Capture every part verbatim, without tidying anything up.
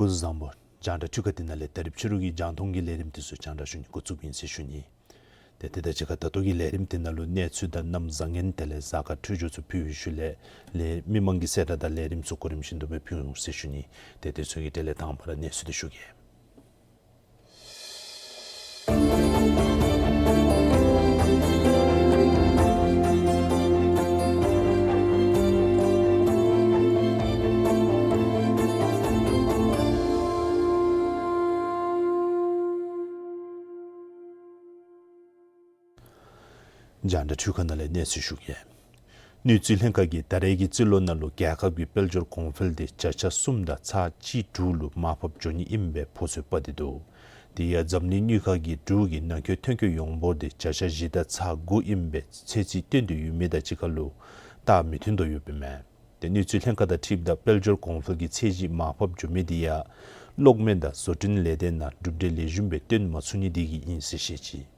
སྐུ་གཟུགས་བཟང་པོ། རྒྱང་བསྒྲགས་འཕྲུལ་ཁང་འདི་ནང་ལས་ད་རིས་ཕྱི་རུ་གི་རྒྱང་མཐོང་གི་ལས་རིམ་དེ་ཚུ་རྒྱང་བསྒྲགས་ཞུ་ནི་འགོ་བཙུགསཔ་ཨིན་ཟེར་ཞུ་ནི། ཏེ་དེ་དང་གཅིག་ཁར་ད་ལྟོ་གི་ལས་རིམ་དེ་ནང་ལུ་གནས་ཚུལ་དང་གནམ་བཟང་ངན་དེ་ལས་གཟའ་སྐར་འཕྲོད་སྦྱོར་ཚུ་ཕུལ་བའི་ཤུལ་ལས་ལས་མི་མང་གི་གསལ་བསྒྲགས་དང་ལས་རིམ་ཚུ་གོ་རིམ་བཞིན་དུ་སྦེ་ཕུལ་འོང་ཟེར་ཞུ་ནི། ཏེ་དེ་ཚུ་གི་གྲས་ལས་དང་པ་ར་གནས་ཚུལ་དེ་ཞུ་གེ། རྒྱང་བསྒྲགས་འཕྲུལ་ཁང་ནང་ལས་གནས་ཚུལ་ཞུ་གེ། དངུལ་རྩིས་ལྷན་ཁག་གིས་ད་རེས་ཀྱི་རྩིས་ལོ་ནང་ལུ་རྒྱལ་ཁབ་ཀྱི་དཔལ་འབྱོར་གོང་འཕེལ་དེ་བརྒྱ་ཆ་གསུམ་དང་ཚག་གཅིག་དྲུག་ལུ་མར་ཕབ་འགྱོ་ནི་ཨིན་པའི་ཕོ་ཚོད་དཔག་སྟེ་འདུག། དེ་ཡང་འཛམ་གླིང་དངུལ་ཁང་གིས་འབྲུག་གི་ནང་འཁོད་ཐོན་སྐྱེད་ཡོངས་འབོར་དེ་བརྒྱ་ཆ་བཞི་དང་ཚག་དགུ་ཨིན་པའི་ཚད་རྩིས་བཏོན་ཏེ་ཡོད་མི་དང་གཅིག་ཁར་ལུ་རྟགས་མི་མཐུན་དོ་ཡོདཔ་ཨིན་མས། ཏེ་དངུལ་རྩིས་ལྷན་ཁག་དང་འཁྲིལཝ་ད་དཔལ་འབྱོར་གོང་འཕེལ་གྱི་ཚད་གཞི་མར་ཕབ་འགྱོ་མི་དེ་ཡང་གློག་མེ་དང་བཟོ་སྐྲུན་ལས་སྡེ་ནང་གྲུབ་འབྲས་ལེགས་ཤོམ་སྦེ་སྟོན་མ་ཚུགས་ནི་དེ་གིས་ཨིན་ཟེར་བཤད་ཅི།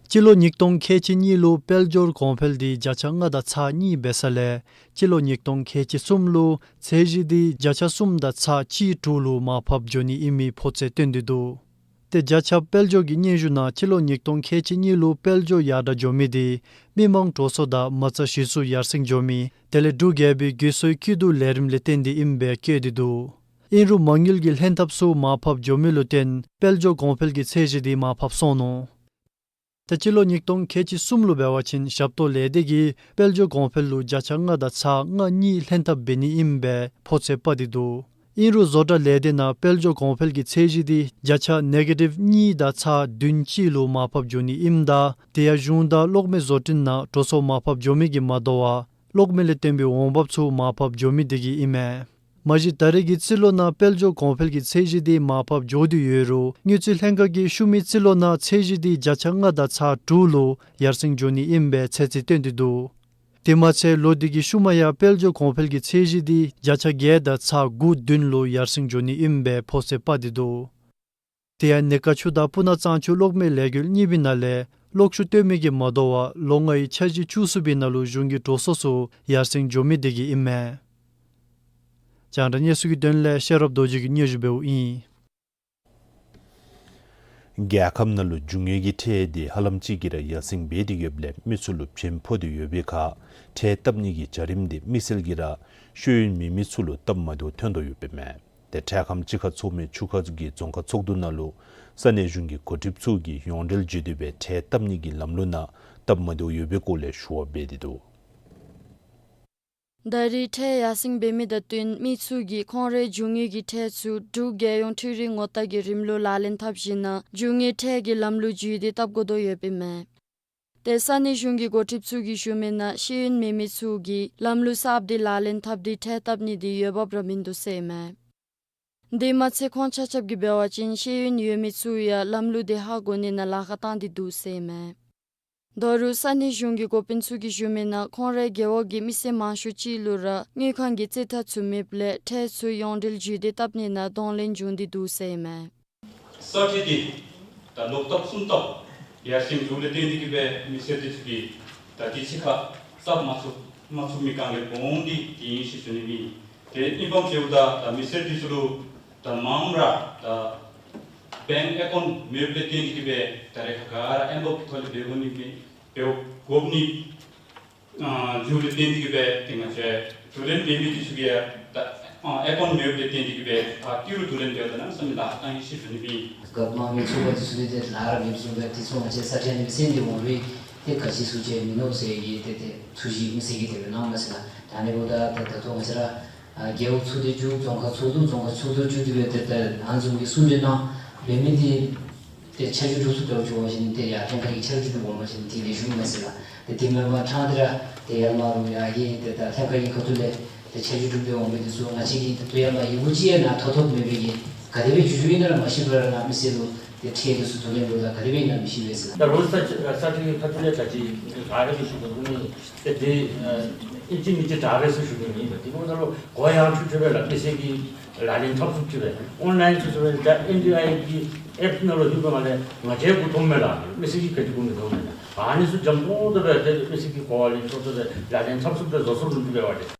སྤྱི་ལོ་ཉིས་སྟོང་ཁལ་གཅིག་གཉིས་ལུ་དཔལ་འབྱོར་གོང་འཕེལ་དེ་བརྒྱ་ཆ་ལྔ་དང་ཚག་གཉིས་འབད་ས་ལས་སྤྱི་ལོ་ཉིས་སྟོང་ཁལ་གཅིག་གསུམ་ལུ་ཚད་གཞི་དེ་བརྒྱ་ཆ་གསུམ་དང་ཚག་གཅིག་དྲུག་ལུ་མར་ཕབ་འགྱོ་ནི་ཨིན་མི་ཕོ་ཚོད་སྟོན་ཏེ་འདུག། ཏེ་རྒྱ་ཁྱབ་དཔལ་འབྱོར་གྱི་སྙན་ཞུ་ནང་སྤྱི་ལོ་ཉིས་སྟོང་ཁལ་གཅིག་གཉིས་ལུ་དཔལ་འབྱོར་ཡར་དྲག་འགྱོ་མི་དེ་མི་མང་འགྲོ་སོང་དང་མ་རྩ་གཞི་བཙུགས་ཡར་སེང་འགྱོ་མི་དེ་ལས་འབྲུག་རྒྱལ་པོའི་རྒུད་གསོའི་སྐྱིད་སྡུག་ལས་རིམ་ལས་བརྟེན་ཏེ་ཨིན་པས་བཀོད་དེ་འདུག། ཨིན་རུང་མ་དངུལ་གྱི་ལྷན་ཐབས་ཚུ་མར་ཕབ་འགྱོ་མི་ལུ་བརྟེན་དཔལ་འབྱོར་གོང་འཕེལ་གྱི་ཚད་གཞི་དེ་མར་ཕབ་སོང་ནུག། ཏེ་སྤྱི་ལོ་ཉིས་སྟོང་ཁལ་གཅིག་གསུམ་ལུ་འབད་བ་ཅིན་ཞབས་ཏོག་ལས་སྡེ་གིས་དཔལ་འབྱོར་གོང་འཕེལ་ལུ་བརྒྱ་ཆ་ལྔ་དང་ཚག་ལྔ་གཉིས་ལྷན་ཐབས་འབད་ནི་ཨིན་པས་ཕོ་ཚོད་དཔག་སྟེ་འདུག། ཨིན་རུང་བཟོ་གྲྭ་ལས་སྡེ་ནང་དཔལ་འབྱོར་གོང་འཕེལ་གྱི་ཚད་གཞི་དེ་བརྒྱ་ཆ་ནེ་གེ་ཊིབ་གཉིས་དང་ཚག་བདུན་གཅིག་ལུ་མར་ཕབ་འགྱོ་ནི་ཨིནམ་ད་དེ་ཡང་གཞུང་དང་གློག་མེ་བཟོ་སྐྲུན་ནང་འགྲོ་སོང་མར་ཕབ་འགྱོ་མི་གིས་མ་དོ་བར་གློག་མེ་ལས་བརྟེན་པའི་འོང་འབབ་ཚུ་མར་ཕབ་འགྱོ་མི་དེ་གིས་ཨིན་མས། མ་གཞི་ད་རེས་ཀྱི་རྩིས་ལོ་ནང་དཔལ་འབྱོར་གོང་འཕེལ་གྱི་ཚད་གཞི་དེ་མར་ཕབ་འགྱོ་སྟེ་ཡོད་རུང་དངུལ་རྩིས་ལྷན་ཁག་གིས་ཤུལ་མའི་རྩིས་ལོ་ནང་ཚད་གཞི་དེ་བརྒྱ་ཆ་ལྔ་དང་ཚག་དྲུག་ལུ་ཡར་སེང་འགྱོ་ནི་ཨིན་པའི་ཚད་རྩིས་སྟོན་ཏེ་འདུག། དེ་མ་ཚད་ལོ་འདི་གི་ཤུལ་མ་ཡང་དཔལ་འབྱོར་གོང་འཕེལ་གྱི་ཚད་གཞི་དེ་བརྒྱ་ཆ་བརྒྱད་དང་ཚག་དགུ་བདུན་ལུ་ཡར་སེང་འགྱོ་ནི་ཨིན་པའི་ཕོ་ཚོད་དཔག་སྟེ་འདུག། དེ་ཡང་ནི་ཀ་ཆུ་དང་སྤུ་ན་གཙང་ཆུ་གློག་མེ་ལས་འགུལ་གཉིས་པོའི་ནང་ལས་གློག་ཤུགས་བཏོན་མི་གིས་མ་དོ་བར་ལོ་ལྔའི་འཆར་གཞི་བཅུ་གསུམ་པའི་ནང་ལུ་གཞུང་གི་འགྲོ་སོང་ཚུ་ཡར་སེང་འགྱོ་མི་དེ་གིས་ཨིན་མས། རྒྱང་བསྒྲགས་གནས་ཚུལ་གྱི་དོན་ལས་ཤེས་རབ་རྡོ་རྗེ་གིས་སྙན་ཞུ་འབདཝ་ཨིན། རྒྱལ་ཁབ་ནང་ལུ་རྒྱུ་དངོས་ཀྱི་ཁྲལ་དེ་ཧ་ལམ་ཅིག་གིས་ར་ཡར་སེང་འབད་དེ་ཡོདཔ་ལས་མི་ཚུ་ལུ་ཕན་ཕོག་སྟེ་ཡོད་པའི་ཁར་ཁྲལ་བཏབ་ནི་གི་བྱ་རིམ་དེ་དམིགས་བསལ་གྱིས་ར་ཤེས་ཡོན་མེད་མི་ཚུ་ལུ་སྟབས་མ་བདེཝ་ཐོན་དོ་ཡོདཔ་ཨིན་མས། ཏེ་འཕྲལ་ཁམས་ཅིག་ཁར་ཚོགས་མི་ཆུ་ཁ་གི་རྫོང་ཁག་ཚོགས་འདུ་ནང་ལུ་ས་གནས་གཞུང་གི་འགོ་ཁྲིདཔ་ཚུ་གིས་ཡོངས་འབྲེལ་བརྒྱུད་དེ་སྦེ་ཁྲལ་བཏབ་ནི་གི་ལམ་ལུགས་ནང་སྟབས་མ་བདེཝ་ཡོད་པའི་སྐོར་ལས་ཞུ་བ་འབད་དེ་འདུག། ད་རེས་ཁྲལ་ཡར་སེང་འབད་མི་དང་བསྟུན་མི་ཚུ་གིས་ཁོང་རའི་རྒྱུ་དངོས་ཀྱི་ཁྲལ་ཚུ་འབྲུག་རྒྱལ་ཡོངས་འཕྲུལ་རིག་ངོ་རྟགས་ཀྱི་རིམ་ལུགས་ལག་ལེན་འཐབ་ཞིནམ་ལས་རྒྱུ་དངོས་ཁྲལ་གྱི་ལམ་ལུགས་བརྒྱུད་དེ་བཏབ་དགོ་དོ་ཡོདཔ་ཨིན་མས། ཏེ་ས་གནས་གཞུང་གི་འགོ་ཁྲིདཔ་ཚུ་གིས་ཞུ་མི་ནང་ཤེས་ཡོན་མེད་མི་ཚུ་གིས་ལམ་ལུགས་གསརཔ་དེ་ལག་ལེན་འཐབ་སྟེ་ཁྲལ་བཏབ་ནི་དེ་འོས་འབབ་ར་མིན་འདུག་ཟེར་ཨིན་མས། དེ་མ་ཚད་ཁོང་ཆ་ཁྱབ་ཀྱིས་འབད་བ་ཅིན་ཤེས་ཡོན་ཡོད་མི་ཚུ་ཡང་ལམ་ལུགས་དེ་ཧ་གོ་ནི་ནང་ལཱ་ཁག་བཏང་སྟེ་འདུག་ཟེར་ཨིན་མས། ད་རུང་ས་གནས་གཞུང་གི་འགོ་དཔོན་ཚུ་གིས་ཞུ་མི་ནང་ཁོང་རའི་རྒེད་འོག་གི་མི་སེར་མང་ཤོས་ཅིག་ལུ་ར་དངུལ་ཁང་གི་རྩིས་ཁྲ་ཚུ་མེདཔ་ལས་ཁྲལ་ཚུ་ཡོངས་འབྲེལ་བརྒྱུད་དེ་བཏབ་ནི་ནང་གདོང་ལེན་བྱུང་སྟེ་འདུག་ཟེར་ཨིན་མས། ས་ཁྲལ་འདི་ད་ལོག་ལྟབ་གསུམ་ལྟབ་ཡར་སེང་འགྱོཝ་ལས་བརྟེན་ཏེ་གིས་སྦེ་མི་སེར་འདི་ཚུ་གིས་ད་འདི་ཕྱི་ཁར་གསརཔ་མ་ཚུགས་མ་ཚུགས་མི་གང་ལས་སྦོམ་འདི་འདི་ཨིན་ཟེར་ཞུ་ནི་ཨིན། ཏེ་ཨིན་པ་ཅིན་ད་ད་མི་སེར་འདི་ཚུ་ལུ་ད་མངམ་ར་ད་བེངཀ་ཨེ་ཀའུནཊ་མེདཔ་ལས་བརྟེན་ཏེ་གིས་སྦེ་ད་རེས་ཁ་ཁ་ར་ཨེམ་བོ་གི་ཐོག་ལས་འབད་དགོ་ནི་མས། འབད་དགོ་ནི་ཨ་འགྱོཝ་ལས་བརྟེན་ཏེ་གིས་སྦེ་ཏེ་ང་བཅས་བསྡུ་ལེན་འབད་མི་འདི་ཚུ་གིས་ཡང་ད་ཨ་ཨེ་ཀའུནཊ་མེདཔ་ལས་བརྟེན་ཏེ་གིས་སྦེ་ཨ་ཏི་རུ་བསྡུ་ལེན་འབདཝ་ད་གནམ་མེད་ས་མེད་ལཱ་ཁག་ཨིན་ཟེར་ཞུ་ནི་ཨིན། རྒཔོ་དམངས་མི་ཚུ་ག་ཏེ་ཚུ་ཏེ་ལཱ་ར་མེདཔ་བཟུམ་སྦེ་ཏེ་ཚུ་ང་བཅས་ས་ཁྲལ་ནི་སྦེ་སེང་སྟེ་འོང་རུང་ཏེ་ག་ཅི་ཚུ་ཅིག་མིན་ནུག་ཟེར་གྱི་ཏེ་ཏེ་ཐུགས་བཞེད་མི་སེར་གྱིས་དེ་སྦེ་གནང་མས་ཟེར་ལགས། ད་ཨ་ནི་འབདཝ་ད་ད་ད་ལྟོ་ང་བཅས་ར་ཨ་རྒེད་འོག་ཚུ་ཏེ་བཅུ་རྫོང་ཁག་ཚུ་བཅུ་རྫོང་ཁག་ཚུ་བཅུ་དེ་སྦེ་ཏེ་ད་ཨ་ནི་བཟུམ་གྱི་གསུང་གྲོས་གནང་འབད་མི་འདི་ཏེ་ཆ་འཇོག་གྲུབ་སོང་འབད་བ་ཅིན་ཏེ་ཡར་ལྷན་ཁག་གི་ཆ་འཇོག་གྲུབ་འོང་པ་ཅིན་ཏེ་ལེགས་ཤོམ་མས་ཟེར་ལགས། ཏེ་དེ་མེན་པར་ཕྲང་སྟེ་ར་ཏེ་ཡར་མར་ལུ་ཡར་གྱི་ཏེ་ད་ལྷན་ཁག་གི་ཁ་ཐུག་ལས་ཏེ་ཆ་འཇོག་གྲུབ་སྟེ་འོང་མི་འདི་ཚུ་ང་བཅས་ཀྱིས་ཏེ་ཡར་མར་ཡི་གུ་ཅིག་ཡང་ནཱ་ཐོབ་ཐོབ་མེད་པའི་གི་ག་དེ་སྦེ་བྱུང་བྱུངམ་ཨིན་ན་ར་མ་ཤེས་པར་ནཱ་མི་སེར་ལུ་ཏེ་ཁྲལ་འདི་ཚུ་བསྡུ་ལེན་འབདཝ་ད་ག་དེ་སྦེ་ཨིན་ན་མི་ཤེས་པས་ཟེར་ལགས། ད་རོགས་ས་ས་ཁྲལ་ཁ་ཐུག་ལས་ད་ཅི་ག་ར་མི་ཤེས་པ་ཨིན་ནི། ཏེ་དེ་ཨ་ཨིན་ཅི་མིན་ཅི་དྲག་པས་ཟེར་ཞུ་ནི་མེད། དེ་འབདཝ་ད་ལུ་གུ་ཡངས་ཆུང་ཆུང་སྦེ་ལགས་མི་སེར་གྱིས་ལག་ལེན་འཐབ་ཚུགསཔ་ཅིག་སྦེ་ཨོན་ལཱའིན་ཚུ་ཚུ་སྦེ་ད་ཨེན་ཌི་ཨའི་གི་ཨེཔ་ནང་ལུ་ལྷོདཔ་མ་ལས་ང་བཅས་མགུ་འཐོམ་མས་ལགས། མི་སེར་གྱིས་ག་ཅི་གོ་མི་འཐོམ་མས་ལགས། ཨ་ནི་ཚུ་འཇམ་ཏོང་ཏོ་སྦེ་ཏེ་མི་སེར་གྱིས་གོ་བ་ལེན་ཆོག་ཏོ་སྦེ་ལག་ལེན་འཐབ་ཚུགསཔ་སྦེ་བཟོ་ཚུགས་ནུག་ཅིག་སྦེ་འབད་དེ།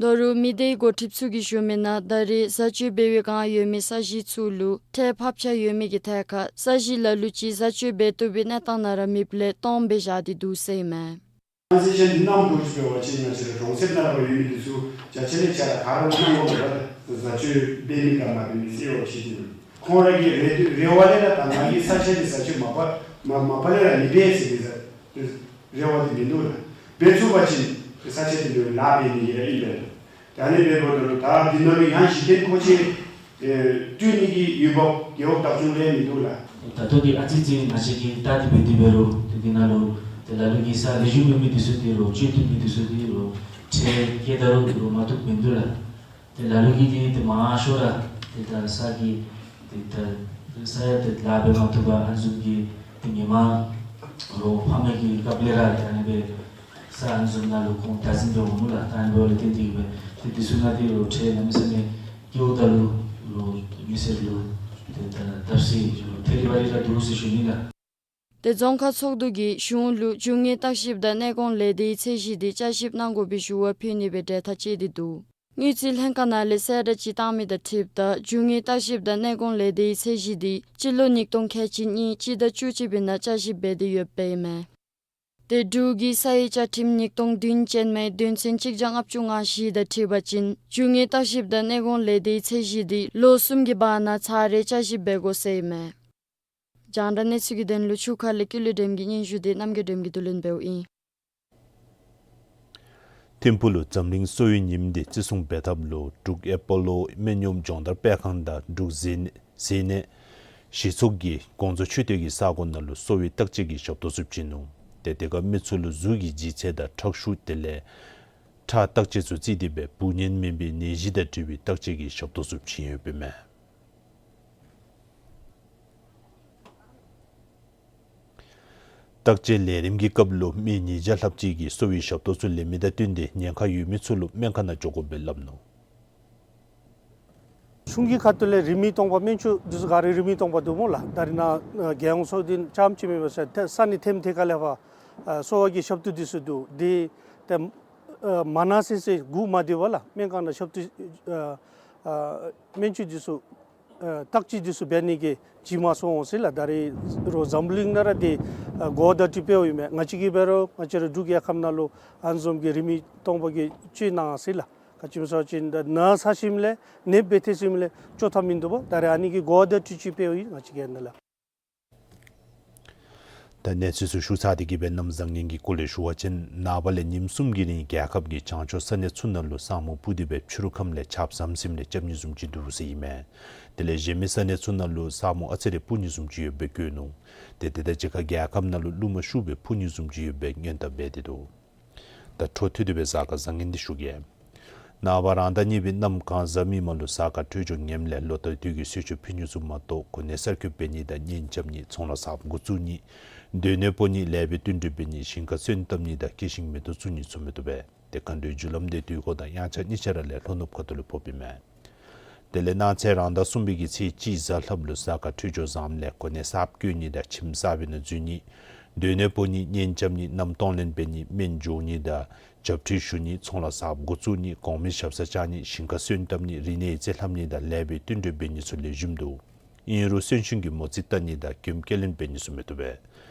ད་རུང་མི་སྡེའི་འགོ་ཁྲིདཔ་ཚུ་གིས་ཞུ་མི་ནང་ད་རེས་བཟའ་སྤྱོད་འབད་བའི་བསྒང་ཡོད་མི་ས་གཞི་ཚུ་ལུ་ཁྲལ་ཕབ་ཆག་ཡོད་མི་གི་ཐད་ཁར་ས་གཞི་ལ་ལུ་ཅིག་བཟའ་སྤྱོད་འབད་བཏུབ་པའི་གནས་སྟངས་ནང་ར་མེདཔ་ལས་སྟོངམ་སྦེ་བཞག་སྟེ་འདུག་ཟེར་ཨིན་མས། ཨ་ནི་ཚུ་ཅིག་འདི་ནང་འདུག་ཟེར་བ་ཅིན་ང་བཅས་ར་གྲོང་གསེབ་ནང་ར་ཡོད་མི་འདི་ཚུ་བརྒྱ་ཆ་ལས་བརྒྱ་ར་ག་ར་གནང་དགོ་པས་ལགས། བཟའ་སྤྱོད་འབད་མི་དང་མ་འབད་མི་ཟེར་བ་ཅིན་འདི་ཁོང་ར་གི་རེ་འདོད་རེ་བ་ལས་ར་ད་ང་གིས་ས་ཆ་འདི་བཟའ་སྤྱོད་མ་པ་མ་མ་པ་ལས་ར་མི་འབད་ཟེར་གྱི་རེ་བ་འདི་མིན་འདུག་ལགས། འབད་ཚུགས་པ་ཅིན་ས་ཆ་འདི་ལུ་ལཱ་འབད་ནི་གི་ར་ཨིན་པས་ལགས། ད་ཨ་ནི་འབདཝ་ད་ལུ་ད་འདི་ནང་ལུ་ཡང་གཞི་རྟེན་མཁོ་ཆས་ཨེ་སྤྲོད་ནི་གི་འོས་འབབ་རྒེད་འོག་བདག་སྐྱོང་ལས་མིན་འདུག་ལགས། ད་ལྟོ་འདི་ཨ་ཙི་ཙི་ང་བཅས་ཀྱིས་བལྟ་སྟེ་འབད་དེ་འབད་རུང་ཏེ་འདི་ནང་ལུ་ཏེ་ལ་ལུ་གིས་ས་ལེགས་ཤོམ་ཡོད་མི་འདི་ཚུ་འདི་ལུ་སྤྱོད་བཏུབ་མི་འདི་ཚུ་འདི་ལུ་ཁྲལ་བཀལ་ད་རུང་འདི་ལུ་མ་བཏུབ་མིན་འདུག་ལགས། ཏེ་ལ་ལུ་གིས་འདི་ཏེ་མང་ཤོས་ར་ཏེ་ད་ས་གི་ཏེ་ད་ས་ཡང་ཏེ་ལཱ་འབད་མ་བཏུབ་པར་ཨ་ནི་བཟུམ་གྱི་ཏེ་ངོ་མ་རོགས་ཕམ་གྱི་སྐབས་ལས་ར་ཏེ་ཨ་ནི་སྦེ་ས་ཨ་ནི་བཟུམ་ནང་ལུ་ཁོང་བདག་འཛིན་འབད་འོང་ནུག་ལགས། ད་ཨ་ནི་འབདཝ་ལས་བརྟེན་ཏེ་གིས་སྦེ་ཏེ་འདི་ཚུ་ནང་འདི་ལུ་ཁྲལ་གནམ་མེད་ས་མེད་བཀལཝ་ད་ལུ་ལུ་མི་སེར་ལུ་ཏེ་ད་བརྡབ་གསིག་ལུ་ཐེ་རི་བ་རི་ར་འདུག་ཟེར་ཞུ་ནི་ལགས། ཏེ་རྫོང་ཁག་ཚོགས་འདུ་གིས་གཞུང་ལུ་རྒྱུ་དངོས་བརྟག་ཞིབ་དང་གནས་སྐོང་ལས་སྡེའི་ཚད་གཞི་འདི་བསྐྱར་ཞིབ་གནང་དགོ་པའི་ཞུ་བ་ཕུལ་ནི་སྦེ་གྲོས་ཐག་བཅད་དེ་འདུག། དངུལ་རྩིས་ལྷན་ཁག་ནང་ལས་གསལ་བསྒྲགས་ཅིག་བཏང་མི་དང་འཁྲིལཝ་ད་རྒྱུ་དངོས་བརྟག་ཞིབ་དང་གནས་སྐོང་ལས་སྡེའི་ཚད་གཞི་འདི་སྤྱི་ལོ་ཉིས་སྟོང་ཁལ་གཅིག་གཉིས་སྤྱི་ཟླ་བཅུ་གཅིག་པའི་ནང་བསྐྱར་ཞིབ་འབད་དེ་ཡོདཔ་ཨིན་མས། ཏེ་འབྲུག་གི་ས་ཡི་བཅའ་ཁྲིམས་ཉིས་སྟོང་བདུན་ཅན་མའི་དོན་ཚན་གཅིག་བརྒྱ་ལྔ་བཅུ་ང་བཞི་དང་འཁྲིལ་བ་ཅིན་རྒྱུ་དངོས་བརྟག་ཞིབ་དང་གནས་སྐོང་ལས་སྡེའི་ཚད་གཞི་འདི་ལོ་གསུམ་གྱི་བར་ན་ཚར་རེ་བསྐྱར་ཞིབ་འབད་དགོ་ཟེར་ཨིན་མས། རྒྱང་བསྒྲགས་གནས་ཚུལ་གྱི་དོན་ལུ་ཆུ་ཁ་ལས་ཀུན་ལེགས་སྒྲོལམ་གྱི་སྙན་ཞུ་འདི་རྣམ་རྒྱལ་སྒྲོལམ་གྱིས་བསྡུ་ལེན་འབདཝ་ཨིན། ཐིམ་ཕུག་ལུ་འཛམ་གླིང་གསོ་བའི་ཉིནམ་འདི་བརྩི་སྲུང་འབད་ཐབས་ལུ་འབྲུག་ཨེ་པོ་ལོ་སྨན་གཡོགམ་སྦྱོང་བརྡར་སྤེལ་ཁང་དང་འབྲུག་ཟས་ཟས་གནས་གཞི་ཚོགས་ཀྱིས་དགོངས་རྫོགས་ཆོས་སྡེ་གི་ས་གོ་ནང་ལུ་གསོ་བའི་བརྟག་དཔྱད་ཀྱི་ཞབས་ཏོག་ཚུ་བྱིན་ནུག། ཏེ་དེ་ཁར་མི་ཚུ་ལུ་གཟུགས་ཀྱི་ལྗིད་ཚད་དང་ཁྲག་ཤུགས་དེ་ལས་ཁྲག་བརྟག་དཔྱད་ཚུ་བརྩིས་ཏེ་སྦེ་བུ་གཉན་མིན་པའི་ནད་གཞི་དང་འབྲེལ་བའི་བརྟག་དཔྱད་ཀྱི་ཞབས་ཏོག་ཚུ་བྱིན་ཡོདཔ་ཨིན་མས། བརྟག་དཔྱད་ལས་རིམ་གྱི་སྐབས་ལུ་མི་ཉིས་བརྒྱ་ལྷགཔ་ཅིག་གིས་གསོ་བའི་ཞབས་ཏོག་ཚུ་ལེན་མི་དང་བསྟུན་ཏེ་ཉེན་ཁ་ཡོད་མི་ཚུ་ལུ་སྨན་ཁང་ནང་འགྱོ་དགོ་པའི་སླབ་ནུག། གཞུང་གི་ཁ་ཐུག་ལས་རིན་མེད་སྟོང་པ་སྨན་བཅོས་འདི་ཚུ་ག་ར་རིན་མེད་སྟོང་པ་འདུག་སྨོ་ལགས། ད་རེས་ནཱ་ཨ་རྒྱལ་ཡོངས་ཚོགས་སྡེ་རྐྱངམ་ཅིག་མེན་པར་ས་ས་གནས་ཐེམ་ཐེ་ཁ་ལས་ཕར་ཨ་གསོ་བ་གི་ཞབས་ཏོག་འདི་ཚུ་འདུག། འདི་ཏེ་ཨ་མ་གནང་ཟེར་ཟེར་སྒུག་མ་སྡོད་པར་ལགས་སྨན་ཁང་ནང་ཞབས་ཏོག་ཨ་ཨ་སྨན་བཅོས་འདི་ཚུ་ཨ་བརྟག་དཔྱད་འདི་ཚུ་འབད་ནི་གི་བྱིན་མ་སོང་ཟེར་ལགས། ད་རེས་རོགས་འཛམ་གླིང་ནང་ར་འདི་ཨ་གོ་བརྡ་ཅིག་སྤེལཝ་ཨིན་མས། ང་བཅས་ཀྱིས་འབད་རུང་ང་བཅས་ར་འབྲུག་རྒྱལ་ཁབ་ནང་ལུ་ཨ་ནི་བཟུམ་གྱི་རིན་མེད་སྟོང་པ་གི་བཅོས་གནང་ཟེར་ལགས། ག་ཅི་སྨོ་ཟེར་བ་ཅིན་ད་ན་ཚ་ཞིནམ་ལས་ནདཔ་སྦེ་ཐལ་ཞིནམ་ལས་བཅོ་ཐབས་མིན་འདུག་པ། ད་རེས་ཨ་ནི་གི་གོ་བརྡ་ཅིག་ཅིག་སྤེལཝ་ཨིན་ང་བཅས་ཀྱིས་ནཱ་ལགས། ད་གནས་ཚུལ་ཚུ་ཞུ་ཚར་ཏེ་གིས་སྦེ་གནམ་བཟང་ངན་གྱི་སྐོར་ལས་ཞུ་བ་ཅིན་ནངས་པ་ལས་ཉིནམ་གསུམ་གྱི་རིང་རྒྱལ་ཁབ་ཀྱི་བྱང་ཕྱོགས་ས་གནས་ཚུ་ནང་ལུ་ས་སྨུག་སྤུབས་ཏེ་སྦེ་ཕྱི་རུ་ཁམས་ལས་ཆརཔ་ཟམ་ཟིམ་རེ་རྐྱབ་ནི་བཟུམ་ཅིག་འདུག་ཟེར་ཨིན་མས། དེ་ལས་གཞན་མི་ས་གནས་ཚུ་ནང་ལུ་ས་སྨུག་ཨ་ཙི་རེ་སྤུབས་ནི་བཟུམ་ཅིག་ཡོདཔ་སྦེ་བཀོད་ནུག། ཏེ་དེ་དང་གཅིག་ཁར་རྒྱལ་ཁབ་ནང་ལུ་རླུང་མ་ཤུགས་སྦེ་འཕུ་ནི་བཟུམ་ཅིག་ཡོདཔ་སྦེ་སྔོན་བརྡ་འབད་དེ་འདུག། ད་འཕྲོ་མཐུད་དེ་སྦེ་གཟའ་སྐར་བཟང་ངན་འདི་ཞུ་གེ། ནངས་པ་རང་ཟླ་གཉིས་པའི་གནམ་གང་གཟའ་མིག་དམར་ལུ་གཟའ་སྐར་འཕྲོད་སྦྱོར་ངནམ་ལས་ལོ་ཟླ་དུས་ཀྱི་གསོལ་མཆོད་ཕུལ་ནི་ཚུ་མ་གཏོགས་གོ་གནས་གསར་བསྐོ་འབད་ནི་དང་གཉེན་རྐྱབ་ནི་ཚོང་ལཱ་གསརཔ་འགོ་བཙུགས་ནི་ སྡོད་གནས་སྤོ་ནི་ལེགས་པའི་བསྟུན་གྲོས་འབད་ནི་ཞིང་ཁ་སོན་བཏབ་ནི་དང་སྐྱེད་ཤིང་མེ་ཏོག་བཙུགས་ནི་ཚུ་མི་བཏུབ་པས། ཏེ་མཁའ་འགྲོའི་རྒྱུ་ལམ་འདི་དུས་འཁོར་དང་དབྱངས་འཆར་གཉིས་ཆ་ར་ལས་ལྷོ་ནུབ་ཁ་ཐུག་ལུ་ཕོགཔ་ཨིན་མས། དེ་ལས་གནངས་ཚེ་རང་ཟླ་གསུམ་པའི་གི་ཚེས་གཅིག་གཟའ་ལྷགཔ་ལུ་གཟའ་སྐར་འཕྲོད་སྦྱོར་བཟངམ་ལས་གོ་གནས་གསརཔ་བསྐོ་ནི་དང་ཁྱིམ་གསར་པའི་ནང་འཛུལ་ནི། སྡོད་གནས་སྤོ་ནི་གཉེན་རྐྱབ་ནི་མནའམ་གཏོང་ལེན་འབད་ནི་སྨན་འཇོག་ནི་དང་བྱབས་ཁྲུས་ཞུ་ནི་ཚོང་ལཱ་གསརཔ་འགོ་བཙུགས་ནི་གོང་མའི་ཞབས་སར་བཅར་ནི་ཞིང་ཁ་སོན་བཏབ་ནི་རིག་གནས་ཡིག་ཚད་ལྷབ་ནི་དང་ལེགས་པའི་བསྟུན་གྲོས་འབད་ནི་ཚུ་ལེགས་ཤོམ་འདུག། ཨིན་རུང་གསོན་གཤིན་གྱི་མོ་རྩིས་བལྟ་ནི་དང་མགྱོནམ་སྐྱེལ་ལེན་འབད་ནི་ཚུ་མི་བཏུབ་པས།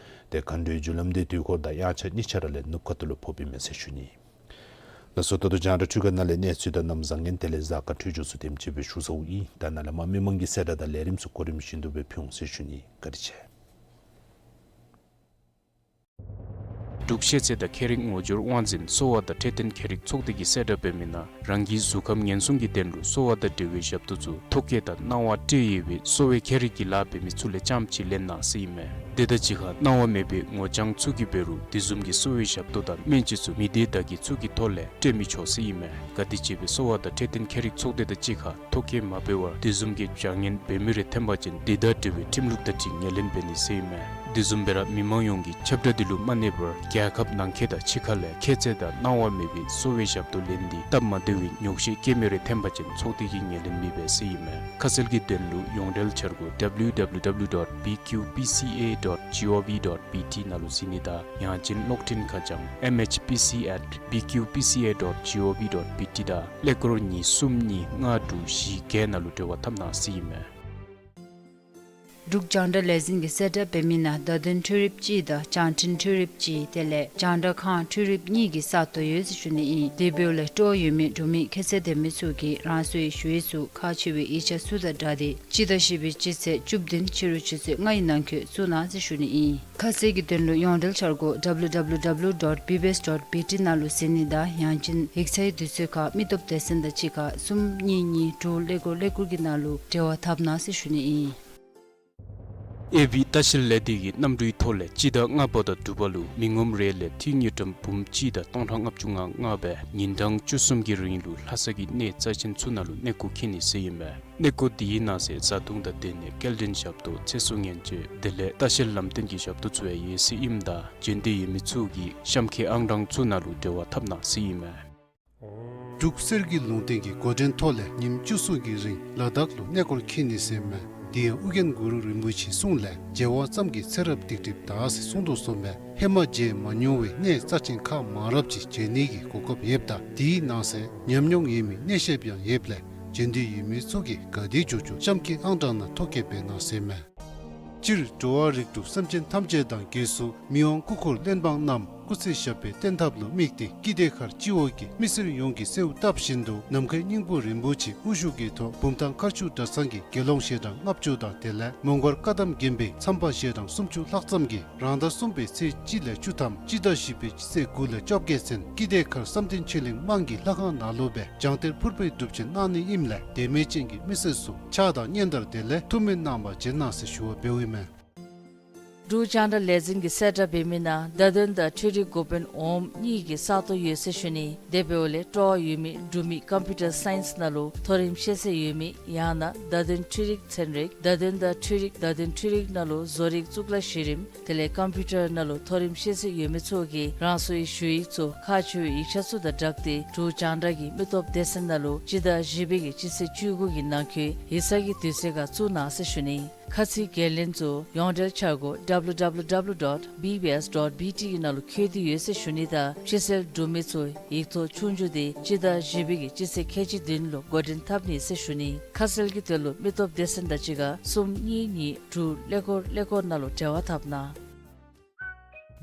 ཏེ་མཁའ་འགྲོའི་རྒྱུ་ལམ་འདི་དུས་འཁོར་དང་དབྱངས་འཆར་གཉིས་ཆ་ར་ལས་ནུབ་ཁ་ཐུག་ལུ་ཕོགཔ་ཨིན་མས་ཟེར་ཞུ་ནི། ལགས་སོ། ད་ལྟོ་རྒྱང་བསྒྲགས་འཕྲུལ་ཁང་ནང་ལས་གནས་ཚུལ་དང་གནམ་བཟང་ངན་དེ་ལས་གཟའ་སྐར་འཕྲོད་སྦྱོར་ཚུ་དེམ་ཅིག་སྦེ་ཞུ་ཚརཝ་ཨིན། ད་ནཱ་ལས་མར་མི་མང་གི་གསལ་བསྒྲགས་དང་ལས་རིམ་ཚུ་གོ་རིམ་བཞིན་དུ་སྦེ་ཕུལ་འོང་ཟེར་ཞུ་ནི། བཀའ་དྲིན་ཆེ། འབྲུག་ཤེས་ཚད་དང་ཁྱད་རིག་ངོ་སྦྱོར་དབང་འཛིན་གསོ་བ་དང་འཕྲོད་བསྟེན་མཁས་རིག་ཚོགས་སྡེ་གིས་གསལ་བསྒྲགས་འབད་མི་ནང་རང་གི་གཟུགས་ཁམས་ཉེན་སྲུང་གི་དོན་ལུ་གསོ་བ་དང་འབྲེལ་བའི་ཞབས་ཏོག་ཚུ་ཐོ་བཀོད་དང་གནང་བ་སྤྲོད་ཡོད་པའི་གསོ་བའི་མཁས་རིག་གི་ལཱ་འབད་མི་ཚུ་ལས་རྐྱངམ་ཅིག་ལེན་གནང་ཟེར་ཨིན་མས། དེ་དང་གཅིག་ཁར་གནང་བ་མེད་པའི་ངོ་རྐྱང་ཚུ་གིས་འབད་རུང་དེ་བཟུམ་གྱི་གསོ་བའི་ཞབས་ཏོག་དང་སྨན་བཅོས་ཚུ་མི་སྡེ་བདག་གི་ཚུ་གི་ཐོག་ལས་སྤྲོད་མི་ཆོག་ཟེར་ཨིན་མས། ག་དེ་བྱས་པའི་གསོ་བ་དང་འཕྲོད་བསྟེན་མཁས་རིག་ཚོགས་སྡེ་དང་གཅིག་ཁར་ཐོ་བཀོད་མ་འབད་བར་དེ་བཟུམ་གྱི་བྱ་ངན་འབད་མི་རེ་ཐོན་པ་ཅིན་དེ་དང་འབྲེལ་བའི་ཁྲིམས་ལུགས་དང་འཁྲིལ་ངོས་ལེན་འབད་ནི་ཟེར་ཨིན་མས། དེ་བཟུམ་སྦེ་ར་མི་མང་ཡོངས་ཀྱིས་ཁྱབ་བསྒྲགས་འདི་ལུ་མ་གནས་པར་རྒྱལ་ཁབ་ནང་འཁོད་དང་ཕྱི་ཁ་ལས་ཁྱད་ཚད་དང་གནང་བ་མེད་པའི་གསོ་བའི་ཞབས་ཏོག་ལེན་ཏེ་སྟབས་མ་བདེ་བའི་ཉོགས་བཤད་སྐྱེ་མི་རེ་ཐོན་པ་ཅིན་ཚོགས་སྡེ་གིས་ངོས་ལེན་མི་འབད་ཟེར་ཨིན་མས། ཁ་གསལ་གྱི་དོན་ལུ་ཡོངས་འབྲེལ་འཆར་སྒོ་W W W dot B Q P C A dot G O V dot B T ནང་ལུ་གཟིགས་ནི་དང་ཡང་ཅིན་གློག་འཕྲིན་ཁ་བྱང་M H P C at B Q P C A dot G O V dot B T དང་ཀླད་ཀོར་གཉིས་གསུམ་གཉིས་ལྔ་དྲུག་བཞི་བརྒྱད་ནང་ལུ་འབྲེལ་བ་འཐབ་གནང་ཟེར་ཨིན་མས། འབྲུག་རྒྱང་བསྒྲགས་ལས་འཛིན་གྱིས་གསལ་བསྒྲགས་འབད་མི་ནང་བརྡ་དོན་འཕྲུལ་རིགཔ་ཅིག་དང་བྱང་འཕྲིན་འཕྲུལ་རིགཔ་ཅིག་དེ་ལས་རྒྱང་བསྒྲགས་ཁང་འཕྲུལ་རིགཔ་གཉིས་ཀྱི་ས་སྟོང་ཡོད་ཟེར་ཞུ་ནི་ཨིན། དེ་འབདཝ་ལས་སྤྲོ་བ་ཡོད་མི་འབྲུག་མི་ཁྱད་ཚད་ལྡན་མི་ཚུ་གིས་རང་སོའི་ཞུ་ཡིག་ཚུ་ཁག་ཆེ་བའི་ཡིག་ཆ་ཚུ་དང་སྦྲགས་ཏེ་སྤྱི་ཟླ་བཞི་པའི་སྤྱི་ཚེས་བཅུ་བདུན་ཕྱི་རུ་ཆུ་ཚོད་ལྔ་ཡི་ནང་འཁོད་བཙུགས་གནང་ཟེར་ཞུ་ནི་ཨིན། ཁ་གསལ་གྱི་དོན་ལུ་ཡོངས་འབྲེལ་འཆར་སྒོ་W W W dot B B S dot B T ནང་ལུ་གཟིགས་ནི་དང་ཡང་ཅིན་ཡིག་ཚང་གི་དུས་ཚོད་ཁར་མི་སྟོབས་སྡེ་ཚན་དང་གཅིག་ཁར་གསུམ་གཉིས་གཉིས་དྲུག་ཀླད་ཀོར་ཀླད་ཀོར་གྱི་ནང་ལུ་འབྲེལ་བ་འཐབ་གནང་ཟེར་ཞུ་ནི་ཨིན། ཨེ་བི་ལྟ་བཤལ་ལས་སྡེ་གི་གནམ་གྲུའི་ཐོག་ལས་སྤྱི་ཟླ་ལྔ་པ་དང་དྲུག་པ་ལུ་མི་ངོམ་རེ་ལས་འཐུས་དངུལ་ཀྲམ་འབུམ་གཅིག་དང་སྟོང་ཕྲག་ལྔ་བཅུ་ང་ལྔ་སྦེ་ཉིན་གྲངས་བཅུ་གསུམ་གྱི་རིང་ལུ་ལྷ་ས་གི་གནས་རྩ་ཆེན་ཚུ་ནང་ལུ་གནས་སྐོར་འཁྱིད་ནི་ཟེར་ཨིན་མས། གནས་སྐོར་འདི་གི་ནང་གསེས་བཟའ་བཏུང་དང་སྡོད་གནས་སྐྱེལ་འདྲེན་ཞབས་ཏོག་ཚེ་སྲོག་ཉེན་བཅོལ་དེ་ལས་ལྟ་བཤལ་ལམ་སྟོན་གྱི་ཞབས་ཏོག་ཚུ་ཡང་ཡོད་ཟེར་ཨིནམ་ད་འབྱོན་འདོད་ཡོད་མི་ཚུ་གིས་གཤམ་འཁོད་ཨང་གྲངས་ཚུ་ནང་ལུ་འབྲེལ་བ་འཐབ་གནང་ཟེར་ཨིན་མས། འབྲུག་གསེར་གྱི་ལུང་བསྟན་གྱི་འགོ་འདྲེན་ཐོག་ལས་ཉིནམ་བཅུ་གསུམ་གྱི་རིང་ལ་དྭགས་ལུ་གནས་སྐོར་འཁྱིད་ནི་ཟེར་ཨིན་མས། དེ་ཡང་ཨོ་རྒྱན་གུ་རུ་རིན་པོ་ཆེའི་གསུང་ལས་མཇལ་བ་ཙམ་གྱིས་ཚེ་རབས་སྡིག་སྒྲིབ་དག་ཟེར་གསུངས་དོ་བཟུམ་སྦེ་ཧེ་མ་མཇལ་མ་མྱོང་བའི་གནས་རྩ་ཆེན་ཁག་མང་རབས་ཅིག་མཇལ་ནི་གི་གོ་སྐབས་ཡོདཔ་ད་དེའི་ནང་གསེས་ཉམས་མྱོང་ཡོད་མི་གནས་བཤདཔ་ཡང་ཡོདཔ་ལས་འབྱོན་འདོད་ཡོད་མི་ཚུ་གིས་ག་དེ་མགྱོགས་མགྱོགས་གཤམ་འཁོད་ཨང་གྲངས་ནང་ཐོ་བཀོད་འབད་གནང་ཟེར་ཨིན་མས། སྤྱིར་འགྲོ་བ་རིགས་དྲུག་སེམས་ཅན་ཐམས་ཅད་དང་དགེ་སུ་མི་དབང་སྐུ་འཁོར་བློན་འབངས་རྣམས་སྐུ་ཚེ་ཞབས་པད་བརྟན་ཐབས་ལུ་དམིགས་ཏེ་ཀི་དེ་ཁར་སྤྱི་འོག་གི་མི་སེར་ཡོངས་ཀྱིས་གསོལཝ་བཏབ་བཞིན་དུ་ནམ་མཁའི་སྙིང་པོ་རིན་པོ་ཆེ་དབུ་བཞུགས་ཀྱི་ཐོག་བུམ་ཐང་མཁར་ཆུ་གྲྭ་ཚང་གི་དགེ་སློང་ཞལ་གྲངས་ལྔ་བཅུ་དང་དེ་ལས་མོང་སྒར་བཀའ་གདམས་དགོན་པའི་མཚམས་པ་ཞལ་གྲངས་སུམ་ཅུ་ལྷག་ཙམ་གྱིས་རང་ཟླ་གསུམ་པའི་ཚེས་གཅིག་ལས་བཅུ་ཐམ་སྤྱི་ཟླ་བཞི་པའི་སྤྱི་ཚེས་དགུ་ལས་བཅོ་བརྒྱད་ཚུན་ཀི་དེ་ཁར་བསམ་གཏན་ཆོས་གླིང་དམངས་ཀྱི་ལྷ་ཁང་ནང་ལུ་སྦེ་བྱང་གཏེར་ཕུར་པའི་སྒྲུབ་ཆེན་གནང་ནི་ཨིནམ་ལས་དད་མོས་ཅན་གྱི་མི་སེར་ཚུ་ཕྱག་དང་སྙན་དར་དེ་ལས་ཐུགས་སྨོན་གནང་བར་བྱོན་གནང་ཟེར་ཞུ་བ་འབདཝ་ཨིན་མས། འབྲུག་རྒྱང་བསྒྲགས་ལས་འཛིན་གྱིས་གསལ་བསྒྲགས་འབད་མི་ནང་བརྡ་དོན་དང་འཕྲུལ་རིག་འགོ་དཔོན་འོགམ་གཉིས་ཀྱི་ས་སྟོང་ཡོད་ཟེར་ཞུ་ནི། དེ་འབདཝ་ལས་སྤྲོ་བ་ཡོད་མི་འབྲུག་མི་ཀམ་པིའུ་ཊར་སའིནསི་ནང་ལུ་མཐོ་རིམ་ཤེས་ཚད་ཡོད་མི་ཡང་ན་བརྡ་དོན་འཕྲུལ་རིག་ཚན་རིག་བརྡ་དོན་དང་འཕྲུལ་རིག་བརྡ་དོན་འཕྲུལ་རིག་ནང་ལུ་བཟོ་རིག་གཙུག་ལག་གཞི་རིམ་དེ་ལས་ཀམ་པིའུ་ཊར་ནང་ལུ་མཐོ་རིམ་ཤེས་ཚད་ཡོད་མི་ཚུ་གིས་རང་སོའི་ཞུ་ཡིག་ཚུ་ཁག་ཆེ་བའི་ཡིག་ཆ་ཚུ་དང་སྦྲགས་ཏེ་འབྲུག་རྒྱང་བསྒྲགས་ཀྱི་མི་སྟོབས་སྡེ་ཚན་ནང་ལུ་སྤྱི་ཟླ་བཞི་པའི་གི་སྤྱི་ཚེས་བཅུ་དགུ་གི་ནང་འཁོད་ཡིག་ཚང་གི་དུས་ཚོད་ཁར་བཙུགས་གནང་ཟེར་ཞུ་ནི། ཁ་ཚིག་འགན་ལེན་ཚུ་ཡོངས་འབྲེལ་འཆར་སྒོ་W W W dot B B S dot B T གི་ནང་ལུ་བཀོད་དེ་ཡོད་ཟེར་ཞུ་ནི་དང་ཕྱི་སེལ་འབྲུག་མི་ཚུ་ཡིག་ཐོག་ཆོས་རྒྱུགས་དེ་སྤྱི་ཟླ་བཞི་པའི་གི་སྤྱི་ཚེས་ཁལ་གཅིག་བདུན་ལུ་འགོ་འདྲེན་འཐབ་ནི་ཟེར་ཞུ་ནི། ཁ་གསལ་གྱི་དོན་ལུ་མི་སྟོབས་སྡེ་ཚན་དང་གཅིག་ཁར་གསུམ་གཉིས་གཉིས་དྲུག་ཀླད་ཀོར་ཀླད་ཀོར་ནང་ལུ་འབྲེལ་བ་འཐབ་གནང་།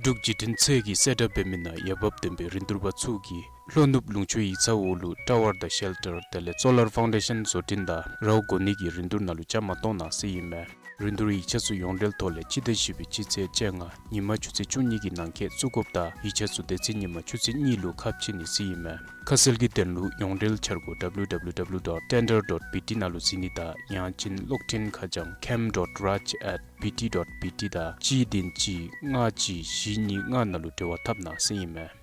འབྲུག་བརྒྱུད་འཕྲིན་ཚད་ཀྱིས་གསལ་བསྒྲགས་འབད་མི་ནང་ཡ་བབ་ལྡན་པའི་རིན་བསྡུར་པ་ཚུ་གིས་ལྷོ་ནུབ་ལུང་ཕྱོགས་ཡིག་ཚང་འོག་ལུ་ཊ་ཝར་དང་ཤེལ་ཊར་དེ་ལས་སོ་ལར་ཕའུན་ཌེ་ཤན་བཟོ་སྐྲུན་དང་རཝ་བསྒོར་ནི་གི་རིན་བསྡུར་ནང་ལུ་བཅའ་མར་གཏོགས་གནང་ཟེར་ཨིན་མས། རིན་བསྡུར་ཡིག་ཆ་ཚུ་ཡོངས་འབྲེལ་ཐོག་ལས་སྤྱི་ཟླ་བཞི་པའི་སྤྱི་ཚེས་བཅོ་ལྔ་ཉིན་མ་ཆུ་ཚོད་བཅུ་གཉིས་ཀྱི་ནང་འཁོད་བཙུགས་དགོཔ་དང་ཡིག་ཆ་ཚུ་དེ་ཚེ་ཉིན་མ་ཆུ་ཚོད་གཉིས་ལུ་ཁ་ཕྱེ་ནི་ཟེར་ཨིན་མས། ཁ་གསལ་གྱི་དོན་ལུ་ཡོངས་འབྲེལ་འཆར་སྒོ་W W W dot tender dot B T ནང་ལུ་གཟིགས་ནི་དང་ཡང་ཅིན་གློག་འཕྲིན་ཁ་བྱང་cam dot raj at B T dot B T དང་གཅིག་བདུན་གཅིག་ལྔ་གཅིག་བཞི་གཉིས་ལྔ་ནང་ལུ་འབྲེལ་བ་འཐབ་གནང་ཟེར་ཨིན་མས།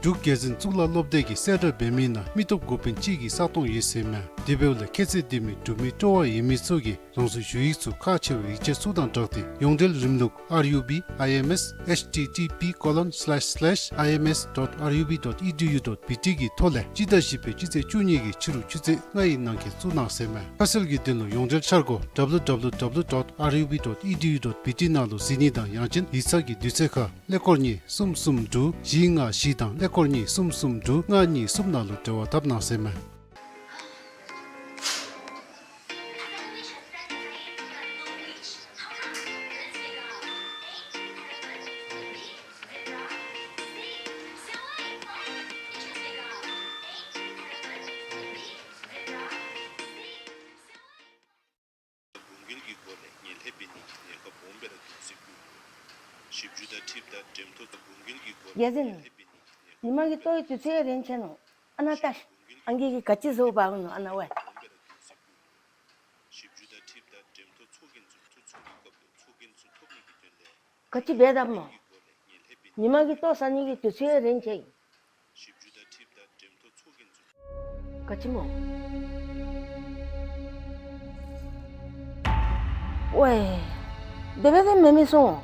འབྲུག་རྒྱལ་འཛིན་གཙུག་ལག་སློབ་སྡེ་གི་གསལ་བསྒྲགས་འབད་མི་ནང་མི་སྟོབས་འགོ་དཔོན་གཅིག་གི་ས་སྟོང་ཡོད་ཟེར་མས། དེ་འབདཝ་ལས་ཁྱད་ཚད་ལྡན་མི་འབྲུག་མི་སྤྲོ་བ་ཡོད་མི་ཚུ་གིས་རང་སོའི་ཞུ་ཡིག་ཚུ་ཁག་ཆེ་བའི་ཡིག་ཆ་ཚུ་དང་སྦྲགས་ཏེ་ཡོངས་འབྲེལ་རིམ་ལུགས་R U B I M S H T T P colon slash slash I M S dot R U B dot E D U dot B T གི་ཐོག་ལས་སྤྱི་ཟླ་བཞི་པའི་སྤྱི་ཚེས་བཅུ་གཉིས་ཀྱི་ཕྱི་རུ་ཆུ་ཚོད་ལྔ་ཡི་ནང་འཁོད་བཙུགས་གནང་ཟེར་མས། ཁ་གསལ་གྱི་དོན་ལུ་ཡོངས་འབྲེལ་འཆར་སྒོ་W W W dot R U B dot E D U dot B T ནང་ལུ་གཟིགས་ནི་དང་ཡང་ཅིན་ཡིག་ཚང་གི་དུས་ཚོད་ཁར་ཀླད་ཀོར་གཉིས་གསུམ་གསུམ་དྲུག་བཞི་ལྔ་བཞི་དང་ཀླད་ཀོར་གཉིས་གསུམ་གསུམ་དྲུག་ལྔ་གཉིས་གསུམ་ནང་ལུ་འབྲེལ་བ་འཐབ་གནང་ཟེར་མས། འབུམ་འགྱེད་ཀྱི་སྒོ་ལས་ངན་ལྷད་འབད་ནི་གི་གནས་སྐབས་སྦོམ་སྦེ་ར་འདུག་ཟེར་བཀོད་ཡོད། ཞིབ་འཇུག་དང་འཁྲིལཝ་ད་འགྲེམས་ཐོག་ཏུ་འབུམ་འགྱེད་ཀྱི་སྒོ་ལས་རྒྱལ་བཙུན། ངན་ལྷད་འབད་ནི་གི་གནས་ཉི་མ་གི་ལྟོ་གི་དུས་ཚོད་རན་ཆི་ནུག། ཨ་ནཱ་ལྟ་ཤིག། ཨང་རྒས་ཀྱིས་ག་ཅི་བཟོ་འབག་ནུག་ཨ་ནཱ་ཝའི། སྦོམ་སྦེ་ར་འདུག་ཟེར་བཀོད་ཡོད། ཞིབ་འཇུག་དང་འཁྲིལཝ་ད་འགྲེམས་ཐོག་ཚོགས་རྒྱན་ཚུ་འཐུ་ཚུགས་པའི་སྐབས་ལུ་ཚོགས་རྒྱན་ཚུ་ཐོབ་ནི་གི་དོན་ལས། ག་ཅི་འབད་དཔ་སྨོ། ཉི་མ་གི་ལྟོ་ཟ་ནི་གི་དུས་ཚོད་རན་ཆི་ཡི། ག་ཅི་སྨོ། ཝའི། དེ་སྦེ་དེ་མེན་མི་སོང་།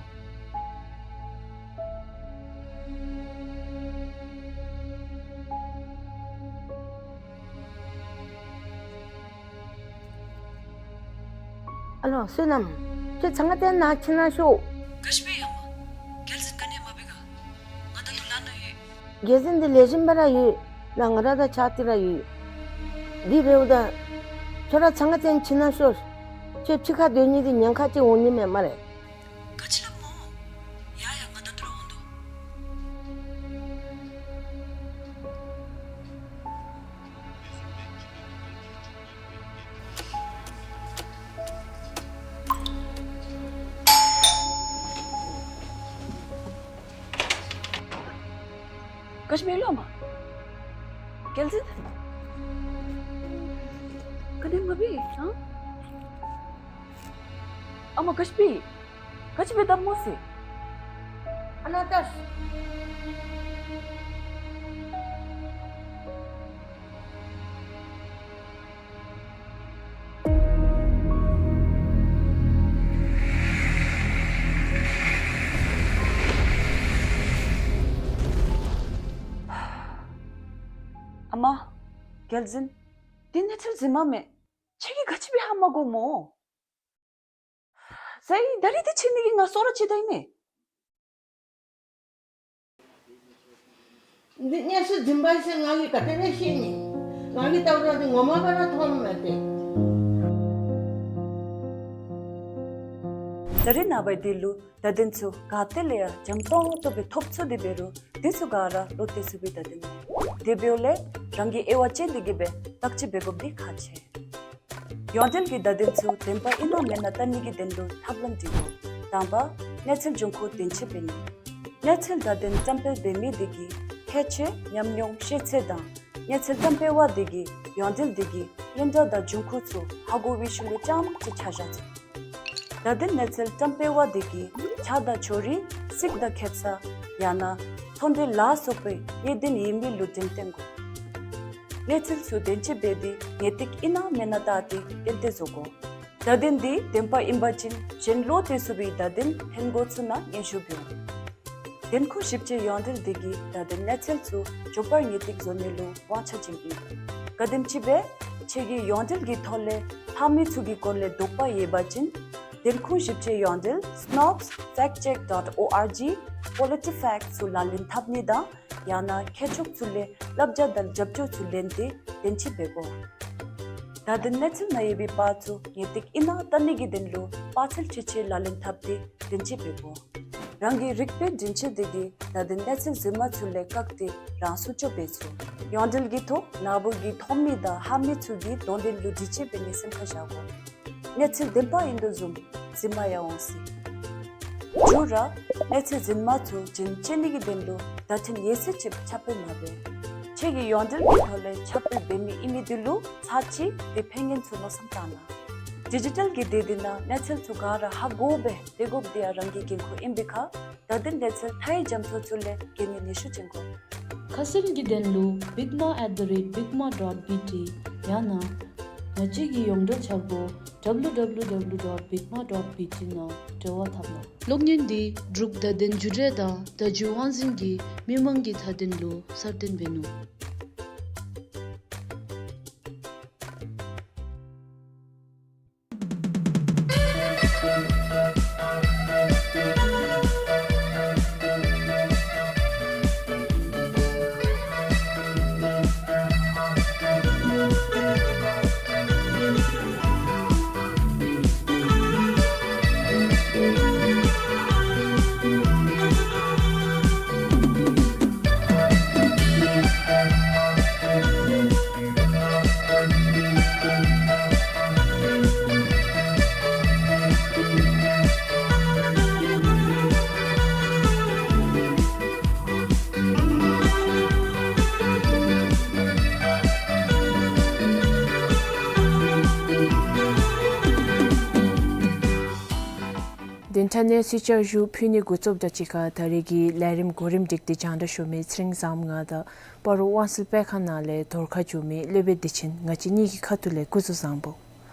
ཨ་ལོ་བསོད་ནམས། ཁྱོད་ཚང་ཁ་ཏེ་ནཱ་ཁྱིམ་ནང་ཤོག། ག་ཅི་འབད་ཡ་མ། རྒྱལ་བཙུན་ག་ནི་ཡང་མ་འབད་ག། ང་ད་ལྟོ་ལཱ་ནང་ཡོད། རྒྱལ་བཙུན་འདི་ལེགས་ཤོམ་སྦེ་ར་ཡོད། ནཱ་ང་ར་དང་ཕྱག་སྟེ་ར་ཡོད། དེ་འབདཝ་ད་ཁྱོད་ར་ཚང་ཁ་ཏེ་ཁྱིམ་ནང་ཤོག། ཁྱོད་ཕྱི་ཁར་སྡོད་ནི་འདི་ཉེན་ཁ་ཅིག་འོང་ནི་མས་སྨ་རེ། ག་ཅི་སླབ་སྨོ། ཡ་ཡ་ང་ད་ལྟོ་ར་འོང་དོ། ག་ཅི་འབད་ལོ་མ། རྒྱལ་བཙུན། ག་ནི་མ་འབད་ཨ། ཨ་མ་ག་ཅི་འབད། ག་ཅི་འབད་དཔ་སྨོ་ཟེར། ཨ་ནཱ་ལྟ་ཤིག། ཨ་མ། རྒྱལ་བཙུན། འདི་གནས་ཚུལ་རྫུན་མ་མེན། ཁྱེད་ཀྱིས་ག་ཅི་འབད་ཧ་མ་གོ་སྨོ། ཟེར་ད་རིས་འདི་ཆེ་ནི་གི་ང་སོ་ར་ཆེ་ད་ཨིན་མས། འདི་གནས་ཚུལ་རྫུན་པ་ཟེར་ང་གིས་ག་དེ་སྦེ་ཤེས་ནི། ང་གིས་བལྟཝ་ད་འདི་ངོ་མ་སྦེ་ར་མཐོངམ་མས་ཏེ། ད་རིས་ནངས་པ་འདི་ལུ་བརྡ་དོན་ཚུ་ག་ཏེ་ལས་ཡང་འཇམ་ཏོང་ཏོ་སྦེ་ཐོབ་ཚུགས་ཏེ་འབད་རུང་འདི་ཚུ་ག་ར་བློ་གཏད་ཚུགས་པའི་བརྡ་དོན་མེན། དེ་འབདཝ་ལས་རང་གིས་དབྱེ་བ་དཔྱད་དེ་གིས་སྦེ་བརྟག་དཔྱད་འབད་དགོཔ་འདི་ཁག་ཆེ། ཡོངས་འབྲེལ་གྱི་བརྡ་དོན་ཚུ་བདེན་པ་ཨིན་ན་མེན་ན་བལྟ་ནི་གི་དོན་ལུ་ཐབས་ལམ་འདི་དགོ། དང་པ། གནས་ཚུལ་འབྱུང་ཁུངས་བདེན་དཔྱད་འབད་ནི། གནས་ཚུལ་བརྡ་དོན་བཀྲམ་སྤེལ་འབད་མི་དེ་གིས་ཁྱད་ཆོས་ཉམས་མྱོང་ཤེས་ཚད་དང་གནས་ཚུལ་བཀྲམ་སྤེལ་བ་དེ་གིས་ཡོངས་འབྲེལ་དེ་གི་སྙན་གྲགས་དང་འབྱུང་ཁུངས་ཚུ་ཧ་གོ་བའི་ཤུལ་ལུ་རྐྱངམ་གཅིག་ཆ་བཞག་ཚུགས། བརྡ་དོན་གནས་ཚུལ་བཀྲམ་སྤེལ་བ་དེ་གིས་ཆ་དང་ཕྱོགས་རིས་རྩིས་དང་ཁེབ་ས་ཡང་ན་ཚོང་འབྲེལ་ལ་སོགས་པའི་གནད་དོན་ཡོད་མི་ལུ་འགྲེམས་སྟོན་དགོ། གནས་ཚུལ་ཚུ་བདེན་དཔྱད་འབད་དེ་ངེས་ཏིག་ཨིན་ན་མེན་ན་བལྟ་སྟེ་ཏན་ཏན་བཟོ་དགོ། བརྡ་དོན་འདི་བདེན་པ་ཨིན་པ་ཅིན་གཞན་བློ་གཏད་ཚུགས་པའི་བརྡ་དོན་ལྷན་རྒྱས་ཚུ་ནང་སྙན་ཞུ་འབྱོན། བདེན་ཁུངས་ཞིབ་དཔྱད་ཡོངས་འབྲེལ་དེ་གིས་བརྡ་དོན་གནས་ཚུལ་ཚུ་མགྱོགས་པར་ངེས་ཏིག་བཟོ་ནི་ལུ་དབང་ཆ་བྱིན་ཨིན། གལ་སྲིད་ཅིག་སྦེ་ཁྱེད་ཀྱིས་ཡོངས་འབྲེལ་གྱི་ཐོག་ལས་ལྷག་མི་ཚུ་གི་སྐོར་ལས་དོགས་པ་ཡོད་པ་ཅིན་བདེན་ཁུངས་ཞིབ་དཔྱད་ཡོངས་འབྲེལ་Snopes Fact Check dot org, PolitiFact ཚུ་ལག་ལེན་འཐབ་ནི་དང་ཡང་ན་མཁས་མཆོག་ཚུ་ལས་བསླབ་བྱ་དང་རྒྱབ་སྐྱོར་ཚུ་ལེན་ཏེ་བདེན་དཔྱད་འབད་དགོ། བརྡ་དོན་གནས་ཚུལ་ནང་ཡོད་པའི་པར་ཚུ་ངེས་ཏིག་ཨིན་ན་བལྟ་ནི་གི་དོན་ལུ་པར་ཚུ་ཁྱད་ཆོས་ལག་ལེན་འཐབ་སྟེ་བདེན་དཔྱད་འབད་དགོ། རང་གི་རིག་པའི་འདྲེན་བྱེད་དེ་གིས་བརྡ་དོན་གནས་ཚུལ་རྫུན་མ་ཚུ་ལས་བཀག་སྟེ་རང་སྲུང་སྐྱོབ་འབད་ཚུགས། ཡོངས་འབྲེལ་གྱི་ཐོག་ནཱ་བུ་གི་ཐོབ་མི་དང་ལྷག་མི་ཚུ་གི་དོན་དོན་ལུ་དྲི་དཔྱད་འབད་ནི་སེམས་ཁར་བཞག་དགོ། གནས་ཚུལ་བདེན་པ་ཨིན་དོ་བཟུམ་རྫུན་མ་ཡང་འོང་སྲིད། མཇུག་ར་གནས་ཚུལ་རྫུན་མ་ཚུ་རྒྱུན་བཅད་ནི་གི་དོན་ལུ་བརྡ་དོན་ཡོད་ཚད་ཅིག་ཁྱབ་སྤེལ་མ་འབད། ཁྱེད་ཀྱིས་ཡོངས་འབྲེལ་གྱི་ཐོག་ལས་ཁྱབ་སྤེལ་འབད་མི་ཨིན་མི་དེ་ལུ་ཚར་གཅིག་དེ་ཕན་ངེས་ཚུ་མནོ་བསམ་བཏང་གནང་། ཌི་ཇི་ཊལ་གྱི་སྡེ་འདི་ནང་གནས་ཚུལ་ཚུ་ག་ར་ཧ་གོ་སྦེ་སྡོད་དགོཔ་དེ་ཡང་རང་གི་འགན་ཁུར་ཨིན་པའི་ཁར་བརྡ་དོན་གནས་ཚུལ་མཐའ་ཡས་རྒྱ་མཚོ་ཚུ་ལས་རྒྱལ་ནི་ནུས་ཤུགས་ཅན་དགོ། ཁ་གསལ་གྱི་དོན་ལུ་bigma at the rate bigma dot B T ཡང་ན་ང་བཅས་ཀྱི་ཡོངས་འབྲེལ་འཆར་སྒོ་W W W dot bigma dot B T ནང་འབྲེལ་བ་འཐབ་གནང་། གློག་བརྙན་འདི་འབྲུག་བརྡ་དོན་བརྒྱུད་འབྲེལ་དང་བརྡ་བརྒྱུད་དབང་འཛིན་གྱིས་མི་མང་གི་བརྡ་དོན་ལུ་གསར་བཏོན་འབད་ནུག། བདུན་ཕྲག་གནས་ཚུལ་བསྐྱར་ཞུ་ཕུལ་ནི་འགོ་བཙུགསཔ་དང་གཅིག་ཁར་ད་རེས་ཀྱི་ལས་རིམ་གོ་རིམ་སྒྲིག་སྟེ་རྒྱང་བསྒྲགས་ཞུ་མི་ཚེ་རིང་བཟངམོ་ང་དང་སྤ་རོ་དབང་གསལ་སྤེལ་ཁང་ནང་ལས་རྫོང་ཁ་འགྱོ་མི་སློབ་དཔོན་བདེ་ཆེན་ང་བཅས་གཉིས་ཀྱི་ཁ་ཐུག་ལས་སྐུ་གཟུགས་བཟང་པོ།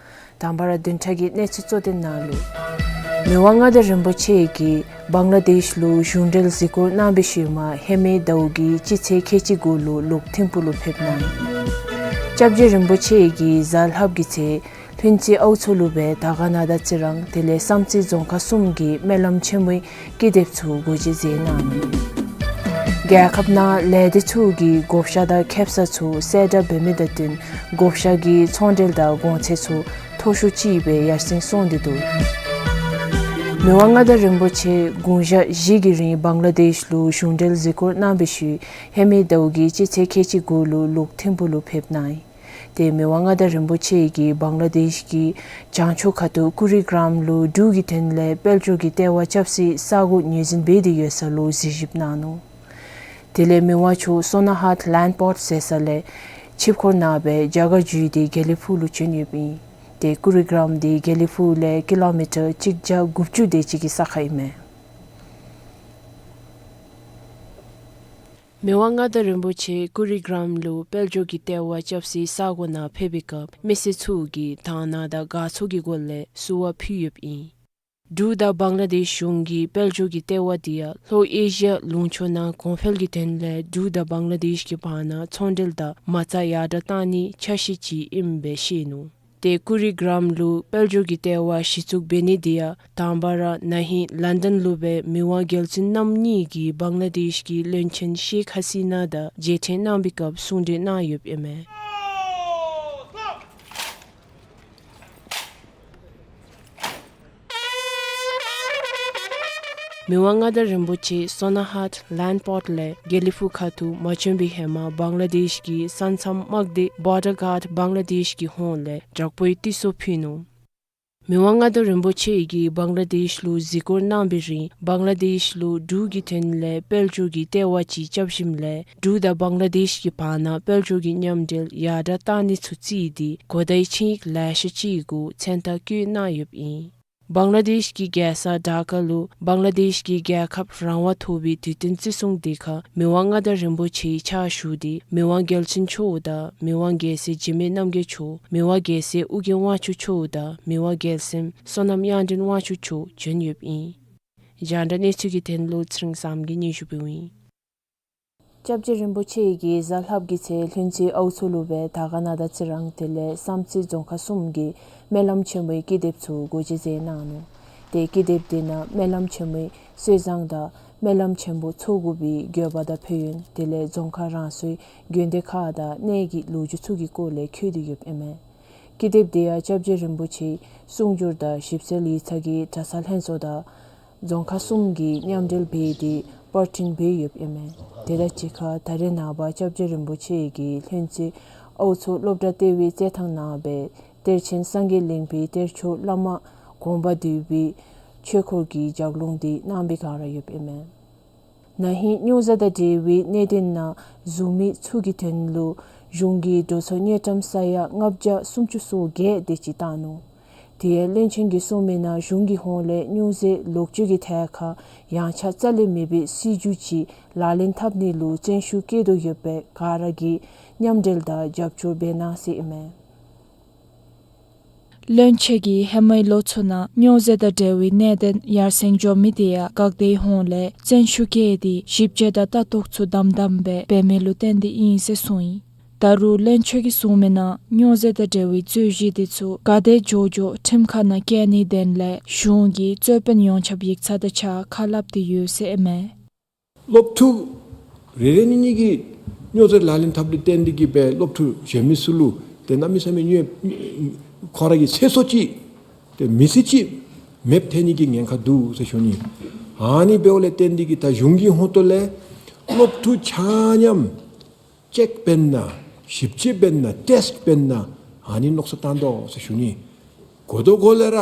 དང་པ་ར་བདུན་ཕྲག་གི་གནས་ཚུལ་གཙོ་དོན་ནང་ལུ། མི་དབང་མངའ་བདག་རིན་པོ་ཆེ་གིས་བང་ལ་དེཤ་ལུ་གཞུང་འབྲེལ་གཟིགས་སྐོར་གནང་བའི་ཤུལ་མ་ཧེ་མའི་ཟླཝ་གི་སྤྱི་ཚེས་ཁལ་གཅིག་དགུ་ལུ་ལུགས་ཐིམ་ཕུག་ལུ་ཕེབས་གནང་ཡི། སྐྱབས་རྗེ་རིན་པོ་ཆེ་གིས་གཟའ་ལྷགཔ་གི་ཚེ་ལྷུན་རྩེ་ཨའུ་མཚོ་ལུ་སྦེ་དར་དཀར་ནག་དང་རྩི་རང་དེ་ལས་བསམ་རྩེ་རྫོང་ཁག་གསུམ་གྱི་སྨོན་ལམ་ཆེན་མོའི་ཀི་དེབ་ཚུ་སྒོ་འབྱེད་མཛད་གནང་ནུག། རྒྱལ་ཁབ་ནང་ལས་སྡེ་ཚུ་གིས་བགོ་བཤའ་དང་ཁེབ་ས་ཚུ་གསལ་བསྒྲགས་འབད་མི་དང་བསྟུན་བགོ་བཤའ་གི་ཚོང་འབྲེལ་དང་གོང་ཚད་ཚུ་མཐོ་ཤོས་ཅིག་སྦེ་ཡར་སེང་སོང་སྟེ་འདུག། མི་དབང་མངའ་བདག་རིན་པོ་ཆེ་དགུང་ཞག་བཞི་གི་རིང་བང་ལ་དེཤ་ལུ་གཞུང་འབྲེལ་གཟིགས་སྐོར་གནང་བའི་ཤུལ་ཧེ་མའི་ཟླཝ་གི་སྤྱི་ཚེས་ཁལ་གཅིག་དགུ་ལུ་ལུགས་ཐིམ་ཕུག་ལུ་ཕེབས་གནང་ཡི། ཏེ་མི་དབང་མངའ་བདག་རིན་པོ་ཆེ་གིས་བང་ལ་དེཤ་གི་བྱང་ཕྱོགས་ཁ་ཐུག་ཀུ་རི་གྲམ་ལུ་འབྲུག་གི་དོན་ལས་དཔལ་འབྱོར་གྱི་ལྟེ་བ་རྐྱབ་སའི་ས་གོ་ངོས་འཛིན་འབད་དེ་ཡོད་ས་ལུ་གཟིགས་ཞིབ་གནང་ནུག། དེ་ལས་མི་དབང་མཆོག་སོ་ན་ཧཊ་ལེནཌ་པོརཊ་ཟེར་ས་ལས་ཆིབས་འཁོར་ནང་སྦེ་རྒྱ་གར་བརྒྱུད་དེ་དགེ་ལེགས་ཕུག་ལུ་བྱོན་ཡོདཔ་ཨིན། ཏེ་ཀུ་རི་གྲམ་དེ་དགེ་ལེགས་ཕུག་ལས་ཀི་ལོ་མི་ཊར་གཅིག་བརྒྱ་དགུ་བཅུ་དེ་ཅིག་གི་ས་ཁར་ཨིན་མས། མི་དབང་མངའ་བདག་རིན་པོ་ཆེ་ཀུ་རི་གྲམ་ལུ་དཔལ་འབྱོར་གྱི་ལྟེ་བ་རྐྱབ་སའི་ས་གོ་ནང་ཕེབས་པའི་སྐབས་མི་སེར་ཚུ་གིས་དག་སྣང་དང་དགའ་ཚོར་གྱི་སྒོ་ལས་བསུ་བ་ཕུལ་ཡོདཔ་ཨིན། འབྲུག་དང་བང་ལ་དེཤ་གཞུང་གི་དཔལ་འབྱོར་གྱི་ལྟེ་བ་དེ་ཡང་ལྷོ་ཨེ་ཤི་ཡ་ལུང་ཕྱོགས་ནང་གོང་འཕེལ་གྱི་དོན་ལས་འབྲུག་དང་བང་ལ་དེཤ་གི་བར་ན་ཚོང་འབྲེལ་དང་མ་རྩ་ཡར་དྲག་གཏང་ནིའི་འཆར་གཞི་ཅིག་ཨིནམ་སྦེ་བཤད་ནུག། ཏེ་ཀུ་རི་གྲམ་ལུ་དཔལ་འབྱོར་གྱི་ལྟེ་བ་གཞི་བཙུགས་འབད་ནི་དེ་ཡང་དང་པ་ར་ན་ཧིང་ལཱན་ཌཱན་ལུ་སྦེ་མི་དབང་རྒྱལ་བཙུན་རྣམ་གཉིས་ཀྱིས་བང་ལ་དེཤ་གི་བློན་ཆེན་ཤེག་ཧ་སི་ན་དང་མཇལ་འཕྲད་གནང་བའི་སྐབས་གསུང་གྲོས་གནང་ཡོདཔ་ཨིན་མས། མི་དབང་མངའ་བདག་རིན་པོ་ཆེ་སོ་ན་ཧཊ་ལཱནཌ་པོརཊ་ལས་དགེ་ལེགས་ཕུག་ཁ་ཐུག་མ་བྱོན་པའི་ཧེ་མ་བང་ལ་དེཤ་གི་ས་མཚམས་དམག་སྡེ་བོར་ཌར་གཱརཌ་བང་ལ་དེཤ་གི་ཧོངས་ལས་དྲག་པོའི་དྲི་སོ་ཕུལ་ནུག། མི་དབང་མངའ་བདག་རིན་པོ་ཆེ་གིས་བང་ལ་དེཤ་ལུ་གཟིགས་སྐོར་གནང་བའི་རིང་བང་ལ་དེཤ་ལུ་འབྲུག་གི་དོན་ལས་དཔལ་འབྱོར་གྱི་ལྟེ་བ་ཅིག་རྐྱབ་ཞིནམ་ལས་འབྲུག་དང་བང་ལ་དེཤ་གི་བར་ན་དཔལ་འབྱོར་གྱི་མཉམ་འབྲེལ་ཡར་དྲག་གཏང་ནི་ཚུ་བརྩིས་ཏེ་གོ་བརྡའི་ཆིངས་ཡིག་ལེ་ཤ་ཅིག་གུ་མཚན་རྟགས་བཀོད་གནང་ཡོདཔ་ཨིན། བང་ལ་དེཤ་གི་རྒྱལ་ས་ཌ་ཀ་ལུ་བང་ལ་དེཤ་གི་རྒྱལ་ཁབ་རང་དབང་ཐོབ་པའི་དུས་སྟོན་བརྩི་སྲུང་དེ་ཁར་མི་དབང་མངའ་བདག་རིན་པོ་ཆེའི་ཕྱག་ཞུ་སྟེ་མི་དབང་རྒྱལ་བཙུན་མཆོག་དང་མི་དབང་རྒྱལ་སྲས་འཇིགས་མེད་རྣམ་རྒྱལ་མཆོག། མི་དབང་རྒྱལ་སྲས་ཨོ་རྒྱན་དབང་ཕྱུག་མཆོག་དང་མི་དབང་རྒྱལ་མཚན་བསོད་ནམས་དབྱངས་ལྡན་དབང་ཕྱུག་མཆོག་བྱོན་ཡོདཔ་ཨིན། རྒྱང་བསྒྲགས་གནས་ཚུལ་གྱི་དོན་ལུ་ཚེ་རིང་བཟངམོ་གིས་སྙན་ཞུ་ཕུལཝ་ཨིན། སྐྱབས་རྗེ་རིན་པོ་ཆེ་གིས་གཟའ་ལྷགཔ་གི་ཚེ་ལྷུན་རྩེ་ཨའུ་མཚོ་ལུ་སྦེ་དར་དཀར་ནག་དང་རྩི་རང་དེ་ལས་བསམ་རྩེ་རྫོང་ཁག་གསུམ་གྱི་སྨོན་ལམ་ཆེན་མོའི་ཀི་དེབ་ཚུ་སྒོ་འབྱེད་མཛད་གནང་ནུག། ཏེ་ཀི་དེབ་དེ་ནང་སྨོན་ལམ་ཆེན་མོའི་སྲོལ་བཟང་དང་སྨོན་ལམ་ཆེན་པོ་འཚོགས་དགོ་པའི་དགོས་པ་དང་ཕན་ཡོན་དེ་ལས་རྫོང་ཁག་རང་སོའི་དགོན་སྡེ་ཁག་དང་གནས་ཀྱི་ལོ་རྒྱུས་ཚུ་གི་སྐོར་ལས་འཁོད་དེ་ཡོདཔ་ཨིན་མས། ཀི་དེབ་དེ་ཡང་སྐྱབས་རྗེ་རིན་པོ་ཆེའི་གསུང་སྒྱུར་དང་ཞིབ་འཚོལ་ཡིག་ཚང་གི་གྲྭ་ཚང་ལྷན་ཚོགས་དང་རྫོང་ཁག་གསུམ་གྱིས་མཉམ་འབྲེལ་འབད་དེ་པར་སྐྲུན་འབད་ཡོདཔ་ཨིན་མས། དེ་དང་གཅིག་ཁར་ད་རེས་ནངས་པ་སྐྱབས་རྗེ་རིན་པོ་ཆེ་གིས་ལྷུན་རྩེ་ཨའུ་མཚོ་སློབ་གྲྭ་ལྟེ་བའི་རྩེད་ཐང་ནང་སྦེ་གཏེར་ཆེན་སངས་རྒྱས་གླིང་པའི་གཏེར་ཆོས་བླ་མ་དགོངས་པ་འདུས་པའི་ཆོས་འཁོར་གྱི་ལྗགས་ལུང་འདི་གནང་བའི་བསྒང་ར་ཡོདཔ་ཨིན་མས། ན་ཧིང་རྙོག་ཟ་དང་འབྲེལ་བའི་གནད་དོན་ནང་ཟུར་མི་ཚུ་གི་དོན་ལུ་གཞུང་གིས་འགྲོ་སོང་དངུལ་ཀྲམ་ས་ཡ་ལྔ་བརྒྱ་སུམ་ཅུ་སོ་བརྒྱད་དེ་ཅིག་བཏང་ནུག། དེ་ཡང་བློན་ཆེན་གྱིས་གསུངས་མིའི་ནང་གཞུང་གི་ཧོངས་ལས་སྨྱོ་རྫས་ལོག་སྤྱོད་ཀྱི་ཐད་ཁར་ཡངས་ཆག་རྩ་ལས་མེད་པའི་སྲིད་བྱུས་ཅིག་ལག་ལེན་འཐབ་ནི་ལུ་བརྩོན་ཤུགས་བསྐྱེད་དོ་ཡོདཔ་སྦེ་ག་ར་གིས་མཉམ་འབྲེལ་དང་རྒྱབ་སྐྱོར་འབད་གནང་ཟེར་ཨིན་མས། བློན་ཆེན་གྱིས་ཧེ་མའི་ལོ་ཚུ་ནང་སྨྱོ་རྫས་དང་འབྲེལ་བའི་གནད་དོན་ཡར་སེང་འགྱོ་མི་དེ་ཡང་འགག་སྡེའི་ཧོངས་ལས་བརྩོན་ཤུགས་བསྐྱེད་དེ་ཞིབ་དཔྱད་དང་ལྟ་རྟོག་ཚུ་དམ་དམ་སྦེ་འབད་མི་ལུ་བརྟེན་ཏེ་ཨིན་ཟེར་གསུངས་ཡི། ད་རུང་བློན་ཆེན་གྱིས་གསུངས་མིའི་ནང་སྨྱོ་རྫས་དང་འབྲེལ་བའི་རྩོད་གཞི་དེ་ཚུ་ག་དེ་མགྱོགས་མགྱོགས་ཁྲིམས་ཁང་ནང་བཀལ་ནིའི་དོན་ལས་གཞུང་གིས་རྩོད་དཔོན་ཡོངས་ཁྱབ་ཡིག་ཚང་དང་གཅིག་ཁར་སླབ་སྟེ་ཡོད་ཟེར་ཨིན་མས། སློབ་ཕྲུག་རེ་རེ་གཉིས་གཉིས་ཀྱིས་སྨྱོ་རྫས་ལག་ལེན་འཐབ་ལུ་བརྟེན་ཏེ་གིས་སྦེ་སློབ་ཕྲུག་གཞན་མི་ཚུ་ལུ་ཏེ་གནམ་མེད་ས་མེད་སྨྱོ་ཁོ་ར་གི་ཚེ་སྲོག་ཅིག་ཏེ་མི་ཚེ་ཅིག་མེདཔ་ཐལ་ནི་གི་ཉེན་ཁ་འདུག་ཟེར་ཞུ་ནི། ཨ་ནི་འབདཝ་ལས་བརྟེན་ཏེ་གིས་ད་གཞུང་གི་ཧོངས་ལས་སློབ་ཕྲུག་ཆ་མཉམ་ཅེཀ་འབད་ན་ཞིབ་དཔྱད་འབད་ན་ཊེསཊ་འབད་ན་ཨ་ནི་མནོ་བསམ་བཏང་དོ་ཟེར་ཞུ་ནི། གོ་དོ་གོ་ལས་ར་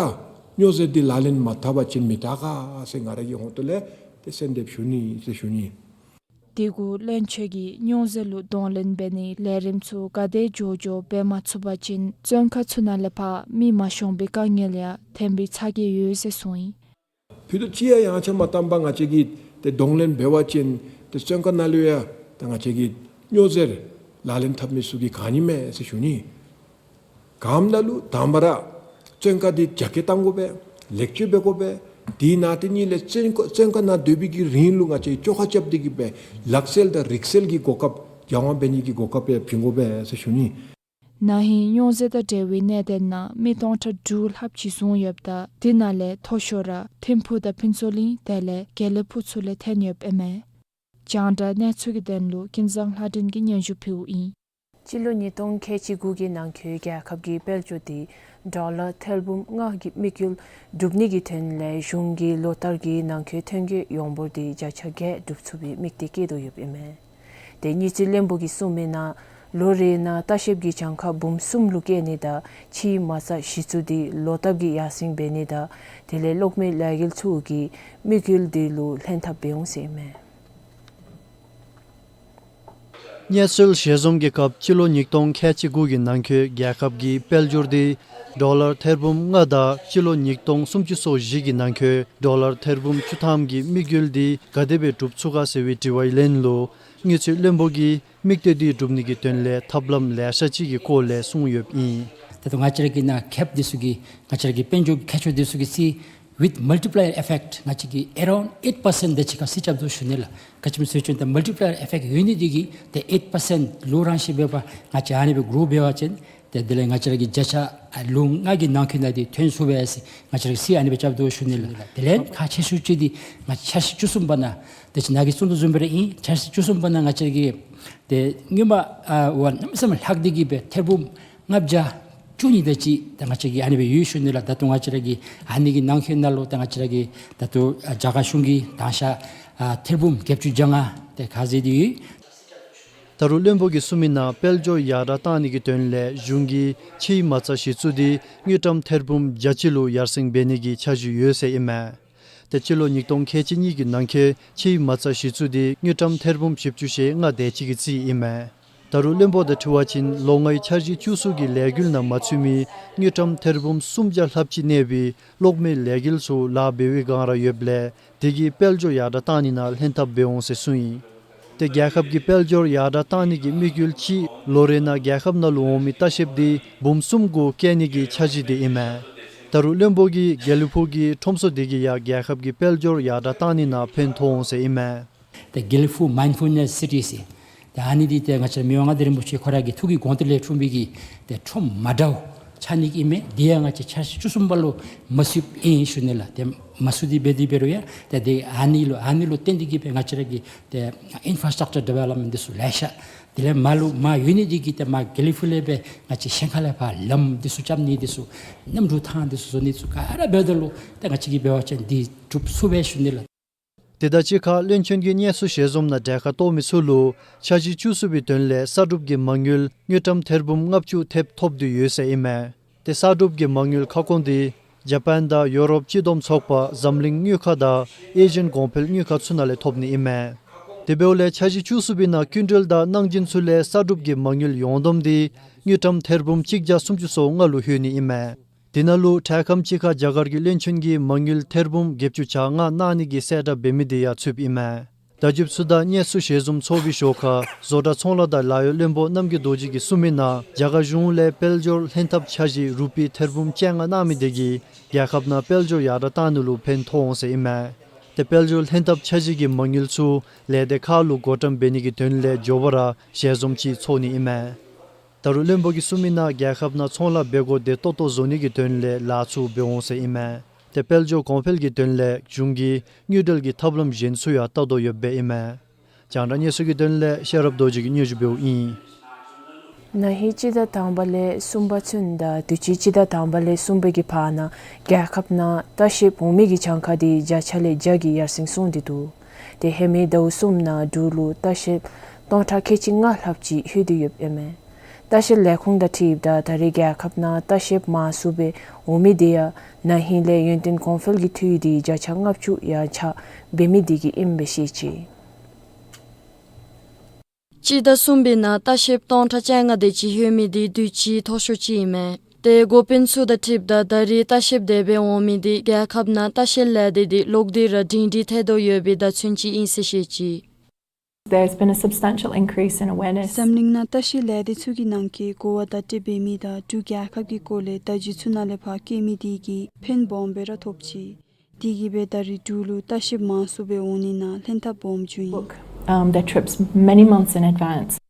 སྨྱོ་རྫས་འདི་ལག་ལེན་མ་འཐབ་པ་ཅིན་མི་དྲག་ག་ཟེར་ང་ར་གི་ཧོངས་ལས་ཏེ་གསོལ་འདེབས་ཞུ་ནི་ཟེར་ཞུ་ནི། དེ་གུ་བློན་ཆེན་གྱིས་སྨྱོ་རྫས་ལུ་གདོང་ལེན་འབད་ནིའི་ལས་རིམ་ཚུ་ག་དེ་མགྱོགས་མགྱོགས་འབད་མ་ཚུགས་པ་ཅིན་བཙོན་ཁང་ཚུ་ནང་ལས་ཕར་མི་མ་ཤོང་པའི་དཀའ་ངལ་ཡང་ཐོན་པའི་ཚ་གྱང་ཡོད་ཟེར་གསུངས་ཡི། ཕུད་རྡོག་གཅིག་ཡང་ཡངས་ཆག་མ་བཏང་པར་ང་བཅས་ཀྱིས་ཏེ་གདོང་ལེན་འབད་བ་ཅིན་ཏེ་བཙོན་ཁང་ནང་ལུ་ཡང་ད་ང་བཅས་ཀྱིས་སྨྱོ་རྫས་ལག་ལེན་འཐབ་མི་ཚུ་གིས་ག་ནི་མས་ཟེར་ཞུ་ནི། ག་ནི་ལུ་དང་པ་ར་བཙོན་ཁང་འདི་རྒྱ་སྐྱེད་གཏང་དགོ་པས། ལེགས་བཅོས་འབད་དགོ་པས། དེ་ནང་དེ་གཉིས་ལས་བཙོན་ཁང་བཙོན་ཁང་ནང་སྡོད་པའི་གི་རིང་ལུ་ང་བཅས་བཅོ་ཁ་རྐྱབ་སྟེ་གིས་སྦེ་ལག་རྩལ་དང་རིག་རྩལ་གྱི་གོ་སྐབས་སྦྱང་བ་འབད་ནི་གི་གོ་སྐབས་ཡང་བྱིན་དགོ་པས་ཟེར་ཞུ་ནི། ན་ཧིང་སྨྱོ་རྫས་དང་འབྲེལ་བའི་གནད་དོན་ནང་མི་སྟོང་ཕྲག་དྲུག་ལྷགཔ་ཅིག་བཟུང་ཡོདཔ་ད་དེ་ནང་ལས་མཐོ་ཤོས་ར་ཐིམ་ཕུག་དང་ཕུན་ཚོགས་གླིང་དེ་ལས་དགེ་ལེགས་ཕུག་ཚུ་ལས་ཐོན་ཡོདཔ་ཨིན་མས། རྒྱང་བསྒྲགས་གནས་ཚུལ་གྱི་དོན་ལུ་ཀུན་བཟང་ལྷ་སྒྲོན་གྱིས་སྙན་ཞུ་ཕུལཝ་ཨིན། སྤྱི་ལོ་ཉིས་སྟོང་ཁལ་གཅིག་དགུ་གི་ནང་འཁོད་རྒྱལ་ཁབ་ཀྱི་དཔལ་འབྱོར་དེ་ཌོ་ལར་ཐེར་འབུམ་ལྔ་གི་དམིགས་ཡུལ་འགྲུབ་ནི་གི་དོན་ལས་གཞུང་གིས་ལོ་ལྟར་གྱི་ནང་འཁོད་ཐོན་སྐྱེད་ཡོངས་འབོར་དེ་བརྒྱ་ཆ་བརྒྱད་འགྲུབ་ཚུགས་པའི་དམིགས་གཏད་བསྐྱེད་དོ་ཡོདཔ་ཨིན་མས། ཏེ་དངུལ་རྩིས་བློན་པོ་གིས་གསུངས་མིའི་ནང་ལོ་རེ་ནང་ལྟ་བཤལཔ་གི་གྱངས་ཁ་འབུམ་གསུམ་ལུ་བསྐྱེད་ནི་དང་ཕྱིའི་མ་རྩ་གཞི་བཙུགས་དེ་ལོ་བཏབ་ཀྱི་ཡར་སེང་འབད་ནི་དང་དེ་ལས་གློག་མེ་ལས་འགུལ་ཚུ་གི་དམིགས་ཡུལ་དེ་ལུ་ལྷན་ཐབས་འབད་འོང་ཟེར་ཨིན་མས། གནས་ཚུལ་ཞལ་འཛོམས་ཀྱི་སྐབས་སྤྱི་ལོ་ཉིས་སྟོང་ཁལ་གཅིག་དགུ་གི་ནང་འཁོད་རྒྱལ་ཁབ་ཀྱི་དཔལ་འབྱོར་དེ་ཌོ་ལར་ཐེར་འབུམ་ལྔ་དང་སྤྱི་ལོ་ཉིས་སྟོང་སུམ་ཅུ་སོ་བཞི་གི་ནང་འཁོད་ཌོ་ལར་ཐེར་འབུམ་བཅུ་ཐམ་གྱི་དམིགས་ཡུལ་དེ་ག་དེ་སྦེ་འགྲུབ་ཚུགས་ག་ཟེར་བའི་དྲི་བའི་ལན་ལུ་དངུལ་རྩིས་བློན་པོ་གིས་དམིགས་གཏད་དེ་འགྲུབ་ནི་གི་དོན་ལས་ཐབས་ལམ་ལེ་ཤ་ཅིག་གི་སྐོར་ལས་གསུངས་ཡོདཔ་ཨིན། ད་ལྟོ་ང་བཅས་ར་གི་ནཱ་ཁེབ་འདི་ཚུ་གི་ང་བཅས་ར་གི་དཔལ་འབྱོར་མཁས་མཆོག་འདི་ཚུ་གིས་སི་with multiplier effect ང་བཅས་ཀྱིས་around eight percent དེ་ཅིག་ཁར་རྩིས་རྐྱབ་དོ་ཞུ་ནི་ལགས། ག་ཅི་སྨོ་ཟེར་བ་ཅིན་ད་multiplier effect ཡོད་ནི་འདི་གིས་ཏེ་eight percent ལུ་རང་བཞིན་འབད་བ་ང་བཅས་ཨ་ནི་སྦེ་གྲོས་འབད་བ་ཅིན་ཏེ་དེ་ལས་ང་བཅས་ར་གི་བརྒྱ་ཆ་ལུ་ལྔ་གི་ནང་འཁོད་ནང་འདི་ཐོན་ཚུགས་པས་ཟེར་ང་བཅས་ར་གིས་རྩིས་ཨ་ནི་སྦེ་རྐྱབ་དོ་ཞུ་ནི་ལགས། དེ་ལས་ཁག་ཆེ་ཤོས་ཅིག་འདི་ང་བཅས་འཆར་གཞི་བཅུ་གསུམ་པ་ནང་ཏེ་ཅིག་ནཱ་གིས་གསུངས་དོ་བཟུམ་སྦེ་ར་ཨིན། འཆར་གཞི་བཅུ་གསུམ་པ་ནང་ང་བཅས་ར་གི་ཏེ་སྔོན་མ་ཨ་ཝ་གནམ་མེད་ས་མེད་ལྷག་སྟེ་གིས་སྦེ་ཐེར་འབུམ་ལྔ་བརྒྱ་བཅུ་གཉིས་དེ་ཅིག་ད་ང་བཅས་ཀྱི་ཨ་ནི་སྦེ་ཡོད་ཞུ་ནི་ལགས། ད་ལྟོ་ང་བཅས་ར་གི་ཨ་ནི་གི་ནང་འཁོད་ནང་ལུ་ད་ང་བཅས་ར་གི་ད་ལྟོ་ཨ་རྒྱ་གར་གཞུང་གིས་དང་ཤ་ཨ་ཐེར་འབུམ་བརྒྱད་ཅུ་གྱ་ལྔ་དེ་ཁ་ཟེར་ཏེ་ཡོད། ད་རུང་བློན་པོ་གིས་གསུངས་མིའི་ནང་དཔལ་འབྱོར་ཡར་དྲག་གཏང་ནི་གི་དོན་ལས་གཞུང་གིས་ཕྱིའི་མ་རྩ་གཞི་བཙུགས་ཏེ་དངུལ་ཀྲམ་ཐེར་འབུམ་བརྒྱ་གཅིག་ལུ་ཡར་སེང་འབད་ནི་གི་འཆར་གཞི་ཡོད་ཟེར་ཨིན་མས། ཏེ་སྤྱི་ལོ་ཉིས་སྟོང་ཁལ་གཅིག་གཉིས་ཀྱི་ནང་འཁོད་ཕྱིའི་མ་རྩ་གཞི་བཙུགས་ཏེ་དངུལ་ཀྲམ་ཐེར་འབུམ་བཞི་བཅུ་ཞེ་ལྔ་དེ་ཅིག་གི་རྩིས་ཨིན་མས། ད་རུང་བློན་པོ་དང་འཁྲིལ་བ་ཅིན་ལོ་ལྔའི་འཆར་གཞི་བཅུ་གསུམ་གྱི་ལས་འགུལ་ནང་མ་ཚུད་མི་དངུལ་ཀྲམ་ཐེར་འབུམ་སུམ་བརྒྱ་ལྷགཔ་ཅིག་གནས་པའི་གློག་མེ་ལས་འགུལ་ཚུ་ལཱ་འབད་བའི་བསྒང་ར་ཡོདཔ་ལས་དེ་གིས་དཔལ་འབྱོར་ཡར་དྲག་གཏང་ནི་ནང་ལྷན་ཐབས་འབད་འོང་ཟེར་གསུངས་ཡི། ཏེ་རྒྱལ་ཁབ་ཀྱི་དཔལ་འབྱོར་ཡར་དྲག་གཏང་ནི་གི་དམིགས་ཡུལ་གཅིག་ལོ་རེ་ནང་རྒྱལ་ཁབ་ནང་ལུ་འོང་མི་ལྟ་བཤལཔ་དེ་འབུམ་གསུམ་གུ་བསྐྱེད་ནི་གི་འཆར་གཞི་དེ་ཨིན་མས། ད་རུང་བློན་པོ་གིས་དགེ་ལེགས་ཕུག་གི་ཁྲོམ་ཚོགས་དེ་གིས་ཡང་རྒྱལ་ཁབ་ཀྱི་དཔལ་འབྱོར་ཡར་དྲག་གཏང་ནི་ནང་ཕན་ཐོགས་འོང་ཟེར་ཨིན་མས། ཏེ་དགེ་ལེགས་ཕུག་མའིནཌ་ཕུལ་ནེསི་སི་ཊི་ཟེར། ཏེ་ཨ་ནི་འདི་ཏེ་ང་བཅས་མི་དབང་མངའ་བདག་རིན་པོ་ཆེ་ཁོ་ར་གི་ཐུགས་ཀྱི་དགོངས་དོན་ལས་འཁྲུངས་པའི་གི་ཏེ་ཁྲོམ་མ་འདྲཝ་ཆགས་ནི་གི་ཨིན་མས། དེ་ཡང་ང་བཅས་འཆར་གཞི་བཅུ་གསུམ་པ་ལུ་མ་ཚུདཔ་ཨིན་ཞུ་ནི་ལགས། ཏེ་མ་ཚུད་དེ་འབད་དེ་འབད་རུང་ཡང་ཏེ་དེ་ཨ་ནི་ལུ་ཨ་ནི་ལུ་བརྟེན་ཏེ་གིས་སྦེ་ང་བཅས་ར་གི་ཏེ་ཨིན་ཕ་ར་སི་ཊག་ཅར་ཌི་ཝེ་ལོབ་མེནཊ་འདི་ཚུ་ལེ་ཤ་དེ་ལས་མར་ལུ་མར་ཡོད་ནི་འདི་གིས་ཏེ་མར་དགེ་ལེགས་ཕུག་ལས་སྦེ་ང་བཅས་ཞིང་ཁ་ལས་ཕར་ལམ་འདི་ཚུ་རྐྱབ་ནི་འདི་ཚུ་གནམ་གྲུ་ཐང་འདི་ཚུ་བཟོ་ནི་ཚུ་ག་ར་འབདཝ་ད་ལུ་ཏེ་ང་བཅས་ཀྱིས་འབད་བ་ཅིན་འདི་འགྲུབ་ཚུགས་པས་ཞུ་ནི་ལགས། དེ་དང་གཅིག་ཁར་བློན་ཆེན་གྱིས་གནས་ཚུལ་ཞལ་འཛོམས་ནང་གྲལ་ཁར་གཏོགས་མི་ཚུ་ལུ་འཆར་གཞི་བཅུ་གསུམ་པའི་དོན་ལས་ས་སྒྲུབ་ཀྱི་མ་དངུལ་དངུལ་ཀྲམ་ཐེར་འབུམ་ལྔ་བཅུ་ཐེབས་ཐོབ་སྟེ་ཡོད་ཟེར་ཨིན་མས། ཏེ་ས་སྒྲུབ་ཀྱི་མ་དངུལ་ཁ་སྐོང་དེ་ཇ་པཱན་དང་ཡོ་རོབ་སྤྱི་བསྡོམས་ཚོགས་པ་འཛམ་གླིང་དངུལ་ཁང་དང་ཨེ་ཤི་ཡན་གོང་འཕེལ་དངུལ་ཁང་ཚུ་ནང་ལས་ཐོབ་ནི་ཨིན་མས། དེ་འབདཝ་ལས་འཆར་གཞི་བཅུ་གསུམ་པའི་ནང་སྐྱིན་འགྲུལ་དང་གནང་སྦྱིན་ཚུ་ལས་ས་སྒྲུབ་ཀྱི་མ་དངུལ་ཡོངས་བསྡོམས་དེ་དངུལ་ཀྲམ་ཐེར་འབུམ་གཅིག་བརྒྱ་སུམ་ཅུ་སོ་ལྔ་ལུ་ལྷོད་ནི་ཨིན་མས། དེ་ནང་ལུ་འཕྲལ་ཁམས་ཅིག་ཁར་རྒྱ་གར་གྱི་བློན་ཆེན་གྱིས་མ་དངུལ་ཐེར་འབུམ་བརྒྱད་ཅུ་གྱ་ལྔ་གནང་ནི་གི་གསལ་བསྒྲགས་འབད་མི་དེ་ཡང་ཚུདཔ་ཨིན་མས། བརྡ་བརྒྱུདཔ་ཚུ་དང་གནས་ཚུལ་ཞལ་འཛོམས་ཚོགས་པའི་ཞོར་ཁར་བཟོ་གྲྭ་ཚོང་ལཱ་དང་ལཱ་གཡོག་བློན་པོ་རྣམ་རྒྱལ་རྡོ་རྗེ་གིས་གསུངས་མི་ནང་རྒྱ་གར་གཞུང་ལས་དཔལ་འབྱོར་ལྷན་ཐབས་འཆར་གཞི་རུ་པི་ཐེར་འབུམ་བཅོ་ལྔ་གནང་མི་དེ་གིས་རྒྱལ་ཁབ་ནང་དཔལ་འབྱོར་ཡར་དྲག་བཏང་ནི་ལུ་ཕན་ཐོགས་འོང་ཟེར་ཨིན་མས། ཏེ་དཔལ་འབྱོར་ལྷན་ཐབས་འཆར་གཞི་གི་མ་དངུལ་ཚུ་ལས་སྡེ་ཁག་ལུ་བགོ་བཀྲམ་འབད་ནི་གི་དོན་ལས་མགྱོགས་པ་ར་ཞལ་འཛོམས་ཅིག་ཚོགས་ནི་ཨིན་མས། ད་རུང་བློན་པོ་གིས་གསུངས་མི་ནང་རྒྱལ་ཁབ་ནང་ཚོང་ལཱ་འབད་དགོཔ་དེ་ཏོག་ཏོ་བཟོ་ནི་གི་དོན་ལས་ལཱ་ཚུ་འབད་འོང་ཟེར་ཨིན་མས། ཏེ་དཔལ་འབྱོར་གོང་འཕེལ་གྱི་དོན་ལས་གཞུང་གིས་དངུལ་འབྲེལ་གྱི་ཐབས་ལམ་གཞན་ཚུ་ཡང་བལྟ་དོ་ཡོདཔ་སྦེ་ཨིན་མས། རྒྱང་བསྒྲགས་གནས་ཚུལ་གྱི་དོན་ལས་ཤེས་རབ་རྡོ་རྗེ་གིས་སྙན་ཞུ་འབདཝ་ཨིན། ན་ཧིང་སྤྱི་ཟླ་དང་པ་ལས་གསུམ་པ་ཚུན་དང་དུས་ཅི་སྤྱི་ཟླ་དང་པ་ལས་གསུམ་པའི་གི་བར་ན་རྒྱལ་ཁབ་ནང་ལྟ་བཤལཔ་འོང་མི་གི་གྱངས་ཁ་དེ་བརྒྱ་ཆ་ལས་བརྒྱ་གི་ཡར་སེང་སོང་སྟེ་འདུག། ཏེ་ཧེ་མའི་ཟླཝ་གསུམ་ནང་འབྲུག་ལུ་ལྟ་བཤལཔ་སྟོང་ཕྲག་ཁལ་གཅིག་ལྔ་ལྷགཔ་ཅིག་ལྷོད་དེ་ཡོདཔ་ཨིན་མས། ལྟ་བཤལ་ལས་ཁུངས་དང་འཁྲིལཝ་ད་ད་རེས་རྒྱལ་ཁབ་ནང་ལྟ་བཤལཔ་མང་སུ་སྦེ་འོང་མི་དེ་ཡང་ན་ཧིང་ལས་ཡུན་བརྟན་གོང་འཕེལ་གྱི་འཐུས་དེ་བརྒྱ་ཆ་ལྔ་བཅུ་ཡར་ཆག་འབད་མི་དེ་གིས་ཨིནམ་སྦེ་བཤད་ཅི། སྤྱི་ཟླ་གསུམ་པའི་ནང་ལྟ་བཤལཔ་སྟོང་ཕྲག་བཅོ་ལྔ་དེ་ཅིག་ལྷོད་མི་དེ་དུས་ཅི་མཐོ་ཤོས་ཅིག་ཨིན་མས། ཏེ་འགོ་དཔོན་ཚུ་དང་འཁྲིལཝ་ད་ད་རེས་ལྟ་བཤལཔ་དེ་སྦེ་འོང་མི་དེ་རྒྱལ་ཁབ་ནང་ལྟ་བཤལ་ལས་སྡེ་དེ་ལོག་སྟེ་ར་སྒྲིང་སྒྲིང་ཐལ་དོ་ཡོད་པའི་བརྡ་མཚོན་ཅིག་ཨིན་ཟེར་བཤད་ཅི། There's been a substantial increase in awareness. འཛམ་གླིང་ནང་ལྟ་བཤལ་ལས་སྡེ་ཚུ་གི་ནང་འཁོད་གོ་བ་བརྡ་སྤྲོད་འབད་མི་དང་འབྲུག་རྒྱལ་ཁབ་ཀྱི་སྐོར་ལས་བརྡ་བརྒྱུད་ཚུ་ནང་ལས་ཕར་བཀོད་མི་དེ་གིས་ཕན་སྦོམ་སྦེ་ར་ཐོབ་ཅི། དེ་གིས་སྦེ་ད་རེས་འབྲུག་ལུ་ལྟ་བཤལཔ་མང་སུ་སྦེ་འོང་ནི་ནང་ལྷན་ཐབས་སྦོམ་བྱུང་ཡི། Book, um, their trips many months in advance.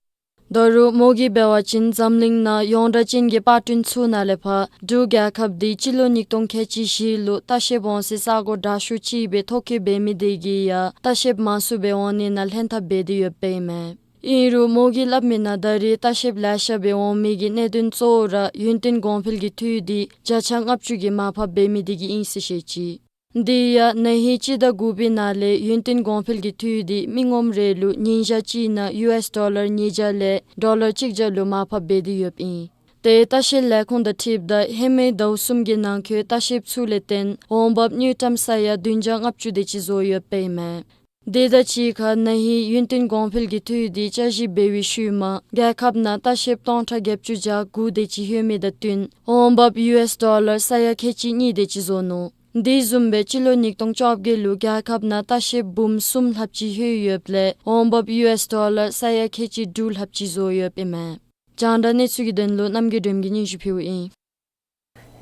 ད་རུང་མོ་གིས་འབད་བ་ཅིན་འཛམ་གླིང་ནང་ཡོངས་གྲགས་ཅན་གྱི་པར་སྐྲུན་ཚུ་ནང་ལས་ཕར་འབྲུག་རྒྱལ་ཁབ་དེ་སྤྱི་ལོ་ཉིས་སྟོང་ཁལ་གཅིག་བཞི་ལུ་ལྟ་བཤལཔ་འོང་སའི་ས་གོ་དྲག་ཤོས་ཅིག་སྦེ་ཐོ་བཀོད་འབད་མི་དེ་གིས་ཡང་ལྟ་བཤལཔ་མང་སུ་སྦེ་འོང་ནི་ནང་ལྷན་ཐབས་འབད་དེ་ཡོདཔ་ཨིན་མས། ཨིན་རུང་མོ་གིས་སླབ་མི་ནང་ད་རེས་ལྟ་བཤལཔ་ལེ་ཤ་སྦེ་འོང་མི་གི་གནད་དོན་གཙོ་བོ་ར་ཡུན་བརྟན་གོང་འཕེལ་གྱི་འཐུས་དེ་བརྒྱ་ཆ་ལྔ་བཅུ་གིས་མར་ཕབ་འབད་མི་དེ་གིས་ཨིན་ཟེར་བཤད་ཅི། དེ་ཡང་ན་ཧིང་སྤྱི་ཟླ་དགུ་པའི་ནང་ལས་ཡུན་བརྟན་གོང་འཕེལ་གྱི་འཐུས་དེ་མི་ངོམ་རེ་ལུ་ཉིན་ཞག་གཅིག་ནང་ཡུ་ཨེསི་ཌོ་ལར་ཉིས་བརྒྱ་ལས་ཌོ་ལར་གཅིག་བརྒྱ་ལུ་མར་ཕབ་འབད་དེ་ཡོདཔ་ཨིན། ཏེ་ལྟ་བཤལ་ལས་ཁུངས་དང་འཁྲིལཝ་ད་ཧེ་མའི་ཟླཝ་གསུམ་གྱི་ནང་འཁོད་ལྟ་བཤལཔ་ཚུ་ལས་བརྟེན་འོང་འབབ་དངུལ་ཀྲམ་ས་ཡ་བདུན་བརྒྱ་ལྔ་བཅུ་དེ་ཅིག་བཟོ་ཡོདཔ་ཨིན་མས། དེ་དང་གཅིག་ཁར་ན་ཧིང་ཡུན་བརྟན་གོང་འཕེལ་གྱི་འཐུས་དེ་བསྐྱར་ཞིབ་འབད་བའི་ཤུལ་མ་རྒྱལ་ཁབ་ནང་ལྟ་བཤལཔ་སྟོང་ཕྲག་བརྒྱད་ཅུ་གྱ་དགུ་དེ་ཅིག་ལྷོད་མི་དང་བསྟུན་འོང་འབབ་ཡུ་ཨེསི་ཌོ་ལར་ས་ཡ་ཁལ་གཅིག་གཉིས་དེ་ཅིག་བཟོ་ནུག། དེ་བཟུམ་སྦེ་སྤྱི་ལོ་ཉིས་སྟོང་བཅོ་བརྒྱད་ལུ་རྒྱལ་ཁབ་ནང་ལྟ་བཤལཔ་འབུམ་གསུམ་ལྷགཔ་ཅིག་ལྷོད་ཡོདཔ་ལས་འོང་འབབ་ཡུ་ཨེསི་ཌོ་ལར་ས་ཡ་ཁལ་གཅིག་དྲུག་ལྷགཔ་ཅིག་བཟོ་ཡོདཔ་ཨིན་མས། རྒྱང་བསྒྲགས་གནས་ཚུལ་གྱི་དོན་ལུ་རྣམ་རྒྱལ་སྒྲོལམ་གིས་སྙན་ཞུ་ཕུལཝ་ཨིན།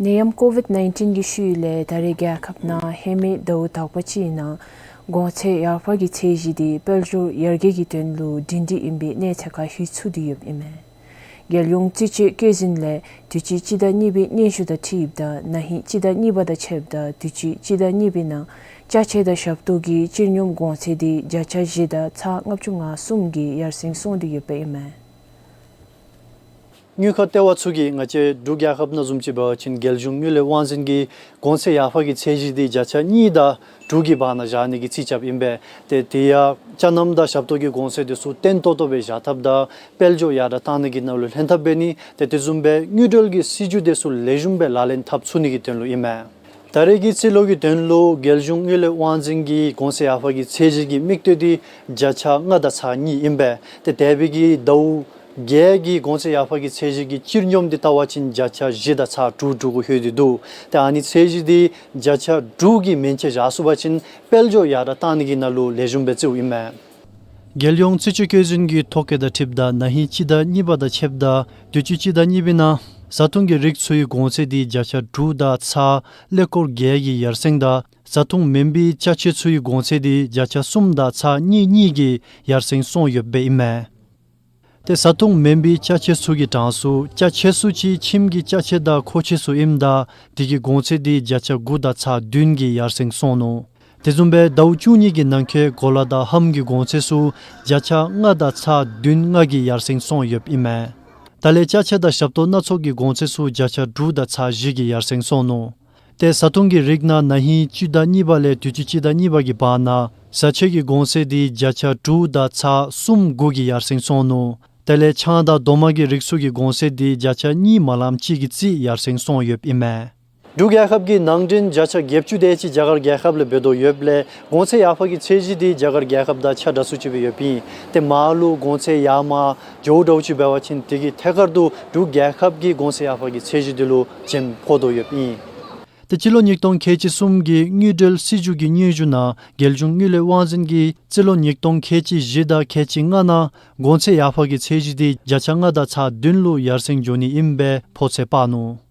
ནད་ཡམས་ཀོ་ཝིཌ་ནའིན་ཊིན་གྱི་ཤུལ་ལས་ད་རེས་རྒྱལ་ཁབ་ནང་ཧེ་མའི་ཟླཝ་དག་པ་ཅིག་ནང་གོང་ཚད་ཡར་འཕར་གྱི་ཚད་གཞི་དེ་དཔལ་འབྱོར་ཡར་རྒྱས་ཀྱི་དོན་ལུ་སྒྲིང་སྒྲི་ཨིན་པའི་གནས་ཚད་ཁར་ལྷོད་ཚུགས་ཏེ་ཡོདཔ་ཨིན་མས། རྒྱལ་ཡོངས་རྩིས་དཔྱད་བཀོད་འཛིན་ལས་དུས་ཅི་སྤྱི་ཟླ་གཉིས་པའི་སྙན་ཞུ་དང་འཁྲིལཝ་ད་ན་ཧིང་སྤྱི་ཟླ་གཉིས་པ་དང་ཕྱདཔ་ད་དུས་ཅི་སྤྱི་ཟླ་གཉིས་པའི་ནང་ཅ་ཆས་དང་ཞབས་ཏོག་གི་སྤྱིར་སྙོམས་གོང་ཚད་དེ་བརྒྱ་ཆ་བཞི་དང་ཚག་ལྔ་བཅུ་ང་གསུམ་གྱིས་ཡར་སེང་སོང་སྟེ་ཡོདཔ་ཨིན་མས། དངུལ་ཁང་ལྟེ་བ་ཚུ་གིས་ང་བཅས་འབྲུག་རྒྱལ་ཁབ་ནང་བཟུམ་ཅིག་འབད་བ་ཅིན་རྒྱལ་གཞུང་དངུལ་ལས་དབང་འཛིན་གྱིས་གོང་ཚད་ཡར་འཕར་གྱི་ཚད་གཞི་དེ་བརྒྱ་ཆ་གཉིས་དང་དྲུག་གི་བར་ན་བཞག་ནི་གི་རྩིས་རྐྱབ་ཨིན་པས། ཏེ་དེ་ཡང་ཅ་ལྔ་དང་ཞབས་ཏོག་གི་གོང་ཚད་དེ་ཚུ་བརྟན་ཏོག་ཏོ་སྦེ་བཞག་ཐབས་དང་དཔལ་འབྱོར་ཡར་དྲག་བཏང་ནི་གི་ནང་ལུ་ལྷན་ཐབས་འབད་ནི་ཏེ་དེ་བཟུམ་སྦེ་དངུལ་འབྲེལ་གྱི་སྲིད་བྱུས་དེ་ཚུ་ལེགས་ཤོམ་སྦེ་ལག་ལེན་འཐབ་ཚུགས་ནི་གི་དོན་ལུ་ཨིན་མས། ད་རེས་ཀྱི་རྩིས་ལོ་གི་དོན་ལུ་རྒྱལ་གཞུང་དངུལ་ལས་དབང་འཛིན་གྱི་གོང་ཚད་ཡར་འཕར་གྱི་ཚད་གཞི་གི་དམིགས་གཏད་དེ་བརྒྱ་ཆ་ལྔ་དང་ཚག་གཉིས་ཨིན་པས། ཏེ་འདས་པའི་གི་ཟླཝ་བརྒྱད་ཀྱི་གོང་ཚད་ཡར་འཕར་གྱི་ཚད་གཞི་གི་སྤྱིར་སྙོམས་དེ་བལྟ་བ་ཅིན་བརྒྱ་ཆ་བཞི་དང་ཚག་དྲུག་དྲུག་གུ་ལྷོད་དེ་འདུག། ཏེ་ཨ་ནི་ཚད་གཞི་དེ་བརྒྱ་ཆ་དྲུག་གི་མན་ཆད་བཞག་ཚུགས་པ་ཅིན་དཔལ་འབྱོར་ཡར་དྲག་བཏང་ནི་གི་ནང་ལུ་ལེགས་ཤོམ་སྦེ་བརྩིཝ་ཨིན་མས། རྒྱལ་ཡོངས་རྩིས་དཔྱད་བཀོད་འཛིན་གྱི་ཐོ་བཀོད་དང་འཁྲིལཝ་ད་ན་ཧིང་སྤྱི་ཟླ་གཉིས་པ་དང་ཕྱདཔ་ད་དུས་ཅི་སྤྱི་ཟླ་གཉིས་པའི་ནང་བཟའ་འཐུང་གི་རིགས་ཚུའི་གོང་ཚད་དེ་བརྒྱ་ཆ་དྲུག་དང་ཚག་ཀླད་ཀོར་བརྒྱད་ཀྱིས་ཡར་སེང་དང་བཟའ་འཐུང་མིན་པའི་ཅ་ཆས་ཚུའི་གོང་ཚད་དེ་བརྒྱ་ཆ་གསུམ་དང་ཚག་གཉིས་གཉིས་ཀྱིས་ཡར་སེང་སོང་ཡོདཔ་ཨིན་མས། ཏེ་བཟའ་འཐུང་མིན་པའི་ཅ་ཆས་ཚུ་གི་གྲངས་སུ་ཅ་ཆས་ཚུ་ཅིག་ཁྱིམ་གྱི་ཅ་ཆས་དང་མཁོ་ཆས་ཚུ་ཨིནམ་ད་དེ་གི་གོང་ཚད་དེ་བརྒྱ་ཆ་དགུ་དང་ཚག་བདུན་གྱིས་ཡར་སེང་སོང་ནུག། དེ་བཟུམ་སྦེ་ཟླཝ་བཅུ་གཉིས་ཀྱི་ནང་འཁོད་གོ་ལ་དང་ལྷམ་གྱི་གོང་ཚད་ཚུ་བརྒྱ་ཆ་ལྔ་དང་ཚག་བདུན་ལྔ་གིས་ཡར་སེང་སོང་ཡོདཔ་ཨིན་མས། ད་ལས་ཅ་ཆས་དང་ཞབས་ཏོག་སྣ་ཚོགས་ཀྱི་གོང་ཚད་ཚུ་བརྒྱ་ཆ་དྲུག་དང་ཚག་བཞི་གིས་ཡར་སེང་སོང་ནུག། ཏེ་བཟའ་འཐུང་གི་རིགས་ནང་ན་ཧིང་སྤྱི་ཟླ་གཉིས་པ་ལས་དུས་ཅི་སྤྱི་ཟླ་གཉིས་པ་གི་བར་ན་བཟའ་ཆས་ཀྱི་གོང་ཚད་དེ་བརྒྱ་ཆ་དྲུག་དང་ཚག་གསུམ་དགུ་གིས་ཡར་སེང་སོང་ནུག། དེ་ལས་ཆང་དང་རྡོག་མ་གི་རིགས་ཚུ་གི་གོང་ཚད་དེ་བརྒྱ་ཆ་གཉིས་མ་ལངམ་ཅིག་གི་རྩིས་ཡར་སེང་སོང་ཡོདཔ་ཨིན་མས། འབྲུག་རྒྱལ་ཁབ་ཀྱི་ནང་འདྲེན་བརྒྱ་ཆ་བརྒྱད་ཅུ་དེ་ཅིག་རྒྱ་གར་རྒྱལ་ཁབ་ལས་འབད་དོ་ཡོདཔ་ལས་གོང་ཚད་ཡར་འཕར་གྱི་ཚད་གཞི་འདི་རྒྱ་གར་རྒྱལ་ཁབ་དང་ཆ་འདྲ་སུ་ཅིག་སྦེ་ཡོདཔ་ཨིན། ཏེ་མར་ལུ་གོང་ཚད་ཡར་མར་འགྱོཝ་འདྲཝ་ཅིག་འབད་བ་ཅིན་དེ་གི་ཐད་ཀར་དུ་འབྲུག་རྒྱལ་ཁབ་ཀྱི་གོང་ཚད་ཡར་འཕར་གྱི་ཚད་གཞི་འདི་ལུ་འཇམ་ཕོག་དོ་ཡོདཔ་ཨིན། ཏེ་སྤྱི་ལོ་ཉིས་སྟོང་ཁལ་གཅིག་གསུམ་གྱི་དངུལ་འབྲེལ་སྲིད་བྱུས་ཀྱི་སྙན་ཞུ་ནང་རྒྱལ་གཞུང་དངུལ་ལས་དབང་འཛིན་གྱིས་སྤྱི་ལོ་ཉིས་སྟོང་ཁལ་གཅིག་བཞི་དང་ཁལ་གཅིག་ལྔ་ནང་གོང་ཚད་ཡར་འཕར་གྱི་ཚད་གཞི་འདི་བརྒྱ་ཆ་ལྔ་དང་ཚག་བདུན་ལུ་ཡར་སེང་འགྱོ་ནི་ཨིནམ་སྦེ་ཕོ་ཚོད་དཔག་ནུག།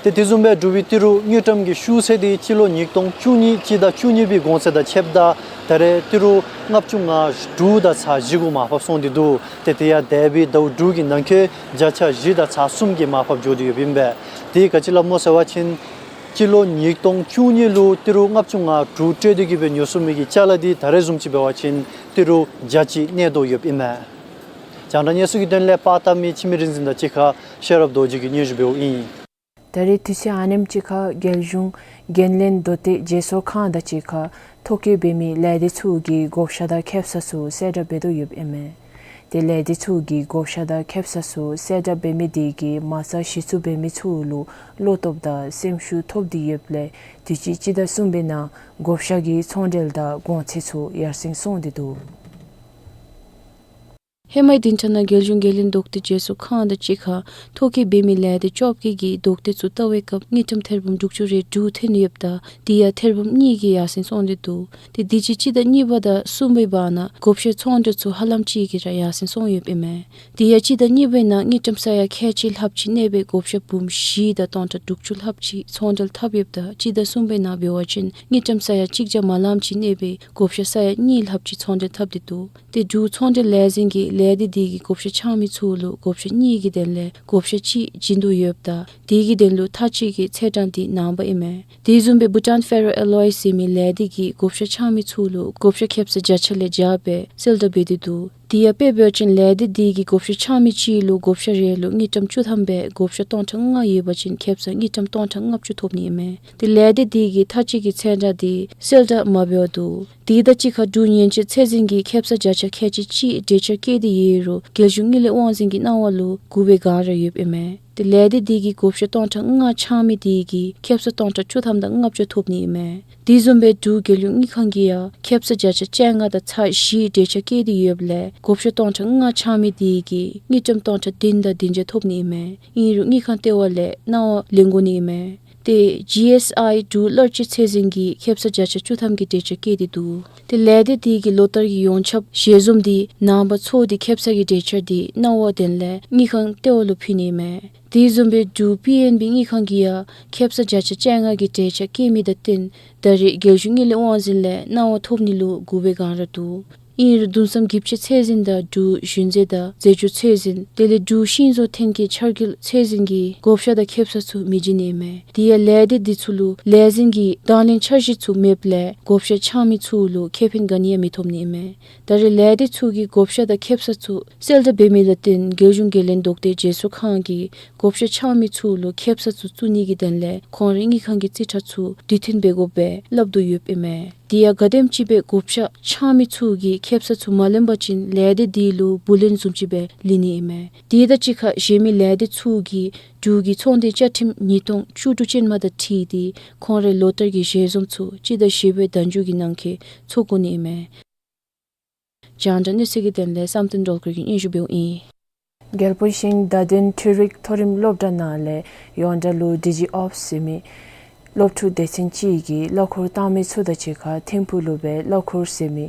ཏེ་དེ་བཟུམ་སྦེ་འབྲུག་པའི་ཏི་རུ་དངུལ་ཀྲམ་གྱི་ཤོག་ཚད་འདི་སྤྱི་ལོ་ཉིས་སྟོང་བཅུ་གཉིས་སྤྱི་ཟླ་བཅུ་གཉིས་པའི་གོང་ཚད་དང་ཕྱདཔ་ད་ད་རེས་ཏི་རུ་ལྔ་བཅུ་ང་དྲུག་དང་ཚག་བཞི་གུ་མར་ཕབ་སོང་སྟེ་འདུག། ཏེ་དེ་ཡང་འདས་པའི་ཟླཝ་དྲུག་གི་ནང་འཁོད་བརྒྱ་ཆ་བཞི་དང་ཚག་གསུམ་གྱི་མར་ཕབ་འགྱོ་སྟེ་ཡོདཔ་ཨིན་པས། དེ་ག་ཅི་སླབ་སྨོ་ཟེར་བ་ཅིན་སྤྱི་ལོ་ཉིས་སྟོང་བཅུ་གཉིས་ལུ་ཏི་རུ་ལྔ་བཅུ་ང་དྲུག་སྤྲོད་དེ་གི་སྦེ་ཉོ་ཚུགས་མི་གི་ཅ་ལ་འདི་ད་རེས་བཟུམ་ཅིག་འབད་བ་ཅིན་ཏི་རུ་བརྒྱ་ཅིག་གནས་དོ་ཡོདཔ་ཨིན་མས། རྒྱང་བསྒྲགས་གནས་ཚུལ་གྱི་དོན་ལས་པར་བཏབ་མི་འཆི་མེད་རིག་འཛིན་དང་གཅིག་ཁར་ཤེས་རབ་རྡོ་རྗེ་གིས་སྙན་ཞུ་འབདཝ་ཨིན། ད་རེས་དུས་ཚོད་ཨ་ནེམ་ཅིག་ཁར་རྒྱལ་གཞུང་འགན་ལེན་མདོ་སྟོད་བརྗེ་སོར་ཁང་དང་གཅིག་ཁར་ཐོ་བཀོད་འབད་མི་ལས་སྡེ་ཚུ་གིས་བགོ་བཤའ་དང་ཁེབ་ས་ཚུ་གསལ་བསྒྲགས་འབད་དོ་ཡོདཔ་ཨིན་མས། ཏེ་ལས་སྡེ་ཚུ་གིས་བགོ་བཤའ་དང་ཁེབ་ས་ཚུ་གསལ་བསྒྲགས་འབད་མི་དེ་གིས་མ་རྩ་གཞི་བཙུགས་འབད་མི་ཚུ་ལུ་བློ་སྟོབས་དང་སེམས་ཤུགས་ཐོབ་སྟེ་ཡོདཔ་ལས་དུས་ཅི་སྤྱི་ཟླ་གསུམ་པའི་ནང་བགོ་བཤའ་གི་ཚོང་འབྲེལ་དང་གོང་ཚད་ཚུ་ཡར་སེང་སོང་སྟེ་འདུག། ཧེ་མའི་བདུན་ཕྲག་ནང་རྒྱལ་གཞུང་འགན་ལེན་མདོ་སྟོད་བརྗེ་སོར་ཁང་དང་གཅིག་ཁར་ཐོ་བཀོད་འབད་མི་ལས་སྡེ་བཅོ་བརྒྱད་ཀྱིས་མདོ་སྟོད་ཚུ་བལྟ་བའི་སྐབས་དངུལ་ཀྲམ་ཐེར་འབུམ་དྲུག་ཅུ་རེ་དྲུག་ཐོན་ཡོདཔ་ད་དེ་ཡང་ཐེར་འབུམ་གཉིས་ཀྱིས་ཡར་སེང་སོང་སྟེ་འདུག། ཏེ་དུས་ཅི་སྤྱི་ཟླ་གཉིས་པ་དང་གསུམ་པའི་བར་ན་བགོ་བཤའ་ཚོང་འབྲེལ་ཚུ་ཧ་ལམ་ཅིག་གིས་ར་ཡར་སེང་སོང་ཡོདཔ་ཨིན་མས། དེ་ཡང་སྤྱི་ཟླ་གཉིས་པའི་ནང་དངུལ་ཀྲམ་ས་ཡ་ཁལ་གཅིག་ལྷགཔ་ཅིག་གནས་པའི་བགོ་བཤའ་འབུམ་བཞི་དང་སྟོང་ཕྲག་དྲུག་ཅུ་ལྷགཔ་ཅིག་ཚོང་འབྲེལ་འཐབ་ཡོདཔ་ད་སྤྱི་ཟླ་གསུམ་པའི་ནང་འབད་བ་ཅིན་དངུལ་ཀྲམ་ས་ཡ་གཅིག་བརྒྱ་མ་ལངམ་ཅིག་གནས་པའི་བགོ་བཤའ་ས་ཡ་གཉིས་ལྷགཔ་ཅིག་ཚོང་འབྲེལ་འཐབ་སྟེ་འདུག། ཏེ་འབྲུག་ཚོང་འབྲེལ་ལས་འཛིན་གྱིས་ལས་སྡེ་དེ་གི་བགོ་བཤའ་འཆང་མི་ཚུ་ལུ་བགོ་བཤའ་གཉིས་ཀྱི་དོན་ལས་བགོ་བཤའ་གཅིག་བྱིན་དོ་ཡོདཔ་ད་དེ་གི་དོན་ལུ་མཐའ་དཔྱད་ཀྱི་ཚེས་གྲངས་དེ་ནངས་པ་ཨིན་མས། དེ་བཟུམ་སྦེ་བྷུ་ཊཱན་ཕེ་རོ་ཨེ་ལོའི་ཟེར་མི་ལས་སྡེ་གིས་བགོ་བཤའ་འཆང་མི་ཚུ་ལུ་བགོ་བཤའ་ཁེབ་ས་བརྒྱ་ཆ་ལས་བརྒྱ་སྦེ་གསལ་བསྒྲགས་འབད་དེ་འདུག། དེ་ཡང་དཔེ་འབད་བ་ཅིན་ལས་སྡེ་དེ་གིས་བགོ་བཤའ་འཆང་མི་གཅིག་ལུ་བགོ་བཤའ་རེ་ལུ་དངུལ་ཀྲམ་བཅུ་ཐམ་སྦེ་བགོ་བཤའ་སྟོང་ཕྲག་ལྔ་ཡོད་པ་ཅིན་ཁེབ་ས་དངུལ་ཀྲམ་སྟོང་ཕྲག་ལྔ་བཅུ་ཐོབ་ནི་ཨིན་མས། ཏེ་ལས་སྡེ་དེ་གིས་མཐའ་དཔྱད་ཀྱི་ཚེས་གྲངས་དེ་གསལ་བསྒྲགས་མ་འབད་བར་འདུག། དེ་དང་གཅིག་ཁར་འབྲུག་ཉེན་བཅོལ་ཚད་འཛིན་གྱིས་ཁེབ་ས་བརྒྱ་ཆ་ཁལ་གཅིག་གཅིག་གྲོས་འཆར་བཀོད་དེ་ཡོད་རུང་རྒྱལ་གཞུང་དངུལ་ལས་དབང་འཛིན་གྱི་གནང་བ་ལུ་བསྒུགས་པའི་བསྒང་ར་ཡོདཔ་ཨིན་མས། ཏེ་ལས་སྡེ་དེ་གིས་བགོ་བཤའ་སྟོང་ཕྲག་ལྔ་འཆང་མི་དེ་གིས་ཁེབ་ས་སྟོང་ཕྲག་བཅུ་ཐམ་དང་ལྔ་བཅུ་ཐོབ་ནི་ཨིན་མས། དེ་བཟུམ་སྦེ་འབྲུག་རྒྱལ་ཡོངས་དངུལ་ཁང་གིས་ཡང་ཁེབ་ས་བརྒྱ་ཆ་བཅོ་ལྔ་དང་ཚག་བཞི་གྲོས་འཆར་བཀོད་དེ་ཡོདཔ་ལས་བགོ་བཤའ་སྟོང་ཕྲག་ལྔ་འཆང་མི་དེ་གིས་དངུལ་ཀྲམ་སྟོང་ཕྲག་བདུན་དང་བདུན་བརྒྱ་ཐོབ་ནི་ཨིན་མས། ཨིན་རུང་དངུལ་ཁང་ལྟེ་བ་ལས་གནང་བ་ལེན་དགོ་ནི་ཨིན་མས། ཏེ་ཇི་ཨེསི་ཨའི་འབྲུག་གླ་སྤྱོད་ཚད་འཛིན་གྱིས་ཁེབ་ས་བརྒྱ་ཆ་བཅུ་ཐམ་གྱི་གྲོས་འཆར་བཀོད་དེ་འདུག། ཏེ་ལས་སྡེ་དེ་གི་ལོ་ལྟར་གྱི་ཡོངས་ཁྱབ་ཞལ་འཛོམས་དེ་ནངས་པ་ཚོགས་ཏེ་ཁེབ་ས་ཀྱི་གྲོས་འཆར་དེ་གནང་བ་དེ་ལས་དངུལ་ཁང་ལྟེ་བ་ལུ་ཕུལ་ནི་ཨིན་མས། དེ་བཟུམ་སྦེ་འབྲུག་པི་ཨེན་བི་དངུལ་ཁང་གིས་ཡང་ཁེབ་ས་བརྒྱ་ཆ་བཅོ་ལྔ་གི་གྲོས་འཆར་བཀོད་མི་དང་བསྟུན་ད་རེས་རྒྱལ་གཞུང་དངུལ་ལས་དབང་འཛིན་ལས་གནང་བ་ཐོབ་ནི་ལུ་བསྒུགས་པའི་བསྒང་ར་འདུག། ཨིན་རུང་བདུན་ཚམ་གྱིབ་ཆ་ཚད་འཛིན་དང་འབྲུག་ཞུན་རྫས་དང་རྫས་སྦྱོར་ཚད་འཛིན་དེ་ལས་འབྲུག་ཤིང་བཟོ་ཐོན་སྐྱེད་འཆར་འགོད་ཚད་འཛིན་གྱིས་བགོ་བཤའ་དང་ཁེབ་ས་ཚུ་མི་བྱིན་ནི་ཨིན་མས། དེ་ཡང་ལས་སྡེ་དེ་ཚུ་ལུ་ལས་འཛིན་གྱི་དང་ལེན་འཆར་གཞི་ཚུ་མེདཔ་ལས་བགོ་བཤའ་འཆང་མི་ཚུ་ལུ་ཁེ་ཕན་ག་ནི་ཡང་མི་ཐོབ་ནི་ཨིན་མས། ད་རེས་ལས་སྡེ་ཚུ་གིས་བགོ་བཤའ་དང་ཁེབ་ས་ཚུ་གསལ་བསྒྲགས་འབད་མི་དང་བསྟུན་རྒྱལ་གཞུང་འགན་ལེན་མདོ་སྟོད་བརྗེ་སོར་ཁང་གིས་བགོ་བཤའ་འཆང་མི་ཚུ་ལུ་ཁེབ་ས་ཚུ་བཙུགས་ནི་གི་དོན་ལས་ཁོང་རའི་དངུལ་ཁང་གི་རྩིས་ཁྲ་ཚུ་དུས་མཐུན་འབད་དགོཔ་སྦེ་སླབ་དོ་ཡོདཔ་ཨིན་མས། དེ་ཡང་ག་དེམ་ཅིག་སྦེ་བགོ་བཤའ་འཆང་མི་ཚུ་གིས་ཁེབ་ས་ཚུ་མ་ལེན་པ་ཅིན་ལས་སྡེ་དེ་ལུ་བུ་ལོན་བཟུམ་ཅིག་སྦེ་ལེན་ནི་ཨིན་མས། དེ་དང་གཅིག་ཁར་གཞན་མི་ལས་སྡེ་ཚུ་གིས་འབྲུག་གི་ཚོང་དོན་བཅའ་ཁྲིམས་ཉིས་སྟོང་བཅུ་དྲུག་ཅན་མ་དང་འཁྲིལ་ཏེ་ཁོང་རའི་ལོ་ལྟར་གྱི་ཞལ་འཛོམས་ཚུ་སྤྱི་ཟླ་བཞི་པའི་ཟླ་མཇུག་གི་ནང་འཁོད་ཚོགས་དགོ་ནི་ཨིན་མས། རྒྱང་བསྒྲགས་གནས་ཚུལ་གྱི་དོན་ལས་བསམ་གཏན་སྒྲོལ་དཀར་གྱིས་སྙན་ཞུ་འབདཝ་ཨིན། རྒྱལ་པོ་ཞིང་བརྡ་དོན་འཕྲུལ་རིག་མཐོ་རིམ་སློབ་གྲྭ་ནང་ལས་ཡོངས་གྲགས་ལུ་ཌི་ཇི་ཨོབ་ཟེར་མི་སློབ་ཕྲུག་སྡེ་ཚན་ཅིག་གིས་གླ་འཁོར་བཏང་མི་ཚུ་དང་གཅིག་ཁར་ཐིམ་ཕུག་ལུ་སྦེ་གླ་འཁོར་ཟེར་མི་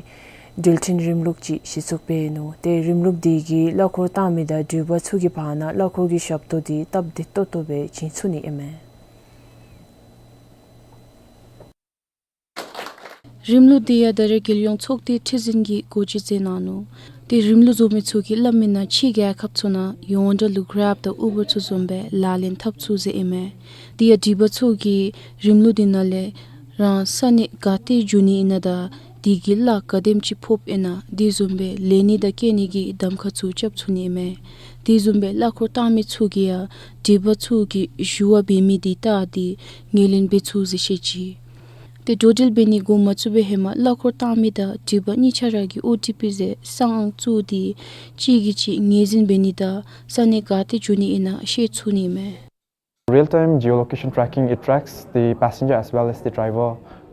འགྲུལ་འཕྲིན་རིམ་ལུགས་ཅིག་གཞི་བཙུགས་འབད་ནུག། ཏེ་རིམ་ལུགས་དེ་གིས་གླ་འཁོར་བཏང་མི་དང་འགྲུལ་པ་ཚུ་གི་བར་ན་གླ་འཁོར་གྱི་ཞབས་ཏོག་དེ་སྟབས་བདེ་ཏོག་ཏོ་སྦེ་བྱིན་ཚུགས་ནི་ཨིན་མས། རིམ་ལུགས་དེ་ཡང་ད་རེས་རྒྱལ་ཡོངས་ཚོགས་སྡེ་ཁྲི་འཛིན་གྱིས་འགོ་འབྱེད་མཛད་གནང་ནུག། ཏེ་རིམ་ལུགས་བཟོ་མི་ཚུ་གིས་སླབ་མིའི་ནང་ཕྱི་རྒྱལ་ཁབ་ཚུ་ནང་ཡོངས་གྲགས་ལུ་གྲེབ་དང་ཨུ་བར་ཚུ་བཟུམ་སྦེ་ལག་ལེན་འཐབ་ཚུགས་ཟེར་ཨིན་མས། དེ་ཡང་འགྲུལ་པ་ཚུ་གིས་རིམ་ལུགས་དེ་ནང་ལས་རང་ས་གནས་ག་ཏེ་འགྱོ་ནི་ཨིན་ན་དང་དེ་གི་གླ་ག་དེམ་ཅིག་ཕོགཔ་ཨིན་ན་དེ་བཟུམ་སྦེ་ལེན་ནི་དང་བསྐྱལ་ནི་གི་གདམ་ཁ་ཚུ་རྐྱབ་ཚུགས་ནི་ཨིན་མས། དེ་བཟུམ་སྦེ་གླ་འཁོར་བཏང་མི་ཚུ་གིས་ཡང་འགྲུལ་པ་ཚུ་གིས་ཞུ་བ་འབད་མི་དེ་བལྟ་སྟེ་ངོས་ལེན་འབད་ཚུགས་ཟེར་བཤད་ཅི། ཏེ་འགྲོ་འགྲུལ་འབད་ནི་འགོ་མ་བཙུགས་པའི་ཧེ་མ་གླ་འཁོར་བཏང་མི་དང་འགྲུལ་པ་གཉིས་ཆ་ར་གིས་ཨོ་ཊི་པི་ཟེར་གསང་ཨང་བཙུགས་ཏེ་གཅིག་གིས་གཅིག་ངོས་འཛིན་འབད་ནི་དང་ས་གནས་ག་ཏེ་འགྱོ་ནི་ཨིན་ན་ཤེས་ཚུགས་ནི་ཨིན་མས། Real-time geolocation tracking, it tracks the passenger as well as the driver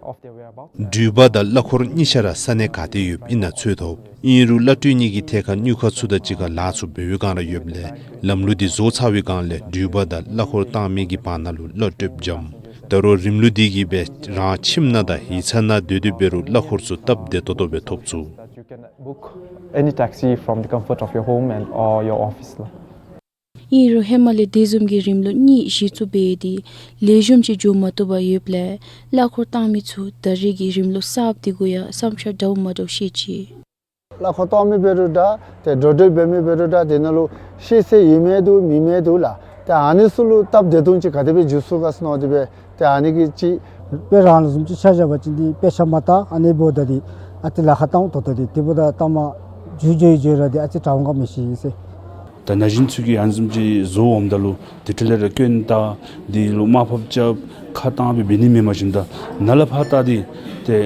of their whereabouts. འགྲུལ་པ་དང་གླ་འཁོར་གཉིས་ཆ་ར་ས་གནས་ག་ཏེ་ཡོདཔ་ཨིན་ན་འཚོལ་ཐོབ། ཨིན་རུང་གླ་སྤྲོད་ནི་གི་ཐད་ཁར་དངུལ་ཁང་ཚུ་དང་གཅིག་ཁར་ལཱ་ཚུ་འབད་བའི་བསྒང་ར་ཡོདཔ་ལས་ལམ་ལུགས་འདི་བཟོ་ཚར་བའི་བསྒང་ལས་འགྲུལ་པ་དང་གླ་འཁོར་བཏང་མི་གི་བར་ན་ལུ་གླ་སྤྲོདཔ་འཇམ། ད་རུང་རིམ་ལུགས་འདི་གིས་སྦེ་རང་ཁྱིམ་ནང་དང་ཡིག་ཚང་ནང་སྡོད་སྡོད་འབད་རུང་གླ་འཁོར་ཚུ་སྟབས་བདེ་ཏོག་ཏོ་སྦེ་ཐོབ་ཚུགས། That you can book any taxi from the comfort of your home and or your office ལགས། ཨིན་རུང་ཧེ་མ་ལས་དེ་བཟུམ་གྱི་རིམ་ལུགས་གཉིས་གཞི་བཙུགས་འབད་དེ་ལེགས་ཤོམ་ཅིག་འགྱོ་མ་བཏུབ་པར་ཡོདཔ་ལས་གླ་འཁོར་བཏང་མི་ཚུ་ད་རེས་ཀྱི་རིམ་ལུགས་གསརཔ་འདི་གུ་ཡང་བསམ་འཆར་འདྲཝ་མ་འདྲཝ་བཤད་ཅི། གླ་འཁོར་བཏང་མི་འབད་རུང་འདྲ་ཏེ་འགྲོ་འགྲུལ་འབད་མི་འབད་རུང་འདྲ་དེ་ནང་ལུ་ཤེས་ཚད་ཡོད་མི་འདུག་མེད་མི་འདུག་ལགས། ཏེ་ཨ་ནི་ཚུ་ལུ་སྟབས་བདེ་ཏོག་ཏོ་ཅིག་ག་དེ་སྦེ་འགྱོ་ཚུགས་ག་ཟེར་མནོ་སྟེ་སྦེ་ཏེ་ཨ་ནི་གི་ཅིག་དཔེ་རང་ལུ་བཟུམ་ཅིག་ཆ་བཞག་པ་ཅིན་འདི་དཔེ་ཆ་མ་བལྟ་ཨ་ནི་འབདཝ་ད་འདི་ཨ་ཙི་ལཱ་ཁག་བཏང་ཏོག་ཏོ་འདི་དེ་འབདཝ་ད་ལྟ་མ་འགྱོ་འགྱོ་འགྱོ་ར་འདི་ཨ་ཙི་དྲག་འོང་ག་མི་ཤེས་ཟེར། ད་ན་གཞོན་ཚུ་གིས་ཨ་ནི་བཟུམ་ཅིག་བཟོ་འོངམ་ད་ལུ་དེ་འཕྲོ་ལས་ར་སྐྱོན་བཏགས་འདི་ལུ་དམའ་ཕབ་རྐྱབ་ཁ་བཏང་སྦེ་འབད་ནི་མེད། མ་གཞི་ད་ནཱ་ལས་ཕར་བལྟ་སྟེ་ཏེ་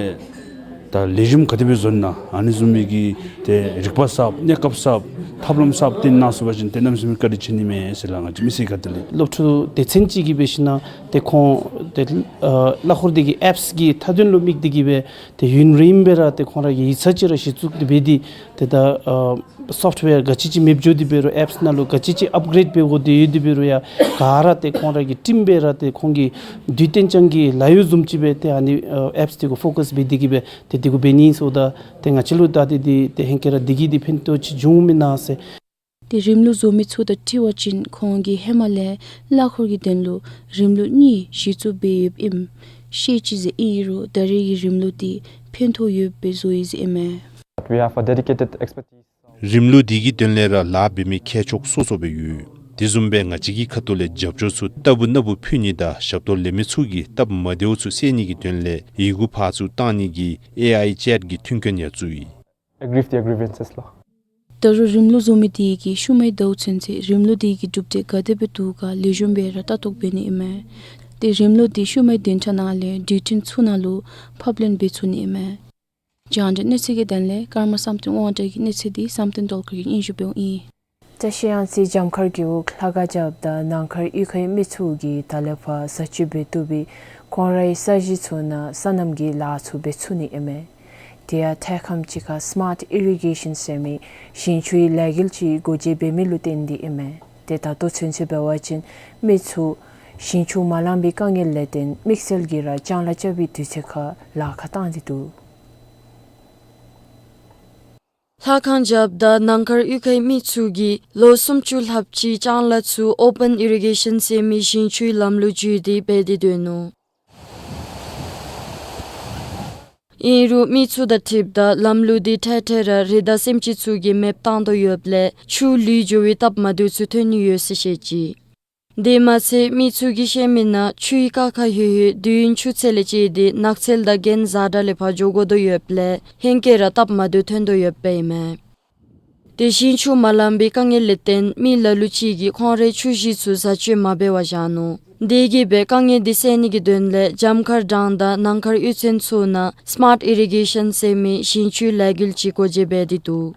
ད་ལེགས་ཤོམ་ག་དེ་སྦེ་བཟོ་ན་ཨ་ནི་བཟུམ་མའི་གི་ཏེ་རིག་པ་གསརཔ་གནས་སྐབས་གསརཔ་ཐབས་ལམ་གསརཔ་སྟོན་གནང་ཚུགས་པ་ཅིན་ཏེ་གནམ་མེད་ས་མེད་བཀའ་དྲིན་ཆེ་ནི་མས་ཟེར་ལགས། ང་བཅས་མི་སེར་ཁ་ཐུག་ལས་སློབ་ཕྲུག་སྡེ་ཚན་ཅིག་གིས་འབད་ཞིན་ན་ཏེ་ཁོང་ཏེ་ཨ་གླ་འཁོར་འདི་གི་ཨེཔསི་གི་མཐའ་དོན་ལུ་དམིགས་ཏེ་གིས་སྦེ་ཏེ་ཡུན་རིངམོ་སྦེ་ར་ཏེ་ཁོང་ར་གིས་ཡིག་ཚང་ཅིག་ར་གཞི་བཙུགས་ཏེ་འབད་དེ་ཏེ་ད་ཨ་སོཕཊ་ཝེར་ག་ཅི་ཅིག་མེདཔ་འགྱོ་སྟེ་འབད་རུང་ཨེཔསི་ནང་ལུ་ག་ཅི་ཅིག་ཨཔ་གྲེཌ་འབད་དགོ་དེ་ཡོད་དེ་འབད་རུང་ཡང་ག་ར་ཏེ་ཁོང་ར་གིས་བསྟུན་སྦེ་ར་ཏེ་ཁོང་གི་དུས་སྟོན་ཅན་གྱི་ལཱ་གཡོག་བཟུམ་ཅིག་སྦེ་ཏེ་ཨ་ནི་ཨ་ཨེཔསི་འདི་གུ་ཕོ་ཀཱསི་འབད་དེ་གིས་སྦེ་ཏེ་འདི་གུ་འབད་ནི་ཟེརཝ་ད་ཏེ་ང་བཅས་ལུ་ད་ཏེ་འདི་ཏེ་ཧེང་སྐལ་ར་འདི་གིས་འདི་ཕན་ཐོགས་ཅིག་འབྱུང་མེན་ན་ཟེར། ཏེ་རིམ་ལུགས་བཟོ་མི་ཚུ་དང་འཁྲིལ་བ་ཅིན་ཁོང་གིས་ཧེ་མ་ལས་གླ་འཁོར་གྱི་དོན་ལུ་རིམ་ལུགས་གཉིས་གཞི་བཙུགས་འབད་ཡོདཔ་ཨིནམ་ཤེས་ཅི་ཟེར། ཨིན་རུང་ད་རེས་ཀྱི་རིམ་ལུགས་འདི་ཕན་ཐོགས་ཡོདཔ་སྦེ་བཟོ་ཡི་ཟེར་ཨིན་མས། We have a dedicated expertise. རིམ་ལུགས་འདི་གི་དོན་ལས་ར་ལཱ་འབད་མི་མཁས་མཆོག་སོ་སོ་སྦེ་ཡོད། དེ་བཟུམ་སྦེ་ང་བཅས་ཀྱི་ཁ་ཐུག་ལས་རྒྱབ་སྐྱོར་ཚུ་ལྟ་བུ་ན་བུ་ཕུལ་ནི་དང་ཞབས་ཏོག་ལེན་མི་ཚུ་གི་སྟབས་མ་བདེཝ་ཚུ་སེལ་ནི་གི་དོན་ལས་ཡི་གུ་ཕར་ཚུར་བཏང་ནི་གི་ཨེ་ཨའི་ཅེཊ་གི་མཐུན་རྐྱེན་ཡང་བཙུགས་ཡི། Aggrieve their grievances ལགས། ད་རུང་རིམ་ལུགས་བཟོ་མི་དེ་གིས་ཤུལ་མའི་ཟླཝ་ཚུན་ཚོད་རིམ་ལུགས་དེ་གི་གྲུབ་འབྲས་ག་དེ་སྦེ་འདུག་ག་ལེགས་ཤོམ་སྦེ་ར་ལྟ་རྟོག་འབད་ནི་ཨིན་མས། ཏེ་རིམ་ལུགས་དེ་ཤུལ་མའི་བདུན་ཕྲག་ནང་ལས་དུས་ཐུང་ཚུ་ནང་ལུ་ཕབ་ལེན་འབད་ཚུགས་ནི་ཨིན་མས། རྒྱང་བསྒྲགས་གནས་ཚུལ་གྱི་དོན་ལས་ཀརྨ་བསམ་གཏན་དབང་གྲགས་ཀྱི་གནས་ཚུལ་འདི་བསམ་གཏན་རྡོ་རྗེ་གིས་སྙན་ཞུ་འབདཝ་ཨིན། བཀྲ་ཤིས་གཡང་རྩེ་འཇམ་མཁར་རྒེད་འོག་ལྷ་ཁང་རྒྱབ་དང་ནང་མཁར་གཡུས་ཁའི་མི་ཚུ་གིས་ད་ལས་ཕར་བཟའ་སྤྱོད་འབད་བཏུབ་པའི་ཁོང་རའི་ས་གཞི་ཚུ་ནང་སོ་ནམ་གྱི་ལཱ་ཚུ་འབད་ཚུགས་ནི་ཨིན་མས། དེ་ཡང་ཐད་ཁམས་ཅིག་ཁར་སི་མཱཊ་ཨི་རི་གེ་ཤཱན་ཟེར་མི་ཞིང་ཆུའི་ལས་འགུལ་ཅིག་སྒོ་འབྱེད་འབད་མི་ལུ་བརྟེན་ཏེ་ཨིན་མས། ཏེ་ད་ལྟོ་ཚུན་ཚོད་འབད་བ་ཅིན་མི་ཚུ་ཞིང་ཆུ་མ་ལང་པའི་དཀའ་ངལ་ལས་བརྟེན་དམིགས་བསལ་གྱིས་ར་ལྕང་ལཱ་རྐྱབ་པའི་དུས་ཚོད་ཁར་ལཱ་ཁག་བཏང་སྟེ་འདུག། ལྷ་ཁང་རྒྱབ་དང་ནང་མཁར་གཡུས་ཁའི་མི་ཚུ་གིས་ལོ་སུམ་ཅུ་ལྷགཔ་ཅིག་ལྕང་ལཱ་ཚུ་ཨོ་པཱན་ཨི་རི་གེ་ཤཱན་ཟེར་མི་ཞིང་ཆུའི་ལམ་ལུགས་བརྒྱུད་དེ་འབད་དེ་སྡོད་ནུག། ཨིན་རུང་མི་ཚུ་དང་འཁྲིལཝ་ད་ལམ་ལུགས་འདི་འཕྲལ་འཕྲལ་ར་རི་དྭགས་སེམས་ཅན་ཚུ་གིས་མེདཔ་བཏང་དོ་ཡོདཔ་ལས་ཆུ་ལུད་འགྱོ་བའི་སྟབས་མ་བདེཝ་ཚུ་ཐོན་ནི་ཡོད་ཟེར་བཤད་ཅི། དེ་མ་ཚད་མི་ཚུ་གིས་བཤད་མི་ནང་ཆུའི་ཀ་ཁ་ལྷོད་ལྷོད་དུས་ཡུན་ཆུ་ཚད་ལས་བཅད་དེ་ནགས་ཚལ་དང་གྱེན་གཟར་དྲགས་ལས་ཕར་འགྱོ་དགོ་དོ་ཡོདཔ་ལས་ཧེང་སྐལ་ར་སྟབས་མ་བདེཝ་ཐོན་དོ་ཡོདཔ་ཨིན་མས། དེ་བཞིན་ཆུ་མ་ལང་པའི་དཀའ་ངལ་ལས་བརྟེན་མི་ལ་ལུ་ཅིག་གིས་ཁོང་རའི་ཆུ་གཞི་ཚུ་བཟའ་སྤྱོད་མ་འབད་བར་བཞག་ནུག། དེ་གིས་སྦེ་དཀའ་ངལ་འདི་སེལ་ནི་གི་དོན་ལས་འཇམ་མཁར་འབྲང་དང་ནང་མཁར་གཡུས་ཚན་ཚུ་ནང་སི་མཱཊ་ཨི་རི་གེ་ཤཱན་ཟེར་མི་ཞིང་ཆུའི་ལས་འགུལ་ཅིག་སྒོ་འབྱེད་འབད་དེ་འདུག།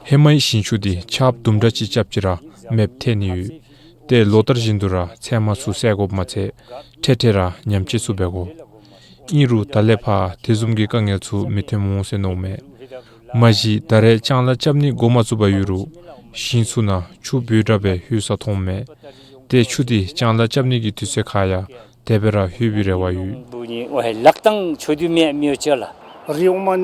ཧེ་མའི་ཞིང་ཆུ་འདི་ཆརཔ་དུམ་གྲ་ཅིག་རྐྱབ་ཅི་ར་མེདཔ་ཐལ་ནི་ཡོད། ཏེ་ལོ་ལྟར་བཞིན་དུ་ར་ཚལ་མ་ཚུ་བསལ་དགོཔ་མ་ཚད་འཕྲལ་འཕྲལ་ར་ཉམས་བཅོས་ཚུ་འབད་དགོ། ཨིན་རུང་ད་ལས་ཕར་དེ་བཟུམ་གྱི་དཀའ་ངལ་ཚུ་མི་ཐོན་འོང་ཟེར་མནོཝ་མས། མ་གཞི་ད་རེས་ལྕང་ལཱ་རྐྱབ་ནི་འགོ་མ་བཙུགས་པར་ཡོད་རུང་ཞིང་ཚུ་ནང་ཆུ་འབོལ་དྲགས་སྦེ་ལྷོད་ས་མཐོངམ་མས། ཏེ་ཆུ་འདི་ལྕང་ལཱ་རྐྱབ་ནི་གི་དུས་ཚོད་ཁར་ཡང་དེ་སྦེ་ར་ལྷོད་པའི་རེ་བ་ཡོད། ལག་དང་ཆོས་དུ་མེད་མི་ཡོད་ཅོག་ལ། རི་ཨོ་མན་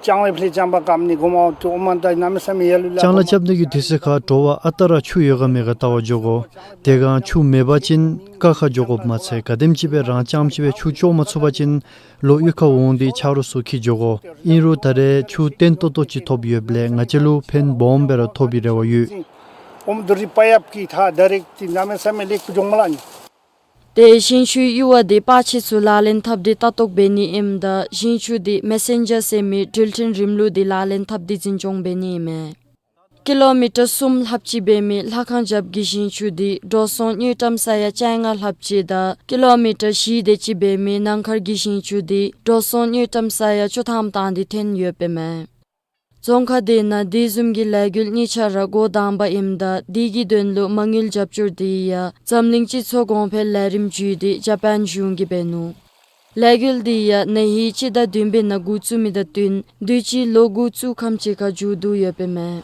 ལྕང་བའི་ཕི་ལས་ལྕང་པ་བཀབ་ནི་འགོ་མ་བཙུགས་ཨོ་མན་ད་གནམ་མེད་ས་མེད་ཡ་ལུ་ལ། ལྕང་ལཱ་རྐྱབ་ནི་གི་དུས་ཚོད་ཁར་དྲོ་པ་ཨ་རྟག་ར་ཆུ་ཡོད་ག་མེད་ག་བལྟ་བར་འགྱོ་དགོ། དེ་སྒང་ཆུ་མེད་པ་ཅིན་ཀ་ཁར་འགྱོ་དགོཔ་མ་ཚད་ག་དེམ་ཅིག་སྦེ་རང་རྐྱངམ་ཅིག་སྦེ་ཆུ་བཅོ་མ་ཚུགས་པ་ཅིན་ལོག་གཡུས་ཁར་འོང་སྟེ་ཆ་རོགས་ཚུ་འཁྱིད་འགྱོ་དགོ། ཨིན་རུང་ད་རེས་ཆུ་བརྟན་ཏོག་ཏོ་ཅིག་ཐོབ་ཡོདཔ་ལས་ང་བཅས་ལུ་ཕན་སྦོམ་སྦེ་ར་ཐོབ་པའི་རེ་བ་ཡོད། ཨོམ་དུ་རི་པ་ཡབ་ཀྱི་ཐ་ཌའི་རེཀཊ་ཏི་གནམ་མེད་ས་མེད་ལེགས་པོ་འགྱོཝ་མས་ལགས་ཨ་ནི། ཏེ་ཞིང་ཆུའི་གཡུར་བ་འདི་པར་ཆས་ཚུ་ལག་ལེན་འཐབ་སྟེ་ལྟ་རྟོག་འབད་ནི་ཨིནམ་ད་ཞིང་ཆུ་འདི་མེ་སེན་ཇར་ཟེར་མི་འགྲུལ་འཕྲིན་རིམ་ལུགས་འདི་ལག་ལེན་འཐབ་སྟེ་འཛིན་སྐྱོང་འབད་ནི་ཨིན་མས། ཀི་ལོ་མི་ཊར་གསུམ་ལྷགཔ་ཅིག་འབད་མི་ལྷ་ཁང་རྒྱབ་ཀྱི་ཞིང་ཆུ་འདི་འགྲོ་སོང་དངུལ་ཀྲམ་ས་ཡ་བཅོ་ལྔ་ལྷགཔ་ཅིག་དང་ཀི་ལོ་མི་ཊར་བཞི་དེ་ཅིག་འབད་མི་ནང་མཁར་གྱི་ཞིང་ཆུ་འདི་འགྲོ་སོང་དངུལ་ཀྲམ་ས་ཡ་བཅུ་ཐམ་བཏང་སྟེ་འཐེན་ཡོདཔ་ཨིན་མས། རྫོང་ཁག་དེ་ནང་དེ་བཟུམ་གྱི་ལས་འགུལ་གཉིས་ཆ་ར་འགོ་དང་པ་ཨིནམ་ད་དེ་གི་དོན་ལུ་མ་དངུལ་རྒྱབ་སྐྱོར་དེ་ཡང་འཛམ་གླིང་སྤྱི་ཚོགས་གོང་འཕེལ་ལས་རིམ་བརྒྱུད་དེ་ཇ་པཱན་གཞུང་གིས་འབད་ནུག། ལས་འགུལ་དེ་ཡང་ན་ཧིང་སྤྱི་ཟླ་བདུན་པའི་ནང་འགོ་བཙུགས་མི་དང་བསྟུན་དུས་ཅི་ལོ་འགོ་བཙུགས་ཁམས་ཅིག་ཁར་མཇུག་བསྡུ་ཡོདཔ་ཨིན་མས།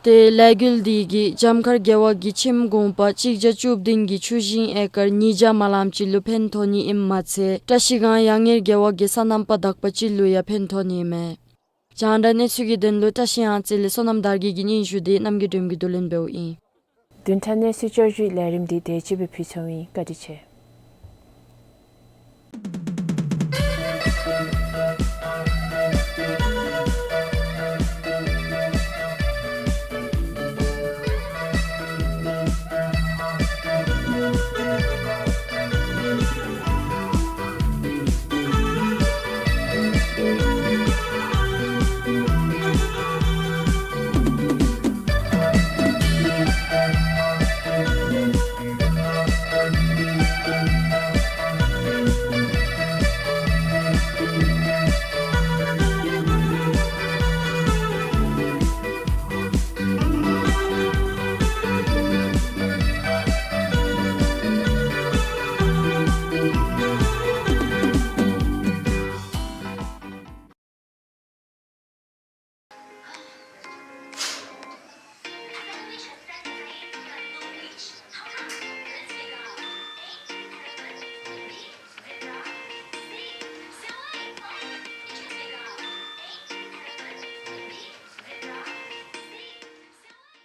ཏེ་ལས་འགུལ་དེ་གིས་འཇམ་མཁར་རྒེད་འོག་གི་ཁྱིམ་གུང་པ་གཅིག་བརྒྱ་བཅུ་བདུན་གྱི་ཆུ་ཞིང་ཨེ་ཀར་ཉིས་བརྒྱ་མ་ལངམ་ཅིག་ལུ་ཕན་ཐོགས་ནི་ཨིནམ་མ་ཚད་བཀྲ་ཤིས་སྒང་ཡང་ངེར་རྒེད་འོག་གི་སོ་ནམ་པ་དག་པ་ཅིག་ལུ་ཡང་ཕན་ཐོགས་ནི་ཨིན་མས། རྒྱང་བསྒྲགས་གནས་ཚུལ་གྱི་དོན་ལུ་བཀྲ་ཤིས་གཡང་རྩེ་ལས་བསོད་ནམས་དར་རྒྱས་ཀྱིས་སྙན་ཞུ་དེ་རྣམ་རྒྱལ་སྒྲོལམ་གྱིས་བསྡུ་ལེན་འབདཝ་ཨིན། བདུན་ཕྲག་གནས་ཚུལ་བསྐྱར་ཞུའི་ལས་རིམ་འདི་དེ་ཅིག་སྦེ་ཕུལ་ཚརཝ་ཨིན། བཀའ་དྲིན་ཆེ།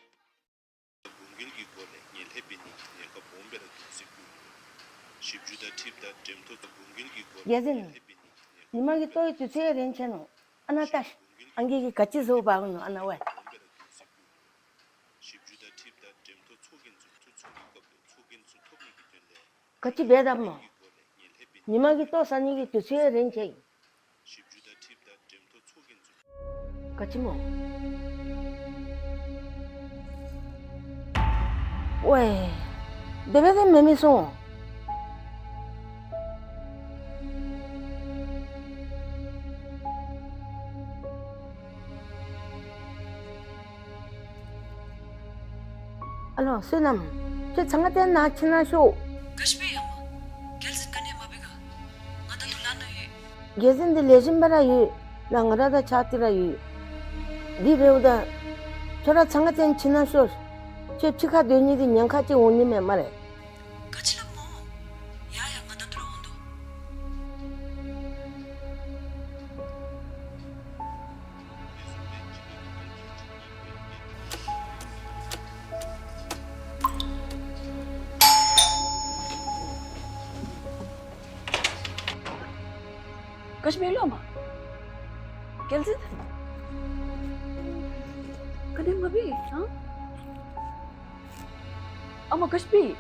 དགོངས་འགལ་གྱི་སྒོ་ལས་ངན་ལྷད་འབད་ནི་གི་གནས་སྐབས་བོད་མི་རང་གི་ཏོག་དབྱིབས་ཞིབ་འཇུག་དང་འཁྲིལཝ་ད་འགྲེམས་ཐོག་དགོངས་འགལ་གྱི་སྒོ་ལས་རྒྱལ་མཚན། ངན་ལྷད་འབད་ནི་གི་གནས་སྐབས་ཉི་མ་གི་ལྟོ་ཡི་དུས་ཚོད་རན་ཆི་ནུག། ཨ་ནཱ་ལྟ་ཤིག། ཨང་རྒས་ཀྱིས་ག་ཅི་བཟོ་འབག་ནུག། ཨ་ནཱ་ཝའི། ཞིབ་འཇུག་དང་འཁྲིལཝ་ད་འགྲེམས་ཐོག་ཚོགས་རྒྱན་ཚུ་ཚོགས་ཚུགས་ཀྱི་སྐབས་ལུ་ཚོགས་རྒྱན་ཚུ་ཐོབ་ནི་གི་དོན་ལས། ག་ཅི་འབད་དཔ་སྨོ། ཉི་མ་གི་ལྟོ་ཟ་ནི་གི་དུས་ཚོད་རན་ཆི་ཡི། ག་ཅི་སྨོ། ཝའི། དེ་སྦེ་དེ་མེན་མི་སོང་། ཨ་ལོ་བསོད་ནམས། ཁྱོད་ཚང་ང་བརྟེན་ནཱ་ཕྱི་ནང་ཤོག། ག་ཅི་སྦེ་ཡ་མ། རྒྱལ་མཚན་ག་ནི་མ་འབད་ག། ང་ད་ལྟོ་ལཱ་ནང་ཡོད། རྒྱལ་མཚན་འདི་ལེགས་ཤོམ་སྦེ་ར་ཡོད། ལགས་ང་ར་དང་ཕྱག་དེ་ར་ཡོད། དེ་འབདཝ་ད་ཁྱོད་ར་ཚང་ང་བརྟེན་ཕྱི་ནང་ཤོག། ཁྱོད་ཕྱི་ཁར་སྡོད་ནི་འདི་ཉེན་ཁ་ཅིག་འོང་ནི་མས་སྨ་རེ། ག་ཅི་སླབ་སྨོ། ཡ་ཡ་ང་ད་ལྟོ་ར་འོང་དོ། ག་ཅི་སྦེ་ལོ་མ། རྒྱལ་མཚན། ག་ནི་མ་འབད་ཨ། ཨ་མ་ག་ཅི་སྦེ།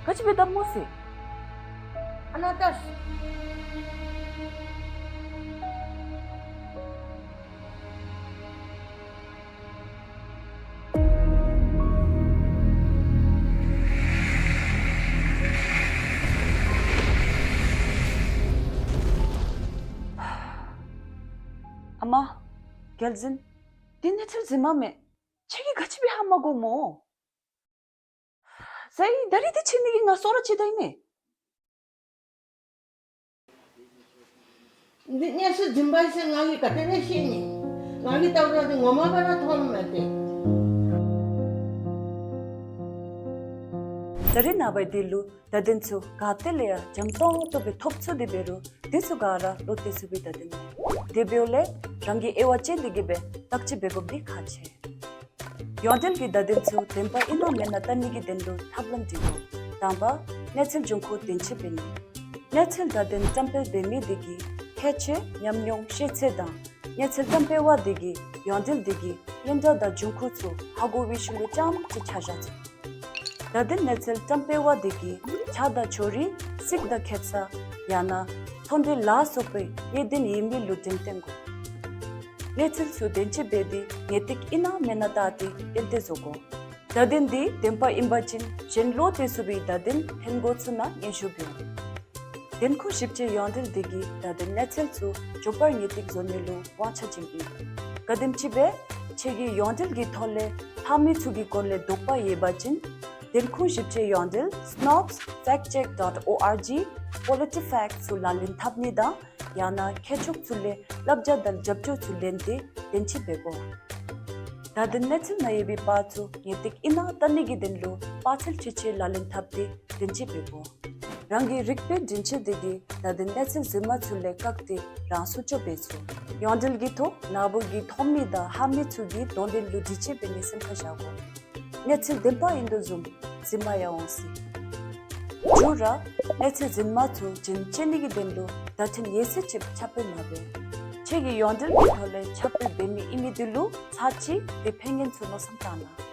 ག་ཅི་འབད་དཔ་སྨོ་ཟེར། ཨ་ནཱ་ལྟ་ཤིག། ཨ་མ། རྒྱལ་མཚན། འདི་གནས་ཚུལ་རྫུན་མ་མེན། ཁྱེད་ཀྱིས་ག་ཅི་སྦེ་ཧ་མ་གོ་སྨོ། ཟེར་ད་རིས་འདི་ཕྱེ་ནི་གི་ང་སོ་ར་ཕྱེ་ད་ཡི་མས། འདི་གནས་ཚུལ་རྫུན་པ་ཨིན་ཟེར་ང་གིས་ག་དེ་སྦེ་ཤེས་ནི། ང་གིས་བལྟཝ་ད་འདི་ངོ་མ་སྦེ་ར་མཐོངམ་མས་ཏེ། ད་རིས་ནངས་པ་འདི་ལུ་བརྡ་དོན་ཚུ་ག་ཏེ་ལས་ཡང་འཇམ་ཏོང་ཏོ་སྦེ་ཐོབ་ཚུགས་ཏེ་འབད་རུང་འདི་ཚུ་ག་ར་བློ་གཏད་ཚུགས་པའི་བརྡ་དོན་མེན། དེ་འབདཝ་ལས་རང་གིས་དབྱེ་བ་དཔྱད་དེ་གིས་སྦེ་བརྟག་དཔྱད་འབད་དགོཔ་འདི་ཁག་ཆེ། ཡོངས་འབྲེལ་གྱི་བརྡ་དོན་ཚུ་བདེན་པ་ཨིན་ན་མེན་ན་བལྟ་ནི་གི་དོན་ལུ་ཐབས་ལམ་འདི་དགོ། དང་པ་གནས་ཚུལ་འབྱུང་ཁུངས་བདེན་དཔྱད་འབད་ནི། གནས་ཚུལ་བརྡ་དོན་བཀྲམ་སྤེལ་འབད་མི་དེ་གིས་ཁྱད་ཆོས་ཉམས་མྱོང་ཤེས་ཚད་དང་གནས་ཚུལ་བཀྲམ་སྤེལ་བ་དེ་གིས་ཡོངས་འབྲེལ་དེ་གི་ཡོན་ཏན་དང་འབྱུང་ཁུངས་ཚུ་ཧ་གོ་བའི་ཤུལ་ལུ་རྐྱངམ་ཅིག་ཆ་བཞག་ཚུགས། བརྡ་དོན་གནས་ཚུལ་བཀྲམ་སྤེལ་བ་དེ་གིས་ཆ་དང་ཕྱོགས་རིས་ཚིག་དང་ཁེབ་ས་ཡང་ན་ མཐོ་འབྲིང་ལ་སོགས་པའི་གནད་དོན་ཡོད་མི་ལུ་འགྲེམས་སྟོན་དགོ། གནས་ཚུལ་ཚུ་བདེན་ཅིག་སྦེ་དེ་ངེས་ཏིག་ཨིན་ན་མེན་ན་བལྟ་སྟེ་གཏན་གཏན་བཟོ་དགོ། བརྡ་དོན་དེ་བདེན་པ་ཨིན་པ་ཅིན་གཞན་ལུ་དེ་ཚུ་གི་བརྡ་དོན་ལྷན་འགོ་ཚུ་ནང་སྙན་ཞུ་འབདཝ། བདེན་ཁུངས་ཞིབ་དཔྱད་ཡོངས་འབྲེལ་དེ་གིས་བརྡ་དོན་གནས་ཚུལ་ཚུ་མགྱོགས་པར་ངེས་ཏིག་བཟོ་ནི་ལུ་དབང་ཆ་ཅན་ཨིན། ག་དེམ་ཅིག་སྦེ་ཁྱེད་ཀྱིས་ཡོངས་འབྲེལ་གྱི་ཐོག་ལས་ལྷག་མི་ཚུ་གི་སྐོར་ལས་དོགས་པ་ཡོད་པ་ཅིན་བདེན་ཁུངས་ཞིབ་དཔྱད་ཡོངས་འབྲེལ་snopes fact check dot org, PolitiFact ཚུ་ལག་ལེན་འཐབ་ནི་དང་ཡང་ན་མཁས་མཆོག་ཚུ་ལས་བསླབ་བྱ་དང་རྒྱབ་སྐྱོར་ཚུ་ལེན་ཏེ་བདེན་ཅིག་འབད་དགོ། བརྡ་དོན་གནས་ཚུལ་ནང་ཡོད་པའི་པར་ཚུ་ངེས་ཏིག་ཨིན་ན་བལྟ་ནི་གི་དོན་ལུ་པར་ཚད་འཕྲུལ་ཆས་ལག་ལེན་འཐབ་སྟེ་བདེན་ཅིག་འབད་དགོ། རང་གི་རིག་པའི་འདྲེན་བྱེད་དེ་གིས་བརྡ་དོན་གནས་ཚུལ་རྫུན་མ་ཚུ་ལས་བཀག་སྟེ་རང་སྲུང་ཅོག་འབད་ཚུགས། ཡོངས་འབྲེལ་གྱི་ཐོག་ནཱ་བུ་གིས་མཐོང་མི་དང་ཧ་མི་ཚུ་གི་དོན་དོན་ལུ་དྲི་དཔྱད་འབད་ནི་སེམས་ཁར་བཞག་དགོ། གནས་ཚུལ་བདེན་པ་ཨིན་དོ་བཟུམ་རྫུན་མ་ཡང་འོང་སྲིད། མཇུག་ར་གནས་ཚུལ་རྫུན་མ་ཚུ་རྒྱུན་བཅད་ནི་གི་དོན་ལུ་བརྡ་འཕྲིན་ཡོད་ཚད་ཅིག་ཁྱབ་སྤེལ་མ་འབད། ཁྱེད་ཀྱིས་ཡོངས་འབྲེལ་གྱི་ཐོག་ལས་ཁྱབ་སྤེལ་འབད་མི་ཨིན་མི་དེ་ལུ་ཚར་གཅིག་དེ་ཕན་ངན་ཚུ་མནོ་བསམ་བཏང་གནང་།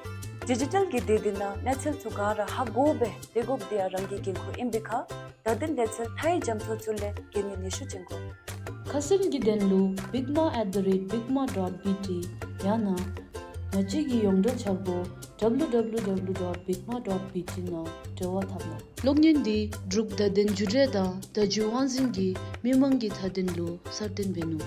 ཌི་ཇི་ཊལ་གྱི་སྡེ་འདི་ནང་གནས་ཚུལ་ཚུ་ག་ར་ཧ་གོ་སྦེ་སྡོད་དགོཔ་དེ་ཡང་རང་གི་འགན་ཁུར་ཨིན་པའི་ཁར་བརྡ་དོན་གནས་ཚུལ་མཐའ་ཡས་རྒྱ་མཚོ་ཚུ་ལས་གན་ནི་ནུས་ཤུགས་ཅན་དགོ། ཁ་གསལ་གྱི་དོན་ལུ་bigma at the rate bigma dot B T ཡང་ན་ང་བཅས་ཀྱི་ཡོངས་འབྲེལ་འཆར་སྒོ་W W W dot bigma dot B T ནང་འབྲེལ་བ་འཐབ་གནང་། གློག་བརྙན་འདི་འབྲུག་བརྡ་དོན་བརྒྱུད་འབྲེལ་དང་བརྡ་བརྒྱུད་དབང་འཛིན་གྱིས་མི་མང་གི་བརྡ་དོན་ལུ་གསར་བཏོན་འབད་ནུག།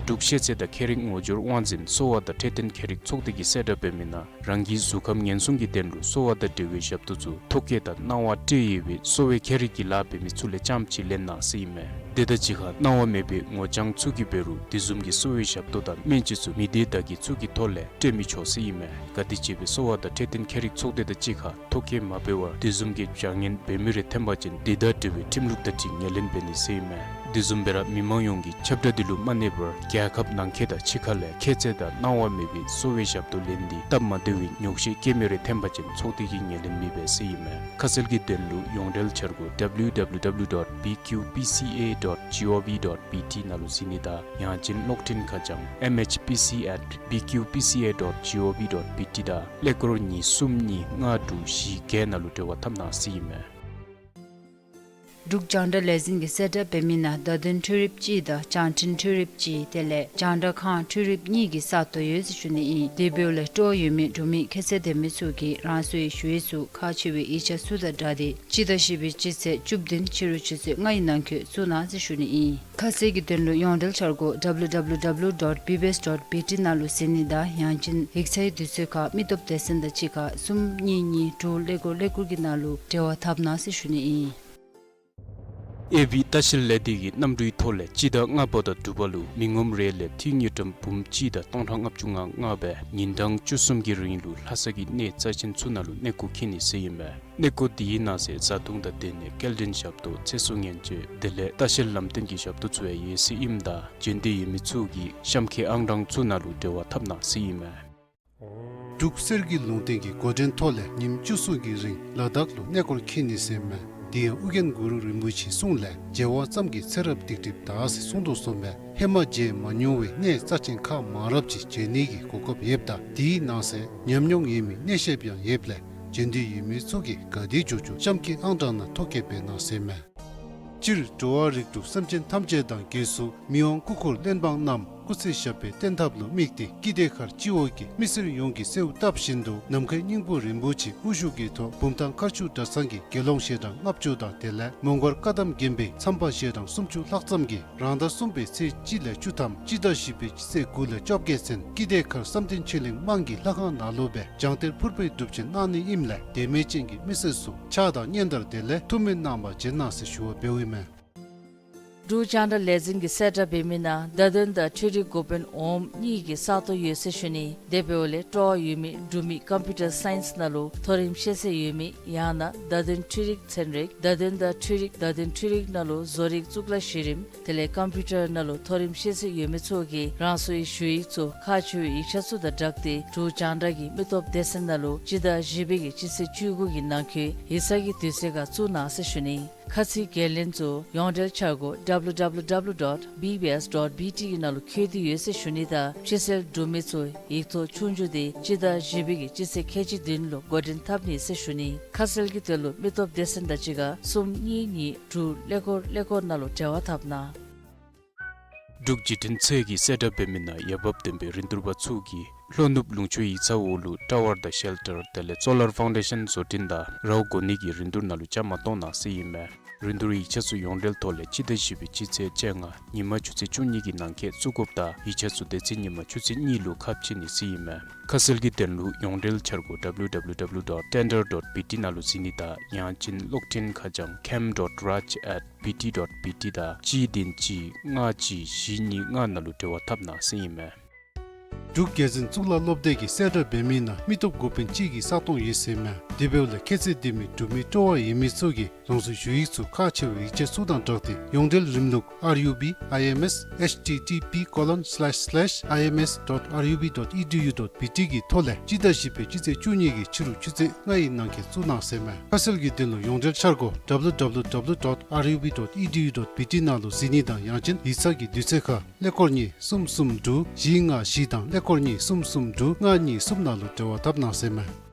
འབྲུག་ཤེས་ཚད་དང་མཁས་རིག་ངོ་སྦྱོར་དབང་འཛིན་གསོ་བ་དང་འཕྲོད་བསྟེན་མཁས་རིག་ཚོགས་སྡེ་གིས་གསལ་བསྒྲགས་འབད་མི་ནང་རང་གི་གཟུགས་ཁམས་ངན་སོང་གི་དོན་ལུ་གསོ་བ་དང་འབྲེལ་བའི་ཞབས་ཏོག་ཚུ་ཐོ་བཀོད་དང་གནང་བ་སྤྲོད་ཡོད་པའི་གསོ་བའི་མཁས་རིག་གི་ལཱ་འབད་མི་ཚུ་ལས་རྐྱངམ་ཅིག་ལེན་གནང་ཟེར་ཨིན་མས། དེ་དང་གཅིག་ཁར་གནང་བ་མེད་པའི་ངོ་རྐྱང་ཚུ་གིས་འབད་རུང་དེ་བཟུམ་གྱི་གསོ་བའི་ཞབས་ཏོག་དང་སྨན་བཅོས་ཚུ་མི་སྡེ་བདག་གི་ཚུ་གི་ཐོག་ལས་སྤྲོད་མི་ཆོག་ཟེར་ཨིན་མས། ག་དེ་སྦེ་གསོ་བ་དང་འཕྲོད་བསྟེན་མཁས་རིག་ཚོགས་སྡེ་དང་གཅིག་ཁར་ཐོ་བཀོད་མ་འབད་བར་དེ་བཟུམ་གྱི་བྱ་ངན་འབད་མི་རེ་ཐོན་པ་ཅིན་དེ་དང་འབྲེལ་བའི་ཁྲིམས་ལུགས་དང་འཁྲིལ་ངོས་ལེན་འབད་ནི་ཟེར་ཨིན་མས། དེ་བཟུམ་སྦེ་ར་མི་མང་ཡོངས་ཀྱིས་ཁྱབ་བསྒྲགས་འདི་ལུ་མ་གནས་པར་རྒྱལ་ཁབ་ནང་འཁོད་དང་ཕྱི་ཁ་ལས་ཁྱད་ཚད་དང་གནང་བ་མེད་པའི་གསོ་བའི་ཞབས་ཏོག་ལེན་ཏེ་སྟབས་མ་བདེ་བའི་ཉོགས་བཤད་བཀོད་མི་རེ་ཐོན་པ་ཅིན་ཚོགས་སྡེ་གིས་ངོས་ལེན་མི་འབད་ཟེར་ཨིན་མས། ཁ་གསལ་གྱི་དོན་ལུ་ཡོངས་འབྲེལ་འཆར་སྒོ་W W W dot B Q P C A dot G O V dot B T ནང་ལུ་གཟིགས་ནི་དང་ཡང་ཅིན་གློག་འཕྲིན་ཁ་བྱང་M H P C at B Q P C A dot G O V dot B T དང་ཀླད་ཀོར་གཉིས་གསུམ་གཉིས་ལྔ་དྲུག་བཞི་བརྒྱད་ནང་ལུ་འབྲེལ་བ་འཐབ་གནང་ཟེར་ཨིན་མས། འབྲུག་རྒྱང་བསྒྲགས་ལས་འཛིན་གྱིས་གསལ་བསྒྲགས་འབད་མི་ནང་བརྡ་དོན་འཕྲུལ་རིགཔ་ཅིག་དང་བྱང་འཕྲིན་འཕྲུལ་རིགཔ་ཅིག་དེ་ལས་རྒྱང་བསྒྲགས་ཁང་འཕྲུལ་རིགཔ་གཉིས་ཀྱི་ས་སྟོང་ཡོད་ཟེར་ཞུ་ནི་ཨིན། དེ་འབདཝ་ལས་སྤྲོ་བ་ཡོད་མི་འབྲུག་མི་ཁྱད་ཚད་ལྡན་མི་ཚུ་གིས་རང་སོའི་ཞུ་ཡིག་ཚུ་ཁག་ཆེ་བའི་ཡིག་ཆ་ཚུ་དང་སྦྲགས་ཏེ་སྤྱི་ཟླ་བཞི་པའི་སྤྱི་ཚེས་བཅུ་བདུན་ཕྱི་རུ་ཆུ་ཚོད་ལྔའི་ནང་འཁོད་བཙུགས་གནང་ཟེར་ཞུ་ནི་ཨིན། ཁ་གསལ་གྱི་དོན་ལུ་ཡོངས་འབྲེལ་འཆར་སྒོ་W W W dot B B S dot B T ནང་ལུ་གཟིགས་ནི་དང་ཡང་ཅིན་ཡིག་ཚང་གི་དུས་ཚོད་ཁར་མི་སྟོབས་སྡེ་ཚན་དང་གཅིག་ཁར་གསུམ་གཉིས་གཉིས་དྲུག་ཀླད་ཀོར་ཀླད་ཀོར་གྱི་ནང་ལུ་འབྲེལ་བ་འཐབ་གནང་ཟེར་ཞུ་ནི་ཨིན། ཨེ་བི་ལྟ་བཤལ་ལས་སྡེ་གི་གནམ་གྲུའི་ཐོག་ལས་སྤྱི་ཟླ་ལྔ་པ་དང་དྲུག་པ་ལུ་མི་ངོམ་རེ་ལས་འཐུས་དངུལ་ཀྲམ་འབུམ་གཅིག་དང་སྟོང་ཕྲག་ལྔ་བཅུ་ང་ལྔ་སྦེ་ཉིན་གྲངས་བཅུ་གསུམ་གྱི་རིང་ལུ་ལྷ་ས་གི་གནས་རྩ་ཆེན་ཚུ་ནང་ལུ་གནས་སྐོར་འཁྱིད་ནི་ཟེར་ཨིན་མས། གནས་སྐོར་འདི་གི་ནང་གསེས་བཟའ་འཐུང་དང་སྡོད་གནས་སྐྱེལ་འདྲེན་ཞབས་ཏོག་ཚེ་སྲོག་ཉེན་བཅོལ་དེ་ལས་ལྟ་བཤལ་ལམ་སྟོན་གྱི་ཞབས་ཏོག་ཚུ་ཡང་ཡོད་ཟེར་ཨིནམ་ད་འབྱོན་འདོད་ཡོད་མི་ཚུ་གིས་གཤམ་འཁོད་ཨང་གྲངས་ཚུ་ནང་ལུ་འབྲེལ་བ་འཐབ་གནང་ཟེར་ཨིན་མས། འབྲུག་གསེར་གྱི་ལུང་བསྟན་གྱིས་འགོ་འདྲེན་ཐོག་ལས་ཉིནམ་བཅུ་གསུམ་གྱི་རིང་ལ་དྭགས་ལུ་གནས་སྐོར་འཁྱིད་ནི་ཟེར་ཨིན་མས། དེ་ཡང་ཨོ་རྒྱན་གུ་རུ་རིན་པོ་ཆེའི་གསུང་ལས་མཇལ་བ་ཙམ་གྱིས་ཚེ་རབས་སྡིག་སྒྲིབ་དག་ཟེར་གསུངས་དོ་བཟུམ་སྦེ་ཧེ་མ་མཇལ་མ་མྱོང་བའི་གནས་རྩ་ཆེན་ཁག་མང་རབས་ཅིག་མཇལ་ནི་གི་གོ་སྐབས་ཡོདཔ་ད་དེའི་ནང་གསེས་ཉམས་མྱོང་ཡོད་མི་གནས་བཤདཔ་ཡང་ཡོདཔ་ལས་འབྱོན་འདོད་ཡོད་མི་ཚུ་གིས་ག་དེ་མགྱོགས་མགྱོགས་གཤམ་འཁོད་ཨང་གྲངས་ནང་ཐོ་བཀོད་འབད་གནང་ཟེར་ཨིན་མས། སྤྱིར་འགྲོ་བ་རིགས་དྲུག་སེམས་ཅན་ཐམས་ཅད་དང་གྱེས་སུ་མི་དབང་སྐུ་འཁོར་གླེགས་བམ་བསྣམས་སྐུ་ཚེ་ཞབས་པད་བརྟན་ཐབས་ལུ་དམིགས་ཏེ་ཀི་དེ་མཁར་སྤྱི་འོག་གི་མི་སེར་ཡོངས་ཀྱིས་གསོལཝ་བཏབ་བཞིན་དུ་ནམ་མཁའི་སྙིང་པོ་རིན་པོ་ཆེ་དབུ་བཞུགས་ཀྱི་ཐོག་བུམ་ཐང་མཁར་ཆུ་གྲྭ་ཚང་གི་དགེ་སློང་ཞལ་གྲངས་ལྔ་བཅུ་དང་དེ་ལས་མོང་སྒར་བཀའ་གདམས་དགོན་པའི་མཚམས་པ་ཞལ་གྲངས་སུམ་ཅུ་ལྷག་ཙམ་གྱིས་རང་ཟླ་གསུམ་པའི་ཚེས་གཅིག་ལས་བཅུ་ཐམ་སྤྱི་ཟླ་བཞི་པའི་སྤྱི་ཚེས་དགུ་ལས་བཅོ་བརྒྱད་ཚུན་ཀི་དེ་མཁར་བསམ་གཏན་ཆོས་གླིང་དམངས་ཀྱི་ལྷ་ཁང་ནང་ལུ་སྦེ་བྱང་གཏེར་ཕུར་པའི་སྒྲུབ་ཆེན་གནང་ནི་ཨིནམ་ལས་དད་མོས་ཅན་གྱི་མི་སེར་ཚུ་ཕྱག་དང་སྙན་དར་དེ་ལས་ཐུགས་སྨོན་གནང་བར་བྱོན་གནང་ཟེར་ཞུ་བ་འབདཝ་ཨིན་མས། འབྲུག་རྒྱང་བསྒྲགས་ལས་འཛིན་གྱིས་གསལ་བསྒྲགས་འབད་མི་ནང་བརྡ་དོན་དང་འཕྲུལ་རིག་འགོ་དཔོན་འོགམ་གཉིས་ཀྱི་ས་སྟོང་ཡོད་ཟེར་ཞུ་ནི། དེ་འབདཝ་ལས་སྤྲོ་བ་ཡོད་མི་འབྲུག་མི་ཀམ་པིའུ་ཊར་སའིནསི་ནང་ལུ་མཐོ་རིམ་ཤེས་ཚད་ཡོད་མི་ཡང་ན་བརྡ་དོན་འཕྲུལ་རིག་ཚན་རིག་བརྡ་དོན་དང་འཕྲུལ་རིག་བརྡ་དོན་འཕྲུལ་རིག་ནང་ལུ་བཟོ་རིག་གཙུག་ལག་གཞི་རིམ་དེ་ལས་ཀམ་པིའུ་ཊར་ནང་ལུ་མཐོ་རིམ་ཤེས་ཚད་ཡོད་མི་ཚུ་གིས་རང་སོའི་ཞུ་ཡིག་ཚུ་ཁག་ཆེ་བའི་ཡིག་ཆ་ཚུ་དང་སྦྲགས་ཏེ་འབྲུག་རྒྱང་བསྒྲགས་ཀྱི་མི་སྟོབས་སྡེ་ཚན་ནང་ལུ་སྤྱི་ཟླ་བཞི་པའི་གི་སྤྱི་ཚེས་བཅུ་དགུ་གི་ནང་འཁོད་ཡིག་ཚང་གི་དུས་ཚོད་ཁར་བཙུགས་གནང་ཟེར་ཞུ་ནི། ཁ་ཚིག་འགན་ལེན་ཚུ་ཡོངས་འབྲེལ་འཆར་སྒོ་W W W dot B B S dot B T གི་ནང་ལུ་འཁོད་དེ་ཡོད་ཟེར་ཞུ་ནི་དང་། ཕྱིར་སེལ་གྲུབ་མི་ཚུ་ཡིག་ཐོག་ཆོས་རྒྱུགས་དེ་སྤྱི་ཟླ་བཞི་པའི་གི་སྤྱི་ཚེས་ཁལ་གཅིག་བདུན་ལུ་འགོ་འདྲེན་འཐབ་ནི་ཟེར་ཞུ་ནི། ཁ་གསལ་གྱི་དོན་ལུ་མི་སྟོབས་སྡེ་ཚན་དང་གཅིག་ཁར་གསུམ་གཉིས་གཉིས་དྲུག་ཀླད་ཀོར་ཀླད་ཀོར་ནང་ལུ་འབྲེལ་བ་འཐབ་གནང་། འབྲུག་བརྒྱུད་འཕྲིན་ཚད་ཀྱི་གསལ་བསྒྲགས་འབད་མི་ནང་འོས་འབབ་ལྡན་པའི་རིན་བསྡུར་པ་ཚུ་གིས་ལྷོ་ནུབ་ལུང་ཕྱོགས་ཡིག་ཚང་འོག་ལུ་ཊ་ཝར་དང་ཤེལ་ཊར་དེ་ལས་སོ་ལར་ཕའུན་ཌེ་ཤཱན་བཟོ་སྐྲུན་དང་རཝ་བགོ་ནི་གི་རིན་བསྡུར་ནང་ལུ་བཅའ་མར་གཏོགས་གནང་ཟེར་ཨིན་མས། རིན་བསྡུར་ཡིག་ཆ་ཚུ་ཡོངས་འབྲེལ་ཐོག་ལས་སྤྱི་ཟླ་བཞི་པའི་སྤྱི་ཚེས་བཅོ་ལྔ་ཉིན་མ་ཆུ་ཚོད་བཅུ་གཉིས་ཀྱི་ནང་འཁོད་བཙུགས་དགོཔ་དང་ཡིག་ཆ་ཚུ་དེ་ཚེ་ཉིན་མ་ཆུ་ཚོད་གཉིས་ལུ་ཁ་ཕྱེ་ནི་ཟེར་ཨིན་མས། ཁ་གསལ་གྱི་དོན་ལུ་ཡོངས་འབྲེལ་འཆར་སྒོ་W W W dot tender dot B T ནང་ལུ་གཟིགས་ནི་དང་ཡང་ཅིན་གློག་འཕྲིན་ཁ་བྱང་cam dot raj at B T dot B T དང་གཅིག་བདུན་གཅིག་ལྔ་གཅིག་བཞི་གཉིས་ལྔ་ནང་ལུ་འབྲེལ་བ་འཐབ་གནང་ཟེར་ཨིན་མས། འབྲུག་རྒྱལ་འཛིན་གཙུག་ལག་སློབ་སྡེ་གི་གསལ་བསྒྲགས་འབད་མི་ནང་མི་སྟོབས་འགོ་དཔོན་གཅིག་གི་ས་སྟོང་ཡོད་ཟེར་མས། དེ་འབདཝ་ལས་ཁྱད་ཚད་ལྡན་མི་འབྲུག་མི་སྤྲོ་བ་ཡོད་མི་ཚུ་གིས་རང་སོའི་ཞུ་ཡིག་ཚུ་ཁག་ཆེ་བའི་ཡིག་ཆ་ཚུ་དང་སྦྲགས་ཏེ་ཡོངས་འབྲེལ་རིམ་ལུགས R U B I M S H T T P colon slash slash I M S dot R U B dot E D U dot B T གི་ཐོག་ལས་སྤྱི་ཟླ་བཞི་པའི་སྤྱི་ཚེས་བཅུ་གཉིས་ཀྱི་ཕྱི་རུ་ཆུ་ཚོད་ལྔ་ཡི་ནང་འཁོད་བཙུགས་གནང་ཟེར་མས། ཁ་གསལ་གྱི་དོན་ལུ་ཡོངས་འབྲེལ་འཆར་སྒོ་W W W dot R U B dot E D U dot B T ནང་ལུ་གཟིགས་ནི་དང་ཡང་ཅིན་ཡིག་ཚང་གི་དུས་ཚོད་ཁར་ཀླད་ཀོར་གཉིས་གསུམ་གསུམ་དྲུག་བཞི་ལྔ་བཞི་དང་ཀླད་ཀོར་གཉིས་གསུམ་གསུམ་དྲུག་ལྔ་གཉིས་གསུམ་ནང་ལུ་འབྲེལ་བ་འཐབ་གནང་ཟེར་མས།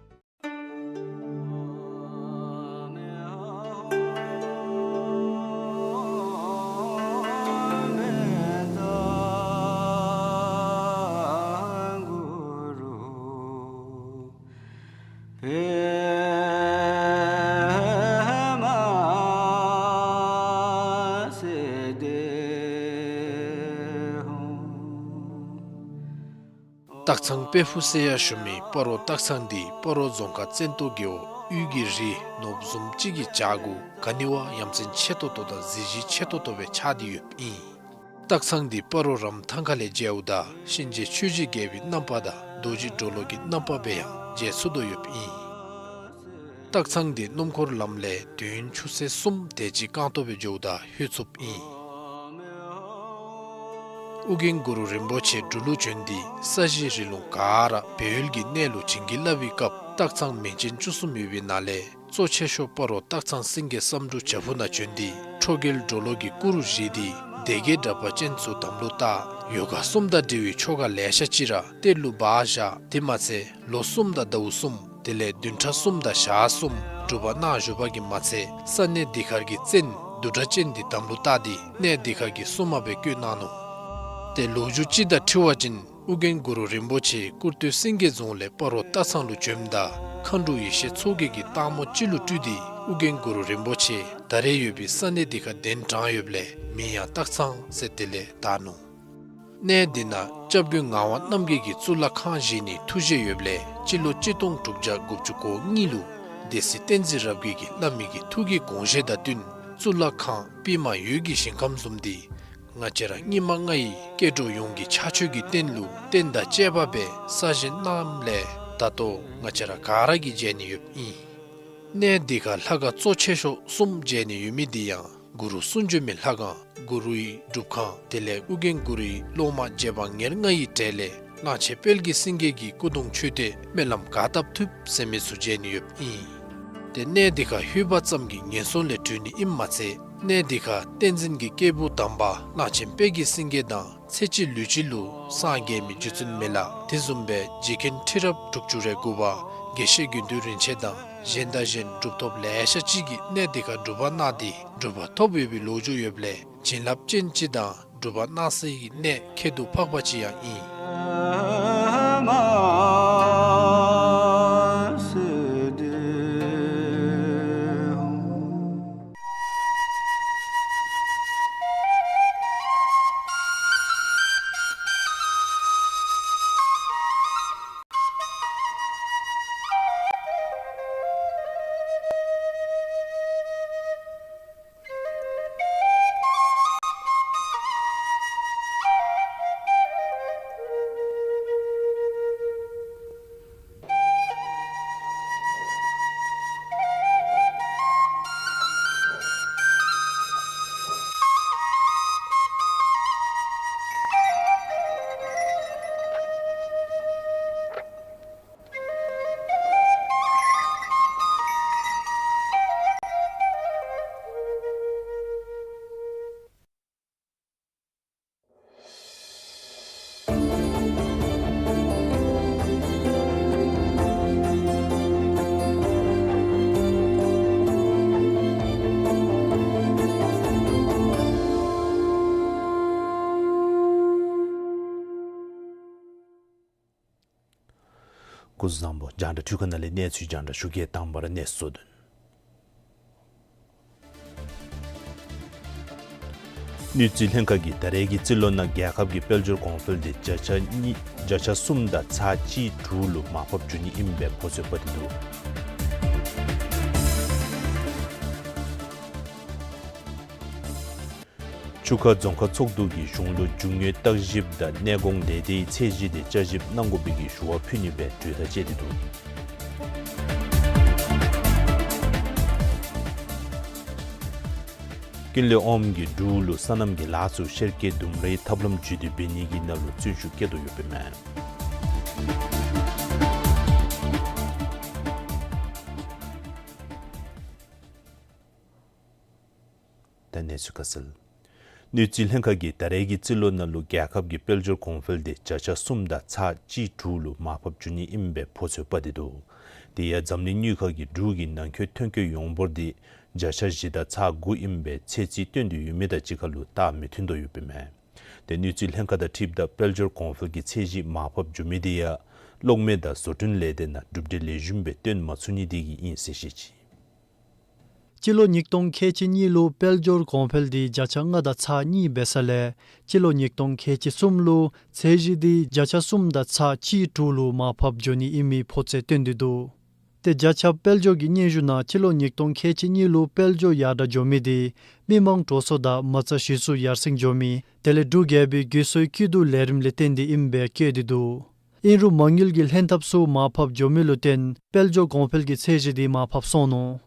སྟག་ཚང་དཔལ་ཕུག་ཟེར་ཡང་ཞུ་མི་སྤ་རོ་སྟག་ཚང་འདི་སྤ་རོ་རྫོང་ཁག་བཙན་ཏོ་རྒེད་འོག་དབུས་ཀྱི་རི་ནོར་བུ་བཟུམ་ཅིག་གི་བྱག་གུ་ག་ནི་བ་ཡ་མཚན་ཆེ་ཏོག་ཏོ་དང་གཟི་བརྗིད་ཆེ་ཏོག་ཏོ་སྦེ་ཆགས་ཏེ་ཡོདཔ་ཨིན། སྟག་ཚང་འདི་སྤ་རོ་རམ་ཐང་ཁ་ལས་མཇལཝ་ད་གཤིན་རྗེ་ཆོས་ཀྱི་རྒྱལ་པོའི་རྣམ་པ་དང་རྡོ་རྗེ་གྲོ་ལོད་ཀྱི་རྣམ་པ་སྦེ་ཡང་མཇལ་ཚུགས་དོ་ཡོདཔ་ཨིན། སྟག་ཚང་འདི་སྣུམ་འཁོར་ལམ་ལས་དུས་ཡུན་ཆུ་ཚོད་གསུམ་དེ་ཅིག་རྐང་སྟོང་སྦེ་འགྱོཝ་ད་ལྷོད་ཚུགསཔ་ཨིན། ཨོ་རྒྱན་གུ་རུ་རིན་པོ་ཆེ་འབྲུག་ལུ་བྱོན་ཏེ་ས་གཞི་རི་ལུང་ག་ར་སྦས་ཡུལ་གྱི་གནས་ལུ་བྱིན་གྱིས་བརླབས་པའི་སྐབས་སྟག་ཚང་མིང་ཅན་བཅུ་གསུམ་ཡོད་པའི་ནང་ལས་གཙོ་ཆེ་ཤོས་སྤ་རོ་སྟག་ཚང་སེང་གེ་བསམ་འགྲུབ་བྱག་ཕུག་ནང་བྱོན་ཏེ་ཁྲོ་རྒྱལ་གྲོ་ལོད་ཀྱི་སྐུ་རུ་བཞེངས་ཏེ་སྡེ་བརྒྱད་དྲེགས་པ་ཅན་ཚུ་དམ་ལུ་བཏགས། ཡོ་ག་གསུམ་དང་འབྲེལ་བའི་ཆོ་ག་ལེ་ཤ་ཅིག་ར་གཏེར་ལུ་སྦ་བཞག། དེ་མ་ཚད་ལོ་གསུམ་དང་ཟླཝ་གསུམ་དེ་ལས་བདུན་ཕྲག་གསུམ་དང་ཞག་གསུམ་སྒྲུབ་པ་གནང་བཞུགས་པ་གིས་མ་ཚད་ས་གནས་འདི་ཁར་གྱི་བཙན་བདུད་དྲེགས་ཅན་འདི་དམ་ལུ་བཏགས་ཏེ་གནས་འདི་ཁར་གྱི་སྲུང་མ་སྦེ་བསྐོས་གནང་ནུག། ཏེ་ལོ་རྒྱུས་ཅིག་དང་འཁྲིལ་བ་ཅིན་ཨོ་རྒྱན་གུ་རུ་རིན་པོ་ཆེ་ཀུར་སྟོད་སེང་གེ་རྫོང་ལས་སྤ་རོ་སྟག་ཚང་ལུ་བྱོནམ་ད་མཁའ་འགྲོ་ཡེ་ཤེས་མཚོ་རྒྱལ་གྱིས་སྟག་མོ་ཅིག་ལུ་སྤྲུལ་ཏེ་ཨོ་རྒྱན་གུ་རུ་རིན་པོ་ཆེ་ད་རེས་ཡོད་པའི་ས་གནས་འདི་ཁར་གདན་དྲངས་ཡོདཔ་ལས་མིང་ཡང་སྟག་ཚང་ཟེར་དེ་ལས་བཏགས་ནུག། གནས་འདི་ནང་སྐྱབས་མགོན་ངག་དབང་རྣམ་རྒྱལ་གྱིས་གཙུག་ལག་ཁང་བཞེངས་ནིའི་ཐུགས་བཞེད་ཡོདཔ་ལས་སྤྱི་ལོ་གཅིག་སྟོང་དྲུག་བརྒྱ་དགུ་བཅུ་གོ་གཉིས་ལུ་སྡེ་སྲིད་བསྟན་འཛིན་རབ་རྒྱས་ཀྱིས་བླ་མའི་གི་ཐུགས་ཀྱི་དགོངས་བཞེད་དང་བསྟུན་གཙུག་ལག་ཁང་པདྨ་འོད་ཀྱི་ཞིང་ཁམས་བཟུམ་འདི་ང་བཅས་ར་སྙིགས་མ་ལྔ་ཡི་སྐྱེ་འགྲོ་ཡོངས་ཀྱི་ཕྱག་མཆོད་ཀྱི་རྟེན་ལུ་རྟེན་དང་བཅས་པ་སྦེ་གསར་བཞེངས་གནངམ་ལས་ད་ལྟོ་ང་བཅས་ར་ག་ར་གིས་མཇལ་ནི་ཡོདཔ་ཨིན། གནས་འདི་ཁར་ལྷ་ཁང་གཙོ་ཆེ་ཤོས་གསུམ་མཇལ་ནི་ཡོད་མི་འདི་ཡང་གུ་རུ་གསུང་བྱོན་མའི་ལྷ་ཁང་གུ་རུའི་སྒྲུབ་ཁང་དེ་ལས་ཨོ་རྒྱན་གུ་རུའི་སློབ་མ་རྗེ་འབངས་ཉེར་ལྔ་ཡི་གྲས་ལས་གླང་ཆེན་དཔལ་གྱི་སེང་གེ་གི་སྐུ་གདུང་མཆོད་རྟེན་སྨོན་ལམ་ག་བཏབ་ཐུབ་ཟེར་མི་ཚུ་མཇལ་ནི་ཡོདཔ་ཨིན། ཏེ་གནས་འདི་ཁར་ལྷོད་པ་ཙམ་གྱིས་ངན་སོང་ལས་གྲོལ་ནི་ཨིནམ་མ་ཚད་གནས་འདི་ཁར་བསྟན་འཛིན་གྱི་སྐྱེས་བུ་དམ་པ་གླང་ཆེན་དཔལ་གྱི་སེང་གེ་དང་ཚེ་གཅིག་ལུས་གཅིག་ལུ་སངས་རྒྱས་མི་རྗེ་བཙུན་མི་ལ་དེ་བཟུམ་སྦེ་རྗེ་མཁན་ཁྲི་རབས་དྲུག་ཅུ་རེ་དགུ་པ་དགེ་བཤེས་དགེ་འདུན་རིན་ཆེན་དང་གཞན་དང་གཞན་གྲུབ་ཐོབ་ལེ་ཤ་ཅིག་གིས་གནས་འདི་ཁར་སྒྲུབ་པ་གནང་སྟེ་གྲུབ་པ་ཐོབ་ཡོད་པའི་ལོ་རྒྱུས་ཡོདཔ་ལས་བྱིན་རླབས་ཅན་ཅིག་དང་སྒྲུབ་པ་གནང་སའི་གནས་ཁྱད་དུ་འཕགས་པ་ཅིག་ཡང་ཨིན། སྐུ་གཟུགས་བཟང་པོ། རྒྱང་བསྒྲགས་འཕྲུལ་ཁང་ནང་ལས་གནས་ཚུལ་རྒྱང་བསྒྲགས་ཞུ་གེ། དང་པ་ར་གནས་ཚུལ་དོན། དངུལ་རྩིས་ལྷན་ཁག་གིས་ད་རེས་ཀྱི་རྩིས་ལོ་ནང་རྒྱལ་ཁབ་ཀྱི་དཔལ་འབྱོར་གོང་འཕེལ་དེ་བརྒྱ་ཆ་གཉིས་བརྒྱ་ཆ་གསུམ་དང་ཚག་གཅིག་དྲུག་ལུ་མར་ཕབ་འགྱོ་ནི་ཨིན་པའི་ཕོ་ཚོད་དཔག་སྟེ་འདུག། ཆུ་ཁ་རྫོང་ཁག་ཚོགས་འདུ་གིས་གཞུང་ལུ་རྒྱུ་དངོས་བརྟག་ཞིབ་དང་གནས་གོང་ལས་སྡེའི་ཚད་གཞི་དེ་བསྐྱར་ཞིབ་གནང་དགོ་པའི་གི་ཞུ་བ་ཕུལ་ནི་སྦེ་གྲོས་ཐག་བཅད་དེ་འདུག། ཀུན་ལེགས་ཨོམ་གྱིས་འབྲུག་ལུ་སོ་ནམ་གྱི་ལཱ་ཚུ་བཤལ་སྐྱེ་ལྡུམ་རའི་ཐབས་ལམ་བརྒྱུད་དེ་འབད་ནི་གི་ནང་ལུ་བརྩོན་ཤུགས་བསྐྱེད་དོ་ཡོདཔ་ཨིན་མས། ད་གནས་ཚུལ་ཁ་གསལ། དངུལ་རྩིས་ལྷན་ཁག་གིས་ད་རེས་ཀྱི་རྩིས་ལོ་ནང་ལུ་རྒྱལ་ཁབ་ཀྱི་དཔལ་འབྱོར་གོང་འཕེལ་དེ་བརྒྱ་ཆ་གསུམ་དང་ཚག་གཅིག་དྲུག་ལུ་མར་ཕབ་འགྱོ་ནི་ཨིན་པའི་ཕོ་ཚོད་དཔག་སྟེ་འདུག། དེ་ཡང་འཛམ་གླིང་དངུལ་ཁང་གིས་འབྲུག་གི་ནང་འཁོད་ཐོན་སྐྱེད་ཡོངས་འབོར་དེ་བརྒྱ་ཆ་བཞི་དང་ཚག་དགུ་ཨིན་པའི་ཚད་རྩིས་སྟོན་ཏེ་ཡོད་མི་དང་གཅིག་ཁར་ལུ་རྟགས་མི་མཐུན་དོ་ཡོདཔ་ཨིན་མས། དེ་དངུལ་རྩིས་ལྷན་ཁག་དང་འཁྲིལཝ་ད་དཔལ་འབྱོར་གོང་འཕེལ་གྱི་ཚད་གཞི་མར་ཕབ་འགྱོ་མི་དེ་ཡང་གློག་མེ་དང་བཟོ་སྐྲུན་ལས་སྡེ་ནང་གྲུབ་འབྲས་ལེགས་ཤོམ་སྦེ་སྟོན་མ་ཚུགས་ནི་དེ་གིས་ཨིན་ཟེར་བཤད་ཅི། སྤྱི་ལོ་ཉིས་སྟོང་ཁལ་གཅིག་གཉིས་ལུ་དཔལ་འབྱོར་གོང་འཕེལ་དེ་བརྒྱ་ཆ་ལྔ་དང་ཚག་གཉིས་འབད་ས་ལས་སྤྱི་ལོ་ཉིས་སྟོང་ཁལ་གཅིག་གསུམ་ལུ་ཚད་གཞི་དེ་བརྒྱ་ཆ་གསུམ་དང་ཚག་གཅིག་དྲུག་ལུ་མར་ཕབ་འགྱོ་ནི་ཨིན་མི་ཕོ་ཚོད་སྟོན་ཏེ་འདུག། དེ་བརྒྱ་ཆ་དཔལ་འབྱོར་གྱི་སྙན་ཞུ་ནང་སྤྱི་ལོ་ཉིས་སྟོང་ཁལ་གཅིག་གཉིས་ལུ་དཔལ་འབྱོར་ཡར་དྲག་འགྱོ་མི་དེ་མི་མང་འགྲོ་སོང་དང་མ་རྩ་གཞི་བཙུགས་ཡར་སེང་འགྱོ་མི་དེ་ལས་འབྲུག་རྒྱལ་པོའི་རྒུད་གསོའི་སྐྱིད་སྡུག་ལས་རིམ་ལས་བརྟེན་ཏེ་ཨིན་པའི་བཀོད་དེ་འདུག། ཨིན་རུང་མ་དངུལ་གྱི་ལྷན་ཐབས་ཚུ་མར་ཕབ་འགྱོ་མི་ལུ་བརྟེན་དཔལ་འབྱོར་གོང་འཕེལ་གྱི་ཚད་གཞི་དེ་མར་ཕབ་སོང་ནུག།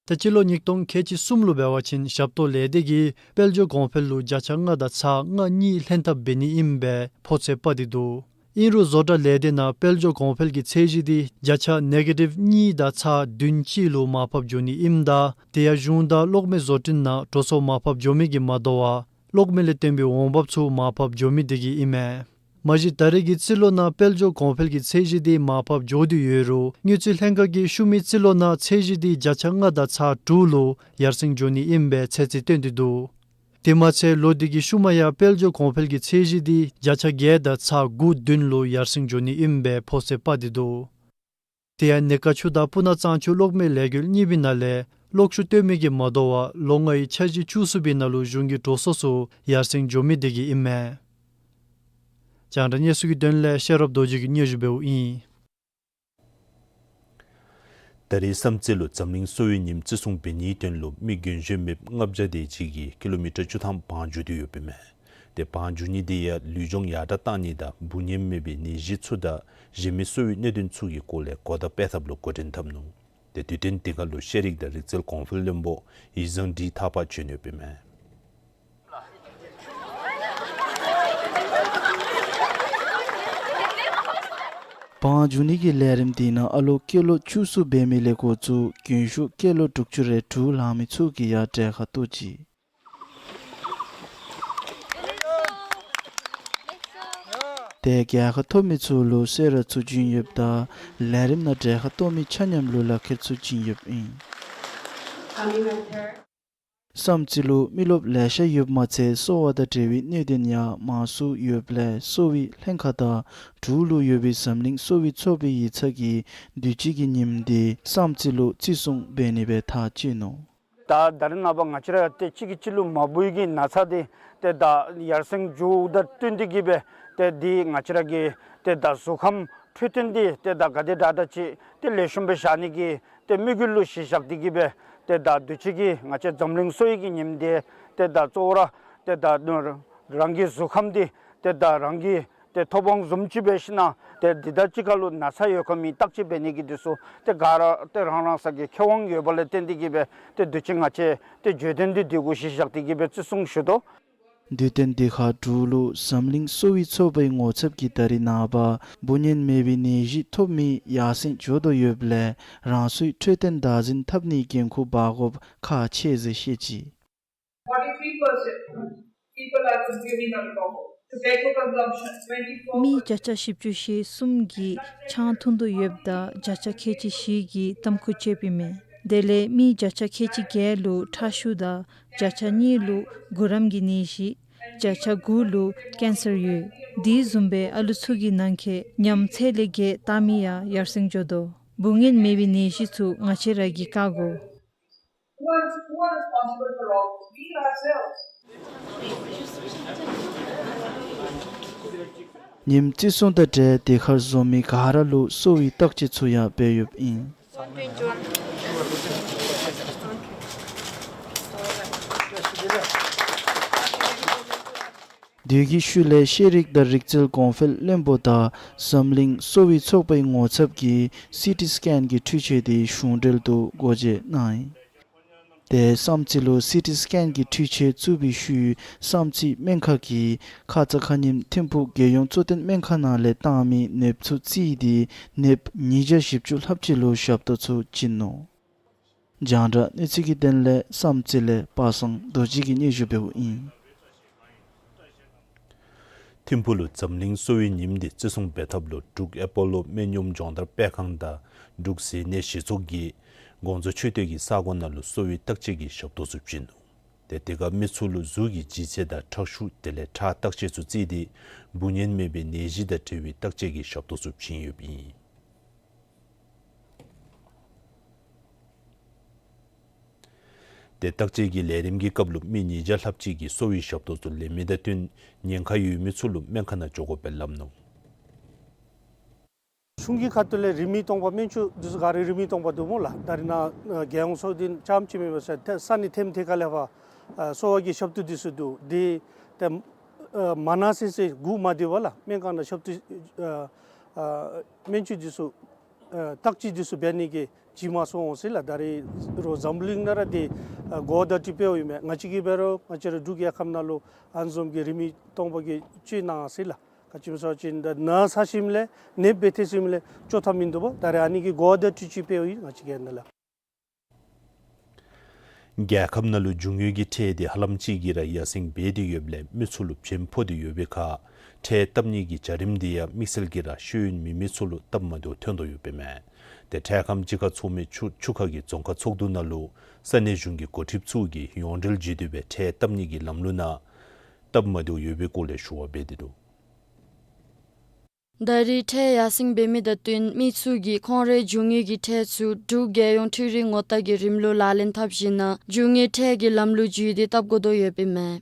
ད་སྤྱི་ལོ་ཉིས་སྟོང་ཁལ་གཅིག་གསུམ་ལུ་འབད་བ་ཅིན་ཞབས་ཏོག་ལས་སྡེ་གིས་དཔལ་འབྱོར་གོང་འཕེལ་ལུ་བརྒྱ་ཆ་ལྔ་དང་ཚག་ལྔ་གཉིས་ལྷན་ཐབས་འབད་ནི་ཨིན་པའི་ཕོ་ཚོད་དཔག་སྟེ་འདུག། ཨིན་རུང་བཟོ་གྲྭ་ལས་སྡེ་ནང་དཔལ་འབྱོར་གོང་འཕེལ་གྱི་ཚད་གཞི་དེ་བརྒྱ་ཆ་ནེ་གེ་ཊིབ་གཉིས་དང་ཚག་བདུན་གཅིག་ལུ་མར་ཕབ་འགྱོ་ནི་ཨིནམ་ད་དེ་ཡང་གཞུང་དང་གློག་མེ་བཟོ་སྐྲུན་ནང་འགྲོ་སོང་མར་ཕབ་འགྱོ་མི་གིས་མ་དོ་བར་གློག་མེ་ལས་བཏོན་པའི་འོང་འབབ་ཚུ་མར་ཕབ་འགྱོ་མི་དེ་གིས་ཨིན་མས། མ་གཞི་ད་རེས་ཀྱི་རྩིས་ལོ་ནང་དཔལ་འབྱོར་གོང་འཕེལ་གྱི་ཚད་གཞི་དེ་མར་ཕབ་འགྱོ་དོ་ཡོད་རུང་དངུལ་རྩིས་ལྷན་ཁག་གིས་ཤུལ་མའི་རྩིས་ལོ་ནང་ཚད་གཞི་དེ་བརྒྱ་ཆ་ལྔ་དང་ཚག་དྲུག་ལུ་ཡར་སེང་འགྱོ་ནི་ཨིན་པའི་ཚད་རྩིས་སྟོན་ཏེ་འདུག། དེ་མ་ཚད་ལོ་འདི་གི་ཤུལ་མ་ཡང་དཔལ་འབྱོར་གོང་འཕེལ་གྱི་ཚད་གཞི་དེ་བརྒྱ་ཆ་བརྒྱད་དང་ཚག་དགུ་བདུན་ལུ་ཡར་སེང་འགྱོ་ནི་ཨིན་པའི་ཕོ་ཚོད་དཔག་སྟེ་འདུག། དེ་ཡང་ནི་ཀ་ཆུ་དང་སྤུ་ན་གཙང་ཆུ་གློག་མེ་ལས་འགུལ་གཉིས་པོའི་ནང་ལས་གློག་ཤུགས་བཏོན་མི་གིས་མ་དོ་བར་ལོ་ལྔའི་འཆར་གཞི་བཅུ་གསུམ་པའི་ནང་ལུ་གཞུང་གི་འགྲོ་སོང་ཚུ་ཡར་སེང་འགྱོ་མི་དེ་གིས་ཨིན་མས། རྒྱང་བསྒྲགས་གནས་ཚུལ་གྱི་དོན་ལས་ཤེས་རབ་རྡོ་རྗེ་གིས་སྙན་ཞུ་འབདཝ་ཨིན། ད་རེས་བསམ་རྩེ་ལུ་འཛམ་གླིང་གསོ་བའི་ཉིནམ་བརྩི་སྲུང་འབད་ནིའི་དོན་ལུ་མི་རྒན་གཞོན་མེད་ལྔ་བརྒྱ་དེ་ཅིག་གིས་ཀི་ལོ་མི་ཊར་བཅུ་ཐམ་བང་རྒྱུག་སྟེ་ཡོདཔ་ཨིན་མས། དེ་བང་རྒྱུག་ནི་དེ་ཡང་ལུས་སྦྱོང་ཡར་དྲག་གཏང་ནི་དང་འབུ་ངན་མེད་པའི་ནད་གཞི་ཚུ་དང་གཞན་མི་གསོ་བའི་གནད་དོན་ཚུ་གི་སྐོར་ལས་གོ་བརྡ་སྤེལ་ཐབས་ལུ་འགོ་འདྲེན་འཐབ་ནུག། དེ་དུས་སྟོན་དེ་ཁར་ལུ་ཤེས་རིག་དང་རིག་རྩལ་གོང་འཕེལ་བློན་པོ་ཡིག་བཟང་འབྲི་ཐར་པ་བྱོན་ཡོདཔ་ཨིན་མས། བང་རྒྱུག་ནི་གི་ལས་རིམ་དེ་ནང་ཨ་ལོ་སྐྱེས་ལོ་བཅུ་གསུམ་འབད་མི་ལས་འགོ་བཙུགས་རྒན་ཤོས་སྐྱེས་ལོ་དྲུག་ཅུ་རེ་དྲུག་ལང་མི་ཚུ་གིས་ཡང་གྲལ་ཁར་གཏོགས་ཅི། དེ་རྒྱལ་ཁ་ཐོབ་མི་ཚུ་ལུ་གསོལ་རས་ཚུ་བྱིན་ཡོདཔ་ད་ལས་རིམ་ནང་གྲལ་ཁར་གཏོགས་མི་ཆ་མཉམ་ལུ་ལག་ཁྱེར་ཚུ་བྱིན་ཡོདཔ་ཨིན། བསམ་རྩེ་ལུ་མི་རློབས་ལེ་ཤ་ཡོདཔ་མ་ཚད་གསོ་བ་དང་འབྲེལ་བའི་གནད་དོན་ཡང་མང་སུ་ཡོདཔ་ལས་གསོ་བའི་ལྷན་ཁག་དང་འབྲུག་ལུ་ཡོད་པའི་འཛམ་གླིང་གསོ་བའི་ཚོགས་པའི་ཡིག་ཚང་གིས་དུས་ཅི་གི་ཉིནམ་དེ་བསམ་རྩེ་ལུ་བརྩི་སྲུང་འབད་ནི་སྦེ་ཐག་བཅད་ནུག། ད་ད་རེས་ནངས་པ་ང་བཅས་ར་ཏེ་གཅིག་གིས་གཅིག་ལུ་མ་འབོ་བའི་གི་ན་ཚ་དེ་ཏེ་ད་ཡར་སེང་འགྱོཝ་དང་བསྟུན་ཏེ་གིས་སྦེ་ཏེ་འདི་ང་བཅས་ར་གི་ཏེ་ད་གཟུགས་ཁམས་འཕྲོད་བསྟེན་འདི་ཏེ་ད་ག་དེ་དྲག་དྲག་ཅིག་ཏེ་ལེགས་ཤོམ་སྦེ་བཞག་ནི་གི་ཏེ་དམིགས་ཡུལ་ལུ་གཞི་བཞག་སྟེ་གིས་སྦེ་ཏེ་ད་དུས་ཅི་གི་ང་བཅས་འཛམ་གླིང་གསོ་བའི་གི་ཉིནམ་དེ་ཏེ་ད་གཙོ་བོ་ར་ཏེ་ད་རང་གི་གཟུགས་ཁམས་འདི་ཏེ་ད་རང་གི་ཏེ་ཐོབ་དབང་བཟུམ་ཅིག་འབད་ཞིན་ན་ཏེ་འདི་དང་གཅིག་ཁར་ལུ་ན་ཚ་ཡོད་ག་མེད་བརྟག་དཔྱད་འབད་ནི་གི་དུས་སུ་ཏེ་ག་ར་ཏེ་རང་རང་སོ་གི་ཁེ་དབང་ཡོད་པ་ལས་བརྟེན་ཏེ་གིས་སྦེ་ཏེ་དུས་ཅི་ང་བཅས་ཏེ་བརྗོད་དོན་འདི་འདི་གུ་གཞི་བཞག་སྟེ་གིས་སྦེ་བརྩི་སྲུང་ཞུ་དོ། དུས་སྟོན་འདི་ཁར་འབྲུག་ལུ་འཛམ་གླིང་གསོ་བའི་ཚོགས་པའི་ངོ་ཚབ་ཀྱིས་ད་རེས་ནངས་པ་འབུ་ངན་མེད་པའི་ནད་གཞི་ཐོབ་མི་ཡར་སེང་འགྱོ་དོ་ཡོདཔ་ལས་རང་སོའི་འཕྲོད་བསྟེན་བདག་འཛིན་འཐབ་ནིའི་འགན་ཁུར་འབག་དགོཔ་ཁག་ཆེ་ཟེར་བཤད་ཅི། Forty-three percent people are consuming alcohol. Tobacco consumption, twenty-four percent. མི་བརྒྱ་ཆ་བཞི་བཅུ་ཞེ་གསུམ་གྱིས་ཆང་འཐུང་དོ་ཡོདཔ་ད་བརྒྱ་ཆ་ཁལ་གཅིག་བཞི་གིས་ཏམ་ཁུ་བཅད་པའི་མས། དེ་ལས་མི་བརྒྱ་ཆ་ཁལ་གཅིག་བརྒྱད་ལུ་ཁྲག་ཤུགས་དང་བརྒྱ་ཆ་གཉིས་ལུ་གུ་རམ་གྱི་ནད་གཞི། བརྒྱ་ཆ་དགུ་ལུ་ཀེན་སར་ཡོད། དེ་བཟུམ་སྦེ་ཨ་ལུ་ཚུ་གི་ནང་འཁོད་ཉམས་ཚད་ལས་བརྒལ་བཏང་མི་ཡང་ཡར་སེང་འགྱོ་དོ། འབུ་ངན་མེད་པའི་ནད་གཞི་ཚུ་ང་བཅས་ར་གིས་བཀག་དགོ། Who are, who are responsible for all this? We ourselves. ཉིནམ་བརྩི་སྲུང་དང་འབྲེལ་དེ་ཁར་འཛོམས་མི་ག་ར་ལུ་གསོ་བའི་བརྟག་དཔྱད་ཚུ་ཡང་འབད་ཡོདཔ་ཨིན། དེ་གི་ཤུལ་ལས་ཤེས་རིག་དང་རིག་རྩལ་གོང་འཕེལ་བློན་པོ་དང་འཛམ་གླིང་གསོ་བའི་ཚོགས་པའི་ངོ་ཚབ་ཀྱིས་སི་ཊི་སི་ཀེན་གྱི་འཕྲུལ་ཆས་དེ་གཞུང་འབྲེལ་དུ་སྒོ་འབྱེད་གནང་ཡི། དེ་བསམ་རྩེ་ལུ་སི་ཊི་སི་ཀེན་གྱི་འཕྲུལ་ཆས་བཙུགས་པའི་ཤུལ་བསམ་རྩེ་སྨན་ཁང་གིས་ཁ་ཙ་ཁ་ཉིནམ་ཐིམ་ཕུག་རྒྱལ་ཡོངས་གཙོ་བསྟེན་སྨན་ཁང་ནང་ལས་བཏང་མི་ནདཔ་ཚུ་བརྩིས་ཏེ་ནདཔ་ཉིས་བརྒྱ་བཞི་བཅུ་ལྷགཔ་ཅིག་ལུ་ཞབས་ཏོག་ཚུ་བྱིན་ནུག། རྒྱང་བསྒྲགས་གནས་ཚུལ་གྱི་དོན་ལས་བསམ་རྩེ་ལས་པ་སངས་རྡོ་རྗེ་གིས་སྙན་ཞུ་འབདཝ་ཨིན། ཐིམ་ཕུག་ལུ་འཛམ་གླིང་གསོ་བའི་ཉིནམ་དེ་བརྩི་སྲུང་འབད་ཐབས་ལུ་འབྲུག་ཨེ་པོ་ལོ་སྨན་གཡོགམ་སྦྱོང་བརྡར་སྤེལ་ཁང་དང་འབྲུག་ཟས་གནས་གཞི་ཚོགས་ཀྱིས་དགོངས་རྫོགས་ཆོས་སྡེ་གི་ས་གོ་ནང་ལུ་གསོ་བའི་བརྟག་དཔྱད་ཀྱི་ཞབས་ཏོག་ཚུ་བྱིན་ནུག། དེ་དེ་ཁར་མི་ཚུ་ལུ་གཟུགས་ཀྱི་ལྗིད་ཚད་དང་ཁྲག་ཤུགས་དེ་ལས་ཁྲག་བརྟག་དཔྱད་ཚུ་བརྩིས་ཏེ་འབུ་ངན་མེད་པའི་ནད་གཞི་དང་འབྲེལ་བའི་བརྟག་དཔྱད་ཀྱི་ཞབས་ཏོག་ཚུ་བྱིན་ཡོདཔ་ཨིན། དེ་བརྟག་དཔྱད་ཀྱི་ལས་རིམ་གྱི་སྐབས་ལུ་མི་ཉིས་བརྒྱ་ལྷགཔ་ཅིག་གིས་གསོ་བའི་ཞབས་ཏོག་ཚུ་ལེན་མི་དང་བསྟུན་ཉེན་ཁ་ཡོད་མི་ཚུ་ལུ་སྨན་ཁང་ནང་འགྱོ་དགོ་པའི་སླབ་ནུག། གཞུང་གི་ཁ་ཐུག་ལས་རིན་མེད་སྟོང་པ་སྨན་བཅོས་འདི་ཚུ་ག་ར་རིན་མེད་སྟོང་པ་འདུག་སྨོ་ལགས། ད་རེས་ནངས་རྒྱལ་ཡོངས་ཚོགས་སྡེ་ནང་རྐྱངམ་ཅིག་མེན་པར་ས་ས་གནས་ཐེམ་ཐེ་ཁ་ལས་ཕར་ཨ་གསོ་བ་གི་ཞབས་ཏོག་འདི་ཚུ་འདུག། དེ་ཏེ་ཨ་མ་གནང་ཟེར་ཟེར་སྒུག་མ་སྡོད་པར་ལགས་སྨན་ཁང་ནང་ཞབས་ཏོག་ཨ་ཨ་སྨན་བཅོས་འདི་ཚུ་ཨ་བརྟག་དཔྱད་འདི་ཚུ་འབད་ནི་གི་ཇི་མ་སོང་འོང་ཟེར་ལགས། ད་རེས་རོགས་འཛམ་བུ་གླིང་ནང་ར་དེ་ཨ་གོ་བརྡ་དེ་སྤེལཝ་ཨིན་མས། ང་བཅས་ཀྱིས་འབད་རུང་ང་བཅས་ར་འབྲུག་རྒྱལ་ཁབ་ནང་ལུ་ཨ་ནི་བཟུམ་གྱི་རིན་མེད་སྟོང་པ་གི་བཅོས་གནང་ཟེར་ལགས། ག་ཅི་སྨོ་ཟེར་བ་ཅིན་ད་ན་ཚ་ཞིནམ་ལས་ནདཔ་སྦེ་ཐལ་ཞིནམ་ལས་བཅོ་ཐབས་མིན་འདུག་པ། ད་རེས་ཨ་ནི་གི་གོ་བརྡ་དེ་ཅིག་སྤེལཝ་ཨིན། ང་བཅས་ཀྱིས་ནཱ་ལས། རྒྱལ་ཁབ་ནང་ལུ་རྒྱུ་དངོས་ཀྱི་ཁྲལ་དེ་ཧ་ལམ་ཅིག་གིས་ར་ཡར་སེང་འབད་དེ་ཡོདཔ་ལས་མི་ཚུ་ལུ་བྱིན་ཕོག་སྟེ་ཡོད་པའི་ཁར་ཁྲལ་བཏབ་ནི་གི་བྱ་རིམ་དེ་ཡང་དམིགས་བསལ་གྱིས་ར་ཤེས་ཡོན་མེད་མི་ཚུ་ལུ་སྟབས་མ་བདེཝ་ཐོན་དོ་ཡོདཔ་ཨིན་མས། དེ་འཕྲལ་ཁམས་ཅིག་ཁར་ཚོགས་མི་ཆུ་ཆུ་ཁ་གི་རྫོང་ཁག་ཚོགས་འདུ་ནང་ལུ་ས་གནས་གཞུང་གི་འགོ་ཁྲིདཔ་ཚུ་གིས་ཡོངས་འབྲེལ་བརྒྱུད་དེ་སྦེ་ཁྲལ་བཏབ་ནི་གི་ལམ་ལུགས་ནང་སྟབས་མ་བདེཝ་ཡོད་པའི་སྐོར་ལས་ཞུ་བ་འབད་དེ་འདུག། ད་རེས་ཁྲལ་ཡར་སེང་འབད་མི་དང་བསྟུན་མི་ཚུ་གིས་ཁོང་རའི་རྒྱུ་དངོས་ཀྱི་ཁྲལ་ཚུ་འབྲུག་རྒྱལ་ཡོངས་འཕྲུལ་རིག་ངོ་རྟགས་ཀྱི་རིམ་ལུགས་ལག་ལེན་འཐབ་ཞིནམ་ན་རྒྱུ་དངོས་ཁྲལ་གྱི་ལམ་ལུགས་བརྒྱུད་དེ་བཏབ་དགོ་དོ་ཡོདཔ་ཨིན་མས།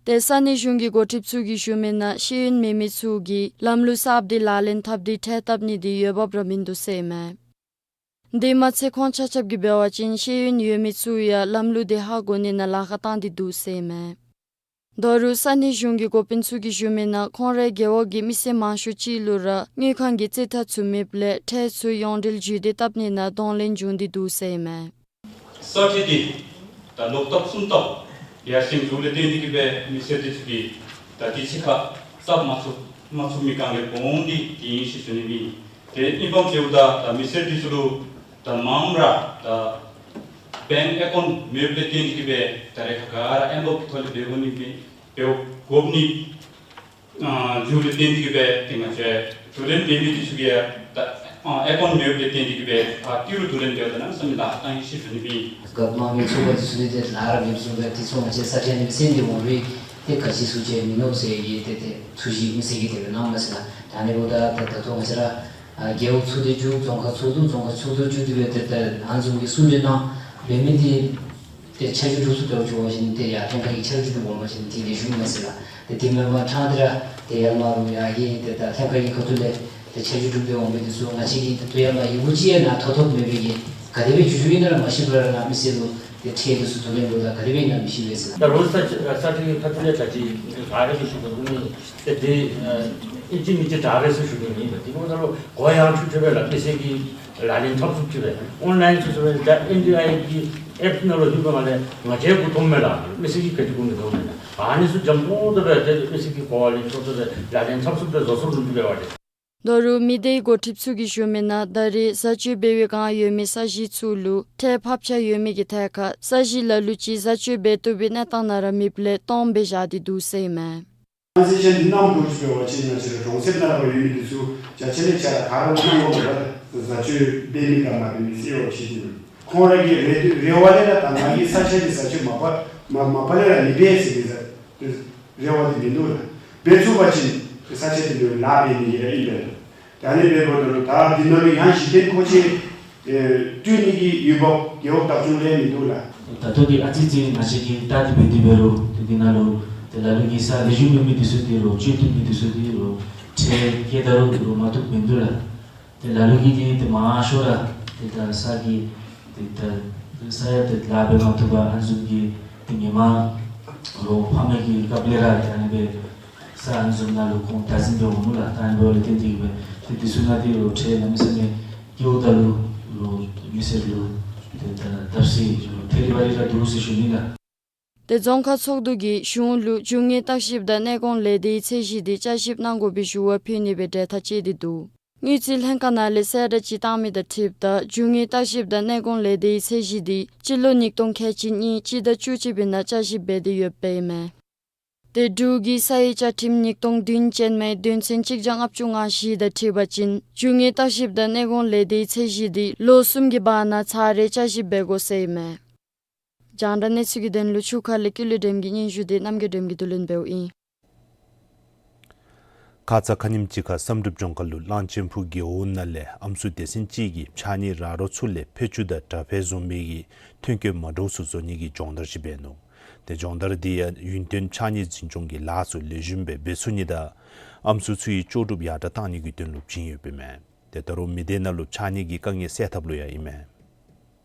དེ་ས་གནས་གཞུང་གི་འགོ་ཁྲིདཔ་ཚུ་གིས་ཞུ་མི་ནང་ཤེས་ཡོན་མེད་མི་ཚུ་གིས་ལམ་ལུགས་གསརཔ་དེ་ལག་ལེན་འཐབ་སྟེ་ཁྲལ་བཏབ་ནི་དེ་འོས་འབབ་ར་མིན་འདུག་ཟེར་ཨིན་མས། དེ་མ་ཚད་ཁོང་ཆ་ཁྱབ་ཀྱིས་འབད་བ་ཅིན་ཤེས་ཡོན་ཡོད་མི་ཚུ་ཡང་ལམ་ལུགས་དེ་ཧ་གོ་ནི་ནང་ལཱ་ཁག་བཏང་སྟེ་འདུག་ཟེར་ཨིན་མས། ད་རུང་ས་གནས་གཞུང་གི་འགོ་དཔོན་ཚུ་གིས་ཞུ་མི་ནང་ཁོང་རའི་རྒེད་འོག་གི་མི་སེར་མང་ཤོས་ཅིག་ལུ་ར་དངུལ་ཁང་གི་རྩིས་ཐ་ཚུ་མེདཔ་ལས་ཁྲལ་ཚུ་ཡོངས་འབྲེལ་བརྒྱུད་དེ་བཏབ་ནི་ནང་གདོང་ལེན་བྱུང་སྟེ་འདུག་ཟེར་ཨིན་མས། ས་ཁྲལ་འདི་ད་ལོག་ལྟབ་གསུམ་ལྟབ་ཡར་སེང་འགྱོཝ་ལས་བརྟེན་ཏེ་གིས་སྦེ་མི་སེར་འདི་ཚུ་གིས་ད་དུས་ཅི་ཁར་གསརཔ་མ་ཚུགས་མ་ཚུགས་མི་གང་གི་གོང་འདི་དེ་ཨིན་ཟེར་ཞུ་ནི་ཨིན། དེ་ཨིན་པ་ཅིན་ད་ད་མི་སེར་འདི་ཚུ་ལུ་ད་མངམ་ར་ད་བེངཀ་ཨེ་ཀའུནཊ་མེདཔ་ལས་བརྟེན་ཏེ་གིས་སྦེ་ད་རེས་ཁར་ག་ར་ཨེམ་བོ་གི་ཐོག་ལས་འབད་དགོ་ནི་མས། འབད་དགོ་ནི་ཨ་འགྱོཝ་ལས་བརྟེན་ཏེ་གིས་སྦེ་ཏེ་ང་བཅས་བསྡུ་ལེན་འབད་མི་འདི་ཚུ་གིས་ད་ཨ་ཨེ་ཀའུནཊ་མེདཔ་ལས་བརྟེན་ཏེ་གིས་སྦེ་ཨ་ཏི་རུ་བསྡུ་ལེན་འབདཝ་ད་གནམ་མེད་ས་མེད་ལཱ་ཁག་བཏང་ཡི་ཟེར་ཞུ་ནི་ཨིན། རྒཔོ་དམངས་མི་ཚོགས་པ་འདི་ཚུ་ལས་ཏེ་ལཱ་ར་མེདཔ་བཟུམ་སྦེ་དེ་ཚུ་ང་བཅས་ས་ཁྲལ་མི་སེར་འདི་འོང་རུང་ཏེ་ག་ཅི་ཚུ་ཅིག་མིན་ནུག་ཟེར་གྱི་ཏེ་ཏེ་ཐུགས་བཞེད་མི་སེར་གྱིས་དེ་སྦེ་གནངམ་མས་ཟེར་ལགས། ད་ཨ་ནི་འབདཝ་ད་ད་ད་ལྟོ་ང་བཅས་ར་ཨ་རྒེད་འོག་ཚོགས་སྡེ་བཙུགས་རྫོང་ཁག་ཚོགས་འདུ་རྫོང་ཁག་ཚོགས་འདུ་བཙུགས་ཏེ་སྦེ་ཏེ་ད་ཨ་ནི་བཟུམ་གྱི་གསུང་གྲོས་གནང་འབད་མི་འདི་ཏེ་ཆ་འཇོག་གྲུབ་སོང་འདྲཝ་ཅིག་འབད་བ་ཅིན་ཏེ་ཡར་ཐེམ་ཁ་གི་ཆ་འཇོག་གྲུབ་འོང་པ་ཅིན་ཏེ་ལེགས་ཤོམ་མས་ཟེར་ལགས། ཏེ་དེ་མེན་པར་ཕྲང་སྟེ་ར་ཏེ་ཡར་མར་ལུ་ཡར་གྱི་ཏེ་ད་ཐེམ་ཁ་གི་ཁ་ཐུག་ལས་ཏེ་ཆ་འཇོག་གྲུབ་སྟེ་འོང་མི་འདི་ཚུ་ང་བཅས་ཀྱིས་ཏེ་ཡར་མར་ཡི་གུ་ཅིག་ཡང་ནཱ་ཐོབ་ཐོབ་མེད་པའི་གི་ག་དེ་སྦེ་འགྱོ་འགྱོཝ་ཨིན་ན་ར་མ་ཤེས་པར་ནཱ་མི་སེར་ལུ་ཏེ་ཁྲལ་འདི་ཚུ་བསྡུ་ལེན་འབདཝ་ད་ག་དེ་སྦེ་ཨིན་ན་མི་ཤེས་པས་ཟེར་ལགས། ད་རོགས་ས་ས་ཁྲལ་གྱི་ཁ་ཐུག་ལས་ད་ཅི་ག་ར་གིས་ཞུ་དོ་བཟུམ་ཨིན། ཏེ་དེ་ཨ་ཨིན་ཅི་མིན་ཅི་དྲག་རེ་ཟེར་ཞུ་ནི་མེད་པས། དེ་འབདཝ་ད་ལུ་གུ་ཡངས་ཆུང་ཆུང་སྦེ་ལགས་མི་སེར་གྱིས་ལག་ལེན་འཐབ་ཚུགསཔ་ཅིག་སྦེ་ཨོན་ལཱའིན་ཚུ་ཚུ་སྦེ་ད་ཨེན་ཌི་ཨའི་གི་ཨེཔ་ནང་ལུ་ལྷོདཔ་མ་ལས་ང་བཅས་གུ་མཐོངམ་མས་ལགས། མི་སེར་གྱིས་ག་ཅི་གུ་མི་མཐོངམ་མས་ལགས། ཨ་ནི་ཚུ་འཇམ་ཏོང་ཏོ་སྦེ་ཏེ་མི་སེར་གྱིས་གུ་ལེན་ཆོག་ཆོག་སྦེ་ལག་ལེན་འཐབ་ཚུགསཔ་སྦེ་བཟོ་ཚུགས་ནི་འདུག་པས་པ་ཏེ། ད་རུང་མི་སྡེའི་འགོ་ཁྲིདཔ་ཚུ་གིས་ཞུ་མི་ནང་ད་རེས་བཟའ་སྤྱོད་འབད་བའི་བསྒང་ཡོད་མི་ས་གཞི་ཚུ་ལུ་ཁྲལ་ཕབ་ཆག་ཡོད་མི་གི་ཐད་ཁར་ས་གཞི་ལ་ལུ་ཅིག་བཟའ་སྤྱོད་འབད་བཏུབ་པའི་གནས་སྟངས་ནང་ར་མེདཔ་ལས་སྟོངམ་སྦེ་བཞག་སྟེ་འདུག་ཟེར་ཨིན་མས། ཀོམ་པེན་སེ་ཤཱན་འདི་གནངམ་འགྱོ་ཅིག་འབད་བ་ཅིན་ང་བཅས་ར་གྲོང་གསེབ་ནང་ལུ་ཡོད་མི་འདི་ཚུ་བརྒྱ་ཆ་ལས་བརྒྱ་ག་ར་གནང་དགོ་པས། བཟའ་སྤྱོད་འབད་མི་དང་མ་འབད་མི་ཟེར་བ་ཅིན་ཁོང་ར་གི་རེ་འདོད་རེ་བ་ལས་ར་ད་ང་གིས་ས་ཆ་འདི་བཟའ་སྤྱོད་མ་པ་མ་མ་པ་ལས་ར་མི་འབད་ཟེར་གྱི་ཟེར། རེ་བ་འདི་མིན་འདུག་ལགས། འབད་ཚུགས་པ་ཅིན་ས་ཆ་དེ་ལུ་ལཱ་འབད་ནི་གི་ར་ཨིན་པས་ལགས། ད་ཨ་ནི་འབདཝ་ད་ལུ་ད་འདི་ནང་ལུ་ཡང་གཞི་རྟེན་མཁོ་ཆས་ཨེ་སྤྲོད་ནི་གི་འོས་འབབ་རྒེད་འོག་བདག་སྐྱོང་ལས་མིན་འདུག་ལགས། ད་ལྟོ་འདི་ཨ་ཙི་ཅིག་ང་བཅས་ཀྱིས་བལྟ་སྟེ་འབད་དེ་འབད་རུང་ཏེ་འདི་ནང་ལུ་ཏེ་ལ་ལུ་གིས་ས་ལེགས་ཤོམ་ཡོད་མི་འདི་ཚུ་འདི་ལུ་སྤྱོད་བཏུབ་མི་འདི་ཚུ་འདི་ལུ་ཁྲལ་བཀལ་ད་རུང་འདི་ལུ་མ་བཏུབ་མིན་འདུག་ལགས། ཏེ་ལ་ལུ་གིས་འདི་ཏེ་མང་ཤོས་ར་ཏེ་ད་ས་གི་ཏེ་ད་ས་ཡང་ཏེ་ལཱ་འབད་མ་བཏུབ་པར་ཨ་ནི་བཟུམ་གྱི་ཏེ་ཧེ་མ་ལོ་ཕམ་མི་གི་སྐབས་ལས་ར་ཏེ་ཨ་ནི་སྦེ་ས་ཨ་ནི་བཟུམ་ནང་ལུ་ཁོང་བདག་འཛིན་འབད་འོང་ནུག་ལགས། ད་ཨ་ནི་འབདཝ་ལས་བརྟེན་ཏེ་གིས་སྦེ་ཏེ་འདི་ཚུ་ནང་འདི་ལུ་ཁྲལ་གནམ་མེད་ས་མེད་བཀལཝ་ད་ལུ་ལོ་མི་སེར་ལུ་ཏེ་ད་བརྡབ་གསིག་ལུ་ཐད་རི་བ་རི་ར་འདུག་ཟེར་ཞུ་ནི་ལགས། ཏེ་རྫོང་ཁག་ཚོགས་འདུ་གིས་གཞུང་ལུ་རྒྱུ་དངོས་བརྟག་ཞིབ་དང་གནས་སྐོང་ལས་སྡེའི་ཚད་གཞི་འདི་བསྐྱར་ཞིབ་གནང་དགོ་པའི་ཞུ་བ་ཕུལ་ནི་སྦེ་གྲོས་ཐག་བཅད་དེ་འདུག། དངུལ་རྩིས་ལྷན་ཁག་ནང་ལས་གསལ་བསྒྲགས་ཅིག་བཏང་མི་དང་འཁྲིལཝ་ད་རྒྱུ་དངོས་བརྟག་ཞིབ་དང་གནས་སྐོང་ལས་སྡེའི་ཚད་གཞི་འདི་སྤྱི་ལོ་ཉིས་སྟོང་ཁལ་གཅིག་གཉིས་སྤྱི་ཟླ་བཅུ་གཅིག་པའི་ནང་བསྐྱར་ཞིབ་འབད་དེ་ཡོདཔ་ཨིན་མས། ཏེ་འབྲུག་གི་ས་ཡི་བཅའ་ཁྲིམས་ཉིས་སྟོང་བདུན་ཅན་མའི་དོན་ཚན་གཅིག་བརྒྱ་ལྔ་བཅུ་ང་བཞི་དང་འཁྲིལ་བ་ཅིན་རྒྱུ་དངོས་བརྟག་ཞིབ་དང་གནས་སྐོང་ལས་སྡེའི་ཚད་གཞི་འདི་ལོ་གསུམ་གྱི་བར་ན་ཚར་རེ་བསྐྱར་ཞིབ་འབད་དགོ་ཟེར་ཨིན་མས། རྒྱང་བསྒྲགས་གནས་ཚུལ་གྱི་དོན་ལུ་ཆུ་ཁ་ལས་ཀུན་ལེགས་སྒྲོལམ་གྱི་སྙན་ཞུ་འདི་རྣམ་རྒྱལ་སྒྲོལམ་གྱིས་བསྡུ་ལེན་འབདཝ་ཨིན། ཁ་ཙ་ཁ་ཉིནམ་ཅིག་ཁར་བསམ་གྲུབ་ལྗོངས་མཁར་ལུ་གླང་ཆེན་ཕུག་རྒེད་འོག་ནང་ལས་ཨམ་སྲུ་སྡེ་ཚན་ཅིག་གིས་ཕྱགས་སྙིགས་ར་རོ་ཚུ་ལས་ཕད་ཅུང་དང་དྲ་ཕད་བཟོ་མི་གི་ཐོན་སྐྱེད་མ་འདྲཝ་ཚུ་བཟོ་ནི་གི་སྦྱོང་བརྡར་ཅིག་འབད་ནུག། ཏེ་སྦྱོང་བརྡར་འདི་ཡང་ཡུན་བརྟན་ཕྱགས་སྙིགས་འཛིན་སྐྱོང་གི་ལཱ་ཚུ་ལེགས་ཤོམ་སྦེ་འབད་ཚུགས་ནི་དང་ཨམ་སྲུ་ཚུ་གི་ལྕོགས་གྲུབ་ཡར་དྲག་གཏང་ནི་གི་དོན་ལུ་བྱིན་ཡོདཔ་ཨིན་མས། ཏེ་ད་རུང་མི་སྡེ་ནང་ལུ་ཕྱགས་སྙིགས་ཀྱི་དཀའ་ངལ་སེལ་ཐབས་ལུ་ཡང་ཨིན་མས།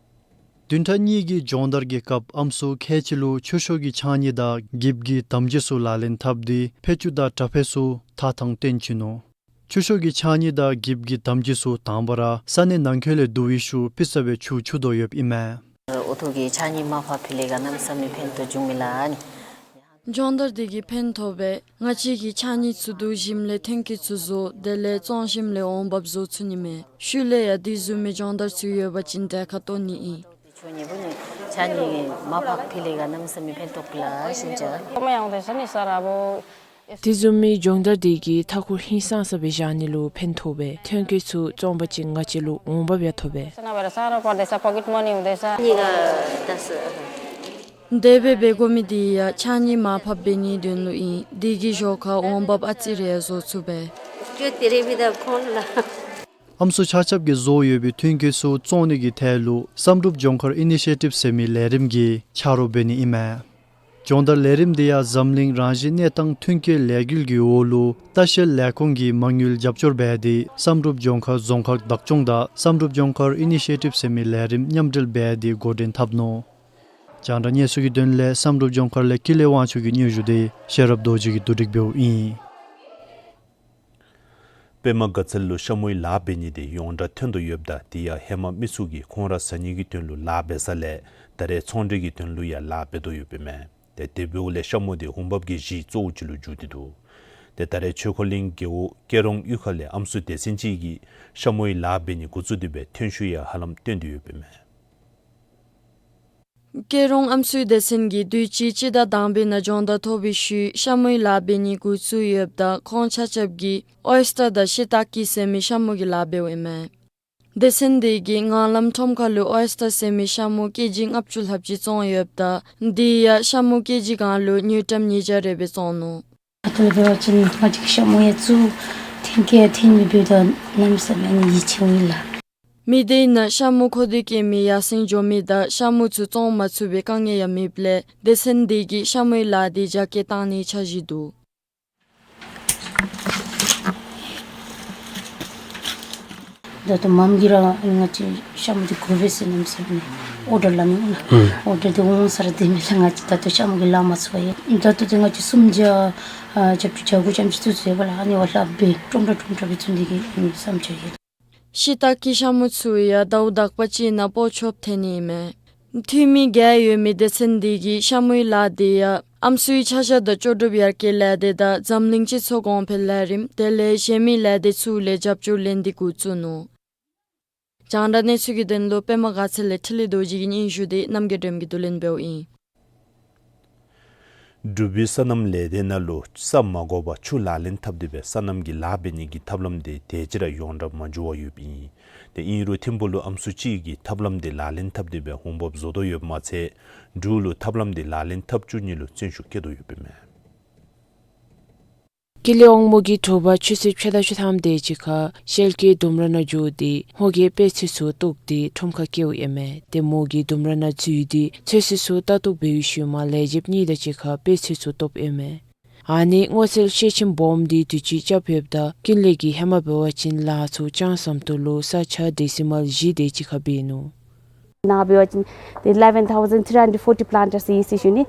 བདུན་ཕྲག་གཉིས་ཀྱི་སྦྱོང་བརྡར་གྱི་སྐབས་ཨམ་སྲུ་ཁལ་གཅིག་ལུ་ཆུ་ཤོག་གི་ཕྱགས་སྙིགས་དང་འགྱིབ་ཀྱི་དམ་སྦྱིས་ཚུ་ལག་ལེན་འཐབ་སྟེ་ཕད་ཅུང་དང་དྲ་ཕད་ཚུ་ཐགས་ཐངས་སྟོན་བྱིན་ནུག། ཆུ་ཤོག་གི་ཕྱགས་སྙིགས་དང་འགྱིབ་ཀྱི་དམ་སྦྱིས་ཚུ་དང་པ་ར་ས་གནས་ནང་འཁོད་ལས་བསྡུ་བའི་ཤུལ་ཕུད་ས་སྦེ་ཆུ་འཁྱུ་དོ་ཡོདཔ་ཨིན་མས། འོག་ཐོག་གི་ཕྱགས་སྙིགས་མར་ཕབ་ཕུལ་ལས་ག་གནམ་མེད་ས་མེད་ཕན་ཐོགས་བྱུང་མས་ལགས། སྦྱོང་བརྡར་འདི་གིས་ཕན་ཐོགས་པས། ང་བཅས་ཀྱིས་ཕྱགས་སྙིགས་ཚུ་བསྡུ་ཞིནམ་ལས་ཐོན་སྐྱེད་ཚུ་བཟོ། དེ་ལས་བཙོང་ཞིནམ་ལས་འོང་འབབ་བཟོ་ཚུགས་ནི་མས། ཤུལ་ལས་ཡང་དེ་བཟུམ་མའི་སྦྱོང་བརྡར་ཚུ་ཡོད་པ་ཅིན་གྲལ་ཁར་གཏོགས་ནི་ཨིན། ཕྱགས་སྙིགས་མར་ཕབ་ཕུལ་ལས་ག་གནམ་མེད་ས་མེད་ཕན་ཐོགས་པས་ལགས་ཞུ་ཅི། དེ་བཟུམ་མའི་སྦྱོང་བརྡར་འདི་གིས་མཐའ་འཁོར་ཧིང་སངས་ས་སྦེ་བཞག་ནི་ལུ་ཕན་ཐོགས་པས། ཐོན་སྐྱེད་ཚུ་བཙོང་པ་ཅིན་ང་བཅས་ལུ་འོང་འབབ་ཡང་ཐོབ་པས། དེ་སྦེ་འབད་དགོ་མི་འདི་ཡང་ཕྱགས་སྙིགས་མར་ཕབ་འབད་ནིའི་དོན་ལུ་ཨིན། དེ་གིས་ཞོར་ཁར་འོང་འབབ་ཨ་ཙི་རེ་ཡང་བཟོ་ཚུགས་པས། ཨམ་སྲུ་ཆ་ཁྱབ་ཀྱིས་བཟོ་ཡོད་པའི་ཐོན་སྐྱེད་ཚུ་བཙོང་ནི་གི་ཐད་ལུ་བསམ་གྲུབ་ལྗོངས་མཁར་ཨི་ནི་ཤི་ཡེ་ཊིབ་ཟེར་མི་ལས་རིམ་གྱིས་ཆ་རོགས་འབད་ནི་ཨིན་མས། སྦྱོང་བརྡར་ལས་རིམ་འདི་ཡང་འཛམ་གླིང་རང་བཞིན་གནས་སྟངས་མཐུན་རྐྱེན་ལས་འགུལ་གྱི་འོག་ལུ་ལྟ་བཤལ་ལས་ཁུངས་ཀྱིས་མ་དངུལ་རྒྱབ་སྐྱོར་འབད་དེ་བསམ་གྲུབ་ལྗོངས་མཁར་རྫོང་ཁག་བདག་སྐྱོང་དང་བསམ་གྲུབ་ལྗོངས་མཁར་ཨི་ནི་ཤི་ཡེ་ཊིབ་ཟེར་མི་ལས་རིམ་མཉམ་འབྲེལ་འབད་དེ་འགོ་འདྲེན་འཐབ་ནུག། རྒྱང་བསྒྲགས་གནས་ཚུལ་གྱི་དོན་ལས་བསམ་གྲུབ་ལྗོངས་མཁར་ལས་ཀུན་ལེགས་དབང་ཕྱུག་གི་སྙན་ཞུ་འདི་ཤེས་རབ་རྡོ་རྗེ་གིས་བསྡུ་སྒྲིག་འབདཝ་ཨིན། པདྨ་དགའ་ཚལ་ལུ་ཤ་མོའི་ལཱ་འབད་ནི་འདི་ཡོངས་གྲགས་ཐོན་དོ་ཡོདཔ་ད་དེ་ཡང་ཧེ་མ་མི་ཚུ་གིས་ཁོང་ར་ཟ་ནི་གི་དོན་ལུ་ལཱ་འབད་ས་ལས་ད་རེས་ཚོང་འབྲེལ་གྱི་དོན་ལུ་ཡང་ལཱ་འབད་དོ་ཡོདཔ་ཨིན་མས། ཏེ་དེ་འབདཝ་ལས་ཤ་མོ་འདི་འོང་འབབ་ཀྱི་གཞི་གཙོ་བོ་ཅིག་ལུ་འགྱུར་ཏེ་འདུག། ཏེ་ད་རེས་ཆོས་འཁོར་གླིང་རྒེད་འོག་སྐྱེ་རོང་གཡུས་ཁ་ལས་ཨམ་སྲུ་སྡེ་ཚན་ཅིག་གིས་ཤ་མོའི་ལཱ་འབད་ནི་འགོ་བཙུགས་ཏེ་སྦེ་ཐོན་ཤུགས་ཡང་ཧ་ལམ་སྟོན་ཏེ་ཡོདཔ་ཨིན་མས། སྐྱེ་རོང་ཨམ་སྲུའི་སྡེ་ཚན་གྱིས་དུས་ཅི་སྤྱི་ཟླ་དང་པའི་ནང་སྦྱོང་བརྡར་ཐོབ་པའི་ཤུལ་ཤ་མོའི་ལཱ་འབད་ནི་འགོ་བཙུགས་ཡོདཔ་ད་ཁོང་ཆ་ཁྱབ་ཀྱིས་ཨོའི་སི་ཊར་དང་ཤི་ཏཱ་ཀི་ཟེར་མི་ཤ་མོ་གི་ལཱ་འབདཝ་ཨིན་མས། སྡེ་ཚན་འདི་གིས་ངང་ལམ་ཁྲོམ་ཁ་ལུ་ཨོའི་སི་ཊར་ཟེར་མི་ཤ་མོ་ཀེ་ཇི་ལྔ་བཅུ་ལྷགཔ་ཅིག་བཙོང་ཡོདཔ་ད་དེ་ཡང་ཤ་མོ་ཀེ་ཇི་གང་ལུ་དངུལ་ཀྲམ་ཉིས་བརྒྱ་རེ་སྦེ་བཙོང་ནུག། ཨ་ཐུར་འབད་བ་ཅིན་ང་བཅས་ཀྱི་ཤ་མོ་ཡང་བཙུགས་ཐོན་སྐྱེད་ཐོན་མི་འབདཝ་ད་གནམ་མེད་ས་མེད་ཡིད་ཆེས་འོང་ཡི་ལགས། མི་སྡེ་ནང་ཤ་མོ་མཁོ་འདོད་བསྐྱེད་མི་ཡར་སེང་འགྱོ་མི་དང་ཤ་མོ་ཚུ་བཙོང་མ་ཚུགས་པའི་དཀའ་ངལ་ཡང་མེདཔ་ལས་སྡེ་ཚན་འདི་གིས་ཤ་མོའི་ལཱ་འདི་རྒྱ་སྐྱེད་གཏང་ནིའི་འཆར་གཞི་འདུག། ད་ལྟོ་མམ་གིས་ར་ང་བཅས་ཤ་མོ་འདི་དགོ་པས་ཟེར་གནམ་མེད་ས་མེད་ཨོར་ཌར་ལགས་ནི་ཨོར་ཌར་འདི་འོང་ས་ར་དེ་མེད་ལགས། ང་བཅས་ད་ལྟོ་ཤ་མོ་གི་ལཱ་མ་ཚུགས་པས། ད་ལྟོ་འདི་ང་བཅས་སུམ་བརྒྱ་ཨ་བརྒྱད་ཅུ་གྱ་དགུ་ཙམ་ཅིག་བཙུགས་ཡོད་པས་ལགས། ཨ་ནི་བ་ལྷགཔ་སྦེ་ཀྲོམ་དྲགས་ཀྲོམ་དྲགས་སྦེ་བཙུགས་ནི་གི་བསམ་འཆར་ཡོད། ཤི་ཏཱ་ཀི་ཤ་མོ་ཚུ་ཡང་ཟླཝ་དག་པ་ཅིག་ནང་སྤོ་ཆོགཔ་ཐོན་ནི་ཨིན་མས། འཐུས་མི་བརྒྱད་ཡོད་མི་སྡེ་ཚན་འདི་གིས་ཤ་མོའི་ལཱ་འདི་ཡང་ཨམ་སྲུའི་ཆ་བཞག་དང་ལྕོགས་གྲུབ་ཡར་རྒྱས་ལས་སྡེ་དང་འཛམ་གླིང་སྤྱི་ཚོགས་གོང་འཕེལ་ལས་རིམ་དེ་ལས་གཞན་མི་ལས་སྡེ་ཚུ་ལས་རྒྱབ་སྐྱོར་ལེན་ཏེ་འགོ་བཙུགས་ནུག། རྒྱང་བསྒྲགས་གནས་ཚུལ་གྱི་དོན་ལུ་པདྨ་དགའ་ཚལ་ལས་འཕྲིན་ལས་རྡོ་རྗེ་གི་སྙན་ཞུ་འདི་རྣམ་རྒྱལ་སྒྲོལམ་གྱིས་བསྡུ་ལེན་འབདཝ་ཨིན། འབྲུག་པའི་སོ་ནམ་ལས་སྡེ་ནང་ལུ་ས་མ་དགོ་པར་ཆུ་ལག་ལེན་འཐབ་སྟེ་སྦེ་སོ་ནམ་གྱི་ལཱ་འབད་ནི་གི་ཐབས་ལམ་འདི་དེ་ཅིག་ར་ཡོངས་གྲགས་མ་འགྱོ་བར་ཡོདཔ་ཨིན། ཏེ་ཨིན་རུང་ཐིམ་ཕུག་ལུ་ཨམ་སྲུ་ཅིག་གིས་ཐབས་ལམ་འདི་ལག་ལེན་འཐབ་སྟེ་སྦེ་འོང་འབབ་བཟོ་དོ་ཡོདཔ་མ་ཚད་འབྲུག་ལུ་ཐབས་ལམ་འདི་ལག་ལེན་འཐབ་བཅུག་ནི་ལུ་བརྩོན་ཤུགས་བསྐྱེད་དོ་ཡོདཔ་ཨིན་མས། ཀུན་ལེགས་དབང་མོ་གིས་དྲོ་པ་ཆུ་ཚོད་ཕྱེད་དང་ཕྱེད་ཐམ་དེ་ཅིག་ཁར་ཤེལ་གྱི་ལྡུམ་ར་ནང་འགྱོ་སྟེ་ཧོ་གི་དཔེ་ཆ་ཚུ་བཏོག་སྟེ་ཁྲོམ་ཁར་བསྐྱལཝ་ཨིན་མས། ཏེ་མོ་གིས་ལྡུམ་ར་ནང་འཛུལ་ཏེ་ཆོས་སྲིད་ཚུ་ལྟ་རྟོག་འབད་བའི་ཤུལ་མ་ལས་བྱེདཔ་གཉིས་དང་གཅིག་ཁར་དཔེ་ཆ་ཚུ་བཏོགཔ་ཨིན་མས། ཨ་ནི་སྔོ་ཚལ་ཤེལ་ཆེམ་སྦོམ་འདི་དུས་ཅི་རྐྱབ་ཡོདཔ་ད་ཀུན་ལེགས་ཀྱིས་ཧེ་མ་འབད་བ་ཅིན་ལཱ་ཚུ་ཅང་ཟམ་ཏོག་ལུ་ས་ཆ་ཌེ་སི་མཱལ་བཞི་དེ་ཅིག་ཁར་འབད་ནུག། ནཱ་འབད་བ་ཅིན་ཏེ་eleven thousand three hundred forty planters ཨིན་ཟེར་ཞུ་ནི།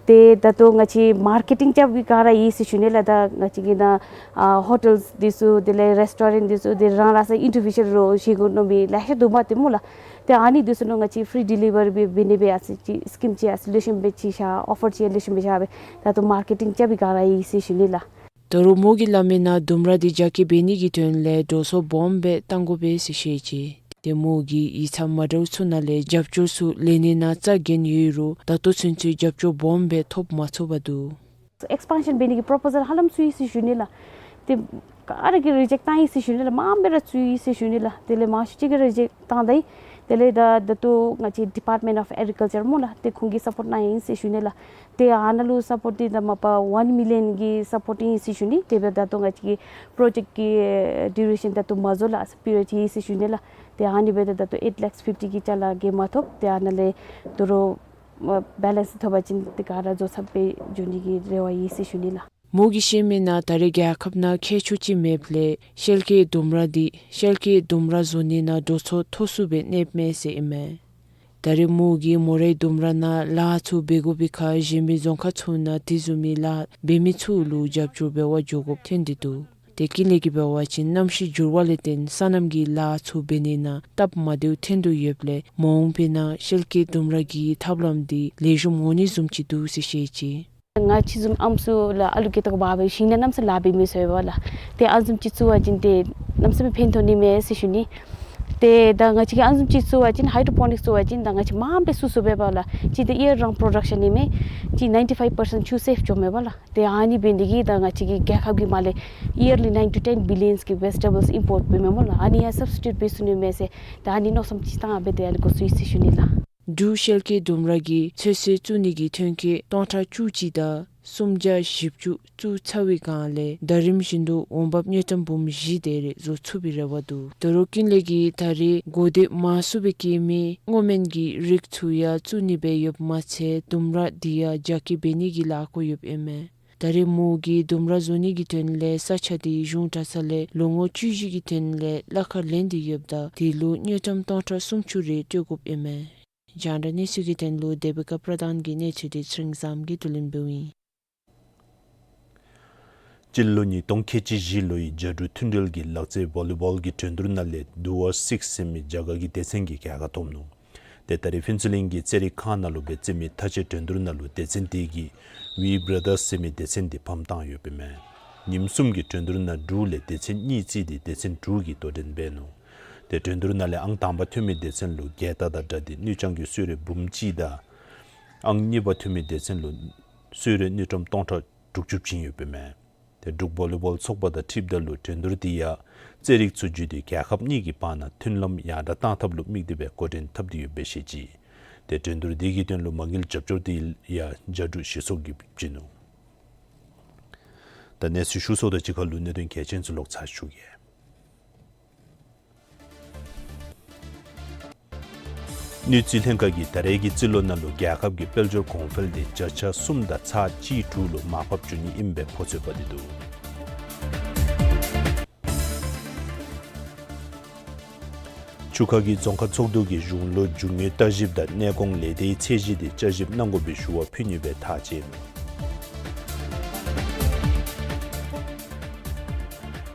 ཏེ་ད་ལྟོ་ང་བཅས་མར་ཀེ་ཊིང་རྐྱབ་པའི་སྒང་ར་ཨིན་ཟེར་ཞུ་ནི་ལགས། ད་ང་བཅས་ཀྱི་ནཱ་ཨ་ཧོ་ཊེལ་འདི་ཚུ་དེ་ལས་རེསི་ཊོ་རེནཊ་འདི་ཚུ་ཏེ་རང་རང་སོའི་ཨིན་ཌི་བི་ཇུ་ཝལ་རོ་བཞེས་དགོ་མནོ་མི་ལེ་ཤ་འདུག་པ་ཏེ་སྨོ་ལགས། ཏེ་ཨ་ནི་འདི་ཚུ་ནང་ང་བཅས་ཕི་རི་ཌི་ལི་བ་རི་འབད་ནི་སྦེ་ཨ་ཙི་ཅིག་སི་ཀིམ་ཅིག་ཨ་ཙི་ལེགས་ཤོམ་སྦེ་ཅིག་བཞག་ཨོ་ཕར་ཅིག་ལེགས་ཤོམ་སྦེ་བཞག་སྦེ་ད་ལྟོ་མར་ཀེ་ཊིང་རྐྱབ་པའི་སྒང་ར་ཨིན་ཟེར་ཞུ་ནི་ལགས། ད་རུང་མོ་གིས་སླབ་མིའི་ནང་ལྡུམ་ར་འདི་རྒྱ་སྐྱེད་འབད་ནི་གི་དོན་ལས་འགྲོ་སོང་སྦོམ་སྦེ་བཏང་དགོ་པས་ཟེར་བཤད་ཅི། ཏེ་མོ་གིས་ཡིག་ཚང་མ་འདྲཝ་ཚུ་ནང་ལས་རྒྱབ་སྐྱོར་ཚུ་ལེན་ནི་ནང་རྩ་འགེངས་ཡོད་རུང་ད་ལྟོ་ཚུན་ཚོད་རྒྱབ་སྐྱོར་སྦོམ་སྦེ་ཐོབ་མ་ཚུགས་པར་འདུག། ཨེགསི་པེན་ཤཱན་འབད་ནི་གི་པོརོ་པོ་ཟཱལ་ཧ་ལམ་ཚུད་ཡི་ཟེར་ཞུ་ནི་ལགས། ཏེ་ག་ར་གིས་རི་ཇེཀཊ་བཏང་ཡི་ཟེར་ཞུ་ནི་ལགས། མངམ་སྦེ་ར་ཚུད་ཡི་ཟེར་ཞུ་ནི་ལགས། དེ་ལས་མང་ཤོས་ཅིག་གིས་རི་ཇེཀཊ་བཏང་ད་ཡི། དེ་ལས་ད་ད་ལྟོ་ང་བཅས་ཌི་པཱརཊ་མེནཊ་ཨོཕ་ཨེག་རི་ཀལ་ཅར་སྨོ་ལགས། ཏེ་ཁོང་གིས་སཔོརཊ་གནང་ཡི་ཟེར་ཞུ་ནི་ལགས། ཏེ་ཨ་ནཱ་ལུ་སཔོརཊ་འདི་ད་མ་པ་ཝཱན་མི་ལི་ཡཱན་གྱི་སཔོརཊ་ཨིན་ཟེར་ཞུ་ནི། དེ་འབདཝ་ད་ད་ལྟོ་ང་བཅས་ཀྱི་པྲོ་ཇེཀཊ་ཀྱི་ཌུ་རེ་ཤཱན་ད་ལྟོ་མ་རྫོགས་ལགས། པི་རི་ཡོཌ་ཡོད་ཟེར་ཞུ་ནི་ལགས། ཏེ་ཨ་ནི་འབདཝ་ད་ད་ལྟོ་ཨེཊ་ལེཀསི་ཕིཕ་ཊི་གི་ཅ་ལ་གེ་མ་ཐོབ། ཏེ་ཨ་ནཱ་ལས་ད་རུང་བེ་ལེནསི་ཐོབ་པ་ཅིན་ཏེ་ག་ར་རྫོགས་ཚར་སྦེ་འགྱོ་ནི་གི་རེ་བ་ཡོད་ཟེར་ཞུ་ནི་ལགས། མོ་གིས་བཤད་མིའི་ནང་ད་རེས་རྒྱལ་ཁབ་ནང་ཁྱད་ཆོས་ཅིག་མེདཔ་ལས་ཤེལ་གྱི་ལྡུམ་ར་འདི་ཤེལ་གྱི་ལྡུམ་ར་བཟོ་ནི་ནང་འགྲོ་སོང་མཐོ་སུ་སྦེ་གནསཔ་མས་ཟེར་ཨིན་མས། ད་རེས་མོ་གིས་མོ་རའི་ལྡུམ་ར་ནང་ལཱ་ཚུ་འབད་དགོ་པའི་ཁར་གཞན་མི་རྫོང་ཁག་ཚུ་ནང་དེ་བཟུམ་མའི་ལཱ་འབད་མི་ཚུ་ལུ་རྒྱབ་སྐྱོར་འབད་བར་འགྱོ་དགོཔ་ཐོན་ཏེ་འདུག། ཏེ་ཀུན་ལེགས་ཀྱིས་འབད་བ་ཅིན་གནམ་གཤིས་འགྱུར་བ་ལས་བརྟེན་སོ་ནམ་གྱི་ལཱ་ཚུ་འབད་ནི་ནང་སྟབས་མ་བདེཝ་ཐོན་དོ་ཡོདཔ་ལས་མ་འོངས་པའི་ནང་ཤེལ་གྱི་ལྡུམ་ར་གི་ཐབས་ལམ་འདི་ལེགས་ཤོམ་འོང་ནི་བཟུམ་ཅིག་འདུག་ཟེར་བཤད་ཅི། ང་བཅས་བཟུམ་ཨམ་སྲུ་ལགས་ཨ་ལུ་སྐྱེ་དོ་བ་སྦེ་ཞིང་ནང་གནམ་མེད་ས་མེད་ལཱ་འབད་མི་ཚུ་ཡོད་པ་ལགས། ཏེ་ཨ་ནི་བཟུམ་ཅིག་བཙུགས་པ་ཅིན་ཏེ་གནམ་མེད་ས་མེད་ཕན་ཐོགས་ནི་མས་ཟེར་ཞུ་ནི། ཏེ་ད་ང་བཅས་ཀྱིས་ཨ་ནི་བཟུམ་ཅིག་བཙུགས་པ་ཅིན་ཧའི་ཌྲོ་པོ་ནིཀསི་བཙུགས་པ་ཅིན་ད་ང་བཅས་མངམ་སྦེ་སོ་སོ་འབད་བ་ལགས། གཅིག་ཏེ་ཡིར་རའུནཌ་པྲོ་ཌག་ཤཱན་ཨིན་མས། གཅིག་ནའིན་ཊི་ཕའིབ་པར་སེནཊ་ཆུ་སེབ་འགྱོཝ་མས་པ་ལགས། ཏེ་ཨ་ནི་འབད་ནི་དེ་གིས་ད་ང་བཅས་ཀྱི་རྒྱལ་ཁབ་ཀྱིས་མར་ལས་ཡིར་ལི་ནའིན་ཊི་ཊུ་ཊེན་བི་ལི་ཡཱནསི་གི་ཝེ་ཇི་ཊེ་བཱལསི་ཨིམ་པོརཊ་འབད་མས་སྨོ་ལགས། ཨ་ནི་ཡང་སབ་སི་ཊི་ཊུཊ་འབད་ཚུགས་ནི་མས་ཟེར་ད་ཨ་ནི་མནོ་བསམ་ཅིག་བཏང་སྦེ་ཏེ་ཨ་ནི་འགོ་བཙུགས་ཡི་ཟེར་ཞུ་ནི་ལགས། འབྲུག་ཤེལ་གྱི་ལྡུམ་ར་གིས་ཚོད་བསྲེ་བཙུགས་ནི་གི་ཐོན་སྐྱེད་སྟོང་ཕྲག་བཅུ་གཅིག་དང་སུམ་བརྒྱ་བཞི་བཅུ་བཙུགས་ཚར་བའི་སྒང་ལས་ཟླ་རིམ་བཞིན་དུ་འོང་འབབ་དངུལ་ཀྲམ་འབུམ་བཞི་དེ་རེ་བཟོ་ཚུགས་པའི་རེ་བ་འདུག། ད་རུང་ཀུན་ལེགས་ཀྱིས་ད་རེས་གོ་དེབ་མང་སུ་སྦེ་བཀལ་མི་སྔོ་སྨན་གྱི་རིགས་ཚུ་ཡང་བཙུགས་ནི་སྦེ་ཡོདཔ་མ་ཚད་ལྡུམ་ར་འདི་ཡང་རྒྱ་སྐྱེད་འབད་ནི་གི་ལཱ་འགོ་ཡོདཔ་ཨིན་མས། ད་རེས་མོ་གིས་ལྡུམ་ར་བཟོ་ནི་གི་དོན་ལས་ས་ཆ་འདི་གཞུང་གྲྭ་ཚང་ལས་ལོ་ངོ་བཅུ་བཞི་གི་དོན་ལས་གླ་ཁར་ལེན་ཏེ་ཡོདཔ་ད་དེ་ལུ་དངུལ་ཀྲམ་སྟོང་ཕྲག་སུམ་ཅུ་རེ་སྤྲོད་དགོཔ་ཨིན་མས། རྒྱང་བསྒྲགས་གནས་ཚུལ་གྱི་དོན་ལུ་དེ་བི་ཀ་པྲ་དཱན་གྱི་གནས་ཚུལ་འདི་ཚེ་རིང་བཟངམོ་གིས་བསྡུ་ལེན་འབདཝ་ཨིན། སྤྱི་ལོ་ཉིས་སྟོང་ཁལ་གཅིག་བཞི་ལོའི་རྒྱ་འབྲུག་མཐུན་འབྲེལ་གྱི་ལག་རྩེད་བོ་ལི་བོལ་གྱི་འགྲན་བསྡུར་ནང་ལས་ཌུ་ཝར་སིཀསི་ཟེར་མི་རྒྱ་གར་གྱི་སྡེ་ཚན་གྱིས་རྒྱལ་ཁ་ཐོབ་ནུག། ཏེ་ད་རེས་ཕུན་ཚོགས་གླིང་གི་རྩེད་རིགས་ཁང་ནང་ལུ་སྦེ་རྩེད་མི་མཐའ་དཔྱད་འགྲན་བསྡུར་ནང་ལུ་སྡེ་ཚན་དེ་གིས་ཝི་བྲ་དརསི་ཟེར་མི་སྡེ་ཚན་དེ་ཕམ་བཏང་ཡོདཔ་ཨིན་མས། ཉིནམ་གསུམ་གྱི་འགྲན་བསྡུར་ནང་འབྲུག་ལས་སྡེ་ཚན་གཉིས་རྩིས་ཏེ་སྡེ་ཚན་དྲུག་གིས་དོ་འགྲན་འབད་ནུག། ཏེ་འགྲན་བསྡུར་ནང་ལས་ཨང་དང་པ་ཐོན་མི་སྡེ་ཚན་ལུ་རྒྱལ་རྟགས་དང་སྦྲགས་ཏེ་དངུལ་རྐྱང་གི་གསོལ་རས་འབུམ་གཅིག་དང་ཨང་གཉིས་པ་ཐོན་མི་སྡེ་ཚན་ལུ་གསོལ་རས་དངུལ་ཀྲམ་སྟོང་ཕྲག་དྲུག་ཅུ་བྱིན་ཡོདཔ་ཨིན་མས། ཏེ་འབྲུག་བོ་ལི་བོལ་ཚོགས་པ་དང་འཁྲིལཝ་ད་ལུ་འགྲན་བསྡུར་འདི་ཡང་རྩེད་རིགས་ཚུ་བརྒྱུད་དེ་རྒྱལ་ཁབ་གཉིས་ཀྱི་བར་ན་མཐུན་ལམ་ཡང་དག་གཏང་ཐབས་ལུ་དམིགས་ཏེ་སྦེ་འགོ་འདྲེན་འཐབ་སྟེ་ཡོདཔ་སྦེ་བཤད་ཅི། ཏེ་འགྲན་བསྡུར་འདི་གི་དོན་ལུ་མ་དངུལ་རྒྱབ་སྐྱོར་འདི་ཡང་རྒྱ་འབྲུག་གཞི་ཚོགས་ཀྱིས་བྱིན་ནུག། ད་གནས་ཚུལ་ཞུ་ཚརཝ་དང་གཅིག་ཁར་ལུ་གནད་དོན་གལ་ཆེན་ཚུ་ལོག་ཚར་ཞུ་གེ། དངུལ་རྩིས་ལྷན་ཁག་གིས་ད་རེས་ཀྱི་རྩིས་ལོ་ནང་ལུ་རྒྱལ་ཁབ་ཀྱི་དཔལ་འབྱོར་གོང་འཕེལ་དེ་བརྒྱ་ཆ་གསུམ་དང་ཚག་གཅིག་དྲུག་ལུ་མར་ཕབ་འགྱོ་ནི་ཨིནམ་སྦེ་ཕོ་ཚོད་འབད་དེ་འདུག། ཆུ་ཁ་གི་རྫོང་ཁག་ཚོགས་འདུ་གིས་གཞུང་ལུ་རྒྱུ་དངོས་ལྟ་ཞིབ་དང་གནས་གོང་ལས་སྡེའི་ཚད་གཞི་དེ་བསྐྱར་ཞིབ་གནང་དགོ་པའི་ཞུ་བ་ཕུལ་ནི་སྦེ་ཐག་བཅད་ནུག།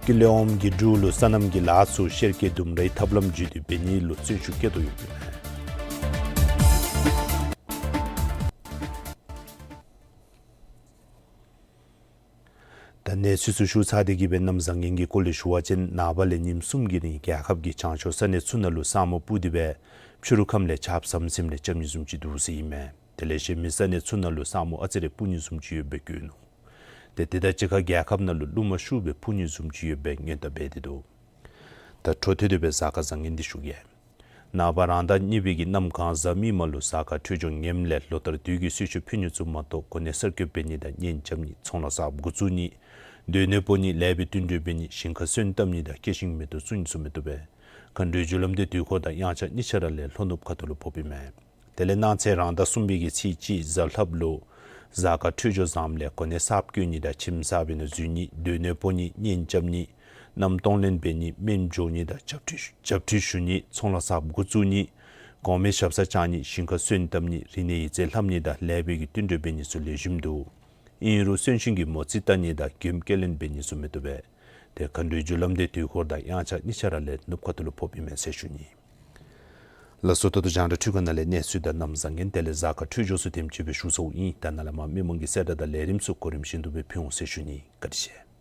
ཀུན་ལེགས་དབང་མོ་གིས་འབྲུག་ལུ་སོ་ནམ་གྱི་ལཱ་ཚུ་ཤེལ་གྱི་ལྡུམ་རའི་ཐབས་ལམ་བརྒྱུད་དེ་འབད་ནི་ལུ་བརྩོན་ཤུགས་བསྐྱེད་དོ་ཡོདཔ་ཨིན་མས། ད་གནས་ཚུལ་ཚུ་ཞུ་ཚར་ཏེ་གི་སྦེ་གནམ་བཟང་ངན་གྱི་སྐོར་ལས་ཞུ་བ་ཅིན་ནངས་པ་ལས་ཉིནམ་གསུམ་གྱི་རིང་རྒྱལ་ཁབ་ཀྱི་བྱང་ཕྱོགས་ས་གནས་ཚུ་ནང་ལུ་ས་སྨུག་སྤུབས་ཏེ་སྦེ་ཕྱི་རུ་ཁམས་ལས་ཆརཔ་ཟམ་ཟིམ་རེ་རྐྱབ་ནི་བཟུམ་ཅིག་འདུག་ཟེར་ཨིན་མས། དེ་ལས་གཞན་མི་ས་གནས་ཚུ་ནང་ལུ་ས་སྨུག་ཨ་ཙི་རེ་སྤུབས་ནི་བཟུམ་ཅིག་ཡོདཔ་སྦེ་བཀོད་ནུག། ཏེ་དེ་དང་གཅིག་ཁར་རྒྱལ་ཁབ་ནང་ལུ་རླུང་མ་ཤུགས་སྦེ་འཕུ་ནི་བཟུམ་ཅིག་ཡོདཔ་སྦེ་སྔོན་བརྡ་འབད་དེ་འདུག། ད་འཕྲོ་མཐུད་དེ་སྦེ་གཟའ་སྐར་བཟང་ངན་འདི་ཞུ་གེ། ནངས་པ་རང་ཟླ་གཉིས་པའི་གི་གནམ་གང་གཟའ་མིག་དམར་ལུ་གཟའ་སྐར་འཕྲོད་སྦྱོར་ངནམ་ལས་ལོ་ལྟར་དུས་ཀྱི་གསོལ་མཆོད་ཕུལ་ནི་ཚུ་མ་གཏོགས་གོ་གནས་གསར་བསྐོ་འབད་ནི་དང་གཉེན་རྐྱབ་ནི་ཚོང་ལཱ་གསརཔ་འགོ་བཙུགས་ནི་ སྡོད་གནས་སྤོ་ནི་ལས་པའི་བསྟུན་གྲོས་འབད་ནི་ཞིང་ཁ་སོན་བཏབ་ནི་དང་སྐྱེ་ཤིང་མེ་ཏོག་བཙུགས་ནི་ཚུ་མི་བཏུབ་པས། མཁའ་འགྲོའི་རྒྱུ་ལམ་དེ་དུས་འཁོར་དང་དབྱངས་འཆར་གཉིས་ཆ་ར་ལས་ལྷོ་ནུབ་ཁ་ཐུག་ལུ་ཕོགཔ་ཨིན་མས། དེ་ལས་གནངས་ཚེ་རང་ཟླ་གསུམ་པའི་གི་ཚེས་གཅིག་གཟའ་ལྷགཔ་ལུ་གཟའ་སྐར་འཕྲོད་སྦྱོར་བཟངམ་ལས་གོ་གནས་གསརཔ་བསྐོ་ནི་དང་ཁྱིམ་གསར་པའི་ནང་འཛུལ་ནི་སྡོད་གནས་སྤོ་ནི་གཉེན་རྐྱབ་ནི་མནའམ་གཏོང་ལེན་འབད་ནི་སྨན་འཇོག་ནི་དང་བྱབས་ཁྲུས་བྱབས་ཁྲུས་ཞུ་ནི་ཚོང་ལཱ་གསརཔ་འགོ་བཙུགས་ནི་གོང་མའི་ཞབས་སར་བཅར་ནི་ཞིང་ཁ་སོན་བཏབ་ནི་རིག་གནས་ཡིག་རྩིས་ལྷབ་ནི་དང་ལས་པའི་གི་བསྟུན་གྲོས་འབད་ནི་ཚུ་ལེགས་ཤོམ་འདུག། ཨིན་རུང་གསོན་གཤིན་གྱི་མོ་རྩིས་བལྟ་ནི་དང་མགྱོནམ་སྐྱེལ་ལེན་འབད་ནི་ཚུ་མི་བཏུབ་པས། དེ་མཁའ་འགྲོའི་རྒྱུ་ལམ་དེ་དུས་འཁོར་དང་དབྱངས་འཆར་གཉིས་ཆ་ར་ལས་ནུབ་ཁ་ཐུག་ལུ་ཕོགཔ་ཨིན་མས་ཟེར་ཞུ་ནི། ལགས་སོ། ད་ལྟོ་རྒྱང་བསྒྲགས་འཕྲུལ་ཁང་ནང་ལས་གནས་ཚུལ་དང་གནམ་བཟང་ངན་དེ་ལས་གཟའ་སྐར་འཕྲོད་སྦྱོར་ཚུ་དེམ་ཅིག་སྦེ་ཞུ་ཚརཝ་ཨིན། ད་ནཱ་ལས་མར་མི་མང་གི་གསལ་བསྒྲགས་དང་ལས་རིམ་ཚུ་གོ་རིམ་བཞིན་དུ་སྦེ་ཕུལ་འོང་ཟེར་ཞུ་ནི། བཀའ་དྲིན་ཆེ།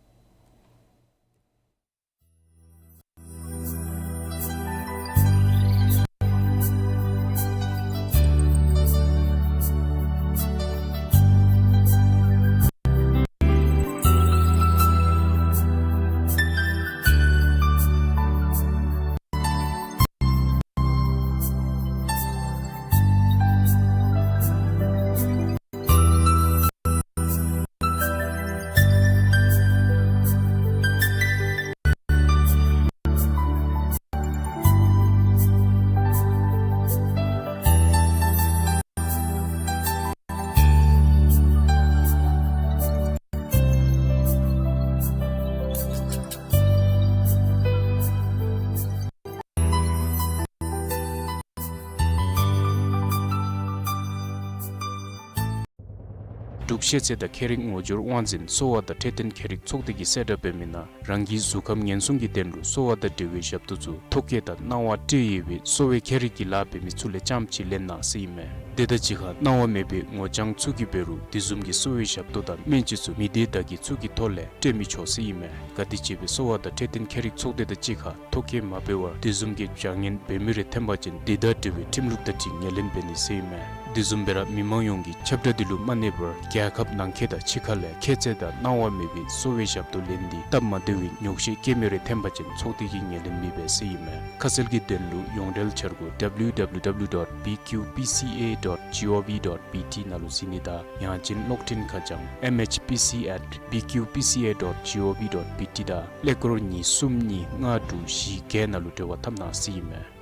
འབྲུག་ཤེས་ཚད་དང་ཁྱད་རིག་ངོ་སྦྱོར་དབང་འཛིན་གསོ་བ་དང་འཕྲོད་བསྟེན་མཁས་རིག་ཚོགས་སྡེ་གིས་གསལ་བསྒྲགས་འབད་མི་ནང་རང་གི་གཟུགས་ཁམས་ཉེན་སྲུང་གི་དོན་ལུ་གསོ་བ་དང་འབྲེལ་བའི་ཞབས་ཏོག་ཚུ་ཐོ་བཀོད་དང་གནང་བ་སྤྲོད་ཡོད་པའི་གསོ་བའི་མཁས་རིག་གི་ལཱ་འབད་མི་ཚུ་ལས་རྐྱངམ་ཅིག་ལེན་གནང་ཟེར་ཨིན་མས། དེ་དང་གཅིག་ཁར་གནང་བ་མེད་པའི་ངོ་རྐྱང་ཚུ་གིས་འབད་རུང་དེ་བཟུམ་གྱི་གསོ་བའི་ཞབས་ཏོག་དང་སྨན་བཅོས་ཚུ་མི་སྡེ་བདག་གི་ཚུ་གི་ཐོག་ལས་སྤྲོད་མི་ཆོག་ཟེར་ཨིན་མས། ག་དེམ་ཅིག་སྦེ་གསོ་བ་དང་འཕྲོད་བསྟེན་མཁས་རིག་ཚོགས་སྡེ་དང་གཅིག་ཁར་ཐོ་བཀོད་མ་འབད་བར་དེ་བཟུམ་གྱི་བྱ་ངན་འབད་མི་རེ་ཐོན་པ་ཅིན་དེ་དང་འབྲེལ་བའི་ཁྲིམས་ལུགས་དང་འཁྲིལ་ངོས་ལེན་འབད་ནི་ཟེར་ཨིན་མས། དེ་བཟུམ་སྦེ་ར་མི་མང་ཡོངས་ཀྱིས་ཁྱབ་བསྒྲགས་འདི་ལུ་མ་གནས་པར་རྒྱལ་ཁབ་ནང་འཁོད་དང་ཕྱི་ཁ་ལས་ཁྱད་ཚད་དང་གནང་བ་མེད་པའི་གསོ་བའི་ཞབས་ཏོག་ལེན་ཏེ་སྟབས་མ་བདེ་བའི་ཉོགས་བཤད་བཀོད་མི་རེ་ཐོན་པ་ཅིན་ཚོགས་སྡེ་གིས་ངོས་ལེན་མི་འབད་ཟེར་ཨིན་མས། ཁ་གསལ་གྱི་དོན་ལུ་ཡོངས་འབྲེལ་འཆར་སྒོ་W W W dot B Q P C A dot G O V dot B T ནང་ལུ་གཟིགས་ནི་དང་ཡང་ཅིན་གློག་འཕྲིན་ཁ་བྱང་M H P C at B Q P C A dot G O V dot B T དང་ཀླད་ཀོར་གཉིས་གསུམ་གཉིས་ལྔ་དྲུག་བཞི་བརྒྱད་ནང་ལུ་འབྲེལ་བ་འཐབ་གནང་ཟེར་ཨིན་མས།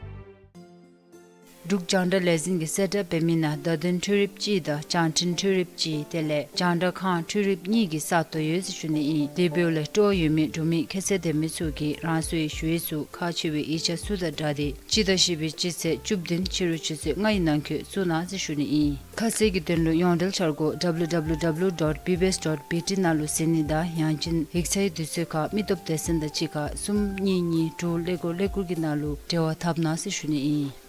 འབྲུག་རྒྱང་བསྒྲགས་ལས་འཛིན་གྱིས་གསལ་བསྒྲགས་འབད་མི་ནང་བརྡ་དོན་འཕྲུལ་རིགཔ་གཅིག་དང་བྱང་འཕྲིན་འཕྲུལ་རིགཔ་གཅིག་དེ་ལས་རྒྱང་བསྒྲགས་ཁང་འཕྲུལ་རིགཔ་གཉིས་ཀྱི་ས་སྟོང་ཡོད་ཟེར་ཞུ་ནི་ཨིན། དེ་འབདཝ་ལས་སྤྲོ་བ་ཡོད་མི་འབྲུག་མི་ཁྱད་ཚད་ལྡན་མི་ཚུ་གིས་རང་སོའི་ཞུ་ཡིག་ཚུ་ཁག་ཆེ་བའི་ཡིག་ཆ་ཚུ་དང་སྦྲགས་ཏེ་སྤྱི་ཟླ་བཞི་པའི་སྤྱི་ཚེས་བཅུ་བདུན་ཕྱི་རུ་ཆུ་ཚོད་ལྔའི་ནང་འཁོད་བཙུགས་གནང་ཟེར་ཞུ་ནི་ཨིན། ཁ་གསལ་གྱི་དོན་ལུ་ཡོངས་འབྲེལ་འཆར་སྒོ་W W W dot B B S dot B T ནང་ལུ་གཟིགས་ནི་དང་ཡང་ཅིན་ཡིག་ཆའི་དུས་ཚོད་ཁར་མི་སྟོབས་སྡེ་ཚན་དང་གཅིག་ཁར་གསུམ་གཉིས་གཉིས་དྲུག་ཀླད་ཀོར་ཀླད་ཀོར་གྱི་ནང་ལུ་འབྲེལ་བ་འཐབ་གནང་ཟེར་ཞུ་ནི་ཨིན།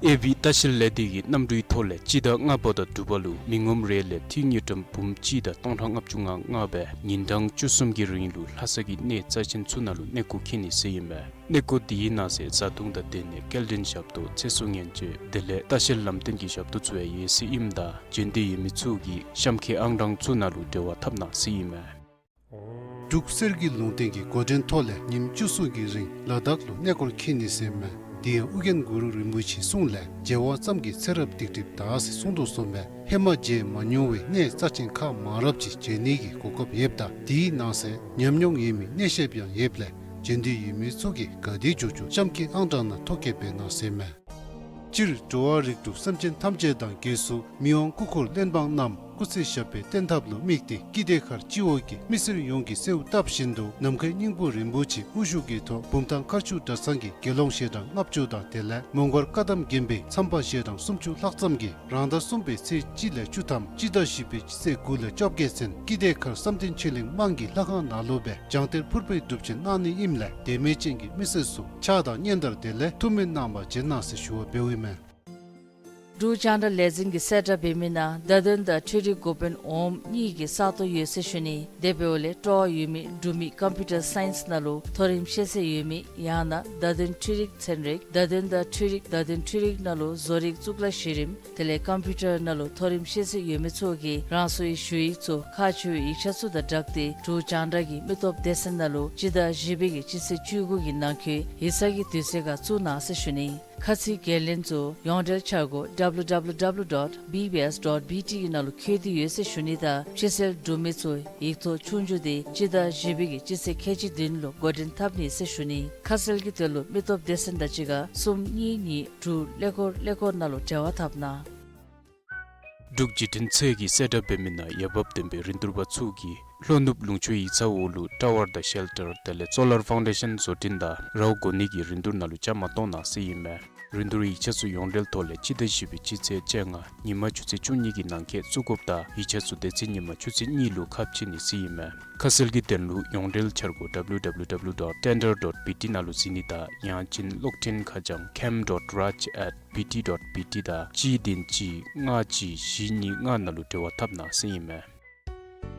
ཨེ་བྷི་ལྟ་བཤལ་ལས་སྡེ་གིས་གནམ་གྲུའི་ཐོག་ལས་སྤྱི་ཟླ་ལྔ་པ་དང་དྲུག་པ་ལུ་མི་ངོམ་རེ་ལས་འཐུས་དངུལ་ཀྲམ་འབུམ་གཅིག་དང་སྟོང་ཕྲག་ལྔ་བཅུ་ང་ལྔ་སྦེ་ཉིན་གྲངས་བཅུ་གསུམ་གྱི་རིང་ལུ་ལྷ་ས་གི་གནས་རྩ་ཆེན་ཚུ་ནང་ལུ་གནས་སྐོར་འཁྱིད་ནི་ཟེར་ཨིན་མས། གནས་སྐོར་དེའི་ནང་གསེས་བཟའ་འཐུང་དང་སྡོད་གནས་སྐྱེལ་འདྲེན་ཞབས་ཏོག་ཚེ་སྲོག་ཉེན་བཅོལ་དེ་ལས་ལྟ་བཤལ་ལམ་སྟོན་གྱི་ཞབས་ཏོག་ཚུ་ཡང་ཡོད་ཟེར་ཨིནམ་ད་འབྱོན་འདོད་ཡོད་མི་ཚུ་གིས་གཤམ་འཁོད་ཨང་གྲངས་ཚུ་ནང་ལུ་འབྲེལ་བ་འཐབ་གནང་ཟེར་ཨིན་མས། འབྲུག་གསེར་གྱི་ལུང་བསྟན་གྱི་འགོ་འདྲེན་ཐོག་ལས་ཉིནམ་བཅུ་གསུམ་གྱི་རིང་ལ་དྭགས་ལུ་གནས་སྐོར་འཁྱིད་ནི་ཟེར་ཨིན་མས། དེ་ཡང་ཨོ་རྒྱན་གུ་རུ་རིན་པོ་ཆེའི་གསུང་ལས་མཇལ་བ་ཙམ་གྱིས་ཚེ་རབས་སྡིག་སྒྲིབ་དག་ཟེར་གསུང་དོ་བཟུམ་སྦེ་ཧེ་མ་མཇལ་མ་མྱོང་བའི་གནས་རྩ་ཆེན་ཁག་མང་རབས་ཅིག་མཇལ་ནི་གི་གོ་སྐབས་ཡོདཔ་ད་དེའི་ནང་གསེས་ཉམས་མྱོང་ཡོད་མི་གནས་བཤདཔ་ཡང་ཡོདཔ་ལས་འབྱོན་འདོད་ཡོད་མི་ཚུ་གིས་ག་དེ་མགྱོགས་མགྱོགས་གཤམ་འཁོད་ཨང་གྲངས་ནང་ཐོ་བཀོད་འབད་གནང་ཟེར་ཨིན་མས། སྤྱིར་འགྲོ་བ་རིགས་དྲུག་སེམས་ཅན་ཐམས་ཅད་དང་སྒོས་སུ་མི་དབང་སྐུ་འཁོར་གླེན་པ་རྣམས་སྐུ་ཚེ་ཞབས་པད་བརྟན་ཐབས་ལུ་དམིགས་ཏེ་ཀི་སྡེ་མཁར་སྤྱི་འོག་གི་མི་སེར་ཡོངས་ཀྱིས་གསོལཝ་བཏབ་བཞིན་དུ་ནམ་མཁའི་སྙིང་པོ་རིན་པོ་ཆེའི་དབུ་བཞུགས་ཀྱི་ཐོག་བུམ་ཐང་མཁར་ཆུ་གྲྭ་ཚང་གི་དགེ་སློང་ཞལ་གྲངས་ལྔ་བཅུ་དང་དེ་ལས་མོང་སྒར་བཀའ་གདམས་དགོན་པའི་མཚམས་པ་ཞལ་གྲངས་སུམ་ཅུ་ལྷག་ཙམ་གྱིས་རང་ཟླ་གསུམ་པའི་ཚེས་གཅིག་ལས་བཅུ་ཐམ་སྤྱི་ཟླ་བཞི་པའི་སྤྱི་ཚེས་དགུ་ལས་བཅོ་བརྒྱད་ཚུན་ཀི་སྡེ་མཁར་བསམ་གཏན་ཆོས་གླིང་དམངས་ཀྱི་ལྷ་ཁང་ནང་ལུ་སྦེ་སྦྱང་གཏེར་ཕུར་པའི་སྒྲུབ་ཆེན་གནང་ནི་ཨིནམ་ལས་དད་མོས་ཅན་གྱི་མི་སེར་ཚུ་ཕྱག་དང་སྙན་དར་དེ་ལས་ཐུགས་སྨོན་གནང་བར་བྱོན་གནང་ཟེར་ཞུ་བ་འབདཝ་ཨིན་མས། འབྲུག་རྒྱང་བསྒྲགས་ལས་འཛིན་གྱིས་གསལ་བསྒྲགས་འབད་མི་ནང་བརྡ་དོན་དང་འཕྲུལ་རིག་འགོ་དཔོན་འོགམ་གཉིས་ཀྱི་ས་སྟོང་ཡོད་ཟེར་ཞུ་ནི། དེ་འབདཝ་ལས་སྤྲོ་བ་ཡོད་མི་འབྲུག་མི་ཀམ་པིའུ་ཊར་སའིནསི་ནང་ལུ་མཐོ་རིམ་ཤེས་ཚད་ཡོད་མི་ཡང་ན་བརྡ་དོན་འཕྲུལ་རིག་ཚན་རིག་བརྡ་དོན་དང་འཕྲུལ་རིག་བརྡ་དོན་འཕྲུལ་རིག་ནང་ལུ་བཟོ་རིག་གཙུག་ལག་གཞི་རིམ་དེ་ལས་ཀམ་པིའུ་ཊར་ནང་ལུ་མཐོ་རིམ་ཤེས་ཚད་ཡོད་མི་ཚུ་གིས་རང་སོའི་ཞུ་ཡིག་ཚུ་ཁག་ཆེ་བའི་ཡིག་ཆ་ཚུ་དང་སྦྲགས་ཏེ་འབྲུག་རྒྱང་བསྒྲགས་ཀྱི་མི་སྟོབས་སྡེ་ཚན་ནང་ལུ་སྤྱི་ཟླ་བཞི་པའི་གི་སྤྱི་ཚེས་བཅུ་དགུ་གི་ནང་འཁོད་ཡིག་ཚང་གི་དུས་ཚོད་ཁར་བཙུགས་གནང་ཟེར་ཞུ་ནི། ཁ་ཚིག་འགན་ལེན་ཚུ་ཡོངས་འབྲེལ་འཆར་སྒོ་W W W dot B B S dot B T ནང་ལུ་འཁོད་དེ་ཡོད་ཟེར་ཞུ་ནི་དང་། ཕྱིར་སེལ་གྲུབ་མི་ཚུ་ཡིག་ཐོག་ཆོས་རྒྱུགས་དེ་སྤྱི་ཟླ་བཞི་པའི་གི་སྤྱི་ཚེས་ཁལ་གཅིག་བདུན་ལུ་འགོ་འདྲེན་འཐབ་ནི་ཟེར་ཞུ་ནི། ཁ་གསལ་གྱི་དོན་ལུ་མི་སྟོབས་སྡེ་ཚན་དང་གཅིག་ཁར་གསུམ་གཉིས་གཉིས་དྲུག་ཀླད་ཀོར་ཀླད་ཀོར་ནང་ལུ་འབྲེལ་བ་འཐབ་གནང་། འབྲུག་བརྒྱུད་འཕྲིན་ཚད་ཀྱི་གསལ་བསྒྲགས་འབད་མི་ནང་འོས་འབབ་ལྡན་པའི་རིན་བསྡུར་པ་ཚུ་གིས་ལྷོ་ནུབ་ལུང་ཕྱོགས་ཡིག་ཚང་འོག་ལུ་ཊ་ཝར་དང་ཤེལ་ཊར་དེ་ལས་སོ་ལར་ཕའུན་ཌེ་ཤཱན་བཟོ་སྐྲུན་དང་རཝ་བགོ་ནི་གི་རིན་བསྡུར་ནང་ལུ་བཅའ་མར་གཏོགས་གནང་ཟེར་ཨིན་མས། རིན་བསྡུར་ཡིག་ཆ་ཚུ་ཡོངས་འབྲེལ་ཐོག་ལས་སྤྱི་ཟླ་བཞི་པའི་སྤྱི་ཚེས་བཅོ་ལྔ་ཉིན་མ་ཆུ་ཚོད་བཅུ་གཉིས་ཀྱི་ནང་འཁོད་བཙུགས་དགོཔ་དང་ཡིག་ཆ་ཚུ་དེ་ཚེ་ཉིན་མ་ཆུ་ཚོད་གཉིས་ལུ་ཁ་ཕྱེ་ནི་ཟེར་ཨིན་མས། ཁ་གསལ་གྱི་དོན་ལུ་ཡོངས་འབྲེལ་འཆར་སྒོ་W W W dot tender dot B T ནང་ལུ་གཟིགས་ནི་དང་ཡང་ཅིན་གློག་འཕྲིན་ཁ་བྱང་cam dot raj at B T dot B T དང་གཅིག་བདུན་གཅིག་ལྔ་གཅིག་བཞི་གཉིས་ལྔ་ནང་ལུ་འབྲེལ་བ་འཐབ་གནང་ཟེར་ཨིན་མས།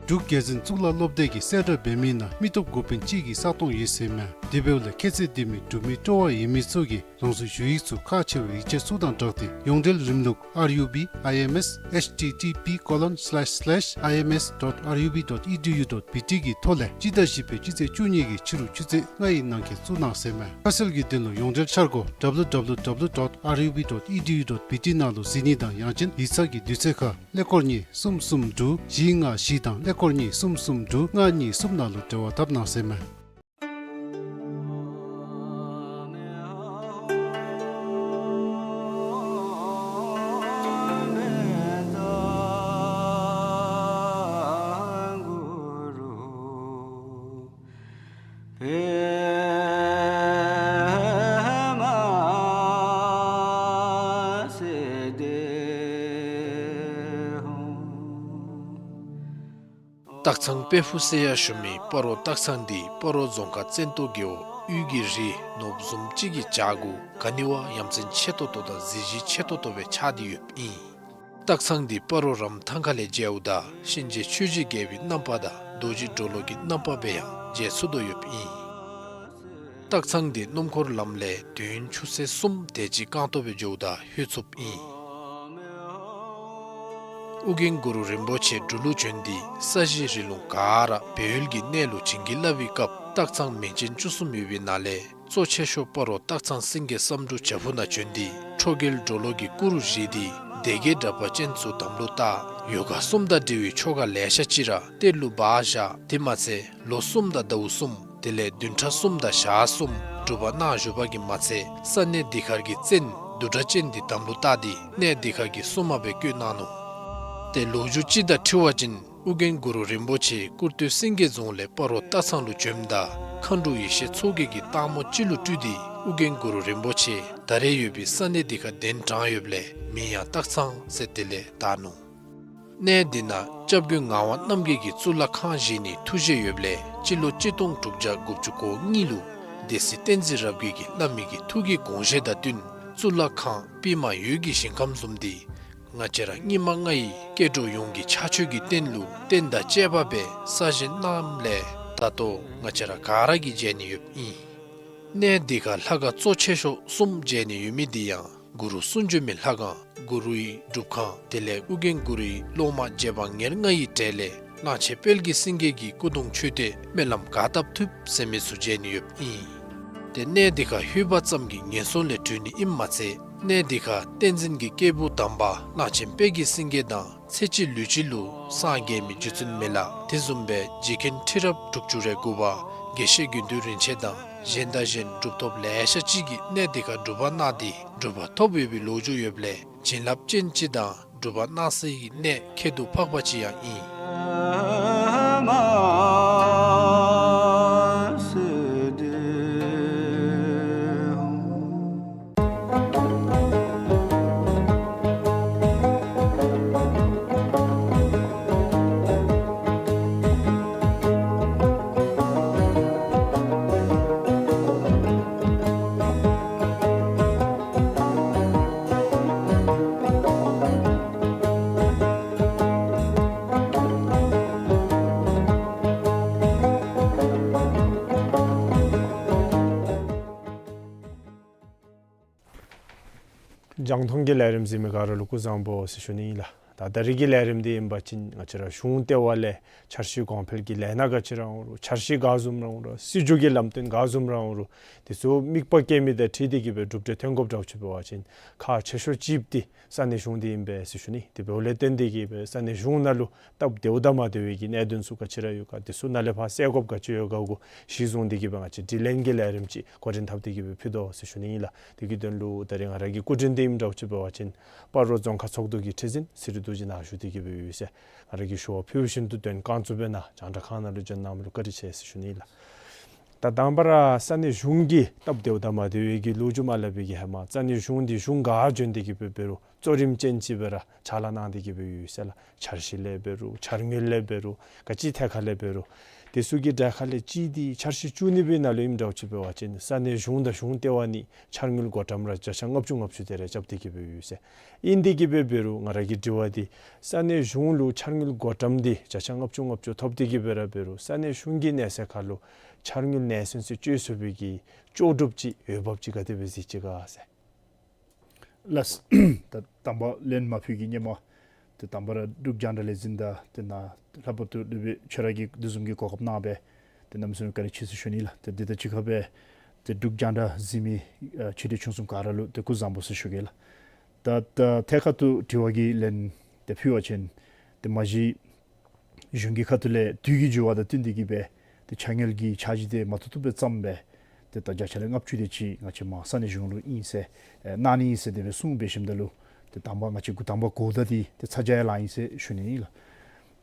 འབྲུག་རྒྱལ་འཛིན་གཙུག་ལག་སློབ་སྡེ་གི་གསལ་བསྒྲགས་འབད་མི་ནང་མི་སྟོབས་འགོ་དཔོན་གཅིག་གི་ས་སྟོང་ཡོད་ཟེར་མས། དེ་འབདཝ་ལས་ཁྱད་ཚད་ལྡན་མི་འབྲུག་མི་སྤྲོ་བ་ཡོད་མི་ཚུ་གིས་རང་སོའི་ཞུ་ཡིག་ཚུ་ཁག་ཆེ་བའི་ཡིག་ཆ་ཚུ་དང་སྦྲགས་ཏེ་ཡོངས་འབྲེལ་རིམ་ལུགས་R U B I M S H T T P colon slash slash I M S dot R U B dot E D U dot B T གི་ཐོག་ལས་སྤྱི་ཟླ་བཞི་པའི་སྤྱི་ཚེས་བཅུ་གཉིས་ཀྱི་ཕྱི་རུ་ཆུ་ཚོད་ལྔ་ཡི་ནང་འཁོད་བཙུགས་གནང་ཟེར་མས། ཁ་གསལ་གྱི་དོན་ལུ་ཡོངས་འབྲེལ་འཆར་སྒོ་W W W dot R U B dot E D U dot B T ནང་ལུ་གཟིགས་ནི་དང་ཡང་ཅིན་ཡིག་ཚང་གི་དུས་ཚོད་ཁར་ཀླད་ཀོར་གཉིས་གསུམ་གསུམ་དྲུག་བཞི་ལྔ་བཞི་དང་ཀླད་ཀོར་གཉིས་གསུམ་གསུམ་དྲུག་ལྔ་གཉིས་གསུམ་ནང་ལུ་འབྲེལ་བ་འཐབ་གནང་ཟེར་མས། སྟག་ཚང་དཔལ་ཕུག་ཟེར་ཡང་ཞུ་མི་སྤ་རོ་སྟག་ཚང་འདི་སྤ་རོ་རྫོང་ཁག་བཙན་ཏོ་རྒེད་འོག་དབུས་ཀྱི་རི་ནོར་བུ་བཟུམ་ཅིག་གི་བྱག་གུ་ག་ནི་བ་ཡ་མཚན་ཆེ་ཏོག་ཏོ་དང་གཟི་བརྗིད་ཆེ་ཏོག་ཏོ་སྦེ་ཆགས་ཏེ་ཡོདཔ་ཨིན། སྟག་ཚང་འདི་སྤ་རོ་རམ་ཐང་ཁ་ལས་མཇལཝ་ད་གཤིན་རྗེ་ཆོས་ཀྱི་རྒྱལ་པོའི་རྣམ་པ་དང་རྡོ་རྗེ་གྲོ་ལོད་ཀྱི་རྣམ་པ་སྦེ་ཡང་མཇལ་ཚུགས་དོ་ཡོདཔ་ཨིན། སྟག་ཚང་འདི་སྣུམ་འཁོར་ལམ་ལས་དུས་ཡུན་ཆུ་ཚོད་གསུམ་དེ་ཅིག་རྐང་སྟོང་སྦེ་འགྱོཝ་ད་ལྷོད་ཚུགསཔ་ཨིན། ཨོ་རྒྱན་གུ་རུ་རིན་པོ་ཆེ་འབྲུག་ལུ་བྱོན་ཏེ་ས་གཞི་རི་ལུང་ག་ར་སྦས་ཡུལ་གྱི་གནས་ལུ་བྱིན་གྱིས་བརླབས་པའི་སྐབས་སྟག་ཚང་མིང་ཅན་བཅུ་གསུམ་ཡོད་པའི་ནང་ལས་གཙོ་ཆེ་ཤོས་སྤ་རོ་སྟག་ཚང་སེང་གེ་བསམ་འགྲུབ་བྱག་ཕུག་ནང་བྱོན་ཏེ་ཁྲོ་རྒྱལ་གྲོ་ལོད་ཀྱི་སྐུ་རུ་བཞེངས་ཏེ་སྡེ་བརྒྱད་དྲེགས་པ་ཅན་ཚུ་དམ་ལུ་བཏགས། ཡོ་ག་གསུམ་དང་འབྲེལ་བའི་ཆོ་ག་ལེ་ཤ་ཅིག་ར་གཏེར་ལུ་སྦ་བཞག། དེ་མ་ཚད་ལོ་གསུམ་དང་ཟླཝ་གསུམ་དེ་ལས་བདུན་ཕྲག་གསུམ་དང་ཞག་གསུམ་སྒྲུབ་པ་གནང་བཞུགས་པ་གིས་མ་ཚད་ས་གནས་འདི་ཁར་གྱི་བཙན་བདུད་གྲགས་ཅན་འདི་དམ་ལུ་བཏགས་ཏེ་གནས་འདི་ཁར་གྱི་སྲུང་མ་སྦེ་བསྐོས་གནང་ནུག། ཏེ་ལོ་རྒྱུས་ཅིག་དང་འཁྲིལ་བ་ཅིན་ཨོ་རྒྱན་གུ་རུ་རིན་པོ་ཆེ་ཀུར་སྟོད་སེང་གེ་རྫོང་ལས་སྤ་རོ་སྟག་ཚང་ལུ་བྱོནམ་ད་མཁའ་འགྲོ་ཡེ་ཤེས་མཚོ་རྒྱལ་གྱིས་སྟག་མོ་ཅིག་ལུ་སྤྲུལ་ཏེ་ཨོ་རྒྱན་གུ་རུ་རིན་པོ་ཆེ་ད་རེས་ཡོད་པའི་ས་གནས་འདི་ཁར་གདན་དྲངས་ཡོདཔ་ལས་མིང་ཡང་སྟག་ཚང་ཟེར་དེ་ལས་བཏགས་ནུག། གནས་འདི་ནང་སྐྱབས་མགོན་ངག་དབང་རྣམ་རྒྱལ་གྱིས་གཙུག་ལག་ཁང་བཞེངས་ནིའི་ཐུགས་བཞེད་ཡོདཔ་ལས་སྤྱི་ལོ་གཅིག་སྟོང་དྲུག་བརྒྱ་དགུ་བཅུ་གོ་གཉིས་ལུ་སྡེ་སྲིད་བསྟན་འཛིན་རབ་རྒྱས་ཀྱིས་བླ་མའི་གི་ཐུགས་ཀྱི་དགོངས་བཞེད་དང་བསྟུན་གཙུག་ལག་ཁང་པདྨ་འོད་ཀྱི་ཞིང་ཁམས་བཟུམ་འདི་ང་བཅས་ར་སྙིགས་མ་ལྔ་ཡི་སྐྱེ་འགྲོ་ཡོངས་ཀྱི་ཕྱག་མཆོད་ཀྱི་རྟེན་ལུ་རྟེན་དང་བཅས་པ་སྦེ་གསར་བཞེངས་གནངམ་ལས་ད་ལྟོ་ང་བཅས་ར་ག་ར་གིས་མཇལ་ནི་ཡོདཔ་ཨིན། གནས་འདི་ཁར་ལྷ་ཁང་གཙོ་ཆེ་ཤོས་གསུམ་མཇལ་ནི་ཡོད་མི་འདི་ཡང་གུ་རུ་གསུང་བྱོན་མའི་ལྷ་ཁང་གུ་རུའི་སྒྲུབ་ཁང་དེ་ལས་ཨོ་རྒྱན་གུ་རུའི་སློབ་མ་རྗེ་འབངས་ཉེར་ལྔ་ཡི་གྲས་ལས་གླང་ཆེན་དཔལ་གྱི་སེང་གེ་གི་སྐུ་གདུང་མཆོད་རྟེན་སྨོན་ལམ་ག་བཏབ་ཐུབ་ཟེར་མི་ཚུ་མཇལ་ནི་ཡོདཔ་ཨིན། ཏེ་གནས་འདི་ཁར་ལྷོད་པ་ཙམ་གྱིས་ངན་སོང་ལས་གྲོལ་ནི་ཨིནམ་མ་ཚད་གནས་འདི་ཁར་བསྟན་འཛིན་གྱི་སྐྱེས་བུ་དམ་པ་གླང་ཆེན་དཔལ་གྱི་སེང་གེ་དང་ཚེ་གཅིག་ལུས་གཅིག་ལུ་སངས་རྒྱས་མི་རྗེ་བཙུན་མི་ལ་དེ་བཟུམ་སྦེ་རྗེ་མཁན་ཁྲི་རབས་དྲུག་ཅུ་རེ་དགུ་པ་དགེ་བཤེས་དགེ་འདུན་རིན་ཆེན་དང་གཞན་དང་གཞན་གྲུབ་ཐོབ་ལེ་ཤ་ཅིག་གིས་གནས་འདི་ཁར་སྒྲུབ་པ་གནང་སྟེ་གྲུབ་པ་ཐོབ་ཡོད་པའི་ལོ་རྒྱུས་ཡོདཔ་ལས་བྱིན་རླབས་ཅན་ཅིག་དང་སྒྲུབ་པ་གནང་སའི་གནས་ཁྱད་དུ་འཕགས་པ་ཅིག་ཡང་ཨིན། རྒྱང་མཐོང་གི་ལས་རིམ་གཟིགས་མི་ག་ར་ལུ་སྐུ་གཟུགས་བཟང་པོ་ཟེར་ཞུ་ནི་ཨིན་ལགས། ད་ད་རེས་ཀྱི་ལས་རིམ་འདི་ཨིན་པ་ཅིན་ང་བཅས་ར་གཞུང་ལྟེ་བ་ལས་འཆར་གཞི་གོང་འཕེལ་གྱི་ལས་སྣ་ག་ཅི་ར་འོང་རུང་འཆར་གཞི་ག་བཟུམ་ར་འོང་རུང་སྲིད་བྱུས་ཀྱི་ལམ་སྟོན་ག་བཟུམ་ར་འོང་རུང་དེ་ཚུ་དམིགས་པ་བསྐྱེད་མི་དང་འཁྲིལ་ཏེ་གི་སྦེ་གྲུབ་འབྲས་ཐོན་དགོཔ་འདྲཝ་ཅིག་འབད་བ་ཅིན་ཁག་ཆེ་ཤོས་ཅིག་འདི་ས་གནས་གཞུང་འདི་ཨིན་པས་ཟེར་ཞུ་ནི། དེ་འབདཝ་ལས་བརྟེན་ཏེ་གི་སྦེ་ས་གནས་གཞུང་ནང་ལུ་སྟབས་བདེཝ་དང་མ་བདེ་བའི་གི་གནད་དོན་ཚུ་ག་ཅི་ར་ཡོད་ག་དེ་ཚུ་ནཱ་ལས་ཕར་སེལ་དགོཔ་ག་ཅི་ཡོད་ག་གུ་གཞི་བཟུང་སྟེ་གི་སྦེ་ང་བཅས་དྲི་ལན་གྱི་ལས་རིམ་ཅིག་འགོ་འདྲེན་འཐབ་སྟེ་གི་སྦེ་ཕུལ་དོ་ཟེར་ཞུ་ནི་ཨིན་ལགས། དེ་གི་དོན་ལུ་ད་རེས་ང་ར་གི་སྐུ་མགྲོན་འདི་ཨིནམ་འདྲཝ་ཅིག་འབད་བ་ཅིན་སྤ་རོ་རྫོང་ཁག་ཚོགས་འདུ་གི་ཁྲི་འཛིན་ཚེ་རིང་རྡོ་རྗེ་ནཱ་བཞུགས་ཏེ་གི་སྦེ་ཡོད་ཟེར། ང་ར་གིས་ཞུ་བ་ཕུལ་བཞིན་དུ་དོན་རྐང་བཙུགས་འབད་གནང་། རྒྱང་བསྒྲགས་ཁང་ནང་ལུ་འབྱོན་གནང་མི་ལུ་བཀའ་དྲིན་ཆེ་ཟེར་ཞུ་ནི་ཨིན་ལགས། ད་དང་པ་ར་ས་གནས་གཞུང་གི་སྟབས་བདེཝ་དང་མ་བདེ་བའི་གི་ལོ་རྒྱུས་མ་སླབ་པའི་གི་ཧེ་མ་ས་གནས་གཞུང་འདི་གཞུང་ག་བྱོན་ཏེ་གི་སྦེ་འབད་རུང་གཙོ་རིམ་ཅན་ཅིག་སྦེ་ར་ཕྱག་ལཱ་གནང་སྟེ་གི་སྦེ་ཡོད་ཟེར་ལགས། འཆར་གཞི་ལས་འབད་རུང་འཆར་དངུལ་ལས་འབད་རུང་ག་ཅི་ཐད་ཁར་ལས་འབད་རུང་དེ་ཚུ་གི་གྲས་ཁ་ལས་གཅིག་འདི་འཆར་གཞི་བཅུ་གཉིས་པའི་ནང་ལུ་ཨིནམ་འདྲཝ་ཅིག་འབད་བ་ཅིན་ས་གནས་གཞུང་དང་གཞུང་ལྟེ་བ་གཉིས་འཆར་དངུལ་བགོ་བཀྲམ་ར་བརྒྱ་ཆ་ལྔ་བཅུ་ལྔ་བཅུ་དེ་རེ་རྐྱབ་སྟེ་གི་སྦེ་ཡོད་ཟེར། ཨིན་ཏེ་གི་སྦེ་འབད་རུང་ང་ར་གི་དྲི་བ་འདི་ས་གནས་གཞུང་ལུ་འཆར་དངུལ་བགོ་བཀྲམ་འདི་བརྒྱ་ཆ་ལྔ་བཅུ་ལྔ་བཅུ་ཐོབ་སྟེ་གི་སྦེ་ར་འབད་རུང་ས་གནས་གཞུང་གི་གནས་ཚད་ཁར་ལུ་འཆར་དངུལ་གནས་ཚད་ཚུ་སྤྱོད་ཚུགས་པའི་གི་ལྕོགས་གྲུབ་ཅིག་འོས་འབབ་ཅིག་ག་དེ་སྦེ་གཟིགས་ཅི་ག་ཟེར། ལགས། ད་དང་པ་ལན་མ་ཕུལ་གི་ཧེ་མ་ཏེ་དང་པ་ར་འབྲུག་རྒྱང་བསྒྲགས་ལས་འཛིན་དང་ཏེ་ནཱ་ལྷག་པར་དུ་ལུ་སྦེ་ཁྱོད་ར་གིས་དེ་བཟུམ་གྱི་གོ་སྐབས་གནང་སྦེ་ཏེ་གནམ་མེད་ས་མེད་བཀའ་དྲིན་ཆེ་ཟེར་ཞུ་ནི་ལགས། ཏེ་དེ་དང་གཅིག་ཁར་སྦེ་ཏེ་འབྲུག་རྒྱང་བསྒྲགས་གཟིགས་མི་ཨ་ཆེ་འབྲིང་ཆུང་གསུམ་ག་ར་ལུ་ཏེ་སྐུ་གཟུགས་བཟང་པོ་ཟེར་ཞུ་གེ་ལགས། ད་ད་ཐད་ཁར་དུ་དྲི་བ་གི་ལན་ཏེ་ཕུལ་བ་ཅིན་ཏེ་མ་གཞི་གཞུང་གི་ཁ་ཐུག་ལས་དུས་ཀྱི་འགྱུར་བ་དང་བསྟུན་ཏེ་གི་སྦེ་ཏེ་ཆ་དངུལ་གྱི་འཆར་གཞི་དེ་མ་བཏུབ་བཏུབ་སྦེ་བརྩམས་སྦེ་ཏེ་ད་བརྒྱ་ཆ་ལས་ལྔ་བཅུ་དེ་ཅིག་ང་བཅས་མར་ས་གནས་གཞུང་ལུ་ཨིན་ཟེར་ཨེ་གནང་ནི་ཨིན་ཟེར་དེ་སྦེ་གསུངས་འབད་ཞིནམ་ད་ལུ་ཏེ་དང་པ་ང་བཅས་འགོ་དང་པ་འགོ་བདག་འདི་ཏེ་ཚ་གྱང་ཡང་ལང་ཡི་ཟེར་ཞུ་ནི་ཨིན་ལགས།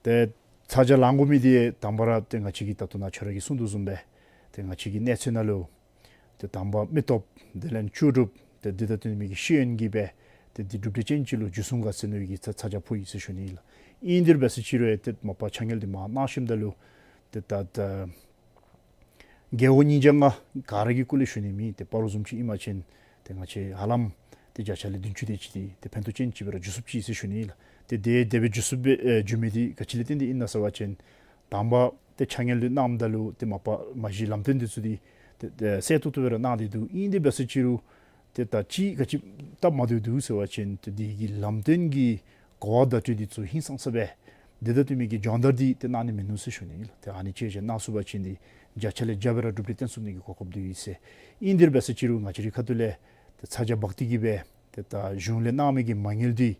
ཏེ་ཚ་གྱང་ལང་དགོ་མི་འདི་དང་པ་ར་ཏེ་ང་བཅས་ཀྱིས་ད་ལྟོ་ནཱ་ཁྱོད་ར་གིས་གསུངས་དོ་བཟུམ་སྦེ་ཏེ་ང་བཅས་ཀྱི་གནས་ཚད་ནང་ལུ་ཏེ་དང་པ་མི་སྟོབས་དེ་ལས་ལྕོགས་གྲུབ་ཏེ་འདི་དང་བསྟུན་མི་གི་ཤེས་ཡོན་གྱིས་སྦེ་ཏེ་འདི་གྲུབ་འབྲས་ཅན་ཅིག་ལུ་འགྱུར་སོང་ག་ཟེར་མནོ་བའི་གི་ཚ་ཚ་གྱང་ཕོག་ཡི་ཟེར་ཞུ་ནི་ཨིན་ལགས། ཨིན་དེ་འབད་ཟེར་ཅི་རུང་ཏེ་མ་པ་ཆ་དངུལ་འདི་མར་གནང་ཞིནམ་ད་ལུ་ཏེ་ད་ད་རྒེད་འོག་གཉིས་བརྒྱ་ལྔ་ག་ར་གི་སྐོར་ལས་ཞུ་ནི་མེད། ཏེ་སྤ་རོ་བཟུམ་ཅིག་ཨིན་པ་ཅིན་ཏེ་ང་བཅས་ཧ་ལམ་ཏེ་བརྒྱ་ཆ་ལས་བདུན་ཅུ་དེ་ཅིག་འདི་ཏེ་ཕན་ཐོགས་ཅན་ཅིག་སྦེ་ར་འགྱུར་ཚུགསཔ་ཅིག་ཟེར་ཞུ་ནི་ཨིན་ལགས། ཏེ་དེ་དེ་སྦེ་འགྱུར་ཚུགསཔ་སྦེ་ཨེ་འགྱུར་མི་འདི་ག་ཅི་ལས་བརྟེན་ཏེ་ཨིན་ན་ཟེར་བ་ཅིན་དང་པ་ཏེ་ཆ་དངུལ་འདི་གནངམ་ད་ལུ་ཏེ་མ་པ་མ་གཞི་ལམ་སྟོན་འདི་ཚུ་འདི་ཏེ་ཏེ་གསལ་ཏོག་ཏོ་སྦེ་ར་གནང་སྟེ་འདུག། ཨིན་དེ་འབད་ཟེར་ཅི་རུང་ཏེ་ད་ཅི་ག་ཅི་སྟབས་མ་བདེཝ་འདུག་ཟེར་བ་ཅིན་ཏེ་འདི་གི་ལམ་སྟོན་གྱི་གོ་བ་བརྡ་སྤྲོད་འདི་ཚུ་ཧིང་སངས་ས་སྦེ་འདི་དང་བསྟུན་མི་གི་སྦྱོང་བརྡར་འདི་ཏེ་གནང་ནི་མིན་ནུག་ཟེར་ཞུ་ནི་ཨིན་ལགས། ཏེ་ཨ་ནི་ཅིག་ཅིག་གནང་ཚུགས་པ་ཅིན་འདི་བརྒྱ་ཆ་ལས་བརྒྱ་སྦེ་ར་གྲུབ་འབྲས་སྟོན་ཚུགས་ནི་གི་གོ་སྐབས་འདུག་ཟེར། ཨིན་དེ་འབད་ཟེར་ཅི་རུང་ང་བཅས་རའི་ཁ་ཐུག་ལས་ཏེ་ཚ་གྱང་འབག་སྟེ་གི་སྦེ་ཏེ་ད་གཞུང་ལས་གནང་མི་གི་མ་དངུལ་འདི་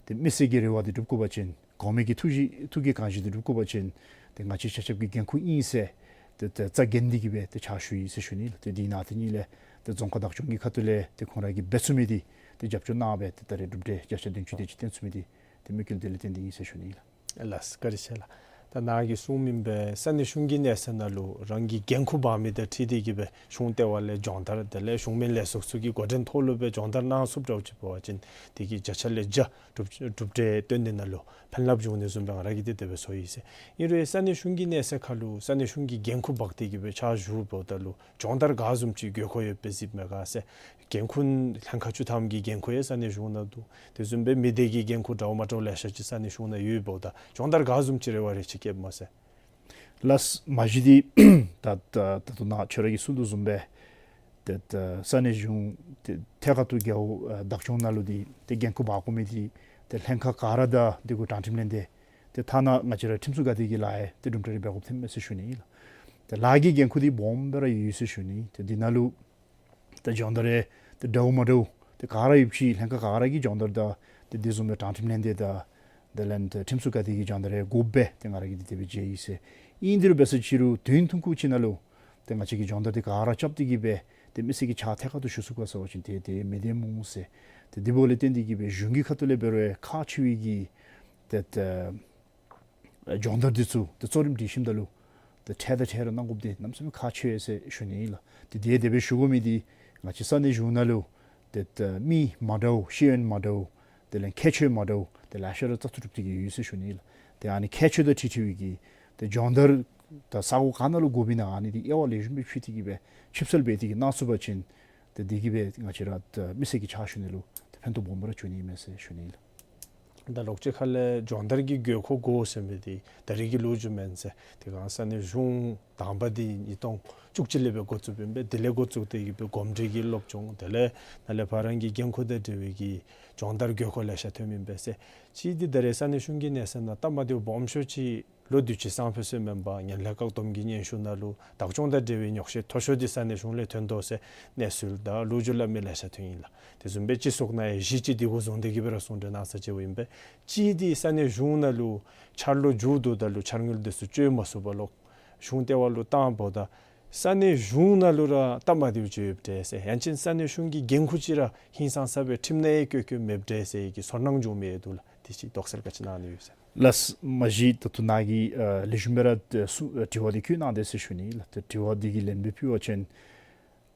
ཏེ་མི་སེར་གྱི་རེ་བ་འདི་འགྲུབ་དགོ་པ་ཅིན་གོང་མའི་གི་ཐུགས་བཞེད་ཐུགས་ཀྱི་དགོངས་བཞེད་འདི་འགྲུབ་དགོ་པ་ཅིན་ཏེ་ང་བཅས་ཆ་ཁྱབ་ཀྱི་འགན་ཁུར་ཨིན་ཟེར་ཏེ་ཏེ་རྩ་འགེངས་ཏེ་གི་སྦེ་ཏེ་ཕྱག་ཞུ་ཡི་ཟེར་ཞུ་ནི་ལགས། ཏེ་འདི་ནང་ཏེ་ཨ་ནི་ལས་ཏེ་རྫོང་ཁག་བདག་སྐྱོང་གི་ཁ་ཐུག་ལས་ཏེ་ཁོང་ར་གིས་འབད་ཚུགས་མི་འདི་ཏེ་རྒྱབ་སྐྱོར་གནང་སྦེ་ཏེ་ད་རེས་གྲུབ་འབྲས་བརྒྱ་ཆ་བདུན་ཅུ་དེ་ཅིག་སྟོན་ཚུགས་མི་འདི་ཏེ་དམིགས་ཡུལ་འདི་ལས་བརྟེན་ཏེ་ཨིན་ཟེར་ཞུ་ནི་ལགས། ལགས་བཀའ་དྲིན་ཆེ་ལགས། ད་ནཱ་གིས་གསུངས་མི་སྦེ་ས་གནས་གཞུང་གི་གནས་ཚད་ནང་ལུ་རང་གི་འགན་ཁུར་འབག་མི་དང་འཁྲིལ་ཏེ་གི་སྦེ་གཞུང་ལྟེ་བ་ལས་སྦྱོང་བརྡར་དེ་ལས་གཞུང་མིན་ལས་ཚོགས་ཚུ་གི་འགོ་འདྲེན་ཐོག་ལུ་སྦེ་སྦྱོང་བརྡར་གནང་ཚུགསཔ་འདྲཝ་ཅིག་འབད་བ་ཅིན་དེ་གིས་བརྒྱ་ཆ་ལས་བརྒྱ་གྲུབ་གྲུབ་འབྲས་སྟོན་ནི་ནང་ལུ་ཕན་རླབས་འབྱུང་ནི་བཟུམ་སྦེ་ང་ར་གིས་ཏེ་དེ་སྦེ་ཚོར་ཡི་ཟེར། ཨིན་རུང་ས་གནས་གཞུང་གི་གནས་ཚད་ཁར་ལུ་ས་གནས་གཞུང་གི་འགན་ཁུར་འབག་སྟེ་གི་སྦེ་ཕྱག་ཞུཝ་ད་ལུ་སྦྱོང་བརྡར་ག་བཟུམ་ཅིག་དགོས་མཁོ་ཡོདཔ་སྦེ་གཟིགསཔ་མས་ག་ཟེར། འགན་ཁུར་ལྷན་ཁག་བཅུ་ཐམ་གྱི་འགན་ཁུར་ཡང་ས་གནས་གཞུང་ནང་འདུག། དེ་བཟུམ་སྦེ་མི་སྡེ་གི་འགན་ཁུར་འདྲཝ་མ་འདྲཝ་ལེ་ཤ་ཅིག་ས་གནས་གཞུང་ནང་ཡོདཔ་ད་སྦྱོང་བརྡར་ག་བཟུམ་ཅིག་རེ་བ་རེ་ཅིག་བསྐྱེདཔ་སྨོ་ཟེར། ལགས། མ་གཞི་འདི་ད་ད་ད་ལྟོ་ནཱ་ཁྱོད་ར་གིས་གསུངས་དོ་བཟུམ་སྦེ་ཏེ་ད་ས་གནས་གཞུང་ཏེ་ཐད་ཀར་དུ་རྒེད་འོག་ཨ་བདག་སྐྱོང་ནང་ལུ་འདི་ཏེ་འགན་ཁུར་འབག་དགོ་མི་འདི་ཏེ་ལྷན་ཁག་ག་ར་དང་འདི་གུ་དྲང་ཁྲིམས་ལྷན་སྡེ་ཏེ་ཐ་ན་ང་བཅས་ར་ཁྲིམས་སྲུང་འགག་སྡེ་གི་ལཱ་ཡང་ཏེ་གྲུབ་འབྲས་རེ་འབད་དགོཔ་ཐོནམ་མས་ཟེར་ཞུ་ནི་ཨིན་ལགས། ཏེ་ལཱ་གི་འགན་ཁུར་འདི་སྦོམ་སྦེ་ར་ཡོད་ཟེར་ཞུ་ནི། ཏེ་འདི་ནང་ལུ་ཏེ་སྦྱོང་བརྡར་རེ་ཏེ་འདྲཝ་མ་འདྲཝ་ཏེ་ག་ར་ཡོདཔ་ཅིག་ལྷན་ཁག་ག་ར་གི་སྦྱོང་བརྡར་དང་ཏེ་དེ་བཟུམ་སྦེ་དྲང་ཁྲིམས་ལྷན་སྡེ་དང་དེ་ལས་ཏེ་ཁྲིམས་སྲུང་འགག་སྡེ་གི་སྦྱོང་བརྡར་རེ་དགོཔ་སྦེ་ཏེ་ང་ར་གིས་ཏེ་དེ་སྦེ་མཇལ་ཡི་ཟེར། ཨིན་དེ་རུང་འབད་ཟེར་ཅི་རུང་དུས་ཐུང་ཀུ་ཅིག་ནང་ལུ་ཏེ་ང་བཅས་ཀྱིས་སྦྱོང་བརྡར་འདི་ག་ར་རྐྱབ་སྟེ་གི་སྦེ་ཏེ་མི་སེར་གྱི་ཕྱག་ཐད་ཀར་དུ་ཞུ་ཚུགས་ག་ཟེར་བ་ཅིན་ཏེ་དེ་མི་བདེན་སྨོ་ཟེར། ཏེ་དེ་འབདཝ་ལས་བརྟེན་ཏེ་གི་སྦེ་གཞུང་གི་ཁ་ཐུག་ལས་འབད་རུང་ཁག་ཆེ་བའི་གི་ཏེ་ཏེ་སྦྱོང་བརྡར་འདི་ཚུ་ཏེ་གཙོ་རིམ་སྒྲིག་ཞིནམ་ད་ལུ་ཏེ་འཕྲལ་དང་འཕྲལ་ར་གནང་དགོཔ་འདི་གནམ་མེད་ས་མེད་ཁག་ཆེ་ཟེར་ཞུ་ནི་ཨིན་ལགས། ཏེ་དེ་དེ་སྦེ་ཞུ་དགོ་མི་འདི་ང་བཅས་ས་གནས་གཞུང་ནང་ལུ་ཏེ་ཏེ་མི་མ་འདྲཝ་ཤེས་ཡོན་མ་འདྲཝ་དེ་ལས་ཁྱད་ཆོས་མ་འདྲཝ་ཏེ་ལེ་ཤ་ར་བཙག་འཐུ་གྲུབ་སྟེ་གི་ཡོད་ཟེར་ཞུ་ནི་ཨིན་ལགས། ཏེ་ཨ་ནི་ཁྱད་ཆོས་དང་འཁྲིལ་འཁྲིལ་བའི་གི་ཏེ་སྦྱོང་བརྡར་ད་ས་གོ་ག་ནང་ལུ་དགོ་པའི་ནང་ཨ་ནི་འདི་དབྱེ་བ་ལེགས་ཤོམ་སྦེ་ཕྱེ་སྟེ་གི་སྦེ་ཆིབས་གསལ་འབད་དེ་གི་གནང་ཚུགས་པ་ཅིན་ཏེ་དེ་གིས་སྦེ་ང་བཅས་ར་ཏེ་མི་སེར་གྱི་ཕྱག་ཞུ་ནི་ལུ་ཏེ་ཕན་ཐོགས་སྦོམ་ར་འབྱུང་ནི་ཨིན་མས་ཟེར་ཞུ་ནི་ཨིན་ལགས། ད་ལོག་ཅིག་ཁ་ལས་སྦྱོང་བརྡར་གྱི་དགོས་མཁོ་དགོ་ཟེར་མི་འདི་ད་རིས་ཀྱི་ལོ་རྒྱུས་མེན་ཟེར། དེ་སྒང་ས་གནས་གཞུང་དང་པ་འདི་ཉིས་སྟོང་བཅུ་གཅིག་ལས་སྦེ་འགོ་བཙུགསཔ་ཨིན་པས། དེ་ལས་འགོ་བཙུགས་ཏེ་གི་སྦེ་གོམས་འདྲིས་ཀྱི་སློབ་སྦྱོང་དེ་ལས་ནཱ་ལས་ཕར་རང་གི་འགན་ཁུར་དང་འབྲེལ་བའི་གི་སྦྱོང་བརྡར་དགོས་མཁོ་ལེ་ཤ་ཐོནམ་ཨིན་པས་ཟེར། གཅིག་འདི་ད་རིས་ས་གནས་གཞུང་གི་གནས་ཚད་ནང་སྟབས་མ་བདེཝ་སྦོམ་ཤོས་ཅིག་ལོ་དུས་ཅི་སང་ཕོད་ཚུན་མེན་པར་ངན་ལྷད་བཀག་སྡོམ་གྱི་སྙན་ཞུ་ནང་ལུ་བདག་སྐྱོང་དང་འབྲེལ་བའི་ཉོགས་བཤད་མཐོ་ཤོས་འདི་ས་གནས་གཞུང་ལས་ཐོན་དོ་ཟེར་གནས་ཚུལ་དང་ལོ་རྒྱུས་སླབ་མི་ལེ་ཤ་ཐོན་ཡི་ལགས། དེ་བཟུམ་སྦེ་སྤྱི་ཚོགས་ནང་ཡང་གཞི་ཅིག་འདི་གུ་བཟུང་སྟེ་གི་སྦེ་ར་གསུང་གྲོས་གནང་ས་ཅིག་ཡོདཔ་ཨིན་པས། གཅིག་འདི་ས་གནས་གཞུང་ནང་ལུ་འཆར་ལོ་མཇུག་བསྡུཝ་ད་ལུ་འཆར་དངུལ་འདི་ཚུ་སྤྱོད་མ་ཚུགསཔ་ལོག་གཞུང་ལྟེ་བ་ལུ་བཏངམ་ད་ས་གནས་གཞུང་ནང་ལུ་ར་སྟབས་མ་བདེཝ་ཅིག་ཡོདཔ་འདྲས་ཟེར། ཡང་ཅིན་ས་གནས་གཞུང་གི་འགན་ཁུར་ཅིག་ར་ཧིང་སངས་ས་སྦེ་ཁྲིམས་ནང་ཡང་བཀོད་བཀོདཔ་མེདཔ་འདྲས་ཟེར་གྱི་ཚོར་སྣང་བྱུང་མི་ཡང་འདུག་ལགས། དེ་ཅིག་དོགས་སེལ་ག་ཅི་གནང་ནི་ཡོད་ཟེར། ལགས། མ་གཞི་ད་ལྟོ་ནཱ་གི་ཨ་ལེགས་ཤོམ་སྦེ་ར་ཨ་གསུ་ཨ་དྲི་བ་འདི་བཀོད་གནང་དེས་ཟེར་ཞུ་ནི་ལགས། ཏེ་དྲི་བ་འདི་གི་ལན་སྦེ་ཕུལ་བ་ཅིན་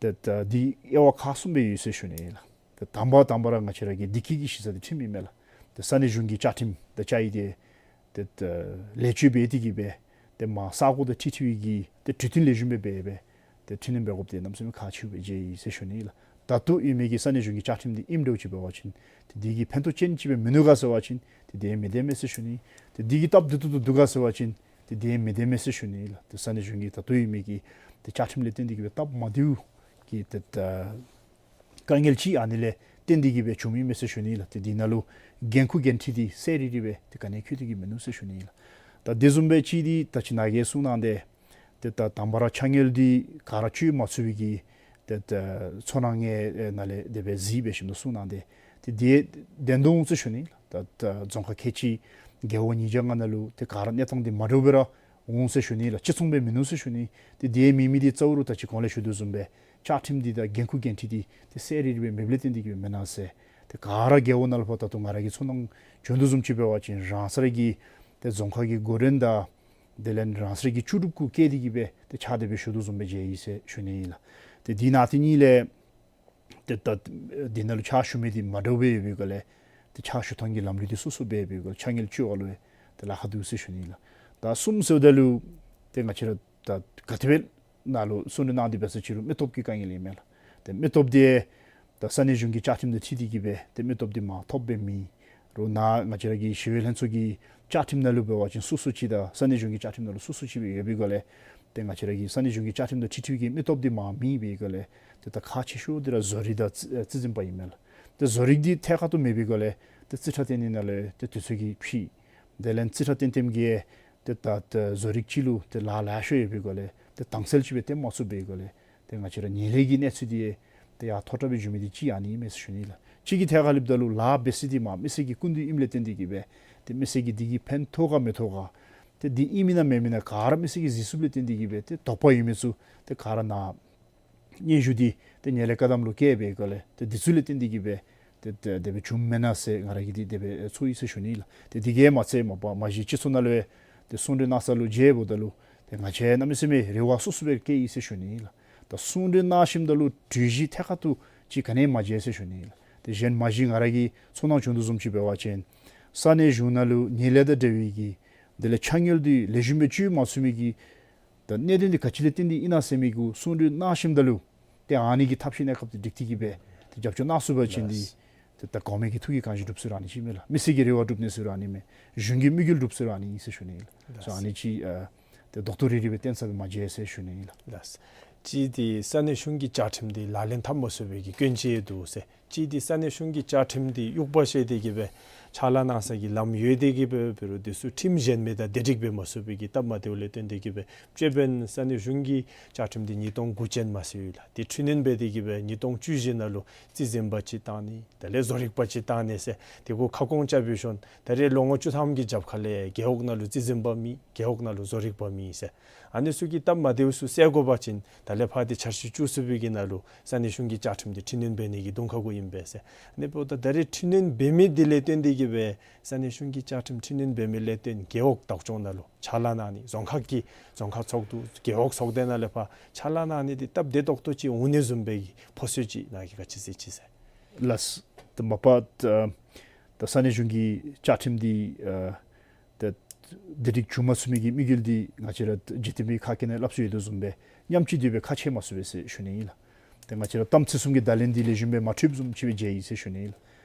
ཏེ་ད་འདི་དབྱེ་བ་ཁག་གསུམ་སྦེ་ཡོད་ཟེར་ཞུ་ནི་ལགས། ཏེ་དང་པ་དང་པ་ར་ང་བཅས་ར་གི་བདེ་སྐྱིད་ཀྱི་གཞི་རྩ་འདི་ཁྲིམས་ཨིན་མས་ལགས། ཏེ་ས་གནས་གཞུང་གི་བཅའ་ཁྲིམས་དང་བཅའ་ཡིག་འདི་ཏེ་ད་ལེགས་བཅོས་འབད་དེ་གི་སྦེ་ཏེ་མར་ས་གོ་དང་འཁྲིལ་འཁྲིལ་བའི་གི་ཏེ་གྲོས་མཐུན་ལེགས་ཤོམ་སྦེ་འབད་སྦེ་ཏེ་འཕྲི་སྣོན་འབད་དགོཔ་འདི་གནམ་མེད་ས་མེད་ཁག་ཆེཝ་སྦེ་མཇལ་ཡི་ཟེར་ཞུ་ནི་ལགས། ད་ལྟོ་ཡོད་མི་གི་ས་གནས་གཞུང་གི་བཅའ་ཁྲིམས་འདི་ཨིནམ་འདྲཝ་ཅིག་འབད་བ་ཅིན་ཏེ་འདི་གིས་ཕན་ཐོགས་ཅན་ཅིག་སྦེ་མིན་ནུག་ག་ཟེར་བ་ཅིན་ཏེ་དེ་མི་བདེན་མས་ཟེར་ཞུ་ནི། ཏེ་འདི་གིས་སྟབས་བདེ་ཏོག་ཏོ་འདུག་ག་ཟེར་བ་ཅིན་ཏེ་དེ་མི་བདེན་མས་ཟེར་ཞུ་ནི་ལགས། ཏེ་ས་གནས་གཞུང་གི་ད་ལྟོ་ཡོད་མི་གི་ཏེ་བཅའ་ཁྲིམས་ལས་བརྟེན་ཏེ་གི་སྦེ་སྟབས་མ་བདེཝ་གི་ཏེ་ད་དཀའ་ངལ་ཅིག་ཨ་ནི་ལས་བརྟེན་ཏེ་གི་སྦེ་བྱུངམ་ཨིན་མས་ཟེར་ཞུ་ནི་ལགས། ཏེ་འདི་ནང་ལུ་འགན་ཁུར་འགན་འཁྲི་འདི་གསལ་རི་རི་སྦེ་ཏེ་ག་ནི་ཡང་འཁོད་དེ་གི་མིན་ནུག་ཟེར་ཞུ་ནི་ལགས། ད་དེ་བཟུམ་སྦེ་གཅིག་འདི་ད་ཅི་ནཱ་གིས་གསུངས་གནང་སྟེ་ཏེ་ད་དང་པ་ར་འཆར་དངུལ་འདི་ག་ར་སྤྱོད་མ་ཚུགས་པའི་གི་ཏེ་ད་ཚོར་སྣང་ངེའི་ནང་ལས་དེ་སྦེ་གཟིགས་འབད་ཞིནམ་ད་གསུངས་གནང་སྟེ་ཏེ་དེ་བདེན་དོ་འོང་ཟེར་ཞུ་ནི་ལགས། ད་ད་རྫོང་ཁག་ཁལ་གཅིག་རྒེད་འོག་ཉིས་བརྒྱ་ལྔ་ནང་ལུ་ཏེ་ག་ར་གནས་སྟངས་འདི་མ་འདྲཝ་སྦེ་ར་འོང་ཟེར་ཞུ་ནི་ལགས། གཅིག་མཚུངས་སྦེ་མིན་ནུག་ཟེར་ཞུ་ནི། ཏེ་དེ་མེད་མི་འདི་གཙོ་བོ་ར་ད་ཅི་གོང་ལས་ཞུ་དོ་བཟུམ་སྦེ་བཅའ་ཁྲིམས་འདི་དང་འགན་ཁུར་འགན་འཁྲི་འདི་ཏེ་གསལ་རི་རི་སྦེ་མེདཔ་ལས་བརྟེན་ཏེ་གི་སྦེ་མེན་ན་ཟེར། ཏེ་ག་ར་རྒེད་འོག་ནང་ལུ་ཕར་ད་ལྟོ་ང་ར་གིས་ཚོར་སྣང་བྱུང་དོ་བཟུམ་ཅིག་འབད་བ་ཅིན་རང་སོ་ར་གི་ཏེ་རྫོང་ཁག་གི་འགོ་འདྲེན་དང་དེ་ལས་རང་སོ་ར་གི་ལྕོགས་གྲུབ་གུ་བཀལ་ཏེ་གི་སྦེ་ཏེ་ཕྱག་དེ་སྦེ་ཞུ་དོ་བཟུམ་སྦེ་མཇལ་ཡི་ཟེར་ཞུ་ནི་ཨིན་ལགས། ཏེ་འདི་ནང་དེ་གཉིས་ལས་ཏེ་ད་འདི་ནང་ལུ་ཕྱག་ཞུ་མི་འདི་མ་འདྲཝ་སྦེ་ཡོད་པའི་སྒང་ལས་ཏེ་ཕྱག་ཞུ་ཐངས་ཀྱི་ལམ་ལུགས་འདི་སོ་སོ་སྦེ་ཡོད་པའི་སྒང་ལས་འཆར་དངུལ་སྤྱོད་པ་ལུ་ཏེ་ལཱ་ཁག་འདུག་ཟེར་ཞུ་ནི་ཨིན་ལགས། ད་གསུམ་ཟེརཝ་ད་ལུ་ཏེ་ང་བཅས་ར་ད་ག་དེ་སྦེ་ནཱ་ལུ་གསུང་གྲོས་གནང་སྟེ་འབད་ས་ཅིག་རུང་མི་སྟོབས་ཀྱི་དཀའ་ངལ་ཨིན་མས་ལགས། ཏེ་མི་སྟོབས་འདི་ད་ས་གནས་གཞུང་གི་བཅའ་ཁྲིམས་དང་འཁྲིལ་ཏེ་གི་སྦེ་ཏེ་མི་སྟོབས་འདི་མར་ཐོབ་སྦེ་མེད་རུང་ནཱ་ང་བཅས་ར་གི་ཞི་བའི་ལྷན་ཚོགས་ཀྱི་བཅའ་ཁྲིམས་ནང་ལུ་འབད་བ་ཅིན་སོ་སོ་ཅིག་དང་ས་གནས་གཞུང་གི་བཅའ་ཁྲིམས་ནང་ལུ་སོ་སོ་ཅིག་སྦེ་ཡོད་པའི་སྒང་ལས་ཏེ་ང་བཅས་ར་གི་ས་གནས་གཞུང་གི་བཅའ་ཁྲིམས་དང་འཁྲིལ་འཁྲིལ་བའི་གི་མི་སྟོབས་འདི་མར་མེད་པའི་སྒང་ལས་ཏེ་ད་ཁག་ཆེ་ཤོས་འདི་ར་བཟོ་རིག་དང་རྩི་རྩིས་འཛིན་པ་ཨིན་མས་ལགས། ཏེ་བཟོ་རིག་འདི་ཐད་ཀར་དུ་མེད་པའི་སྒང་ལས་ཏེ་རྩིས་ཁྲ་བཏོན་ནི་ནང་ལུ་ཏེ་དུས་ཚོད་ཀྱིས་ཕྱིས། དེ་ལས་རྩིས་ཁྲ་བཏོན་བཏོནམ་གིས་ཏེ་ད་ཏེ་བཟོ་རིག་ཅིག་ལུ་ཏེ་ལཱ་ལེ་ཤ་ཡོད་པའི་སྒང་ལས་ཏེ་དྭངས་གསལ་ཅིག་སྦེ་སྟོན་མ་ཚུགས་པའི་སྒང་ལས་ཏེ་ང་བཅས་ར་ཉེས་ལས་ཀྱི་གནས་ཚུལ་འདི་ཏེ་ཡར་མཐོ་དྲགས་སྦེ་འགྱོ་མི་འདི་གཅིག་ཨ་ནི་ཨིན་མས་ཟེར་ཞུ་ནི་ལགས། གཅིག་གི་ཐད་ཁར་སླབ་ད་ལུ་ལཱ་འབད་ས་འདི་མར་མི་སེར་གྱི་སྐུ་མདུན་ཨིནམ་ལས་བརྟེན་ཏེ་གི་སྦེ་ཏེ་མི་སེར་གྱིས་འདི་གིས་ཕན་ཐོགས་ག་མི་ཐོགས་ག་ཏེ་འདི་ཨིན་མི་ན་མེན་མི་ན་ག་ར་མི་སེར་གྱིས་གཟིགས་ཚུགསཔ་ལས་བརྟེན་ཏེ་གི་སྦེ་ཏེ་དོགས་པ་ཡོད་མི་ཚུ་ཏེ་ག་ར་ནཱ་སྙན་ཞུ་འདི་ཏེ་ཉེས་ལས་བཀག་སྡོམ་ལུ་བཀལ་བའི་སྒང་ལས་ཏེ་འདི་ཚུ་ལས་བརྟེན་ཏེ་གི་སྦེ་ཏེ་ཏེ་དེ་སྦེ་བྱུངམ་མེན་ན་ཟེར་ང་ར་གིས་འདི་དེ་སྦེ་ཚོར་ཡི་ཟེར་ཞུ་ནི་ལགས། ཏེ་འདི་གིས་མ་ཚད་མ་པ་མ་གཞི་སྤྱི་ཚོགས་ནང་ལུ་ཡང་ཏེ་གསུང་གྲོས་གནང་ས་ལུ་མཇལཝ་ད་ལུ་ཏེ་ང་བཅས་གནམ་མེད་ས་མེད་རེ་བ་སོ་སོ་སྦེ་བསྐྱེད་ཡི་ཟེར་ཞུ་ནི་ལགས། ད་གསུང་གྲོས་གནང་ཞིནམ་ད་ལུ་གྲོས་གཞི་ཐད་ཀར་དུ་ཅིག་ག་ནི་ཡང་མ་མཇལ་ཟེར་ཞུ་ནི་ལགས། ཏེ་གཞན་མ་གཞི་ང་ར་གིས་ཚོར་སྣང་བྱུང་དོ་བཟུམ་ཅིག་འབད་བ་ཅིན་ས་གནས་གཞུང་ནང་ལུ་ཉེས་ལས་དང་འབྲེལ་བའི་གི་དེ་ལས་འཆར་དངུལ་འདི་ལེགས་ཤོམ་སྦེ་སྤྱོད་མ་ཚུགས་མི་གི་ད་གནད་དོན་འདི་ག་ཅི་ལས་བརྟེན་ཏེ་ཨིན་ན་ཟེར་མི་གུ་གསུང་གྲོས་གནང་ཞིནམ་ད་ལུ་ཏེ་ཨ་ནི་གི་ཐབས་ཤེས་གནས་སྐབས་འདི་སྒྲིག་སྟེ་གི་སྦེ་ཏེ་རྒྱབ་སྐྱོར་གནང་ཚུགས་པ་ཅིན་འདི་ལགས། ཏེ་ད་གོང་མའི་གི་ཐུགས་ཀྱི་དགོངས་བཞེད་འགྲུབ་ས་ར་ཨ་ནི་ཅིག་མས་ལགས། མི་སེར་གྱི་རེ་བ་འགྲུབ་ནི་ཟེར་ར་ཨ་ནི་མས། གཞུང་གི་དམིགས་ཡུལ་འགྲུབ་ས་ར་ཨ་ནི་ཨིན་ཟེར་ཞུ་ནི་ལགས། ལགས། སོ་ཨ་ནི་ཅིག་ཨ་ཏེ་རྡོག་རྡོག་རིལ་རིལ་སྦེ་བསྟན་ས་སྦེ་མ་མཇལ་ཟེར་ཞུ་ནི་ལགས། ལགས། གཅིག་འདི་ས་གནས་གཞུང་གི་བཅའ་ཁྲིམས་འདི་ལག་ལེན་འཐབ་མ་ཚུགས་པའི་གི་སྐྱོན་ཅིག་འདུག་ཟེར། གཅིག་འདི་ས་གནས་གཞུང་གི་བཅའ་ཁྲིམས་འདི་དབྱུག་པ་བཤེད་དེ་གི་སྦེ་ཕྱག་ལཱ་གནང་ས་གི་ལམ་ཡོད་དེ་གི་སྦེ་འབད་རུང་འདི་ཚུ་ཁྲིམས་གཞན་མི་དང་སྒྲིག་འགལ་འབད་མ་ཚུགས་པའི་གི་སྟབས་མ་བདེཝ་ལས་བརྟེན་ཏེ་གི་སྦེ་ཅིག་འབདན་ས་གནས་གཞུང་གི་བཅའ་ཁྲིམས་འདི་ཉིས་སྟོང་དགུ་ཅན་མ་ཚད་ཡོད་ལགས། འདི་འཕྲི་སྣོན་འབད་དེ་གི་སྦེ་ཉིས་སྟོང་བཅུ་བཞི་ནང་ལུ་རྩིས་འཛིན་པ་ཅིག་བཏང་ནི་དེ་ལས་བཟོ་རིག་པ་ཅིག་བཏང་ནི་ཟེར་དེ་གུ་ཁ་སྐོང་རྐྱབ་སྦེ་ཞིནམ་ད་རེས་ལོ་ངོ་བཅུ་ཐམ་གྱི་རྒྱབ་ཁ་ལས་རྒེད་འོག་ནང་ལུ་རྩིས་འཛིན་པ་མེད། རྒེད་འོག་ནང་ལུ་བཟོ་རིག་པ་མེད་ཟེར། ཨ་ནི་ཚུ་གི་སྟབས་མ་བདེཝ་ཚུ་སེལ་དགོ་པ་ཅིན་ད་ལས་ཕར་འདི་འཆར་གཞི་བཅུ་གསུམ་པའི་གི་ནང་ལུ་ས་གནས་གཞུང་གི་བཅའ་ཁྲིམས་འདི་འཕྲི་སྣོན་འབད་ནི་གི་གདོང་ཁ་གུ་ཨིན་པས་ཟེར། ཨ་ནི་འབདཝ་ད་ད་རེས་འཕྲི་སྣོན་འབད་མི་འདི་ལས་བརྟེན་ཏེ་གི་སྦེ་ས་གནས་གཞུང་གི་བཅའ་ཁྲིམས་འཕྲི་སྣོན་འབད་མི་ལས་བརྟེན་རྒེད་འོག་བདག་སྐྱོང་ནང་ལུ་ཕྱག་ལཱ་གནང་ནི་རྫོང་ཁག་གི་རྫོང་ཁག་ཚོགས་འདུ་རྒེད་འོག་ཚོགས་སྡེ་ནང་ལས་ཕར་ཕྱག་ལཱ་གནང་ནི་འདི་སྟབས་བདེ་ཏོག་ཏོ་ཅིག་འོང་ནི་བཟུམ་སྦེ་གི་ཕོ་སོ་ཅིག་ནཱ་གིས་ག་ཅི་ཟེར་ཅི་ཟེར། ལགས། ད་མ་པ་ད་ད་ས་གནས་གཞུང་གི་བཅའ་ཁྲིམས་འདི་ཨ་ད་དེ་སྒྲིག་བྱུང་མ་ཚུགས་མི་གི་དམིགས་ཡུལ་འདི་ང་བཅས་ར་འཇིག་རྟེན་པའི་ཁ་སྐད་ནང་སླབ་སྲོལ་ཡོད་དོ་བཟུམ་སྦེ་མཉམ་གཅིག་འདུས་སྦེ་ཁ་ཕྱེ་མ་ཚུགས་པས་ཟེར་ཞུ་ནི་ཨིན་ལགས། ཏེ་ང་བཅས་ར་གཏམ་ཚིག་གསུམ་གྱི་བརྡ་ལན་འདི་ལེགས་ཤོམ་སྦེ་མ་འཕྲོདཔ་བཟུམ་ཅིག་སྦེ་མཇལ་ཡི་ཟེར་ཞུ་ནི་ཨིན་ལགས།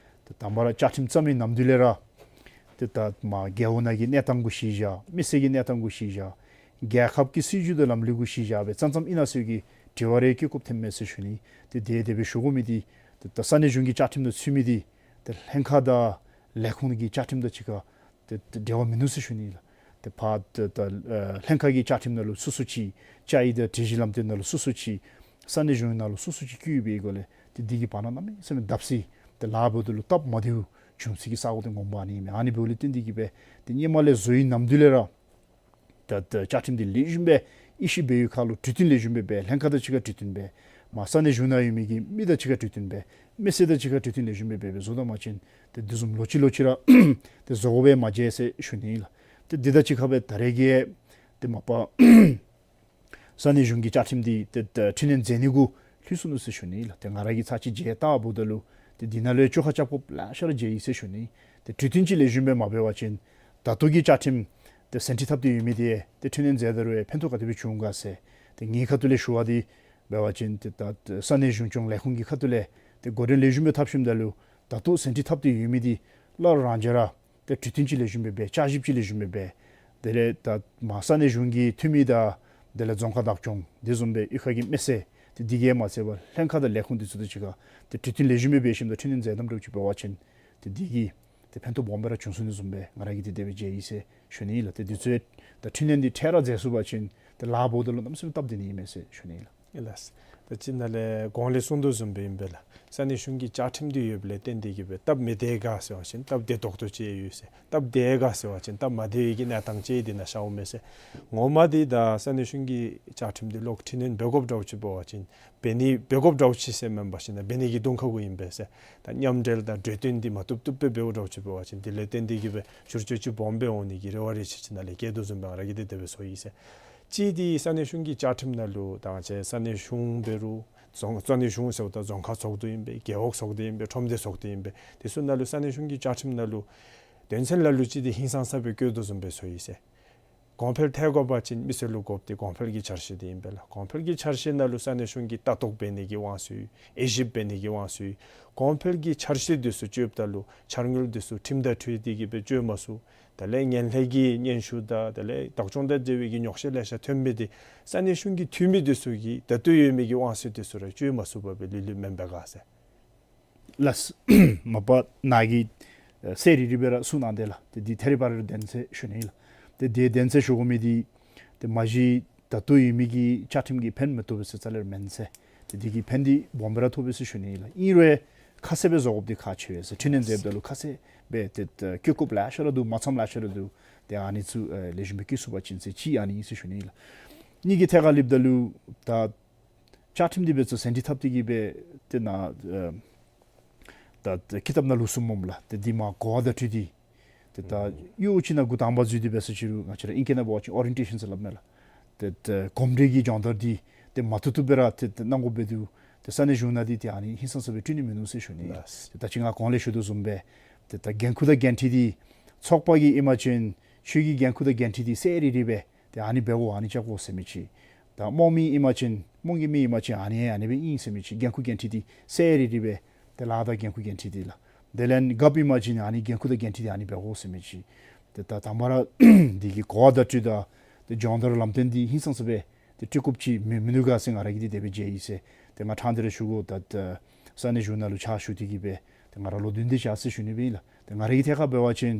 ཏེ་དང་པ་ར་བཅའ་ཁྲིམས་བརྩམ་མི་ནམ་དུས་ལས་ར་ ཏེ་ད་མ་རྒེད་འོག་ནང་གི་གནས་སྟངས་གུ་གཞི་བཞག་མི་སེར་གྱི་གནས་སྟངས་གུ་གཞི་བཞག་རྒྱལ་ཁབ་ཀྱི་སྲིད་བྱུས་དང་ལམ་ལུགས་གུ་གཞི་བཞག་སྦེ་བརྩམ་བརྩམ་ཨིན་ན་ཟེར་གྱི་དྲི་བ་རེ་བཀོད་དགོཔ་ཐོནམ་མས་ཟེར་ཞུ་ནི། ཏེ་དེ་དེ་སྦེ་ཞུ་དགོ་མི་འདི་ཏེ་ད་ས་གནས་གཞུང་གི་བཅའ་ཁྲིམས་ནང་ཚུད་མི་འདི་ཏེ་ལྷན་ཁག་དང་ལས་ཁུངས་ཀྱི་བཅའ་ཁྲིམས་དང་གཅིག་ཁར་ཏེ་ཏེ་འབྲེལ་བ་མིན་ནུག་ཟེར་ཞུ་ནི་ལགས། ཏེ་ཕར་ཏེ་ད་ཨ་ལྷན་ཁག་གི་བཅའ་ཁྲིམས་ནང་ལུ་སོ་སོ་ཅིག་བཅའ་ཡིག་དང་སྒྲིག་གཞི་ལམ་སྟོན་ནང་ལུ་སོ་སོ་ཅིག་ས་གནས་གཞུང་ནང་ལུ་སོ་སོ་ཅིག་བཀོད་ཡོད་པའི་སྒོ་ལས་ཏེ་འདི་གི་བར་ན་གནམ་མེད་ས་མེད་བརྡབ་གསིག་ཏེ་ལཱ་འབདཝ་ད་ལུ་སྟབས་མ་བདེཝ་བྱུང་ས་གི་ས་སྒོ་འདི་ངོ་མ་ཨ་ནི་ཨིན་མས། ཨ་ནི་འབདཝ་ལས་བརྟེན་ཏེ་གིས་སྦེ་ཏེ་སྔོན་མ་ལས་བཟོ་ཡི་ནམ་དུས་ལས་ར་ད་ད་བཅའ་ཁྲིམས་འདི་ལེགས་ཤོམ་སྦེ་དབྱེ་ཞིབ་འབད་བའི་ཁར་ལུ་གྲོས་བསྟུན་ལེགས་ཤོམ་སྦེ་འབད། ལྷན་ཁག་དང་གཅིག་ཁར་གྲོས་བསྟུན་འབད། མ་ས་གནས་གཞུང་ནང་ཡོད་མི་གི་མི་དང་གཅིག་ཁར་གྲོས་བསྟུན་འབད། མི་སེར་དང་གཅིག་ཁར་གྲོས་བསྟུན་ལེགས་ཤོམ་སྦེ་འབད་འབད་བཟོ་ད་པ་ཅིན་ཏེ་དེ་བཟུམ་ལོ་གཅིག་ལོ་གཅིག་ར་ཏེ་བཟོ་དགོཔ་སྦེ་མ་མཇལ་ཟེར་ཞུ་ནི་ལགས། ཏེ་འདི་དང་གཅིག་ཁར་སྦེ་ད་རེས་ཀྱི་ཏེ་མ་པ་ས་གནས་གཞུང་གི་བཅའ་ཁྲིམས་འདི་ཏེ་ད་འཕྲི་སྣོན་མཛད་ནི་གུ་ལྷོད་སོ་ནུག་ཟེར་ཞུ་ནི་ལགས། ཏེ་ང་ར་གིས་ཚར་གཅིག་མཇལ་བལྟཝ་ད་ལུ་ཏེ་འདི་ནང་ལུ་བཅོ་ཁ་རྐྱབ་དགོཔ་ལེ་ཤ་ར་མཇལ་ཡི་ཟེར་ཞུ་ནི། ཏེ་གྲོས་བསྟུན་ཅིག་ལེགས་ཤོམ་སྦེ་མ་འབད་བ་ཅིན་ད་ལྟོ་གི་བཅའ་ཁྲིམས་ཏེ་ཟིན་བྲིས་བཏབ་སྟེ་ཡོད་མི་འདི་ཏེ་འཕྲི་སྣོན་མཛད་ད་རུང་ཕན་ཐོགས་ག་དེ་སྦེ་བྱུང་ག་ཟེར། ཏེ་ངེའི་ཁ་ཐུག་ལས་ཞུ་བ་འདི་འབད་བ་ཅིན་ཏེ་ད་ས་གནས་གཞུང་སྐྱོང་ལས་ཁུངས་ཀྱི་ཁ་ཐུག་ལས་ཏེ་འགོ་འདྲེན་ལེགས་ཤོམ་སྦེ་འཐབ་ཞིནམ་ད་ལུ་ད་ལྟོ་ཟིན་བྲིས་བཏབ་སྟེ་ཡོད་མི་འདི་སླར་རང་འཇགས་ར་ཏེ་གྲོས་བསྟུན་ཅིག་ལེགས་ཤོམ་སྦེ་འབད། བསྐྱར་ཞིབ་ཅིག་ལེགས་ཤོམ་སྦེ་འབད། དེ་ལས་ད་མ་ས་གནས་གཞུང་གི་འཐུས་མི་དང་དེ་ལས་རྫོང་ཁག་བདག་སྐྱོང་དེ་བཟུམ་སྦེ་གཡུས་ཁ་གི་མི་སེར་ཏེ་འདི་གིས་མ་ཚད་པར་ལྷན་ཁག་དང་ལས་ཁུངས་འདི་ཚུ་དང་གཅིག་ཁར་ཏེ་གྲོས་བསྟུན་ལེགས་ཤོམ་སྦེ་འབད་ཞིནམ་ད་འཕྲི་སྣོན་མཛད་དམ་འདྲཝ་ཅིག་འབད་བ་ཅིན་ཏེ་འདི་གིས་ཏེ་ཕན་ཐོགས་སྦོམ་སྦེ་ར་བྱུང་ཚུགས་ནི་བཟུམ་སྦེ་ང་ར་གིས་ཏེ་དེ་སྦེ་མཇལ་ཡི་ཟེར་ཞུ་ནི་ལགས། ཏེ་འདི་ཚུ་ད་འཕྲི་སྣོན་འདི་འཕྲལ་ར་མཛད་ཚུགས་པ་ཅིན་ཏེ་ལཱ་འབདཝ་ད་ལུ་གནམ་མེད་ས་མེད་སྟབས་བདེ་ནི་ཨིན་མས་ཟེར་ཞུ་ནི་ལགས། ལགས། ད་ཅི་ནཱ་ལས་གོང་ལས་གསུངས་དོ་བཟུམ་སྦེ་ཨིན་པས་ལགས། ས་གནས་གཞུང་གི་བཅའ་ཁྲིམས་འདི་ཡོདཔ་ལས་བརྟེན་ཏེ་གིས་སྦེ་སྟབས་མི་བདེ་ག་ཟེར་བ་ཅིན་སྟབས་བདེ་ཏོག་ཏོ་ཅིག་ཡོད་ཟེར། སྟབས་བདེ་ག་ཟེར་བ་ཅིན་སྟབས་མ་བདེ་བའི་གི་གནས་སྟངས་ཅིག་འདི་ནང་ཤརཝ་མས་ཟེར། ངོ་མ་འདི་ད་ས་གནས་གཞུང་གི་བཅའ་ཁྲིམས་འདི་ལོག་འཕྲི་སྣོན་འབད་དགོཔ་འདྲཝ་ཅིག་འབད་བ་ཅིན་འབད་ནི་འབད་དགོཔ་འདྲཝ་ཅིག་ཟེར་མེན་པར་ཞིན་ན་འབད་ནི་གི་གདོང་ཁ་གུ་ཨིན་པས་ཟེར། ད་མཉམ་འབྲེལ་དང་གྲོས་བསྟུན་འདི་མ་བཏུབ་བཏུབ་སྦེ་འབདཝ་འདྲཝ་ཅིག་འབད་བ་ཅིན་དེ་ལས་བརྟེན་ཏེ་གིས་སྦེ་བསྒྱུར་བཅོས་ཅིག་སྦོམ་སྦེ་འོང་ནི་གི་རེ་བ་རེ་ཆེ་ཅིག་ནཱ་ལས་བསྐྱེད་དོ་བཟུམ་སྦེ་ང་ར་གིས་ཏེ་དེ་སྦེ་ཟེར་ཡི་ཟེར། གཅིག་འདི་ས་གནས་གཞུང་གི་བཅའ་ཁྲིམས་ནང་ལུ་ད་ང་བཅས་ས་གནས་གཞུང་འབད་རུང་རྫོང་ས་གནས་གཞུང་ཟེརཝ་ད་རྫོང་ཁག་ཚོགས་འདུ་ཨིན་པས། རྒེད་འོག་ཚོགས་སྡེ་ཨིན་པས། ཁྲོམ་སྡེ་ཚོགས་སྡེ་ཨིན་པས། དེ་ཚུ་ནང་ལུ་ས་གནས་གཞུང་གི་བཅའ་ཁྲིམས་ནང་ལུ་དོན་ཚན་ལ་ལུ་ཅིག་འདི་ཧིང་སངས་ས་སྦེ་བཀོད་དོ་བཟུམ་སྦེ་ཟེར་ཡི་ཟེར། གོང་འཕེལ་ཐལ་དགོ་པ་ཅིན་མི་སེར་ལུ་དགོཔ་འདི་གོང་འཕེལ་གྱི་འཆར་གཞི་འདི་ཨིན་པས་ལགས། གོང་འཕེལ་གྱི་འཆར་གཞི་ནང་ལུ་ས་གནས་གཞུང་གིས་ལྟ་རྟོག་འབད་ནི་གི་དབང་ཚད་ཡོད། དབྱེ་ཞིབ་འབད་ནི་གི་དབང་ཚད་ཡོད། གོང་འཕེལ་གྱི་འཆར་གཞི་འདི་ཚུ་བཅོཝ་ད་ལུ་འཆར་དངུལ་འདི་ཚུ་ཁྲིམས་དང་འཁྲིལ་ཏེ་གིས་སྦེ་བཅོ་མ་ཚུགས། དེ་ལས་ངན་ལྷད་ཀྱི་སྙན་ཞུ་དང་དེ་ལས་བདག་སྐྱོང་དང་འབྲེལ་བའི་གི་ཉོགས་བཤད་ལེ་ཤ་ཐོན་མི་འདི་ས་གནས་གཞུང་གི་འཐུས་མི་འདི་ཚུ་གིས་ད་ལྟོ་ཡོད་མི་གི་དབང་ཚད་འདི་ཚུ་ར་བཅོ་མ་ཚུགས་པར་སྦེ་ལུས་ལུས་མེན་པས་ག་ཟེར། ལགས། མ་པ་ནཱ་གིས་ཨེ་གསལ་རི་རི་སྦེ་ར་གསུངས་གནང་དེས་ལགས། ཏེ་འདི་ཐད་རི་བ་རི་ར་བདེན་ཚད་ཞུ་ནི་ལགས། ཏེ་འདི་བདེན་ཚད་ཞུ་དགོ་མི་འདི་ཏེ་མ་གཞི་ད་ལྟོ་ཡོད་མི་གི་བཅའ་ཁྲིམས་ཀྱིས་ཕན་མི་ཐོགས་པས་ཟེར་རྩ་ལས་ར་མེན་ཟེར། ཏེ་འདི་གིས་ཕན་འདི་སྦོམ་སྦེ་ར་ཐོགས་པས་ཟེར་ཞུ་ནི་ལགས། ཨིན་རུང་ཁ་གསལ་སྦེ་བཟོ་དགོཔ་འདི་ཁག་ཆེ་བས་ཟེར། འཕྲི་སྣོན་མཛདཔ་ད་ལུ་ཁ་གསལ་སྦེ་ཏེ་ད་བཀོད་དགོཔ་ལེ་ཤ་ར་འདུག། མ་ཚངམ་ལེ་ཤ་ར་འདུག། ཏེ་ཨ་ནི་ཚུ་ཨེ་ལེགས་ཤོམ་སྦེ་བཀོད་ཚུགས་པ་ཅིན་ཟེར་གཅིག་ཨ་ནི་ཨིན་ཟེར་ཞུ་ནི་ལགས། གཉིས་ཀྱི་ཐད་ཁར་སླེབས་ད་ལུ་ད་བཅའ་ཁྲིམས་འདི་འབད་ཚུགས་ཟིན་བྲིས་བཏབ་སྟེ་གིས་སྦེ་ཏེ་ནཱ་ཨེ་ད་ད་ཀི་ཏབ་ནང་ལུ་གསུངམ་སྨོ་ལགས། ཏེ་འདི་མ་གོ་བ་བརྡ་སྤྲོད་འདི་ཏེ་ད་ཡོད་ཅིག་ནང་འགོ་དང་པ་འཛུལ་ཏེ་འབད་ས་ཅིག་རུང་ང་བཅས་ར་ཨིང་སྐད་ནང་འབད་བ་ཅིན་ཨོ་རི་ཡེན་ཊེ་ཤཱན་ཟེར་སླབ་མས་ལགས། ཏེ་ད་གོམས་འདྲིས་ཀྱི་སྦྱོང་བརྡར་འདི་ཏེ་མ་བཏུབ་བཏུབ་སྦེ་ར་ཏེ་ད་གནང་དགོཔ་འབད་དོ། ཏེ་ས་གནས་གཞུང་ནང་འདི་ཏེ་ཨ་ནི་ཧིང་སངས་ས་སྦེ་སྤྲོད་ནི་མིན་ནུག་ཟེར་ཞུ་ནི། ལགས། ཏེ་ད་ཅི་ང་གོང་ལས་ཞུ་དོ་བཟུམ་སྦེ་ཏེ་ད་འགན་ཁུར་དང་འགན་འཁྲི་འདི་ཚོགས་པ་གི་ཨིན་པ་ཅིན་ཁྱོད་ཀྱི་འགན་ཁུར་དང་འགན་འཁྲི་འདི་གསལ་རི་རི་སྦེ་ཏེ་ཨ་ནི་འབད་དགོ་ཨ་ནི་རྐྱབ་དགོ་ཟེར་མི་ཅིག། ད་རྨོངས་མི་ཨིན་པ་ཅིན་རྨོངས་ཀྱི་མི་ཨིན་པ་ཅིན་ཨ་ནི་ཨ་ནི་སྦེ་ཨིན་ཟེར་མི་ཅིག། འགན་ཁུར་འགན་འཁྲི་འདི་གསལ་རི་རི་སྦེ་ཏེ་ལཱ་དང་འགན་ཁུར་འགན་འཁྲི་འདི་ལགས། དེ་ལས་རྒཔོ་ཨིན་པ་ཅིན་ཨ་ནི་འགན་ཁུར་དང་འགན་འཁྲི་འདི་ཨ་ནི་འབད་དགོ་ཟེར་མི་ཅིག། ཏེ་ད་དང་པ་ར་འདི་གི་གོ་བ་བརྡ་སྤྲོད་དང་ཏེ་སྦྱོང་བརྡར་ལམ་སྟོན་འདི་ཧིང་སངས་ས་སྦེ་ཏེ་སྤྲོད་དགོཔ་ཅིག་མིན་མིན་འདུག་ག་ཟེར་ང་ར་གིས་འདི་དེ་སྦེ་མཇལ་ཡི་ཟེར། ཏེ་ང་ཕྲང་སྟེ་ར་ཞུ་དགོ། ད་ད་ས་གནས་གཞུང་ནང་ལུ་ཕྱག་ཞུ་སྟེ་གིས་སྦེ་ཏེ་ང་ར་ལོ་བདུན་དེ་ཅིག་ཟེར་ཞུ་ནི་སྦེ་ཨིན་ལགས། ཏེ་ང་ར་གི་ཐད་ཁར་འབད་བ་ཅིན་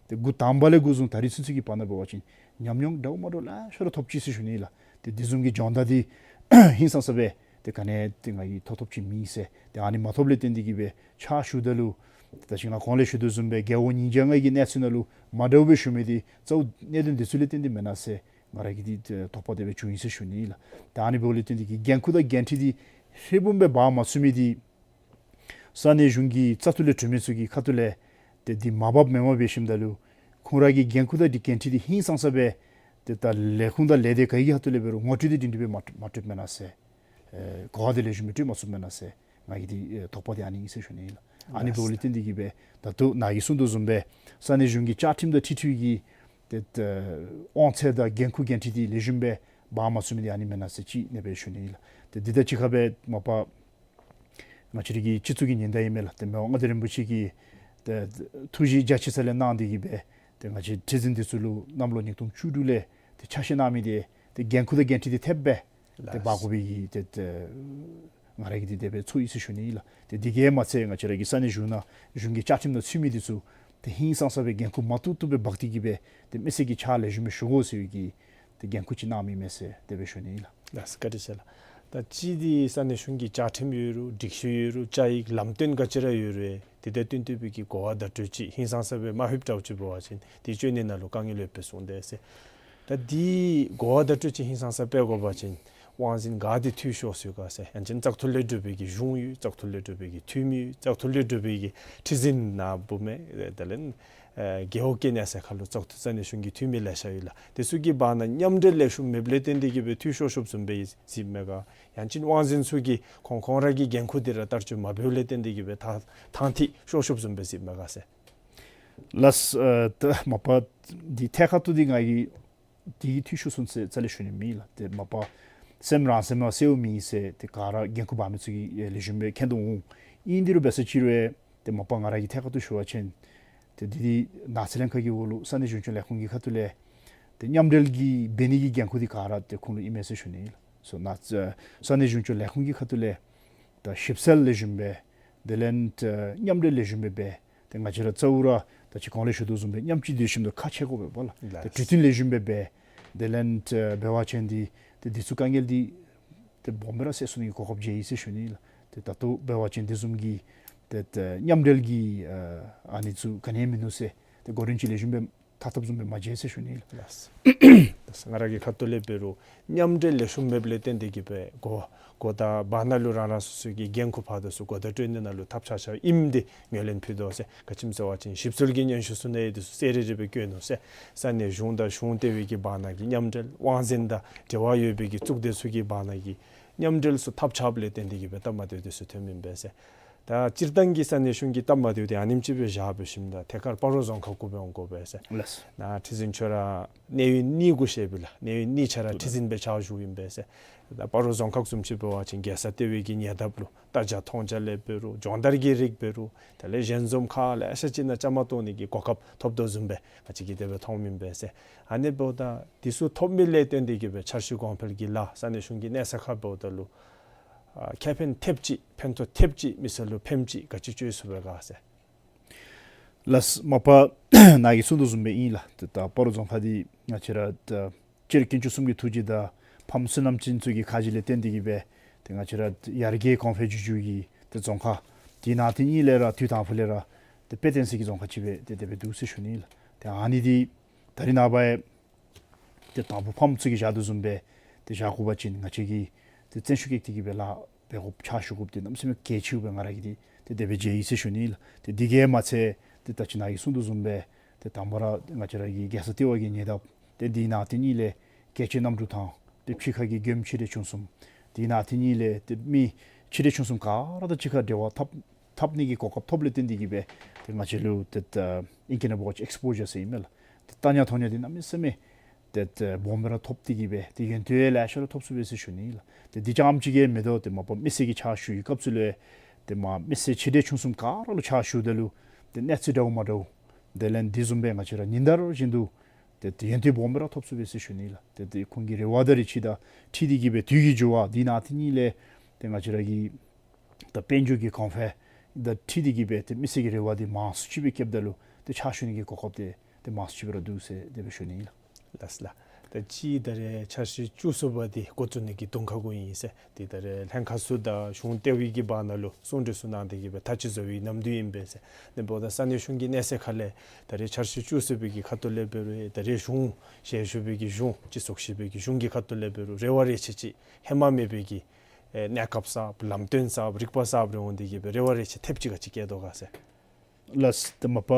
ཏེ་འགོ་དང་པ་ལས་འགོ་བཟུང་ད་རིས་ཚུན་ཚོད་ཀྱི་བར་ན་འབད་བ་ཅིན་ཉམས་མྱོང་འདྲཝ་མ་འདྲཝ་ལེ་ཤ་ར་ཐོབ་ཅི་ཟེར་ཞུ་ནི་ལགས། ཏེ་འདི་བཟུམ་གྱི་སྦྱོང་བརྡར་འདི་ཧིང་སངས་ས་སྦེ་ཏེ་ག་ནི་ཏེ་ང་གིས་ཐོབ་ཐོབ་ཅིག་མེད་ཟེར། ཏེ་ཨ་ནི་མ་ཐོབ་ལས་བརྟེན་ཏེ་གིས་སྦེ་ཕྱག་ཞུཝ་ད་ལུ་ད་ཅི་ང་གོང་ལས་ཞུ་དོ་བཟུམ་སྦེ་རྒེད་འོག་ཉིས་བརྒྱ་ལྔ་གི་གནས་ཚུལ་ནང་ལུ་མ་འདྲཝ་སྦེ་ཞུ་མི་འདི་གཙོ་བོ་གནད་དོན་འདི་ཚུ་ལས་བརྟེན་ཏེ་མེན་ན་ཟེར་ང་ར་གིས་འདི་དོགས་པ་དེ་སྦེ་བྱུང་ཡི་ཟེར་ཞུ་ནི་ལགས། ད་ཨ་ནི་འབདཝ་ལས་བརྟེན་ཏེ་གིས་འགན་ཁུར་དང་འགན་འཁྲི་འདི་ཧྲིལ་བུམ་སྦེ་འབག་མ་ཚུགས་མི་འདི་ས་གནས་གཞུང་གི་རྩ་འཐུས་ལས་གྲོས་མི་ཚུ་གི་ཁ་ཐུག་ལས་ཏེ་འདི་མ་འབགཔ་མེན་མས་འབད་ཞིནམ་ད་ལུ་ཁོང་ར་གི་འགན་ཁུར་དང་འདི་འགན་འཁྲི་འདི་ཧིང་སངས་ས་སྦེ་ཏེ་ད་ལས་ཁུངས་དང་ལས་སྡེ་ག་གི་ཁ་ཐུག་ལས་འབད་རུང་ངོ་སྤྲོད་འདི་སྒྲིང་སྒྲི་སྦེ་མ་མ་སྤྲོད་མེན་ན་ཟེར། ཨེ་གོ་བ་འདི་ལེགས་ཤོམ་སྦེ་སྤྲོད་མ་ཚུགས་མེན་ན་ཟེར་ང་གིས་འདི་ཨེ་དོགས་པ་འདི་ཨ་ནི་ཨིན་ཟེར་ཞུ་ནི་ལགས། ཨ་ནི་འབདཝ་ལས་བརྟེན་ཏེ་གིས་སྦེ་ད་ལྟོ་ནཱ་གིས་གསུངས་དོ་བཟུམ་སྦེ་ས་གནས་གཞུང་གི་བཅའ་ཁྲིམས་དང་འཁྲིལ་འཁྲིལ་གྱི་ཏེ་ད་དབང་ཚད་དང་འགན་ཁུར་འགན་འཁྲི་འདི་ལེགས་ཤོམ་སྦེ་འབག་མ་ཚུགས་མི་འདི་ཨ་ནི་མེན་ན་ཟེར་ཅིག་ཨ་ནི་སྦེ་ཞུ་ནི་ལགས། ཏེ་འདི་དང་གཅིག་ཁར་སྦེ་མ་པ་ང་བཅས་ར་གི་སྤྱི་ཚོགས་ཀྱི་ཉེན་བརྡ་ཨིན་མས་ལགས། ཏེ་མི་དབང་མངའ་བདག་རིན་པོ་ཆེ་གིས་ ཏེ་ཐུགས་བཞེད་རྒྱ་ཆེ་ས་ལས་གནང་སྟེ་གིས་སྦེ་ཏེ་ང་བཅས་ཁྲི་འཛིན་འདི་ཚུ་ལུ་གནམ་ལོ་ཉིས་སྟོང་བཅུ་དྲུག་ལས་ཏེ་ཆ་ཤས་གནང་མི་འདི་ཏེ་འགན་ཁུར་དང་འགན་འཁྲི་འདི་ཐེབས་སྦེ་ཏེ་ལགས། འབག་དགོ་པའི་གི་ཏེ་ཏེ་ང་ར་གིས་ཏེ་དེ་སྦེ་ཚོར་ཡི་ཟེར་ཞུ་ནི་ཨིན་ལགས། ཏེ་འདི་གིས་མ་ཚད་ང་བཅས་ར་གི་ས་གནས་གཞུང་ནང་གཞུང་གི་བཅའ་ཁྲིམས་ནང་ཚུད་མི་འདི་ཚུ་ཏེ་ཧིང་སངས་ས་སྦེ་འགན་ཁུར་མ་བཏུབ་བཏུབ་སྦེ་འབག་སྟེ་གིས་སྦེ་ཏེ་མི་སེར་གྱི་ཕྱག་ལེགས་ཤོམ་སྦེ་ཞུ་དགོ་ཟེར་བའི་གི་ཏེ་འགན་ཁུར་ཅིག་གནང་མི་མས་ཟེར་དེ་སྦེ་ཞུ་ནི་ཨིན་ལགས། ལགས་སོ། བཀའ་དྲིན་ཆེ་ལགས། ད་ཅི་འདི་ས་གནས་གཞུང་གི་བཅའ་ཁྲིམས་ཡོད་རུང་སྒྲིག་གཞི་ཡོད་རུང་བཅའ་ཡིག་ལམ་སྟོན་ག་ཅི་ར་ཡོད་རུང་ཏེ་དེ་དང་བསྟུན་ཏེ་སྦེ་གི་གོ་བ་བརྡ་སྤྲོད་ཅིག་ཧིང་སངས་ས་སྦེ་མ་ཕུལཝ་འདྲཝ་ཅིག་འབད་བ་ཅིན་དེ་བཅོས་ནི་ནང་ལུ་དཀའ་ངལ་ཡོདཔ་སྦེ་གསུངས་དེས་ཟེར། ད་འདི་གོ་བ་བརྡ་སྤྲོད་ཅིག་ཧིང་སངས་ས་སྤེལ་དགོ་པ་ཅིན་དབང་འཛིན་ག་འདི་འཐུས་ཤོར་སོང་ག་ཟེར། ཡང་ཅིན་བཙག་འཐུ་ལས་གྲུབ་པའི་གི་གཞུང་ཡོད། བཙག་འཐུ་ལས་གྲུབ་པའི་གི་འཐུས་མི་ཡོད། བཙག་འཐུ་ལས་གྲུབ་པའི་གི་ཁྲི་འཛིན་ནང་འབུམ་མེད་དེ་ལས་ཨེ་རྒེད་འོག་གི་གནས་ཚད་ཁར་ལུ་བཙག་འཐུ་ས་གནས་གཞུང་གི་འཐུས་མི་ལེ་ཤ་ཡོད་ལགས། དེ་ཚུ་གི་བར་ན་མཉམ་འབྲེལ་ལེགས་ཤོམ་མེདཔ་ལས་བརྟེན་ཏེ་གིས་སྦེ་འཐུས་ཤོར་ཤོརཝ་བཟུམ་སྦེ་གཟིགསཔ་མས་ག། ཡང་ཅིན་དབང་འཛིན་ཚུ་གིས་ཁོང་ཁོང་ར་གི་འགན་ཁུར་འདི་ར་བསྟར་སྤྱོད་མ་འབདཝ་ལས་བརྟེན་ཏེ་གིས་སྦེ་ད་ཐང་འཐུས་ཤོར་ཤོརཝ་བཟུམ་སྦེ་གཟིགསཔ་མས་ག་ཟེར། ལགས་སོ། ཨ་ད་མ་པ་འདི་ཐད་ཀར་དུ་འདི་ང་གིས་འདི་གིས་འཐུས་ཤོར་སོང་ཟེར་རྩ་ལས་ཞུ་ནི་མེད་ལགས། ཏེ་མ་པ་སེམས་རང་སེམས་ལ་གསལཝ་མེད་ཟེར་ཏེ་ག་ར་འགན་ཁུར་འབག་མི་ཚུ་གིས་ཨེ་ལེགས་ཤོམ་སྦེ་མཁྱེན་དོ་འོང་། ཨིན་དེ་རུང་འབད་ས་ཅིག་རུང་ཨེ་ཏེ་མ་པ་ང་ར་གིས་ཐད་ཀར་དུ་ཞུ་བ་ཅིན་ཏེ་འདི་འདི་ནགས་ཚལ་ལྷན་ཁག་གི་འོག་ལུ་ས་གནས་གཞུང་སྐྱོང་ལས་ཁུངས་ཀྱི་ཁ་ཐུག་ལས་ཏེ་མཉམ་འབྲེལ་གྱི་འབད་ནི་གི་འགན་ཁུར་འདི་ག་ར་ཏེ་ཁོང་ལུ་ཨིན་མས་ཟེར་ཞུ་ནི་ལགས། སོ་ནགས་ས་གནས་གཞུང་སྐྱོང་ལས་ཁུངས་ཀྱི་ཁ་ཐུག་ལས་ད་ཞིབ་འཚོལ་ལེགས་ཤོམ་སྦེ་དེ་ལས་ཏེ་མཉམ་འབྲེལ་ལེགས་ཤོམ་སྦེ་འབད། ཏེ་ང་བཅས་ར་གཙོ་བོ་ར་ད་ཅི་གོང་ལས་ཞུ་དོ་བཟུམ་སྦེ་མཉམ་གཅིག་སྡོད་ཞིནམ་ད་ཁ་ཕྱེ་དགོ་པས་པ་ལགས། ལགས། ཏེ་གྲོས་བསྟུན་ལེགས་ཤོམ་སྦེ་འབད། དེ་ལས་ཏེ་འབད་བ་ཅིན་འདི་ཏེ་འདི་ཚུ་དཀའ་ངལ་འདི་ཏེ་སྦོམ་སྦེ་ར་སེལ་ཚུགས་ནི་གི་གོ་སྐབས་མཇལ་ཡི་ཟེར་ཞུ་ནི་ལགས། ཏེ་ད་ལྟོ་འབད་བ་ཅིན་འདི་བཟུམ་གྱི་ཏེ་ཏེ་མཉམ་འབྲེལ་གྱི་ཨ་ཨ་ནི་ཚུ་ག་ནི་ཡང་མིན་ནུག་ཟེར་ཏེ་གོ་རིམ་ཅིག་ལེགས་ཤོམ་སྦེ་ཐག་བཏབ་བཟུམ་སྦེ་མ་མཇལ་ཟེར་ཞུ་ནི་ལགས། ལགས་སོ། ང་ར་གི་ཁ་ཐུག་ལས་འབད་རུང་མཉམ་འབྲེལ་ལེགས་ཤོམ་མེདཔ་ལས་བརྟེན་ཏེ་གིས་སྦེ་གོ་གོ་ད་བར་ན་ལུ་རང་རང་སོ་སོ་གི་འགན་ཁུར་ཕར་དང་ཚུར་གོ་བརྡ་སྤྲོད་ནི་ནང་ལུ་ཐབས་ཆག་ཆགཔ་ཨིནམ་འདི་ངོས་ལེན་ཕུལ་དོ་ཟེར། ག་ཅི་སྨོ་ཟེར་བ་ཅིན་ཞིབ་འཚོལ་གྱི་སྙན་ཞུ་ཚུ་ནང་ཡང་འདི་ཚུ་གསལ་རི་རི་སྦེ་བཀོད་ནུག་ཟེར། ས་གནས་གཞུང་དང་གཞུང་ལྟེ་བའི་གི་བར་ན་གི་མཉམ་འབྲེལ་དབང་འཛིན་དང་འབྲེལ་བ་ཡོད་པའི་གི་གཙུག་སྡེ་ཚུ་གི་བར་ན་གི་མཉམ་འབྲེལ་ཚུ་ཐབས་ཆགཔ་ལས་བརྟེན་ཏེ་གིས་སྦེ་སྟབས་མ་བདེཝ་འདི་ཚུ་ཐོནམ་ཨིན་པས་ཟེར། ད་སྤྱིར་བཏང་གི་ས་གནས་གཞུང་གི་སྟབས་མ་བདེཝ་འདི་ཨ་ནེམ་ཅིག་སྦེ་བཞག་འབད་ཞིནམ་ད་ཐད་ཀར་སྤ་རོ་རྫོང་ཁག་གུ་སྦེ་འོང་དགོ་པས་ཟེར། ལགས་སོ། ནཱ་ཁྲི་འཛིན་མཆོག་ར་གནས་ཡུན་གཉིས་གུ་བཞེས་པས་ལགས། གནས་ཡུན་གཉིས་ཆ་ར་ཁྲི་འཛིན་སྦེ་ཕྱག་ཞུཝ་ཨིན་པས་ཟེར། ད་སྤ་རོ་རྫོང་ཁག་བཟུམ་ཅིག་འབད་བ་ཅིན་རྒྱལ་ས་ལྟེ་བའི་གི་ཉེ་འདབས་ལུ་ལྟ་བྱ་མཐོང་བྱ་ལས་འབད་རུང་སྦྱོང་བརྡར་གྱི་རིགས་འབད་རུང་དེ་ལས་ཞལ་འཛོམས་ཁག་ལེ་ཤ་ཅིག་ནང་བཅའ་མར་གཏོགས་ནི་གི་གོ་སྐབས་ཐོབ་དོ་བཟུམ་སྦེ་ང་བཅས་ཀྱིས་དེ་སྦེ་མཐོངམ་ཨིན་པས་ཟེར། ཨ་ནི་འབདཝ་ད་འདི་ཚུ་ཐོབ་མི་ལས་བརྟེན་ཏེ་གིས་སྦེ་འཆར་གཞི་གོང་འཕེལ་གྱི་ལཱ་ས་གནས་གཞུང་གི་གནས་ཚད་ཁར་འབདཝ་ད་ལུ་ཨ་ཁེ་ཕན་ཐེབས་ཅིག་ཕན་ཐོགས་ཐེབས་ཅིག་མི་སེར་ལུ་ཕནམ་ཅིག་ག་ཅི་སྤྱོད་ཚུགས་པས་ག་ཟེར། ལགས་སོ། མ་པ་ནཱ་གིས་གསུངས་དོ་བཟུམ་སྦེ་ཨིན་ལགས། ཏེ་ད་སྤ་རོ་རྫོང་ཁག་འདི་ང་བཅས་ར་ད་སྤྱིར་དཀོན་མཆོག་གསུམ་གྱི་ཐུགས་རྗེ་དང་ཕམ་བསོད་ནམས་ཅན་ཚུ་གི་ཁ་རྗེ་ལས་བརྟེན་ཏེ་གིས་སྦེ་ཏེ་ང་བཅས་ར་ཡར་རྒྱས་གོང་འཕེལ་འགྱོ་འགྱོཝ་གི་ཏེ་རྫོང་ཁག་འདི་ནང་དེ་གཉིས་ལས་ར་དུས་དང་ཕུ་ལས་ར་ཏེ་དཔེ་སྟོན་ས་གི་རྫོང་ཁག་ཅིག་སྦེ་ཏེ་དེ་སྦེ་འདུག་ཟེར་ཞུ་ནི་ལགས། ཏེ་ཨ་ནི་འདི་ད་རེས་ནངས་པ་ཏེ་དང་ཕུ་ཕམ་ཚུ་གིས་བཞག་དོ་བཟུམ་སྦེ་ཏེ་བཞག་དགོ་པ་ཅིན་ང་བཅས་ཀྱིས་ཏེ་བརྩོན་ཤུགས་བསྐྱེད་དེ་གིས་སྦེ་ལཱ་འབད་དགོཔ་ཕྱག་ཞུ་དགོཔ་འདི་གནམ་མེད་ས་མེད་གལ་ཆེཝ་སྦེ་ང་ར་གིས་ཏེ་ཏེ་དེ་སྦེ་མཇལ་ཡི་ཟེར་ཞུ་ནི་ལགས། ཏེ་འདི་གིས་མ་ཚད་ཏེ་ད་ཅི་ནཱ་གིས་གསུངས་དོ་བཟུམ་སྦེ་ཏེ་དང་པ་ར་ང་བཅས་ར་གི་རྒྱལ་ས་ལྟེ་བ་གི་ཉེ་འདབས་ཏེ་འདི་ནང་དེ་གཉིས་ལས་རྒྱལ་སྤྱིའི་གནམ་གྲུ་ཐང་ཏེ་ཕྱི་ཁ་གི་མགྱོནམ་ཆེ་འབྲིང་ཆུང་གསུམ་འདི་ནང་དེ་གཉིས་ལས་ཏེ་མི་ཆེ་འབྲིང་ཆུང་གསུམ་ག་ར་དང་གཅིག་ཁར་འབྲེལ་བ་འཐབ་འཐབ་ནི་གི་གོ་སྐབས་ཐོབ་ལས་བརྟེན་ཏེ་གིས་སྦེ་ཏེ་ང་བཅས་ལུ་ཏེ་ད་ཨིང་སྐད་ནང་འབད་བ་ཅིན་ཨེགསི་པོ་ཇར་ཟེར་ཨིན་མས་ལགས། ཏེ་ལྟ་ཉན་མཐོང་ཉན་འདི་གནམ་མེད་ས་མེད་ཏེ་ཏེ་སྦོམ་སྦེ་ར་ཐོབ་སྟེ་གིས་སྦེ་ཏེ་ཡོན་ཏན་ལེ་ཤ་ར་ཐོབ་ཚུགས་པས་ཟེར་ཞུ་ནི་ལགས། ཏེ་འདི་རྐྱངམ་ཅིག་གིས་མི་དོ། ཏེ་མ་པ་མི་སེར་གྱི་ཕྱག་ཞུ་བའི་སྐབས་སུ་ལས་ཏེ་མ་མི་སེར་ཆེ་འབྲིང་ཆུང་གསུམ་ག་ར་ལུ་ཕྱག་ཞུཝ་ད་ལུ་ཏེ་གནས་ཚུལ་འདྲཝ་མ་འདྲཝ་དེ་ལས་འདི་བཟུམ་སྦེ་ང་བཅས་ར་ཉིན་ལྟར་བཞིན་དུ་ཏེ་ཏེ་ཡོན་ཏན་སྦོམ་སྦེ་ར་ཐོབ་ཚུགས་པས་ཟེར་ཞུ་ནི་ལགས། ཏེ་ཏེ་ཁོང་གི་རེ་བ་དང་རེ་ཆེ་དང་འཁྲིལ་ཏེ་གིས་སྦེ་དུས་ཀྱི་འགྱུར་བ་འདི་ནང་དེ་གཉིས་ལས་ཏེ་ང་བཅས་ར་གི་ད་དཔལ་འབྱོར་གྱི་གོང་འཕེལ་དང་འཁྲིལ་ཏེ་གིས་སྦེ་ཏེ་མི་སེར་གྱི་རེ་བ་འདི་མང་སུ་ཅིག་སྦེ་བསྐྱེདཔ་ད་ལུ་ཏེ་ཕྱག་ཞུ་ནི་གི་གོ་སྐབས་འདི་ཏེ་མང་སུ་ཅིག་སྦེ་ར་འདུག་ཟེར་དེ་སྦེ་ཞུ་ནི་ཨིན་ལགས། ལགས་སོ་ལགས། ད་ཅི་ད་རེས་འཆར་གཞི་བཅུ་གསུམ་པ་འདི་འགོ་བཙུགས་ནི་གི་དུས་ཁ་གུ་ཨིན་ཟེར། ཏེ་ད་རེས་ལྷན་ཁག་ཚུ་དང་གཞུང་ལྟེ་བའི་གི་བར་ན་ལུ་གསུང་གྲོས་ཚུ་གནང་སྟེ་གིས་སྦེ་ཐག་བཅད་བཟོ་བའི་ནམ་དུས་ཨིན་པས་ཟེར། ཨ་ནི་འབདཝ་ད་ས་གནས་གཞུང་གི་གནས་ཚད་ཁ་ལས་ད་རེས་འཆར་གཞི་བཅུ་གསུམ་པའི་གི་ཁ་ཐུག་ལས་འབད་རུང་ད་རེས་གཞུང་ཞལ་བཞུགས་པའི་གི་གཞུང་སྤྱི་ཚོགས་ཞིབ་པའི་གི་གཞུང་གི་ཁ་ཐུག་ལས་འབད་རུང་རེ་བ་རེ་ཆེ་ཅིག་ཧེ་མ་མེད་པའི་གི་ཨེ་གནས་སྐབས་གསརཔ་ལམ་སྟོན་གསརཔ་རིག་པ་གསརཔ་རེ་འོང་སྟེ་གིས་སྦེ་རེ་བ་རེ་ཆེ་ཐེབས་ཅིག་ག་ཅི་བསྐྱེད་དོ་ག་ཟེར། ལགས་སོ། ཏེ་མ་པ་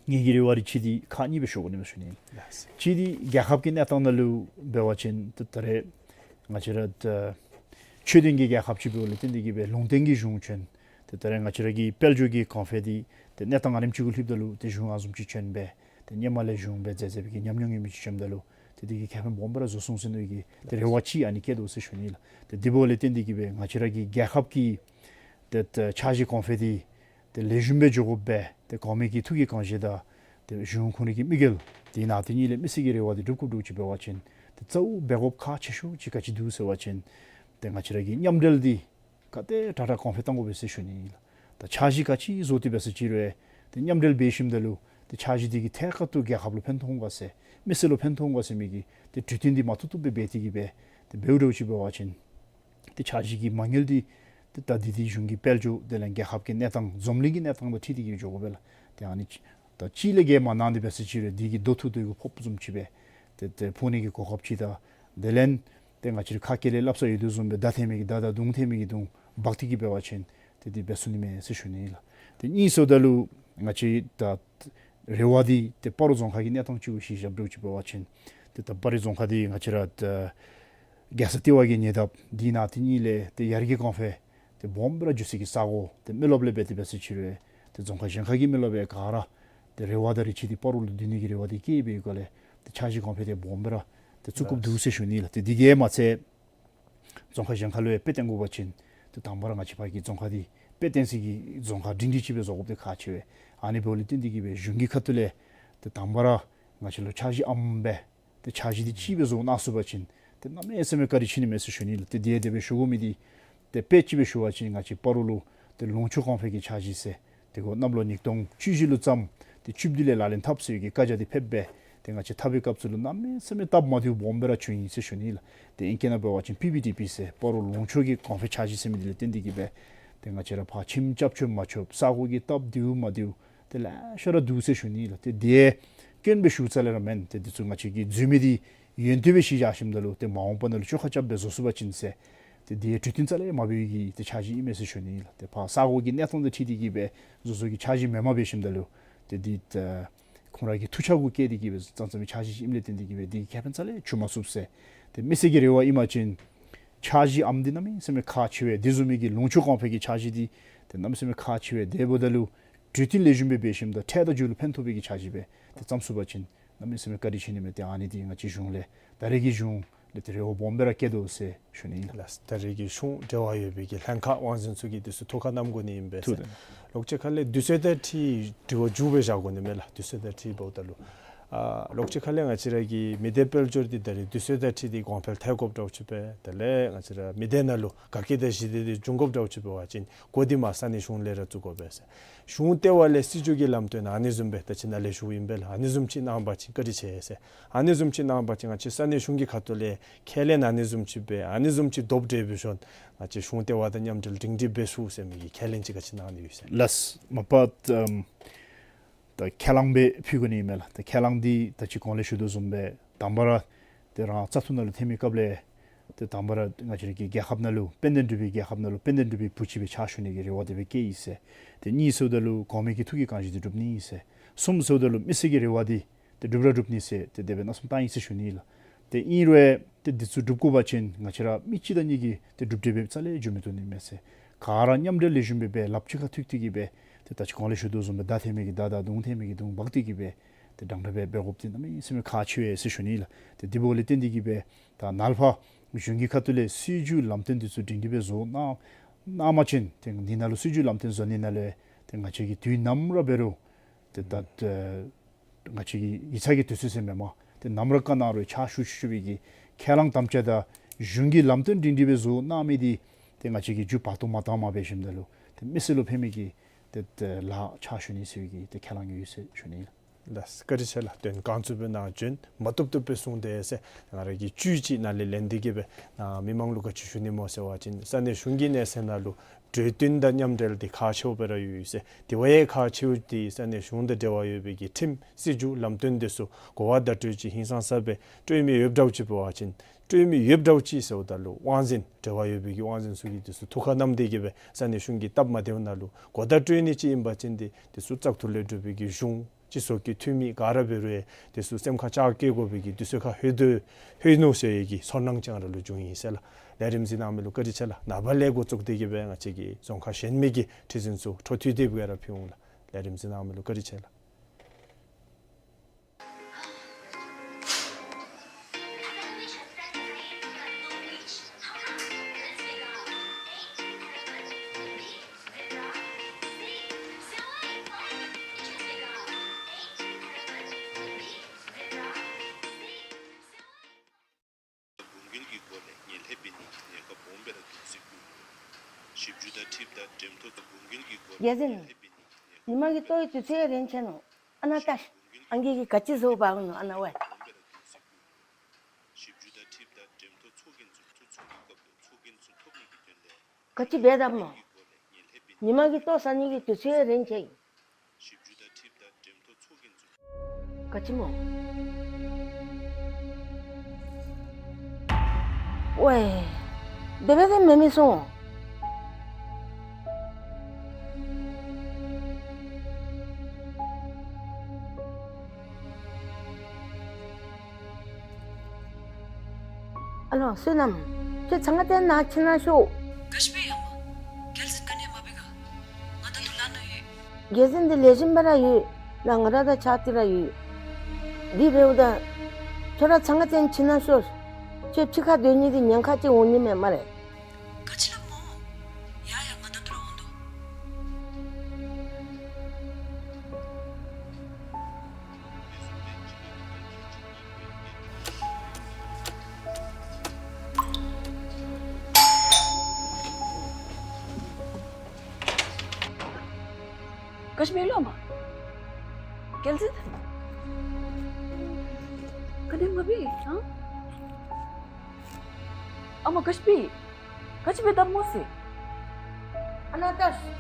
ངེ་གི་རེ་བ་རེ་ཆེ་འདི་ཁག་གཉིས་སྦེ་ཤོར་དགོ་ནི་མས་ཟེར་ཞུ་ནི། ལགས་སོ། གཅིག་འདི་རྒྱལ་ཁབ་ཀྱི་གནས་སྟངས་ནང་ལུ་འབད་བ་ཅིན་ཏེ་ད་རེས་ང་བཅས་ར་ད་ཆོས་ལྡན་གྱི་རྒྱལ་ཁབ་ཅིག་འབདཝ་ལས་བརྟེན་ཏེ་གིས་སྦེ་ལུང་བསྟན་གྱི་གཞུང་བྱོན། ཏེ་ད་རེས་ང་བཅས་ར་གི་དཔལ་འབྱོར་གྱི་གོང་འཕེལ་འདི་ཏེ་གནས་སྟངས་ཨ་ནེམ་ཅིག་གུ་ལྷོདཔ་ད་ལུ་ཏེ་གཞུང་ཨ་བཟུམ་ཅིག་བྱོན་སྦེ་ཏེ་སྔོན་མ་ལས་གཞུང་འབད་མཛད་མཛད་པའི་གི་ཉམས་མྱོང་ཡོད་མི་ཅིག་བྱོནམ་ད་ལུ་ཏེ་འདི་གིས་ཁེ་ཕན་སྦོམ་སྦེ་ར་བཟོ་ཚུགས་ཟེར་མནོ་བའི་གི་ཏེ་རེ་བ་ཅིག་ཨ་ནི་བསྐྱེད་དོ་ཟེར་ཞུ་ནི་ལགས། ཏེ་དེ་འབདཝ་ལས་བརྟེན་ཏེ་གིས་སྦེ་ང་བཅས་ར་གི་རྒྱལ་ཁབ་ཀྱི་ཏེ་ད་འཆར་གཞི་གོང་འཕེལ་འདི་ ཏེ་ལེགས་ཤོམ་སྦེ་འགྱོ་དགོ་པས། ཏེ་གོང་མའི་གི་ཐུགས་ཀྱི་དགོངས་བཞེད་དང་ཏེ་གཞུང་ཁོང་རའི་གི་དམིགས་ཡུལ་དེ་ནང་དེ་གཉིས་ལས་མི་སེར་གྱི་རེ་བ་དེ་སྒྲུབ་དགོཔ་འདྲཝ་ཅིག་འབད་བ་ཅིན་ཏེ་གཙོ་བོ་འབད་དགོཔ་ཁག་ཆེ་ཤོས་ཅིག་ག་ཅི་འདུག་ཟེར་བ་ཅིན་ཏེ་ང་བཅས་ར་གི་མཉམ་འབྲེལ་འདི་ག་དེ་དྲག་དྲག་གོང་འཕེལ་གཏང་དགོ་པས་ཟེར་ཞུ་ནི་ཨིན་ལགས། ད་འཆར་གཞི་ག་ཅི་བཟོ་སྟེ་འབད་ས་ཅིག་རུང་ཏེ་མཉམ་འབྲེལ་འབད་ཞིནམ་ད་ལུ་ཏེ་འཆར་གཞི་འདི་གིས་ཐད་ཀར་དུ་རྒྱལ་ཁབ་ལུ་ཕན་ཐོགས་ག་ཟེར་མི་སེར་ལུ་ཕན་ཐོགས་ག་ཟེར་མི་གི་ཏེ་གྲོས་བསྟུན་འདི་མ་བཏུབ་བཏུབ་སྦེ་འབད་དེ་གི་སྦེ་ཏེ་འབདཝ་འདྲཝ་ཅིག་འབད་བ་ཅིན་ཏེ་འཆར་གཞི་གི་མ་དངུལ་འདི་ཏེ་ད་འདི་འདི་གཞུང་གི་དཔལ་འབྱོར་དེ་ལས་རྒྱལ་ཁབ་ཀྱི་གནས་སྟངས་འཛམ་གླིང་གི་གནས་སྟངས་དང་འཁྲིལ་ཏེ་གི་འགྱོ་དགོ་པས་ལགས། ཏེ་ཨ་ནི་ཅིག་ད་གཅིག་ལས་བརྒལ་མ་གནང་སྟེ་འབད་ས་ཅིག་རུང་འདི་གི་དོ་ཐུག་དོ་གུ་ཕོགཔ་བཟུམ་ཅིག་སྦེ་ཏེ་ཏེ་ཕོག་ནི་གི་གོ་སྐབས་ཅིག་དང་དེ་ལས་ཏེ་ང་བཅས་ར་ཁ་སྐད་ལས་སླབ་ས་ཡོད་དོ་བཟུམ་སྦེ་མདའ་འཐེན་མི་གི་མདའ་དང་མདུང་འཐེན་མི་གི་མདུང་འབག་སྟེ་གི་འབད་བ་ཅིན་ཏེ་འདི་འབད་ཚུགས་ནི་མས་ཟེར་ཞུ་ནི་ཨིན་ལགས། ཏེ་གཉིས་ཟེརཝ་ད་ལུ་ང་བཅས་ད་རེ་བ་འདི་ཏེ་སྤ་རོ་རྫོང་ཁག་གི་གནས་སྟངས་ཅིག་གུ་གཞི་བཞག་འདྲཝ་ཅིག་འབད་བ་ཅིན་ཏེ་ད་སྤ་རོ་རྫོང་ཁག་འདི་ང་བཅས་ར་ད་རྒྱལ་ས་ལྟེ་བ་གི་ཉེ་འདབས་འདི་ནང་དེ་གཉིས་ལས་ཏེ་ཡར་རྒྱས་གོང་འཕེལ་ཏེ་སྦོམ་སྦེ་ར་འགྱོ་སའི་གི་ས་གོ་ཏེ་མི་རློབས་ལས་འབད་དེ་འབད་ས་ཅིག་རུང་ཏེ་རྫོང་ཁག་གཞན་ཁ་གི་མི་རློབས་ག་ར་ཏེ་རེ་བ་དང་རེ་ཆེ་འདི་སྤ་རོ་ལུ་བསྡུ་ནི་གི་རེ་བ་འདི་བསྐྱེད་པའི་སྒོ་ལས་ཏེ་འཆར་གཞི་གོང་འཕེལ་འདི་སྦོམ་སྦེ་ར་ཏེ་བཙུགས་དགོཔ་འདུག་ཟེར་ཞུ་ནི་ལགས། ཏེ་འདི་གིས་མ་ཚད་རྫོང་ཁག་གཞན་ཁ་ལུ་ཡང་དཔེ་སྟོན་དགོ་པ་ཅིན་ཏེ་དང་པ་ར་ང་བཅས་ཕར་གྱི་རྫོང་ཁག་འདི་དཔེ་སྟོན་སའི་གི་རྫོང་ཁག་སྒྲིང་སྒྲིང་ཅིག་སྦེ་བཟོ་དགོཔ་འདི་ཁག་ཆེ་བས། ཨ་ནི་འབདཝ་ལས་བརྟེན་ཏེ་གི་སྦེ་གཞུང་གི་ཁ་ཐུག་ལས་ཏེ་དང་པ་ར་ང་བཅས་ལུ་འཆར་གཞི་ཨམ་སྦེ་ཏེ་འཆར་གཞི་འདི་ཅིག་སྦེ་བཟོ་གནང་ཚུགས་པ་ཅིན་ཏེ་གནམ་མེད་ས་མེད་བཀའ་དྲིན་ཆེ་ནི་མས་ཟེར་ཞུ་ནི་ལགས། ཏེ་དེ་དེ་སྦེ་ཞུ་དགོ་མི་འདི་ཏེ་དཔེ་ཅིག་སྦེ་ཞུ་བ་ཅིན་ང་བཅས་སྤ་རོ་ལུ་ཏེ་ལུང་ཕྱོགས་གོང་འཕེལ་གྱི་འཆར་གཞི་ཟེར་ཏེ་ཁོ་གནམ་ལོ་ཉིས་སྟོང་བཅུ་བཞི་ལུ་བརྩམས། ཏེ་བཅུ་བདུན་ལས་ལག་ལེན་འཐབ་ཟེར་གྱི་བཀའ་རྒྱ་འདི་ཕེབས་སྦེ་ཏེ་ང་བཅས་འཐབ་པའི་སྐབས་སུ་ལུ་གནམ་མེད་ས་མེད་སྟབས་མ་བདེཝ་སྦོམ་སྦེ་ར་བྱུང་ཡི་ཟེར་ཞུ་ནི་ལགས། ཏེ་ཨིང་སྐད་ནང་འབད་བ་ཅིན་པི་བི་ཌི་པི་ཟེར་སྤ་རོ་ལུང་ཕྱོགས་ཀྱི་གོང་འཕེལ་འཆར་གཞི་ཟེར་མི་འདི་ལས་བརྟེན་ཏེ་གི་སྦེ་ཏེ་ང་བཅས་ར་ཕར་ཁྱིམ་རྐྱབ་ཆོག་མ་ཆོག་ས་གོ་གི་སྟབས་བདེཝ་མ་བདེཝ་ཏེ་ལེ་ཤ་ར་འདུག་ཟེར་ཞུ་ནི་ལགས། ཏེ་དེ་སྐྱོན་སྦེ་ཞུ་རྩ་ལས་ར་མེན། ཏེ་འདི་ཚུ་ང་བཅས་ཀྱིས་འཛོལ་མི་འདི་ཡོན་ཏན་སྦེ་གཞི་བཞག་ཞིནམ་ད་ལུ་ཏེ་མ་འོངས་པ་ནང་ལུ་བཅོ་ཁ་རྐྱབ་སྦེ་བཟོ་ཚུགས་པ་ཅིན་ཟེར་ཏེ་དེ་གྲོས་བསྟུན་རྩ་ལས་མ་འབད་བའི་གི་ཏེ་འཆར་གཞི་ཨིན་མས་ཟེར་ཞུ་ནི་ལགས། ཏེ་ཕར་ས་གོ་གི་གནས་སྟངས་དང་འཁྲིལ་ཏེ་གི་སྦེ་བཟོ་བཟོ་གི་འཆར་གཞི་མེནམ་འབད་ཞིནམ་ད་ལུ་ཏེ་འདི་ཏེ་ཁོང་ར་གི་ཐུགས་འཆར་གུ་བཀལ་ཏེ་གི་སྦེ་བརྩམས་བརྩམས་མི་འཆར་གཞི་ཨིནམ་ལས་བརྟེན་ཏེ་གི་སྦེ་འདི་ཁེ་ཕན་རྩ་ལས་འབྱུང་མ་ཚུགས་ཟེར། ཏེ་མི་སེར་གྱི་རེ་བ་ཨིན་པ་ཅིན་འཆར་གཞི་ཨམ་འདི་གནམ་མེད་ས་མེད་ཁག་ཆེ་བས། དེ་བཟུམ་མའི་གི་ལུང་ཕྱོགས་གོང་འཕེལ་གྱི་འཆར་གཞི་འདི་ཏེ་གནམ་མེད་ས་མེད་ཁག་ཆེ་བས། དེ་འབདཝ་ད་ལུ་གྲོས་བསྟུན་ལེགས་ཤོམ་སྦེ་འབད་ཞིནམ་ད་འཕྲལ་དང་མཇུག་ལུ་ཕན་ཐོགས་པའི་གི་འཆར་གཞི་སྦེ་ཏེ་བརྩམ་ཚུགས་པ་ཅིན་གནམ་མེད་ས་མེད་བཀའ་དྲིན་ཆེ་ནི་མས། ཏེ་ཨ་ནི་འདི་ང་བཅས་གཞུང་ལས་ད་རེས་ཀྱི་གཞུང་ལས་ཏེ་རེ་བ་སྦོམ་སྦེ་ར་བསྐྱེད་དོ་ཟེར་ཞུ་ནི་ཨིན་ལགས། ལགས། ད་རེས་ཀྱི་གཞུང་འབྲེལ་བ་ཡོད་པའི་གི་ལྷན་ཁག་དབང་འཛིན་ཚུ་གིས་འདི་ཚུ་ཐུགས་ཁར་བསྣམ་དགོ་ནི་ཨིན་པས་ཟེར། ཐུགས་ལོག་ཅིག་ཁ་ལས་དུས་ཚོད་དང་འཁྲིལ་དྲི་བ་མཇུག་སྦེ་བཞག་དགོ་ནི་མས་ལགས། དུས་ཚོད་དང་འཁྲིལ་འབདཝ་ད་ལུ་ཨ་ལོག་ཅིག་ཁ་ལས་ང་བཅས་ར་གི་མི་སྡེ་དཔལ་འབྱོར་འདི་ད་རེས་དུས་ཚོད་དང་འཁྲིལ་ཏེ་གོང་འཕེལ་ཐལ་དགོཔ་འདྲཝ་ཅིག་སྦེ་དེ་ལས་ང་བཅས་ར་མི་སྡེ་ནང་ལུ་དགའ་སྐྱིད་དང་ཞི་བདེ་འདི་འབྱུང་དགོཔ་འདྲཝ་ཅིག་འབད་བ་ཅིན་འགོ་འདི་མར་ས་གནས་གཞུང་ལས་ར་བཙུགས་དགོ་པས་ཟེར། གཞུང་ལྟེ་བ་ལས་སྲིད་བྱུས་ཀྱི་ལམ་སྟོན་ཨ་ནི་བཟུམ་སྦེ་ད་ཅི་ནཱ་ལས་ཞུཝ་ཨིན་པས་ལགས། ཨ་ནི་བཟུམ་ཅིག་གནང་པ་ཅིན་བཀའ་དྲིན་ཆེ་ཟེར། ཨ་ནི་བཟུམ་ཅིག་གནང་པ་ཅིན་ང་བཅས་ས་གནས་གཞུང་གི་ཁ་ཐུག་ལས་ཁས་ལེན་ཨ་ནི་བཟུམ་ཅིག་སྦེ་ཨ་ནི་བཟུམ་ཅིག་དོབ་འདྲེ་སྦེ་ཞོན་ང་བཅས་གཞུང་ལྟེ་བ་དང་མཉམ་འབྲེལ་སྒྲིང་སྒྲིང་འབད་ཚུགས་ཟེར་མི་གི་ཁས་ལེན་ཅིག་ག་ཅི་གནང་ནི་ཡོད་ཟེར། ལགས། མ་པ་ཨམ་ད་ཁས་བླངས་སྦེ་ཕུལ་དགོ་ནི་ཨིན་མས་ལགས། ད་ཁས་བླངས་འདི་ད་ཅི་གོང་ལས་ཞུ་དོ་བཟུམ་སྦེ་དང་པ་ར་ཏེ་རང་བཙག་འཐུ་ནང་ལུ་ཐོན་མི་སྐབས་ལས་ཏེ་དང་པ་ར་ང་བཅས་ར་གི་རྒྱལ་ཁབ་ནང་ལུ་དཔལ་ལྡན་འབྲུག་པའི་རྒྱལ་ཁབ་ནང་ལུ་དཔལ་ལྡན་འབྲུག་པའི་བུ་ཅིག་སྦེ་ཕྱག་ཞུ་ནི་གི་རེ་བ་དེ་སྦེ་བསྐྱེད་ཡི་ཟེར། ཏེ་གཉིས་ཟེརཝ་ད་ལུ་གོང་མའི་གི་ཐུགས་ཀྱི་དགོངས་གཞི་འདི་སྒྲུབ་ནི་ཨིན་ཟེར། གསུམ་ཟེརཝ་ད་ལུ་མི་སེར་གྱི་རེ་བ་འདི་ཏེ་སྒྲུབ་ར་སྒྲུབ་ནི་ཟེར་ཏེ་དེ་སྦེ་མནོ་བསམ་བཏང་ཡི་ཟེར་ཞུ་ནི་ལགས། ཏེ་ཨིན་རུང་ཏེ་འདི་ཚུ་སྒྲུབ་དགོ་པ་ཅིན་ང་བཅས་ར་མི་གཅིག་དང་གཉིས་ཀྱིས་ཏེ་སྒྲུབ་སྟེ་འབདཝ་རྩ་ལས་འགྱོ་མི་བཏུབ་ནི་མས་ཟེར། ག་ར་མཉམ་འབྲེལ་ལེགས་ཤོམ་སྦེ་སྦེ་ལགཔ་གཅིག་ཁར་ཐུག་སྟེ་གི་སྦེ་ཏེ་ད་ཅི་གོང་ལས་ཞུ་དོ་བཟུམ་སྦེ་མདའ་འཐེན་མི་གིས་མདའ་དང་མདུང་འཐེན་མི་གིས་མདུང་འབག་སྟེ་གི་སྦེ་ཏེ་འདྲན་འདྲ་སྦེ་འབད་དགོཔ་འདི་གནམ་མེད་ས་མེད་ཁག་ཆེ་བས་ཟེར་ཞུ་ནི་ལགས། ཏེ་འདི་འབདཝ་ལས་བརྟེན་ཏེ་གི་སྦེ་ད་ནཱ་ལས་ཕར་གཞུང་གི་ཁ་ཐུག་ལས་སྲིད་བྱུས་ལམ་སྟོན་འདི་ཚུ་སྒྲིང་སྒྲིང་སྦེ་བཟོ་གནང་གནང་པ་ཅིན་ཏེ་འདི་ནང་ལུ་སྲིད་བྱུས་ལམ་སྟོན་བཟོ་ནི་ནང་ལས་ཏེ་ང་བཅས་ཀྱིས་དུས་ནམ་ར་འབད་རུང་ཏེ་ད་ཨེ་ང་བཅས་ཀྱི་ཡིག་ཚང་གི་དུས་ཚོད་ཟེར་མེན་པར་ཏེ་ནམ་ར་བཀའ་གནང་རུང་ཕྱག་ཞུ་ཞུ་ཞུ་བའི་གི་ཁས་བླངས་དམ་བཅའ་དང་གཞུང་གི་ལམ་སྟོན་སྒྲིང་སྒྲིང་སྦེ་བཟོ་གནང་མི་འདི་ཏེ་ང་བཅས་ཀྱིས་མཇུག་བར་དུ་མ་བཏངམ་འབད་ཞིནམ་ད་ལུ་ཏེ་མི་སེར་ལུ་ཕན་མི་གི་ཏེ་ཏེ་ལཱ་ཕྱག་ཞུ་ནི་ཟེར་བའི་གི་ཏེ་ཁས་བླངས་ཡོད་ཟེར་ཞུ་ནི་ལགས། ལགས། བཀའ་དྲིན་ཆེ་ལགས། དོན་གང་ཚུ་སྦེ་ནཱ་བྱོན་མ་བཏུབ་བཏུབ་སྦེ་གསུངས་ཏེ་ཟེར་ང་ར་གི་བཅུད་ཅིག་ནཱ་ལས་ལེན་ཏེ་གི་སྦེ་ནཱ་མི་མང་ལུ་ག་ཅི་ཞུ་ནི་སྨོ་ཟེར་བ་ཅིན་ས་གནས་གཞུང་གི་གནས་ཚད་ནང་ལུ་གྲོས་བསྟུན་དང་མཉམ་འབྲེལ་འདི་ཁག་ཆེཝ་སྦེ་ར་ཡོད་ཟེར། དེ་བ་ཡང་ཁག་ཆེཝ་འདི་ས་གནས་གཞུང་དང་འབྲེལ་བ་ཡོད་པའི་གི་ཁྲིམས་སྲིད་བྱུས་ལམ་སྟོན་འདི་ཚུ་གོ་བ་བརྡ་སྤྲོད་ཅིག་ཧིང་སངས་ས་སྦེ་སྤྲོད་མི་ཡོདཔ་འདྲཝ་ཅིག་འབད་བ་ཅིན་སྤྲོད་མི་ཡོདཔ་འདྲཝ་ཅིག་ཟེརཝ་ད་ལུ་དབང་འཛིན་འབྲེལ་བ་ཡོད་པའི་གི་དབང་འཛིན་ཚུ་གིས་འདི་ཚུ་ཐུགས་ཁར་བསྣམས་ཏེ་གི་སྦེ་ས་གནས་གཞུང་གི་སྟབས་མ་བདེཝ་ནང་ལུ་གོ་བརྡ་སྤྲོད་ནི་ཅིག་ཨིན་པ་ཅིན་འདི་འདི་ཚུ་བཙག་འཐུ་ལས་གྲུབ་པའི་གི་གཞུང་སྤྱི་ཚོགས་ཀྱི་འཐུས་མི་ག་ར་འབད་རུང་ཡང་འདི་ཚུ་སེམས་ཁར་ལྕག་བཀལ་དགོ་པའི་གི་དུས་ཚོད་ཁར་ལྷོད་དོ་ལྷོད་ནུག་ཟེར་བའི་གི་ཚོར་སྣང་ཅིག་ར་ལུ་བྱུང་ཡི་ཟེར་ལགས། ལས་རིམ་གཟིགས་གནང་མི་ལུ་བཀའ་དྲིན་ཆེ་ལགས། ནངས་པ་ལས་འགོ་བཙུགས་ཏེ་གི་སྦེ་ང་བཅས་ཀྱི་རྫོང་ཁག་གཞན་མི་གི་ཁྲི་འཛིན་ཚུ་འཕྲོ་མཐུད་དེ་སྦེ་ར་ཕུལ་འོང་ལགས། ལས་རིམ་གཟིགས་གནང་མི་ལུ་བཀའ་དྲིན་ཆེ་ལགས། རྒྱལ་བཙུན། ཉི་མ་གི་ལྟོ་གི་དུས་ཚོད་རན་ཆི་ནུག། ཨ་ནཱ་ལྟ་ཤིག། ཨང་རྒས་ཀྱིས་ག་ཅི་བཟོ་འབག་ནུག། ཨ་ནཱ་ཝའེ། ག་ཅི་འབད་དོ་སྨོ། ཉི་མ་གི་ལྟོ་ཟ་ནི་གི་དུས་ཚོད་རན་ཆི་ཡི། ག་ཅི་སྨོ། ཝའེ། དེ་སྦེ་དེ་མེན་མི་སོང་། ཨ་ལོ་བསོད་ནམས། ཁྱོད་ཚང་ང་བརྟེན་ནཱ་ཕྱི་ནང་ཤོག། ག་ཅི་འབད་ཡ་མ། རྒྱལ་བཙུན་ག་ནི་མ་འབད་ག། ང་ད་ལྟོ་ལཱ་ནང་ཡོད། རྒྱལ་བཙུན་འདི་ལེགས་ཤོམ་སྦེ་ར་ཡོད། ནཱ་ང་ར་དང་ཕྱག་ཏི་ར་ཡོད། འདི་འབདཝ་ད་ཁྱོད་ར་ཚང་ང་བརྟེན་ཕྱི་ནང་ཤོག། ཁྱོད་ཕྱི་ཁར་སྡོད་ནི་འདི་ཉེན་ཁ་ཅིག་འོང་ནི་མས་སྨ་རེ། ག་ཅི་སླབ་སྨོ། ཡ་ཡ་ང་ད་ལྟོ་ར་འོང་དོ། ག་ཅི་འབད་ལོ་མ། རྒྱལ་བཙུན། ག་ནི་མ་འབད་ཨ། ཨ་མ་ག་ཅི་འབད། ག་ཅི་འབད་དོ་སྨོ་ཟེར། ཨ་ནཱ་ལྟ་ཤིག།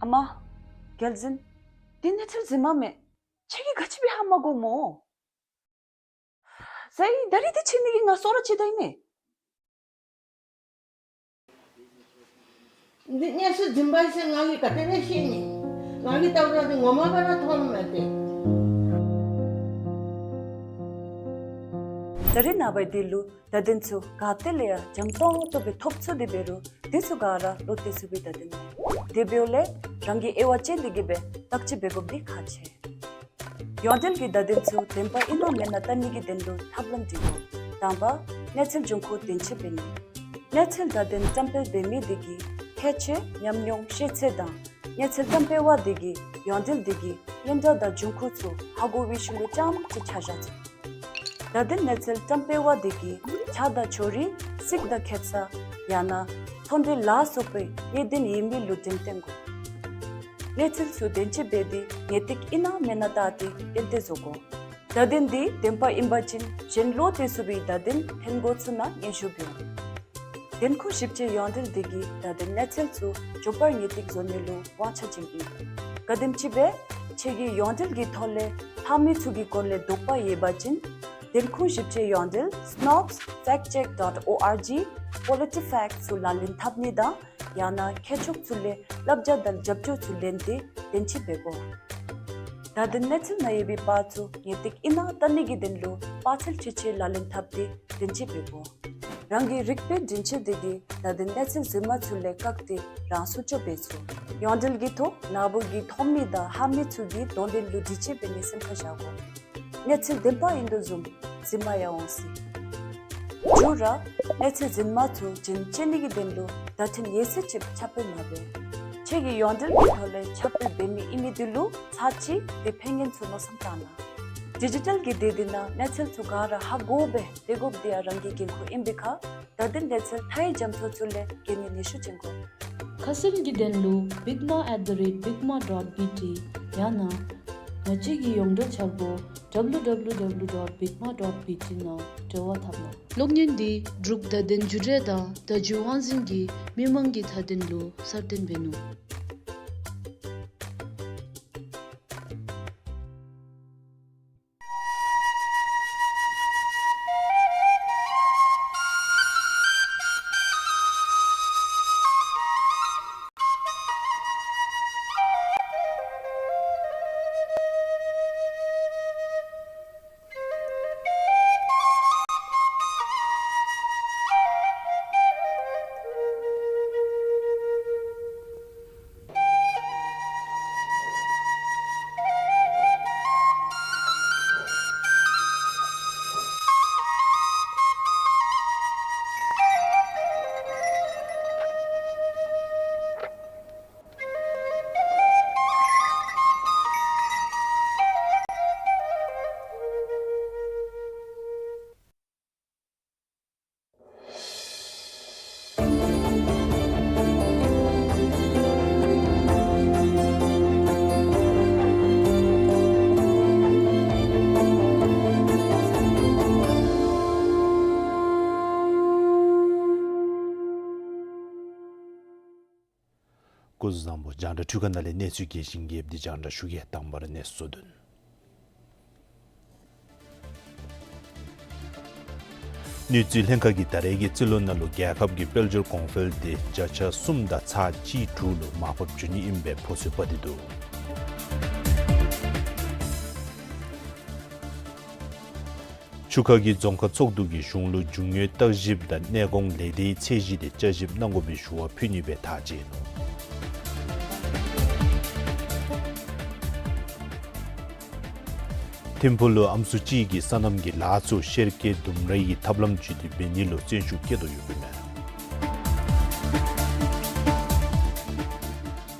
ཨ་མ། རྒྱལ་བཙུན། འདི་གནས་ཚུལ་རྫུན་མ་མས། ཁྱེད་ཀྱིས་ག་ཅི་འབད་ཧ་མ་གོ་སྨོ། ཟེར་ད་རིས་འདི་ཕྱི་ནི་གི་ང་སོ་ར་ཅིག་ད་ཨིན་མས། འདི་གནས་ཚུལ་རྫུན་པ་ཟེར་ང་གིས་ག་དེ་སྦེ་ཤེས་ནི། ང་གིས་བལྟཝ་ད་འདི་ངོ་མ་སྦེ་ར་མཐོང་མས་ཏེ། ད་རིས་ནངས་པ་འདི་ལུ་བརྡ་དོན་ཚུ་ག་ཏེ་ལས་ཡང་འཇམ་ཏོང་ཏོ་སྦེ་ཐོབ་ཚུགས་ཏེ་འབད་རུང་འདི་ཚུ་ག་ར་བློ་གཏད་ཚུགས་པའི་བརྡ་དོན་མས། དེ་འབདཝ་ལས་རང་གིས་དབྱེ་བ་དཔྱད་དེ་གིས་སྦེ་བརྟག་དཔྱད་འབད་དགོཔ་འདི་ཁག་ཆེ། ཡོངས་འབྲེལ་གྱི་བརྡ་དོན་ཚུ་བདེན་པ་ཨིན་ན་མེན་ན་བལྟ་ནི་གི་དོན་ལུ་ཐབས་ལམ་འདི་དགོ། དང་པ་གནས་ཚུལ་འབྱུང་ཁུངས་བདེན་དཔྱད་འབད་ནི། གནས་ཚུལ་བརྡ་དོན་བཀྲམ་སྤེལ་འབད་མི་དེ་གིས་ཁྱད་ཆོས་ཉམས་མྱོང་ཤེས་ཚད་དང་གནས་ཚུལ་བཀྲམ་སྤེལ་བ་དེ་གིས་ཡོངས་འབྲེལ་དེ་གི་སྙན་གྲགས་དང་འབྱུང་ཁུངས་ཚུ་ཧ་གོ་བའི་ཤུལ་ལུ་རྐྱངམ་ཅིག་ཆ་བཞག་ཚུགས། བརྡ་དོན་གནས་ཚུལ་བཀྲམ་སྤེལ་བ་དེ་གིས་ཆ་དང་ཕྱོགས་རིས་རྩིས་དང་ཁེ་ས་ཡང་ན་ཚོང་འབྲེལ་ལ་སོགས་པའི་གནད་དོན་ཡོད་མི་ལུ་འགྲེམས་སྟོན་དགོ། གནས་ཚུལ་ཚུ་བདེན་དཔྱད་འབད་དེ་ངེས་ཏིག་ཨིན་ན་མེན་ན་བལྟ་སྟེ་གཏན་གཏན་བཟོ་དགོ། བརྡ་དོན་འདི་བདེན་པ་ཨིན་པ་ཅིན་གཞན་བློ་གཏད་ཚུགས་པའི་བརྡ་དོན་ལྷན་འགོ་ཚུ་ནང་སྙན་ཞུ་འབུལ། བདེན་ཁུངས་ཞིབ་དཔྱད་ཡོངས་འབྲེལ་དེ་གིས་བརྡ་དོན་གནས་ཚུལ་ཚུ་མགྱོགས་པར་ངེས་ཏིག་བཟོ་ནི་ལུ་དབང་ཆ་བྱིན་ཡི། ག་དེམ་ཅིག་སྦེ་ཁྱེད་ཀྱིས་ཡོངས་འབྲེལ་གྱི་ཐོག་ལས་ལྷག་མི་ཚུ་གི་སྐོར་ལས་དོགས་པ་ཡོད་པ་ཅིན་བདེན་ཁུངས་ཞིབ་དཔྱད་ཡོངས་འབྲེལ་snopes fact check dot org, PolitiFact ཚུ་ལག་ལེན་འཐབ་ནི་དང་ཡང་ན་མཁས་མཆོག་ཚུ་ལས་བསླབ་བྱ་དང་རྒྱབ་སྐྱོར་ཚུ་ལེན་ཏེ་བདེན་དཔྱད་འབད་དགོ། བརྡ་དོན་གནས་ཚུལ་ནང་ཡོད་པའི་པར་ཚུ་ངེས་ཏིག་ཨིན་ན་བལྟ་ནི་གི་དོན་ལུ་པར་ཚུ་ཁྱད་ཆོས་ལག་ལེན་འཐབ་སྟེ་བདེན་དཔྱད་འབད་དགོ། རང་གི་རིག་པའི་འདྲེན་བྱེད་དེ་གིས་བརྡ་དོན་གནས་ཚུལ་རྫུན་མ་ཚུ་ལས་བཀག་སྟེ་རང་སྲུང་སྐྱོབ་འབད་ཚུགས། ཡོངས་འབྲེལ་གྱི་ཐོག་ནཱ་བུ་གིས་མཐོང་མི་དང་ཧ་མི་ཚུ་གི་དོན་དོན་ལུ་དྲི་དཔྱད་འབད་ནི་སེམས་ཁར་བཞག་དགོ། གནས་ཚུལ་བདེན་པ་ཨིན་དོ་བཟུམ་རྫུན་མ་ཡང་འོང་སྲིད། མཇུག་ར་གནས་ཚུལ་རྫུན་མ་ཚུ་རྒྱུན་བཅད་ནི་གི་དོན་ལུ་བརྡ་འཕྲིན་ཡོད་ཚད་ཅིག་ཁྱབ་སྤེལ་མ་འབད། ཁྱེད་ཀྱིས་ཡོངས་འབྲེལ་གྱི་ཐོག་ལས་ཁྱབ་སྤེལ་འབད་མི་ཨིན་མི་དེ་ལུ་ཚར་གཅིག་དེ་ཕན་ཡོན་ཚུ་མནོ་བསམ་བཏང་གནང་། ཌི་ཇི་ཊལ་གྱི་སྡེ་འདི་ནང་གནས་ཚུལ་ཚུ་ག་ར་ཧ་གོ་སྦེ་སྡོད་དགོཔ་དེ་ཡང་རང་གི་འགན་ཁུར་ཨིན་པའི་ཁར་བརྡ་དོན་གནས་ཚུལ་མཐའ་ཡས་རྒྱ་མཚོ་ཚུ་ལས་འགན་ནི་ལེགས་ཤོམ་བྱིན་དགོ། ཁ་གསལ་གྱི་དོན་ལུ་bigma at the rate bigma dot B T ཡང་ན་ང་བཅས་ཀྱི་ཡོངས་འབྲེལ་འཆར་སྒོ་W W W dot bigma dot B T ནང་འབྲེལ་བ་འཐབ་གནང་། གློག་བརྙན་འདི་འབྲུག་བརྡ་དོན་བརྒྱུད་འབྲེལ་དང་བརྡ་བརྒྱུད་དབང་འཛིན་གྱིས་མི་མང་གི་མཐའ་དོན་ལུ་གསར་བཏོན་འབད་ནུག། སྤུ་བཟང་པོ། རྒྱང་བསྒྲགས་འཕྲུལ་ཁང་ནང་ལས་གནས་ཚུལ་རྒྱས་ཤིང་རྒྱསཔ་འདི་རྒྱང་བསྒྲགས་ཞུ་གེ། དང་པ་ར་གནས་ཚུལ་དོན། དངུལ་རྩིས་ལྷན་ཁག་གིས་ད་རེས་ཀྱི་རྩིས་ལོ་ནང་ལུ་རྒྱལ་ཁབ་ཀྱི་དཔལ་འབྱོར་གོང་འཕེལ་དེ་བརྒྱ་ཆ་གསུམ་དང་ཚག་གཅིག་དྲུག་ལུ་མར་ཕབ་འགྱོ་ནི་ཨིན་པའི་ཕོ་ཚོད་དཔག་སྟེ་འདུག། ཆུ་ཁ་གི་རྫོང་ཁག་ཚོགས་འདུ་གིས་གཞུང་ལུ་རྒྱུ་དངོས་བརྟག་ཞིབ་དང་གནས་གོང་ལས་སྡེའི་ཚད་གཞི་དེ་བསྐྱར་ཞིབ་གནང་དགོ་པའི་ཞུ་བ་ཕུལ་ནི་སྦེ་ཐག་བཅད་ནུག། ཐིམ་ཕུག་ལུ་ཨམ་སྲུ་གཅིག་གིས་སོ་ནམ་གྱི་ལཱ་ཚུ་ཤེར་ཀེ་ལྡུམ་རའི་ཐབས་ལམ་བརྒྱུད་དེ་འབད་ནི་ལུ་བརྩོན་ཤུགས་བསྐྱེད་དོ་ཡོདཔ་ཨིན་མས།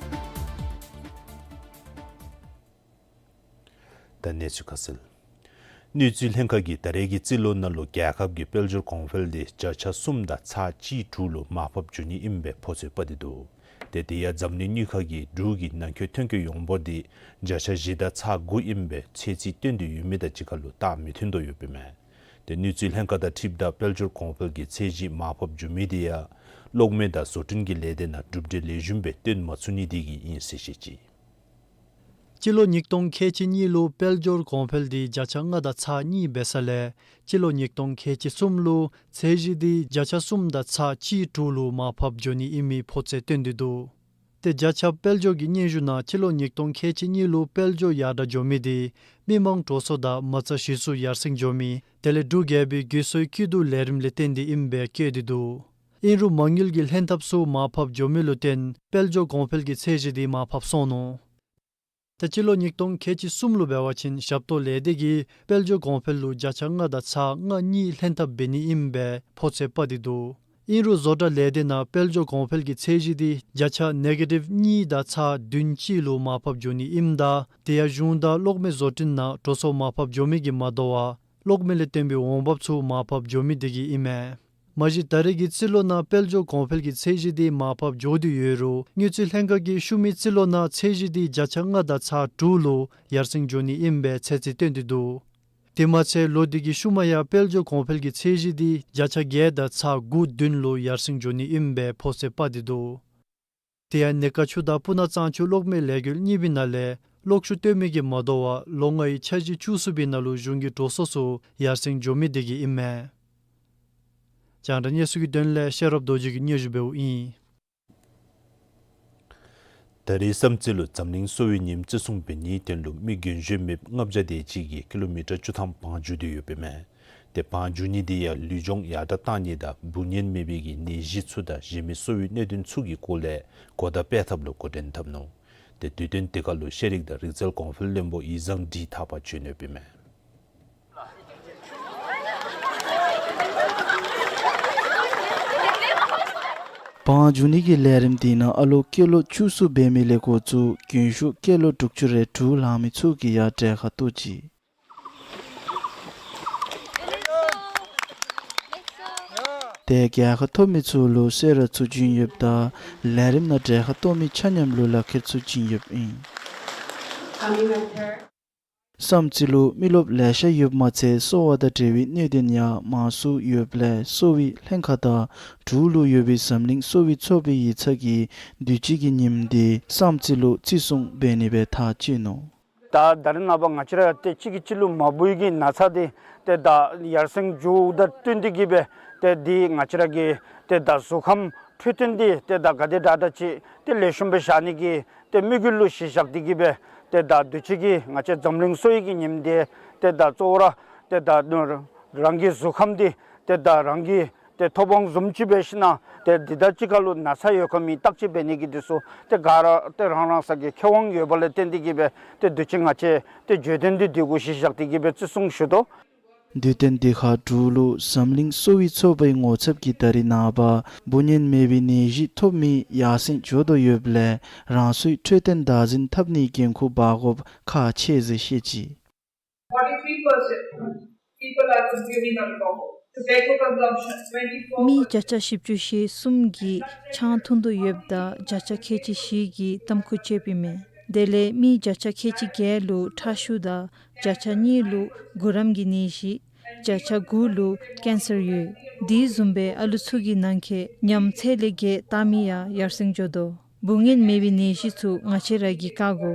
ད་གནས་ཚུལ་ཁ་གསལ། དངུལ་རྩིས་ལྷན་ཁག་གིས་ད་རེས་ཀྱི་རྩིས་ལོ་ནང་ལུ་རྒྱལ་ཁབ་ཀྱི་དཔལ་འབྱོར་གོང་འཕེལ་དེ་བརྒྱ་ཆ་གསུམ་དང་ཚག་གཅིག་དྲུག་ལུ་མར་ཕབ་འགྱོ་ནི་ཨིན་པའི་ཕོ་ཚོད་དཔག་སྟེ་འདུག། ཏེ་དེ་ཡང་འཛམ་གླིང་དངུལ་ཁང་གིས་འབྲུག་གི་ནང་འཁོད་ཐོན་སྐྱེད་ཡོངས་འབོར་དེ་བརྒྱ་ཆ་བཞི་དང་ཚག་དགུ་ཨིན་པའི་ཚད་རྩིས་བཏོན་ཏེ་ཡོད་མི་དང་གཅིག་ཁར་ལུ་རྟགས་མི་མཐུན་དོ་ཡོདཔ་ཨིན་མས། ཏེ་དངུལ་རྩིས་ལྷན་ཁག་དང་འཁྲིལཝ་ད་དཔལ་འབྱོར་གོང་འཕེལ་གྱི་ཚད་གཞི་མར་ཕབ་འགྱོ་མི་དེ་ཡང་གློག་མེ་དང་བཟོ་སྐྲུན་གྱི་ལས་སྡེ་ནང་གྲུབ་འབྲས་ལེགས་ཤོམ་སྦེ་སྟོན་མ་ཚུགས་ནི་དེ་གིས་ཨིན་ཟེར་བཤད་ཅི། སྤྱི་ལོ་ཉིས་སྟོང་ཁལ་གཅིག་གཉིས་ལུ་དཔལ་འབྱོར་གོང་འཕེལ་དེ་བརྒྱ་ཆ་ལྔ་དང་ཚག་གཉིས་འབད་ས་ལས་སྤྱི་ལོ་ཉིས་སྟོང་ཁལ་གཅིག་གསུམ་ལུ་ཚད་གཞི་དེ་བརྒྱ་ཆ་གསུམ་དང་ཚག་གཅིག་དྲུག་ལུ་མར་ཕབ་འགྱོ་ནི་ཨིན་མི་ཕོ་ཚོད་སྟོན་ཏེ་འདུག། ཏེ་རྒྱ་ཆེ་དཔལ་འབྱོར་གྱི་སྙན་ཞུ་ནང་སྤྱི་ལོ་ཉིས་སྟོང་ཁལ་གཅིག་གཉིས་ལུ་དཔལ་འབྱོར་ཡར་དྲག་འགྱོ་མི་དེ་མི་མང་འགྲོ་སོང་དང་མ་རྩ་གཞི་ཚུ་ཡར་སེང་འགྱོ་མི་དེ་ལས་འབྲུག་རྒྱལ་པོའི་རྒུད་གསོའི་སྐྱིད་སྡུག་ལས་རིམ་ལས་བརྟེན་ཏེ་ཨིན་པའི་བཀོད་དེ་འདུག། ཨིན་རུང་མ་དངུལ་གྱི་ལྷན་ཐབས་ཚུ་མར་ཕབ་འགྱོ་མི་ལུ་བརྟེན་དཔལ་འབྱོར་གོང་འཕེལ་གྱི་ཚད་གཞི་དེ་མར་ཕབ་སོང་ནུག། ཏེ་སྤྱི་ལོ་ཉིས་སྟོང་ཁལ་གཅིག་གསུམ་ལུ་འབད་བ་ཅིན་ཞབས་ཏོག་ལས་སྡེ་གིས་དཔལ་འབྱོར་གོང་འཕེལ་ལུ་བརྒྱ་ཆ་ལྔ་དང་ཚག་ལྔ་གཉིས་ལྷན་ཐབས་འབད་ནི་ཨིན་པའི་ཕོ་ཚོད་དཔག་སྟེ་འདུག། ཨིན་རུང་བཟོ་གྲྭ་ལས་སྡེ་ནང་དཔལ་འབྱོར་གོང་འཕེལ་གྱི་ཚད་གཞི་དེ་བརྒྱ་ཆ་ནེ་གེ་ཊིབ་གཉིས་དང་ཚག་བདུན་གཅིག་ལུ་མར་ཕབ་འགྱོ་ནི་ཨིནམ་ད་དེ་ཡང་གཞུང་དང་གློག་མེ་བཟོ་སྐྲུན་ནང་འགྲོ་སོང་མར་ཕབ་འགྱོ་མི་གིས་མ་དོ་བར་གློག་མེ་ལས་བཏོན་པའི་འོང་འབབ་ཚུ་མར་ཕབ་འགྱོ་མི་དེ་གིས་ཨིན་མས། མ་གཞི་ད་རེས་ཀྱི་རྩིས་ལོ་ནང་དཔལ་འབྱོར་གོང་འཕེལ་གྱི་ཚད་གཞི་དེ་མར་ཕབ་འགྱོ་སྟེ་ཡོད་རུང་དངུལ་རྩིས་ལྷན་ཁག་གིས་ཤུལ་མའི་རྩིས་ལོ་ནང་ཚད་གཞི་དེ་བརྒྱ་ཆ་ལྔ་དང་ཚག་དྲུག་ལུ་ཡར་སེང་འགྱོ་ནི་ཨིན་པའི་ཚད་རྩིས་སྟོན་ཏེ་འདུག། དེ་མ་ཚད་ལོ་འདི་གི་ཤུལ་མ་ཡང་དཔལ་འབྱོར་གོང་འཕེལ་གྱི་ཚད་གཞི་དེ་བརྒྱ་ཆ་བརྒྱད་དང་ཚག་དགུ་བདུན་ལུ་ཡར་སེང་འགྱོ་ནི་ཨིན་པའི་ཕོ་ཚོད་དཔག་སྟེ་འདུག། དེ་ཡང་ནི་ཀ་ཆུ་དང་སྤུ་ན་གཙང་ཆུ་གློག་མེ་ལས་འགུལ་གཉིས་པོའི་ནང་ལས་གློག་ཤུགས་བཏོན་མི་གིས་མ་དོ་བར་ལོ་ལྔའི་འཆར་གཞི་བཅུ་གསུམ་པའི་ནང་ལུ་གཞུང་གི་འགྲོ་སོང་ཚུ་ཡར་སེང་འགྱོ་མི་དེ་གིས་ཨིན་མས། རྒྱང་བསྒྲགས་གནས་ཚུལ་གྱི་དོན་ལས་ཤེས་རབ་རྡོ་རྗེ་གིས་སྙན་ཞུ་འབདཝ་ཨིན། ད་རེས་བསམ་རྩེ་ལུ་འཛམ་གླིང་གསོ་བའི་ཉིནམ་བརྩི་སྲུང་འབད་ནིའི་དོན་ལུ་མི་རྒན་གཞོན་མེདཔ་ལྔ་བརྒྱ་དེ་ཅིག་གིས་ཀི་ལོ་མི་ཊར་བཅུ་ཐམ་བང་རྒྱུག་སྟེ་ཡོདཔ་ཨིན་མས། ཏེ་བང་རྒྱུག་ནི་དེ་ཡང་ལུས་སྦྱོང་ཡར་དྲག་གཏང་ནི་དང་འབུ་ངན་མེད་པའི་གི་ནད་གཞི་ཚུ་དང་གཞན་མི་གསོ་བའི་གནད་དོན་ཚུ་གི་སྐོར་ལས་གོ་བརྡ་སྤེལ་ཐབས་ལུ་འགོ་འདྲེན་འཐབ་ནུག། ཏེ་དུས་སྟོན་དེ་ཁར་ལུ་ཤེས་རིག་དང་རིག་རྩལ་གོང་འཕེལ་བློན་པོ་ཡིག་བཟང་འབྲི་ཐར་པ་བྱོན་ཡོདཔ་ཨིན་མས། བང་རྒྱུག་ནི་གི་ལས་རིམ་དེ་ནང་ཨ་ལོ་སྐྱེས་ལོ་བཅུ་གསུམ་འབད་མི་ལས་འགོ་བཙུགས་རྒན་ཤོས་སྐྱེས་ལོ་དྲུག་ཅུ་རེ་དྲུག་ལང་མི་ཚུ་གིས་ཡང་གྲལ་ཁར་གཏོགས་ཅི། ཏེ་རྒྱལ་ཁ་ཐོབ་མི་ཚུ་ལུ་གསོལ་རས་ཚུ་བྱིན་ཡོདཔ་ད་ལས་རིམ་ནང་གྲལ་ཁར་གཏོགས་མི་ཆ་མཉམ་ལུ་ལག་ཁྱེར་ཚུ་བྱིན་ཡོདཔ་ཨིན། བསམ་རྩེ་ལུ་མི་རློབས་ལེ་ཤ་ཡོདཔ་མ་ཚད་གསོ་བ་དང་འབྲེལ་བའི་གནད་དོན་ཡང་མང་སུ་ཡོདཔ་ལས་གསོ་བའི་ལྷན་ཁག་དང་འབྲུག་ལུ་ཡོད་པའི་འཛམ་གླིང་གསོ་བའི་ཚོགས་པའི་ཡིག་ཚང་གིས་དུས་ཅི་གི་ཉིནམ་དེ་བསམ་རྩེ་ལུ་བརྩི་སྲུང་འབད་ནི་སྦེ་ཐག་བཅད་ནུག། ད་ད་རེས་ནངས་པ་ང་བཅས་ར་ཏེ་གཅིག་གིས་གཅིག་ལུ་མ་འབོ་བའི་གི་ན་ཚ་དེ་ཏེ་ད་ཡར་སེང་འགྱོཝ་དང་བསྟུན་ཏེ་གིས་སྦེ་ཏེ་འདི་ང་བཅས་ར་གི་ཏེ་ད་གཟུགས་ཁམས་འཕྲོད་བསྟེན་འདི་ཏེ་ད་ག་དེ་དྲག་དྲག་ཅིག་ཏེ་ལེགས་ཤོམ་སྦེ་བཞག་ནི་གི་ཏེ་དམིགས་ཡུལ་ལུ་གཞི་བཞག་སྟེ་གིས་སྦེ་ཏེ་ད་དུས་ཅི་གི་ང་བཅས་འཛམ་གླིང་གསོ་བའི་གི་ཉིནམ་དེ་ཏེ་ད་གཙོ་བོ་ར་ཏེ་ད་རང་གི་གཟུགས་ཁམས་འདི་ཏེ་ད་རང་གི་ཏེ་ཐོབ་དབང་བཟུམ་ཅིག་འབད་ཞིན་ན་ཏེ་འདི་དང་གཅིག་ཁར་ལུ་ན་ཚ་ཡོད་ག་མེད་བརྟག་དཔྱད་འབད་ནི་གི་དུས་སུ་ཏེ་ག་ར་ཏེ་རང་རང་སོ་གི་ཁེ་དབང་ཡོད་པ་ལས་བརྟེན་ཏེ་གིས་སྦེ་ཏེ་དུས་ཅི་ང་བཅས་ཏེ་བརྗོད་དོན་འདི་འདི་གུ་གཞི་བཞག་སྟེ་གིས་སྦེ་བརྩི་སྲུང་ཞུ་དོ། དུས་སྟོན་འདི་ཁར་འབྲུག་ལུ་འཛམ་གླིང་གསོ་བའི་ཚོགས་པའི་ངོ་ཚབ་ཀྱིས་ད་རེས་ནངས་པ་འབུ་ངན་མེད་པའི་ནད་གཞི་ཐོབ་མི་ཡར་སེང་འགྱོ་དོ་ཡོདཔ་ལས་རང་སོའི་འཕྲོད་བསྟེན་བདག་འཛིན་འཐབ་ནིའི་འགན་ཁུར་འབག་དགོཔ་ཁག་ཆེ་ཟེར་བཤད་ཅི། Forty-three percent people are consuming alcohol. Tobacco consumption, twenty-four percent. མི་བརྒྱ་ཆ་བཞི་བཅུ་ཞེ་གསུམ་གྱིས་ཆང་འཐུང་དོ་ཡོདཔ་ད་བརྒྱ་ཆ་ཁལ་གཅིག་བཞི་གིས་ཏམ་ཁུ་བཅདཔ་ཨིན་མས། དེ་ལས་མི་བརྒྱ་ཆ་ཁལ་གཅིག་བརྒྱད་ལུ་ཁྲག་ཤུགས་དང་བརྒྱ་ཆ་གཉིས་ལུ་གུ་རམ་གྱི་ནད་གཞི་བརྒྱ་ཆ་དགུ་ལུ་ཀེན་སར་ཡོད། དེ་བཟུམ་སྦེ་ཨ་ལུ་ཚུ་གི་ནང་འཁོད་ཉམས་ཚད་ལས་བརྒལ་བཏང་མི་ཡང་ཡར་སེང་འགྱོ་དོ། འབུ་ངན་མེད་པའི་ནད་གཞི་ཚུ་ང་བཅས་ར་གིས་བཀག་དགོ།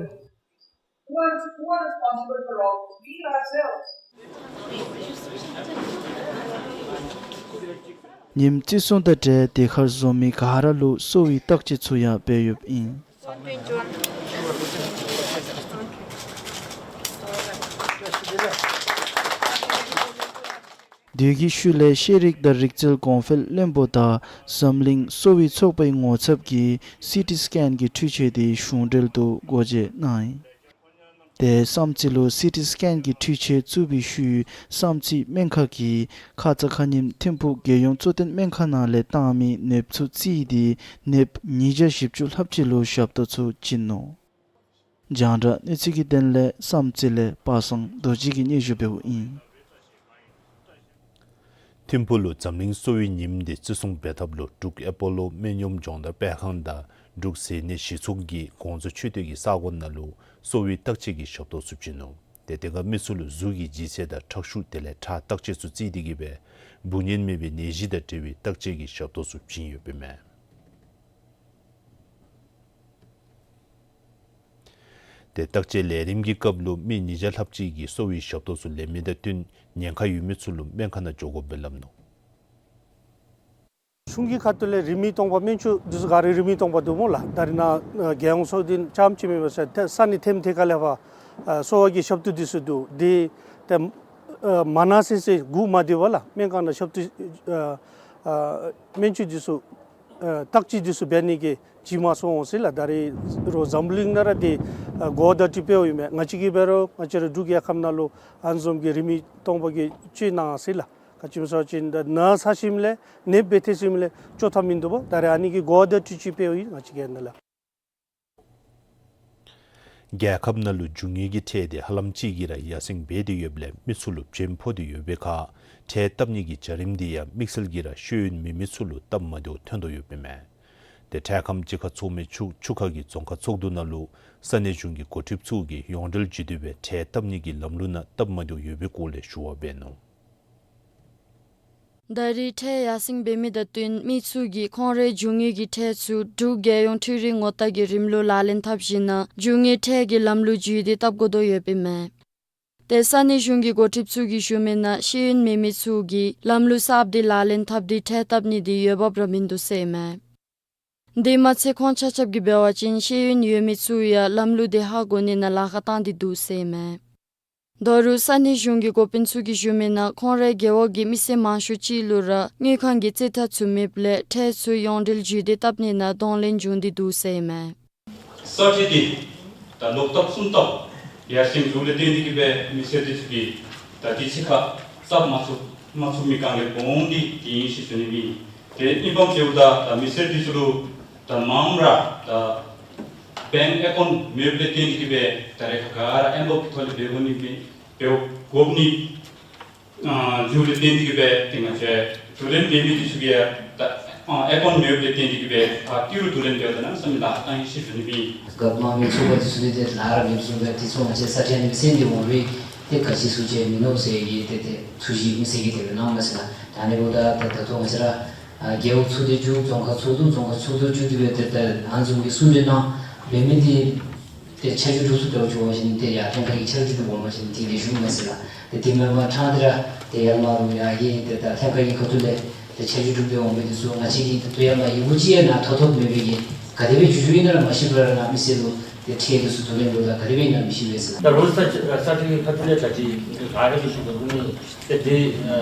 Who are, who are responsible for all this? We ourselves. ཉིནམ་བརྩི་སྲུང་དང་འབྲེལ་དེ་ཁར་འཛོམས་མི་ག་ར་ལུ་གསོ་བའི་བརྟག་དཔྱད་ཚུ་ཡང་འབད་ཡོདཔ་ཨིན། དེ་གི་ཤུལ་ལས་ཤེས་རིག་དང་རིག་རྩལ་གོང་འཕེལ་བློན་པོ་དང་འཛམ་གླིང་གསོ་བའི་ཚོགས་པའི་ངོ་ཚབ་ཀྱིས་སི་ཊི་སི་ཀེན་གྱི་འཕྲུལ་ཆས་དེ་གཞུང་འབྲེལ་དུ་སྒོ་འབྱེད་གནང་ཡི། དེ་བསམ་རྩེ་ལུ་སི་ཊི་སི་ཀེན་གྱི་འཕྲུལ་ཆས་བཙུགས་པའི་ཤུལ་བསམ་རྩེ་སྨན་ཁང་གིས་ཁ་ཙ་ཁ་ཉིནམ་ཐིམ་ཕུག་རྒྱལ་ཡོངས་གཙོ་བསྟེན་སྨན་ཁང་ནང་ལས་བཏང་མི་ནདཔ་ཚུ་རྩིས་ཏེ་ནདཔ་ཉིས་བརྒྱ་བཞི་བཅུ་ལྷགཔ་ཅིག་ལུ་ཞབས་ཏོག་ཚུ་བྱིན་ནུག། རྒྱང་བསྒྲགས་གནས་ཚུལ་གྱི་དོན་ལས་བསམ་རྩེ་ལས་པ་སངས་རྡོ་རྗེ་གིས་སྙན་ཞུ་འབདཝ་ཨིན། ཐིམ་ཕུག་ལུ་འཛམ་གླིང་གསོ་བའི་ཉིནམ་དེ་བརྩི་སྲུང་འབད་ཐབས་ལུ་འབྲུག་ཨེ་པོ་ལོ་སྨན་གཡོགམ་སྦྱོང་བརྡར་སྤེལ་ཁང་དང་འབྲུག་ཟས་སྣེ་གཞི་ཚོགས་ཀྱིས་གོང་མཚོ་ཆོས་སྡེ་གི་ས་གོ་ནང་ལུ་གསོ་བའི་བརྟག་དཔྱད་ཀྱི་ཞབས་ཏོག་ཚུ་བྱིན་ནུག། ཏེ་དེ་ཁར་མི་ཚུ་ལུ་གཟུགས་ཀྱི་ལྗིད་ཚད་དང་ཁྲག་ཤུགས་དེ་ལས་ཁྲག་བརྟག་དཔྱད་ཚུ་རྩིས་ཏེ་གིས་སྦེ་འབུ་ངན་མེད་པའི་ནད་གཞི་དང་འབྲེལ་བའི་བརྟག་དཔྱད་ཀྱི་ཞབས་ཏོག་ཚུ་བྱིན་ཡོདཔ་ཨིན་མས། ཏེ་བརྟག་དཔྱད་ལས་རིམ་གྱི་སྐབས་ལུ་མི་ཉིས་བརྒྱ་ལྷགཔ་ཅིག་གིས་གསོ་བའི་ཞབས་ཏོག་ཚུ་ལེན་མི་དང་བསྟུན་ཉེན་ཁ་ཡོད་མི་ཚུ་ལུ་སྨན་ཁང་ནང་འགྱོ་དགོཔ་སྦེ་སླབ་ནུག། གཞུང་གི་ཁ་ཐུག་ལས་རིན་མེད་སྟོང་པ་སྨན་བཅོས་འདི་ཚུ་ག་ར་རིན་མེད་སྟོང་པ་འདུག་སྨོ་ལགས། ད་རེས་ནཱ་ཨ་རྒྱལ་ཡོངས་ཚོགས་འདུ་ཙམ་ཅིག་མེན་པར་ས་ཏེ་ས་གནས་ཐེམ་ཐེ་ཁ་ལས་ཕར་ཨ་གསོ་བ་གི་ཞབས་ཏོག་འདི་ཚུ་འདུག། འདི་ཏེ་ཨ་མ་གནང་ཟེར་ཟེར་སྒུག་མ་སྡོད་པར་ལགས་སྨན་ཁང་ནང་ཞབས་ཏོག་ཨ་ཨ་སྨན་བཅོས་འདི་ཚུ་ཨ་བརྟག་དཔྱད་འདི་ཚུ་འབད་ནི་གི་བྱིན་མ་ཚུགས་འོང་ཟེར་ལགས། ད་རེས་རོགས་འཛམ་བུ་གླིང་ནང་ར་འདི་ཨ་གོ་བརྡ་དེ་སྤེལཝ་ཨིན་མས། ང་བཅས་ཀྱིས་འབད་རུང་ང་བཅས་ར་འབྲུག་རྒྱལ་ཁབ་ནང་ལུ་ཨ་ནི་བཟུམ་གྱི་རིན་མེད་སྟོང་པ་གི་བཅོས་གནང་ཟེར་ལགས། ག་ཅི་སྨོ་ཟེར་བ་ཅིན་ད་ན་ཚ་ཞིནམ་ལས་ནདཔ་འབད་ཐལ་ཞིནམ་ལས་བཅོ་ཐབས་མིན་འདུག་པ། ད་རེས་ཨ་ནི་གི་གོ་བརྡ་དེ་ཅིག་སྤེལཝ་ཨིན། ང་བཅས་ཀྱིས་ཨ་ནཱ་ལགས། རྒྱལ་ཁབ་ནང་ལུ་རྒྱུ་དངོས་ཀྱི་ཁྲལ་དེ་ཧ་ལམ་ཅིག་གིས་ར་ཡར་སེང་འབད་དེ་ཡོདཔ་ལས་མི་ཚུ་ལུ་བྱེམ་ཕོག་སྟེ་ཡོད་པའི་ཁར་ཁྲལ་བཏབ་ནི་གི་བྱ་རིམ་དེ་ཡང་དམིགས་བསལ་གྱིས་ར་ཤེས་ཡོན་མེད་མི་ཚུ་ལུ་སྟབས་མ་བདེཝ་ཐོན་དོ་ཡོདཔ་ཨིན་མས། ཏེ་ཁྲལ་ཁང་གཅིག་ཁར་ཚོགས་མི་ཆུ་ཆུ་ཁ་གི་རྫོང་ཁག་ཚོགས་འདུ་ནང་ལུ་ས་གནས་གཞུང་གི་འགོ་ཁྲིདཔ་ཚུ་གིས་ཡོངས་འབྲེལ་བརྒྱུད་དེ་སྦེ་ཁྲལ་བཏབ་ནི་གི་ལམ་ལུགས་ནང་སྟབས་མ་བདེཝ་ཡོད་པའི་སྐོར་ལས་ཞུ་བ་འབད་ནུག། ད་རེས་ཁྲལ་ཡར་སེང་འབད་མི་དང་བསྟུན་མི་ཚུ་གིས་ཁོང་རའི་རྒྱུ་དངོས་ཀྱི་ཁྲལ་ཚུ་འབྲུག་རྒྱལ་ཡོངས་འཕྲུལ་རིག་ངོ་རྟགས་ཀྱི་རིམ་ལུགས་ལག་ལེན་འཐབ་ཞིནམ་ལས་རྒྱུ་དངོས་ཁྲལ་གྱི་ལམ་ལུགས་བརྒྱུད་དེ་བཏབ་དགོ་དོ་ཡོདཔ་ཨིན་མས། ཏེ་ས་གནས་གཞུང་གི་འགོ་ཁྲིདཔ་ཚུ་གིས་ཞུ་མི་ནང་ཤེས་ཡོན་མེད་མི་ཚུ་གིས་ལམ་ལུགས་གསརཔ་དེ་ལག་ལེན་འཐབ་སྟེ་ཁྲལ་བཏབ་ནི་དེ་འོས་འབབ་ར་མིན་འདུག་ཟེར་ཨིན་མས། དེ་མ་ཚད་ཁོང་ཆ་ཁྱབ་ཀྱིས་འབད་བ་ཅིན་ཤེས་ཡོན་ཡོད་མི་ཚུ་ཡང་ལམ་ལུགས་དེ་ཧ་གོ་ནི་ནང་ལཱ་ཁག་བཏང་སྟེ་འདུག་ཟེར་ཨིན་མས། ད་རུང་ས་གནས་གཞུང་གི་འགོ་དཔོན་ཚུ་གིས་ཞུ་མི་ནང་ཁོང་རའི་རྒེད་འོག་གི་མི་སེར་མང་ཤོས་ཅིག་ལུ་ར་དངུལ་ཁང་གི་རྩིས་ཁྲ་ཚུ་མེདཔ་ལས་ཁྲལ་ཚུ་ཡོངས་འབྲེལ་བརྒྱུད་དེ་བཏབ་ནི་ནང་གདོང་ལེན་འབྱུང་སྟེ་འདུག་ཟེར་ཨིན་མས། ས་ཁྲལ་འདི་ད་ལོག་ཐབས་སུན་ཐབས་ཡར་སེང་འགྱོཝ་ལས་བརྟེན་ཏེ་གིས་སྦེ་མི་སེར་འདི་ཚུ་གིས་ད་དེ་ཅིག་ཁར་གསརཔ་མ་ཚུགས་མ་ཚུགས་མི་གང་གི་གོང་འདི་དེ་ཨིན་ཟེར་ཞུ་ནི་ཨིན། ཏེ་ཨིན་པ་ཅིན་ད་ད་མི་སེར་འདི་ཚུ་ལུ་ད་མངམ་ར་ད་བེངཀ་ཨེ་ཀའུནཊ་མེདཔ་ལས་བརྟེན་ཏེ་གིས་སྦེ་ད་རེས་ཁར་ག་ར་ཨེམ་བོབ་ཀྱི་ཐོག་ལས་འབད་དགོ་ནི་མས། འབད་དགོ་ནི་ཨ་འགྱོཝ་ལས་བརྟེན་ཏེ་གིས་སྦེ་ཏེ་ང་བཅས་བསྡུ་ལེན་འབད་མི་འདི་ཚུ་གིས་ཡང་ད་ཨ་ཨེ་ཀའུནཊ་མེདཔ་ལས་བརྟེན་ཏེ་གིས་སྦེ་ཨ་ཏི་རུ་བསྡུ་ལེན་འབདཝ་ད་གནམ་མེད་ས་མེད་ལཱ་ཁག་བཏང་ཡི་ཟེར་ཞུ་ནི་ཨིན། རྒཔོ་དམངས་མི་ཚོགས་པ་འདི་ཚུ་ལས་ཏེ་ལཱ་ར་མེདཔ་བཟུམ་སྦེ་དེ་ཚུ་ང་བཅས་ས་ཁྲལ་མི་སེར་འདི་འོང་བའི་ཏེ་ག་ཅི་ཚུ་ཅིག་མིན་ནུག་ཟེར་གྱི་ཏེ་ཏེ་ཐུགས་བཞེད་མི་སེར་གྱིས་དེ་སྦེ་གནང་མས་ཟེར་ལགས། ད་ཨ་ནི་འབདཝ་ད་ད་ད་ལྟོ་ང་བཅས་ར་ཨ་རྒེད་འོག་ཚོགས་སྡེ་བཅུ་རྫོང་ཁག་ཚོགས་འདུ་རྫོང་ཁག་ཚོགས་འདུ་བཅུ་དེ་སྦེ་ཏེ་ད་ཨ་ནི་བཟུམ་གྱི་གསུང་གྲོས་གནང་འབད་མི་འདི་ཏེ་ཆ་འཇོག་གྲུབ་ཚུགསཔ་འབད་བ་ཅིན་ཏེ་ཡར་ཐོན་ཁ་གི་ཆ་འཇོག་གྲུབ་འོང་པ་ཅིན་ཏེ་ལེགས་ཤོམ་མས་ཟེར་ལགས། ཏེ་དེ་མེན་པར་ཕྲང་སྟེ་ར་ཏེ་ཡར་མར་ལུ་ཡར་གྱི་ཏེ་ད་ཐོན་ཁ་གི་ཁ་ཐུག་ལས་ཏེ་ཆ་འཇོག་གྲུབ་སྟེ་འོང་མི་འདི་ཚུ་ང་བཅས་ཀྱིས་ད་ལྟོ་ཡར་མར་ཡི་གུ་ཅིག་ཡང་ནཱ་ཐོབ་ཐོབ་མེད་པའི་གི་ག་དེ་སྦེ་འགྱོ་འགྱོཝ་ཨིན་ན་ར་མ་ཤེས་པར་ནཱ་མི་སེར་ལུ་ཏེ་ཁྲལ་འདི་ཚུ་བསྡུ་ལེན་འབདཝ་ད་ག་དེ་སྦེ་ཨིན་ན་མི་ཤེས་པས་ཟེར་ལགས། ད་རོགས་ས་ས་ཁྲལ་གྱི་ཁ་ཐུག་ལས་ད་ཅི་ག་ར་གིས་ཞུ་དོ་བཟུམ་ཨིན། ཏེ་དེ་ཨ་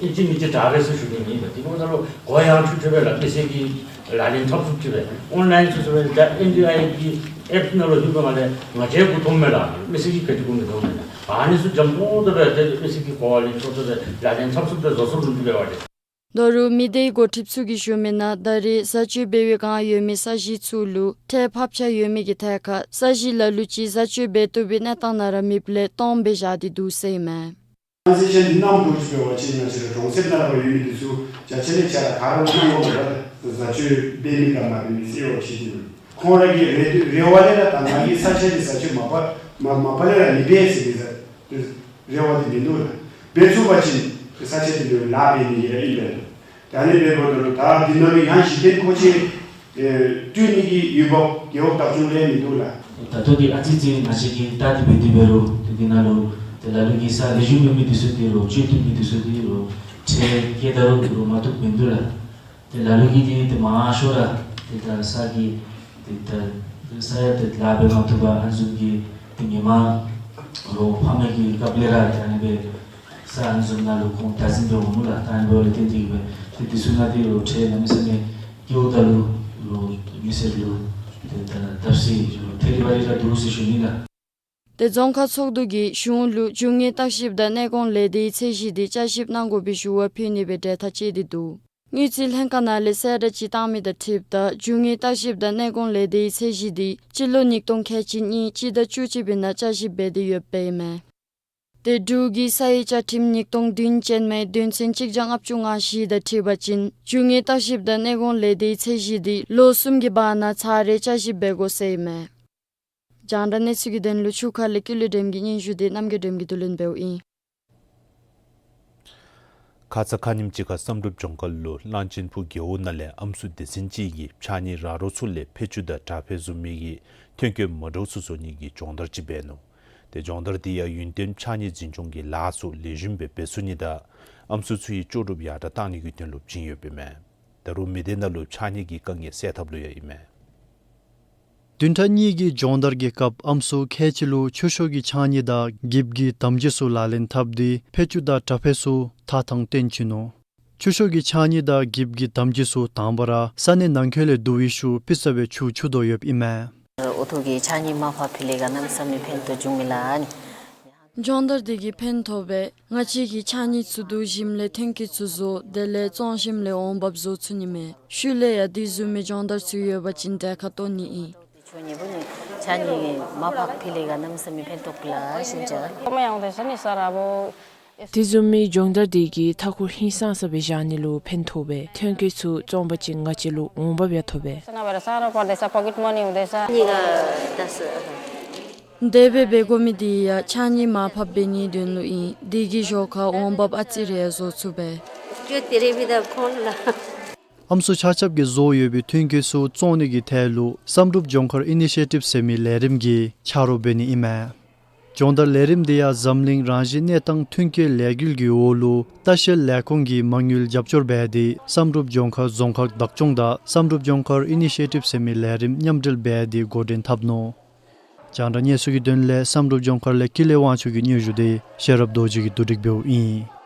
ཨིན་ཅི་མིན་ཅི་དྲག་པས་ཟེར་ཞུ་ནི་མེད་པས། དེ་འབདཝ་ད་ལུ་གོ་ཡངས་ཆུང་ཆུང་སྦེ་ལགས་མི་སེར་གྱིས་ལག་ལེན་འཐབ་ཚུགསཔ་ཅིག་སྦེ་ཨོན་ལཱའིན་ཚུ་ཚུ་སྦེ་ད་ཨེན་ཌི་ཨའི་གི་ཨེཔ་ནང་ལུ་ལྷོདཔ་མ་ཚད་ང་བཅས་མགུ་འཐོམ་མས་ལགས། མི་སེར་གྱིས་ག་ཅི་དགོ་མི་འཐོམ་མས་ལགས། ཨ་ནི་ཚུ་འཇམ་ཏོང་ཏོ་སྦེ་ཏེ་མི་སེར་གྱིས་གོ་བ་ལེན་ཆོག་ཆོག་སྦེ་ལག་ལེན་འཐབ་ཚུགསཔ་སྦེ་བཟོ་ཚུགས་རུང་ཅིག་འབད་བ་ཅིན། ད་རུང་མི་སྡེའི་འགོ་ཁྲིདཔ་ཚུ་གིས་ཞུ་མི་ནང་ད་རེས་བཟའ་སྤྱོད་འབད་བའི་བསྒང་ཡོད་མི་ས་གཞི་ཚུ་ལུ་ཁྲལ་ཕབ་ཆག་ཡོད་མི་གི་ཐད་ཁར་ས་གཞི་ལ་ལུ་ཅིག་བཟའ་སྤྱོད་འབད་བཏུབ་པའི་གནས་སྟངས་ནང་ར་མེདཔ་ལས་སྟོངམ་སྦེ་བཞག་སྟེ་འདུག་ཟེར་ཨིན་མས། ཊ་རན་ཟེག་ཤཱན་འདི་གནངམ་འདྲཝ་ཅིག་འབད་བ་ཅིན་ང་བཅས་ར་གྲོང་གསེབ་ནང་ར་ཡོད་མི་འདི་ཚུ་བརྒྱ་ཆ་ལས་བརྒྱ་ར་ག་ར་གནང་དགོ་པས་ལགས། བཟའ་སྤྱོད་འབད་མི་དང་མ་འབད་མི་ཟེར་བ་ཅིན་འདི་ཁོང་ར་གི་རེ་རེ་བ་ལས་ར་ད་ང་གིས་ས་ཆ་འདི་བཟའ་སྤྱོད་མ་པ་མ་མ་པ་ལས་ར་མི་འབད་ཟེར་གྱི་ཟེར་རེ་བ་འདི་མིན་འདུག་ལགས། འབད་ཚུགས་པ་ཅིན་ས་ཆ་འདི་ལུ་ལཱ་འབད་ནི་གི་ར་ཨིན་པས་ལགས། ད་ཨ་ནི་འབདཝ་ད་ལུ་ད་འདི་ནང་ལུ་ཡང་གཞི་རྟེན་མཁོ་ཆས་ ཨེ་སྤྲོད་ནི་གི་འོས་འབབ་རྒེད་འོག་བདག་སྐྱོང་ལས་མིན་འདུག་ལགས། ད་ལྟོ་འདི་ཨ་ཙི་ཅིག་ང་བཅས་ཀྱིས་བལྟ་སྟེ་འབད་དེ་འབད་རུང་ཏེ་འདི་ནང་ལུ་ཏེ་ལ་ལུ་གིས་ས་ལེགས་ཤོམ་ཡོད་མི་འདི་ཚུ་འདི་རུང་སྤྱོད་བཏུབ་མི་འདི་ཚུ་འདི་རུང་ཁྲལ་བཀལ་ད་རུང་འདི་རུང་མ་བཏུབ་མིན་འདུག་ལགས། ཏེ་ལ་ལུ་གིས་འདི་ཏེ་མང་ཤོས་ར་ཏེ་ད་ས་གི་ཏེ་ད་ས་ཡང་ཏེ་ལཱ་འབད་མ་བཏུབ་པར་ཨ་ནི་བཟུམ་གྱི་ཏེ་ངོ་མ་རོགས་ཕ་མའི་གི་སྐབས་ལས་ར་ཏེ་ཨ་ནི་སྦེ་ས་ཨ་ནི་བཟུམ་ནང་ལུ་ཁོང་བདག་འཛིན་འབད་འོང་ནུག་ལགས། ད་ཨ་ནི་འབདཝ་ལས་བརྟེན་ཏེ་གིས་སྦེ་ཏེ་འདི་ཚུ་ནང་འདི་རུང་ཁྲལ་གནམ་མེད་ས་མེད་བཀལཝ་ད་ལུ་རོགས་མི་སེར་ལུ་ཏེ་ད་བརྡབ་གསིག་ཐེ་རི་བ་རི་ར་འདུག་ཟེར་ཞུ་ནི་ལགས། ཏེ་རྫོང་ཁག་ཚོགས་འདུ་གིས་གཞུང་ལུ་རྒྱུ་དངོས་བརྟག་ཞིབ་དང་གནས་སྐོང་ལས་སྡེའི་ཚད་གཞི་འདི་བསྐྱར་ཞིབ་གནང་དགོ་པའི་ཞུ་བ་ཕུལ་ནི་སྦེ་གྲོས་ཐག་བཅད་དེ་འདུག། དངུལ་རྩིས་ལྷན་ཁག་ནང་ལས་གསལ་བསྒྲགས་ཅིག་བཏང་མི་དང་འཁྲིལཝ་ད་རྒྱུ་དངོས་བརྟག་ཞིབ་དང་གནས་སྐོང་ལས་སྡེའི་ཚད་གཞི་འདི་སྤྱི་ལོ་ཉིས་སྟོང་ཁལ་གཅིག་གཉིས་སྤྱི་ཟླ་བཅུ་གཅིག་པའི་ནང་བསྐྱར་ཞིབ་འབད་དེ་ཡོདཔ་ཨིན་མས། ཏེ་འབྲུག་གི་ས་ཡི་བཅའ་ཁྲིམས་ཉིས་སྟོང་བདུན་ཅན་མའི་དོན་ཚན་གཅིག་བརྒྱ་ལྔ་བཅུ་ང་བཞི་དང་འཁྲིལ་བ་ཅིན་རྒྱུ་དངོས་བརྟག་ཞིབ་དང་གནས་སྐོང་ལས་སྡེའི་ཚད་གཞི་འདི་ལོ་གསུམ་གྱི་བར་ན་ཚར་རེ་བསྐྱར་ཞིབ་འབད་དགོ་ཟེར་ཨིན་མས། རྒྱང་བསྒྲགས་གནས་ཚུལ་གྱི་དོན་ལུ་ཆུ་ཁ་ལས་ཀུན་ལེགས་སྒྲོལམ་གྱི་སྙན་ཞུ་འདི་རྣམ་རྒྱལ་སྒྲོལམ་གྱིས་བསྡུ་ལེན་འབདཝ་ཨིན། ཁ་ཙ་ཁ་ཉིནམ་ཅིག་ཁར་བསམ་གྲུབ་ལྗོངས་མཁར་ལུ་གླང་ཆེན་ཕུ་རྒེད་འོག་ནང་ལས་ཨམ་སྲུ་སྡེ་ཚན་ཅིག་གིས་ཕྱགས་སྙིགས་རག་རོག་ཚུ་ལས་ཕད་ཅུང་དང་དྲ་ཕད་བཟོ་མི་གི་ཐོན་སྐྱེད་མ་འདྲཝ་ཚུ་བཟོ་ནི་གི་སྦྱོང་བརྡར་ཅིག་འབད་ནུག། ཏེ་སྦྱོང་བརྡར་འདི་ཡང་ཡུན་བརྟན་ཕྱགས་སྙིགས་འཛིན་སྐྱོང་གི་ལཱ་ཚུ་ལེགས་ཤོམ་སྦེ་འབད་ཚུགས་ནི་དང་ཨམ་སྲུ་ཚུ་གི་ལྕོགས་གྲུབ་ཡར་དྲག་བཏང་ནི་གི་དོན་ལུ་བྱིན་ཡོདཔ་ཨིན་མས། ད་རུང་མི་སྡེ་ནང་ལུ་ཕྱགས་སྙིགས་ཀྱི་དཀའ་ངལ་སེལ་ཐབས་ལུ་ཡང་ཨིན་མས། བདུན་ཕྲག་གཉིས་ཀྱི་སྦྱོང་བརྡར་གྱི་སྐབས་ཨམ་སྲུ་ཁལ་གཅིག་ལུ་ཆུ་ཤོག་གི་ཕྱགས་སྙིགས་དང་འགྱིབ་ཀྱི་དམ་སྦྱིས་ཚུ་ལག་ལེན་འཐབ་སྟེ་ཕད་ཅུང་དང་དྲ་ཕད་ཚུ་ཐགས་དང་བསྟུན་བྱིན་ནུག། ཆུ་ཤོག་གི་ཕྱགས་སྙིགས་དང་འགྱིབ་ཀྱི་དམ་སྦྱིས་ཚུ་དང་པ་ར་ས་གནས་ནང་འཁོད་ལས་བསྡུ་བའི་ཤུལ་པི་ཙ་སྦེ་ཆུ་འཁྱུ་དོ་ཡོདཔ་ཨིན་མས། འོ་ཐུག་གི་ཕྱགས་སྙིགས་མར་ཕབ་ཕུལ་ལས་གནམ་མེད་ས་མེད་ཕན་ཐོགས་བྱུང་མས་ལགས། སྦྱོང་བརྡར་འདི་གིས་ཕན་ཐོགས་སྦེ་ང་བཅས་ཀྱིས་ཕྱགས་སྙིགས་ཚུ་བསྡུ་ཞིནམ་ལས་ཐོན་སྐྱེད་ཚུ་བཟོ་དེ་ལས་བཙོང་ཞིནམ་ལས་འོང་འབབ་བཟོ་ཚུགས་ནི་མས། ཤུལ་ལས་ཡང་དེ་བཟུམ་མའི་སྦྱོང་བརྡར་ཚུ་ཡོད་པ་ཅིན་གྲལ་ཁར་གཏོགས་ནི་ཨིན། ཕྱགས་སྙིགས་མར་ཕབ་ཕུལ་ལས་གནམ་མེད་ས་མེད་ཕན་ཐོགས་ལགས་ཞུ་ནི་ལགས། དེ་བཟུམ་མའི་སྦྱོང་བརྡར་འདི་གིས་མཐའ་འཁོར་ཧིང་སངས་ས་སྦེ་བཞག་ནི་ལུ་ཕན་ཐོགས་སྦེ་ཐོན་སྐྱེད་ཚུ་བཙོང་པ་ཅིན་ང་བཅས་ལུ་འོང་འབབ་ཡང་ཐོབ་པས། དེ་སྦེ་འབད་དགོ་མི་འདི་ཡང་ཕྱགས་སྙིགས་མར་ཕབ་འབད་ནིའི་དོན་ལུ་ཨིན། དེ་གི་ཞོར་ཁར་འོང་འབབ་ཨ་ཙི་རེ་བཟོ་ཚུགས་པས། ཨམ་སྲུ་ཆ་ཁྱབ་ཀྱིས་བཟོ་ཡོད་པའི་ཐོན་སྐྱེད་ཚུ་བཙོང་ནི་གི་ཐད་ལུ་བསམ་གྲུབ་ལྗོངས་མཁར་ཨི་ནི་ཤི་ཡེ་ཊིབ་ཟེར་མི་ལས་རིམ་གྱིས་ཆ་རོགས་འབད་ནི་ཨིན་མས། སྦྱོང་བརྡར་ལས་རིམ་འདི་ཡང་འཛམ་གླིང་རང་བཞིན་གནས་སྟངས་མཐུན་རྐྱེན་ལས་འགུལ་གྱི་འོག་ལུ་ལྟ་བཤལ་ལས་ཁུངས་ཀྱིས་མ་དངུལ་རྒྱབ་སྐྱོར་འབད་དེ་བསམ་གྲུབ་ལྗོངས་མཁར་རྫོང་ཁག་བདག་སྐྱོང་དང་བསམ་གྲུབ་ལྗོངས་མཁར་ཨི་ནི་ཤི་ཡེ་ཊིབ་ཟེར་མི་ལས་རིམ་མཉམ་འབྲེལ་འབད་དེ་འགོ་འདྲེན་འཐབ་ནུག། རྒྱང་བསྒྲགས་གནས་ཚུལ་གྱི་དོན་ལས་བསམ་གྲུབ་ལྗོངས་མཁར་ལས་ཀུན་ལེགས་དབང་ཕྱུག་གི་སྙན་ཞུ་འདི་ཤེས་རབ་རྡོ་རྗེ་གིས་བསྡུ་སྒྲིག་འབདཝ་ཨིན།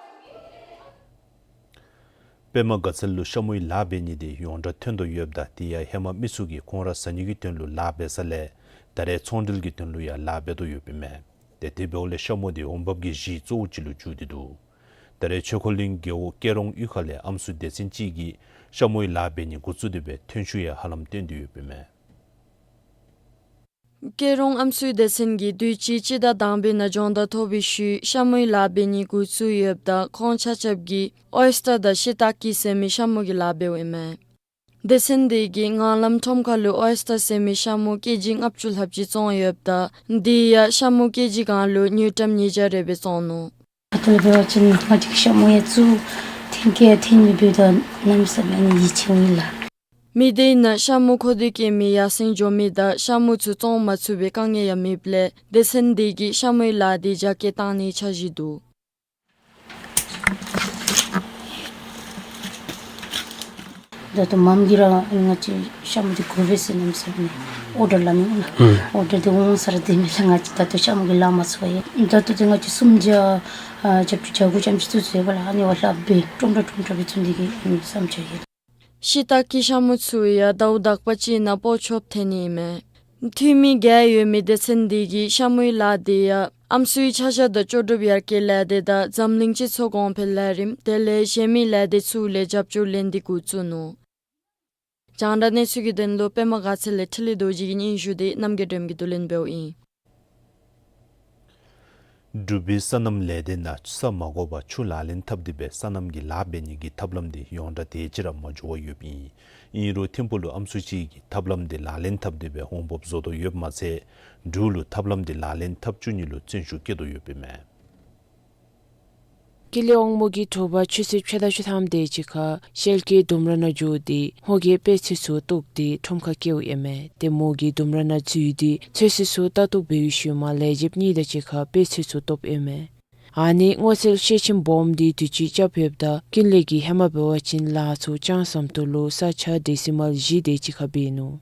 པདྨ་དགའ་ཚལ་ལུ་ཤ་མོའི་ལཱ་འབད་ནི་འདི་ཡོངས་གྲགས་ཐོན་དོ་ཡོདཔ་ད་དེ་ཡང་ཧེ་མ་མི་ཚུ་གིས་ཁོང་ར་ཟ་ནི་གི་དོན་ལུ་ལཱ་འབད་ས་ལས་ད་རེས་ཚོང་འབྲེལ་གྱི་དོན་ལུ་ཡང་ལཱ་འབད་དོ་ཡོདཔ་ཨིན་མས། ཏེ་དེ་འབདཝ་ལས་ཤ་མོ་འདི་འོང་འབབ་ཀྱི་གཞི་གཙོ་བོ་ཅིག་ལུ་གྱུར་ཏེ་འདུག། ད་རེས་ཆོས་འཁོར་གླིང་རྒེད་འོག་སྐྱེ་རོང་གཡུས་ཁ་ལས་ཨམ་སྲུ་སྡེ་ཚན་ཅིག་གིས་ཤ་མོའི་ལཱ་འབད་ནི་འགོ་བཙུགས་ཏེ་སྦེ་ཐོན་ཤུགས་ཡང་ཧ་ལམ་སྟོན་ཏེ་ཡོདཔ་ཨིན་མས། སྐྱེ་རོང་ཨམ་སྲུའི་སྡེ་ཚན་གྱིས་དུས་ཅི་སྤྱི་ཟླ་དང་པའི་ནང་སྦྱོང་བརྡར་ཐོབ་པའི་ཤུལ་ཤ་མོའི་ལཱ་འབད་ནི་འགོ་བཙུགས་ཡོདཔ་ད་ཁོང་ཆ་ཁྱབ་ཀྱིས་ཨོའི་སི་ཊར་དང་ཤི་ཏཱ་ཀི་ཟེར་མི་ཤ་མོ་གི་ལཱ་འབདཝ་ཨིན་མས། སྡེ་ཚན་འདི་གིས་ངང་ལམ་ཁྲོམ་ཁ་ལུ་ཨོའི་སི་ཊར་ཟེར་མི་ཤ་མོ་ཀེ་ཇི་ལྔ་བཅུ་ལྷགཔ་ཅིག་བཙོང་ཡོདཔ་ད་དེ་ཡང་ཤ་མོ་ཀེ་ཇི་གང་ལུ་དངུལ་ཀྲམ་ཉིས་བརྒྱ་རེ་སྦེ་བཙོང་ནུག། ཨ་ཐུ་ལས་འབད་བ་ཅིན་ང་བཅས་ཀྱིས་ཤ་མོ་ཡང་བཙུགས་ཐོན་སྐྱེད་ཐོན་མི་འབདཝ་ད་གནམ་མེད་ས་མེད་ཡིད་ཆེས་འོང་ཡི་ལགས། མི་སྡེ་ནང་ཤ་མོ་མཁོ་འདོད་བསྐྱེད་མི་ཡར་སེང་འགྱོ་མི་དང་ཤ་མོ་ཚུ་བཙོང་མ་ཚུགས་པའི་དཀའ་ངལ་ཡང་མེདཔ་ལས་སྡེ་ཚན་འདི་གིས་ཤ་མོའི་ལཱ་འདི་རྒྱ་སྐྱེད་བཏང་ནིའི་འཆར་གཞི་འདུག། ད་ལྟོ་མམ་གིས་ར་ང་བཅས་ཤ་མོ་འདི་དགོ་པས་ཟེར་གནམ་མེད་ས་མེད་ཨོར་ཌར་སླབ་མི་འོང་ལགས། ཨོར་ཌར་འདི་འོང་ས་ར་དེ་མི་ལགས། ང་བཅས་ད་ལྟོ་ཤ་མོ་གི་ལཱ་མ་ཚུགས་པས། ད་ལྟོ་འདི་ང་བཅས་སུམ་བརྒྱ་ཨ་བརྒྱད་ཅུ་གྱ་དགུ་ཙམ་ཅིག་བཙུགས་ཡོད་པས་ལགས། ཨ་ནི་བ་ལྷག་སྦེ་ཀྲོམ་དྲགས་ཀྲོམ་དྲགས་སྦེ་བཙུགས་ནི་གི་བསམ་འཆར་ཡོད། ཤི་ཏཱ་ཀི་ཤ་མོ་ཚུ་ཡང་ཟླཝ་དག་པ་ཅིག་ནང་སྤོ་ཆོགཔ་ཐོན་ནི་ཨིན་མས། འཐུས་མི་བརྒྱད་ཡོད་མི་སྡེ་ཚན་འདི་གིས་ཤ་མོའི་ལཱ་འདི་ཡང་ཨམ་སྲུའི་ཆ་བཞག་དང་ལྕོགས་གྲུབ་ཡར་སྐྱེད་ལས་སྡེ་དང་འཛམ་གླིང་སྤྱི་ཚོགས་གོང་འཕེལ་ལས་རིམ་དེ་ལས་གཞན་མི་ལས་སྡེ་ཚུ་ལས་རྒྱབ་སྐྱོར་ལེན་ཏེ་འགོ་བཙུགས་ནུག། རྒྱང་བསྒྲགས་གནས་ཚུལ་གྱི་དོན་ལུ་པདྨ་དགའ་ཚལ་ལས་འཕྲིན་ལས་རྡོ་རྗེ་གི་སྙན་ཞུ་འདི་རྣམ་རྒྱལ་སྒྲོལམ་གྱིས་བསྡུ་ལེན་འབདཝ་ཨིན། འབྲུག་པའི་སོ་ནམ་ལས་སྡེ་ནང་ས་མ་དགོ་པར་ཆུ་ལག་ལེན་འཐབ་སྟེ་སྦེ་སོ་ནམ་གྱི་ལཱ་འབད་ནི་གི་ཐབས་ལམ་འདི་ཡོངས་གྲགས་དེ་ཅིག་ར་མ་འགྱོ་བར་ཡོདཔ་ཨིན། ཨིན་རུང་ཐིམ་ཕུག་ལུ་ཨམ་སྲུ་ཅིག་གིས་ཐབས་ལམ་འདི་ལག་ལེན་འཐབ་སྟེ་སྦེ་འོང་འབབ་བཟོ་དོ་ཡོདཔ་མ་ཚད་འབྲུག་ལུ་ཐབས་ལམ་འདི་ལག་ལེན་འཐབ་བཅུག་ནི་ལུ་བརྩོན་ཤུགས་བསྐྱེད་དོ་ཡོདཔ་ཨིན་མས། ཀུན་ལེགས་དབང་མོ་གིས་དྲོ་པ་ཆུ་ཚོད་ཕྱེད་དང་ཕྱེད་ཐམ་དེ་ཅིག་ཁར་ཤེལ་གྱི་ལྡུམ་ར་ནང་འགྱོ་སྟེ་སྔོ་གི་དཔེ་ཚོས་ཚུ་བཏོག་སྟེ་ཁྲོམ་ཁར་བསྐྱལཝ་ཨིན་མས། ཏེ་མོ་གིས་ལྡུམ་ར་ནང་འཛུལ་ཏེ་ཚོས་ཚུ་བལྟ་བཏུབ་འབད་བའི་ཤུལ་མ་ལས་བྱེདཔ་གཉིས་དང་གཅིག་ཁར་དཔེ་ཚོས་ཚུ་བཏོགཔ་ཨིན་མས། ཨ་ནི་སྔོ་ཚལ་ཤེལ་ཆེམ་སྦོམ་འདི་དུས་ཅི་རྐྱབ་ཡོདཔ་ད་ཀུན་ལེགས་ཀྱིས་ཧེ་མ་འབད་བ་ཅིན་ལཱ་ཚུ་ཅང་ཟམ་ཏོག་ལུ་ས་ཆ་ཌེ་སི་མཱལ་བཞི་དེ་ཅིག་ཁར་འབད་ནུག།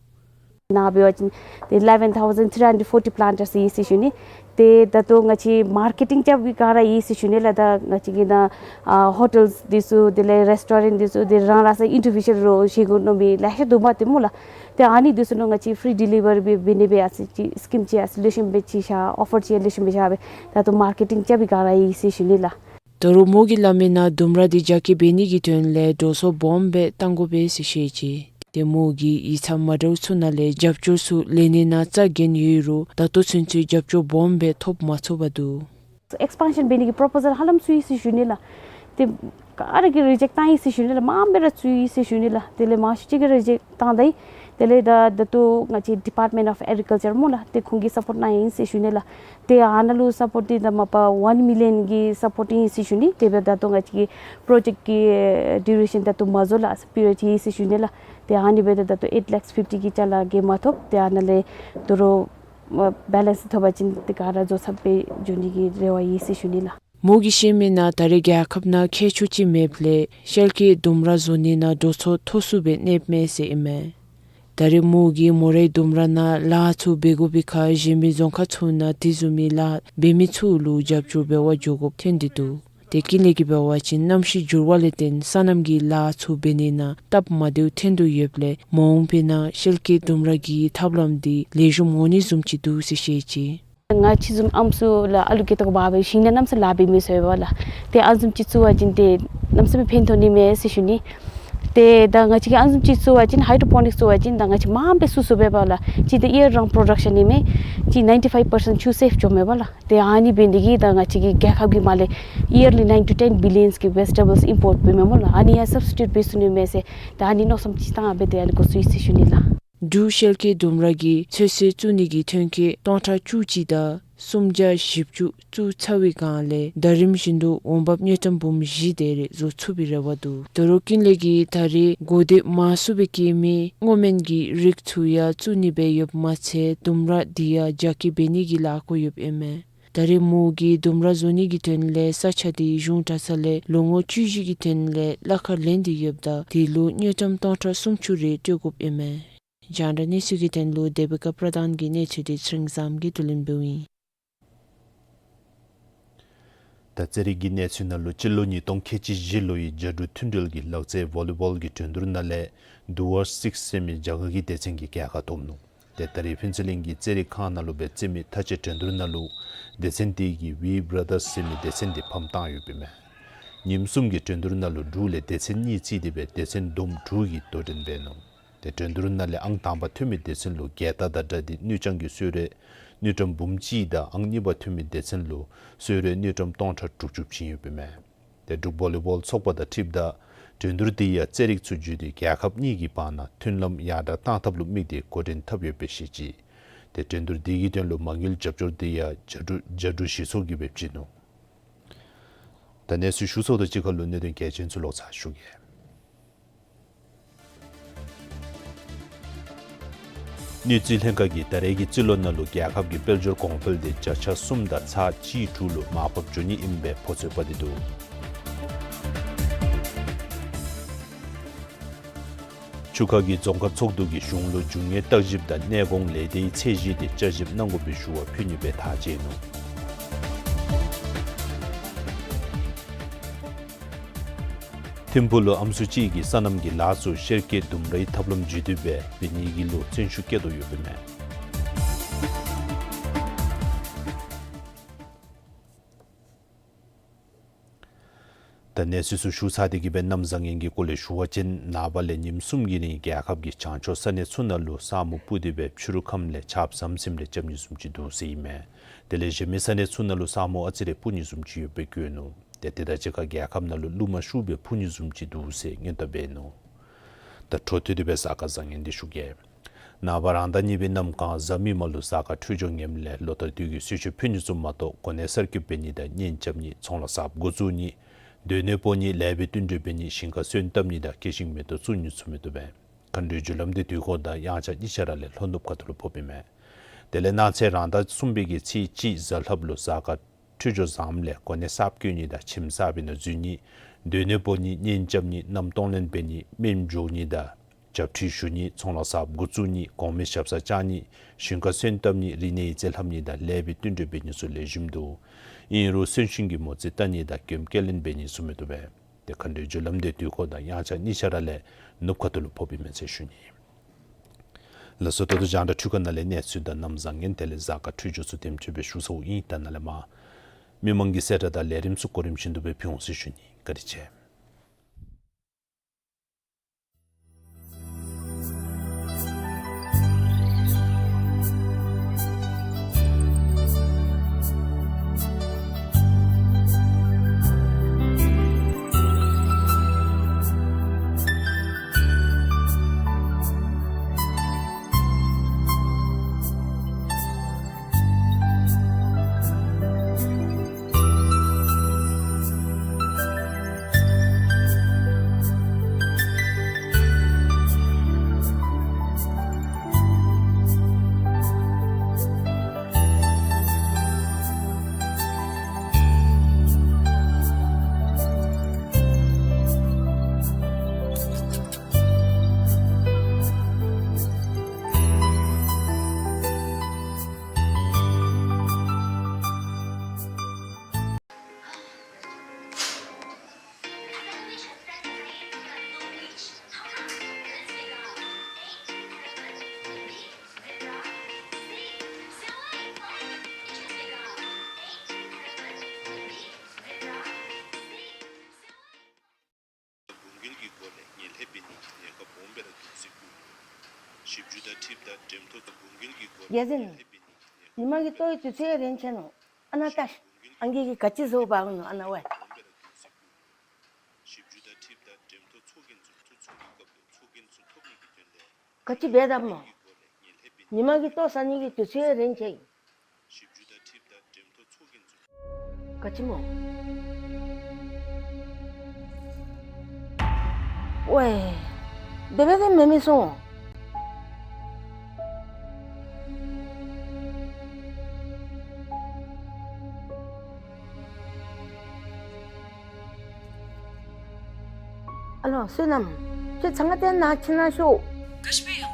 ནཱ་འབད་བ་ཅིན་ཏེ་eleven thousand three hundred forty planters ཨིན་ཟེར་ཞུ་ནི། ཏེ་ད་ལྟོ་ང་བཅས་མར་ཀེ་ཊིང་རྐྱབ་པའི་སྒང་ར་ཨིན་ཟེར་ཞུ་ནི་ལགས། ད་ང་བཅས་ཀྱི་ནཱ་ཨ་ཧོ་ཊེལ་འདི་ཚུ་དེ་ལས་རེསི་ཊོ་རེནཊ་འདི་ཚུ་ཏེ་རང་རང་སོའི་ཨིན་ཌི་བི་ཇུ་ཝལ་རོ་བཞེས་དགོ་མནོ་མི་ལེ་ཤ་འདུག་པ་ཏེ་སྨོ་ལགས། ཏེ་ཨ་ནི་འདི་ཚུ་ནང་ང་བཅས་ཕི་རི་ཌི་ལི་བ་རི་འབད་ནི་སྦེ་ཨ་ཙི་ཅིག་སི་ཀིམ་ཅིག་ཨ་ཙི་ལེགས་ཤོམ་སྦེ་ཅིག་བཞག་ཨོ་ཕར་ཅིག་ལེགས་ཤོམ་སྦེ་བཞག་སྦེ་ད་ལྟོ་མར་ཀེ་ཊིང་རྐྱབ་པའི་སྒང་ར་ཨིན་ཟེར་ཞུ་ནི་ལགས། ད་རུང་མོ་གིས་སླབ་མི་ནང་ལྡུམ་ར་འདི་རྒྱ་སྐྱེད་འབད་ནི་གི་དོན་ལས་འགྲོ་སོང་སྦོམ་སྦེ་བཏང་དགོ་པས་ཟེར་བཤད་ཅི། ཏེ་མོ་གིས་ཡིག་ཚང་མ་འདྲཝ་ཚུ་ནང་ལས་རྒྱབ་སྐྱོར་ཚུ་ལེན་ནི་ནང་རྩ་འགེངས་ཡོད་རུང་ད་ལྟོ་ཚུན་ཚོད་རྒྱབ་སྐྱོར་སྦོམ་སྦེ་ཐོབ་མ་ཚུགས་པར་འདུག། ཨེགསི་པེན་ཤཱན་འབད་ནི་གི་པོརོ་པོ་ཟཱལ་ཧ་ལམ་ཚུད་ཡི་ཟེར་ཞུ་ནི་ལགས། ཏེ་ག་ར་གིས་རི་ཇེཀཊ་བཏང་ཡི་ཟེར་ཞུ་ནི་ལགས། མངམ་སྦེ་ར་ཚུད་ཡི་ཟེར་ཞུ་ནི་ལགས། དེ་ལས་མང་ཤོས་ཅིག་གིས་རི་ཇེཀཊ་བཏང་ད་ཡི། དེ་ལས་ད་ད་ལྟོ་ང་བཅས་ཌི་པཱརཊ་མེནཊ་ཨོཕ་ཨེག་རི་ཀལ་ཅར་སྨོ་ལགས། ཏེ་ཁོང་གིས་སཔོརཊ་གནང་ཡི་ཟེར་ཞུ་ནི་ལགས། ཏེ་ཨ་ནཱ་ལུ་སཔོརཊ་འདི་ད་མ་པ་ཝཱན་མི་ལི་ཡཱན་གྱི་སཔོརཊ་ཨིན་ཟེར་ཞུ་ནི། དེ་སྦེ་ད་ལྟོ་ང་བཅས་ཀྱི་པྲོ་ཇེཀཊ་ཀྱི་ཌུ་རེ་ཤཱན་ད་ལྟོ་མ་རྫོགས་ལགས། པི་རི་ཡོཌ་ཡོད་ཟེར་ཞུ་ནི་ལགས། ཏེ་ཨ་ནི་འབདཝ་ད་ད་ལྟོ་ཨེཊ་ལེཀསི་ཕིཕ་ཊི་གི་ཅ་ལ་གིས་མ་ཐོབ། ཏེ་ཨ་ནཱ་ལས་ད་རུང་ཨ་བེ་ལེནསི་ཐོབ་པ་ཅིན་ཏེ་ག་ར་རྫོགས་ཚར་སྦེ་འགྱོ་ནི་གི་རེ་བ་ཡོད་ཟེར་ཞུ་ནི་ལགས། མོ་གིས་བཤད་མི་ནང་ད་རེས་རྒྱལ་ཁབ་ནང་མཁས་མཆོག་ཅིག་མེདཔ་ལས་ཤེལ་གྱི་ལྡུམ་ར་བཟོ་ནི་ནང་འགྲོ་སོང་མཐོ་སུ་སྦེ་གནསཔ་མས་ཟེར་ཨིན་མས། ད་རེས་མོ་གིས་མོ་རའི་ལྡུམ་ར་ནང་ལཱ་ཚུ་འབད་དགོ་པའི་ཁར་གཞན་མི་རྫོང་ཁག་ཚུ་ནང་དེ་བཟུམ་མའི་ལཱ་འབད་མི་ཚུ་ལུ་རྒྱབ་སྐྱོར་འབད་བར་འགྱོ་དགོཔ་ཐོན་ཏེ་འདུག། ཏེ་ཀུན་ལེགས་ཀྱིས་འབད་བ་ཅིན་གནམ་གཤིས་འགྱུར་བ་ལས་བརྟེན་སོ་ནམ་གྱི་ལཱ་ཚུ་འབད་ནི་ནང་སྟབས་མ་བདེཝ་ཐོན་དོ་ཡོདཔ་ལས་མ་འོངས་པའི་ནང་ཤེལ་གྱི་ལྡུམ་ར་གི་ཐབས་ལམ་འདི་ལེགས་ཤོམ་འོང་ནི་བཟུམ་ཅིག་འདུག་ཟེར་བཤད་ཅི། ང་བཅས་བཟུམ་ཨམ་སྲུ་ལགས་ཨ་ལུ་སྐྱེ་དོ་བ་སྦེ་ཞིང་ནང་གནམ་མེད་ས་མེད་ལཱ་འབད་མི་ཚུ་ཡོད་པ་ལགས། ཏེ་ཨ་ནི་བཟུམ་ཅིག་བཙུགས་པ་ཅིན་ཏེ་གནམ་མེད་ས་མེད་ཕན་ཐོགས་ནི་མས་ཟེར་ཞུ་ནི། ཏེ་ད་ང་བཅས་ཀྱིས་ཨ་ནི་བཟུམ་ཅིག་བཙུགས་པ་ཅིན་ཧའི་ཌོ་པོ་ནིཀསི་བཙུགས་པ་ཅིན་ད་ང་བཅས་མངམ་སྦེ་སོ་སོ་སྦེ་འབདཝ་ལགས། གཅིག་ཏེ་ཡི་ཡར་རའུནཌ་པྲོ་ཌག་ཤཱན་ཨིན་མས། གཅིག་ནའིན་ཊི་ཕའིབ་པར་སེནཊ་ཆུ་སེབ་འགྱོཝ་མས་པ་ལགས། ཏེ་ཨ་ནི་འབད་ནི་དེ་གིས་ད་ང་བཅས་ཀྱི་རྒྱལ་ཁབ་ཀྱིས་མར་ལས་ཡར་ལི་ནའིན་ཊི་ཊེན་བི་ལི་ཡཱནསི་གི་བེ་ཇི་ཊེ་བཱལསི་ཨིམ་པོརཊ་འབད་མས་སྨོ་ལགས། ཨ་ནི་ཡང་སབ་སི་ཊི་ཊིའུཊ་འབད་ཚུགས་ནི་མས་ཟེར་ད་ཨ་ནི་མནོ་བསམ་ཅིག་བཏང་སྦེ་ཏེ་ཨ་ནི་འགོ་བཙུགས་ཡི་ཟེར་ཞུ་ནི་ལགས། འབྲུག་ཤེལ་གྱི་ལྡུམ་ར་གིས་ཚོད་བསྲེ་བཙུགས་ནི་གི་ཐོན་སྐྱེད་ཊོན་ཊ་བཅུ་གཅིག་དང་སུམ་བརྒྱ་བཞི་བཅུ་བཙུགས་ཚར་བའི་སྒང་ལས་ཟླ་རིམ་བཞིན་དུ་འོང་འབབ་དངུལ་ཀྲམ་འབུམ་བཞི་དེ་རེ་བཟོ་ཚུགས་པའི་རེ་བ་འདུག། ད་རུང་ཀུན་ལེགས་ཀྱིས་ད་རེས་གོ་བརྡ་མང་སུ་སྦེ་བསྐྱལ་མི་སྔོ་སྨན་གྱི་རིགས་ཚུ་ཡང་བཙུགས་ནི་སྦེ་ཡོདཔ་མ་ཚད་ལྡུམ་ར་འདི་ཡང་རྒྱ་སྐྱེད་འབད་ནི་གི་ལཱ་འགོ་ཡོདཔ་ཨིན་མས། ད་རེས་མོ་གིས་ལྡུམ་ར་བཟོ་ནི་གི་དོན་ལས་ས་ཆ་དེ་གཞུང་གྲྭ་ཚང་ལས་ལོ་ངོ་བཅུ་བཞི་གི་དོན་ལས་གླ་ཁར་ལེན་ཏེ་ཡོདཔ་ད་དེ་ལུ་དངུལ་ཀྲམ་སྟོང་ཕྲག་སུམ་ཅུ་རེ་སྤྲོད་དགོཔ་ཨིན་མས། རྒྱང་བསྒྲགས་གནས་ཚུལ་གྱི་དོན་ལུ་དེ་བི་ཀ་པྲ་དཱན་གྱི་གནས་ཚུལ་དེ་ཚེ་རིང་བཟངམོ་གིས་བསྡུ་ལེན་འབདཝ་ཨིན། ད་རྩེད་རིགས་ཀྱི་གནས་ཚུལ་ནང་ལུ་སྤྱི་ལོ་ཉིས་སྟོང་ཁལ་གཅིག་བཞི་ལོའི་རྒྱ་འབྲུག་མཐུན་འབྲེལ་གྱི་ལག་རྩེད་བོ་ལི་བོལ་གྱི་འགྲན་བསྡུར་ནང་ལས་ཌུ་ཝརཕ་སིཀསི་ཟེར་མི་རྒྱ་གར་གྱི་སྡེ་ཚན་གྱིས་རྒྱལ་ཁ་ཐོབ་ནུག། ཏེ་ད་རེས་ཕུན་ཚོགས་གླིང་གི་རྩེད་རིགས་ཁང་ནང་ལུ་སྦེ་རྩེད་མི་མཐའ་དཔྱད་འགྲན་བསྡུར་ནང་ལུ་སྡེ་ཚན་དེ་གིས་ཝི་བྲ་དརསི་ཟེར་མི་སྡེ་ཚན་དེ་ཕམ་བཏང་ཡོདཔ་ཨིན་མས། ཉིནམ་གསུམ་གྱི་འགྲན་བསྡུར་ནང་ལུ་འབྲུག་ལས་སྡེ་ཚན་གཉིས་བརྩིས་ཏེ་སྦེ་སྡེ་ཚན་བསྡོམས་དྲུག་གིས་དོ་འགྲན་འབད་ནུག། ཏེ་འགྲན་བསྡུར་ནང་ལས་ཨང་དང་པ་ཐོན་མི་སྡེ་ཚན་ལུ་རྒྱལ་རྟགས་དང་སྦྲགས་ཏེ་དངུལ་རྐྱང་གི་གསོལ་རས་དངུལ་ཀྲམ་འབུམ་གཅིག་དང་ཨང་གཉིས་པ་ཐོན་མི་སྡེ་ཚན་ལུ་གསོལ་རས་དངུལ་ཀྲམ་སྟོང་ཕྲག་དྲུག་ཅུ་བྱིན་ཡོདཔ་ཨིན་མས། ཏེ་འབྲུག་བོ་ལི་བོལ་ཚོགས་པ་དང་འཁྲིལཝ་ད་འགྲན་བསྡུར་དེ་ཡང་རྩེད་རིགས་ཚུ་བརྒྱུད་དེ་རྒྱལ་ཁབ་གཉིས་ཀྱི་བར་ན་མཐུན་ལམ་ཡར་དྲག་གཏང་ཐབས་ལུ་དམིགས་ཏེ་འགོ་འདྲེན་འཐབ་ཡོདཔ་སྦེ་བཤད་ཅི། ཏེ་འགྲན་བསྡུར་དེ་གི་དོན་ལུ་མ་དངུལ་རྒྱབ་སྐྱོར་དེ་ཡང་རྒྱ་འབྲུག་རྒྱ་འབྲུག་གཞི་ཚོགས་ཀྱིས་སྦེ་བྱིན་ནུག། ད་གནས་ཚུལ་ཞུ་ཚརཝ་དང་གཅིག་ཁར་ལུ་གནད་དོན་གལ་ཆེན་ཚུ་ལོག་ཚར་ཞུ་གེ། དངུལ་རྩིས་ལྷན་ཁག་གིས་ད་རེས་ཀྱི་རྩིས་ལོ་ནང་ལུ་རྒྱལ་ཁབ་ཀྱི་དཔལ་འབྱོར་གོང་འཕེལ་དེ་བརྒྱ་ཆ་གསུམ་དང་ཚག་གཅིག་དྲུག་ལུ་མར་ཕབ་འགྱོ་ནི་ཨིནམ་སྦེ་ཕོ་ཚོད་དཔག་སྟེ་འདུག། ཆུ་ཁ་གི་རྫོང་ཁག་ཚོགས་འདུ་གིས་གཞུང་ལུ་རྒྱུ་དངོས་བརྟག་ཞིབ་དང་གནས་གོང་ལས་སྡེའི་ཚད་གཞི་དེ་བསྐྱར་ཞིབ་གནང་དགོ་པའི་ཞུ་བ་ཕུལ་ནི་སྦེ་ཐག་བཅད་ནུག། ཐིམ་ཕུག་ལུ་ཨམ་སྲུ་ཅིག་གིས་སོ་ནམ་གྱི་ལཱ་ཚུ་ཤེལ་གྱི་ལྡུམ་རའི་ཐབས་ལམ་བརྒྱུད་དེ་སྦེ་འབད་ནི་གི་ལུ་བརྩོན་ཤུགས་བསྐྱེད་དོ་ཡོདཔ་ཨིན་མས། ད་གནས་ཚུལ་ཚུ་ཞུ་ཚར་ཏེ་གི་སྦེ་གནམ་བཟང་ངན་གྱི་སྐོར་ལས་ཞུ་བ་ཅིན་ནངས་པ་ལས་ཉིནམ་གསུམ་གྱི་རིང་རྒྱལ་ཁབ་ཀྱི་བྱང་ཕྱོགས་ས་གནས་ཚུ་ནང་ལུ་ས་སྨུག་སྤུབས་ཏེ་སྦེ་ཕྱི་རུ་ཁམས་ལས་ཆརཔ་ཟམ་ཟིམ་རེ་རྐྱབ་ནི་བཟུམ་ཅིག་འདུག་ཟེར་ཨིན་མས། དེ་ལས་གཞན་མི་ས་གནས་ཚུ་ནང་ལུ་ས་སྨུག་ཨ་ཙི་རེ་སྤུབས་ནི་བཟུམ་ཅིག་ཡོདཔ་སྦེ་བཀོད་ནུག། ཏེ་དེ་དང་གཅིག་ཁར་རྒྱལ་ཁབ་ནང་ལུ་རླུང་མ་ཤུགས་སྦེ་འཕུ་ནི་བཟུམ་ཅིག་འདུག་ཟེར་སྔོན་བརྡ་འབད་ནུག། ད་འཕྲོ་མཐུད་དེ་སྦེ་གཟའ་སྐར་བཟང་ངན་དེ་ཞུ་གེ། ནངས་པ་རང་ཟླ་གཉིས་པའི་གནམ་གང་གཟའ་མིག་དམར་ལུ་གཟའ་སྐར་འཕྲོད་སྦྱོར་ངནམ་ལས་ལོ་ལྟར་དུས་ཀྱི་གསོལ་མཆོད་ཕུལ་ནི་ཚུ་མ་གཏོགས་གོ་གནས་གསར་བསྐོ་འབད་ནི་དང་གཉེན་རྐྱབ་ནི་ཚོང་ལཱ་གསརཔ་འགོ་བཙུགས་ནི་ སྡོད་གནས་སྤོ་ནི་ལེགས་པའི་བསྟུན་གྲོས་འབད་ནི་ཞིང་ཁ་སོན་བཏབ་ནི་དང་སྐྱེ་ཤིང་མེ་ཏོག་བཙུགས་ནི་ཚུ་མི་བཏུབ་པས། མཁའ་འགྲོའི་རྒྱུ་ལམ་དེ་དུས་འཁོར་དང་དབྱངས་འཆར་གཉིས་ཆ་ར་ལས་ལྷོ་ནུབ་ཁ་ཐུག་ལུ་ཕོགཔ་ཨིན་མས། དེ་ལས་གནངས་ཚེ་རང་ཟླ་གསུམ་པའི་གི་ཚེས་གཅིག་གཟའ་ལྷགཔ་ལུ་གཟའ་སྐར་འཕྲོད་སྦྱོར་བཟངམ་ལས་གོ་གནས་གསརཔ་བསྐོ་ནི་དང་ཁྱིམ་གསརཔ་ནང་འཛུལ་ནི། སྡོད་གནས་སྤོ་ནི། གཉེན་རྐྱབ་ནི། མནའམ་གཏོང་ལེན་འབད་ནི། སྨནམ་འགྱོ་ནི་དང་རྒྱབ་ཁྲི་ཞུ་ནི། ཚོང་ལཱ་གསརཔ་འགོ་བཙུགས་ནི། གོང་མའི་ཞབས་སར་བཅར་ནི། ཞིང་ཁ་སོན་བཏབ་ནི། རིག་གནས་ཡིག་རྩིས་ལྷབ་ནི་དང་ལེགས་པའི་བསྟུན་གྲོས་འབད་ནི་ཚུ་ལེགས་ཤོམ་འདུག། ཨིན་རུང་གསོན་གཤིན་གྱི་མོ་རྩིས་བལྟ་ནི་དང་གྱོངམ་སྐྱེལ་ལེན་འབད་ནི་ཚུ་མི་བཏུབ་པས། དེ་མཁའ་འགྲོའི་རྒྱུ་ལམ་དེ་དུས་འཁོར་དང་དབྱངས་འཆར་གཉིས་ཆ་ར་ལས་ནུབ་ཁ་ཐུག་ལུ་ཕོགཔ་ཨིན་མས་ཟེར་ཞུ་ནི། ལགས་སོ། ད་ལྟོ་རྒྱང་བསྒྲགས་འཕྲུལ་ཁང་ནང་ལས་གནས་ཚུལ་དང་གནམ་བཟང་ངན་དེ་ལས་གཟའ་སྐར་འཕྲོད་སྦྱོར་ཚུ་དེམ་ཅིག་སྦེ་ཞུ་ཚརཝ་ཨིན། ད་ནཱ་ལས་མར་མི་མང་གི་གསལ་བསྒྲགས་དང་ལས་རིམ་ཚུ་གོ་རིམ་བཞིན་དུ་སྦེ་ཕུལ་འོང་ཟེར་ཞུ་ནི། བཀའ་དྲིན་ཆེ། གོང་འཕེལ་གྱི་སྒོ་ལས་ངན་ལྷད་འབད་ནི་གི་གནས་སྐབས་སྦོམ་སྦེ་ར་འདུག་ཟེར་བཀོད་ཡོད། ཞིབ་འཇུག་དང་འཁྲིལཝ་ད་འགྲེམས་ཐོག་ཏུ་གོང་འཕེལ་གྱི་སྒོ་ལས་རྒྱལ་མཚན། ངན་ལྷད་འབད་ནི་གི་གནས་ཉི་མ་གི་ལྟོ་གི་དུས་ཚོད་རན་ཆི་ནུག། ཨ་ནཱ་ལྟ་ཤིག། ཨང་རྒས་ཀྱིས་ག་ཅི་བཟོ་འབག་ནུག། ཨ་ནཱ་ཝའི། ཞིབ་འཇུག་དང་འཁྲིལཝ་ད་འགྲེམས་ཐོག་ཚོགས་རྒྱན་ཚུ་ཚུ་ཚུགས་ཀྱི་སྐབས་ལུ་ཚོགས་རྒྱན་ཚུ་ཐོབ་ནི་གི་དོན་ལས། ག་ཅི་འབད་དཔ་སྨོ། ཉི་མ་གི་ལྟོ་བཟའ་ནི་གི་དུས་ཚོད་རན་ཆི་ཡི། ག་ཅི་སྨོ། ཝའི། དེ་སྦེ་དེ་མེན་མི་སོང་། ཨ་ལོ་བསོད་ནམས། ཁྱོད་ཚང་ང་ཏེ་ནཱ་ཕྱི་ནང་ཤོག། ག་ཅི་འབད་ཡ་མ།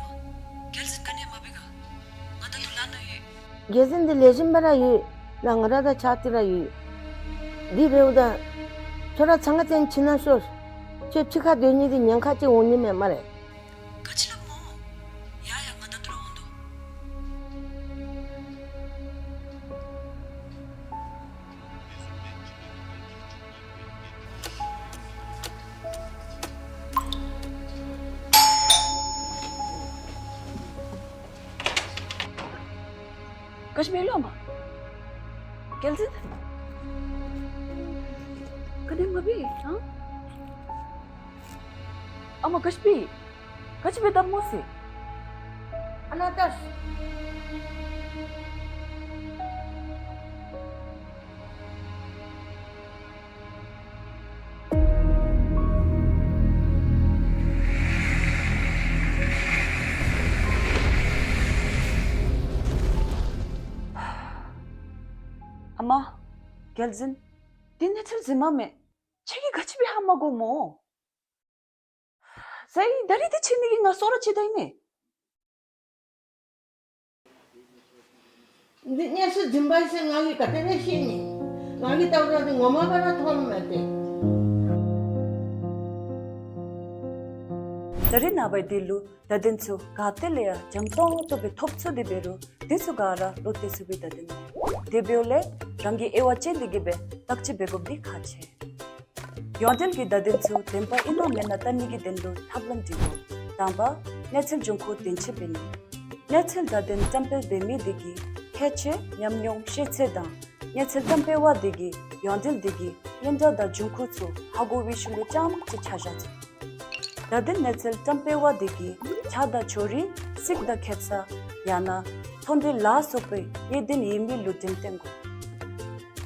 རྒྱལ་མཚན་ག་ནི་མ་འབད་ག། ང་ད་ལྟོ་ལཱ་ནང་ཡོད། རྒྱལ་མཚན་འདི་ལེགས་ཤོམ་སྦེ་ར་ཡོད། ནཱ་ང་ར་དང་ཕྱག་ཏི་ར་ཡོད། འདི་འབདཝ་ད་ཁྱོད་ར་ཚང་ང་ཏེ་ཕྱི་ནང་ཤོག། ཁྱོད་ཕྱི་ཁར་སྡོད་ནི་འདི་ཉེན་ཁ་ཅིག་འོང་ནི་མས་སྨ་རེ། ག་ཅི་སླབ་སྨོ། ཡ་ཡ་ང་ད་ལྟོ་ར་འོང་དོ། ག་ཅི་འབད་ལོ་ཨ་མ། རྒྱལ་མཚན། ག་ནི་མ་འབད་ཨ། ཨ་མ་ག་ཅི་འབད། ག་ཅི་འབད་དཔ་སྨོ་ཟེར། ཨ་ནཱ་ལྟ་ཤིག། ཨ་མ། རྒྱལ་མཚན། འདི་གནས་ཚུལ་རྫུན་མ་མེན། ཁྱེད་ཀྱིས་ག་ཅི་འབད་ཧ་མ་གོ་སྨོ། ཟེར་ད་རིས་འདི་ཕྱི་ནི་གི་ང་སོ་ར་ཅིག་ད་ཨིན་མས། འདི་གནས་ཚུལ་རྫུན་པ་ཟེར་ང་གིས་ག་དེ་སྦེ་ཤེས་ནི། ང་གིས་བལྟཝ་ད་འདི་ངོ་མ་སྦེ་ར་མཐོངམ་མས་ཏེ། ད་རིས་ནངས་པ་འདི་ལུ་བརྡ་དོན་ཚུ་ག་ཏེ་ལས་ཡང་འཇམ་ཏོང་ཏོ་སྦེ་ཐོབ་ཚུགས་ཏེ་འབད་རུང་འདི་ཚུ་ག་ར་བློ་གཏད་ཚུགས་པའི་བརྡ་དོན་མེན། དེ་འབདཝ་ལས་རང་གིས་དབྱེ་བ་དཔྱད་དེ་གིས་སྦེ་བརྟག་དཔྱད་འབད་དགོཔ་འདི་ཁག་ཆེ། ཡོངས་འབྲེལ་གྱི་བརྡ་དོན་ཚུ་བདེན་པ་ཨིན་ནོ་མེན་ན་བལྟ་ནི་གི་དོན་ལུ་ཐབས་ལམ་འབྲི་དགོ། དང་པ་གནས་ཚུལ་འབྱུང་ཁུངས་བདེན་དཔྱད་འབད་ནི། གནས་ཚུལ་བརྡ་དོན་བཀྲམ་སྤེལ་འབད་མི་དེ་གིས་ཁྱད་ཆོས་ཉམས་མྱོང་ཤེས་ཚད་དང་གནས་ཚུལ་བཀྲམ་སྤེལ་བ་དེ་གིས་ཡོངས་འབྲེལ་དེ་གི་སྙན་གྲགས་དང་འབྱུང་ཁུངས་ཚུ་ཧ་གོ་བའི་ཤུལ་ལུ་རྐྱངམ་ཅིག་ཆ་བཞག་ཚུགས། བརྡ་དོན་གནས་ཚུལ་བཀྲམ་སྤེལ་བ་དེ་གིས་ཆ་དང་ཕྱོགས་རིས་ཚིག་དང་ཁེབ་ས་ཡང་ན་ཚོང་འབྲེལ་ལ་སོགས་པའི་གནད་དོན་ཡོད་མེད་ལུ་འགྲེམས་སྟོན་དགོ།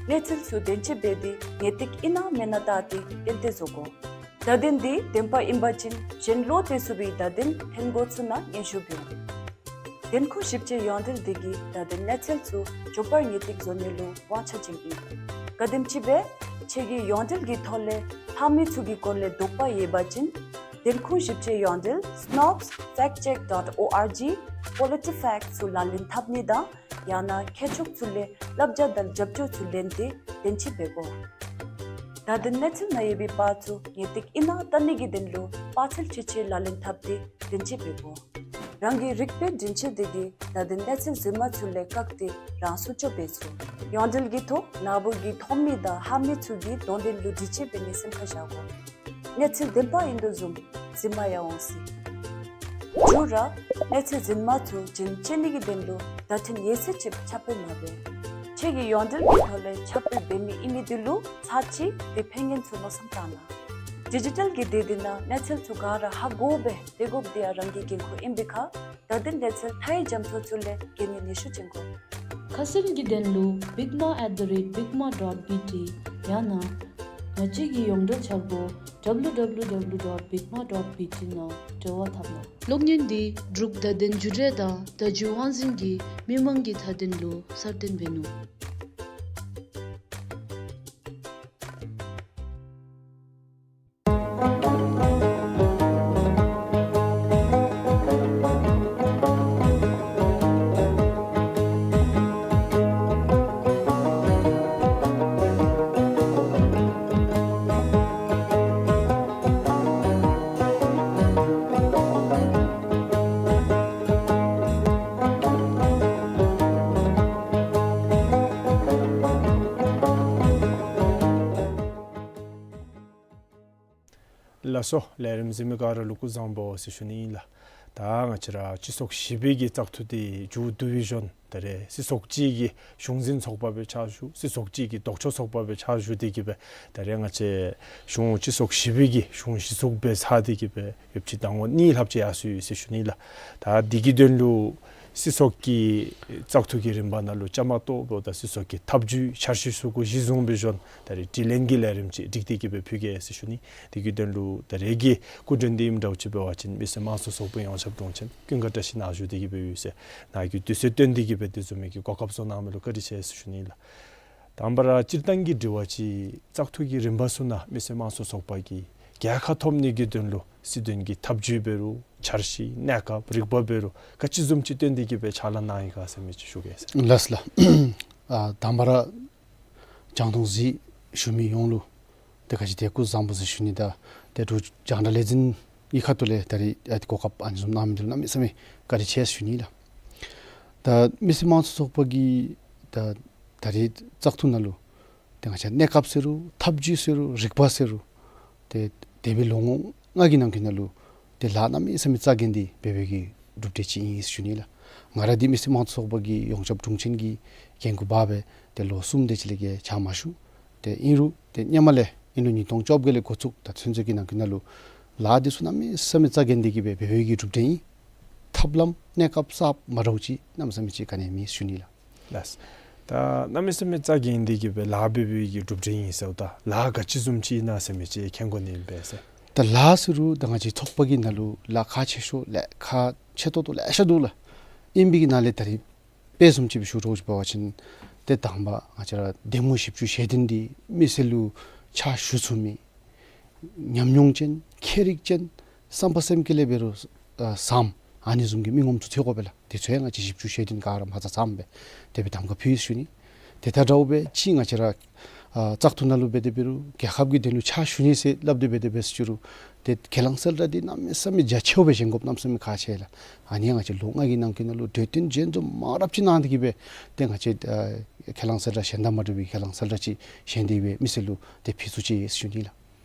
གནས་ཚུལ་ཚུ་བདེན་ཅིག་འབད་དེ་ངེས་ཏིག་ཨིན་ན་མེན་ན་བལྟ་སྟེ་ཏན་ཏན་བཟོ་དགོ། བརྡ་དོན་འདི་བདེན་པ་ཨིན་པ་ཅིན་གཞན་ལོག་སྟེ་ཚུ་སྦེ་བརྡ་དོན་འཐེན་དགོ་ཚུགས་ན་སྙན་ཞུ་འབདཝ་ཨིན། བདེན་ཁུངས་ཞིབ་དཔྱད་ཡོངས་འབྲེལ་འདི་གིས་བརྡ་དོན་གནས་ཚུལ་ཚུ་མགྱོགས་པར་ངེས་ཏིག་བཟོ་ནི་ལུ་དབང་ཆ་ཅན་ཨིན། ག་དེམ་ཅིག་སྦེ་ཁྱོད་ཀྱིས་ཡོངས་འབྲེལ་གྱི་ཐོག་ལས་ལྷག་མི་ཚུ་གི་སྐོར་ལས་དོགས་པ་ཡོད་པ་ཅིན་བདེན་ཁུངས་ཞིབ་དཔྱད་ཡོངས་འབྲེལ་snopes fact check dot org, PolitiFact ཚུ་ལག་ལེན་འཐབ་ནི་དང་ཡང་ན་མཁས་མཆོག་ཚུ་ལས་བསླབ་བྱ་དང་རྒྱབ་སྐྱོར་ཚུ་ལེན་ཏེ་བདེན་ཅིག་འབད་དགོ། བརྡ་དོན་གནས་ཚུལ་ནང་ཡོད་པའི་པར་ཚུ་ངེས་ཏིག་ཨིན་ན་བལྟ་ནི་གི་དོན་ལུ་པར་ཚད་ཆེ་ཆེ་ལག་ལེན་འཐབ་སྟེ་བདེན་ཅིག་འབད་དགོ། རང་གི་རིག་པའི་འདྲེན་བྱེད་འདི་གིས་བརྡ་དོན་གནས་ཚུལ་རྫུན་མ་ཚུ་ལས་བཀག་སྟེ་རང་སྲུང་སྐྱོབ་འབད་ཚུགས། ཡོངས་འབྲེལ་གྱི་ཐོག་ནཱ་བུ་གིས་མཐོང་མི་དང་ཧ་མི་ཚུ་གི་དོན་དོན་ལུ་འདྲི་གཅོད་འབད་ནི་སེམས་ཁར་བཞག་དགོ། གནས་ཚུལ་བདེན་པ་ཨིན་དོ་བཟུམ་རྫུན་མ་ཡང་འོང་སྲིད། མཇུག་ར་གནས་ཚུལ་རྫུན་མ་ཚུ་རྒྱུན་བཅད་ནི་གི་དོན་ལུ་བརྡ་འཕྲིན་ཡོད་ཚད་ཅིག་ཁྱབ་སྤེལ་མ་འབད། ཁྱོད་ཀྱིས་ཡོངས་འབྲེལ་གྱི་ཐོག་ལས་ཁྱབ་སྤེལ་འབད་མི་ཨིན་མི་འདི་ལུ་ཚར་གཅིག་དེ་ཕན་ངན་ཚུ་མནོ་བསམ་བཏང་གནང་། ཌི་ཇི་ཊལ་གྱི་སྡེ་འདི་ནང་གནས་ཚུལ་ཚུ་ག་ར་ཧ་གོ་སྦེ་སྡོད་དགོཔ་འདི་ཡང་རང་གི་འགན་ཁུར་ཨིན་པའི་ཁར་བརྡ་དོན་གནས་ཚུལ་མཐའ་ཡས་རྒྱ་མཚོ་ཚུ་ལས་རྒྱལ་ནི་ནུས་ཤུགས་ཅན་དགོ། ཁ་གསལ་གྱི་དོན་ལུ་bigma at the rate bigma dot B T ཡང་ན་ང་བཅས་ཀྱི་ཡོངས་འབྲེལ་འཆར་སྒོ་W W W dot bigma dot B T ནང་འབྲེལ་བ་འཐབ་གནང་། གློག་བརྙན་འདི་འབྲུག་བརྡ་དོན་བརྒྱུད་འབྲེལ་དང་བརྡ་བརྒྱུད་དབང་འཛིན་གྱིས་མི་མང་གི་མཐའ་དོན་ལུ་གསར་བཏོན་འབད་ནུག། ལགས་སོ། ལས་རིམ་གཟིགས་མི་ག་ར་ལུ་སྐུ་གཟུགས་བཟང་པོ་ཟེར་ཞུ་ནི་ཨིན་ལགས། ད་ང་བཅས་ར་སྤྱི་ཚོགས་བཞི་པའི་གི་བཙག་འཐུ་འདི་མཇུག་བསྡུ་བའི་ཞོར་ད་རེས་སྲིད་ཚོགས་གཅིག་གི་གཞུང་འཛིན་ཚོགས་པ་སྦེ་ཕྱག་ཞུ་སྲིད་ཚོགས་གཅིག་གི་ལྡོག་ཕྱོགས་ཚོགས་པ་སྦེ་ཕྱག་ཞུ་སྟེ་གི་སྦེ་ད་རེས་ང་བཅས་གཞུང་སྤྱི་ཚོགས་བཞི་པའི་གི་གཞུང་གཞི་བཙུགས་འབད་ཚར་ཏེ་གི་སྦེ་ཡོདཔ་ཅིག་ཟླ་ངོ་གཉིས་ལྷགཔ་ཅིག་ཡར་སོ་ཡི་ཟེར་ཞུ་ནི་ལགས། ད་འདི་གི་དོན་ལུ་སྲིད་ཚོགས་ཀྱི་བཙག་འཐུ་གི་རིམ་པ་ནང་ལུ་བཅའ་མར་གཏོགས་འབདཝ་ད་སྲིད་ཚོགས་ཀྱི་ཐབས་བྱུས་འཆར་གཞི་ཚུ་གུ་གཞི་བཟུང་བའི་ཞོར་ད་རེས་དྲི་ལན་གྱི་ལས་རིམ་ཅིག་སྒྲིག་སྟེ་གི་སྦེ་ཕུལ་གེ་ཟེར་ཞུ་ནི། འདི་གི་དོན་ལུ་ད་རེས་ཀྱི་སྐུ་མགྲོན་འདི་ཨིནམ་འདྲཝ་ཅིག་འབད་བ་ཅིན་མི་སེར་དམངས་གཙོའི་ཚོགས་པའི་ཡོངས་ཁྱབ་དྲུང་ཆེན་ཀུན་དགའ་བཀྲ་ཤིས་ནཱ་བཞུགས་ཏེ་གི་སྦེ་ཡོད་ཟེར་ནཱ་གིས་དུས་ཚོད་བཏོན་ཏེ་གི་སྦེ་དེ་བཟུམ་མའི་གི་གོ་སྐབས་བཟོ་གནང་མི་ལུ་བཀའ་དྲིན་ཆེ་ཟེར་ཞུ་ནི་ལགས། དང་པ་ར་སྤྱིར་བཏང་གི་དྲི་བ་ཅིག་བཙག་འཐུ་གི་རིམ་པ་ཚུ་ནང་མི་སེར་དམངས་གཙོའི་ཚོགས་པ་གིས་རྒྱལ་ཁ་ཐོབ་ནི་གི་དོན་ལུ་སྲིད་དོན་གྱི་ཐབས་བྱུས་འབད་རུང་འཆར་གཞི་གནས་སྐབས་རིག་པ་འབད་རུང་ག་ཅི་བཟུམ་ཅིག་བཏོན་ཏེ་གི་སྦེ་ཕྱག་ལཱ་གནང་ཡི་ག་ཟེར་མི་ཅིག་ཞུ་གེ་ཟེར། ལགས་ལགས། ཨ་དང་པ་ར་རྒྱང་མཐོང་གཟིགས་ཞུ་མི་ཡོངས་ལུ་ཏེ་ག་ཅི་ཏེ་སྐུ་གཟུགས་བཟང་པོ་ཟེར་ཞུ་ནི་དང་ཏེ་འབྲུག་རྒྱང་བསྒྲགས་ལས་འཛིན་གྱི་ཁ་ཐུག་ལས་ད་རེས་ཨ་ཏེ་གོ་སྐབས་ཨ་ནི་བཟུམ་གནང་མི་འདི་ལུ་གནམ་མེད་ས་མེད་བཀའ་དྲིན་ཆེ་ཟེར་ཞུ་ནི་ལགས། ད་མི་སེར་དམངས་གཙོའི་ཚོགས་པ་གི་ད་ད་རེས་བཙག་འཐུ་ནང་ལུ་ཏེ་ང་བཅས་གནས་སྐབས་ཟེར་རུང་ཐབས་བྱུས་ཟེར་རུང་རིག་པ་ཟེར་རུང་ཏེ་འདས་པའི་ལོ་ངོ་ལྔ་གི་ནང་གི་ནང་ལུ་ཏེ་ལཱ་གནམ་མེད་ས་མེད་རྩ་འགེངས་ཏེ་འབད་བའི་གི་གྲུབ་འབྲས་ཅིག་ཨིན་ཟེར་ཞུ་ནི་ལགས། ང་ར་འདི་མི་སེར་དམངས་གཙོའི་ཚོགས་པ་གི་ཡོངས་ཁྱབ་དྲུང་ཆེན་གྱི་འགན་ཁུར་འབག་སྦེ་ཏེ་ལོ་གསུམ་དེ་ཅིག་ལས་བརྒལ་ཕྱག་མ་ཞུ། ཏེ་ཨིན་རུང་ཏེ་སྔོན་མ་ལས་ཨིན་རུང་ཉིས་སྟོང་བཅོ་བརྒྱད་ལས་འགོ་བཙུགས་ད་ཚུན་ཚོད་ཀྱི་ནང་གི་ནང་ལུ་ལཱ་འདི་ཚུ་གནམ་མེད་ས་མེད་རྩ་འགེངས་ཏེ་གི་སྦེ་འབད་བའི་གི་གྲུབ་འབྲས་ཨིན། ཐབས་ལམ་གནས་སྐབས་གསརཔ་མ་འདྲཝ་ཅིག་གནམ་མེད་ས་མེད་ཅིག་ག་ནི་མེད་ཟེར་ཞུ་ནི་ལགས། ལགས། ད་གནམ་མེད་ས་མེད་རྩ་འགེངས་ཏེ་གི་སྦེ་ལཱ་འབད་བའི་གི་གྲུབ་འབྲས་ཨིན་ཟེརཝ་ད་ལཱ་ག་ཅི་བཟུམ་ཅིག་ཨིན་ན་ཟེར་མི་ཅིག་མཁྱེན་དགོ་ནི་ཨིན་པས་ཟེར། ད་ལཱ་ཟེར་རུང་ད་ང་བཅས་ཚོགས་པ་གི་ནང་ལུ་ལཱ་ཁག་ཆེ་ཤོས་ལཱ་ཁག་ཆེ་ཏོག་ཏོ་ལེ་ཤ་འདུག་ལགས། ཨིན་པའི་གི་ནང་ལས་ད་རེས་དཔེ་བཟུམ་ཅིག་སྦེ་ཞུ་རོགས་ཅིག་འབད་བ་ཅིན་ཏེ་དང་པ་ང་བཅས་ར་འདེམས་ངོ་ཞིབ་འཇུག་ཞལ་འདོན་འདི་མི་སེར་ལུ་ཕྱག་ཞུ་ཚུགས་མི་ཉམས་མྱོང་ཅན་མཁས་རིག་ཅན་བསམ་པ་སེམས་བསྐྱེད་ལས་འབད་རུང་ཨ་བཟང་ཨ་ནི་བཟུམ་གྱི་མི་ངོམ་ཚུ་འཚོལ་དགོ་པས་ལགས། དེ་ཚུ་ཡང་ང་བཅས་ཞིབ་འཇུག་ཞལ་འདོན་ག་ར་མ་རྩ་ཚངམ་སྦེ་དེ་སྦེ་གདམ་ཁ་ཕུལ་ཡི་ཟེར་ཞུ་ནི། དེ་དང་འདྲཝ་སྦེ་ཅིག་ང་བཅས་ར་ཨ་བཙག་འཐུ་ནང་ལུ་འབད་དེ་འབད་རུང་རྒྱལ་ཁབ་ཀྱི་དོན་ལུ་ཕྱག་ཞུ་ནི་ཟེར་སླབ་སྟེ་འབད་དེ་འབད་ཟེར་ཞུ་རུང་ཏེ་ཁས་བླངས་གསལ་བསྒྲགས་འདི་གནམ་མེད་ས་མེད་རྒྱ་ཆེཝ་སྦེ་བཞེངས་དགོཔ་གནམ་མེད་ས་མེད་ཁག་ཆེ་ལགས། ཨ་ནི་ཡང་ང་བཅས་ལོ་ལྔ་གི་ནང་གི་ནང་ལུ་གྲོས་བསྟུན་ཞན་འཛོམས་མང་རབས་ཅིག་གནང་སྟེ་གི་སྦེ་ཏེ་ང་བཅས་ཨ་ཁས་བླངས་གསལ་བསྒྲགས་གཞན་དང་མ་འདྲ་བའི་ཁས་བླངས་གསལ་བསྒྲགས་ཅིག་བཞེངས་ཏེ་གི་སྦེ་མི་སེར་ལུ་ཏེ་ཕུལ་ཚུགས་ཅི་ཟེར་ཞུ་ནི་ལགས།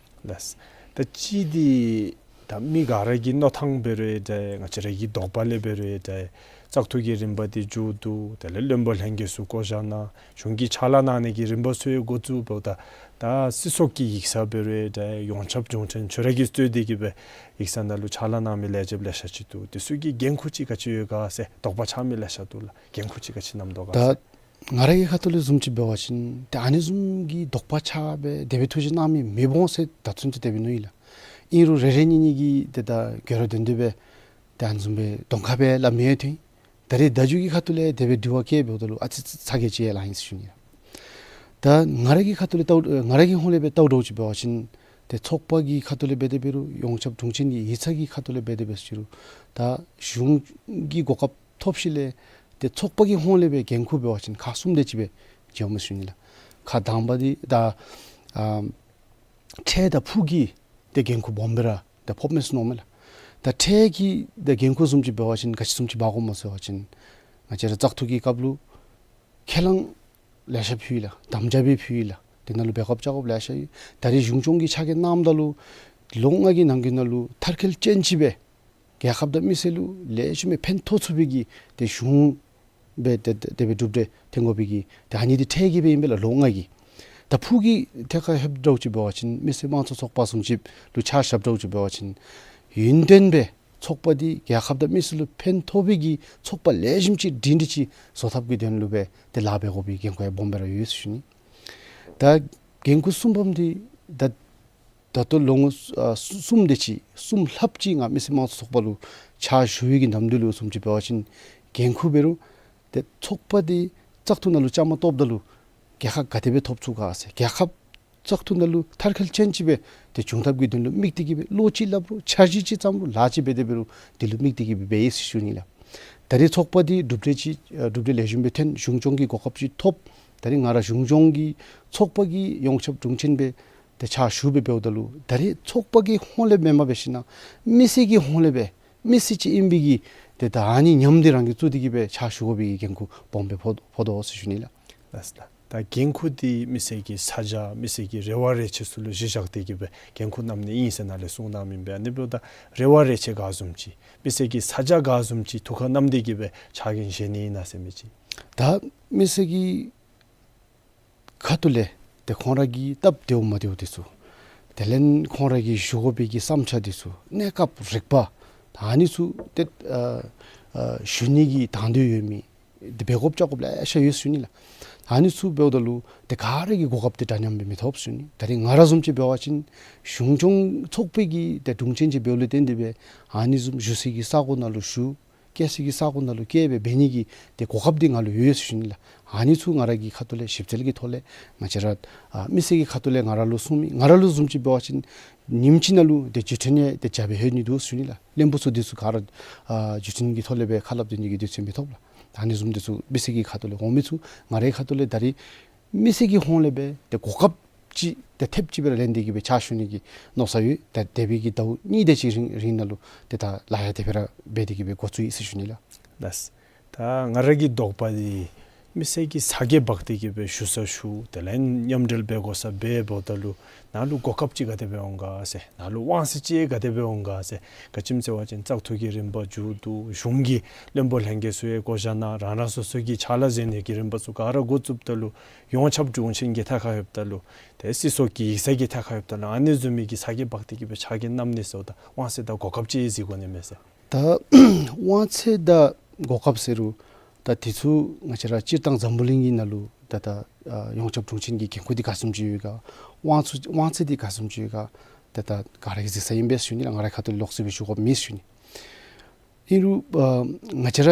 ལགས། ད་ཅི་འདི་ད་མི་ག་ར་གི་མནོ་ཐངས་འབད་རུང་ཡང་འདྲ་ང་བཅས་ར་གི་དོགས་པ་ལས་འབད་རུང་ཡང་འདྲ་བཙག་འཐུ་གི་རིམ་པ་འདི་མཇུག་བསྡུ་དེ་ལས་བློན་པོ་ལྷན་རྒྱས་ཚུ་བསྐོ་བཞག་གནང་གཞུང་གི་ཕྱག་ལཱ་གནང་ནི་གི་རིམ་པ་ཚུ་ཡང་འགོ་བཙུགས་འབདཝ་ད་ད་སྲིད་ཚོགས་ཀྱི་ཡིག་ཚང་འབད་རུང་ཡང་འདྲ་ཡོངས་ཁྱབ་དྲུང་ཆེན་ཁྱོད་ར་གིས་གཙོས་ཏེ་གི་སྦེ་ཡིག་ཚང་ནང་ལུ་ཕྱག་ལཱ་གནང་མི་ལས་བྱེདཔ་ལེ་ཤ་ཅིག་འདུག། དེ་ཚུ་གི་འགན་ཁུར་ཅིག་ག་ཅི་ཡོད་ག་ཟེར་དོགས་པ་ཆགས་མི་ལེ་ཤ་འདུག་ལགས། འགན་ཁུར་ཅིག་ག་ཅི་བསྣམས་དོ་ག་ཟེར། ད་ ང་ར་གི་ཁ་ཐུག་ལས་བཟུམ་ཅིག་འབད་བ་ཅིན་ཏེ་ཨ་ནི་བཟུམ་གྱི་དོགས་པ་ཆགས་སྦེ་དེ་སྦེ་ཐུགས་རྗེ་གནང་མི་མེདཔ་འོང་ཟེར་ད་ཚུན་ཚོད་དེ་སྦེ་མནོ་ཡི་ལགས། ཨིན་རུང་རེ་རེ་གཉིས་གཉིས་ཀྱིས་ཏེ་ད་འགྱོ་ར་དོན་དེ་སྦེ་ཏེ་ཨ་ནི་བཟུམ་སྦེ་གདོང་ཁར་སྦེ་སླབ་མི་ཡང་ཐོན། ད་རེས་ད་རྒྱུ་གི་ཁ་ཐུག་ལས་དེ་སྦེ་དྲི་བ་བཀོད་འབདཝ་ད་ལུ་ཨ་ཙི་ཙི་ཚ་གྱང་ཅིག་ཡང་ལང་ཡི་ཟེར་ཞུ་ནི་ལགས། ད་ང་ར་གི་ཁ་ཐུག་ལས་བལྟཝ་ང་ར་གི་ཧོང་ལས་སྦེ་བལྟཝ་འདྲཝ་ཅིག་འབད་བ་ཅིན་ཏེ་ཚོགས་པ་གི་ཁ་ཐུག་ལས་འབད་དེ་འབད་རུང་ཡོངས་ཁྱབ་དྲུང་ཆེན་གྱི་ཡིག་ཚང་གི་ཁ་ཐུག་ལས་འབད་དེ་འབད་ཟེར་རུང་ད་གཞུང་གི་གོ་སྐབས་ཐོབ་ཞིནམ་ལས་ཏེ་ཚོགས་པ་གི་ཧོང་ལས་སྦེ་འགན་ཁུར་འབད་བ་ཅིན་ཁག་གསུམ་དེ་ཅིག་སྦེ་འགྱོཝ་མས་ཟེར་ཞུ་ནི་ལགས། ཁག་དང་པ་འདི་ད་ཨ་འཕྲལ་དང་ཕུགས་ཀྱི་ཏེ་འགན་ཁུར་སྦོམ་སྦེ་ར་ཏེ་ཕོགཔ་མས་ཟེར་མནོཝ་མས་ལགས། ད་འཕྲལ་གྱི་ཏེ་འགན་ཁུར་བཟུམ་ཅིག་འབད་བ་ཅིན་ག་ཅི་བཟུམ་ཅིག་འབག་དགོཔ་སྨོ་ཟེར་བ་ཅིན་ང་བཅས་ར་བཙག་འཐུ་གི་སྐབས་ལུ་ཁས་བླངས་ལེ་ཤ་ཕུལ་ཡི་ལགས། དམ་བཅའ་སྦེ་ཕུལ་ཡི་ལགས། དེ་ནང་ལུ་འབད་དགོཔ་བཅའ་དགོཔ་ལེ་ཤ་ཡོད། ད་རེས་གཞུང་སྐྱོང་གི་ཕྱག་འགན་གནངམ་ད་ལུ་ལོ་ལྔ་གི་ནང་འཁོད་ནང་ལུ་མཐར་འཁྱོལ་ཅན་ཅིག་སྦེ་རྒྱལ་ཁབ་དང་མི་སེར་ལུ་ལེགས་ཤོམ་སྦེ་ཕན་ཐོགས་ཚུགས་པའི་གི་ཏེ་གཞུང་སྦེ་ཏེ་ཏེ་དེ་སྦེ་གྲུབ་འབྲས་ཐོན་དགོ་པའི་གི་ཏེ་ཨ་ནི་འདི་འཕྲལ་གྱི་སྦེ་ཨིན་པས་ལགས་ལོ་ལྔ་གི། ད་ཕུགས་ཀྱི་ཐད་ཁར་ལྷོདཔ་འདྲཝ་ཅིག་འབད་བ་ཅིན་མི་སེར་དམངས་གཙོ་ཚོགས་པ་བཟུམ་ཅིག་ལུ་ཆ་བཞགཔ་འདྲཝ་ཅིག་འབད་བ་ཅིན་ཡུན་བརྟན་སྦེ་ཚོགས་པ་འདི་རྒྱལ་ཁབ་དང་མི་སེར་ལུ་ཕན་ཐོགས་པའི་གི་ཚོགས་པ་ལེགས་ཤོམ་ཅིག་སྒྲིང་སྒྲི་ཅིག་བཟོ་ཐབས་ཀྱི་དོན་ལུ་སྦེ་ཏེ་ལཱ་འབད་དགོ་པའི་འགན་ཁུར་ཡང་སྦོམ་སྦེ་ར་ཡོད་ཟེར་ཞུ་ནི། ད་འགན་ཁུར་གསུམ་པམ་འདི་ད་ད་ལྟོ་ལོ་ངོ་ཨ་གསུམ་དེ་ཅིག་གསུམ་ལྷགཔ་ཅིག་ང་མི་སེར་དམངས་གཙོ་ཚོགས་པ་ལུ་ཕྱག་ཞུ་བའི་གི་ནམ་དུས་ལུ་བཟུམ་ཅིག་འབད་བ་ཅིན་འགན་ཁུར་འབད་རུང་ཏེ་ཚོགས་པ་འདི་བཙག་འཐུ་ནང་ལུ་བཅའ་མར་གཏོགསཔ་ད་ལུ་རྒྱལ་ཁ་ག་དེ་སྦེ་ཐོབ་ཚུགས་ག་ཟེར་རྒྱལ་ཁ་བཙག་འཐུ་ནང་ལུ་མཐར་འཁྱོལ་ཅན་ཅིག་སྦེ་ཏེ་བྱུང་ཐབས་ཀྱི་དོན་ལུ་དམིགས་ཏེ་གི་སྦེ་བློ་ཅིག་སླབ་རུང་འཆར་གཞི་ཅིག་བརྩམ་རུང་ལཱ་ཅིག་འབད་དེ་འབད་རུང་དེ་ལུ་དམིགས་ཏེ་གི་སྦེ་འབད་ཡི་ཟེར་ཞུ་ནི་ལགས། ད་རེས་ཚོགས་པ་འདི་གྲུབ་འབྲས་ཅིག་ཨ་གྲུབ་འབྲས་ལེགས་ཤོམ་སྦེ་ཐོན། གཞུང་སྐྱོང་གི་གོ་སྐབས་ཅིག་ཐོབ། ད་རེས་ང་ར་གཞུང་སྐྱོང་གི་ཚོགས་པ་གི་ཡོངས་ཁྱབ་དྲུང་ཆེན་སྦེ་ཏེ་ཕྱག་ཞུ་སྦེ་འབདཝ་ད་ལུ་ད་རེས་ཚོགས་པ་གི་ཧོང་ལས་མེན་པར་འབད་ཞིན་ན་མི་སེར་གྱི་ཧོང་ལས་སྦེ་མི་སེར་ཅིག་ཨིན་པའི་གི་ཏེ་ད་ཨ་ནི་ཉམས་འདི་རང་གིས་བཙུགས་ཏེ་གི་སྦེ་ཕྱག་ཞུ་དགོ་པའི་གི་འགན་ཁུར་སྦོམ་སྦེ་ཕོག་ཕོག་དོ་ཟེར་ཞུ་ནི་ལགས། ལགས་ལགས། ད་འགན་ཁུར་འདི་མི་སེར་གྱི་ས་ཆ་མི་སེར་གྱི་རེ་བ་རེ་ཆེ་ཚུ་ལུ་གཞི་བཞག་སྟེ་གི་སྦེ་འགན་ཁུར་བསྣམས་ནི་ཨིན་ཟེར་ནཱ་ལས་གསུངས་གནངམ་ཨིན་པས། ཨ་ནི་འབདཝ་ད་རེ་བ་རེ་ཆེ་ག་བཟུམ་ཅིག་མི་སེར་གྱི་ས་ཆ་ག་བཟུམ་ཅིག་ཐུགས་ཁར་བསྣམས་ཏེ་གི་སྦེ་ཕྱག་འགན་བཞེས་ནི་ཨིན་ན་ཟེར་མི་ཅིག། ད་མི་སེར་གྱི་ཁ་ཐུག་ལས་ཏེ་ཁོང་ར་གི་སྟབས་བདེཝ་མ་བདེཝ་འདི་ཚུ་དེ་ལས་ཁོང་ར་གིས་ཞུ་དགོ་པའི་གི་བསམ་འཆར་འདི་ཚུ་གནས་སྐབས་རིག་པ་ད་ཨ་ནི་ཚུ་ཏེ་ཨ་ཨ་ཞུ་ནི་གི་དང་འདོད་ཡོད་མི་འདི་འབད་དགོཔ་བཅའ་དགོཔ་ལེ་ཤ་ཡོད་ཟེར་ཞུ་ནི་ལགས། ཨ་ནི་ཚུ་འབདཝ་ད་ལུ་ཏེ་ག་ར་གིས་གོ་སྐབས་འདི་འདྲ་མཉམ་སྦེ་མི་ཐོབ་ཟེར་ཞུ་ནི། ད་རེས་ང་ར་བཟུམ་ཅིག་འབད་བ་ཅིན་གཞུང་སྐྱོང་ཚོགས་པའི་གི་ཏེ་དྲུང་ཆེན་ཅིག་འབདཝ་ལས་བརྟེན་ཏེ་སྦེ་ཨ་ནི་བཟུམ་ཞུ་སའི་གི་ས་གོ་ནང་ལུ་ཞུ་བཀལ་སའི་གི་ས་གོ་ནང་ལུ་བཀལ་སྦེ་འབད་ནི་གི་ཏེ་གོ་སྐབས་འདི་ང་ལུ་ཡོད་ཟེར་ཞུ་ནི་ལགས། ཨ་ནི་ཚུ་ང་ར་གི་ཁ་ཐུག་ལས་ཞིབ་འཚོལ་གྱི་ཐོག་ལས་ང་བཅས་ར་ཨ་མི་སེར་གྱི་ཁ་ཐུག་ལས་ང་ར་ལུ་གསུངས་མི་ང་ར་ལུ་བཟུམ་ཅིག་འབད་བ་ཅིན་ཉིནམ་གཅིག་ནང་ལུ་ཏེ་བརྒྱུད་འཕྲིན་ཡང་ཏེ་བརྒྱ་སྦེ་ལྷོད་ནི་འདུག་ཟེར་ཞུ་ནི་ལགས། བློན་པོ་ཚུ་འདི་ཚུ་ག་ར་ཨ་བརྒྱུད་འཕྲིན་གྱི་ཐོག་ལས་སྦེ་ཁ་སླབ་སྡོད་ནི་གི་དུས་ཚོད་མི་ཐོབ་ལགས། ད་ཨ་ནི་བཟུམ་འདི་ཚུ་མི་སེར་གྱི་ཁ་ཐུག་ལས་འོང་མི་ཚུ་ང་རའི་ཁ་ཐུག་ལས་ད་རེས་མི་སེར་གྱི་ཧོང་ལས་སྦེ་ཏེ་གོ་སྐབས་ཅིག་ཏེ་ཐེབས་ཅིག་སྦེ་ར་ལེན་ཏེ་གི་སྦེ་ཕྱག་ཞུ་ནི་གི་མནོ་བསམ་ཡོད། ཏེ་འདས་པའི་གི་ཟླཝ་གཉིས་དེ་ཅིག་རིང་རིང་ནང་ལུ་ཏེ་ད་ལཱ་ཡང་དེ་སྦེ་ར་འབད་དེ་གི་སྦེ་འགོ་བཙུགས་ཡི་ཟེར་ཞུ་ནི་ལགས། ལགས། ད་ང་ར་གི་དོགས་པ་འདི་མི་སེར་གྱིས་ཚ་གྱང་འབག་སྟེ་གི་སྦེ་ཞུ་ས་ཞུ་དེ་ལས་མཉམ་འབྲེལ་འབད་དགོ་ས་འབད་འབདཝ་ད་ལུ་ནཱ་ལུ་གོ་སྐབས་ཅིག་ག་དེ་སྦེ་འོང་ག་ཟེར་ནཱ་ལུ་དབང་ཚད་ཅིག་ག་དེ་སྦེ་འོང་ག་ཟེར་ག་ཅི་སྨོ་ཟེར་བ་ཅིན་བཙག་འཐུ་གི་རིམ་པ་མཇུག་བསྡུ་གཞུང་གི་བློན་པོ་ལྷན་རྒྱས་ཚུ་ཡང་བསྐོ་བཞག་གནང་རང་རང་སོ་སོ་གི་ཕྱག་ལཱ་མཛད་ནི་གི་རིམ་པ་ཚུ་ག་ར་འགོ་བཙུགསཔ་ད་ལུ་ཡོངས་ཁྱབ་དྲུང་ཆེན་གྱི་ཐད་ཁར་ཡོདཔ་ད་ལུ་ཏེ་སྲིད་ཚོགས་ཀྱི་ཡིག་ཚང་གི་ཐད་ཁར་ཡོདཔ་ད་ལུ་ཨ་ནི་བཟུམ་མའི་གི་ཚ་གྱང་འབག་སྟེ་གི་སྦེ་ཕྱག་འགན་བསྣམས་ནི་ཟེརཝ་ད་དབང་ཚད་དང་གོ་སྐབས་ཅིག་གཟིགས་དགོ་ནི་མས་ཟེར། ད་དབང་ཚད་དང་གོ་སྐབས་ཟེར་རུང་ད་དེ་ཚུ་ང་བཅས་ར་སྤྱིར་བཏང་འཛམ་བུ་གླིང་གི་ནང་ལུ་ད་ད་ཨ་ཡོངས་ཁྱབ་དྲུང་ཆེན་གྱི་འགན་ཁུར་འདི་ག་བཟུམ་ཅིག་ཡོད་ག་དབང་ཚུ་དབང་ཚད་འདི་ག་བཟུམ་ཅིག་ཡོད་ག་ད་ད་ག་ར་གིས་གཟིགས་ས་ཨིན་པས་ཟེར་ཞུ་ནི་ལགས། ང་རའི་ཁ་ཐུག་ལས་ལོགས་སུ་སྦེ་ཞུ་དགོཔ་མེད་ཟེར་ཞུ་ནི། ཨིན་རུང་ཨ་ང་བཅས་ར་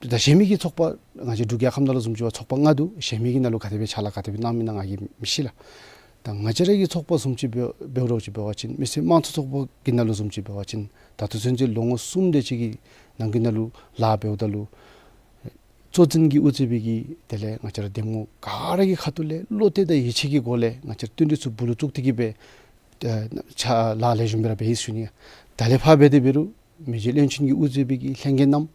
ད་གཞན་མི་གི་ཚོགས་པ་ང་བཅས་འབྲུག་རྒྱལ་ཁབ་ནང་ལུ་བཟུམ་ཅིག་འབད་བ་ཚོགས་པ་ལྔ་འདུག། གཞན་མི་གི་ནང་ལུ་ག་དེ་སྦེ་ཕྱག་ལཱ་ག་དེ་སྦེ་གནངམ་ཨིན་ན་ང་གིས་མི་ཤེས་ལགས། ད་ང་བཅས་ར་གི་ཚོགས་པ་བཟུམ་ཅིག་འབད་འབདཝ་འདྲཝ་ཅིག་འབད་བ་ཅིན་མི་སེར་དམངས་གཙོ་ཚོགས་པ་གི་ནང་ལུ་བཟུམ་ཅིག་འབད་བ་ཅིན་ད་ལྟོ་ཚུན་ཚོད་ལོ་ངོ་གསུམ་དེ་ཅིག་གི་ནང་གི་ནང་ལུ་ལཱ་འབདཝ་ད་ལུ་གཙོ་འཛིན་གྱིས་དབུ་གཙོས་པའི་གི་དེ་ལས་ང་བཅས་ར་འདེམས་ངོ་ག་ར་གི་ཁ་ཐུག་ལས་བློ་གཏད་དང་ཡིད་ཆེས་ཀྱི་སྒོ་ལས་ང་བཅས་ར་བསྟུན་གྲོས་ཚུ་སྦུག་ལུ་བཙུགས་ཏེ་གི་སྦེ་ཨ་ཕྱག་ལཱ་ལེགས་ཤོམ་སྦེ་ར་འབད་ཡི་ཟེར་ཞུ་ནི། ད་ལས་ཕར་འབད་དེ་འབད་རུང་མི་རྗེ་བློན་ཆེན་གྱིས་དབུ་གཙོས་པའི་གི་ལྷན་རྒྱས་རྣམས་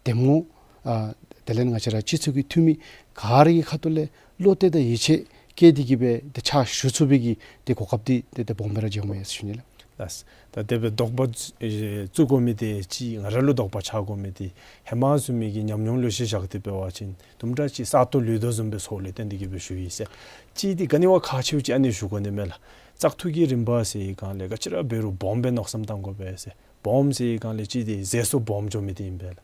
འདེམས་ངོ་ཨ་དེ་ལས་ང་བཅས་ར་སྤྱི་ཚོགས་ཀྱི་འཐུས་མི་ག་ར་གི་ཁ་ཐུག་ལས་བློ་གཏད་དང་ཡིད་ཆེས་བསྐྱེད་དེ་གི་སྦེ་ཏེ་ཕྱག་ཞུ་ཚུགས་པའི་གི་ཏེ་གོ་སྐབས་འདི་ཏེ་ཏེ་སྦོམ་སྦེ་ར་འགྱོཝ་མས་ཟེར་ཞུ་ནི་ལགས། ལགས། ད་དེ་སྦེ་དོགས་པ་ཨེ་བཙུགས་དགོ་མི་འདི་ཅིག་ང་ར་ལུ་དོགས་པ་ཆགས་དགོ་མི་འདི་ཧེ་མ་བཟུམ་མའི་གི་ཉམས་མྱོང་ལུ་གཞི་བཞག་སྟེ་འབད་བ་ཅིན་དུམ་གྲ་ཅིག་ས་སྟོང་ལུས་སྟོང་བཟུམ་སྦེ་ཚོར་ལས་བརྟེན་ཏེ་གི་སྦེ་ཞུ་ཡི་ཟེར། ཅིག་འདི་ག་ནི་བ་ཁག་ཆེཝ་ཅིག་ཨ་ནི་ཞུ་དགོ་ནི་མས་ལགས། བཙག་འཐུ་གི་རིམ་པ་ཟེར་བའི་སྒང་ལས་ག་ཅི་ར་འབད་རུང་སྦོམ་སྦེ་མནོ་བསམ་བཏང་དགོ་པས་ཟེར། སྦོམ་ཟེར་བའི་སྒང་ལས་ཅིག་འདི་ཟད་སོ་སྦོམ་འགྱོ་མི་འདི་ཨིན་པས་ལགས།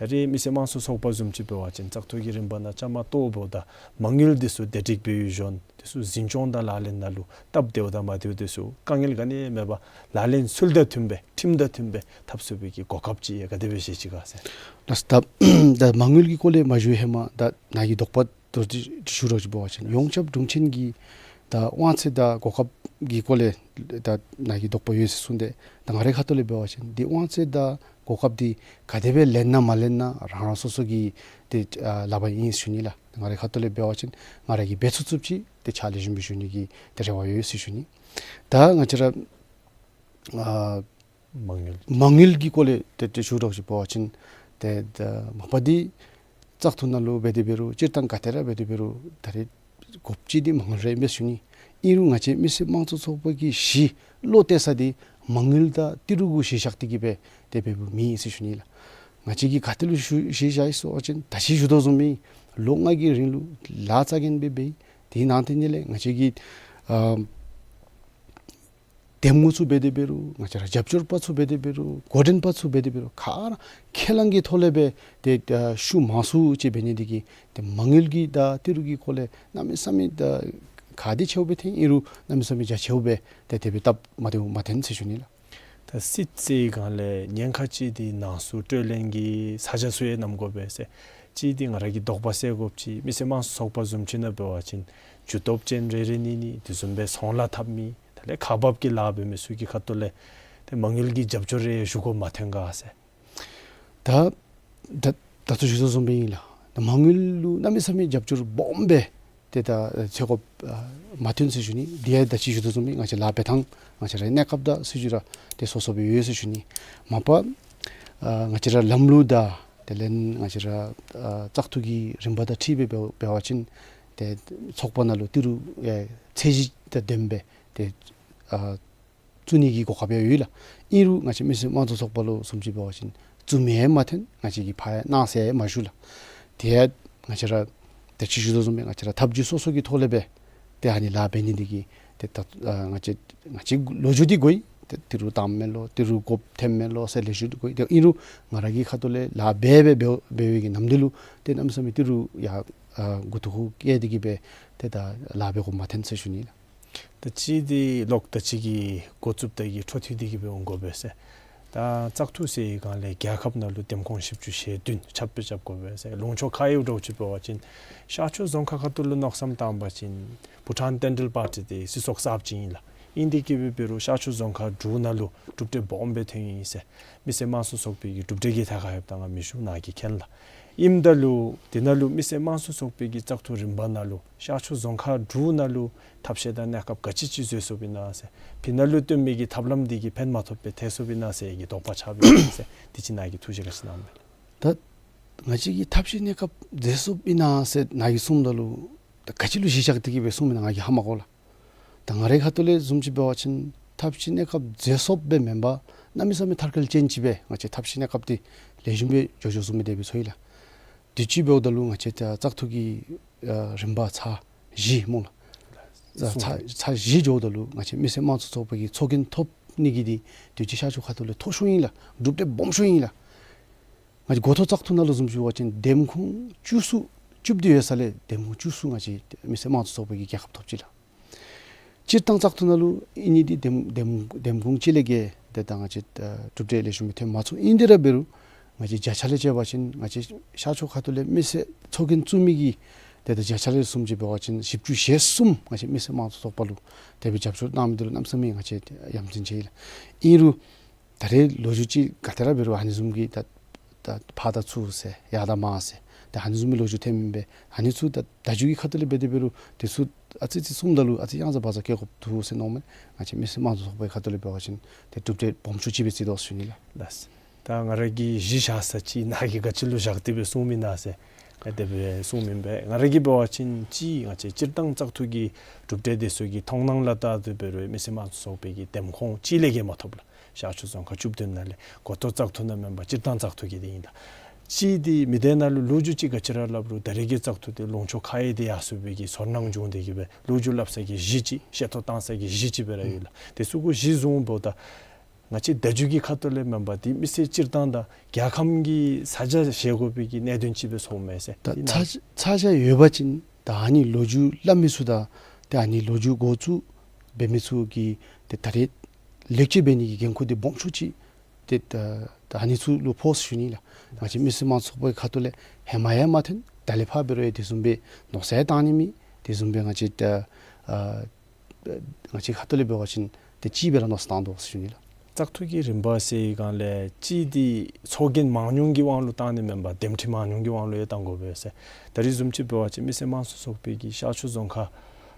ད་ ད་རེས་མི་སེར་དམངས་གཙོ་ཚོགས་པ་བཟུམ་ཅིག་འབད་བ་ཅིན་བཙག་འཐུ་གི་རིམ་པ་ནང་བཅའ་མར་གཏོགས་འབདཝ་ད་མ་དངུལ་འདི་ཚུ་བདེ་སྒྲིག་འབད་བའི་གཞུང་འདི་ཚུ་འཛིན་སྐྱོང་དང་ལག་ལེན་ནང་ལུ་སྟབས་བདེཝ་དང་མ་བདེཝ་འདི་ཚུ་དཀའ་ངལ་ག་ནི་མེད་པར་ལག་ལེན་ཚུལ་དང་མཐུན་པའི་ཁྲིམས་དང་མཐུན་པའི་འཐབ་ཚུགས་པའི་གི་གོ་སྐབས་ཅིག་ཡང་ག་དེ་སྦེ་བཞེས་ཅི་ག་ཟེར། ལགས་སོ། ད་ད་མ་དངུལ་གྱི་སྐོར་ལས་མ་ཞུ་ཧེ་མ་ད་ནཱ་གི་དོགས་པ་དོ་ཅིག་ཞུ་རོགས་ཅིག་འབད་བ་ཅིན་ཡོངས་ཁྱབ་དྲུང་ཆེན་གྱིས་ད་དབང་ཚད་དང་གོ་སྐབས་ཀྱི་སྐོར་ལས་ད་ནཱ་གི་དོགས་པ་ཡོད་ཟེར་གསུངས་ཏེ། ད་ང་རའི་ཁ་ཐུག་ལས་འབད་བ་ཅིན་འདི་དབང་ཚད་དང་གོ་སྐབས་འདི་ག་དེ་སྦེ་ལེན་ན་མ་ལེན་ན་རང་རང་སོ་སོ་གི་ཏེ་ཨ་ལག་པར་ཨིན་ཟེར་ཞུ་ནི་ལགས། ང་རའི་ཁ་ཐུག་ལས་འབད་བ་ཅིན་ང་ར་གིས་འབད་ཚུགས་ཚུགསཔ་ཅིག་ཏེ་ཕྱག་ལེགས་ཤོམ་སྦེ་ཞུ་ནི་གི་ཏེ་རེ་བ་ཡོད་ཟེར་ཞུ་ནི། ད་ང་བཅས་ར་ཨ་མ་དངུལ་མ་དངུལ་གྱི་སྐོར་ལས་ཏེ་ཏེ་ཞུ་རོགས་ཅིག་འབད་བ་ཅིན་ཏེ་ད་མ་པ་འདི་བཙག་འཐུ་ནང་ལུ་འབད་དེ་འབད་རུང་སྤྱིར་བཏང་ག་ཏེ་ར་འབད་དེ་འབད་རུང་ད་རེས་དགོཔ་ཅིག་འདི་མ་དངུལ་ར་ཨིན་པས་ཞུ་ནི། ཨིན་རུང་ང་བཅས་མི་སེར་དམངས་གཙོ་ཚོགས་པ་གི་གཞི་བློ་གཏད་ས་འདི་མ་དངུལ་དང་ཏི་རུ་གུ་གཞི་བཞག་སྟེ་གི་སྦེ་ཏེ་འབདཝ་མེན་ཟེར་ཞུ་ནི་ལགས། ང་བཅས་ཀྱིས་ག་ཏེ་ལུ་གཞི་གཞི་བཞག་ཡི་ཟེར་བ་ཅིན་ད་ཅི་ཞུ་དོ་བཟུམ་སྦེ་ལོ་ལྔ་གི་རིང་ལུ་ལཱ་རྩ་འགེངས་སྦེ་འབད་ཡི། དེའི་ནང་དེ་ནང་ལས་ང་བཅས་ཀྱི་ཨ་འདེམས་ངོ་ཚུ་འབད་དེ་འབད་རུང་ང་བཅས་ར་རྒྱབ་སྐྱོར་པ་ཚུ་འབད་དེ་འབད་རུང་འགོ་འདྲེན་པ་ཚུ་འབད་དེ་འབད་རུང་ག་ར་ཁས་བླངས་ཀྱི་ཐོག་ལས་སྦེ་ཏེ་ཨ་ཤུགས་མང་སུ་ཅིག་འབད་ནི་འདི་གིས་ཏེ་མ་དངུལ་གྱི་དང་ཏི་རུ་གི་སྐོར་ལས་གནམ་མེད་ས་མེད་ད་ག་དེ་ཆེཝ་སྦེ་ཐོན་ཨིན་རུང་གནམ་མེད་ས་མེད་རྒྱ་ཆེཝ་སྦེ་ཏེ་དེ་སྦེ་སྟབས་མ་བདེཝ་མ་ཐོན་ཟེར་ཞུ་ནི་ལགས། ད་སྲིད་ཟེར་བའི་སྒང་ལས་ཉེན་ཁ་ཅིག་འདི་ནང་གསུག་སྤྲོད་ལེན་གྱི་ས་ཆ་ཚུ་ཡང་གནམ་དགོ་པས་ཟེར། ཅིག་འདི་ང་ར་གི་དོགས་པ་སེལ་དགོཔ་ཅིག་མི་སེར་དམངས་གཙོ་ཚོགས་པ་བཟུམ་ཅིག་ནང་འབད་བ་ཅིན་ཇུས་གཏོགས་ཅན་རེ་རེ་གཉིས་གཉིས་དེ་བཟུམ་སྦེ་ཚོང་ལཱ་འཐབ་མི་དེ་ལས་ཁག་འབག་གི་ལཱ་འབད་མི་ཚུ་གི་ཁ་ཐུག་ལས་ཏེ་མ་དངུལ་གྱི་རྒྱབ་སྐྱོར་རེ་ཞུ་དགོཔ་མ་ཐོན་ག་ཟེར། ད་ད་ད་ལྟོ་ཞུ་དོ་བཟུམ་སྦེ་ཨིན་ལགས། ད་མ་དངུལ་ལུ་གནམ་མེད་ས་མེད་རྒྱབ་སྐྱོར་སྦོམ་སྦེ་ཏེ་ད་འཚོལ་དགོཔ་ཨ་མ་ཐོན་ཟེར་ཞུ་ནི། དེ་ཡང་ད་ཅི་ཞུ་དོ་བཟུམ་སྦེ་ང་བཅས་ལཱ་འབད་ཐངས་ང་བཅས་རའི་གནས་སྐབས་དང་སྲིད་བྱུས་ར་ཏེ་སོ་སོ་སྦེ་ཡོད་ཟེར་ཞུ་ནི། མ་པ་ཨ་ང་བཅས་ར་ལམ་ལུགས་དང་དེ་ལས་ང་བཅས་ར་ཨ་བཙག་འཐུ་གི་རིམ་པ་དང་འཁྲིལ་སྦེ་འབད་འབད་བ་ཅིན་ཏེ་ཚོགས་པ་ནང་ལུ་ཏི་རུ་ཨེ་ཚད་གཞི་དང་ལྡནམ་སྦེ་ཏེ་ཨ་བཙུགས་ནི་གི་གོ་སྐབས་ཡང་ཡོད་ལགས། ཨིན་རུང་ང་བཅས་མི་སེར་དམངས་གཙོ་ཚོགས་པ་ལུ་བཟུམ་ཅིག་འབད་བ་ཅིན་བཙུགས་མི་ཡང་མ་ཐོན། ང་བཅས་ཀྱིས་ཕར་ཡང་གནང་ཟེར་ཡང་མ་ཞུ་ལགས། དེ་ཡང་ང་བཅས་ར་ད་ཅི་ཞུ་དོ་བཟུམ་སྦེ་ང་བཅས་ར་ཐབས་བྱུས་སོ་སོ་གི་ཐོག་ལས་སྦེ་ཏེ་ཨ་ནི་ལཱ་འབད་ནི་འདི་གིས་ཏེ་ད་ཨ་ང་བཅས་ང་བཅས་ལོ་རྒྱུས་འདི་གོ་ཡི། ཏེ་ཏི་རུ་བཏངམ་མས་ལོ་ཏི་རུ་དགོཔ་ཐོནམ་མས་ལོ་ཟེར་ལེགས་ཤོམ་འདི་གོ་ཡི། ཏེ་ཨིན་རུང་ང་ར་གི་ཁ་ཐུག་ལས་ལཱ་འབད་འབད་འབད་བའི་གི་ནམ་དུས་ལུ་ཏེ་གནམ་མེད་ས་མེད་ཏི་རུ་ཡར་ཨ་མགུ་ཏོ་ཁར་བཀལ་ཏེ་གི་སྦེ་ཏེ་ད་ལཱ་འབད་དགོཔ་མ་ཐོན་ཟེར་ཞུ་ནི་ལགས། ད་ཅི་འདི་ལོག་ད་ཅི་གི་འགོ་བཙུགསཔ་ད་གི་འཕྲོ་མཐུད་དེ་གི་སྦེ་འོང་དགོ་པས་ཟེར། ད་བཙག་འཐུ་ཟེར་བའི་སྒང་ལས་རྒྱལ་ཁབ་ནང་ལུ་འདེམས་ཁོངས་བཞི་བཅུ་ཞེ་བདུན་ཁྱབ་སྤེལ་རྐྱབ་དགོ་པས་ཟེར། ལུང་ཕྱོགས་ཁག་ཡོད་འདྲཝ་ཅིག་འབད་བ་ཅིན་ཤར་ཕྱོགས་རྫོང་ཁག་ཁ་ཐུག་ལུ་མནོ་བསམ་བཏང་པ་ཅིན་བྷུ་ཊཱན་ཊེན་ཌལ་པར་ཊི་འདི་སྲིད་ཚོགས་གསརཔ་ཅིག་ཨིན་ལགས། ཨིན་ཏེ་གི་སྦེ་འབད་རུང་ཤར་ཕྱོགས་རྫོང་ཁག་དྲུག་ནང་ལུ་གྲུབ་འབྲས་སྦོམ་སྦེ་ཐོན་ཡི་ཟེར། མི་སེར་དམངས་གཙོ་ཚོགས་པའི་གི་གྲུབ་འབྲས་ཀྱི་ཐད་ཁར་ཡོདཔ་ད་ང་མི་ཞུ། ནཱ་གིས་མཁྱེན་ལགས། ཨིནམ་ད་ལུ་དེ་ནང་ལུ་མི་སེར་དམངས་གཙོ་ཚོགས་པའི་གི་བཙག་འཐུ་རིམ་པ་ནང་ལུ་ཤར་ཕྱོགས་རྫོང་ཁག་དྲུག་ནང་ལུ་ཐབས་ཤེས་དང་གནས་སྐབས་ག་ཅི་ཅིག་འཛོལ་སོཔ་ཨིན་ན་ཟེར། ཕྱི་ནང་ལུ་སྟོན་མི་གི་ཐབས་ལམ་འདི་གིས་ཕན་མ་ཐོགསཔ་སྦེ་ཐལ་སོཔ་ཨིན་ན་ཟེར་གྱི་དོགས་པ་ཆགསཔ་ཨིན་ཟེར། དེ་ཅིག་ནཱ་གིས་ཐུགས་བཞེད་ག་ཅི་གནངམ་མས། ད་ང་བཅས་ཀྱི་ཐབས་ཤེས་གནས་སྐབས་འཛོལ་སོཔ་ཨིན་ན་ཟེར་ནཱ་གིས་གསུངམ་ད་ལུ་ད་ག་ཅི་ལུ་གཞི་བཞག་སྟེ་གི་སྦེ་གསུངམ་ཨིན་ན་ང་གིས་ཧ་མ་གོ་ལགས། ད་ང་རའི་ཁ་ཐུག་ལས་བཟུམ་ཅིག་འབད་བ་ཅིན་ཐབས་ཤེས་གནས་སྐབས་འཛོལ་སོཔ་སྦེ་མེན་པར་གནམ་མེད་ས་མེད་མཐར་འཁྱོལ་ཅན་ཅིག་སྦེ་ང་བཅས་ཐབས་ཤེས་གནས་སྐབས་འདི་ལེགས་ཤོམ་སྦེ་འགྱོ་འགྱོ་བཟུམ་སྦེ་དེ་སྦེ་ཚོར་ཡི་ལགས། དུས་ཅི་འབདཝ་ད་ལུ་ང་བཅས་ད་བཙག་འཐུ་གི་ཨ་རིམ་པ་ཚར་བཞི་སྨོ་ལགས། ཚར་ཚར་བཞི་འགྱོཝ་ད་ལུ་ང་བཅས་མི་སེར་དམངས་གཙོ་ཚོགས་པ་གི་ཚོགས་རྒྱན་ཐོབ་ནི་གི་འདི་དུས་ཅི་ཤར་ཕྱོགས་ཁ་ཐུག་ལས་མཐོ་ཤོས་ཨིན་ལགས། གྲུབ་འབྲས་སྦོམ་ཤོས་ཨིན་ལགས། ང་བཅས་འགོ་ཐོག་བཙག་འཐུ་ནང་ལུ་བཟུམ་ཅིག་འབད་བ་ཅིན་འདེམས་ཁོངས་བཅུ་གསུམ་བཅུ་བདུན་ཡོད་ས་ལས་འདེམས་ཁོངས་བཅུ་གསུམ་ང་བཅས་མི་སེར་དམངས་གཙོ་ཚོགས་པ་གིས་རྒྱལ་ཁ་ཐོབ་ཅི་ལགས། སྤྱིར་བཏང་བཙག་འཐུ་ནང་ལུ་ཨིན་ནི་འདི་འདེམས་འདེམས་འདེམས་ཁོངས་གཅིག་ལས་བརྒལ་ཏེ་ད་ང་བཅས་ཨ་གྲུབ་འབྲས་ལེགས་ཤོམ་སྦེ་ཐོན་མ་ཚུགས། ཨིན་ཏེ་ར་འབད་རུང་ང་བཅས་བརྒྱ་ཆ་ལས་བཅད་པ་ཅིན་ང་བཅས་ཤར་ཕྱོགས་ཁ་ཐུག་ལས་མི་སེར་ཚོགས་རྒྱན་བཙུགས་མི་གི་ཏེ་ད་བརྒྱ་ཆ་ལས་བཟུམ་ཅིག་འབད་བ་ཅིན་བཞི་བཅུ་ཞེ་གསུམ་ང་བཅས་མི་སེར་དམངས་གཙོ་ཚོགས་པ་ལུ་དེ་སྦེ་རྒྱབ་སྐྱོར་གནང་མི་འདི་ལུ་གནམ་མེད་ས་མེད་ང་བཅས་ཡ་མཚན་ཆེ་ཡི་ལགས། ཨིན་རུང་ད་རེས་ལོ་རྒྱུས་ཅིག་ག་ཏེ་ར་འབད་རུང་ཨ་ནི་བཟུམ་གྱི་ད་ད་ཕར་དང་ཚུར་ཟེར་ཡར་དང་མར་ཟེར་ད་ཨ་ནི་བཟུམ་གྱི་ལོ་རྒྱུས་ཐོནམ་ཨིན་པས། ཨ་ནི་ཚུ་ད་བརྡ་བརྒྱུད་ཀྱི་ཁ་ཐུག་ལས་འབད་དེ་འབད་རུང་དེ་ཚུ་ཨ་ཙི་ཙི་གསུངམ་ད་ལུ་ཨ་ཙི་ཡང་ཟ་བ་ཟ་བཀལ་དགོཔ་འདུག་ཟེར་མནོཝ་མས། ང་བཅས་མི་སེར་དམངས་གཙོ་ཚོགས་པའི་ཁ་ཐུག་ལས་འབད་བ་ཅིན་ཏེ་གྲུབ་འབྲས་སྦོམ་ཤོས་ཅིག་སྦེ་བརྩི་དོ་ཟེར་ཞུ་ནི་ལགས། ལགས། ད་ང་ར་གིས་གཞི་བཞག་ས་ཅིག་ནཱ་གིས་ག་ཅི་ལུ་བཞག་སྟེ་སྦེ་གསུངམ་ཨིན་ན་ཟེར་ག་དེ་སྦེ་གསུངམ་ཨིན་པས། ང་ར་གིས་འབད་བ་ཅིན་ཅིག་ང་བཅས་སྤྱིར་བཏང་བཙག་འཐུ་གི་གྲུབ་འབྲས་དེ་ཚུ་གི་མཐོང་སྣང་ལུ་བལྟ་སྟེ་འབད་རུང་མི་སེར་དམངས་གཙོ་ཚོགས་པའི་གི་འདེམས་ཁོངས་གཅིག་ལས་བརྒལ་མ་ཐོབ་ལགས། ཤར་ཕྱོགས་རྫོང་ཁག་བཅུ་བདུན་ནང་ལས་འགོ་ཐོག་བཙག་འཐུ་ནང་མེན་པར་སྤྱིར་བཏང་བཙག་འཐུ་གི་འདི་ཨིན་ལགས། ཅིག་འདི་མི་སྡེ་ནང་ལུ་ལོ་རྒྱུས་ཅིག་ག་ཅི་ར་སླབ་རུང་ད་རེས་ཀྱི་བཙག་འཐུ་འདི་ལུང་ཕྱོགས་ཁ་ཡོད་དེ་ཡར་སོང་བའི་གི་ཚོར་སྣང་བྱུང་སྟེ་གི་སྦེ་ལོ་རྒྱུས་སླབ་ས་གི་གཞི་ཅིག་བཤད་ཐོ་བཏང་ས་གི་གཞི་ཅིག་སྦེ་ར་ཡོད་ལགས། དེ་ཚུ་གུ་གཞི་བཟུང་འབདཝ་ད་ ང་བཅས་བརྡ་བརྒྱུད་ཀྱི་ཁ་ཐུག་ལས་མེན་པར་ཏེ་མི་སེར་སྤྱིར་བཏང་དང་རྒྱལ་ཁམས་ཀྱི་ས་ཆ་བཞེས་དགོ་པའི་གི་གནད་དོན་ཅིག་སྦེ་ཚོརཝ་མས་ཟེར། ད་ཏེ་ཚ་ཚ་གྱང་ཡོད་པ་ཅིན་ད་ཨ་ནི་ལོ་རྒྱུས་སླབ་མི་ཚུ་དང་ཏེ་ཨ་ནི་ལོ་རྒྱུས་འགོ་བཙུགས་འབད་མི་ཚུ་གིས་ཏེ་ད་རེས་ལེགས་བཅོས་འབད་ནི་གི་འགན་ཁུར་འདི་སྦོམ་ཤོས་ཅིག་ཏེ་ད་ད་ཨ་ནི་ཚུ་ལུ་ཕོག་ཟེར་ཞུ་ནི་ལགས། ང་བཅས་མི་སེར་དམངས་གཙོ་ཚོགས་པའི་ཁ་ཐུག་ལས་ཧེ་མ་ཡང་མ་ཐོན། ད་ལས་ཕར་འབད་རུང་ཡང་དེ་བཟུམ་སྦེ་མནོ་བསམ་བཏང་ནི་མེད། དེ་བཟུམ་སྦེ་ང་བཅས་ད་ཨ་ང་བཅས་ཁ་ཐུག་ལས་འབད་བ་ཅིན་ཏེ་ཅིག་སྦེ་ར་མནོ་བསམ་བཏང་དོ་ཟེར་ཞུ་ནི་ལགས། བཙག་འཐུ་གི་རིམ་པ་ཟེར་བའི་སྒང་ལས་ཅིག་འདི་ཚོགས་རྒྱན་མང་ཉུང་གི་དབང་ལུ་བཏང་ནི་མེན་པར་འདེམས་སྒྲིག་མང་ཉུང་གི་དབང་ལུ་ཡང་བཏང་དགོ་པས་ཟེར། ད་རེས་བཟུམ་ཅིག་འབད་བ་ཅིན་མི་སེར་དམངས་གཙོ་ཚོགས་པའི་གི་ཤར་ཕྱོགས་རྫོང་ཁག་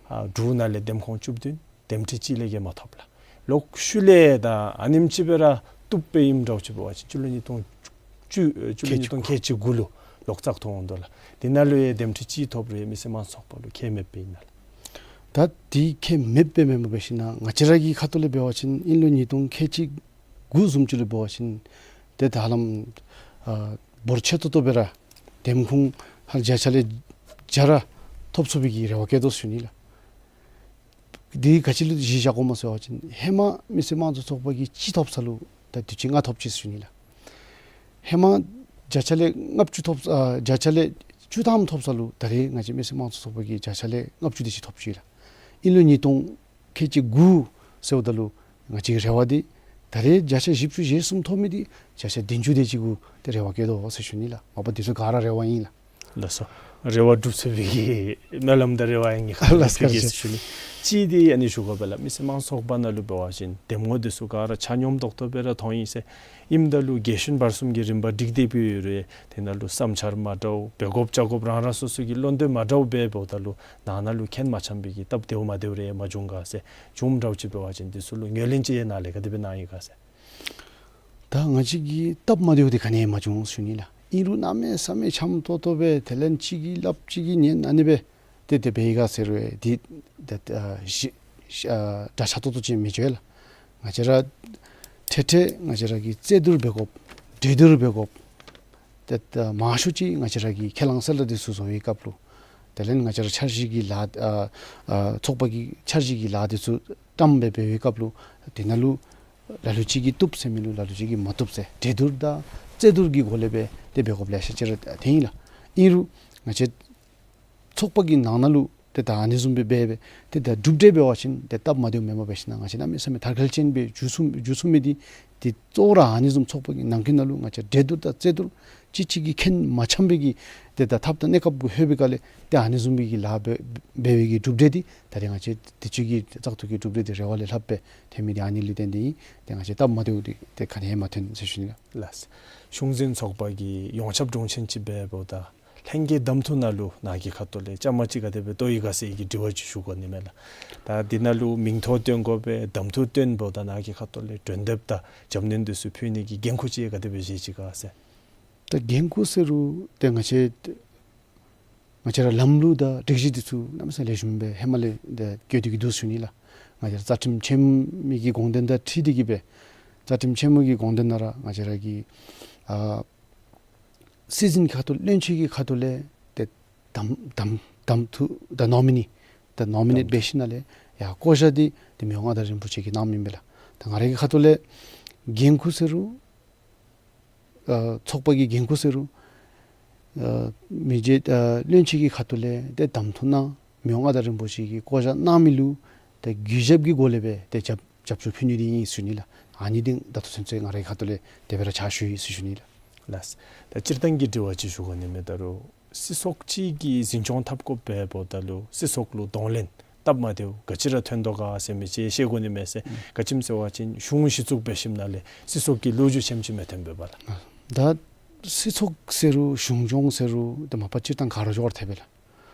ཨ་དྲུག་ནང་ལས་འདེམས་ཁོངས་བཅུ་བདུན་འདེམས་སྒྲིག་གཅིག་ལས་བརྒལ་མ་ཐོབ་ལགས། ལོག་ཤུལ་ལས་ད་ཨ་ནེམ་ཅིག་སྦེ་ར་བཏུབ་པའི་ཨིནམ་འདྲཝ་ཅིག་འབད་བ་ཅིན་སྤྱི་ལོ་ཉིས་སྟོང་བཅུ་ཨེ་སྤྱི་ལོ་ཉིས་སྟོང་ཁལ་གཅིག་དགུ་ལུ་ལོག་བཙག་འཐུ་འོང་དོ་ལགས། དེ་ནང་ལུ་ཡང་འདེམས་སྒྲིག་གཅིག་ཐོབ་རུང་ཡང་མི་སེར་དམངས་གཙོ་ཚོགས་པ་ལུ་ཁེ་མེདཔ་ཨིན་ན་ལགས། ད་དེ་ཁེ་མེདཔ་སྦེ་མེན་པར་འབད་ཞིན་ན་ང་བཅས་ར་གི་ཁ་ཐུག་ལས་འབད་བ་ཅིན་ཨིན་རུང་ཉིས་སྟོང་ཁལ་གཅིག་དགུ་བཟུམ་ཅིག་ལུ་འབད་བ་ཅིན་ཏེ་ད་ཧ་ལམ་ཨ་འབོར་ཆེ་ཏོག་ཏོ་སྦེ་ར་འདེམས་ཁོངས་ཧ་ལམ་བརྒྱ་ཆ་ལས་བརྒྱ་ར་ཐོབ་ཚུགས་པའི་གི་རེ་བ་བསྐྱེད་དོ་ཟེར་ཞུ་ནི་ལགས། འདི་ག་ཅི་ལུ་གཞི་བཞག་དགོཔ་སྨོ་ཟེར་བ་ཅིན་ཧེ་མ་མི་སེར་དམངས་གཙོ་ཚོགས་པ་གིས་གཅིག་ཐོབ་ས་ལུ་ད་དུས་ཅི་ལྔ་ཐོབ་ཅི་ཟེར་ཞུ་ནི་ལགས། ཧེ་མ་བརྒྱ་ཆ་ལས་ལྔ་བཅུ་ཐོབ་ཨ་བརྒྱ་ཆ་ལས་བཅུ་ཐམ་ཐོབ་ས་ལུ་ད་རེས་ང་བཅས་མི་སེར་དམངས་གཙོ་ཚོགས་པ་གིས་བརྒྱ་ཆ་ལས་ལྔ་བཅུ་དེ་ཅིག་ཐོབ་ཅི་ལགས། ཨིན་རུང་ཉིས་སྟོང་ཁལ་གཅིག་དགུ་ཟེརཝ་ད་ལུ་ང་བཅས་ཀྱི་རེ་བ་འདི་ད་རེས་བརྒྱ་ཆ་བཞི་བཅུ་ཞེ་གསུམ་ཐོབ་མི་འདི་བརྒྱ་ཆ་བདུན་ཅུ་དེ་ཅིག་གུ་ཏེ་རེ་བ་བསྐྱེད་དོ་ཟེར་ཞུ་ནི་ལགས། མ་པ་འདི་ཚུ་ག་ར་རེ་བ་ཨིན་ལགས། ལགས་སོ། རེ་བ་འགྲུབ་ཚུགས་པའི་གི་སྨོན་ལམ་དང་རེ་བ་ཡང་ངེའི་ཁ་ཐུག་ལས་ཕུལ་གེ་ཟེར་ཞུ་ནི། གཅིག་འདི་ཨ་ནི་ཞུ་དགོ་པས་ལགས། མི་སེར་དམངས་གཙོ་ཚོགས་པ་ནང་ལུ་འབད་བ་ཅིན་འདེམས་ངོ་འདི་ཚུ་ག་ར་ཆ་སྙོམས་ཏོག་ཏོ་སྦེ་ར་མཐོང་ཡི་ཟེར། ཨིནམ་ད་ལུ་རྒྱལ་གཞུང་བར་གསུམ་གྱི་རིམ་པ་སྒྲིག་སྟེ་འབད་རུང་དེ་ནང་ལུ་བསམ་འཆར་མ་འདྲཝ་འབད་དགོཔ་བྱ་དགོཔ་རང་རང་སོ་སོ་གི་བློ་འདོད་མ་འདྲཝ་འབད་འབདཝ་ད་ལུ་ནང་ན་ལུ་ཁེ་མ་འཆམ་པའི་གི་སྟབས་བདེཝ་མ་བདེཝ་རེ་མ་བྱུང་ག་ཟེར། བྱུངམ་འདྲཝ་ཅིག་འབད་བ་ཅིན་འདི་ཚུ་ལུ་ངོས་ལེན་ཅིག་ཡང་ནཱ་ལས་ག་དེ་སྦེ་གནང་ཡི་ག་ཟེར། ད་ང་བཅས་ཀྱི་སྟབས་མ་བདེཝ་འདི་ག་ནི་ཡང་མ་བྱུང་ཟེར་ཞུ་ནི་ལགས། ཨིན་རུང་གནམ་མེད་ས་མེད་འཆམ་ཏོག་ཏོ་སྦེ་དེ་ལས་གཅིག་གིས་སླབ་གཅིག་གིས་ཉན་ཨ་ནི་སྦེ་ཏེ་དེ་སྦེ་ཡི་ག་ཟེར་རུང་འདི་ཏེ་ཨ་ཞི་ཞི་ཨ་འདྲ་ཆགས་ཏོག་ཏོ་ཅིག་མི་འགྱོ་ལགས། ང་བཅས་ར་ཏེ་ཏེ་ང་བཅས་ར་གིས་རྩོད་བསྡུར་འབད་དགོཔ་གྲོས་བསྡུར་འབད་དགོཔ་ཏེ་ད་མང་ཤོས་ཅིག་ང་བཅས་ར་གིས་ཁས་བླངས་གསོལ་རས་འདི་ཚུ་བཟོ་བའི་སྐབས་ལུ་དེ་ལས་ང་བཅས་ར་འཆར་གཞི་གི་ལཱ་ཨ་ཨ་ཚོགས་པ་གི་འཆར་གཞི་གི་ལཱ་འདི་ཚུ་བཀྲམ་སྦེ་འབད་བའི་སྐབས་ལུ་དེ་ནང་ལུ་ལ་ལུ་ཅིག་གིས་བཏུབ་ཟེར་མི་ལུ་ལ་ལུ་ཅིག་གིས་མ་བཏུབ་ཟེར་གྲོས་བསྡུར་དང་རྩོད་བསྡུར་གྱི་སྒོ་ལས་སྦེ་ཏེ་འབད་དགོཔ་ལེ་ཤ་ཅིག་ར་ཐོན་ཡི་ལགས། ཨིན་རུང་ང་བཅས་ཚོགས་པ་གི་ནང་ན་ལུ་ཏེ་ད་ཨ་ནི་བཟུམ་སྦེ་འབད་སྦེ་ཏེ་ད་གྲུབ་འབྲས་འབད་བ་ཅིན་ཏེ་སྟབས་མ་བདེཝ་མེན་པར་འབད་ཞིན་ན་ང་བཅས་གནམ་མེད་ས་མེད་དར་ཁལ་ཅན་སྦེ་འགྱོ་ཚུགས་འགྱོ་ཚུགས་མི་འདི་ཏེ་གཙོ་བོ་ར་ཨ་ནི་བཟུམ་ཚོགས་པ་གི་ནང་འཁོད་ནང་ལུ་ང་བཅས་གྲོས་བསྡུར་དང་རྩོད་བསྡུར་གཅིག་གཅིག་གིས་ཁེ་མ་འཆམ་པའི་གི་ཏེ་ད་ཐབས་དང་གནས་སྐབས་གུ་ལྷོད་པའི་སྒང་ལས་ཏེ་ཨ་ནི་བཟུམ་སྦེ་གི་ལཱ་འབད་འབད་བའི་གི་གྲུབ་འབྲས་འདི་ད་རེས་ང་བཅས་དུས་ཅི་གི་བཙག་འཐུ་གི་གྲུབ་འབྲས་འདི་རེ་བ་ལས་ལྷགཔ་སྦེ་ཐོན་མི་འདི་ཨ་ནི་ལུ་བརྟེན་ཏེ་ཨིན། ཏེ་ང་བཅས་སྟབས་མ་བདེཝ་འདི་ཏེ་ག་ནི་ཡང་མ་ཐོན་ཟེར་ཞུ་ནི་ལགས། ལགས། གཞུང་འཛིན་ཚོགས་པ་གི་ཡོངས་ཁྱབ་དྲུང་ཆེན་ཅིག་འབདཝ་ད་ལྷན་རྒྱས་གདམ་འཐུ་ནང་ལུ་ནཱ་གི་ཁ་ཐུག་ལས་བཅའ་མར་ཅིག་ག་དེ་སྦེ་གཏོགས་ཡི་ག་ཟེར་བའི་གི་དྲི་བ་ཅིག་ཞུ་དགོ་ནི་མས་ལགས། ད་འདི་ནང་ལུ་མིང་ཐོ་བཏོན་དགོ་པས། གདམ་འཐུ་བཏོན་འབདཝ་ད་ནཱ་གི་ཁ་ཐུག་ལས་གྲོས་འདེབས་དང་རྒྱབ་སྣོན་འདི་ཚུ་ཕུལ་ནི་གི་འགན་ཁུར་ཅིག་ག་དེ་སྦེ་བཞེས་ཅི་ག་ཟེར། ད་འགན་ཁུར་ཟེར་རུང་ཏེ་ང་བཅས་ང་བཅས་ར་ལམ་ལུགས་དང་སྒྲིག་གཞི་འདི་ཚུ་གནམ་མེད་ས་མེད་ལེགས་ཤོམ་སྦེ་ཧེ་མ་ལས་ཏེ་བཀོད་དེ་གི་འདུག་ཟེར་ཞུ་ནི་ལགས། ང་བཅས་ར་རྩ་ཁྲིམས་ཆེན་མོ་གི་དགོངས་དོན་དང་འཁྲིལ་ཏེ་གི་སྦེ་རྩ་ཁྲིམས་ཆེན་མོ་གི་དགོངས་དོན་ནང་ར་ང་བཅས་ར་གི་ཨ་སྲིད་འཛིན་ཁ་ཐུག་བློན་ཆེན་གྱི་ཁ་ཐུག་ལས་ཏེ་གདམ་གདམ་གདམ་འཐུ་ད་ནོ་མི་ནི་ད་ནོ་མི་ནེཊ་འབད་ཞིནམ་ལས་ཡར་བསྐོ་བཞག་འདི་ཏེ་མི་དབང་མངའ་བདག་རིན་པོ་ཆེ་གིས་གནངམ་ཨིན་པས་ལགས། ད་ང་ར་གི་ཁ་ཐུག་ལས་འགན་ཁུར་ཟེར་རུང་ཨ་ཚོགས་པ་གི་འགན་ཁུར་ཟེར་རུང་ཨ་མི་རྗེ་ཨ་བློན་ཆེན་གྱི་ཁ་ཐུག་ལས་ཏེ་གདམ་འཐུ་གནང་མི་དབང་མངའ་བདག་རིན་པོ་ཆེ་གིས་བསྐོ་བཞག་གནང་མི་ལུ་ཏེ་གུས་ཞབས་ཀྱི་སྒོ་ལས་སྦེ་ཏེ་རྒྱབ་རྒྱབ་སྐྱོར་ཕུལ་ནི་འདི་ཨིན་ཟེར་ཞུ་ནི་ལགས། ཨ་ནི་འདི་ད་ལྟོ་ཚུན་ཚོད་ང་རའི་ཁ་ཐུག་ལས་དེ་སྦེ་ར་ཕྱག་ཞུ་ཡི་ཟེར་ཞུ་ནི་ལགས། ལགས། ད་སྤྱིར་བཏང་གི་དྲི་བ་ཅིག་ཞུ་དགོ་ནི་མས། ད་རུང་སྲིད་ཚོགས་ཅིག་གིས་འཛིན་སྐྱོང་འཐབ་དགོཔ་འབདཝ་ད་ལུ་སྲིད་ཚོགས་ལུ་གདོང་ལེན་སྟབས་མ་བདེཝ་ག་ཅི་ར་ཐོན་དོ་ག་ཟེར་མི་ཅིག་ཤེས་དགོ་ནི་མས་ཟེར། ག་ཅི་སྨོ་ཟེར་བ་ཅིན་གཞུང་གཞི་བཙུགས་འབད་ཞིནམ་ལས་སྲིད་ཚོགས་ཀྱི་ལོ་རྒྱུས་ཆེམ་ཅིག་མི་ཐོན་པས་པ་ལགས། ད་སྲིད་ཚོགས་ཟེར་རུང་གཞུང་སྐྱོང་ཟེར་རུང་ད་མ་པ་སྤྱིར་བཏང་ག་ར་འགྱོ་བར་ཐལ་པས་ལགས།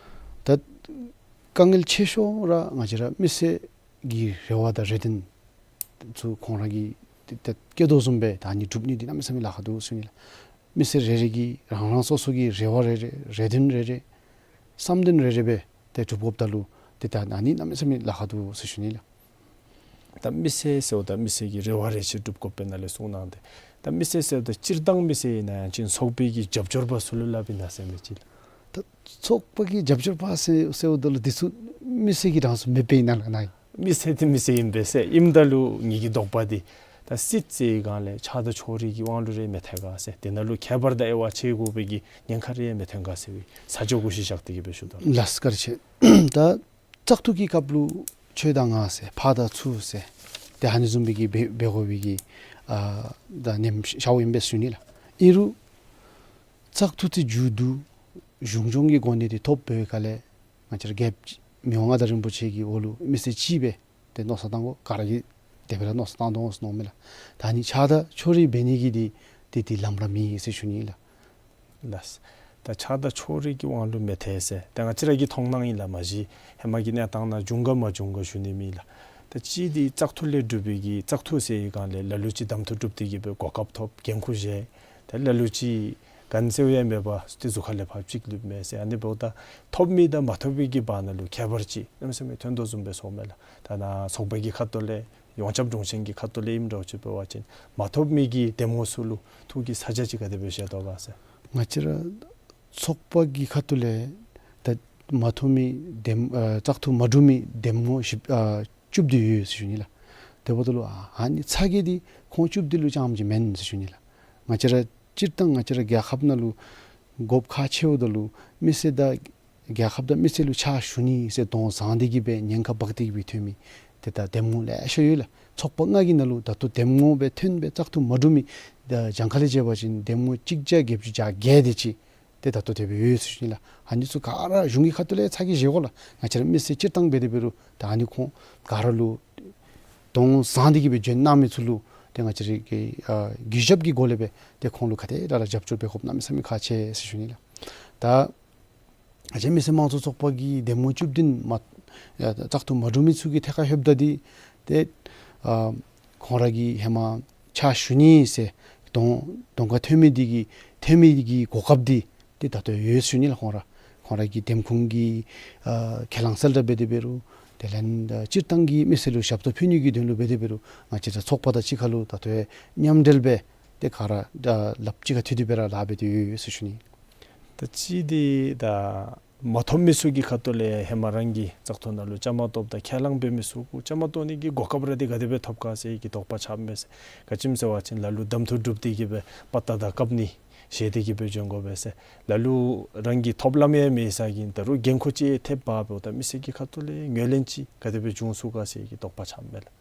ད་དཀའ་ངལ་ཆེ་ཤོས་ར་ང་བཅས་ར་མི་སེར་གྱི་རེ་བ་དང་རེ་འདུན་ཚུ་ཁོང་ར་གིས་ཏེ་ཏེ་བསྐྱེད་དོ་བཟུམ་སྦེ་ད་ཨ་ནི་སྒྲུབ་ནི་འདི་གནམ་མེད་ས་མེད་ལཱ་ཁག་འདུག་ཟེར་ཞུ་ནི་ལགས། མི་སེར་རེ་རེ་གིས་རང་རང་སོ་སོ་གི་རེ་བ་རེ་རེ་རེ་འདུན་རེ་རེ་བསམ་དོན་རེ་རེ་སྦེ་ཏེ་སྒྲུབ་དགོཔ་ད་ལུ་ཏེ་ད་ཨ་ནི་གནམ་མེད་ས་མེད་ལཱ་ཁག་འདུག་ཟེར་ཞུ་ནི་ལགས། ད་མི་སེར་ཟེརཝ་ད་མི་སེར་གྱི་རེ་བ་རེ་ཆེ་སྒྲུབ་དགོཔ་ཨིན་ན་ལགས་གསུངས་གནང་སྟེ། ད་མི་སེར་ཟེརཝ་ད་སྤྱིར་བཏང་མི་སེར་ཨིན་ན་ཡང་ཅིན་ཚོགས་པའི་གི་རྒྱབ་སྐྱོར་པ་ཚུ་ལུ་སླབ་ཨིན་ན་ཟེར་མི་ཅིག་ལགས། ད་ཚོགས་པ་གི་རྒྱབ་སྐྱོར་པ་ཟེར་ཟེརཝ་ད་ལུ་འདི་ཚུ་མི་སེར་གྱི་གྲངས་སུ་མེདཔ་ཨིན་ན་ལགས་ནཱ། མི་སེར་འདི་མི་སེར་ཨིན་པས་ཟེར་ཨིནམ་ད་ལུ་ངེ་གི་དོགས་པ་འདི་ད་ ད་སྲིད་ཟེར་བའི་སྒང་ལས་ཆགས་སྡང་ཕྱོགས་རིས་ཀྱི་དབང་ལུ་ར་མི་ཐལ་ག་ཟེར། དེ་ནང་ལུ་ཁྱད་པར་དང་དབྱེ་བ་ཕྱེ་དགོ་པའི་གི་ཉེན་ཁ་ར་མི་ཐོན་ག་ཟེར་བའི་ས་ཕྱོགས་གུ་གཞི་བཞག་སྟེ་གི་སྦེ་ཞུ་དོ་ལགས། ལགས་སོ། བཀའ་དྲིན་ཆེ། ད་བཙག་འཐུ་གི་སྐབས་ལུ་ཆོས་དང་ང་ཟེར་ཕར་དང་ཚུར་ཟེར་ཏེ་ཨ་ནི་བཟུམ་སྦེ་གི་འབད་འབད་དགོ་པའི་གི་ཨ་ད་ཉེན་ཁ་ཡོདཔ་ཨིན་པས་ཞུ་ནི་ལགས། ཨིན་རུང་བཙག་འཐུ་དེ་མཇུག་བསྡུ་གཞུང་སྐྱོང་གི་གོ་གནས་དེ་ཐོབ་པའི་ཁ་ལས་ང་བཅས་ར་རྒྱལཔོ་མི་དབང་མངའ་བདག་རིན་པོ་ཆེ་གི་འོག་ལུ་མི་སེར་གཅིག་སྦེ་ཏེ་མནོ་བསམ་བཏང་དགོ། ག་ར་གིས་དེ་སྦེ་ར་མནོ་བསམ་བཏང་དོ་འོང་ཟེར་མནོཝ་མས་ལགས། ད་ཨ་ནི་ཆགས་སྡང་ཕྱོགས་རིས་འབད་ནི་གི་འདི་ཏེ་འདི་ལམ་ར་མེན་ཟེར་ཞུ་ནི་ལགས། ལགས། ད་ཆགས་སྡང་ཕྱོགས་རིས་ཀྱི་དབང་ལུ་མི་ཐལ་ཟེར་ཏེ་ང་བཅས་ར་གི་མཐོང་སྣང་ཨིན་ལགས། མ་གཞི་ཧེ་མ་གི་གནས་སྟངས་ནང་བྱུང་ག་མ་བྱུང་ག་ཞུ་ནི་མེད་ལགས། ད་གཅིག་འདི་བཙག་འཐུ་ལས་གྲུབ་པའི་གི་བཙག་འཐུ་ཟེར་བའི་སྒང་ལས་ལ་ལུ་ཅིག་གདམ་འཐུ་གྲུབ་སྟེ་གི་སྦེ་གོ་སྐབས་ཐོབ་འགན་ཁུར་བཞེས། ད་ལ་ལུ་ཅིག་ག་ནི་ཟེར་ཡང་མེད་པར་ཏེ་གཟུགས་ཁ་ལས་ཕར་ཅིག་ལུས་མས་ཟེར། ཨ་ནི་འབདཝ་ད་ཐོབ་མི་དང་མ་ཐོབ་མི་གི་བར་ན་ལུ་ཁྱད་པར་ཅིག་གནམ་མེད་ས་མེད་ཐོན་དོ་བཟུམ་སྦེ་སོངམ་མས་ལགས། ད་ནཱ་ཚོགས་པ་གི་ཁ་ཐུག་ལས་ཡོངས་ཁྱབ་དྲུང་ཆེན་གྱི་ཁ་ཐུག་ལས་ཨིནམ་འདྲཝ་ཅིག་འབད་བ་ཅིན་མ་ཐོབ་མི་གི་འདེམས་ངོ་ཚུ་ལུ་ཐུགས་ཀྱི་ས་ཆ་ཅིག་ག་དེ་སྦེ་བཞེས་དོ་ག་ཟེར། ང་བཅས་ར་ཚོགས་པ་གི་ཁ་ཐུག་ལས་ད་མ་ཐོབ་མི་འདེམས་ཨ་བཙག་འཐུ་མ་གྲུབ་མི་འདེམས་ངོ་བཞི་ཨ་བཅུ་བདུན་ཡོད་ཟེར་ཞུ་ནི་ལགས། དེ་འབདཝ་ད་ལུ་ཨ་ཨ་ནི་ཚ་གྱང་འདི་ཁོང་བཅུ་བདུན་ལུ་རྐྱངམ་ཅིག་མེན་ཟེར་ཞུ་ནི་ལགས། ང་བཅས་ར་སྤྱིར་བཏང་ང་བཅས་ར་རྒྱལ་ཁབ་ནང་ལུ་དགོཔ་ཁག་ཆེཝ་ད་ལུ་མི་སེར་དང་རྒྱལ་ཁབ་དང་མི་སེར་ལུ་ཕྱག་ཞུ་ནི་ཟེར་དོན་བཟང་སྟེ་གི་སྦེ་ཉེན་ཁ་འབག་སྟེ་གི་སྦེ་ཐོན་མི་ཏེ་ད་འདེམས་ངོ་ལེ་ཤ་ཡོད་ལགས། ཚོགས་པ་ལྔ་གི་ནང་ལུ་ད་ལྟོ་འདེམས་ངོ་སྦེ་ཐོན་སྦེ་བཙག་འཐུ་མ་གྲུབ་མི་ད་གྱངས་ཁ་ལས་འབད་བ་ཅིན་འདེམས་ངོ་གཅིག་བརྒྱ་བརྒྱད་ཅུ་གྱ་བརྒྱད་དེ་ཅིག་ཏེ་ད་ལྟོ་དེ་སྦེ་ཡོད་ཟེར་ཞུ་ནི་ལགས། ཨ་ནི་ཚུ་ག་ར་གཞུང་གི་ཁ་ཐུག་ལས་ཚ་གྱང་བཞེས་དགོ་ལགས། ང་བཅས་ར་མི་སེར་སྤྱིར་བཏང་འབད་དེ་འབད་རུང་ད་ཨ་ནི་ཁོང་ག་ར་ལུ་དོན་བཟང་སྟེ་གི་སྦེ་བྱོན་གནང་མི་ཚུ་ལུ་ཏེ་ང་བཅས་ར་གི་ཨ་གུས་ཞབས་ཀྱི་སྒོ་ལས་སྦེ་ཏེ་ཁོང་ལུ་ག་དེ་ར་ར་རྒྱབ་སྐྱོར་འབད་དགོཔ་གནམ་མེད་ས་མེད་ཁག་ཆེ་ཟེར་ཞུ་ནི་ལགས། ད་ང་བཅས་མི་སེར་དམངས་གཙོ་ཚོགས་པ་གི་འདེམས་ངོ་བཅུ་བདུན་མ་ཨ་བཙག་འཐུ་མ་གྲུབ་མི་ཚུ་གི་ཐད་ཁར་ལྷོདཔ་ད་འདི་ཏེ་ཨ་ཁོང་ར་གིས་ཧེ་མ་ཕྱག་ཞུ་ནི་ཟེར་གདོང་གདོང་ཁར་ཐོན་མི་འདི་གི་ཐོན་མི་གི་གོ་སྐབས་འདི་ཏེ་ད་ལྟོ་ཡོད་ཟེར་ཞུ་ནི་ལགས། ཁོང་ར་ཁོང་ར་གི་འདེམས་ཁོངས་ཀྱི་ཨ་ཁས་བླངས་གསལ་བསྒྲགས་འབད་དེ་འབད་རུང་དེ་ལས་ཨ་སྤྱིར་བཏང་གི་མི་སེར་ལུ་ཞབས་ཏོག་ཕུལ་ནི་གི་དོན་ལུ་འབད་དེ་འབད་རུང་ང་བཅས་ར་ཚོགས་པ་དང་གཅིག་ཁར་ལུ་ད་ལྟོ་མཉམ་འབྲེལ་སྦེ་ཏེ་ག་ར་ཨ་ལགཔ་གཅིག་ཁར་མཐུད་དེ་སྦེ་ར་ལཱ་འབད་དེ་ཡོད་ཡོད་ཟེར་ཞུ་ནི། ད་གཅིག་འདི་ད་མ་ཐོབ་མི་ཚུ་གི་ཁ་ཐུག་ལས་ཧེ་མ་རང་གི་བཙག་འཐུ་ནང་ལུ་བཅའ་མར་གཏོགསཔ་དང་ཁས་བླངས་འབད་མི་ཚུ་གུ་བཅའ་མར་གཏོགས་ནི་གི་གོ་སྐབས་ར་འདི་ག་དེ་སྦེ་ཐོབ་ག་ཟེར་གྱི་དོགས་པ་ཆགསཔ་མས་ཟེར། ག་ཅི་སྨོ་ཟེར་བ་ཅིན་ལ་ལུ་གདམ་འཐུ་གྲུབ་སྟེ་གི་སྦེ་པ་ཏ་དང་བཀབ་ནི་བཞེས་ཏེ་གི་སྦེ་བྱོན་དགོ་པས་ཟེར། ལ་ལུ་རང་གི་ཐོབ་ལམ་ཡང་མེད་ས་གི་ད་རུང་འགན་ཁུར་ཅིག་ཐེབས་འབག་འབདཝ་ད་མི་སེར་གྱི་ཁ་ཐུག་ལས་ངོས་ལེན་ཅིག་ག་དེ་སྦེ་འབྱུང་ཚུགས་ག་ཟེར་གྱི་དོགས་པ་ཆགསཔ་མས་ལགས།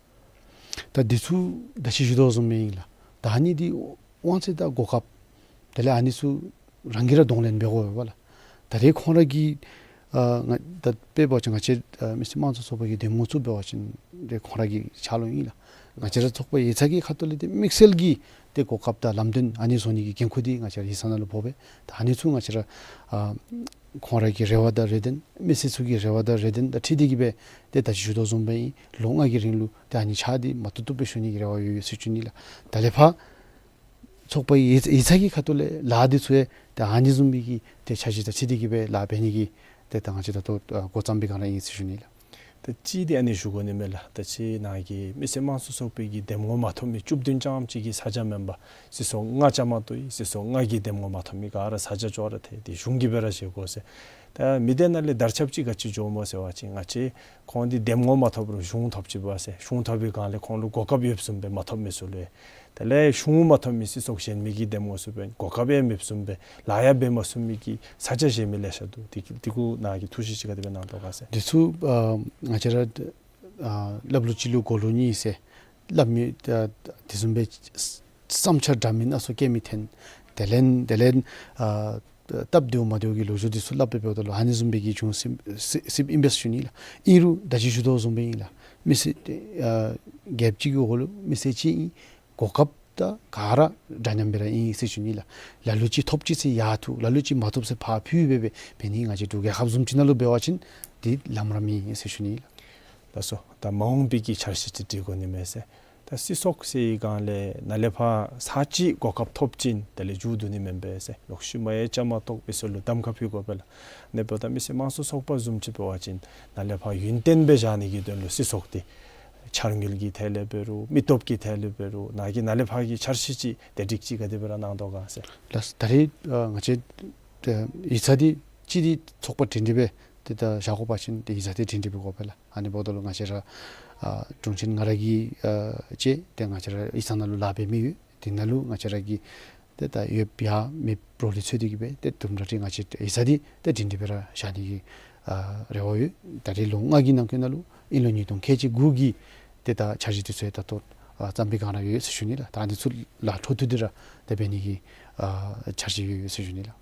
ད་འདི་ཚུ་ད་ཅི་ཞུ་དོ་བཟུམ་སྦེ་ཨིན་ལགས། ད་ཨ་ནི་འདི་དབང་ཚད་དང་གོ་སྐབས་དེ་ལས་ཨ་ནི་ཚུ་རང་གིས་ར་གདོང་ལེན་འབད་དགོ་པས་ལགས། ད་རེས་ཁོང་ར་གིས་ཨ་ང་ད་དཔེ་འབད་བ་ཅིན་ང་བཅས་ཨ་མི་སེར་དམངས་གཙོ་ཚོགས་པ་གི་འདེམས་ངོ་ཚུ་འབད་བ་ཅིན་ཏེ་ཁོང་ར་གི་ཕྱག་ལུ་ཨིན་ལགས། ང་བཅས་ར་ཚོགས་པ་ཡིག་ཚང་གི་ཁ་ཐུག་ལས་ཏེ་དམིགས་བསལ་གྱི་ཏེ་གོ་སྐབས་དང་ལམ་སྟོན་ཨ་ནི་བཟོ་ནི་གི་འགན་ཁུར་འདི་ང་བཅས་ར་ཡིག་ཚང་ནང་ལུ་ཕོག་པས། ད་ཨ་ནི་ཚུ་ང་བཅས་ར་ཨ་ཁོང་ར་གི་རེ་བ་དང་རེ་འདུན་མི་སེར་ཚུ་གི་རེ་བ་དང་རེ་འདུན་དང་འཁྲིལ་ཏེ་གི་སྦེ་ཏེ་ད་ཅི་ཞུ་དོ་བཟུམ་སྦེ་ཨིན། ལོ་ལྔ་གི་རིང་ལུ་ཏེ་ཨ་ནི་ཕྱག་འདི་མ་བཏུབ་བཏུབ་སྦེ་ཞུ་ནི་གི་རེ་བ་ཡོད་ཡོད་ཟེར་ཞུ་ནི་ལགས། ད་ལས་ཕར་ཚོགས་པ་ཡིག་ཡིག་ཚང་གི་ཁ་ཐུག་ལས་ལཱ་འདི་ཚུ་ཡང་ཏེ་ཨ་ནི་བཟུམ་མའི་གི་ཏེ་འཆར་གཞི་དང་འཁྲིལ་ཏེ་གི་སྦེ་ལཱ་འབད་ནི་གི་ཏེ་ད་ང་བཅས་ད་ལྟོ་ཨ་འགོ་བརྩམས་པའི་སྒང་ར་ཨིན་ཟེར་ཞུ་ནི་ལགས། ད་ཅི་འདི་ཨ་ནི་ཞུ་དགོ་ནི་མས་ལགས། ད་ཅི་ནཱ་གི་མི་སེར་དམངས་གཙོ་ཚོགས་པའི་གི་འདེམས་ངོ་མ་ཐོབ་མི་བཅུ་བདུན་རྐྱངམ་ཅིག་གི་ས་ཆ་མེན་པར་སྲིད་ཚོགས་ལྔ་བཅའ་མར་གཏོགས་ཡི། སྲིད་ཚོགས་ལྔ་གི་འདེམས་ངོ་མ་ཐོབ་མི་ག་ར་ས་ཆ་ཅོག་ར་འཐད་དེ་གཞུང་གིས་སྦེ་ར་བཞེས་དགོ་ཟེར། ད་མི་སྡེ་ནང་ལས་དར་ཁྱབ་ཅིག་ག་ཅི་འགྱོཝ་སྨོ་ཟེར་བ་ཅིན་ང་བཅས་ཁོང་འདི་འདེམས་ངོ་མ་ཐོབ་རུང་གཞུང་ཐོབ་ཅི་འབད་ཟེར། གཞུང་ཐོབ་པའི་སྒང་ལས་ཁོང་ལུ་གོ་སྐབས་ཡོདཔ་བཟུམ་སྦེ་མ་ཐོབ་མི་ཚུ་ལུ་ཡང་། དེ་ལས་གཞུང་མ་ཐོབ་མི་སྲིད་ཚོགས་གཞན་མི་གི་འདེམས་ངོ་ཚུ་འབད་གོ་སྐབས་ཡང་མེདཔ་བཟུམ་སྦེ་ལཱ་ཡང་འབད་མ་ཚུགས་མི་གི་ས་ཆ་བཞེས་མི་ལེ་ཤ་འདུག། དེ་གི་དེ་གུ་ནཱ་གིས་ཐུགས་བཞེད་ཅིག་ག་དེ་སྦེ་གནང་དོ་ག་ཟེར། འདི་ཚུ་ཨ་ང་བཅས་ར་ཨ་སླབ་ལུགས་གཅིག་ལུ་གོ་ལུགས་གཉིས་ཟེར་སླབ་མི་ཨ་དེ་བཟུམ་སྦེ་བསམ་འཆར་འདྲ་མིན་སྣ་ཚོགས་བསྐྱེད་མི་འཐོན། དེ་ལས་དེ་ལས་ཨ་སྟབས་བདེཝ་མ་བདེཝ་གི་ལོ་རྒྱུས་འདི་ཚུ་སླབ་སྦེ་འབདཝ་ད་ལུ་ཨ་ནི་བཟུམ་སྦེ་གི་བྱུང་སྲིད་སྲིད་སྲིདཔ་ཨིན་པས་ཞུ་ནི་ལགས། ཨིན་རུང་ད་ཅི་ཞུ་དོ་བཟུམ་སྦེ་ཨིན་ལགས། མི་སེར་ཨ་རྒྱལཔོ་གཅིག་གི་འོག་ལུ་མི་སེར་གཅིག་ཨིན། གོ་སྐབས་ད་ག་ར་འདྲ་མཉམ་སྦེ་ར་ཨིན་ཟེར་ཞུ་ནི་ལགས། ལ་ལུ་ཅིག་ཐོབ་ཅི་ཟེར་ཡར་འཐུ་ལ་ལུ་ཅིག་མ་ཐོབ་ཟེར་ཕར་འཕུལ་སྦེ་འབད་འབད་ནི་ང་བཅས་འབྲུག་རྒྱལ་ཁབ་བཟུམ་ཅིག་ནང་ལུ་འབད་བ་ཅིན་འདི་ལམ་ར་མེན་ཟེར་ཞུ་ནི་ལགས། ལགས་སོ། ད་མ་འོངས་པའི་གི་འཆར་གཞི་ཅིག་སྒྲིག་དགོ་ནི་མས་ཟེར། ད་སྲིད་ཚོགས་ཟེར་བའི་སྒང་ལས་ནཱ་ལས་ཕར་ཚར་གཅིག་གོ་སྐབས་ཐོབ་ཅིན་དེ་ལས་མཇུག་བསྡུ་ནི་མེན་པས་ཟེར། ལོག་ཤུལ་མ་ཡང་བཅའ་མར་གཏོགས་པའི་ཚུ་ལུ་གདམ་ཁ་ཕུལ་དགོ་པས་ལགས། ཨ་ནི་འབདཝ་ད་མི་སེར་དམངས་གཙོ་ཚོགས་པ་བཟུམ་ཅིག་འབད་བ་ཅིན་ནཱ་ལས་ཕར་ཡུན་བརྟན་སྦེ་བཞག་ནི་གི་དོན་ལུ་སྲིད་ཚོགས་འདི་འཆར་དངུལ་གྱི་ཐད་ལས་འབད་རུང་མི་སྟོབས་ཀྱི་ཐད་ལས་འབད་རུང་ནཱ་གིས་ནཱ་ལས་ཕར་གྱི་འཆར་གཞི་ཅིག་དེ་སྒྲིག་ཅིག་ག་དེ་སྦེ་ར་གནང་དོ་ག་ཟེར། ལགས་སོ། ད་རེས་ཨ་ང་བཅས་ཨ་ཡིག་ཚང་འདི་གཅིག་འདི་ཚོགས་པ་སྒྲིང་སྒྲི་སྦེ་ཏེ་ད་བཞག་དགོ་པ་ཅིན་ཏེ་ཡིག་ཚང་འདི་སྒྲིང་སྒྲི་སྦེ་དགོ་པས་ལགས། ཨ་ནི་འབདཝ་ད་ལུ་ང་བཅས་ར་ ཨ་དྲུང་ཆེན་ང་ར་གིས་ཨ་ཅིག་ཏེ་ང་བཅས་ར་ཡིག་ཚང་ནང་ལུ་ལཱ་འབད་མི་ཡོད། དེ་ནང་ལུ་ང་བཅས་ར་གི་ཏེ་ད་ཡོདཔ་ཡང་མེདཔ་རོགས་ལས་འཚོལ་ཏེ་གི་སྦེ་ཏེ་དུམ་གྲ་འདི་ང་བཅས་ཡིག་ཚང་འདི་ཏེ་སྒྲིང་སྒྲི་སྦེ་ར་བཞག་ནི་གི་ཨ་རེ་བ་ཡོད། ད་རེས་ལོ་ལྔ་གི་ནང་འཁོད་ནང་ལུ་དབྱིན་ལོ་ཉིས་སྟོང་ཁལ་གཅིག་དགུ་གི་ཏེ་ད་འཆར་གཞི་འདི་ཚུ་ད་ལྟོ་ཨ་བརྩམ་པའི་སྒང་ར་ཡོད་ཟེར་ཞུ་ནི་ལགས། ད་ཨ་ནི་ཚུ་ལཱ་འཕྲོ་མཐུད་དེ་ར་ཏེ་འབད་ནི་གི་ཨ་འཆར་གཞི་ཡོད་ཡོད་ཟེར་ཞུ་ནི་ལགས།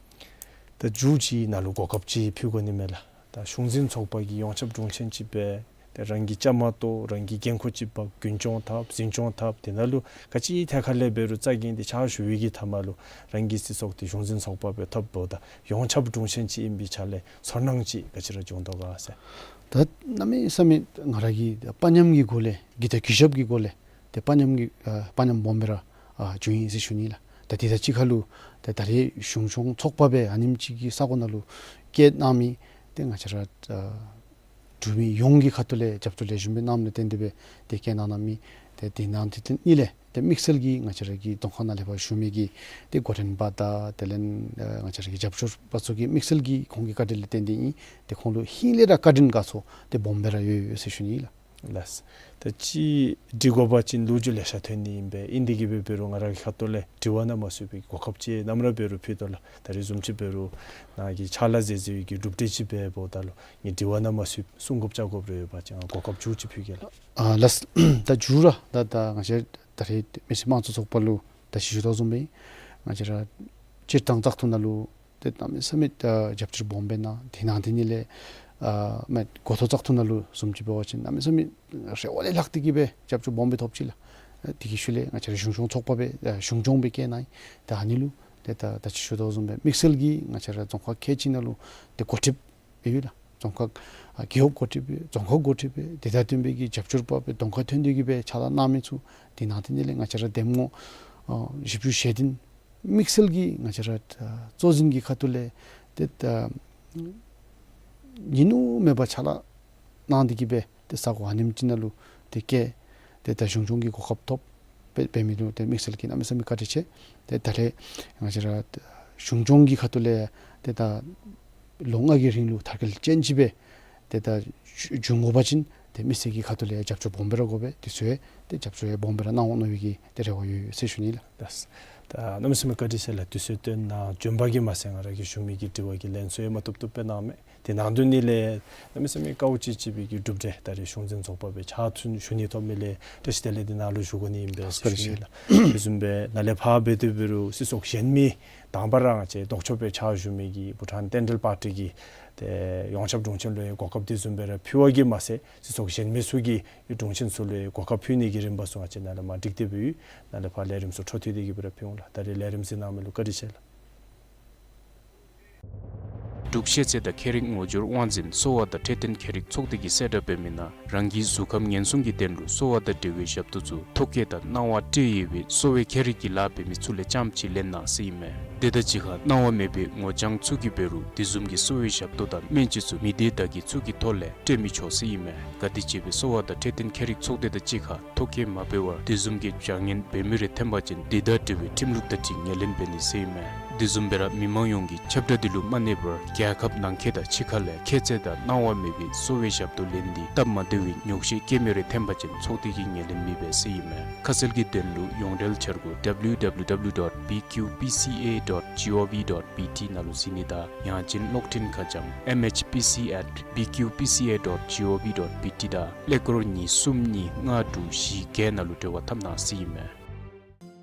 ད་མཇུག་ཅིག་ནང་ལུ་གོ་སྐབས་ཅིག་ཕུལ་དགོ་ནི་མས་ལགས། ད་གཞུང་འཛིན་ཚོགས་པ་གི་ཡོངས་ཁྱབ་དྲུང་ཆེན་ཅིག་སྦེ་ཏེ་རང་གི་བཅའ་མར་གཏོགས་རང་གི་འགན་ཁུར་ཅིག་འབག་རྒྱུན་སྐྱོང་འཐབ་འཛིན་སྐྱོང་འཐབ་དེ་ནང་ལུ་ག་ཅི་ཐད་ཁར་ལས་འབད་རུང་རྩ་འགེངས་ཏེ་ཕྱག་ཞུ་བའི་གི་མཐའ་མ་ལུ་རང་གི་སྲིད་ཚོགས་འདི་གཞུང་འཛིན་ཚོགས་པ་སྦེ་ཐོབ་འབདཝ་ད་ཡོངས་ཁྱབ་དྲུང་ཆེན་ཅིག་ཨིན་པའི་ཆ་ལས་ཚོར་སྣང་ཅིག་ག་ཅི་ར་བྱུང་དོ་ག་ཟེར། ད་གནམ་མེད་ས་མེད་ང་ར་གིས་དཔའ་ཉམས་ཀྱི་སྒོ་ལས་གི་ད་གུས་ཞབས་ཀྱི་སྒོ་ལས་ཏེ་དཔའ་ཉམས་ཀྱི་ཨ་དཔའ་ཉམས་སྦོམ་སྦེ་ར་ཨ་བྱུང་ཡི་ཟེར་ཞུ་ནི་ལགས། ད་དེ་དང་གཅིག་ཁར་ལུ་ཏེ་ད་རེས་གཞུང་སྐྱོང་ཚོགས་པ་སྦེ་ཨ་ནེམ་ཅིག་གི་ས་གོ་ནང་ལུ་བསྐྱལ་གནང་མི་ཏེ་ང་བཅས་ར་ཨ་འབྲུག་མི་ཡོངས་ཀྱི་ཁ་ཐུག་ལས་རྒྱབ་སྐྱོར་ལེགས་ཤོམ་སྦེ་གནངམ་ལས་བརྟེན་ཏེ་སྦེ་ཏེ་བསྐྱལ་གནང་གནང་མི་ཏེ་དེ་ནང་དེ་དེ་གཉིས་ལས་ཏེ་དམིགས་བསལ་གྱིས་ང་བཅས་ར་གི་རྫོང་ཁག་ནང་ལས་ཕར་བཞུགས་མི་གི་ཏེ་འགོ་འདྲེན་པ་དང་དེ་ལས་ཨ་ང་བཅས་ར་གི་རྒྱབ་སྐྱོར་པ་ཚུ་གིས་དམིགས་བསལ་གྱིས་ཁོང་གི་བཀའ་དྲིན་ལས་བརྟེན་ཏེ་ཨིན། ཏེ་ཁོང་ལུ་ཧིང་ལས་ར་བཀའ་དྲིན་དགའ་ཚོར་ཏེ་སྦོམ་སྦེ་ར་ཡོད་ཡོད་ཟེར་ཞུ་ནི་ལགས། ལགས། ད་ཅི་འདྲི་དགོ་པ་ཅིན་ལོ་རྒྱུས་ལེ་ཤ་ཐོན་ནི་ཨིན་པས། ཨིན་དེ་གིས་འབད་རུང་ང་ར་གི་ཁ་ཐུག་ལས་དྲི་བ་ནང་མ་ཚུད་པའི་གོ་སྐབས་ཅིག་ནམ་ར་འབད་རུང་ཕུལ་དོ་ལགས། ད་རེས་བཟུམ་ཅིག་འབད་རུང་ནཱ་གི་ཕྱག་ལཱ་མཛད་མཛད་ཡོད་ཀྱི་གྲུབ་འབྲས་ཅིག་འབདཝ་ད་ལུ་ངེའི་དྲི་བ་ནང་མ་ཚུད་གསུང་དགོཔ་བཅར་དགོཔ་རེ་ཡོད་པ་ཅིན་གོ་སྐབས་མཇུག་ཅིག་ཕུལ་གེ་ལགས། ཨ་ལགས། ད་མཇུག་ར་ད་ད་ང་བཅས་ད་རེས་མི་སེར་དམངས་གཙོ་ཚོགས་པ་ལུ་ད་ཅི་ཞུ་དོ་བཟུམ་སྦེ་ང་བཅས་ར་སྤྱིར་བཏང་བཙག་འཐུ་ནང་ལུ་ཏེ་གནམ་མེད་ས་མེད་ཨ་རྒྱབ་སྐྱོར་སྦོམ་སྦེ་གནང་། དེ་ནང་དེ་ནི་ལས་ཨ་མ་འགོ་ཐོག་བཙག་འཐུ་ནང་ལུ་བཟུམ་ཅིག་འབད་བ་ཅིན་གནམ་མེད་ས་མེད་རེ་བ་ལས་ལྷག་སྟེ་གིས་སྦེ་རྒྱབ་སྐྱོར་སྦོམ་སྦེ་ཐོབ་ཅི་ལགས། ཨ་དེ་གི་ཤུལ་ལས་ང་བཅས་ར་གཞུང་སྐྱོང་ཚོགས་པ་སྦེ་ཨ་གཞུང་སྐྱོང་སྦེ་བསྐྱལ་གནང་ཡི། ད་ཨ་ནི་ལུ་ཏེ་ད་ད་ཅི་ཞུ་དོ་བཟུམ་སྦེ་དམིགས་བསལ་གྱིས་ང་བཅས་ར་རྫོང་ཁག་ཁལ་གཅིག་ནང་ལུ་ཏེ་འགོ་ཁྲིདཔ་སྦེ་ཡོད་ལགས། རྫོང་ཁག་ཨ་རྒེད་འོག་འགོ་ཁྲིདཔ་སྦེ་རྫོང་ཁག་འགོ་ཁྲིདཔ་སྦེ་དེ་དང་བསྟུན་པའི་གི་རྒྱབ་སྐྱོར་པ་སྦེ་གདོང་ཁར་ཐོན་ཏེ་གིས་སྦེ་ཕྱག་ལཱ་གནང་མི་ཚུ་དེ་ནང་དེ་ནི་ལས་ང་བཅས་ར་འདེམས་ངོ་ཨ་བཞི་བཅུ་ཞེ་བདུན་དམིགས་བསལ་གྱིས་ང་བཅས་ར་ཨ་གཙོ་འཛིན་གྱི་ཁ་ཐུག་ལས་ཏེ་ད་ཉིན་ནུབ་མེད་པར་ཕྱག་ལཱ་གནང་སྟེ་གིས་སྦེ་ཏེ་ས་གོ་ཨ་ནེམ་ཅིག་ནང་ལུ་ཏེ་བསྐྱལ། ཏེ་ད་གཞུང་སྐྱོང་གི་གོ་སྐབས་ཐོབ་སྦེ་འབད་མི་ལུ་ཏེ་དམིགས་བསལ་གྱིས་གནམ་མེད་ས་མེད་བཀའ་དྲིན་ཆེ། ཏེ་ད་རེས་ང་བཅས་ར་གཞུང་སྐྱོང་གི་ཁ་ཐུག་ལས་ཏེ་ད་ལོ་ལྔ་གི་རིང་ལུ་མཐར་སྐྱེལ་ཅན་ཅིག་སྦེ་ཏེ་ད་འབྱུང་དགོ་པ་ཅིན་ཏེ་མི་སེར་གྱི་ཁ་ཐུག་ལས་རྒྱབ་སྐྱོར་སྦོམ་སྦེ་ར་དགོ་པས། དེ་ཚུ་ཡང་ཏེ་རྒྱབ་སྐྱོར་ཡང་སྦོམ་སྦེ་ར་གནང་འོང་མནོ་བའི་གི་ཏེ་རེ་བ་ཡོད་ཡོད་ཟེར་ཞུ་ནི་ལགས། ལགས། ད་གནམ་མེད་ས་མེད་བཀའ་དྲིན་ཆེ་ལགས། དུས་ཚོད་བཏོན་གནང་བྱོན་པ་གིས་མ་ཚད་ང་ར་གིས་ཞུ་མི་གི་དྲི་བ་གི་ལན་ཚུ་ཡང་མ་བཏུབ་བཏུབ་སྦེ་གནང་མས། དེ་ནང་དོན་ནི་ལས་གནམ་མེད་ས་མེད་དཀའཝ་སྤྱད་སྤྱད་པའི་གི་གྲུབ་འབྲས་ད་རེས་གཞུང་འཛིན་ཚོགས་པ་སྦེ་ཕྱག་ཚུན་ཞུ་ནི་ཐོབ་མི་ལས་བཀྲ་ཤིས་བདེ་ལེགས་འདི་ནཱ་ལུ་ཞུ་དགོ་ནི་ཨིན་པས་ཟེར་ཞུ་ནི་ལགས། དེ་བཟུམ་སྦེ་ནཱ་ལས་ཕར་འབད་དེ་འབད་རུང་སྲིད་ཚོགས་གཞན་མི་དང་པ་ར་ང་བཅས་ལྡོག་ཕྱོགས་སྦེ་ཕྱག་ཞུ་མི་གི་བྷུ་ཊཱན་བསྟན་འགྲོའི་པར་ཊི་གི་ཏེ་ཡོངས་ཁྱབ་དྲུང་ཆེན་ལུ་ཡང་གོ་སྐབས་དེ་བཟུམ་སྦེ་ར་ཕུལ་བ་གིས་མ་ཚད་སྲིད་ཚོགས་གཞན་མི་ཚུ་གི་དྲུང་ཆེན་ཚུ་ལུ་ཡང་གོ་སྐབས་ཕུལ་ནི་གི་རིམ་པ་ཚུ་ང་བཅས་ནཱ་ལས་མར་སྒྲིག་སྟེ་སྦེ་ཡོད། ནཱ་ལས་ཕར་ལས་རིམ་ཚུ་འཕྲོ་མཐུད་དེ་གིས་སྦེ་ར་ཕུལ་འོང་ལགས། ད་རེས་ལས་རིམ་གཟིགས་གནང་མི་ལུ་བཀའ་དྲིན་ཆེ་ལགས། འབྲུག་ཤེས་ཚད་དང་ཁྱད་རིག་ངོ་སྦྱོར་དབང་འཛིན་གསོ་བ་དང་འཕྲོད་བསྟེན་ཁྱད་རིག་ཚོགས་སྡེ་གིས་གསལ་བསྒྲགས་འབད་མི་ནང་རང་གི་གཟུགས་ཁམས་ཉེན་སྲུང་གི་དོན་ལུ་གསོ་བ་དང་འབྲེལ་བའི་ཞབས་ཏོག་ཚུ་ཐོ་བཀོད་དང་གནང་བ་སྤྲོད་ཡོད་པའི་གསོ་བའི་ཁྱད་རིག་གི་ལཱ་འབད་མི་ཚུ་ལས་རྐྱངམ་ཅིག་ལེན་གནང་ཟེར་ཨིན་མས། དེ་དང་གཅིག་ཁར་གནང་བ་མེད་པའི་ངོ་རྐྱང་ཚུ་གིས་འབད་རུང་དེ་བཟུམ་གྱི་གསོ་བའི་ཞབས་ཏོག་དང་སྨན་བཅོས་ཚུ་མི་སྡེ་བདག་གིས་ཚུ་གི་ཐོག་ལས་སྤྲོད་མི་ཆོག་ཟེར་ཨིན་མས། ག་དེ་སྤྱད་པའི་གསོ་བ་དང་འཕྲོད་བསྟེན་ཁྱད་རིག་ཚོགས་སྡེ་དང་གཅིག་ཁར་ཐོ་བཀོད་མ་འབད་བར་དེ་བཟུམ་གྱི་བྱ་ངན་འབད་མི་རེ་ཐོན་པ་ཅིན་དེ་དང་འབྲེལ་བའི་ཁྲིམས་ལུགས་དང་འཁྲིལ་ངོས་ལེན་འབད་ནི་ཟེར་ཨིན་མས། དེ་བཟུམ་སྦེ་ར་མི་མང་ཡོངས་ཀྱིས་ཁྱབ་བསྒྲགས་འདི་ལུ་མ་གནས་པར་རྒྱལ་ཁབ་ནང་འཁོད་དང་ཕྱི་ཁ་ལས་ཁྱད་ཚད་དང་གནང་བ་མེད་པའི་གསོ་བའི་ཞབས་ཏོག་ལེན་ཏེ་སྟབས་མ་བདེ་བའི་ཉོགས་བཤད་བཀོད་མི་རེ་ཐོན་པ་ཅིན་ཚོགས་སྡེ་གིས་ངོས་ལེན་མི་འབད་ཟེར་ཨིན་མས། ཁ་གསལ་གྱི་དོན་ལུ་ཡོངས་འབྲེལ་འཆར་སྒོ་W W W dot B Q P C A dot G O V dot B T ནང་ལུ་གཟིགས་ནི་དང་ཡང་ཅིན་གློག་འཕྲིན་ཁ་བྱང་M H P C at B Q P C A dot G O V dot B T དང་ཀླད་ཀོར་གཉིས་གསུམ་གཉིས་ལྔ་དྲུག་བཞི་བརྒྱད་ནང་ལུ་འབྲེལ་བ་འཐབ་གནང་ཟེར་ཨིན་མས།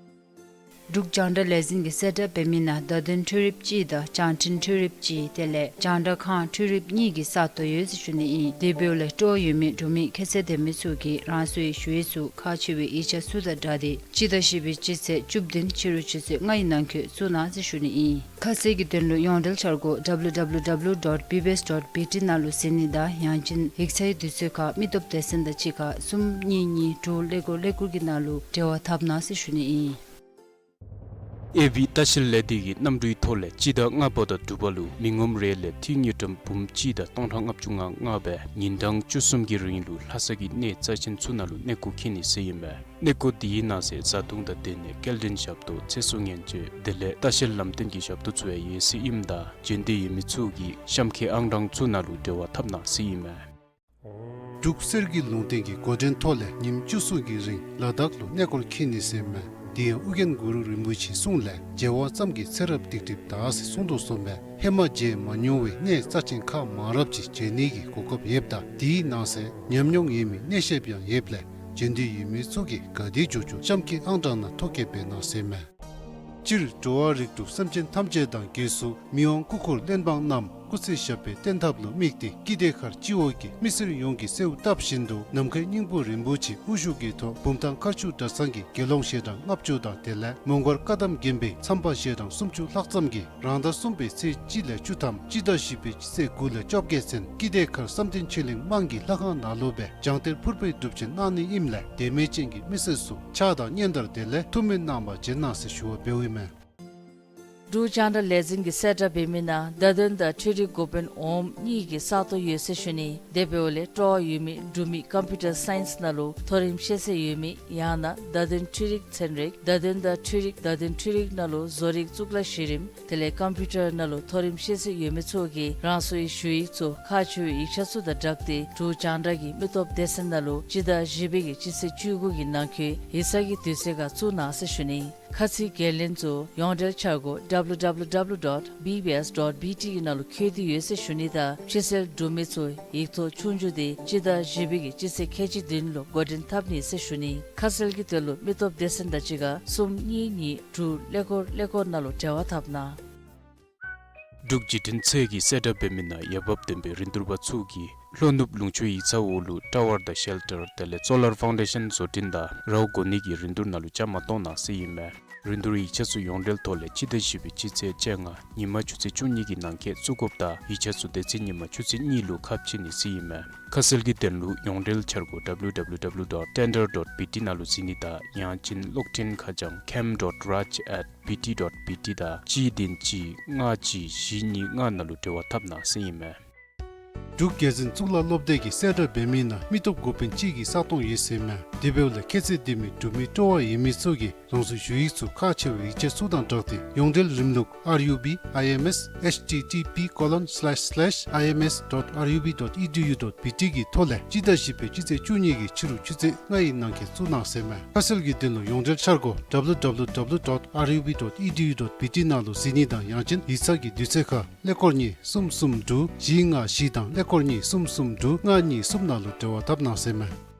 འབྲུག་རྒྱང་བསྒྲགས་ལས་འཛིན་གྱིས་གསལ་བསྒྲགས་འབད་མི་ནང་བརྡ་དོན་འཕྲུལ་རིགཔ་ཅིག་དང་བྱང་འཕྲིན་འཕྲུལ་རིགཔ་ཅིག་དེ་ལས་རྒྱང་བསྒྲགས་ཁང་འཕྲུལ་རིགཔ་གཉིས་ཀྱི་ས་སྟོང་ཡོད་ཟེར་ཞུ་ནི་ཨིན། དེ་འབདཝ་ལས་སྤྲོ་བ་ཡོད་མི་འབྲུག་མི་ཁྱད་ཚད་ལྡན་མི་ཚུ་གིས་རང་སོའི་ཞུ་ཡིག་ཚུ་ཁག་ཆེ་བའི་ཡིག་ཆ་ཚུ་དང་སྦྲགས་ཏེ་སྤྱི་ཟླ་བཞི་པའི་སྤྱི་ཚེས་བཅུ་བདུན་ཕྱི་རུ་ཆུ་ཚོད་ལྔ་ཡི་ནང་འཁོད་བཙུགས་གནང་ཟེར་ཞུ་ནི་ཨིན། ཁ་གསལ་གྱི་དོན་ལུ་ཡོངས་འབྲེལ་འཆར་སྒོ་W W W dot B B S dot B T ནང་ལུ་གཟིགས་ནི་དང་ཡང་ཅིན་ཡིག་ཚང་གི་དུས་ཚོད་ཁར་མི་སྟོབས་སྡེ་ཚན་དང་གཅིག་ཁར་གསུམ་གཉིས་གཉིས་དྲུག་ཀླད་ཀོར་ཀླད་ཀོར་གྱི་ནང་ལུ་འབྲེལ་བ་འཐབ་གནང་ཟེར་ཞུ་ནི་ཨིན། ཨེ་བི་ལྟ་བཤལ་ལས་སྡེ་གིས་གནམ་གྲུའི་ཐོག་ལས་སྤྱི་ཟླ་ལྔ་པ་དང་དྲུག་པ་ལུ་མི་ངོམ་རེ་ལས་འཐུས་དངུལ་ཀྲམ་འབུམ་གཅིག་དང་སྟོང་ཕྲག་ལྔ་བཅུ་ང་ལྔ་སྦེ་ཉིན་གྲངས་བཅུ་གསུམ་གྱི་རིང་ལུ་ལྷ་ས་གི་གནས་རྩ་ཆེན་ཚུ་ནང་ལུ་གནས་སྐོར་འཁྱིད་ནི་ཟེར་ཨིན་མས། གནས་སྐོར་འདི་གི་ནང་གསེས་བཟའ་འཐུང་དང་སྡོད་གནས་སྐྱེལ་འདྲེན་ཞབས་ཏོག་ཚེ་སྲོག་ཉེན་བཅོལ་དེ་ལས་ལྟ་བཤལ་ལམ་སྟོན་གྱི་ཞབས་ཏོག་ཚུ་ཡང་ཡོད་ཟེར་ཨིནམ་ད་འབྱོན་འདོད་ཡོད་མི་ཚུ་གིས་གཤམ་འཁོད་ཨང་གྲངས་ཚུ་ནང་ལུ་འབྲེལ་བ་འཐབ་གནང་ཟེར་ཨིན་མས། འབྲུག་གསེར་གྱི་ལུང་བསྟན་གྱི་འགོ་འདྲེན་ཐོག་ལས་ཉིནམ་བཅུ་གསུམ་གྱི་རིང་ལ་དྭགས་ལུ་གནས་སྐོར་འཁྱིད་ནི་ཟེར་མས། དེ་ཡང་ཨོ་རྒྱན་གུ་རུ་རིན་པོ་ཆེའི་གསུང་ལས་མཇལ་བ་ཙམ་གྱིས་ཚེ་རབས་སྡིག་སྒྲིབ་དག་ཟེར་གསུངས་དོ་གསུངས་པས། ཧེ་མ་མཇལ་མ་མྱོང་བའི་གནས་རྩ་ཆེན་ཁག་མང་རབས་ཅིག་མཇལ་ནི་གི་གོ་སྐབས་ཡོདཔ་ད་དེའི་ནང་གསེས་ཉམས་མྱོང་ཡོད་མི་གནས་བཤདཔ་ཡང་ཡོདཔ་ལས་མཇལ་འདོད་ཡོད་མི་ཚུ་གིས་ག་དེ་མགྱོགས་མགྱོགས་གཤམ་གྱི་ཨང་གྲངས་ནང་ཐོ་བཀོད་འབད་གནང་ཟེར་མས། སྤྱིར་འགྲོ་བ་རིགས་དྲུག་སེམས་ཅན་ཐམས་ཅད་དང་སྒོས་སུ་མི་དབང་སྐུ་འཁོར་བློན་འབངས་རྣམས་སྐུ་ཚེ་ཞབས་པད་བརྟན་ཐབས་ལུ་དམིགས་ཏེ་ཀི་དེ་མཁར་སྤྱི་འོག་གི་མི་སེར་ཡོངས་ཀྱིས་གསོལཝ་བཏབ་བཞིན་དུ་ནམ་མཁའི་སྙིང་པོ་རིན་པོ་ཆེའི་དབུ་བཞུགས་ཀྱི་ཐོག་བུམ་ཐང་མཁར་ཆུ་གྲྭ་ཚང་གི་དགེ་སློང་ཞལ་གྲངས་ལྔ་བཅུ་དང་དེ་ལས་མོང་སྒར་བཀའ་གདམས་དགོན་པའི་མཚམས་པ་ཞལ་གྲངས་སུམ་ཅུ་ལྷག་ཙམ་གྱིས་རང་ཟླ་གསུམ་པའི་ཚེས་གཅིག་ལས་བཅུ་ཐམ་སྤྱི་ཟླ་བཞི་པའི་སྤྱི་ཚེས་དགུ་ལས་བཅོ་བརྒྱད་ཚུན་ཀི་དེ་མཁར་བསམ་གཏན་ཆོས་གླིང་དམངས་ཀྱི་ལྷ་ཁང་ནང་ལུ་སྦེ་བྱང་གཏེར་ཕུར་པའི་སྒྲུབ་ཆེན་གནང་ནི་ཨིནམ་ལས་དད་མོས་ཅན་གྱི་མི་སེར་ཚུ་ཕྱག་དང་སྙན་དར་དེ་ལས་ཐུགས་སྨོན་གནང་བར་བྱོན་གནང་ཟེར་ཞུ་བ་འབདཝ་ཨིན་མས། འབྲུག་རྒྱང་བསྒྲགས་ལས་འཛིན་གྱིས་གསལ་བསྒྲགས་འབད་མི་ནང་བརྡ་དོན་དང་འཕྲུལ་རིག་འགོ་དཔོན་འོགམ་གཉིས་ཀྱི་ས་སྟོང་ཡོད་ཟེར་ཞུ་ནི། དེ་འབདཝ་ལས་སྤྲོ་བ་ཡོད་མི་འབྲུག་མི་ཀམ་པིའུ་ཊར་སའིནསི་ནང་ལུ་མཐོ་རིམ་ཤེས་ཚད་ཡོད་མི་ཡང་ན་བརྡ་དོན་འཕྲུལ་རིག་ཚན་རིག་བརྡ་དོན་དང་འཕྲུལ་རིག་བརྡ་དོན་འཕྲུལ་རིག་ནང་ལུ་བཟོ་རིག་གཙུག་ལག་གཞི་རིམ་དེ་ལས་ཀམ་པིའུ་ཊར་ནང་ལུ་མཐོ་རིམ་ཤེས་ཚད་ཡོད་མི་ཚུ་གིས་རང་སོའི་ཞུ་ཡིག་ཚུ་ཁག་ཆེ་བའི་ཡིག་ཆ་ཚུ་དང་སྦྲགས་ཏེ་འབྲུག་རྒྱང་བསྒྲགས་ཀྱི་མི་སྟོབས་སྡེ་ཚན་ནང་ལུ་སྤྱི་ཟླ་བཞི་པའི་གི་སྤྱི་ཚེས་བཅུ་དགུ་གི་ནང་འཁོད་ཡིག་ཚང་གི་དུས་ཚོད་ཁར་བཙུགས་གནང་ཟེར་ཞུ་ནི། ཁ་ཚིག་འགན་ལེན་ཚུ་ཡོངས་འབྲེལ་འཆར་སྒོ་W W W dot B B S dot B T གི་ནང་ལུ་འཁོད་དེ་ཡོད་ཟེར་ཞུ་ནི་དང་ཕྱི་སེལ་འབྲུག་མི་ཚུ་ཡིག་ཐོག་ཆོས་རྒྱུགས་དེ་སྤྱི་ཟླ་བཞི་པའི་གི་སྤྱི་ཚེས་ཁལ་གཅིག་བདུན་ལུ་འགོ་འདྲེན་འཐབ་ནི་ཟེར་ཞུ་ནི། ཁ་གསལ་གྱི་དོན་ལུ་མི་སྟོབས་སྡེ་ཚན་དང་གཅིག་ཁར་གསུམ་གཉིས་གཉིས་དྲུག་ཀླད་ཀོར་ཀླད་ཀོར་ནང་ལུ་འབྲེལ་བ་འཐབ་གནང་། འབྲུག་བརྒྱུད་འཕྲིན་ཚད་ཀྱིས་གསལ་བསྒྲགས་འབད་མི་ནང་འོས་འབབ་ལྡན་པའི་རིན་བསྡུར་པ་ཚུ་གིས་ལྷོ་ནུབ་ལུང་ཕྱོགས་ཡིག་ཚང་འོག་ལུ་ཊ་ཝར་དང་ཤེལ་ཊར་དེ་ལས་སོ་ལར་ཕའུན་ཌེ་ཤཱན་བཟོ་སྐྲུན་དང་རཝ་བསྒོར་ནི་གི་རིན་བསྡུར་ནང་ལུ་བཅའ་མར་གཏོགས་གནང་ཟེར་ཨིན་མས། རིན་བསྡུར་ཡིག་ཆ་ཚུ་ཡོངས་འབྲེལ་ཐོག་ལས་སྤྱི་ཟླ་བཞི་པའི་སྤྱི་ཚེས་བཅོ་ལྔ་ཉིན་མ་ཆུ་ཚོད་བཅུ་གཉིས་ཀྱི་ནང་འཁོད་བཙུགས་དགོཔ་ད་ཡིག་ཆ་ཚུ་དེ་ཚེ་ཉིན་མ་ཆུ་ཚོད་གཉིས་ལུ་ཁ་ཕྱེ་ནི་ཟེར་ཨིན་མས། ཁ་གསལ་གྱི་དོན་ལུ་ཡོངས་འབྲེལ་འཆར་སྒོ་W W W dot tender dot B T ནང་ལུ་གཟིགས་ནི་དང་ཡང་ཅིན་གློག་འཕྲིན་ཁ་བྱང་cam dot raj at B T dot B T དང་གཅིག་བདུན་གཅིག་ལྔ་གཅིག་བཞི་གཉིས་ལྔ་ནང་ལུ་འབྲེལ་བ་འཐབ་གནང་ཟེར་ཨིན་མས། འབྲུག་རྒྱལ་འཛིན་གཙུག་ལག་སློབ་སྡེ་གིས་གསལ་བསྒྲགས་འབད་མི་ནང་མི་སྟོབས་འགོ་དཔོན་གཅིག་གི་ས་སྟོང་ཡོད་ཟེར་མས། དེ་འབདཝ་ལས་ཁྱད་ཚད་ལྡན་མི་འབྲུག་མི་སྤྲོ་བ་ཡོད་མི་ཚུ་གིས་རང་སོའི་ཞུ་ཡིག་ཚུ་ཁག་ཆེ་བའི་ཡིག་ཆ་ཚུ་དང་སྦྲགས་ཏེ་ཡོངས་འབྲེལ་རིམ་ལུགས་R U B I M S H T T P colon slash slash I M S dot R U B dot E D U dot B T གི་ཐོག་ལས་སྤྱི་ཟླ་བཞི་པའི་སྤྱི་ཚེས་བཅུ་གཉིས་ཀྱི་ཕྱི་རུ་ཆུ་ཚོད་ལྔ་ཡི་ནང་འཁོད་བཙུགས་གནང་ཟེར་མས། ཁ་གསལ་གྱི་དོན་ལུ་ཡོངས་འབྲེལ་འཆར་སྒོ་W W W dot R U B dot E D U dot B T ནང་ལུ་གཟིགས་ནི་དང་ཡང་ཅིན་ཡིག་ཚང་གི་དུས་ཚོད་ཁར་ཀླད་ཀོར་གཉིས་གསུམ་གསུམ་དྲུག་བཞི་ལྔ་བཞི་དང་ཀླད་ཀོར་གཉིས་གསུམ་གསུམ་དྲུག་ལྔ་གཉིས་གསུམ་ནང་ལུ་འབྲེལ་བ་འཐབ་གནང་ཟེར་མས།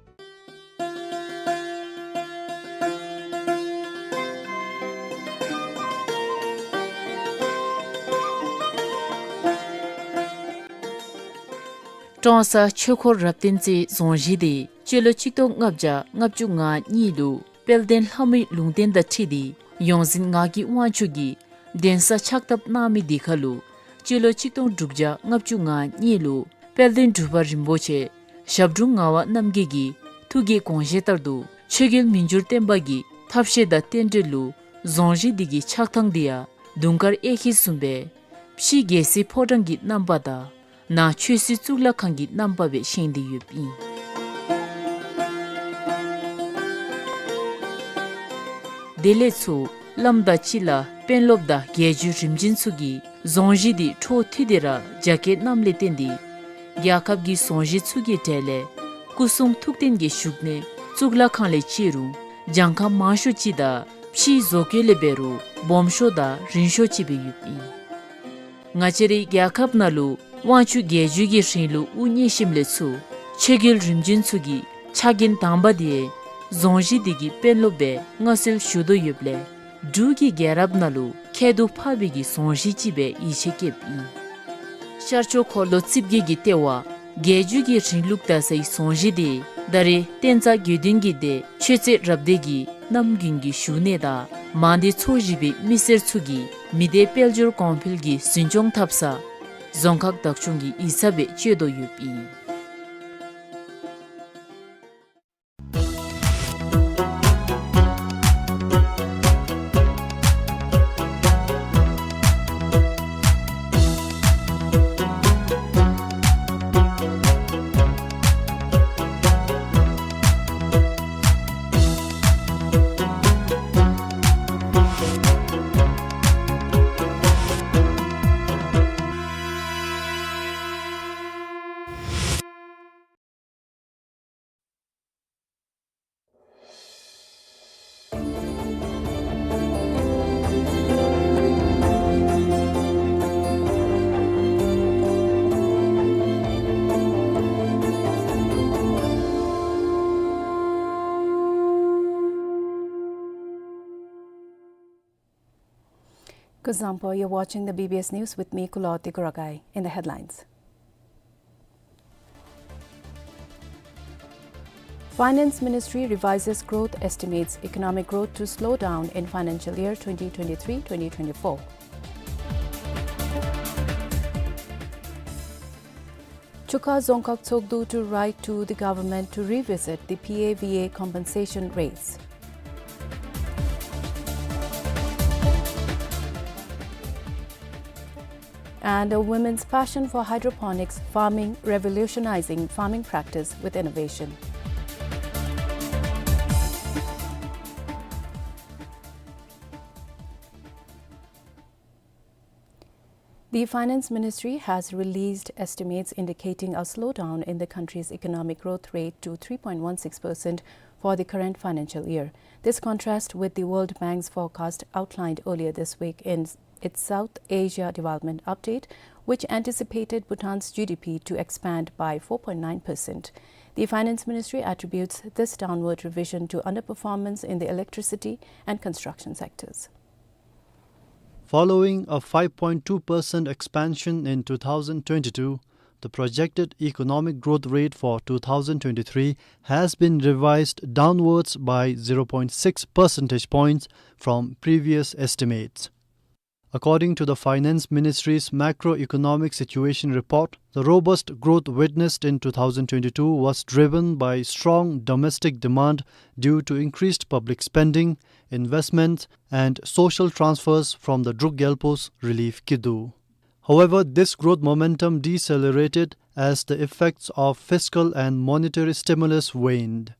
ཀྲོང་གསར་ཆོས་འཁོར་རབ་བརྟན་རྩེའི་རྫོང་གཞིས་དེ་སྤྱི་ལོ་ཆིག་སྟོང་ལྔ་བརྒྱ་ལྔ་བཅུ་ང་གཉིས་ལུ་དཔལ་ལྡན་ལྷ་མོའི་ལུང་བསྟན་དང་འཁྲིལ་ཏེ་ཡོངས་འཛིན་ངག་གི་དབང་ཕྱུག་གིས་གདན་ས་ཕྱག་བཏབ་གནང་མི་དེ་ཁར་ལུ་སྤྱི་ལོ་ཆིག་སྟོང་དྲུག་བརྒྱ་ལྔ་བཅུ་ང་གཉིས་ལུ་དཔལ་ལྡན་འབྲུག་པ་རིན་པོ་ཆེ་ཞབས་དྲུང་ངག་དབང་རྣམ་རྒྱལ་གྱི་ཐུགས་ཀྱི་དགོངས་བཞེད་ལྟར་དུ་ཆོས་རྒྱལ་མི་འགྱུར་བརྟན་པ་གི་ཐབས་ཤེས་དང་རྟེན་འབྲེལ་ལུ་རྫོང་གཞིས་དེ་གི་ཆགས་ཐངས་དེ་ཡང་དུང་དཀར་གཡས་འཁྱིལ་བཟུམ་སྦེ་ཕྱི་རྒྱལ་སྲིད་ཕོ་བྲང་གི་རྣམ་པ་དང་ནང་ཆོས་སྲིད་གཙུག་ལག་ཁང་གི་རྣམ་པ་སྦེ་བཞེངས་ཏེ་ཡོདཔ་ཨིན། དེ་ལས་ཚུར་བླམ་དང་སྤྱི་བླ་དཔོན་སློབ་དང་རྒྱལ་བརྒྱུད་རིམ་བྱོན་ཚུ་གིས་རྫོང་གཞིས་དེ་འཕྲོ་མཐུད་དེ་ར་རྒྱ་བསྐྱེད་གནངམ་ལས་བརྟེན་ཏེ་རྒྱལ་ཁབ་ཀྱི་རྫོང་གཞིས་ཚུ་གི་གྲས་ལས་སྐུ་གསུང་ཐུགས་རྟེན་གྱི་བཞུགས་གནས་གཙུག་ལག་ཁང་ལས་བཅད་རུང་གྱངས་ཁ་མང་ཤོས་ཅིག་དང་ཕྱིའི་བཟོ་བཀོད་ལས་འབད་རུང་སྦོམ་ཤོས་དང་རིང་ཤོས་ཅིག་སྦེ་ཡོདཔ་ཨིན། ང་བཅས་རའི་རྒྱལ་ཁབ་ནང་ལུ་དབང་ཕྱུག་རྒྱལ་བརྒྱུད་ཀྱི་རིང་ལུགས་དབུ་བརྙེས་ཞིནམ་ལས་ཚུར་ཆོས་རྒྱལ་རིམ་བྱོན་ཚུ་གིས་ཕྱག་འགན་དང་པ་དེ་རྫོང་གཞིས་དེ་གི་དཔོན་སློབ་སྦེ་མངའ་གསོལ་ཞུ་དོ་ཡོདཔ་ལས་འབྲུག་གི་རྒྱལ་རབས་ནང་ལུ་ཁྱད་དུ་འཕགས་པའི་གི་རྫོང་གཞིས་ཅིག་སྦེ་ཡིད་ཆེས་བསྐྱེདཔ་ཨིན། ཤར་ཕྱོགས་འཁོར་ལོ་རྩིབས་བརྒྱད་ཀྱི་ལྟེ་བ་རྒྱལ་བརྒྱུད་ཀྱི་རིང་ལུགས་དར་སའི་རྫོང་གཞིས་དེ་ད་རེས་བསྟན་རྩ་དགེ་འདུན་གྱི་སྡེ་ཆོས་རྩེ་རབ་སྡེ་གི་གནམ་དགུན་གྱི་བཞུགས་གནས་དང་མང་སྡེ་ཚོ་བཞི་པའི་མི་སེར་ཚུ་གིས་མི་སྡེ་དཔལ་འབྱོར་གོང་འཕེལ་གྱི་འཛིན་སྐྱོང་འཐབ་ས་རྫོང་ཁག་བདག་སྐྱོང་གི་ཡིག་ཚང་སྦེ་སྤྱོད་དོ་ཡོདཔ་ཨིན། Kuzuzangpo, you're watching the B B S News with me, Kuloti Kuragai. In the headlines. Finance Ministry revises growth estimates, economic growth to slow down in financial year twenty twenty-three twenty twenty-four. Chuka Dzongkhag Tshogdu to write to the government to revisit the P A V A compensation rates. And a women's passion for hydroponics farming, revolutionizing farming practice with innovation. The Finance Ministry has released estimates indicating a slowdown in the country's economic growth rate to three point one six percent for the current financial year. This contrasts with the World Bank's forecast outlined earlier this week in its South Asia Development Update, which anticipated Bhutan's G D P to expand by four point nine percent. The Finance Ministry attributes this downward revision to underperformance in the electricity and construction sectors. Following a five point two percent expansion in two thousand twenty-two, the projected economic growth rate for two thousand twenty-three has been revised downwards by zero point six percentage points from previous estimates. According to the Finance Ministry's macroeconomic situation report, the robust growth witnessed in two thousand twenty-two was driven by strong domestic demand due to increased public spending, investments, and social transfers from the Druk Gyalpo's relief kidu. However, this growth momentum decelerated as the effects of fiscal and monetary stimulus waned.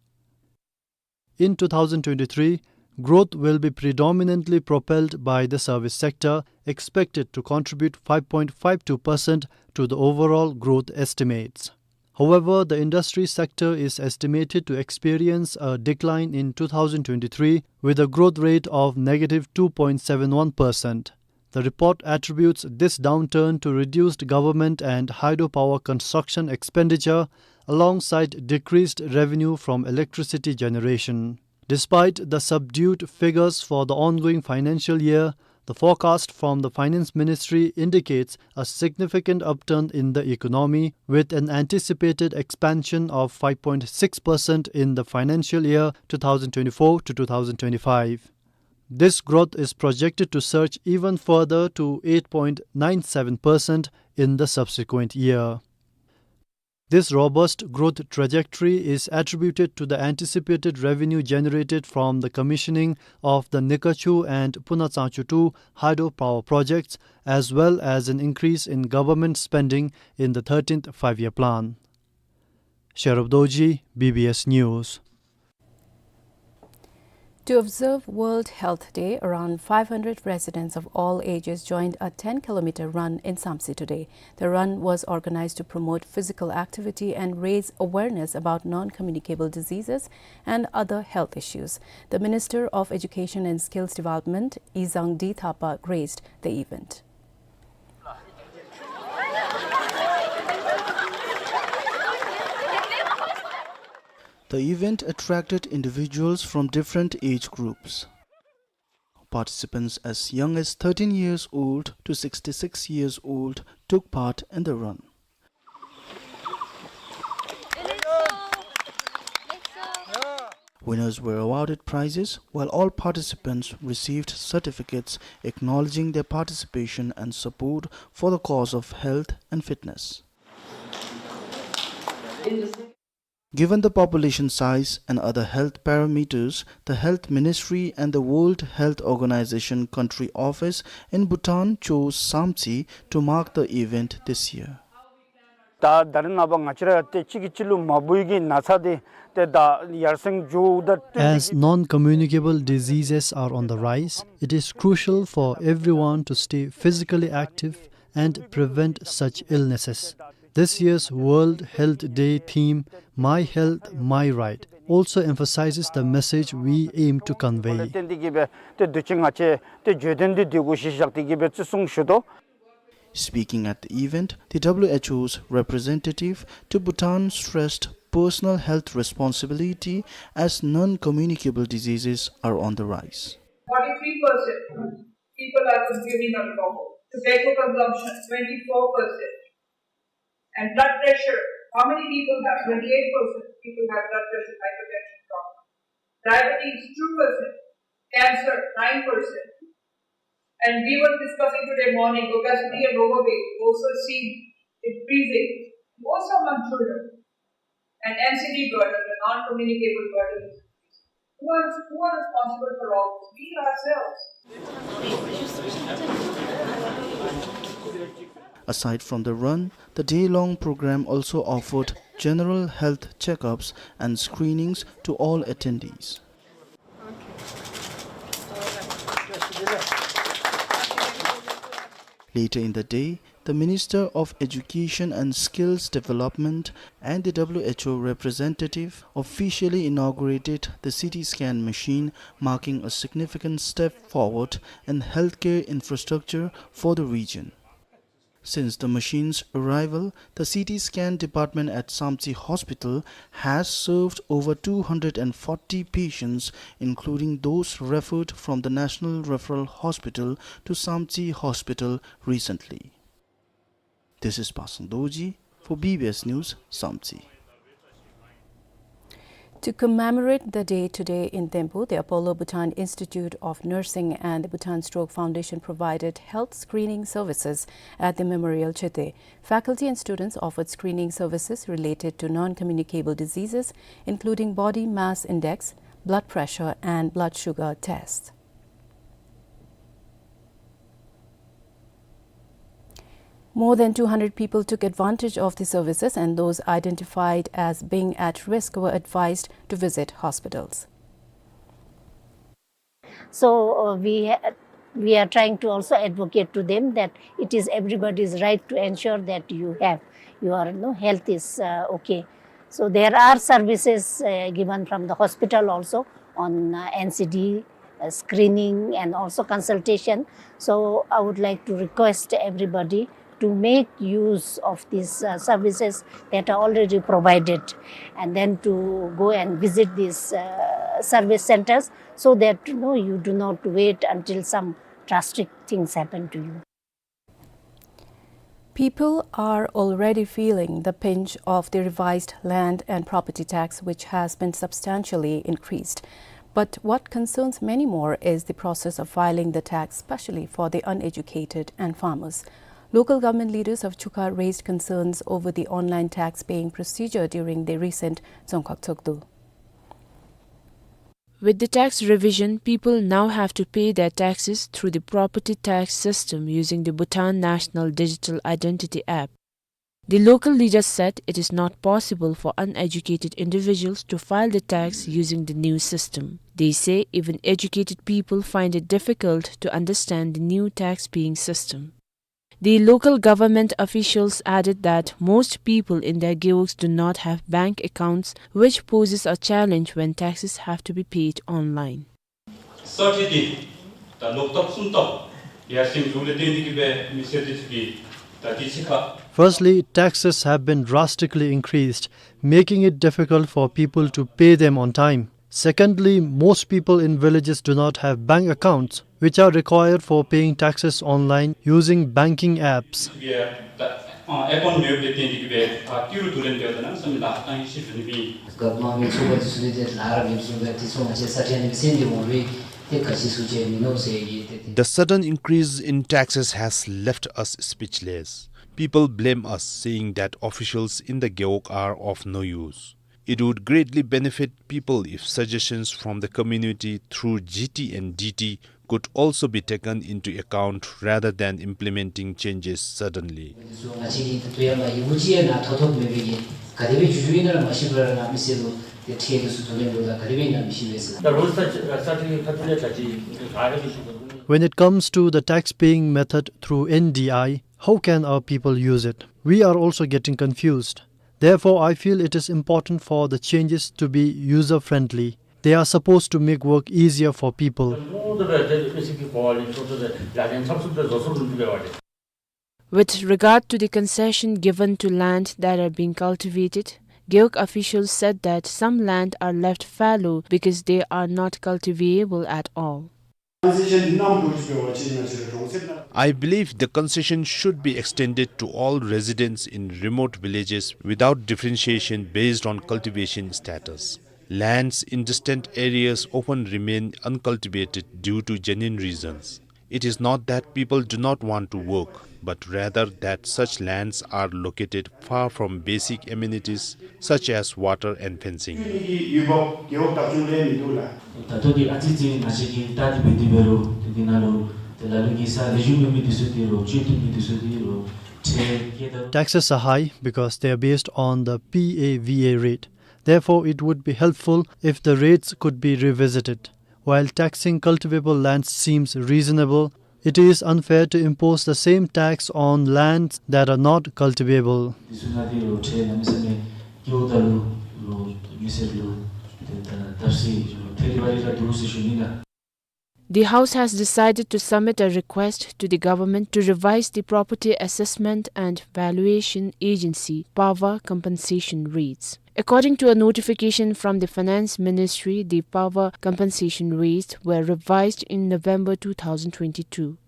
In two thousand twenty-three, growth will be predominantly propelled by the service sector, expected to contribute five point five two percent to the overall growth estimates. However, the industry sector is estimated to experience a decline in two thousand twenty-three, with a growth rate of negative two point seven one percent. The report attributes this downturn to reduced government and hydropower construction expenditure, alongside decreased revenue from electricity generation. Despite the subdued figures for the ongoing financial year, the forecast from the Finance Ministry indicates a significant upturn in the economy, with an anticipated expansion of five point six percent in the financial year two thousand twenty-four to two thousand twenty-five. This growth is projected to surge even further to eight point nine seven percent in the subsequent year. This robust growth trajectory is attributed to the anticipated revenue generated from the commissioning of the Nikachu and Punatsachu two hydropower projects, as well as an increase in government spending in the thirteenth Five-Year Plan. Sherab Dorji, B B S News. To observe World Health Day, around five hundred residents of all ages joined a ten kilometer run in Samtse today. The run was organized to promote physical activity and raise awareness about non-communicable diseases and other health issues. The Minister of Education and Skills Development, Izang D Thapa, graced the event. The event attracted individuals from different age groups. Participants as young as thirteen years old to sixty-six years old took part in the run. Winners were awarded prizes, while all participants received certificates acknowledging their participation and support for the cause of health and fitness. Given the population size and other health parameters, the Health Ministry and the World Health Organization country office in Bhutan chose Samtse to mark the event this year. ད་ད་རེས་ནངས་པ་ང་བཅས་ར་ཏེ་གཅིག་གིས་གཅིག་ལུ་མ་འབུ་བའི་གི་ན་ཚ་འདི་ཏེ་ད་ཡར་སེང་འགྱོཝ་ད་ཏེ། As non-communicable diseases are on the rise, it is crucial for everyone to stay physically active and prevent such illnesses. This year's World Health Day theme, My Health, My Right, also emphasizes the message we aim to convey. ཏེ་འདི་གིས་སྦེ་ཏེ་དུས་ཅི་ང་བཅས་ཏེ་བརྗོད་དོན་འདི་འདི་གུ་གཞི་བཞག་སྟེ་གིས་སྦེ་བརྩི་སྲུང་ཞུ་དོ། Speaking at the event, the W H O's representative to Bhutan stressed personal health responsibility as non-communicable diseases are on the rise. Forty-three percent people are consuming alcohol. Tobacco consumption, twenty-four percent. And blood pressure, how many people have, twenty-eight percent people have blood pressure, hypertension problem. Diabetes, two percent. Cancer, nine percent. And we were discussing today morning, obesity and overweight also seen increasing, also among children. And N C D burden, the non-communicable burden is increasing. Who are, who are responsible for all this? We ourselves. Aside from the run, the day-long program also offered general health checkups and screenings to all attendees. Later in the day, the Minister of Education and Skills Development and the W H O representative officially inaugurated the C T scan machine, marking a significant step forward in healthcare infrastructure for the region. Since the machine's arrival, the C T scan department at Samtse Hospital has served over two hundred and forty patients, including those referred from the National Referral Hospital to Samtse Hospital recently. This is Pasang Dorji for B B S News, Samtse. To commemorate the day today in Thimphu, the Apollo Bhutan Institute of Nursing and the Bhutan Stroke Foundation provided health screening services at the Memorial Chete. Faculty and students offered screening services related to non-communicable diseases, including body mass index, blood pressure, and blood sugar tests. More than two hundred people took advantage of the services, and those identified as being at risk were advised to visit hospitals. So, uh, we ha-, we are trying to also advocate to them that it is everybody's right to ensure that you have your, you know, health is, uh, okay. So there are services, uh, given from the hospital also on, uh, N C D, uh, screening and also consultation. So I would like to request everybody to make use of these, uh, services that are already provided, and then to go and visit these, uh, service centers, so that, you know, you do not wait until some drastic things happen to you. People are already feeling the pinch of the revised land and property tax, which has been substantially increased. But what concerns many more is the process of filing the tax, especially for the uneducated and farmers. Local government leaders of Chukha raised concerns over the online tax paying procedure during the recent Dzongkhag Tshogdu. With the tax revision, people now have to pay their taxes through the property tax system using the Bhutan National Digital Identity App. The local leaders said it is not possible for uneducated individuals to file the tax using the new system. They say even educated people find it difficult to understand the new tax paying system. The local government officials added that most people in their gewogs do not have bank accounts, which poses a challenge when taxes have to be paid online. Saturday, the loktak sumtak, ya sing jule tendi ki be, mi se de ki, the di chika. Firstly, taxes have been drastically increased, making it difficult for people to pay them on time. Secondly, most people in villages do not have bank accounts, which are required for paying taxes online using banking apps. The sudden increase in taxes has left us speechless. People blame us, saying that officials in the gewog are of no use. It would greatly benefit people if suggestions from the community through G T and D T could also be taken into account rather than implementing changes suddenly. When it comes to the tax paying method through N D I, how can our people use it? We are also getting confused. Therefore, I feel it is important for the changes to be user-friendly. They are supposed to make work easier for people. With regard to the concession given to land that are being cultivated, gewog officials said that some land are left fallow because they are not cultivable at all. Concession འདི་གནངམ་འགོ་འདྲེན་འབད་བ་ཅིན་ང་བཅས་ར་གྲོང་གསེབ་ནང་། I believe the concession should be extended to all residents in remote villages without differentiation based on cultivation status. Lands in distant areas often remain uncultivated due to genuine reasons. It is not that people do not want to work, but rather that such lands are located far from basic amenities such as water and fencing. ད་ལྟོ་འདི་ཨ་ཙི་ཅིག་ང་བཅས་ཀྱིས་བལྟ་སྟེ་འབད་དེ་འབད་རུང་ཏེ་འདི་ནང་ལུ་ཏེ་ལ་ལུ་གིས་ས་ལེགས་ཤོམ་ཡོད་མི་འདི་ཚུ་འདི་རུང་བཅད་བཏུབ་མི་འདི་ཚུ་འདི་རུང་ཁྲལ་བཀལ་ད། Taxes are high because they are based on the P A V A rate. Therefore, it would be helpful if the rates could be revisited. While taxing cultivable lands seems reasonable, it is unfair to impose the same tax on lands that are not cultivable. འདི་ཚུ་ནང་འདི་རུང་ཁྲལ་གནམ་མེད་ས་མེད་བཀལཝ་ད་ལུ་རུང་མི་སེར་ལུ་ཏེ་ད་བརྡབ་གསིག་ཐལ་བ་རེ་ར་འདུག་ཟེར་ཞུ་ནི་ལགས། The House has decided to submit a request to the government to revise the Property Assessment and Valuation Agency, PAVA, compensation rates. According to a notification from the Finance Ministry, the PAVA compensation rates were revised in November two thousand twenty-two.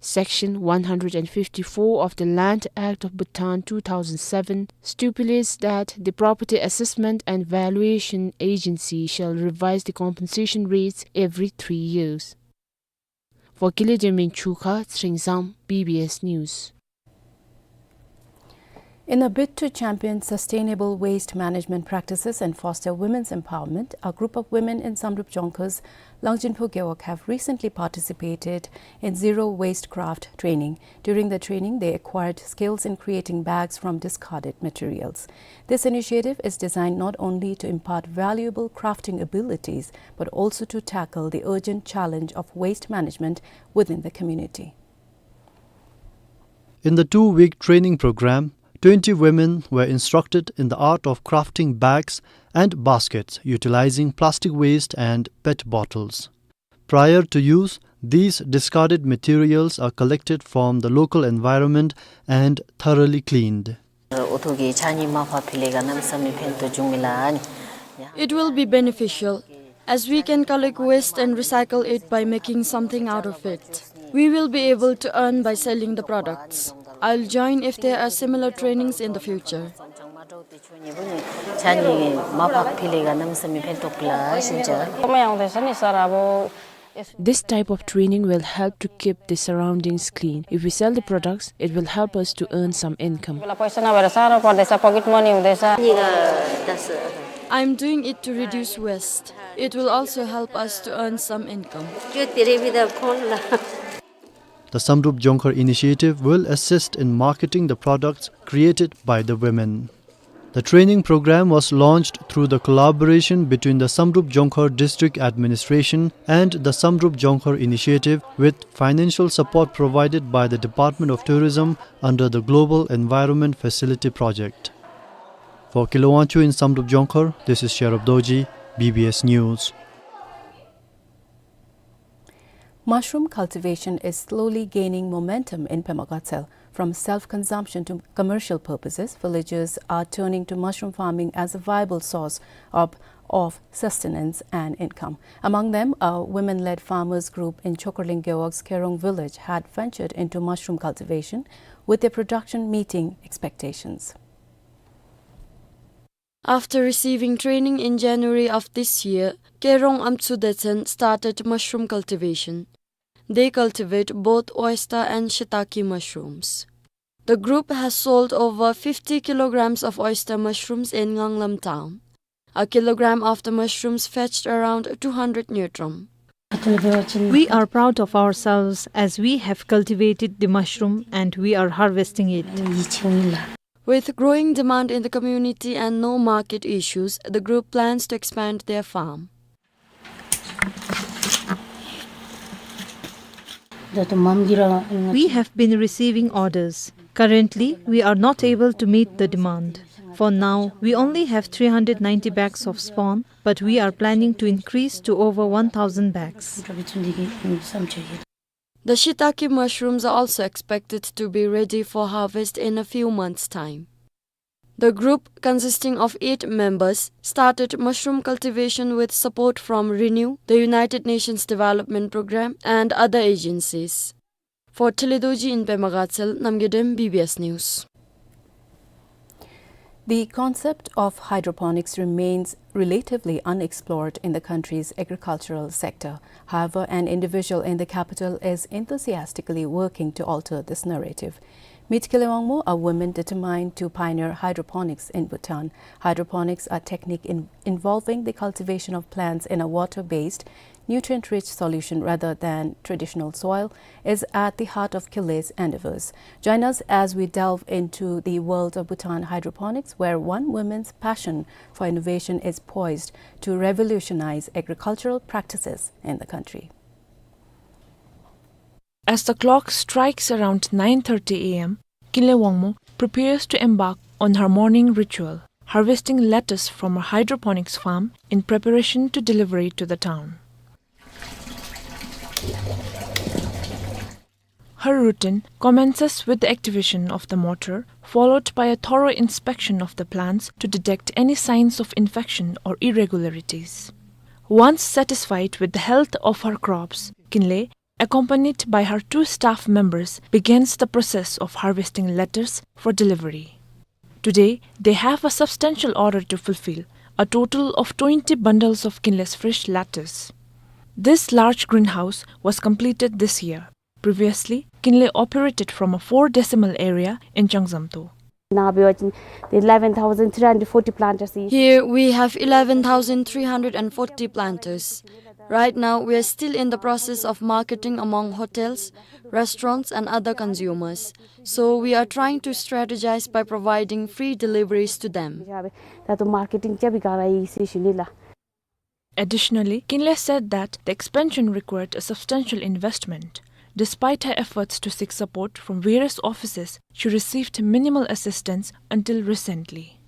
Section one hundred fifty-four of the Land Act of Bhutan two thousand seven stipulates that the Property Assessment and Valuation Agency shall revise the compensation rates every three years. For Kile Jamin Chukha, Tsringzam, B B S News. In a bid to champion sustainable waste management practices and foster women's empowerment, a group of women in Samdrup Jongkhor's Langchinpho Gewog have recently participated in zero waste craft training. During the training, they acquired skills in creating bags from discarded materials. This initiative is designed not only to impart valuable crafting abilities, but also to tackle the urgent challenge of waste management within the community. In the two-week training program, twenty women were instructed in the art of crafting bags and baskets utilizing plastic waste and pet bottles. Prior to use, these discarded materials are collected from the local environment and thoroughly cleaned. It will be beneficial, as we can collect waste and recycle it by making something out of it. We will be able to earn by selling the products. I'll join if there are similar trainings in the future. This type of training will help to keep the surroundings clean. If we sell the products, it will help us to earn some income. I am doing it to reduce waste. It will also help us to earn some income. The Samdrup Jongkhor initiative will assist in marketing the products created by the women. The training program was launched through the collaboration between the Samdrup Jongkhor District Administration and the Samdrup Jongkhor Initiative, with financial support provided by the Department of Tourism under the Global Environment Facility Project. For Kile Wangchuck in Samdrup Jongkhor, this is Sherab Dorji, B B S News. Mushroom cultivation is slowly gaining momentum in Pema Gatshel. From self-consumption to commercial purposes, villagers are turning to mushroom farming as a viable source of, of sustenance and income. Among them, a women-led farmers group in Chokorling Gewog's Kerong village had ventured into mushroom cultivation, with their production meeting expectations. After receiving training in January of this year, Kerong Amtsu Detsen started mushroom cultivation. They cultivate both oyster and shiitake mushrooms. The group has sold over fifty kilograms of oyster mushrooms in Nganglam town. A kilogram of the mushrooms fetched around two hundred ngultrum. We are proud of ourselves as we have cultivated the mushroom and we are harvesting it. With growing demand in the community and no market issues, the group plans to expand their farm. We have been receiving orders. Currently, we are not able to meet the demand. For now, we only have three hundred ninety bags of spawn, but we are planning to increase to over one thousand bags. The shiitake mushrooms are also expected to be ready for harvest in a few months' time. The group, consisting of eight members, started mushroom cultivation with support from RENEW, the United Nations Development Programme, and other agencies. For Thelidorji in Pema Gatsel, Namgay Dem, B B S News. The concept of hydroponics remains relatively unexplored in the country's agricultural sector. However, an individual in the capital is enthusiastically working to alter this narrative. Meet Kinley Wangmo, a woman determined to pioneer hydroponics in Bhutan. Hydroponics, a technique in-, involving the cultivation of plants in a water-based, nutrient-rich solution rather than traditional soil, is at the heart of Kinley's endeavors. Join us as we delve into the world of Bhutan hydroponics, where one woman's passion for innovation is poised to revolutionize agricultural practices in the country. As the clock strikes around nine thirty A M, Kinley Wangmo prepares to embark on her morning ritual, harvesting lettuce from her hydroponics farm in preparation to deliver it to the town. Her routine commences with the activation of the mortar, followed by a thorough inspection of the plants to detect any signs of infection or irregularities. Once satisfied with the health of her crops, Kinley, accompanied by her two staff members, begins the process of harvesting lettuce for delivery. Today, they have a substantial order to fulfill, a total of twenty bundles of Kinley's fresh lettuce. This large greenhouse was completed this year. Previously, Kinley operated from a four decimal area in Changzamto. Now we are in the eleven thousand three hundred forty planters each. Here we have eleven thousand three hundred forty planters. Right now, we are still in the process of marketing among hotels, restaurants, and other consumers. So we are trying to strategize by providing free deliveries to them. That the marketing cha bi kara isi shunila. Additionally, Kinley said that the expansion required a substantial investment. Despite her efforts to seek support from various offices, she received minimal assistance until recently.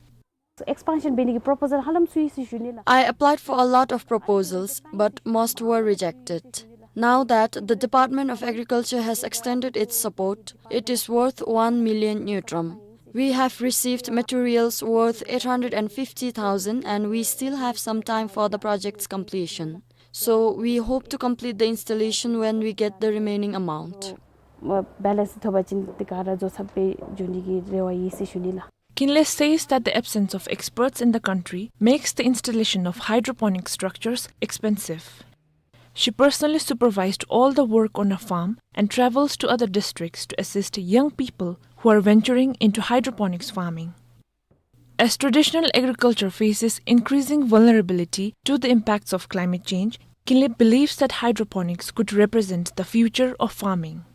Expansion bini ki proposal halam sui si shunila. I applied for a lot of proposals, but most were rejected. Now that the Department of Agriculture has extended its support, it is worth one million ngultrum. We have received materials worth eight hundred fifty thousand, and we still have some time for the project's completion. So we hope to complete the installation when we get the remaining amount. Balance thoba chin tikara jo sabbe juni ki rewa isi shunila. Kinley says that the absence of experts in the country makes the installation of hydroponic structures expensive. She personally supervised all the work on her farm and travels to other districts to assist young people who are venturing into hydroponics farming. As traditional agriculture faces increasing vulnerability to the impacts of climate change, Kinley believes that hydroponics could represent the future of farming.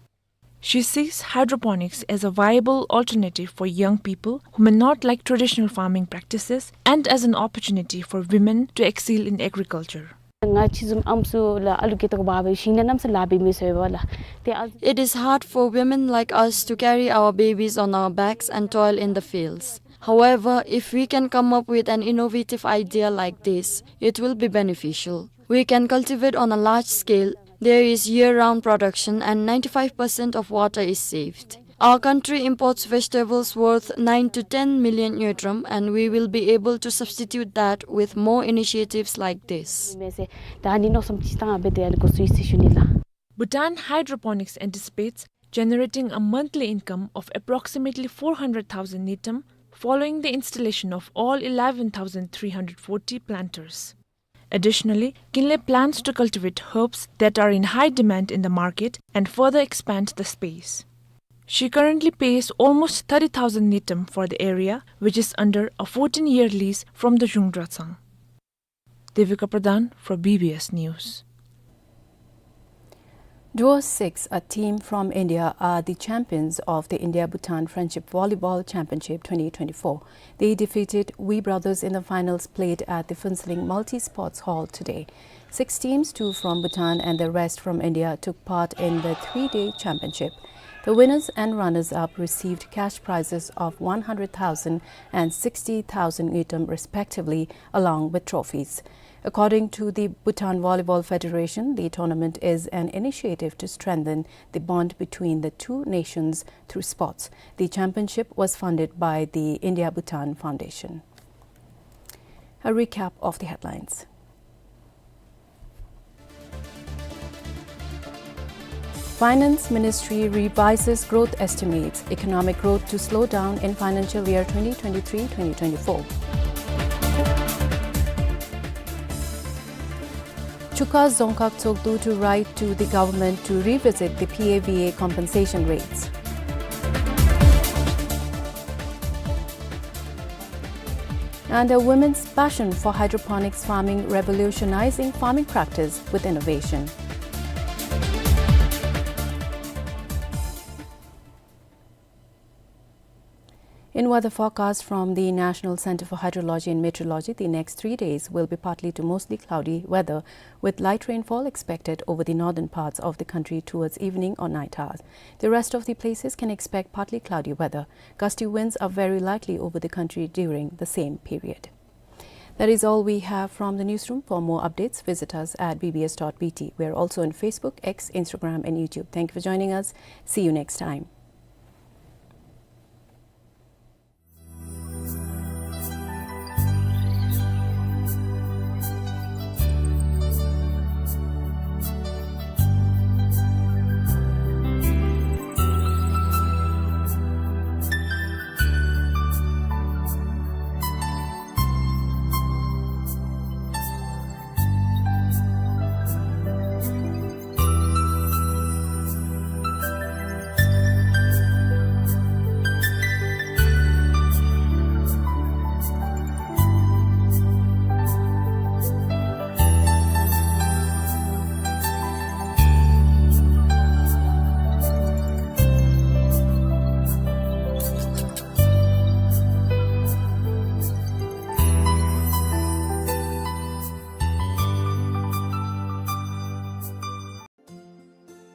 She sees hydroponics as a viable alternative for young people who may not like traditional farming practices and as an opportunity for women to excel in agriculture. Nga chizum amsu la alu ketok babe shina namsa labi mi soeba la. Te al- It is hard for women like us to carry our babies on our backs and toil in the fields. However, if we can come up with an innovative idea like this, it will be beneficial. We can cultivate on a large scale. There is year-round production and ninety-five percent of water is saved. Our country imports vegetables worth nine to ten million ngultrum, and we will be able to substitute that with more initiatives like this. Bhutan Hydroponics anticipates generating a monthly income of approximately four hundred thousand ngultrum following the installation of all eleven thousand three hundred forty planters. Additionally, Kinley plans to cultivate herbs that are in high demand in the market and further expand the space. She currently pays almost thirty thousand ngultrum for the area, which is under a fourteen-year lease from the Zhungdra Tsang. Devika Pradhan for B B S News. Duo six, a team from India, are the champions of the India-Bhutan Friendship Volleyball Championship twenty twenty-four. They defeated We Brothers in the finals played at the Phuentsholing Multi-Sports Hall today. Six teams, two from Bhutan and the rest from India, took part in the three-day championship. The winners and runners-up received cash prizes of one hundred thousand and sixty thousand ngultrum respectively, along with trophies. According to the Bhutan Volleyball Federation, the tournament is an initiative to strengthen the bond between the two nations through sports. The championship was funded by the India Bhutan Foundation. A recap of the headlines. Finance Ministry revises growth estimates, economic growth to slow down in financial year twenty twenty-three twenty twenty-four. Chuka Dzongkhag Tshogdu to write to the government to revisit the P A V A compensation rates. And a women's passion for hydroponics farming, revolutionizing farming practice with innovation. In weather forecast from the National Center for Hydrology and Meteorology, the next three days will be partly to mostly cloudy weather, with light rainfall expected over the northern parts of the country towards evening or night hours. The rest of the places can expect partly cloudy weather. Gusty winds are very likely over the country during the same period. That is all we have from the newsroom. For more updates, visit us at B B S dot B T. We are also on Facebook, X, Instagram, and YouTube. Thank you for joining us. See you next time.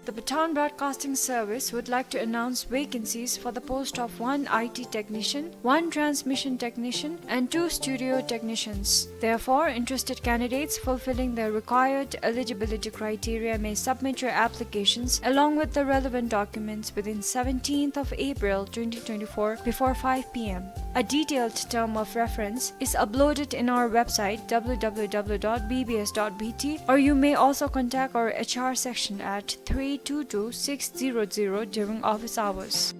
The Bhutan Broadcasting Service would like to announce vacancies for the post of one I T technician, one transmission technician, and two studio technicians. Therefore, interested candidates fulfilling the required eligibility criteria may submit your applications along with the relevant documents within seventeenth of April twenty twenty-four before five P M. A detailed term of reference is uploaded in our website, W W W dot B B S dot B T, or you may also contact our H R section at three two two six zero zero during office hours.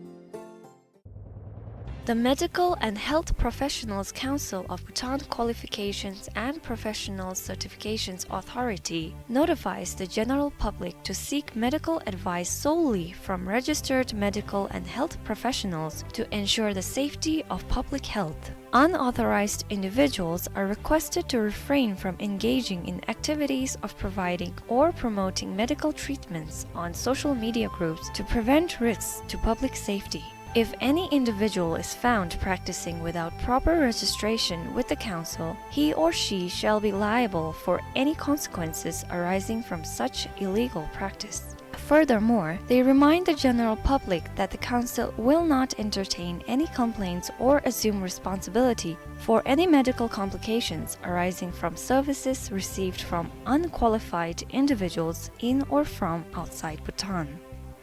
The Medical and Health Professionals Council of Bhutan Qualifications and Professional Certifications Authority notifies the general public to seek medical advice solely from registered medical and health professionals to ensure the safety of public health. Unauthorized individuals are requested to refrain from engaging in activities of providing or promoting medical treatments on social media groups to prevent risks to public safety. If any individual is found practicing without proper registration with the council, he or she shall be liable for any consequences arising from such illegal practice. Furthermore, they remind the general public that the council will not entertain any complaints or assume responsibility for any medical complications arising from services received from unqualified individuals in or from outside Bhutan.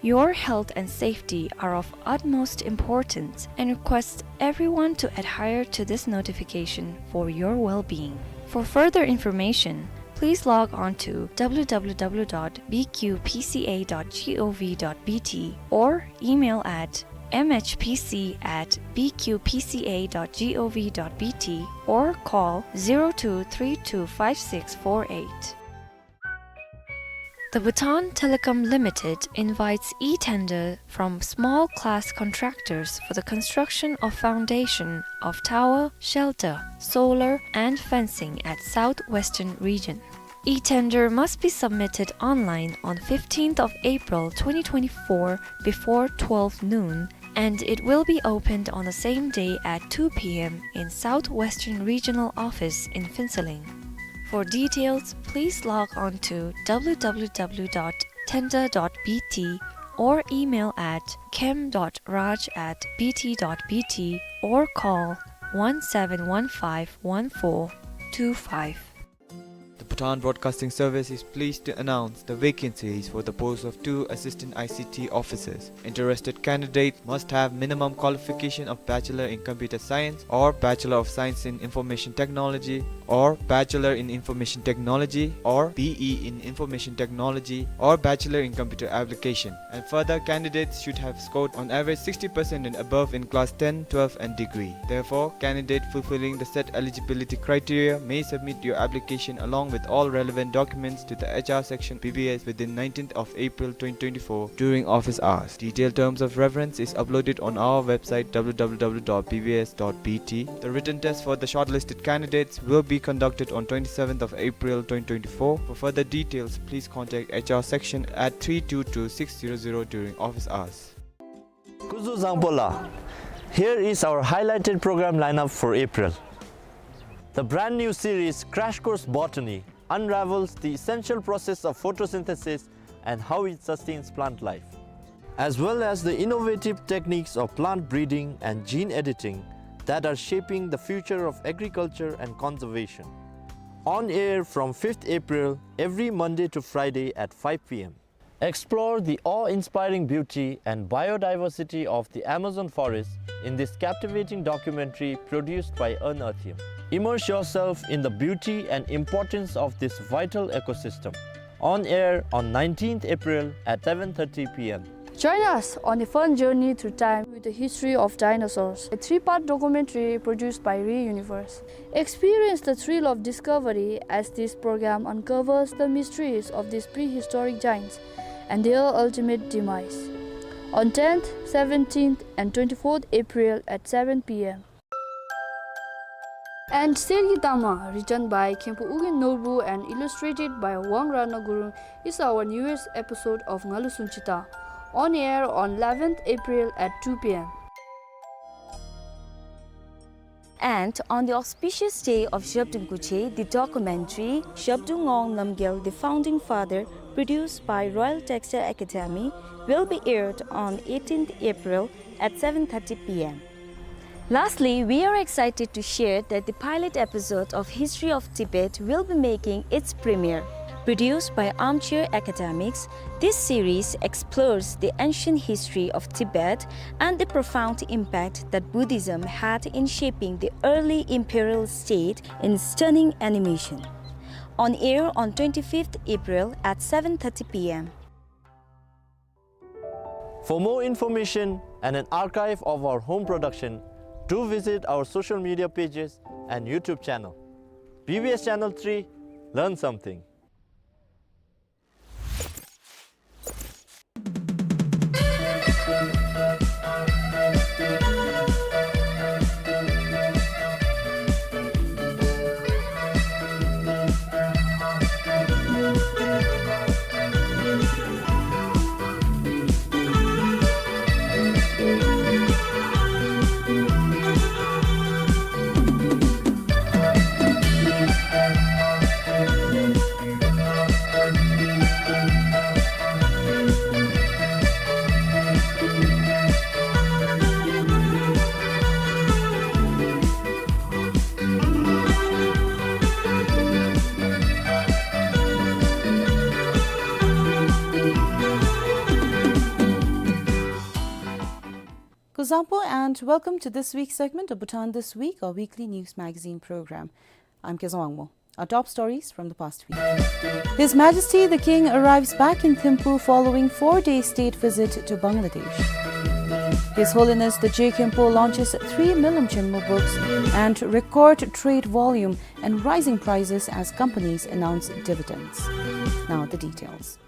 Your health and safety are of utmost importance and request everyone to adhere to this notification for your well-being. For further information, please log on to W W W dot B Q P C A dot gov dot B T or email at M H P C at B Q P C A dot gov dot B T or call zero two three two five six four eight. The Bhutan Telecom Limited invites e-tender from small class contractors for the construction of foundation of tower, shelter, solar, and fencing at Southwestern Region. E-tender must be submitted online on fifteenth of April twenty twenty-four before twelve noon, and it will be opened on the same day at two P M in Southwestern Regional Office in Phuentsholing. For details, please log on to W W W dot tender dot B T or email at kem dot raj at B T dot B T or call one seven one five one four two five. Bhutan Broadcasting Service is pleased to announce the vacancies for the post of two assistant I C T officers. Interested candidates must have minimum qualification of Bachelor in Computer Science or Bachelor of Science in Information Technology or Bachelor in Information Technology or B E in Information Technology or Bachelor in Computer Application. And further, candidates should have scored on average sixty percent and above in class ten, twelve and degree. Therefore, candidate fulfilling the set eligibility criteria may submit your application along with all relevant documents to the H R section B B S within nineteenth of April twenty twenty-four during office hours. Detailed terms of reference is uploaded on our website w w w dot b b s dot b t. The written test for the shortlisted candidates will be conducted on twenty-seventh of April twenty twenty-four. For further details, please contact H R section at three two two six zero zero during office hours. Kuzuzangpo la. Here is our highlighted program lineup for April. The brand new series Crash Course Botany unravels the essential process of photosynthesis and how it sustains plant life, as well as the innovative techniques of plant breeding and gene editing that are shaping the future of agriculture and conservation. On air from fifth April, every Monday to Friday at five p m. Explore the awe-inspiring beauty and biodiversity of the Amazon forest in this captivating documentary produced by Earn Earthium. Immerse yourself in the beauty and importance of this vital ecosystem. On air on nineteenth April at seven thirty p m. Join us on a fun journey through time with the history of dinosaurs, a three-part documentary produced by Re Universe. Experience the thrill of discovery as this program uncovers the mysteries of these prehistoric giants and their ultimate demise. On tenth, seventeenth, and twenty-fourth April at seven p m. And Sergi Tama, written by Khenpo Ugyen Norbu and illustrated by Wang Ratna Gurung, is our newest episode of Ngalu Sunchita, on air on eleventh April at two p m. And on the auspicious day of Zhabdrung Kuche, the documentary Zhabdrung Ngawang Namgyal, the Founding Father, produced by Royal Textile Academy, will be aired on eighteenth April at seven thirty p m. Lastly, we are excited to share that the pilot episode of History of Tibet will be making its premiere. Produced by Armchair Academics, this series explores the ancient history of Tibet and the profound impact that Buddhism had in shaping the early imperial state in stunning animation. On air on twenty-fifth April at seven thirty p m. For more information and an archive of our home production, do visit our social media pages and YouTube channel. B B S Channel three, learn something. Kuzuzangpo and welcome to this week's segment of Bhutan This Week, our weekly news magazine program. I'm Kezang Wangmo. Our top stories from the past week. His Majesty the King arrives back in Thimphu following four-day state visit to Bangladesh. His Holiness the Je Khenpo launches three Milam Chenmo books and record trade volume and rising prices as companies announce dividends. Now the details.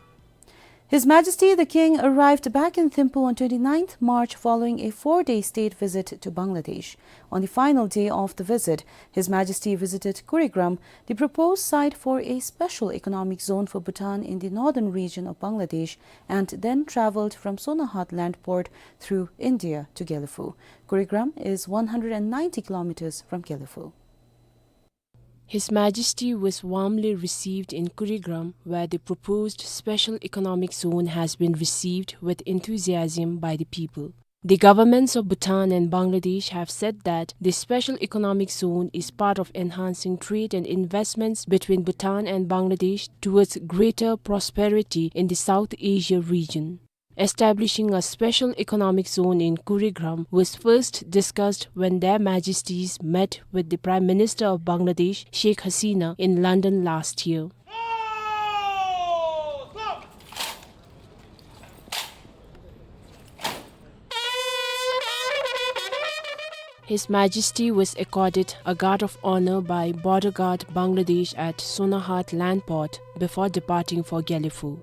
His Majesty the King arrived back in Thimphu on twenty-ninth March following a four-day state visit to Bangladesh. On the final day of the visit, His Majesty visited Kurigram, the proposed site for a special economic zone for Bhutan in the northern region of Bangladesh, and then travelled from Sonarhat land port through India to Gelephu. Kurigram is one hundred and ninety kilometres from Gelephu. His Majesty was warmly received in Kurigram, where the proposed special economic zone has been received with enthusiasm by the people. The governments of Bhutan and Bangladesh have said that the special economic zone is part of enhancing trade and investments between Bhutan and Bangladesh towards greater prosperity in the South Asia region. Establishing a special economic zone in Kurigram was first discussed when Their Majesties met with the Prime Minister of Bangladesh, Sheikh Hasina, in London last year. His Majesty was accorded a guard of honor by Border Guard Bangladesh at Sonahat Land Port before departing for Gelephu.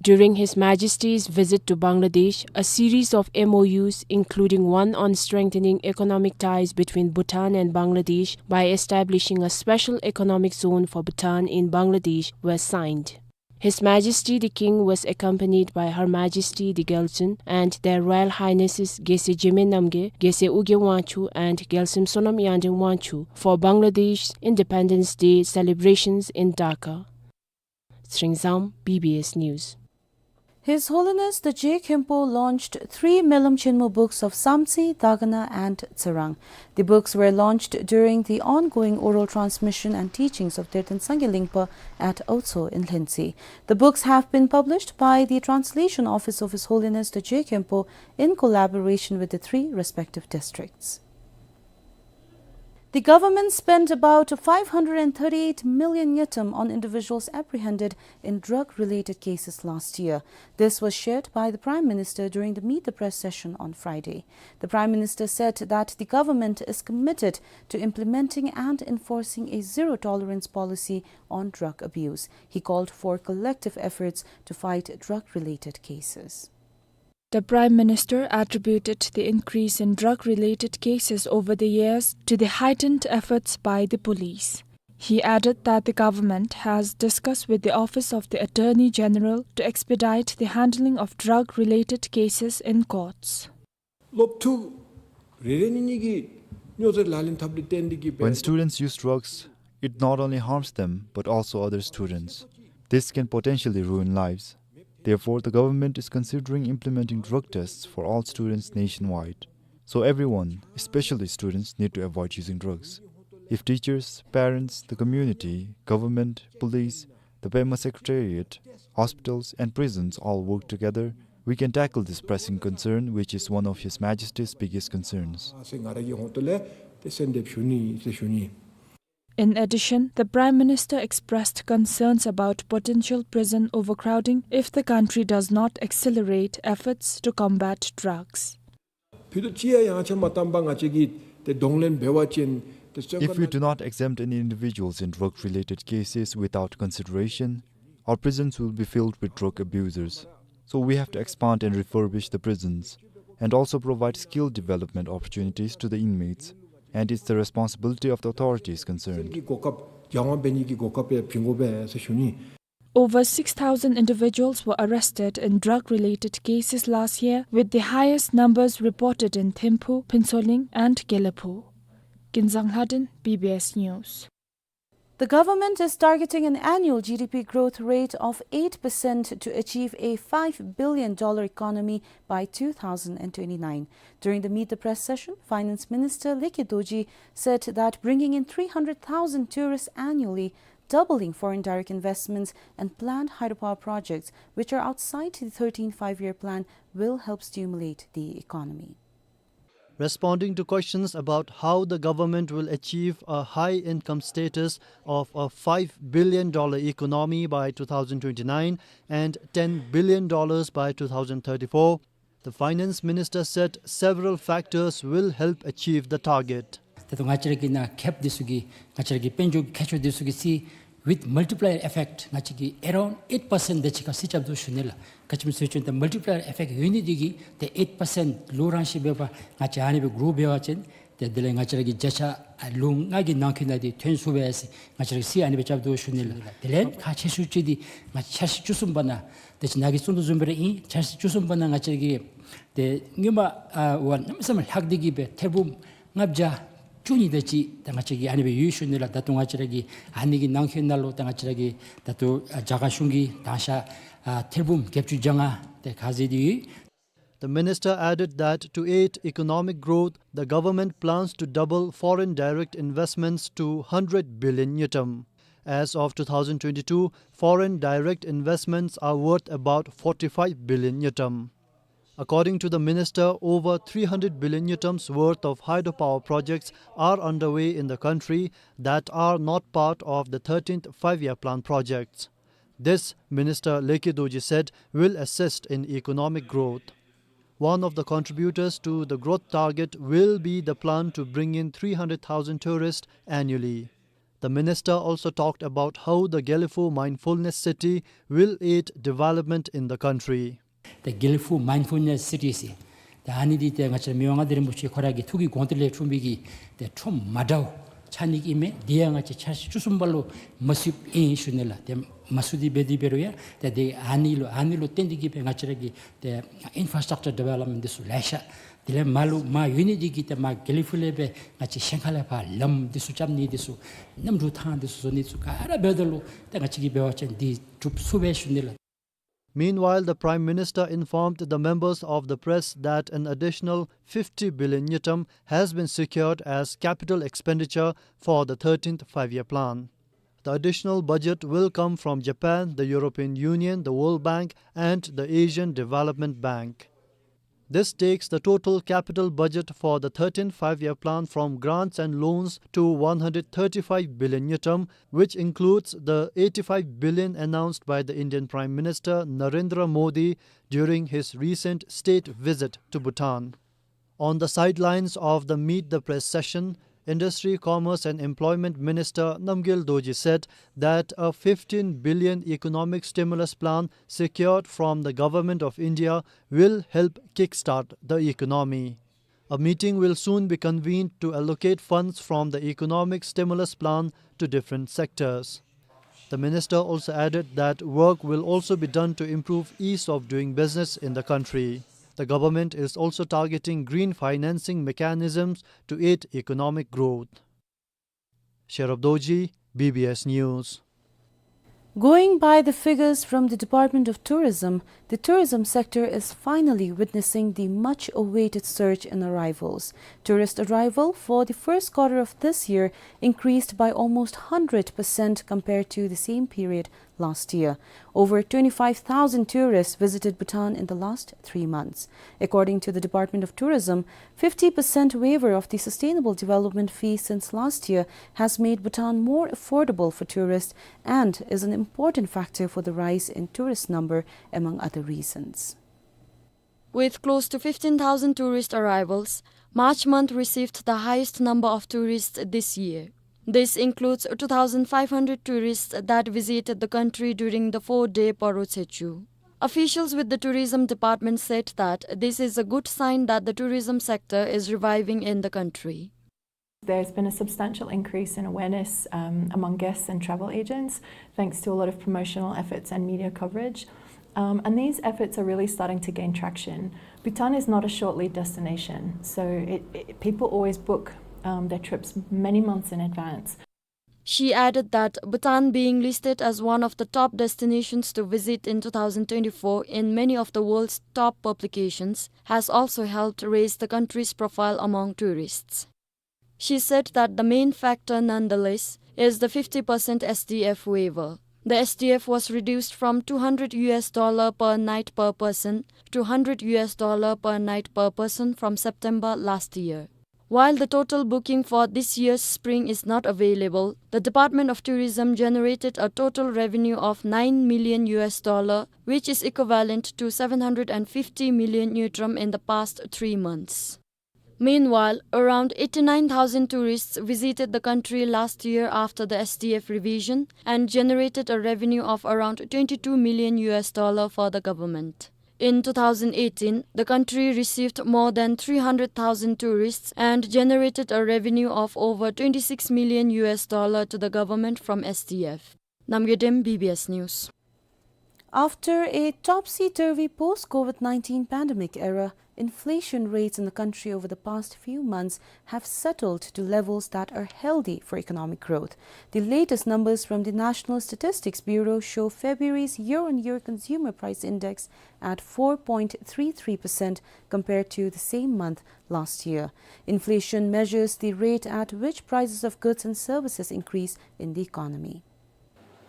During His Majesty's visit to Bangladesh, a series of M O Us, including one on strengthening economic ties between Bhutan and Bangladesh by establishing a special economic zone for Bhutan in Bangladesh, were signed. His Majesty the King was accompanied by Her Majesty the Gyaltsuen and Their Royal Highnesses Gyaltsuen Jigme Namgyel, Gyaltsuen Ugye Wangchuck, and Gyaltsuen Sonam Yangden Wangchuck for Bangladesh's Independence Day celebrations in Dhaka. Tshering Zam, B B S News. His Holiness the Je Khenpo launched three Melam Chenmo books of Samtse, Dagana, and Tsirang. The books were launched during the ongoing oral transmission and teachings of Derten Sangye Lingpa at Aotso in Lhuentse. The books have been published by the Translation Office of His Holiness the Je Khenpo in collaboration with the three respective districts. The government spent about five hundred and thirty-eight million ngultrum on individuals apprehended in drug-related cases last year. This was shared by the Prime Minister during the Meet the Press session on Friday. The Prime Minister said that the government is committed to implementing and enforcing a zero-tolerance policy on drug abuse. He called for collective efforts to fight drug-related cases. The Prime Minister attributed the increase in drug-related cases over the years to the heightened efforts by the police. He added that the government has discussed with the Office of the Attorney General to expedite the handling of drug-related cases in courts. སློབ་ཕྲུག་རེ་རེ་གཉིས་གཉིས་ཀྱིས་སྨྱོ་རྫས་ལག་ལེན་འཐབ་ལུགས་བརྟེན་ཏེ་གིས། When students use drugs, it not only harms them, but also other students. This can potentially ruin lives. Therefore, the government is considering implementing drug tests for all students nationwide. So everyone, especially students, need to avoid using drugs. If teachers, parents, the community, government, police, the Pema Secretariat, hospitals, and prisons all work together, we can tackle this pressing concern, which is one of His Majesty's biggest concerns. In addition, the Prime Minister expressed concerns about potential prison overcrowding if the country does not accelerate efforts to combat drugs. ཕུད་རྡོག་གཅིག་ཡང་ཡངས་ཆག་མ་བཏང་པར་ང་བཅས་ཀྱིས་ཏེ་གདོང་ལེན་འབད་བ་ཅིན་ཏེ་བཙོན་ཁང་ནང་། If we do not exempt any individuals in drug-related cases without consideration, our prisons will be filled with drug abusers. So we have to expand and refurbish the prisons and also provide skill development opportunities to the inmates. And it's the responsibility of the authorities concerned. གོ་སྐབས་རྒྱང་བ་འབད་ནི་གི་གོ་སྐབས་ཡང་བྱིན་དགོ་པས་ཟེར་ཞུ་ནི། Over six thousand individuals were arrested in drug-related cases last year, with the highest numbers reported in Thimphu, Phuentsholing, and Gelephu. Kinzang Lhadon, B B S News. The government is targeting an annual G D P growth rate of eight percent to achieve a five billion dollar economy by two thousand and twenty-nine. During the Meet the Press session, Finance Minister Leke Dorji said that bringing in three hundred thousand tourists annually, doubling foreign direct investments, and planned hydropower projects, which are outside the thirteenth Five-Year Plan, will help stimulate the economy. Responding to questions about how the government will achieve a high income status of a five billion dollar economy by two thousand twenty-nine and ten billion dollars by two thousand thirty-four, the finance minister said several factors will help achieve the target. ད་ལྟོ་ང་བཅས་ར་གི་ནང་ཁེབ་འདི་ཚུ་གི་ང་བཅས་ར་གི་དཔལ་འབྱོར་གྱི་ཁྱད་ཆོས་འདི་ཚུ་གི་ཚིག་with multiplier effect ང་བཅས་ཀྱིས་around eight percent དེ་ཅིག་ཁར་ཟེར་རྐྱབ་དོ་ཞུ་ནི་ལགས། ག་ཅི་སྨོ་ཟེར་བ་ཅིན་ད་multiplier effect ཡོད་ནི་འདི་གིས་ད་eight percent ལོ་རང་བཞིན་འབད་བ་ང་བཅས་ཨ་ནི་སྦེ་grow འབད་བ་ཅིན་ཏེ་དེ་ལས་ང་བཅས་ར་གི་བརྒྱ་ཆ་ལོ་ལྔ་གི་ནང་འཁོད་ནང་འདི་ཐོན་ཚུགས་པས་ཟེར་ང་བཅས་ར་གིས་ཨ་ནི་སྦེ་རྐྱབ་དོ་ཞུ་ནི་ལགས། དེ་ལས་ཁག་ཆེ་ཤོས་ཅིག་འདི་ང་བཅས་ཆ་ཤས་བཅུ་གསུམ་པ་ནང་ད་ཅི་ནཱ་གིས་གསུང་དོ་བཟུམ་སྦེ་ར་ཨིན། ཆ་ཤས་བཅུ་གསུམ་པ་ནང་ང་བཅས་ར་གི་ཏེ་སྔོན་མ་ཨ་བ་གནམ་མེད་ས་མེད་ལྷག་སྟེ་གིས་སྦེ་ཐེར་འབུམ་ལྔ་བརྒྱ་བཅུ་གཉིས་དེ་ཅིག་ད་ང་བཅས་ཀྱི་ཨ་ནི་སྦེ་ཡོད་ཞུ་ནི་ལགས། ད་ལྟོ་ང་བཅས་ར་གི་ཨ་ནི་གི་ནང་འཁོད་ནང་ལུ་ད་ང་བཅས་ར་གི་ད་ལྟོ་ཨ་རྒྱ་གར་གཞུང་གིས་དང་ཤ་ཨ་ཐེར་འབུམ་བརྒྱད་ཅུ་གྱ་ལྔ་དེ་ཁ་ཟེར་ཏེ་ཡོད། The minister added that to aid economic growth, the government plans to double foreign direct investments to hundred billion ngultrum. As of two thousand twenty-two, foreign direct investments are worth about forty-five billion ngultrum. According to the minister, over three hundred billion ngultrum's worth of hydropower projects are underway in the country that are not part of the thirteenth Five-Year Plan projects. This, Minister Leke Dorji said, will assist in economic growth. One of the contributors to the growth target will be the plan to bring in three hundred thousand tourists annually. The minister also talked about how the Gelephu Mindfulness City will aid development in the country. ཏེ་གེ་ལེ་ཕུ་མའིནཌ་ཕུལ་ནེསི་སི་ཊི་ཟེར། ཏེ་ཨ་ནི་འདི་ཏེ་ང་བཅས་མི་དབང་མངའ་བདག་རིན་པོ་ཆེ་ཁོ་ར་གི་ཐུགས་ཀྱི་དགོངས་དོན་ལས་འཁྲུངས་པའི་གི་ཏེ་ཁྲོམ་མ་འདྲཝ་ཆགས་ནི་ཨིན་མས། དེ་ཡང་ང་བཅས་འཆར་གཞི་བཅུ་གསུམ་པ་ལུ་མ་ཚུདཔ་ཨིན་ཞུ་ནི་ལགས། ཏེ་མ་ཚུད་དེ་འབད་དེ་འབད་རུང་ཡང་ཏེ་དེ་ཨ་ནི་ལུ་ཨ་ནི་ལུ་བརྟེན་ཏེ་གིས་སྦེ་ང་བཅས་ར་གི་ཏེ་ཨིན་ཕ་ར་སི་ཊག་ཅར་ཌི་ཝེ་ལོབ་མེནཊ་འདི་ཚུ་ལེ་ཤ་དེ་ལས་མར་ལུ་མར་ཡོད་ནི་འདི་གིས་ཏེ་མར་གེ་ལེ་ཕུ་ལས་སྦེ་ང་བཅས་ཤིང་ཁ་ལས་ཕར་ལམ་འདི་ཚུ་རྐྱབ་ནི་འདི་ཚུ་གནམ་གྲུ་ཐང་འདི་ཚུ་བཟོ་ནི་ཚུ་ག་ར་འབདཝ་ད་ལུ་ཏེ་ང་བཅས་ཀྱིས་འབད་བ་ཅིན་འདི་གྲུབ་ཚུགས་པས་ཞུ་ནི་ལགས། Meanwhile, the Prime Minister informed the members of the press that an additional fifty billion ngultrum has been secured as capital expenditure for the thirteenth Five-Year Plan. The additional budget will come from Japan, the European Union, the World Bank, and the Asian Development Bank. This takes the total capital budget for the thirteenth Five-Year Plan from grants and loans to one hundred thirty-five billion ngultrum, which includes the eighty-five billion announced by the Indian Prime Minister Narendra Modi during his recent state visit to Bhutan. On the sidelines of the Meet the Press session, Industry, Commerce and Employment Minister Namgyel Dorji said that a fifteen billion economic stimulus plan secured from the Government of India will help kickstart the economy. A meeting will soon be convened to allocate funds from the economic stimulus plan to different sectors. The minister also added that work will also be done to improve ease of doing business in the country. The government is also targeting green financing mechanisms to aid economic growth. Sherab Dorji, B B S News. Going by the figures from the Department of Tourism, the tourism sector is finally witnessing the much-awaited surge in arrivals. Tourist arrival for the first quarter of this year increased by almost hundred percent compared to the same period last year. Over twenty-five thousand tourists visited Bhutan in the last three months. According to the Department of Tourism, fifty percent waiver of the Sustainable Development Fee since last year has made Bhutan more affordable for tourists and is an important factor for the rise in tourist number, among other reasons. With close to fifteen thousand tourist arrivals, March month received the highest number of tourists this year. This includes two thousand five hundred tourists that visited the country during the four-day Paro Tsechu. Officials with the tourism department said that this is a good sign that the tourism sector is reviving in the country. There's been a substantial increase in awareness, um, among guests and travel agents, thanks to a lot of promotional efforts and media coverage. Um, and these efforts are really starting to gain traction. Bhutan is not a short lead destination, so it, it, people always book, um, their trips many months in advance. She added that Bhutan being listed as one of the top destinations to visit in two thousand twenty-four in many of the world's top publications has also helped raise the country's profile among tourists. She said that the main factor, nonetheless, is the fifty percent S D F waiver. The S D F was reduced from two hundred U S dollar per night per person to hundred U S dollar per night per person from September last year. While the total booking for this year's spring is not available, the Department of Tourism generated a total revenue of nine million U S dollar, which is equivalent to seven hundred and fifty million ngultrum in the past three months. Meanwhile, around eighty-nine thousand tourists visited the country last year after the S D F revision and generated a revenue of around twenty-two million U S dollar for the government. In two thousand eighteen, the country received more than three hundred thousand tourists and generated a revenue of over twenty-six million U S dollar to the government from S D F. Namgay Dem, B B S News. After a topsy-turvy post-COVID nineteen pandemic era, inflation rates in the country over the past few months have settled to levels that are healthy for economic growth. The latest numbers from the National Statistics Bureau show February's year-on-year consumer price index at four point three three percent compared to the same month last year. Inflation measures the rate at which prices of goods and services increase in the economy.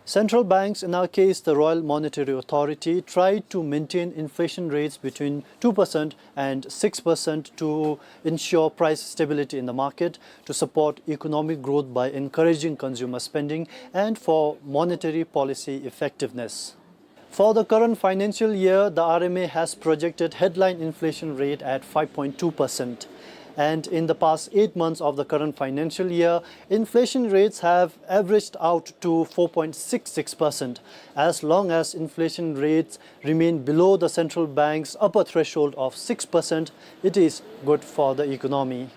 Central banks, in our case the Royal Monetary Authority, try to maintain inflation rates between two percent and six percent to ensure price stability in the market, to support economic growth by encouraging consumer spending, and for monetary policy effectiveness. For the current financial year, the R M A has projected headline inflation rate at five point two percent. And in the past eight months of the current financial year, inflation rates have averaged out to four point six six percent. As long as inflation rates remain below the central bank's upper threshold of six percent, it is good for the economy.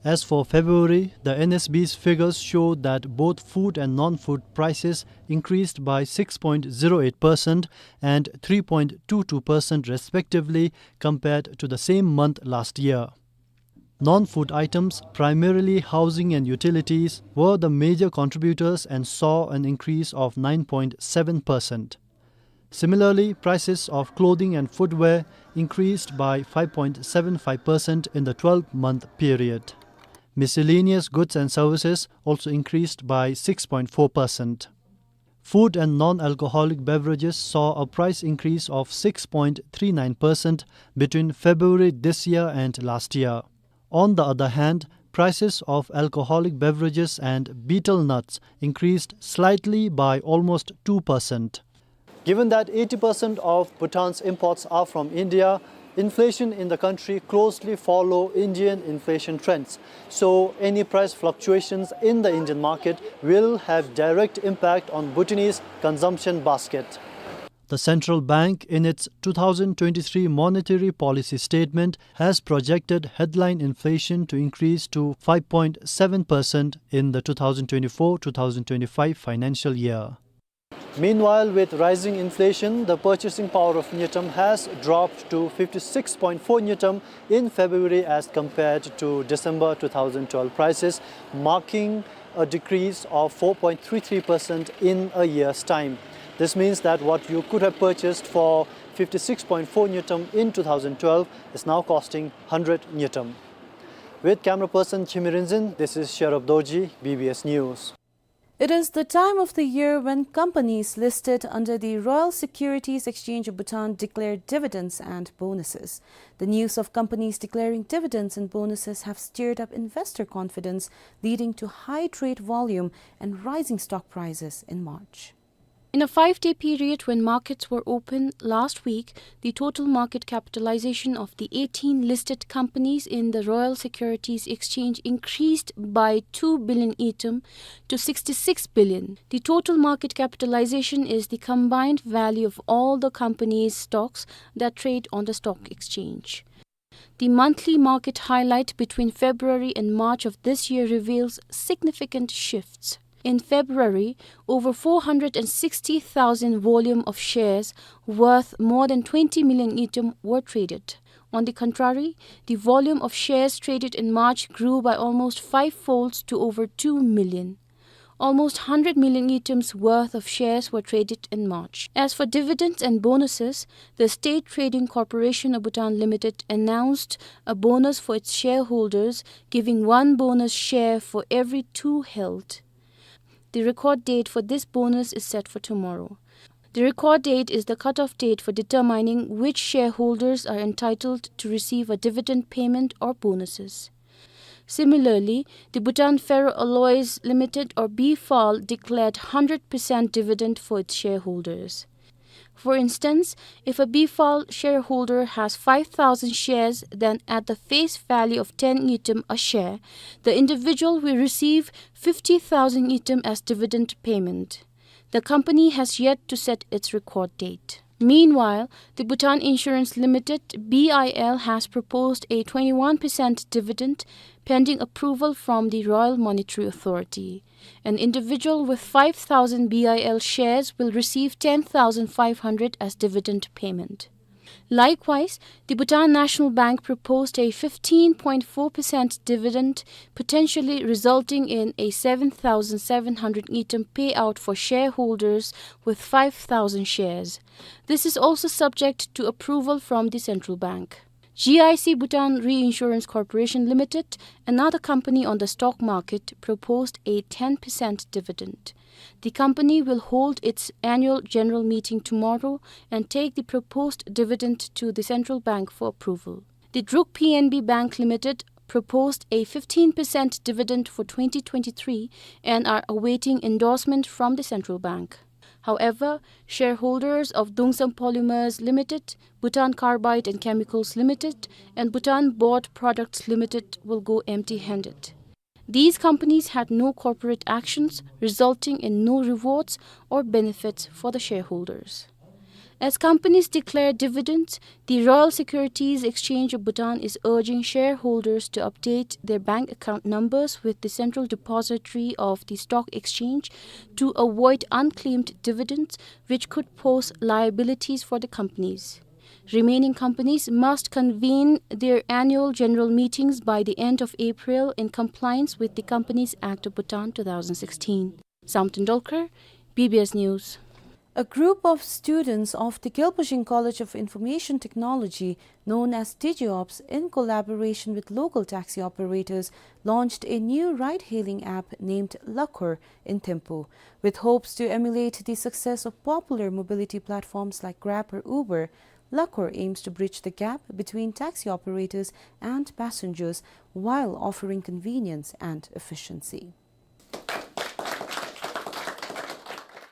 As for February, the N S B's figures show that both food and non-food prices increased by six point zero eight percent and three point two two percent respectively compared to the same month last year. Non-food items, primarily housing and utilities, were the major contributors and saw an increase of nine point seven percent. Similarly, prices of clothing and footwear increased by five point seven five percent in the twelve-month period. Miscellaneous goods and services also increased by six point four percent. Food and non-alcoholic beverages saw a price increase of six point three nine percent between February this year and last year. On the other hand, prices of alcoholic beverages and betel nuts increased slightly by almost two percent. Given that eighty percent of Bhutan's imports are from India, inflation in the country closely follow Indian inflation trends. So any price fluctuations in the Indian market will have direct impact on Bhutanese consumption basket. The central bank, in its two thousand twenty-three monetary policy statement, has projected headline inflation to increase to five point seven percent in the two thousand twenty-four two thousand twenty-five financial year. Meanwhile, with rising inflation, the purchasing power of ngultrum has dropped to fifty-six point four ngultrum in February as compared to December two thousand twelve prices, marking a decrease of four point three three percent in a year's time. This means that what you could have purchased for fifty-six point four ngultrum in two thousand twelve is now costing hundred ngultrum. With camera person Chimi Rinzin, this is Sherab Dorji, B B S News. It is the time of the year when companies listed under the Royal Securities Exchange of Bhutan declare dividends and bonuses. The news of companies declaring dividends and bonuses have stirred up investor confidence, leading to high trade volume and rising stock prices in March. In a five-day period when markets were open last week, the total market capitalization of the eighteen listed companies in the Royal Securities Exchange increased by two billion ngultrum to sixty-six billion. The total market capitalization is the combined value of all the companies' stocks that trade on the stock exchange. The monthly market highlight between February and March of this year reveals significant shifts. In February, over four hundred and sixty thousand volume of shares worth more than twenty million ngultrum were traded. On the contrary, the volume of shares traded in March grew by almost five-folds to over two million. Almost hundred million ngultrum's worth of shares were traded in March. As for dividends and bonuses, the State Trading Corporation of Bhutan Limited announced a bonus for its shareholders, giving one bonus share for every two held. The record date for this bonus is set for tomorrow. The record date is the cutoff date for determining which shareholders are entitled to receive a dividend payment or bonuses. Similarly, the Bhutan Ferroalloys Limited, or B F A L, declared hundred percent dividend for its shareholders. For instance, if a B F A L shareholder has five thousand shares, then at the face value of ten ngultrum a share, the individual will receive fifty thousand ngultrum as dividend payment. The company has yet to set its record date. Meanwhile, the Bhutan Insurance Limited, B I L, has proposed a twenty-one percent dividend pending approval from the Royal Monetary Authority. An individual with five thousand B I L shares will receive ten thousand five hundred as dividend payment. Likewise, the Bhutan National Bank proposed a fifteen point four percent dividend, potentially resulting in a seven thousand seven hundred ngultrum payout for shareholders with five thousand shares. This is also subject to approval from the central bank. G I C Bhutan Reinsurance Corporation Limited, another company on the stock market, proposed a ten percent dividend. The company will hold its annual general meeting tomorrow and take the proposed dividend to the central bank for approval. The Druk P N B Bank Limited proposed a fifteen percent dividend for twenty twenty-three and are awaiting endorsement from the central bank. However, shareholders of Dungsam Polymers Limited, Bhutan Carbide and Chemicals Limited, and Bhutan Board Products Limited will go empty-handed. These companies had no corporate actions, resulting in no rewards or benefits for the shareholders. As companies declare dividends, the Royal Securities Exchange of Bhutan is urging shareholders to update their bank account numbers with the Central Depository of the Stock Exchange to avoid unclaimed dividends, which could pose liabilities for the companies. Remaining companies must convene their annual general meetings by the end of April in compliance with the Companies Act of Bhutan two thousand sixteen. Samten Dolkar, B B S News. A group of students of the Gyalpo Shing College of Information Technology, known as DigiOps, in collaboration with local taxi operators, launched a new ride-hailing app named Lakhor in Thimphu, with hopes to emulate the success of popular mobility platforms like Grab or Uber. Lakhor aims to bridge the gap between taxi operators and passengers while offering convenience and efficiency.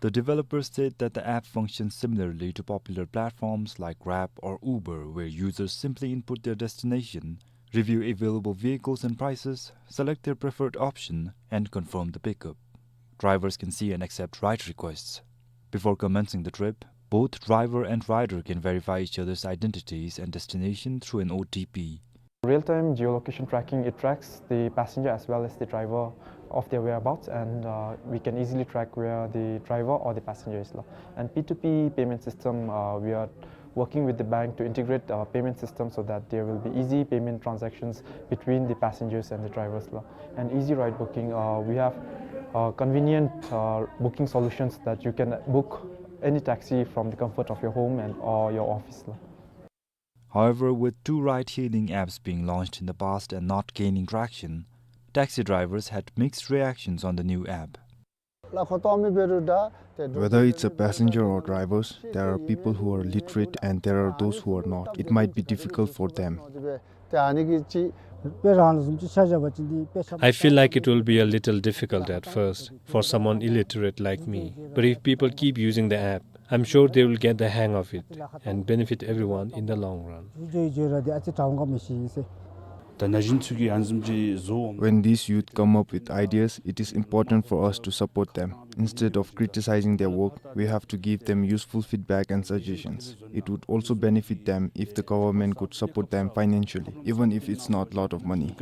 The developers said that the app functions similarly to popular platforms like Grab or Uber, where users simply input their destination, review available vehicles and prices, select their preferred option, and confirm the pickup. Drivers can see and accept ride requests. Before commencing the trip, both driver and rider can verify each other's identities and destination through an O T P. Real-time geolocation tracking, it tracks the passenger as well as the driver of their whereabouts, and uh, we can easily track where the driver or the passenger is. And P two P payment system, uh, we are working with the bank to integrate uh, payment system so that there will be easy payment transactions between the passengers and the drivers. And easy ride booking, uh, we have uh, convenient uh, booking solutions that you can book any taxi from the comfort of your home and or your office. However, with two ride-hailing apps being launched in the past and not gaining traction, taxi drivers had mixed reactions on the new app. Whether it's a passenger or drivers, there are people who are literate and there are those who are not. It might be difficult for them. I feel like it will be a little difficult at first for someone illiterate like me, but if people keep using the app, I'm sure they will get the hang of it and benefit everyone in the long run. When these youth come up with ideas, it is important for us to support them. Instead of criticizing their work, we have to give them useful feedback and suggestions. It would also benefit them if the government could support them financially, even if it's not lot of money.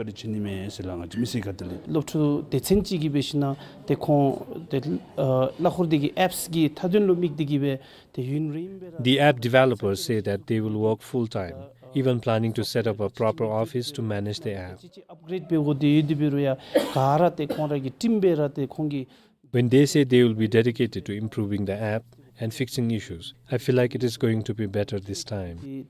The app developers say that they will work full-time, even planning to set up a proper office to manage the app. When they say they will be dedicated to improving the app and fixing issues, I feel like it is going to be better this time.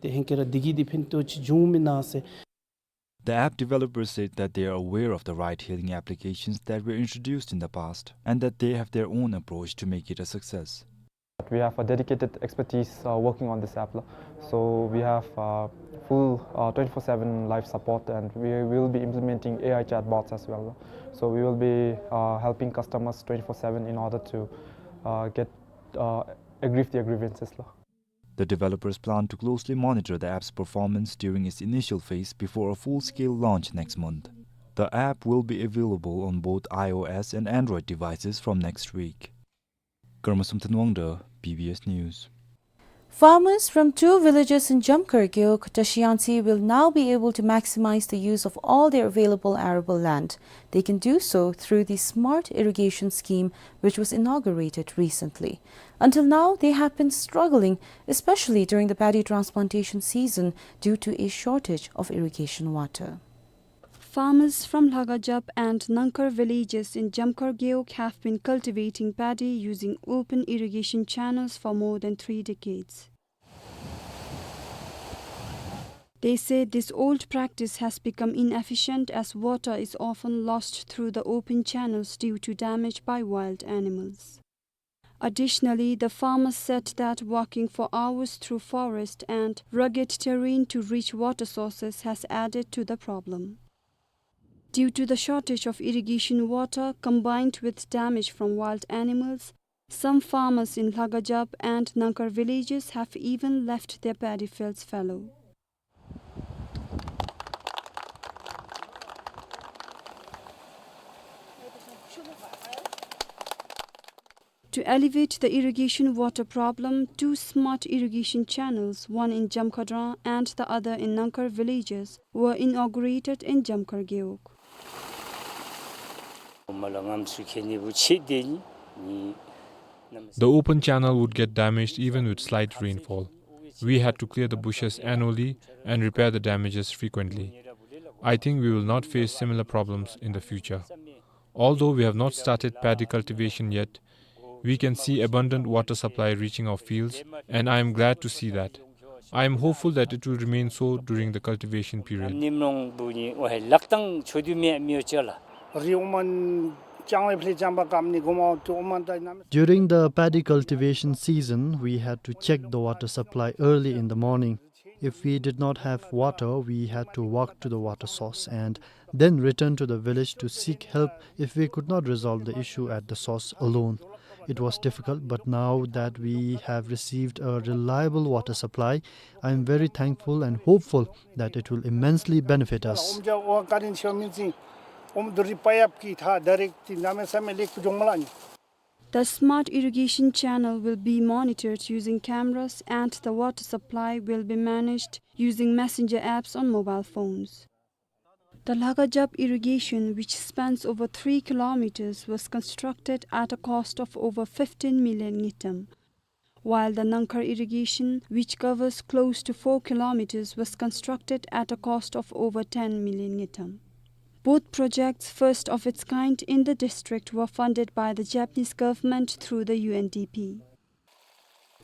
The app developers said that they are aware of the ride-hailing applications that were introduced in the past and that they have their own approach to make it a success. We have a dedicated expertise uh, working on this app. So we have uh, full uh, twenty-four seven live support, and we will be implementing A I chatbots as well. So we will be uh, helping customers twenty-four seven in order to uh, get uh, aggrieve their grievances. The developers plan to closely monitor the app's performance during its initial phase before a full-scale launch next month. The app will be available on both iOS and Android devices from next week. Karma Samten Wangda, B B S News. Farmers from two villages in Jamkar Gewog, Tashiansi will now be able to maximize the use of all their available arable land. They can do so through the smart irrigation scheme, which was inaugurated recently. Until now, they have been struggling, especially during the paddy transplantation season, due to a shortage of irrigation water. Farmers from Lhagajap and Nangkar villages in Jamkar Gewog have been cultivating paddy using open irrigation channels for more than three decades. They say this old practice has become inefficient as water is often lost through the open channels due to damage by wild animals. Additionally, the farmers said that walking for hours through forest and rugged terrain to reach water sources has added to the problem. Due to the shortage of irrigation water combined with damage from wild animals, some farmers in Lhagajap and Nangkar villages have even left their paddy fields fallow. To alleviate the irrigation water problem, two smart irrigation channels, one in Jamkhadran and the other in Nangkar villages, were inaugurated in Jamkar Gewog. The open channel would get damaged even with slight rainfall. We had to clear the bushes annually and repair the damages frequently. I think we will not face similar problems in the future. Although we have not started paddy cultivation yet, we can see abundant water supply reaching our fields, and I am glad to see that. I am hopeful that it will remain so during the cultivation period. During the paddy cultivation season, we had to check the water supply early in the morning. If we did not have water, we had to walk to the water source and then return to the village to seek help if we could not resolve the issue at the source alone. It was difficult, but now that we have received a reliable water supply, I am very thankful and hopeful that it will immensely benefit us. The smart irrigation channel will be monitored using cameras and the water supply will be managed using messenger apps on mobile phones. The Lhagajap irrigation, which spans over three kilometers, was constructed at a cost of over fifteen million ngultrum, while the Nangkar irrigation, which covers close to four kilometers, was constructed at a cost of over ten million ngultrum. Both projects, first of its kind in the district, were funded by the Japanese government through the U N D P.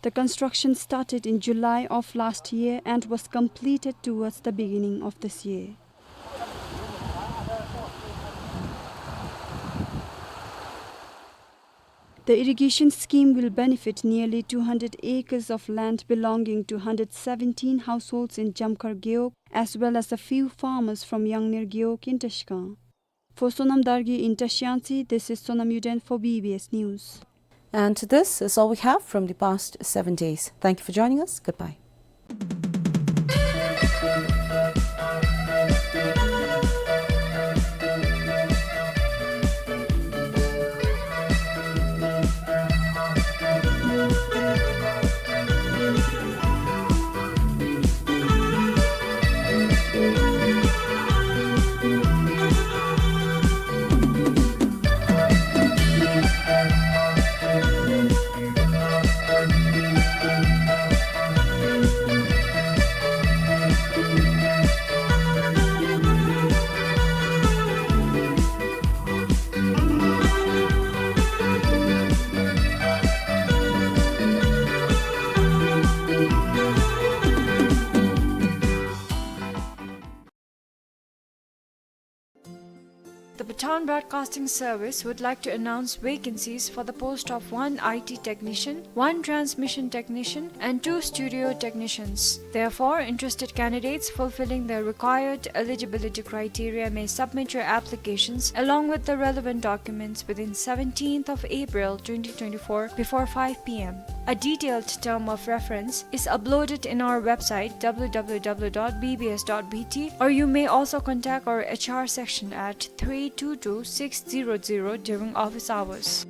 The construction started in July of last year and was completed towards the beginning of this year. The irrigation scheme will benefit nearly two hundred acres of land belonging to hundred seventeen households in Jamkar Gewog, as well as a few farmers from Yangnir Gewog in Tashkent. For Sonam Dargye in Tashiansi, this is Sonam Yuden for B B S News. And this is all we have from the past seven days. Thank you for joining us. Goodbye. The Pathan Broadcasting Service would like to announce vacancies for the post of one I T technician, one transmission technician, and two studio technicians. Therefore, interested candidates fulfilling the required eligibility criteria may submit your applications along with the relevant documents within seventeenth of April twenty twenty-four before five P M. A detailed term of reference is uploaded in our website, W W W dot B B S dot B T, or you may also contact our H R section at three two two six zero zero during office hours.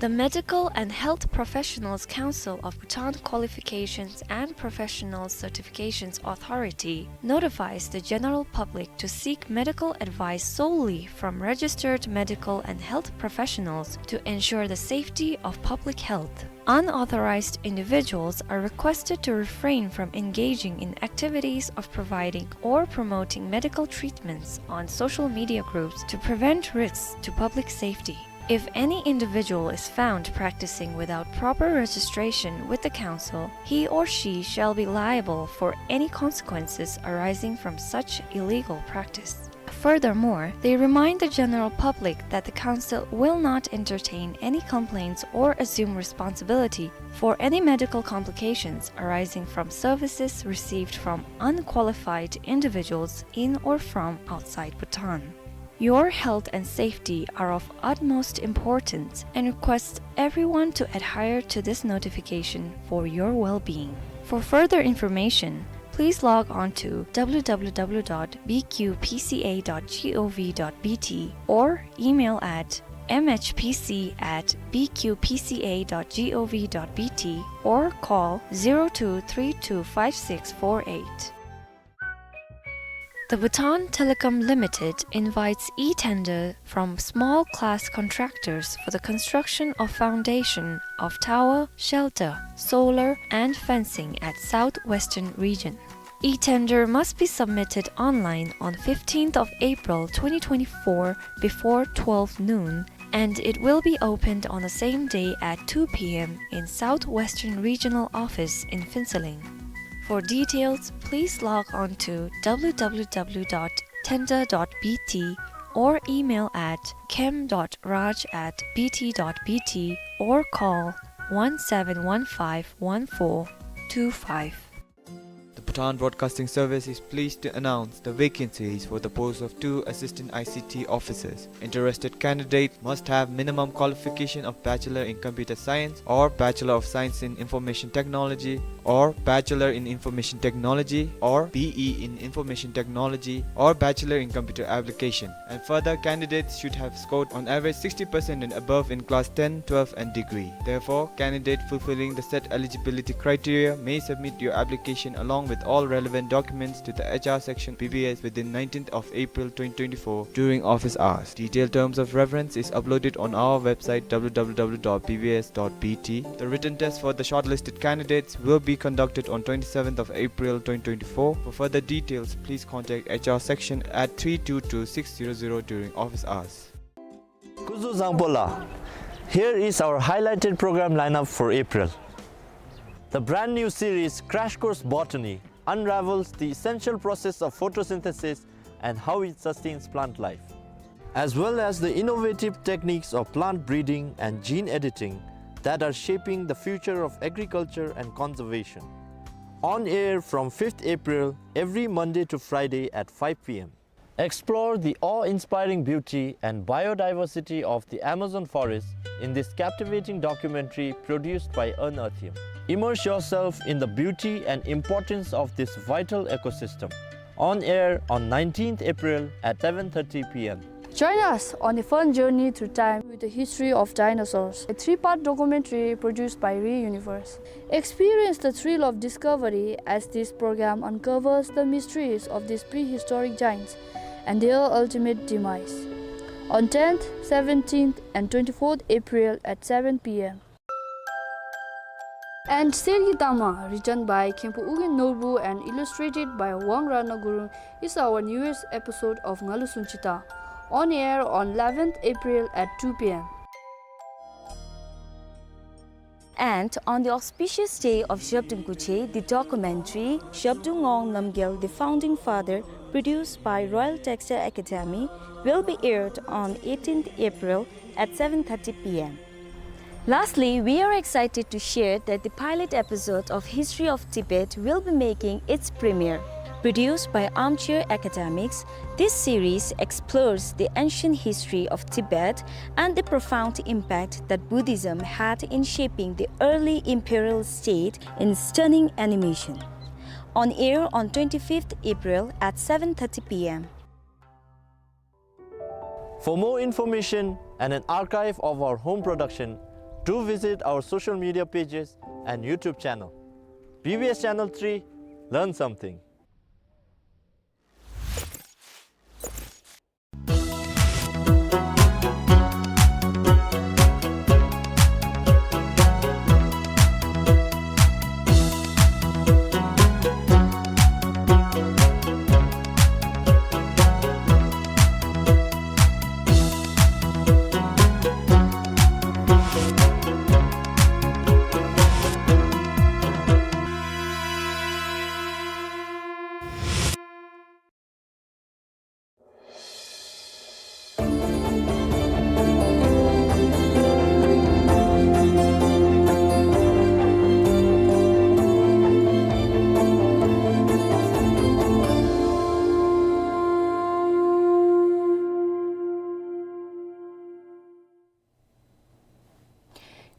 The Medical and Health Professionals Council of Bhutan Qualifications and Professional Certifications Authority notifies the general public to seek medical advice solely from registered medical and health professionals to ensure the safety of public health. Unauthorized individuals are requested to refrain from engaging in activities of providing or promoting medical treatments on social media groups to prevent risks to public safety. If any individual is found practicing without proper registration with the council, he or she shall be liable for any consequences arising from such illegal practice. Furthermore, they remind the general public that the council will not entertain any complaints or assume responsibility for any medical complications arising from services received from unqualified individuals in or from outside Bhutan. Your health and safety are of utmost importance and request everyone to adhere to this notification for your well-being. For further information, please log on to w w w dot b q p c a dot g o v dot b t or email at m h p c at b q p c a dot g o v dot b t or call zero two three two five six four eight. The Bhutan Telecom Limited invites e-tender from small class contractors for the construction of foundation of tower, shelter, solar and fencing at Southwestern Region. E-tender must be submitted online on fifteenth of April twenty twenty-four before twelve noon, and it will be opened on the same day at two p m in Southwestern Regional Office in Phuentsholing. For details, please log on to w w w dot tender dot b t or email at kem dot raj at b t dot b t or call one seven one five one four two five. The Bhutan Broadcasting Service is pleased to announce the vacancies for the post of two assistant I C T officers. Interested candidate must have minimum qualification of Bachelor in Computer Science or Bachelor of Science in Information Technology or Bachelor in Information Technology or B E in Information Technology or Bachelor in Computer Application. And further, candidates should have scored on average sixty percent and above in class ten, twelve and degree. Therefore, candidate fulfilling the set eligibility criteria may submit your application along with all relevant documents to the H R section B B S within nineteenth of April twenty twenty-four during office hours. Detailed terms of reference is uploaded on our website w w w dot b b s dot b t. The written test for the shortlisted candidates will be conducted on twenty-seventh of April twenty twenty-four. For further details, please contact H R section at three two two six zero zero during office hours. Kuzuzangpo la. Here is our highlighted program lineup for April. The brand new series Crash Course Botany unravels the essential process of photosynthesis and how it sustains plant life, as well as the innovative techniques of plant breeding and gene editing that are shaping the future of agriculture and conservation. On air from fifth April, every Monday to Friday at five p m. Explore the awe-inspiring beauty and biodiversity of the Amazon forest in this captivating documentary produced by Earn Earthium. Immerse yourself in the beauty and importance of this vital ecosystem. On air on nineteenth April at seven thirty p m. Join us on a fun journey through time with the history of dinosaurs, a three-part documentary produced by Re Universe. Experience the thrill of discovery as this program uncovers the mysteries of these prehistoric giants and their ultimate demise. On tenth, seventeenth, and twenty-fourth April at seven p m. And Sergi Tangma, written by Khenpo Ugyen Norbu and illustrated by Wang Ratna Gurung, is our newest episode of Ngalu Sunchita, on air on eleventh April at two p m. And on the auspicious day of Zhabdrung Khutshe, the documentary Zhabdrung Ngawang Namgyel, the Founding Father, produced by Royal Textile Academy, will be aired on eighteenth April at seven thirty p m. Lastly, we are excited to share that the pilot episode of History of Tibet will be making its premiere. Produced by Armchair Academics, this series explores the ancient history of Tibet and the profound impact that Buddhism had in shaping the early imperial state in stunning animation. On air on twenty-fifth April at seven thirty p m. For more information and an archive of our home production, Do visit our social media pages and YouTube channel. B B S Channel three, learn something.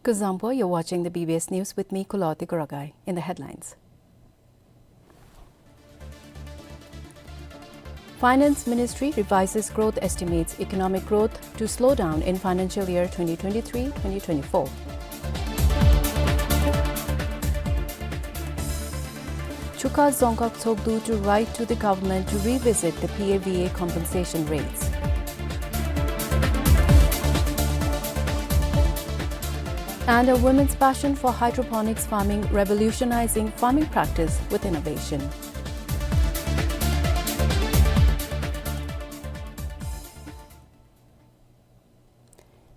Kuzuzangpo, you're watching the B B S News with me, Kuloti Kuragai. In the headlines: Finance Ministry revises growth estimates, economic growth to slow down in financial year twenty twenty-three twenty twenty-four. Chukha Dzongkhag Tshogdu to write to the government to revisit the P A V A compensation rates. And a women's passion for hydroponics farming, revolutionizing farming practice with innovation.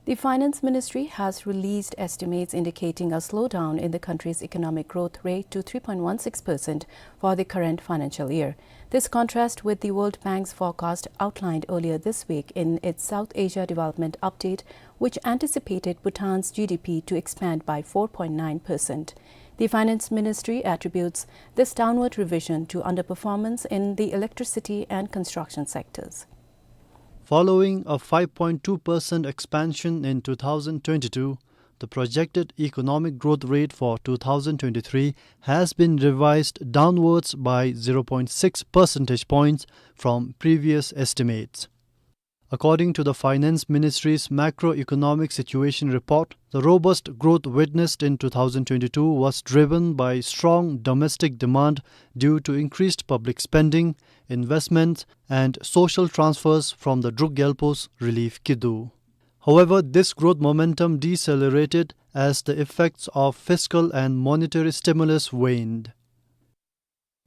The Finance Ministry has released estimates indicating a slowdown in the country's economic growth rate to three point one six percent for the current financial year. This contrasts with the World Bank's forecast outlined earlier this week in its South Asia Development Update, which anticipated Bhutan's G D P to expand by four point nine percent. The Finance Ministry attributes this downward revision to underperformance in the electricity and construction sectors. Following a five point two percent expansion in two thousand twenty-two, the projected economic growth rate for two thousand twenty-three has been revised downwards by zero point six percentage points from previous estimates. According to the Finance Ministry's Macroeconomic Situation Report, the robust growth witnessed in two thousand twenty-two was driven by strong domestic demand due to increased public spending, investments, and social transfers from the Druk Gyalpo's Relief Kidu. However, this growth momentum decelerated as the effects of fiscal and monetary stimulus waned.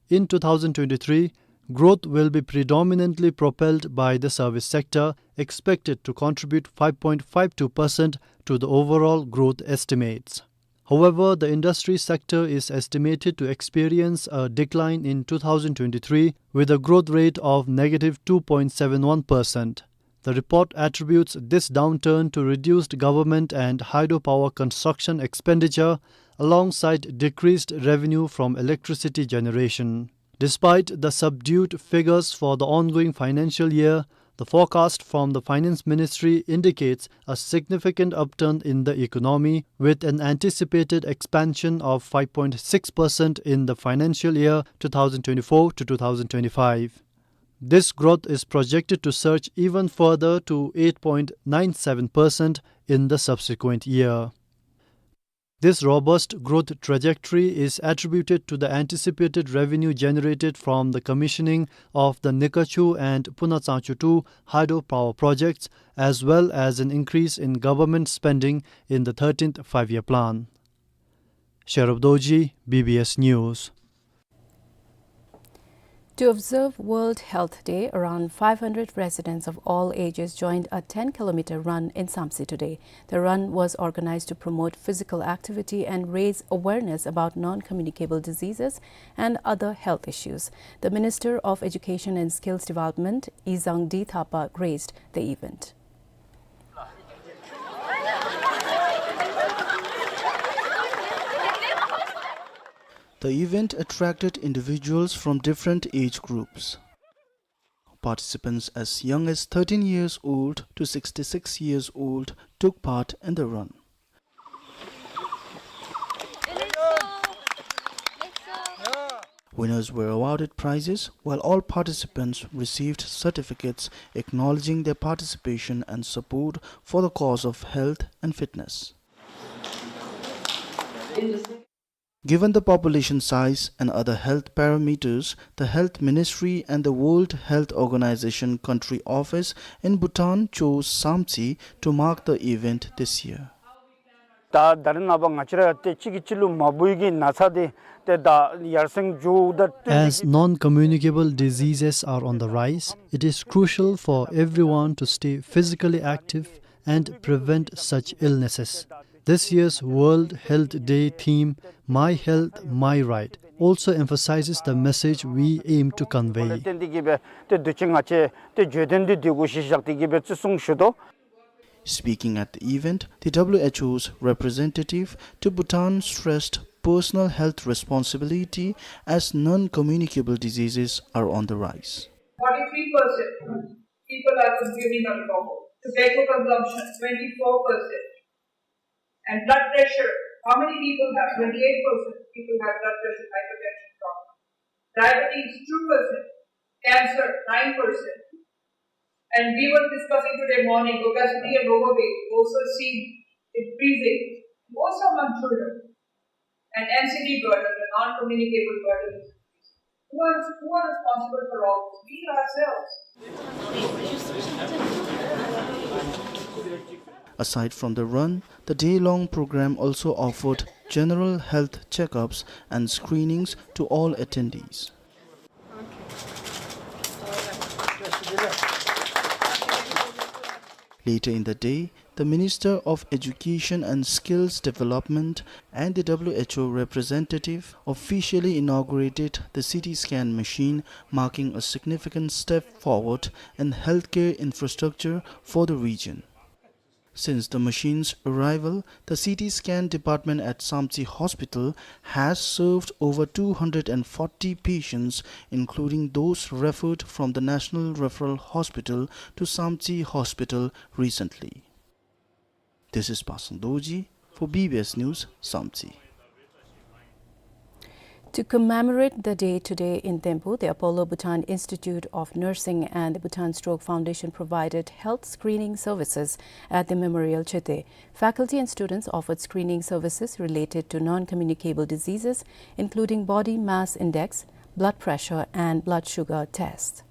In two thousand twenty-three, growth will be predominantly propelled by the service sector, expected to contribute five point five two percent to the overall growth estimates. However, the industry sector is estimated to experience a decline in two thousand twenty-three, with a growth rate of negative two point seven one percent. The report attributes this downturn to reduced government and hydropower construction expenditure, alongside decreased revenue from electricity generation. Despite the subdued figures for the ongoing financial year, the forecast from the Finance Ministry indicates a significant upturn in the economy, with an anticipated expansion of five point six percent in the financial year two thousand twenty-four to two thousand twenty-five. This growth is projected to surge even further to eight point nine seven percent in the subsequent year. This robust growth trajectory is attributed to the anticipated revenue generated from the commissioning of the Nikachu and Punatsachu two hydropower projects, as well as an increase in government spending in the thirteenth Five-Year Plan. Sherub Dorji, B B S News. To observe World Health Day, around five hundred residents of all ages joined a ten kilometer run in Samtse today. The run was organized to promote physical activity and raise awareness about non-communicable diseases and other health issues. The Minister of Education and Skills Development, Izang D Thapa, graced the event. The event attracted individuals from different age groups. Participants as young as thirteen years old to sixty-six years old took part in the run. Winners were awarded prizes, while all participants received certificates acknowledging their participation and support for the cause of health and fitness. Given the population size and other health parameters, the Health Ministry and the World Health Organization country office in Bhutan chose Samtse to mark the event this year. ད་ད་རེས་ནངས་པ་ང་བཅས་ར་ཏེ་གཅིག་གིས་གཅིག་ལུ་མ་འབོ་བའི་གི་ན་ཚ་འདི་ཏེ་ད་ཡར་སེང་འགྱོཝ་ད་བསྟུན་ཏེ། As non-communicable diseases are on the rise, it is crucial for everyone to stay physically active and prevent such illnesses. This year's World Health Day theme, My Health, My Right, also emphasizes the message we aim to convey. བརྟེན་ཏེ་གིས་སྦེ་ཏེ་དུས་ཅི་ང་བཅས་ཏེ་བརྗོད་དོན་འདི་འདི་གུ་གཞི་བཞག་སྟེ་གིས་སྦེ་བརྩི་སྲུང་ཞུ་དོ། Speaking at the event, the W H O's representative to Bhutan stressed personal health responsibility as non-communicable diseases are on the rise. Forty-three percent people are consuming alcohol. Tobacco consumption, twenty-four percent. And blood pressure, how many people have? Twenty-eight percent people have blood pressure, hypertension problem. Diabetes, two percent. Cancer, nine percent. And we were discussing today morning, obesity and overweight also seen increasing, also among children. And N C D burden, the non-communicable burden is increasing. Who are, who are responsible for all this? We ourselves. Aside from the run, the day-long program also offered general health checkups and screenings to all attendees. Later in the day, the Minister of Education and Skills Development and the W H O representative officially inaugurated the C T scan machine, marking a significant step forward in healthcare infrastructure for the region. Since the machine's arrival, the C T scan department at Samtse Hospital has served over two hundred and forty patients, including those referred from the National Referral Hospital to Samtse Hospital recently. This is Pasang Dorji for B B S News, Samtse. To commemorate the day today in Denpo, the Apollo Bhutan Institute of Nursing and the Bhutan Stroke Foundation provided health screening services at the Memorial Choetey. Faculty and students offered screening services related to non-communicable diseases, including body mass index, blood pressure, and blood sugar tests.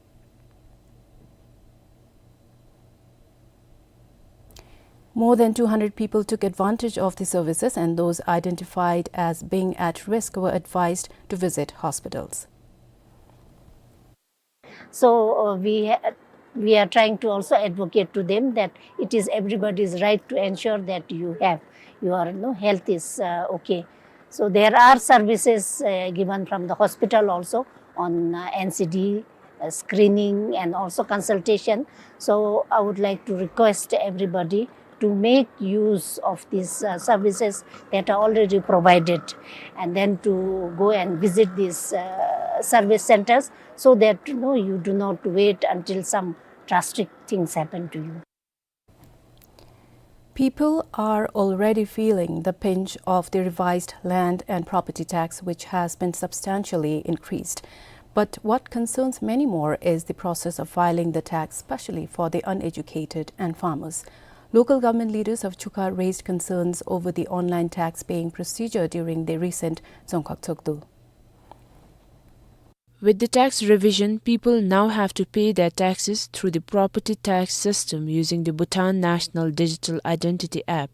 More than two hundred people took advantage of the services, and those identified as being at risk were advised to visit hospitals. So, uh, we ha-, we are trying to also advocate to them that it is everybody's right to ensure that you have your, you know, health is, uh, okay. So there are services, uh, given from the hospital also on, uh, N C D, uh, screening and also consultation. So I would like to request everybody to make use of these, uh, services that are already provided, and then to go and visit these, uh, service centers, so that, you know, you do not wait until some drastic things happen to you. People are already feeling the pinch of the revised land and property tax, which has been substantially increased. But what concerns many more is the process of filing the tax, especially for the uneducated and farmers. Local government leaders of Chukha raised concerns over the online tax paying procedure during the recent Dzongkhag Tshogdu. With the tax revision, people now have to pay their taxes through the property tax system using the Bhutan National Digital Identity App.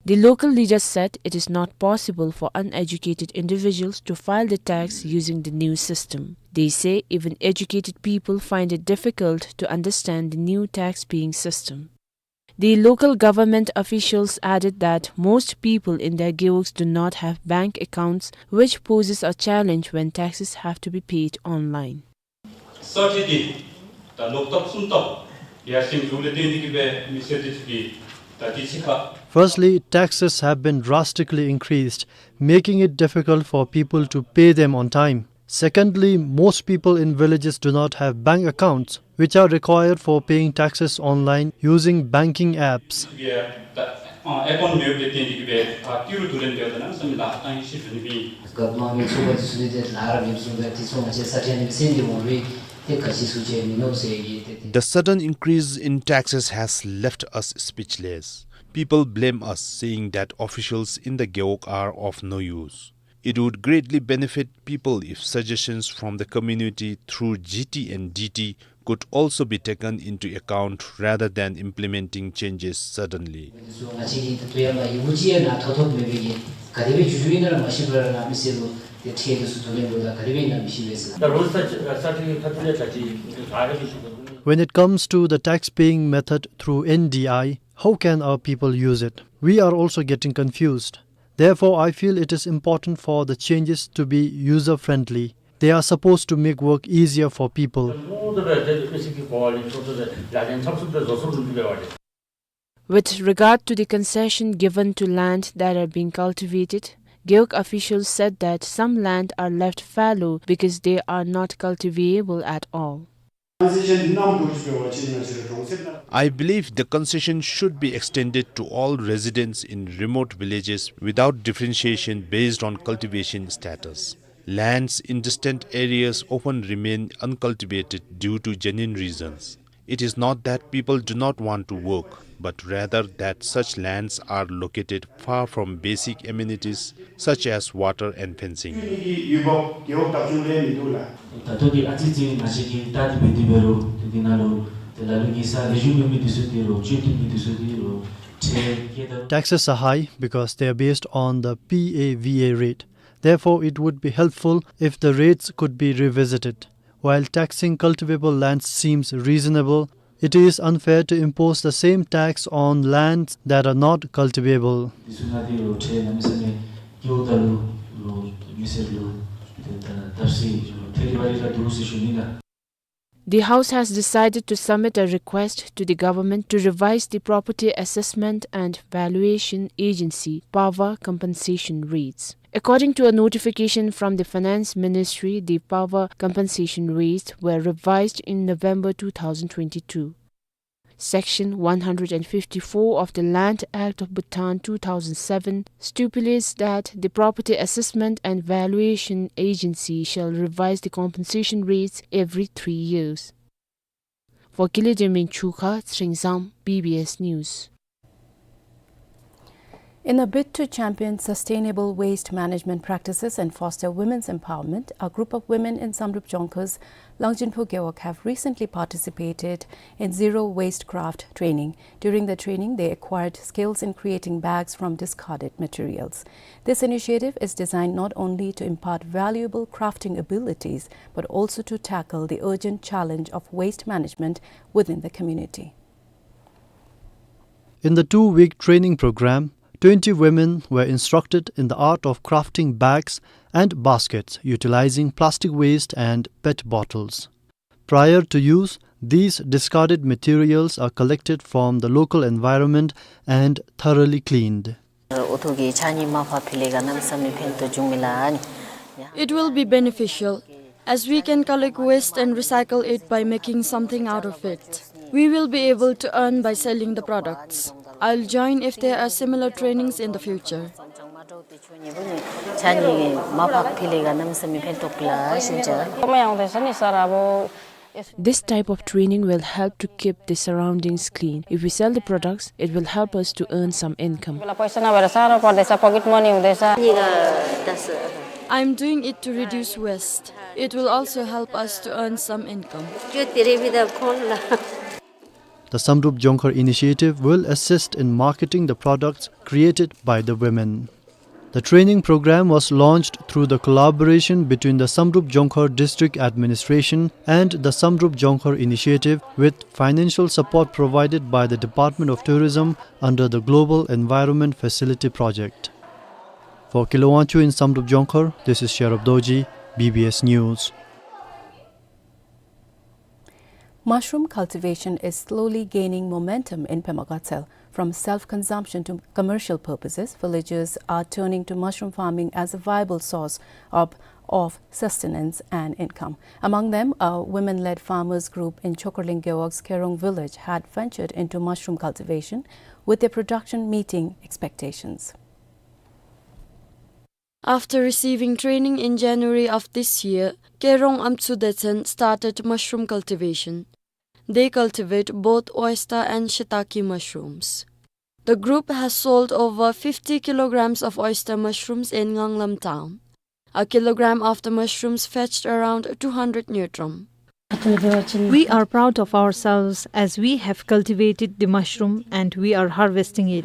The local leaders said it is not possible for uneducated individuals to file the tax using the new system. They say even educated people find it difficult to understand the new tax paying system. The local government officials added that most people in their gewogs do not have bank accounts, which poses a challenge when taxes have to be paid online. གསར་བརྗེ་འདི་ད་ལོག་ཐབས་གསུམ་ཐབས་ཡར་སེང་འགྱོཝ་ལས་བརྟེན་ཏེ་གིས་སྦེ་མི་སེར་འདི་ཚུ་གིས་ད་འདི་ཅིག་ཁར། Firstly, taxes have been drastically increased, making it difficult for people to pay them on time. Secondly, most people in villages do not have bank accounts, which are required for paying taxes online using banking apps. ཨ་ཨེ་ཀའུནཊ་མེདཔ་ལས་བརྟེན་ཏེ་གིས་སྦེ་ཨ་ཏི་རུ་དུ་རན་འདི་ད་ནཱ་བསམ་ལཱ་ཏང་ཡི་ཤེས་དོ་ནི་མེད། ག་མ་མི་ཚུགས་པ་འདི་ཚུ་ལས་ཏེ་ལཱ་ར་མེདཔ་བཟུམ་སྦེ་འདི་ཚུ་ང་བཅས་ས་སྟེང་ནང་སེམས་འདི་འོང་རུང་ཏེ་ག་ཅི་ཚུ་བྱས་མི་ནོར་ཟེར་ཡི་ཏེ་ཏེ། The sudden increase in taxes has left us speechless. People blame us, saying that officials in the Gewog are of no use. It would greatly benefit people if suggestions from the community through G T and D T could also be taken into account rather than implementing changes suddenly. When it comes to the tax paying method through N D I, how can our people use it? We are also getting confused. Therefore, I feel it is important for the changes to be user-friendly. They are supposed to make work easier for people. With regard to the concession given to land that are being cultivated, Gewog officials said that some land are left fallow because they are not cultivable at all. I believe the concession should be extended to all residents in remote villages without differentiation based on cultivation status. Lands in distant areas often remain uncultivated due to genuine reasons. It is not that people do not want to work, but rather that such lands are located far from basic amenities such as water and fencing. ད་ལྟོ་གི་ཨ་ཙི་ཙི་ང་བཅས་ཀྱིས་ལྟ་སྟེ་འབད་དེ་འབད་རུང་དེ་གི་ནང་ལུ་དེ་ལ་ལུ་གི་ས་ལེགས་ཤོམ་མེད་མི་འདི་ཚུ་འདི་ལུ་བཅོས་ཐུབ་མི་འདི་ཚུ་འདི་ལུ་ཁྲལ་བཀལ་ད། Taxes are high because they are based on the P A V A rate. Therefore, it would be helpful if the rates could be revisited. While taxing cultivable lands seems reasonable, it is unfair to impose the same tax on lands that are not cultivable. འདི་ཚུ་ནང་འདི་ལུ་ཁྲལ་གནམ་མེད་ས་མེད་བཀལཝ་ད་ལུ་ལུ་མི་སེར་ལུ་དེ་ད་བརྡབ་གསིག་ལུ་ཐལ་བ་རེ་ར་འདུག་ཟེར་ཞུ་ནི་ལགས། The House has decided to submit a request to the government to revise the property assessment and valuation agency power compensation rates. According to a notification from the Finance Ministry, the power compensation rates were revised in November two thousand twenty-two. Section one hundred fifty-four of the Land Act of Bhutan two thousand seven stipulates that the Property Assessment and Valuation Agency shall revise the compensation rates every three years. For Kile Demin Chukha, Tsringzam, B B S News. In a bid to champion sustainable waste management practices and foster women's empowerment, a group of women in Samdrup Jongkhar, Langchinpho Gewog have recently participated in zero waste craft training. During the training, they acquired skills in creating bags from discarded materials. This initiative is designed not only to impart valuable crafting abilities, but also to tackle the urgent challenge of waste management within the community. In the two-week training program, twenty women were instructed in the art of crafting bags and baskets utilizing plastic waste and PET bottles. Prior to use, these discarded materials are collected from the local environment and thoroughly cleaned. ཨོ་ཐུག་གི་ཕྱགས་སྙིགས་མར་ཕབ་ཕུལ་ལས་ག་གནམ་མེད་ས་མེད་ཕན་ཐོགས་བྱུང་མས་ལགས། It will be beneficial, as we can collect waste and recycle it by making something out of it. We will be able to earn by selling the products. I'll join if there are similar trainings in the future. ཕྱགས་སྙིགས་མར་ཕབ་ཕུལ་ལས་ག་གནམ་མེད་ས་མེད་ཕན་ཐོགས་ལགས་ཞུ་ནི་ལགས། This type of training will help to keep the surroundings clean. If we sell the products, it will help us to earn some income. I'm doing it to reduce waste. It will also help us to earn some income. The Samdrup Jongkhar initiative will assist in marketing the products created by the women. The training program was launched through the collaboration between the Samdrup Jongkhar District Administration and the Samdrup Jongkhar Initiative, with financial support provided by the Department of Tourism under the Global Environment Facility Project. For Kile Wangchuck in Samdrup Jongkhar, this is Sherab Dorji, B B S News. Mushroom cultivation is slowly gaining momentum in Pema Gatshel. From self-consumption to commercial purposes, villagers are turning to mushroom farming as a viable source of, of sustenance and income. Among them, a women-led farmers group in Chokorling Gewog's Kerong village had ventured into mushroom cultivation, with their production meeting expectations. After receiving training in January of this year, Kerong Amtsu Detsen started mushroom cultivation. They cultivate both oyster and shiitake mushrooms. The group has sold over fifty kilograms of oyster mushrooms in Nganglam town. A kilogram of the mushrooms fetched around two hundred ngultrum. We are proud of ourselves as we have cultivated the mushroom and we are harvesting it.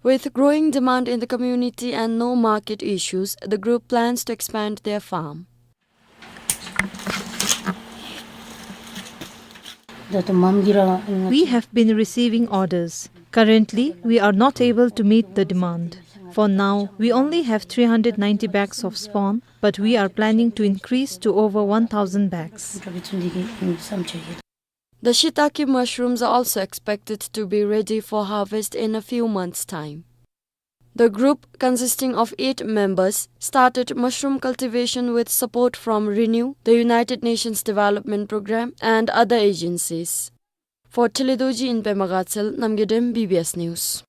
With growing demand in the community and no market issues, the group plans to expand their farm. We have been receiving orders. Currently, we are not able to meet the demand. For now, we only have three hundred ninety bags of spawn, but we are planning to increase to over one thousand bags. The shiitake mushrooms are also expected to be ready for harvest in a few months' time. The group, consisting of eight members, started mushroom cultivation with support from RENEW, the United Nations Development Programme, and other agencies. For Thelledozhi in Pema Gatshel, Namgay Dem, B B S News.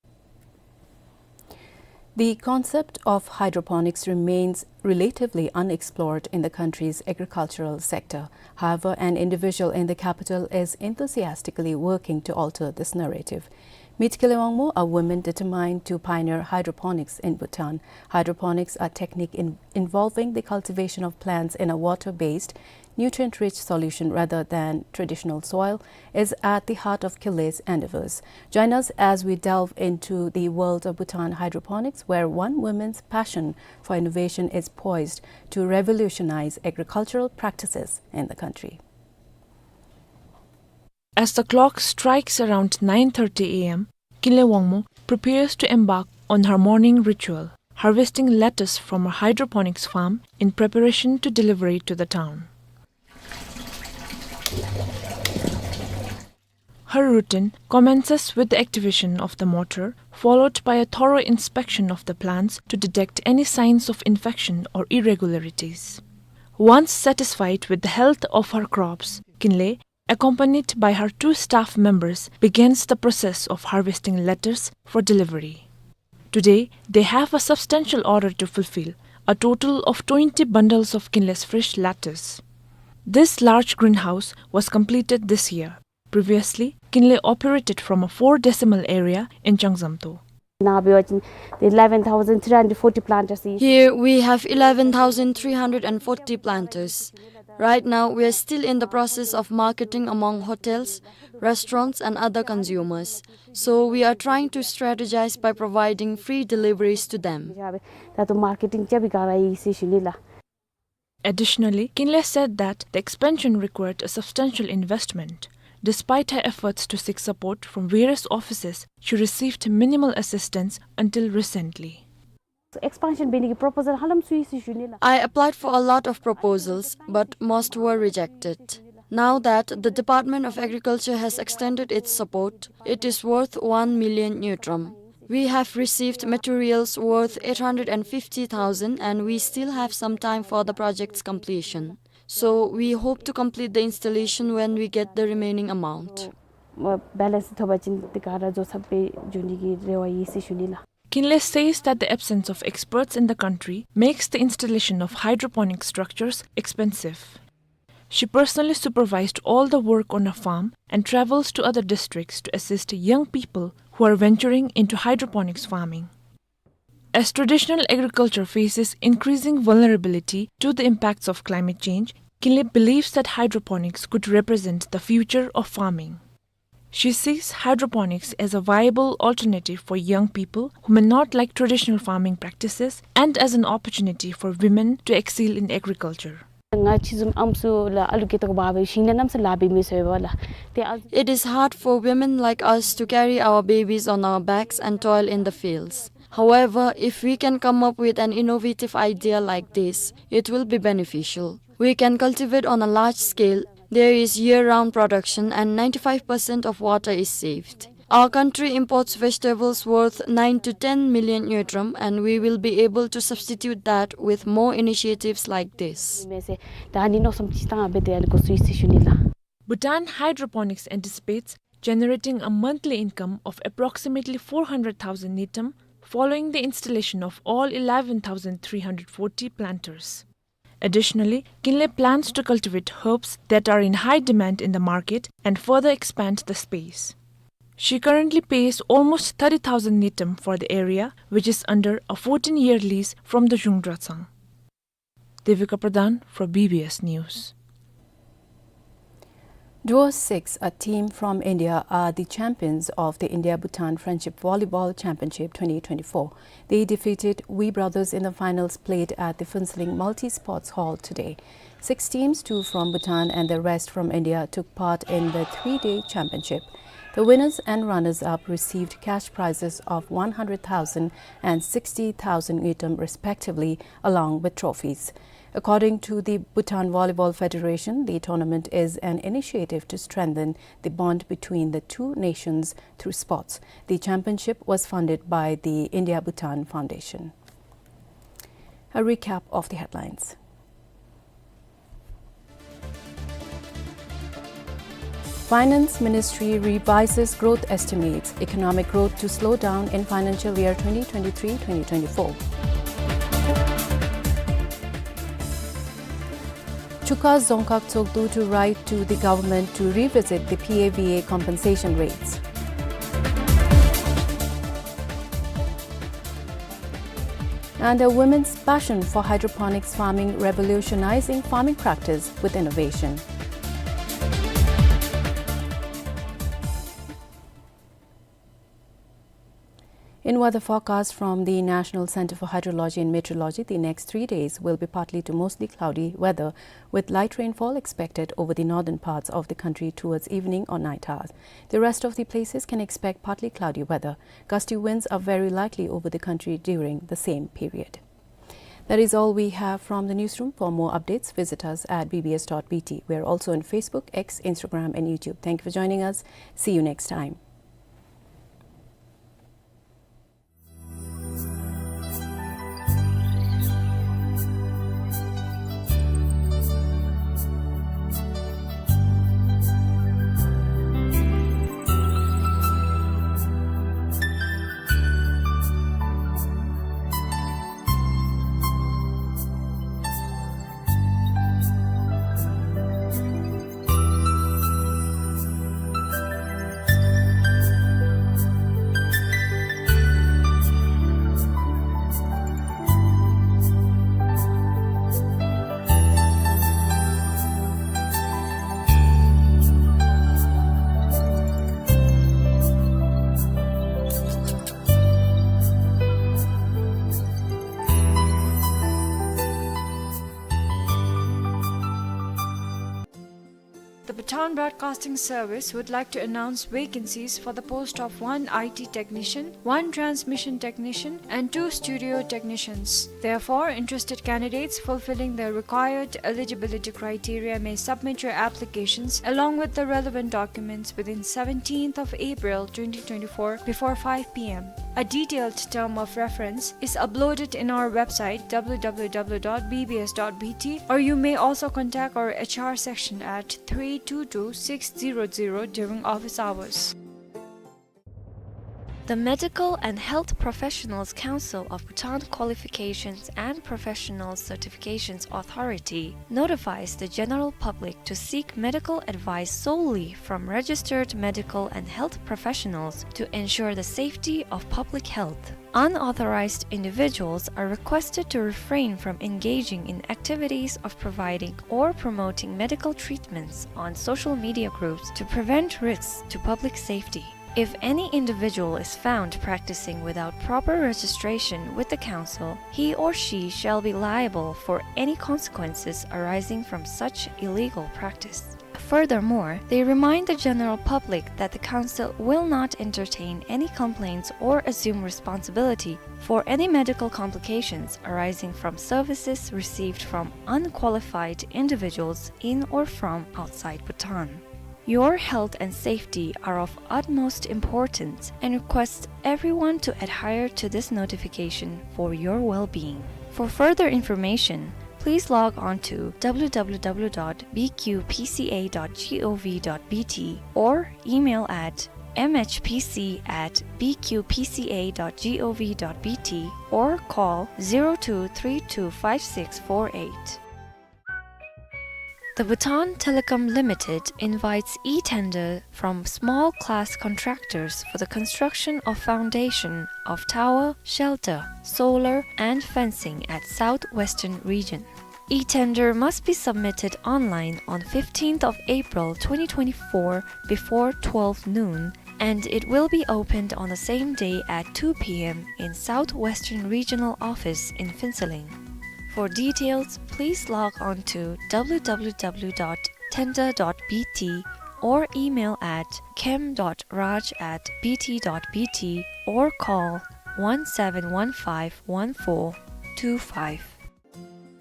The concept of hydroponics remains relatively unexplored in the country's agricultural sector. However, an individual in the capital is enthusiastically working to alter this narrative. Meet Kinley Wangmo, a woman determined to pioneer hydroponics in Bhutan. Hydroponics are technique in-, involving the cultivation of plants in a water-based, nutrient-rich solution rather than traditional soil, is at the heart of Kinley's endeavors. Join us as we delve into the world of Bhutan hydroponics, where one woman's passion for innovation is poised to revolutionize agricultural practices in the country. As the clock strikes around nine thirty A M, Kinley Wangmo prepares to embark on her morning ritual, harvesting lettuce from her hydroponics farm in preparation to deliver it to the town. Her routine commences with the activation of the mortar, followed by a thorough inspection of the plants to detect any signs of infection or irregularities. Once satisfied with the health of her crops, Kinley, accompanied by her two staff members, begins the process of harvesting lettuce for delivery. Today, they have a substantial order to fulfill, a total of twenty bundles of Kinley's fresh lettuce. This large greenhouse was completed this year. Previously, Kinley operated from a four decimal area in Changzamto. Now we are eleven thousand three hundred forty planters. Here we have eleven thousand three hundred forty planters. Right now, we are still in the process of marketing among hotels, restaurants, and other consumers. So we are trying to strategize by providing free deliveries to them. Additionally, Kinley said that the expansion required a substantial investment. Despite her efforts to seek support from various offices, she received minimal assistance until recently. Expansion beni ki proposal halam sui si shunila. I applied for a lot of proposals, but most were rejected. Now that the Department of Agriculture has extended its support, it is worth one million ngultrum. We have received materials worth eight hundred fifty thousand, and we still have some time for the project's completion. So we hope to complete the installation when we get the remaining amount. Balance thoba chin tikara jo sabbe juni ki rewa yi si shunila. Kinley says that the absence of experts in the country makes the installation of hydroponic structures expensive. She personally supervised all the work on her farm and travels to other districts to assist young people who are venturing into hydroponics farming. As traditional agriculture faces increasing vulnerability to the impacts of climate change, Kinley believes that hydroponics could represent the future of farming. She sees hydroponics as a viable alternative for young people who may not like traditional farming practices and as an opportunity for women to excel in agriculture. Nga chizum amsu la alu ketok babe shingna namsa labi mi soiba la. Te az- It is hard for women like us to carry our babies on our backs and toil in the fields. However, if we can come up with an innovative idea like this, it will be beneficial. We can cultivate on a large scale. There is year-round production and ninety-five percent of water is saved. Our country imports vegetables worth nine to ten million ngultrum, and we will be able to substitute that with more initiatives like this. Mese, dani no som chitang abete ali ko sui si shunila. Bhutan Hydroponics anticipates generating a monthly income of approximately four hundred thousand ngultrum following the installation of all eleven thousand three hundred forty planters. Additionally, Kinley plans to cultivate herbs that are in high demand in the market and further expand the space. She currently pays almost thirty thousand ngultrum for the area, which is under a fourteen-year lease from the Zhungdra Tsang. Devika Pradhan for B B S News. Duo six, a team from India, are the champions of the India-Bhutan Friendship Volleyball Championship twenty twenty-four. They defeated We Brothers in the finals played at the Phuentsholing Multi-Sports Hall today. Six teams, two from Bhutan and the rest from India, took part in the three-day championship. The winners and runners-up received cash prizes of one hundred thousand and sixty thousand ngultrum respectively, along with trophies. According to the Bhutan Volleyball Federation, the tournament is an initiative to strengthen the bond between the two nations through sports. The championship was funded by the India-Bhutan Foundation. A recap of the headlines. Finance Ministry revises growth estimates, economic growth to slow down in financial year twenty twenty-three twenty twenty-four. Chukha Dzongkhag Tshogdu to write to the government to revisit the P A V A compensation rates. And a women's passion for hydroponics farming, revolutionizing farming practice with innovation. In weather forecast from the National Center for Hydrology and Meteorology, the next three days will be partly to mostly cloudy weather, with light rainfall expected over the northern parts of the country towards evening or night hours. The rest of the places can expect partly cloudy weather. Gusty winds are very likely over the country during the same period. That is all we have from the newsroom. For more updates, visit us at B B S dot B T. We are also on Facebook, X, Instagram, and YouTube. Thank you for joining us. See you next time. The Bhutan Broadcasting Service would like to announce vacancies for the post of one I T technician, one transmission technician, and two studio technicians. Therefore, interested candidates fulfilling the required eligibility criteria may submit your applications along with the relevant documents within seventeenth of April twenty twenty-four before five P M. A detailed term of reference is uploaded in our website, W W W dot B B S dot B T, or you may also contact our H R section at three two two six zero zero during office hours. The Medical and Health Professionals Council of Bhutan Qualifications and Professional Certifications Authority notifies the general public to seek medical advice solely from registered medical and health professionals to ensure the safety of public health. Unauthorized individuals are requested to refrain from engaging in activities of providing or promoting medical treatments on social media groups to prevent risks to public safety. If any individual is found practicing without proper registration with the council, he or she shall be liable for any consequences arising from such illegal practice. Furthermore, they remind the general public that the council will not entertain any complaints or assume responsibility for any medical complications arising from services received from unqualified individuals in or from outside Bhutan. Your health and safety are of utmost importance and request everyone to adhere to this notification for your well-being. For further information, please log on to W W W dot B Q P C A dot gov dot B T or email at M H P C at B Q P C A dot gov dot B T or call zero two three two five six four eight. The Bhutan Telecom Limited invites e-tender from small class contractors for the construction of foundation of tower, shelter, solar and fencing at Southwestern Region. E-tender must be submitted online on fifteenth of April twenty twenty-four before twelve noon, and it will be opened on the same day at two p m in Southwestern Regional Office in Phuentsholing. For details, please log on to w w w dot tender dot b t or email at kem dot raj at b t dot b t or call one seven one five one four two five.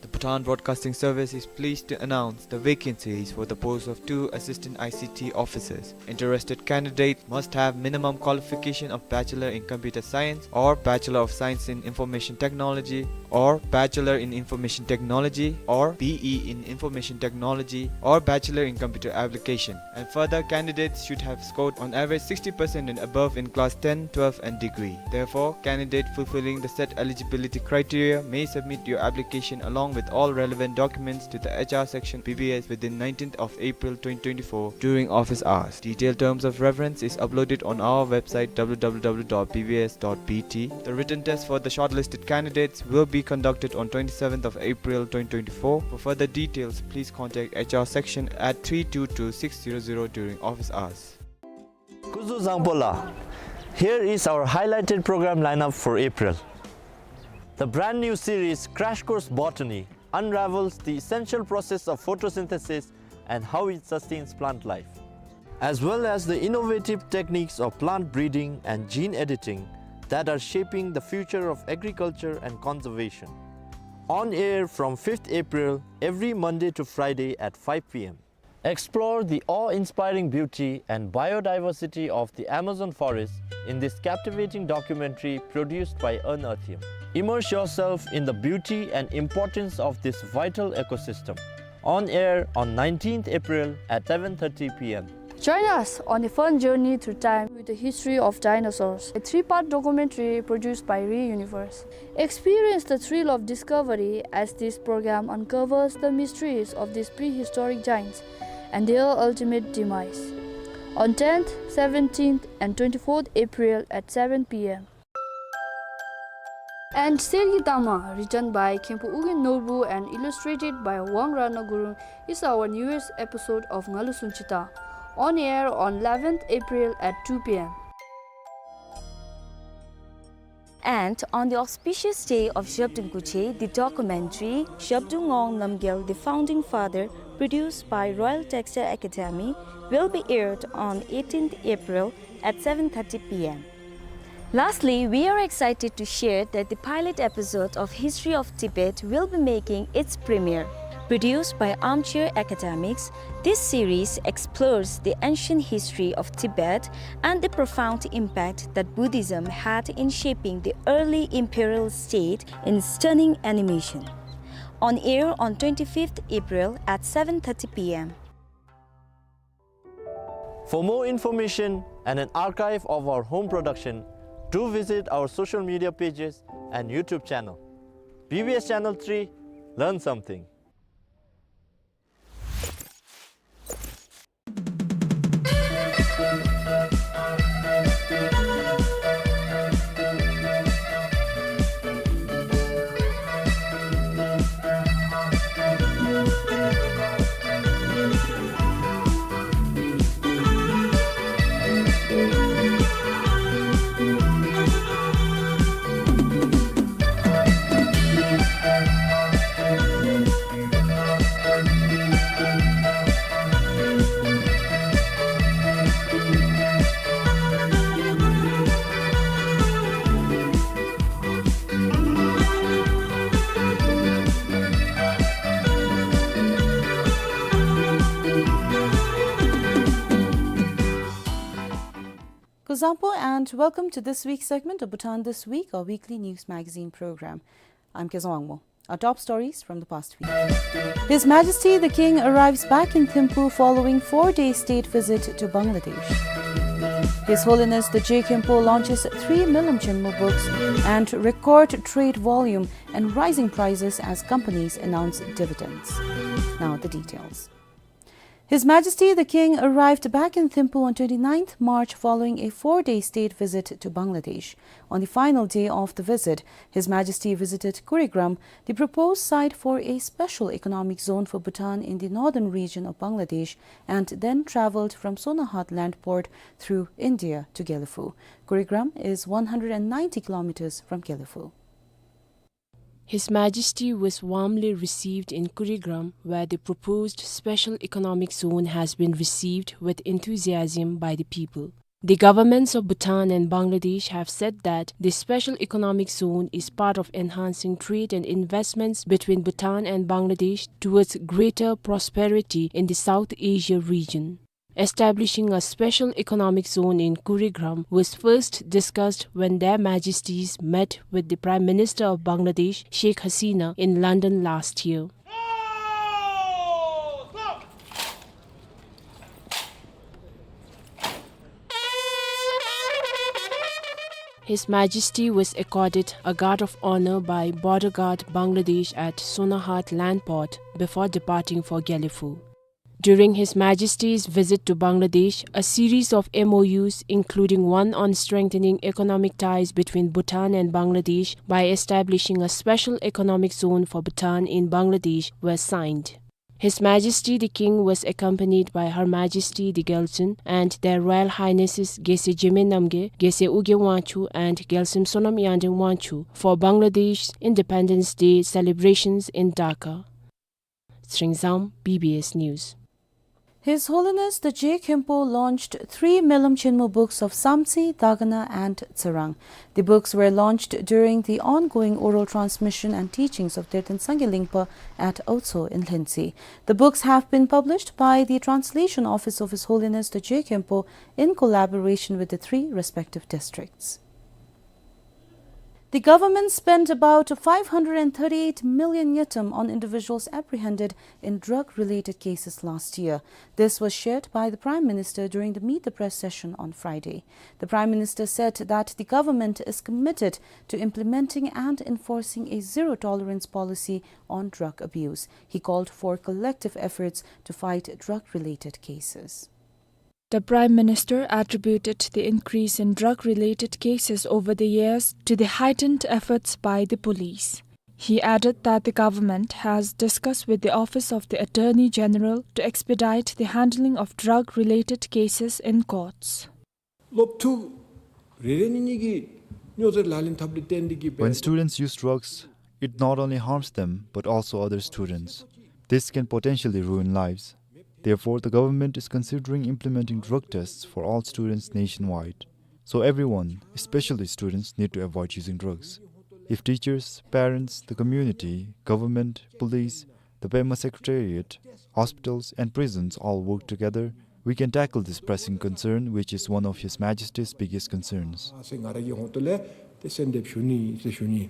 The Bhutan Broadcasting Service is pleased to announce the vacancies for the post of two assistant I C T officers. Interested candidates must have minimum qualification of Bachelor in Computer Science or Bachelor of Science in Information Technology or Bachelor in Information Technology or B E in Information Technology or Bachelor in Computer Application. And further, candidates should have scored on average sixty percent and above in class ten, twelve and degree. Therefore, candidate fulfilling the set eligibility criteria may submit your application along with all relevant documents to the H R section B B S within nineteenth of April twenty twenty-four during office hours. Detailed terms of reference is uploaded on our website w w w dot b b s dot b t. The written test for the shortlisted candidates will be conducted on twenty-seventh of April twenty twenty-four. For further details, please contact H R section at three two two six zero zero during office hours. Kuzuzangpo la. Here is our highlighted program lineup for April. The brand new series Crash Course Botany unravels the essential process of photosynthesis and how it sustains plant life, as well as the innovative techniques of plant breeding and gene editing that are shaping the future of agriculture and conservation. On air from fifth April, every Monday to Friday at five p m. Explore the awe-inspiring beauty and biodiversity of the Amazon forest in this captivating documentary produced by Earn Earthium. Immerse yourself in the beauty and importance of this vital ecosystem. On air on nineteenth April at seven thirty p m. Join us on a fun journey through time with the history of dinosaurs, a three-part documentary produced by Re Universe. Experience the thrill of discovery as this program uncovers the mysteries of these prehistoric giants and their ultimate demise. On tenth, seventeenth, and twenty-fourth April at seven p m. And Sergi Tama, written by Khenpo Ugyen Norbu and illustrated by Wang Ratna Gurung, is our newest episode of Ngalu Sunchita, on air on eleventh April at two p m. And on the auspicious day of Zhabdrung Guje, the documentary Zhabdrung Ngawang Namgyel, the Founding Father, produced by Royal Textile Academy, will be aired on eighteenth April at seven thirty p m. Lastly, we are excited to share that the pilot episode of History of Tibet will be making its premiere. Produced by Armchair Academics, this series explores the ancient history of Tibet and the profound impact that Buddhism had in shaping the early imperial state in stunning animation. On air on twenty-fifth April at seven thirty p m. For more information and an archive of our home production, do visit our social media pages and YouTube channel. B B S Channel three, learn something. Kuzuzangpo and welcome to this week's segment of Bhutan This Week, our weekly news magazine program. I'm Kezang Wangmo. Our top stories from the past week. His Majesty the King arrives back in Thimphu following four-day state visit to Bangladesh. His Holiness the Je Khenpo launches three Milam Chenmo books and record trade volume and rising prices as companies announce dividends. Now the details. His Majesty the King arrived back in Thimphu on twenty-ninth March following a four-day state visit to Bangladesh. On the final day of the visit, His Majesty visited Kurigram, the proposed site for a special economic zone for Bhutan in the northern region of Bangladesh, and then travelled from Sonarhat land port through India to Gelephu. Kurigram is one hundred and ninety kilometres from Gelephu. His Majesty was warmly received in Kurigram, where the proposed special economic zone has been received with enthusiasm by the people. The governments of Bhutan and Bangladesh have said that the special economic zone is part of enhancing trade and investments between Bhutan and Bangladesh towards greater prosperity in the South Asia region. Establishing a special economic zone in Kurigram was first discussed when Their Majesties met with the Prime Minister of Bangladesh, Sheikh Hasina, in London last year. His Majesty was accorded a guard of honour by Border Guard Bangladesh at Sonarhat Land Port before departing for Gelephu. During His Majesty's visit to Bangladesh, a series of M O Us, including one on strengthening economic ties between Bhutan and Bangladesh by establishing a special economic zone for Bhutan in Bangladesh, were signed. His Majesty the King was accompanied by Her Majesty the Gyaltsuen and Their Royal Highnesses Gyaltsuen Jigme Namgyal, Gyaltsuen Ugyen Wangchuck, and Gyaltsuen Sonam Yanden Wangchuck for Bangladesh's Independence Day celebrations in Dhaka. Tshering Zam, B B S News. His Holiness the Je Khenpo launched three Melam Chenmo books of Samtse, Dagana and Tsirang. The books were launched during the ongoing oral transmission and teachings of Derten Sangye Lingpa at Aotso in Lhuentse. The books have been published by the Translation Office of His Holiness the Je Khenpo in collaboration with the three respective districts. The government spent about five hundred and thirty-eight million ngultrum on individuals apprehended in drug-related cases last year. This was shared by the Prime Minister during the Meet the Press session on Friday. The Prime Minister said that the government is committed to implementing and enforcing a zero-tolerance policy on drug abuse. He called for collective efforts to fight drug-related cases. The Prime Minister attributed the increase in drug-related cases over the years to the heightened efforts by the police. He added that the government has discussed with the Office of the Attorney General to expedite the handling of drug-related cases in courts. ལོབ་ཐུབ་རེ་རེ་གཉིས་གཉིས་ཀྱིས་སྨྱོ་རྫས་ལག་ལེན་འཐབ་ལུགས་བརྟེན་ཏེ་གིས། When students use drugs, it not only harms them, but also other students. This can potentially ruin lives. Therefore, the government is considering implementing drug tests for all students nationwide. So everyone, especially students, need to avoid using drugs. If teachers, parents, the community, government, police, the Pema Secretariat, hospitals, and prisons all work together, we can tackle this pressing concern, which is one of His Majesty's biggest concerns. ང་ར་གི་ཧོང་ཏོ་ལས་ཏེ་གསོལ་འདེབས་ཞུ་ནི་ཟེར་ཞུ་ནི།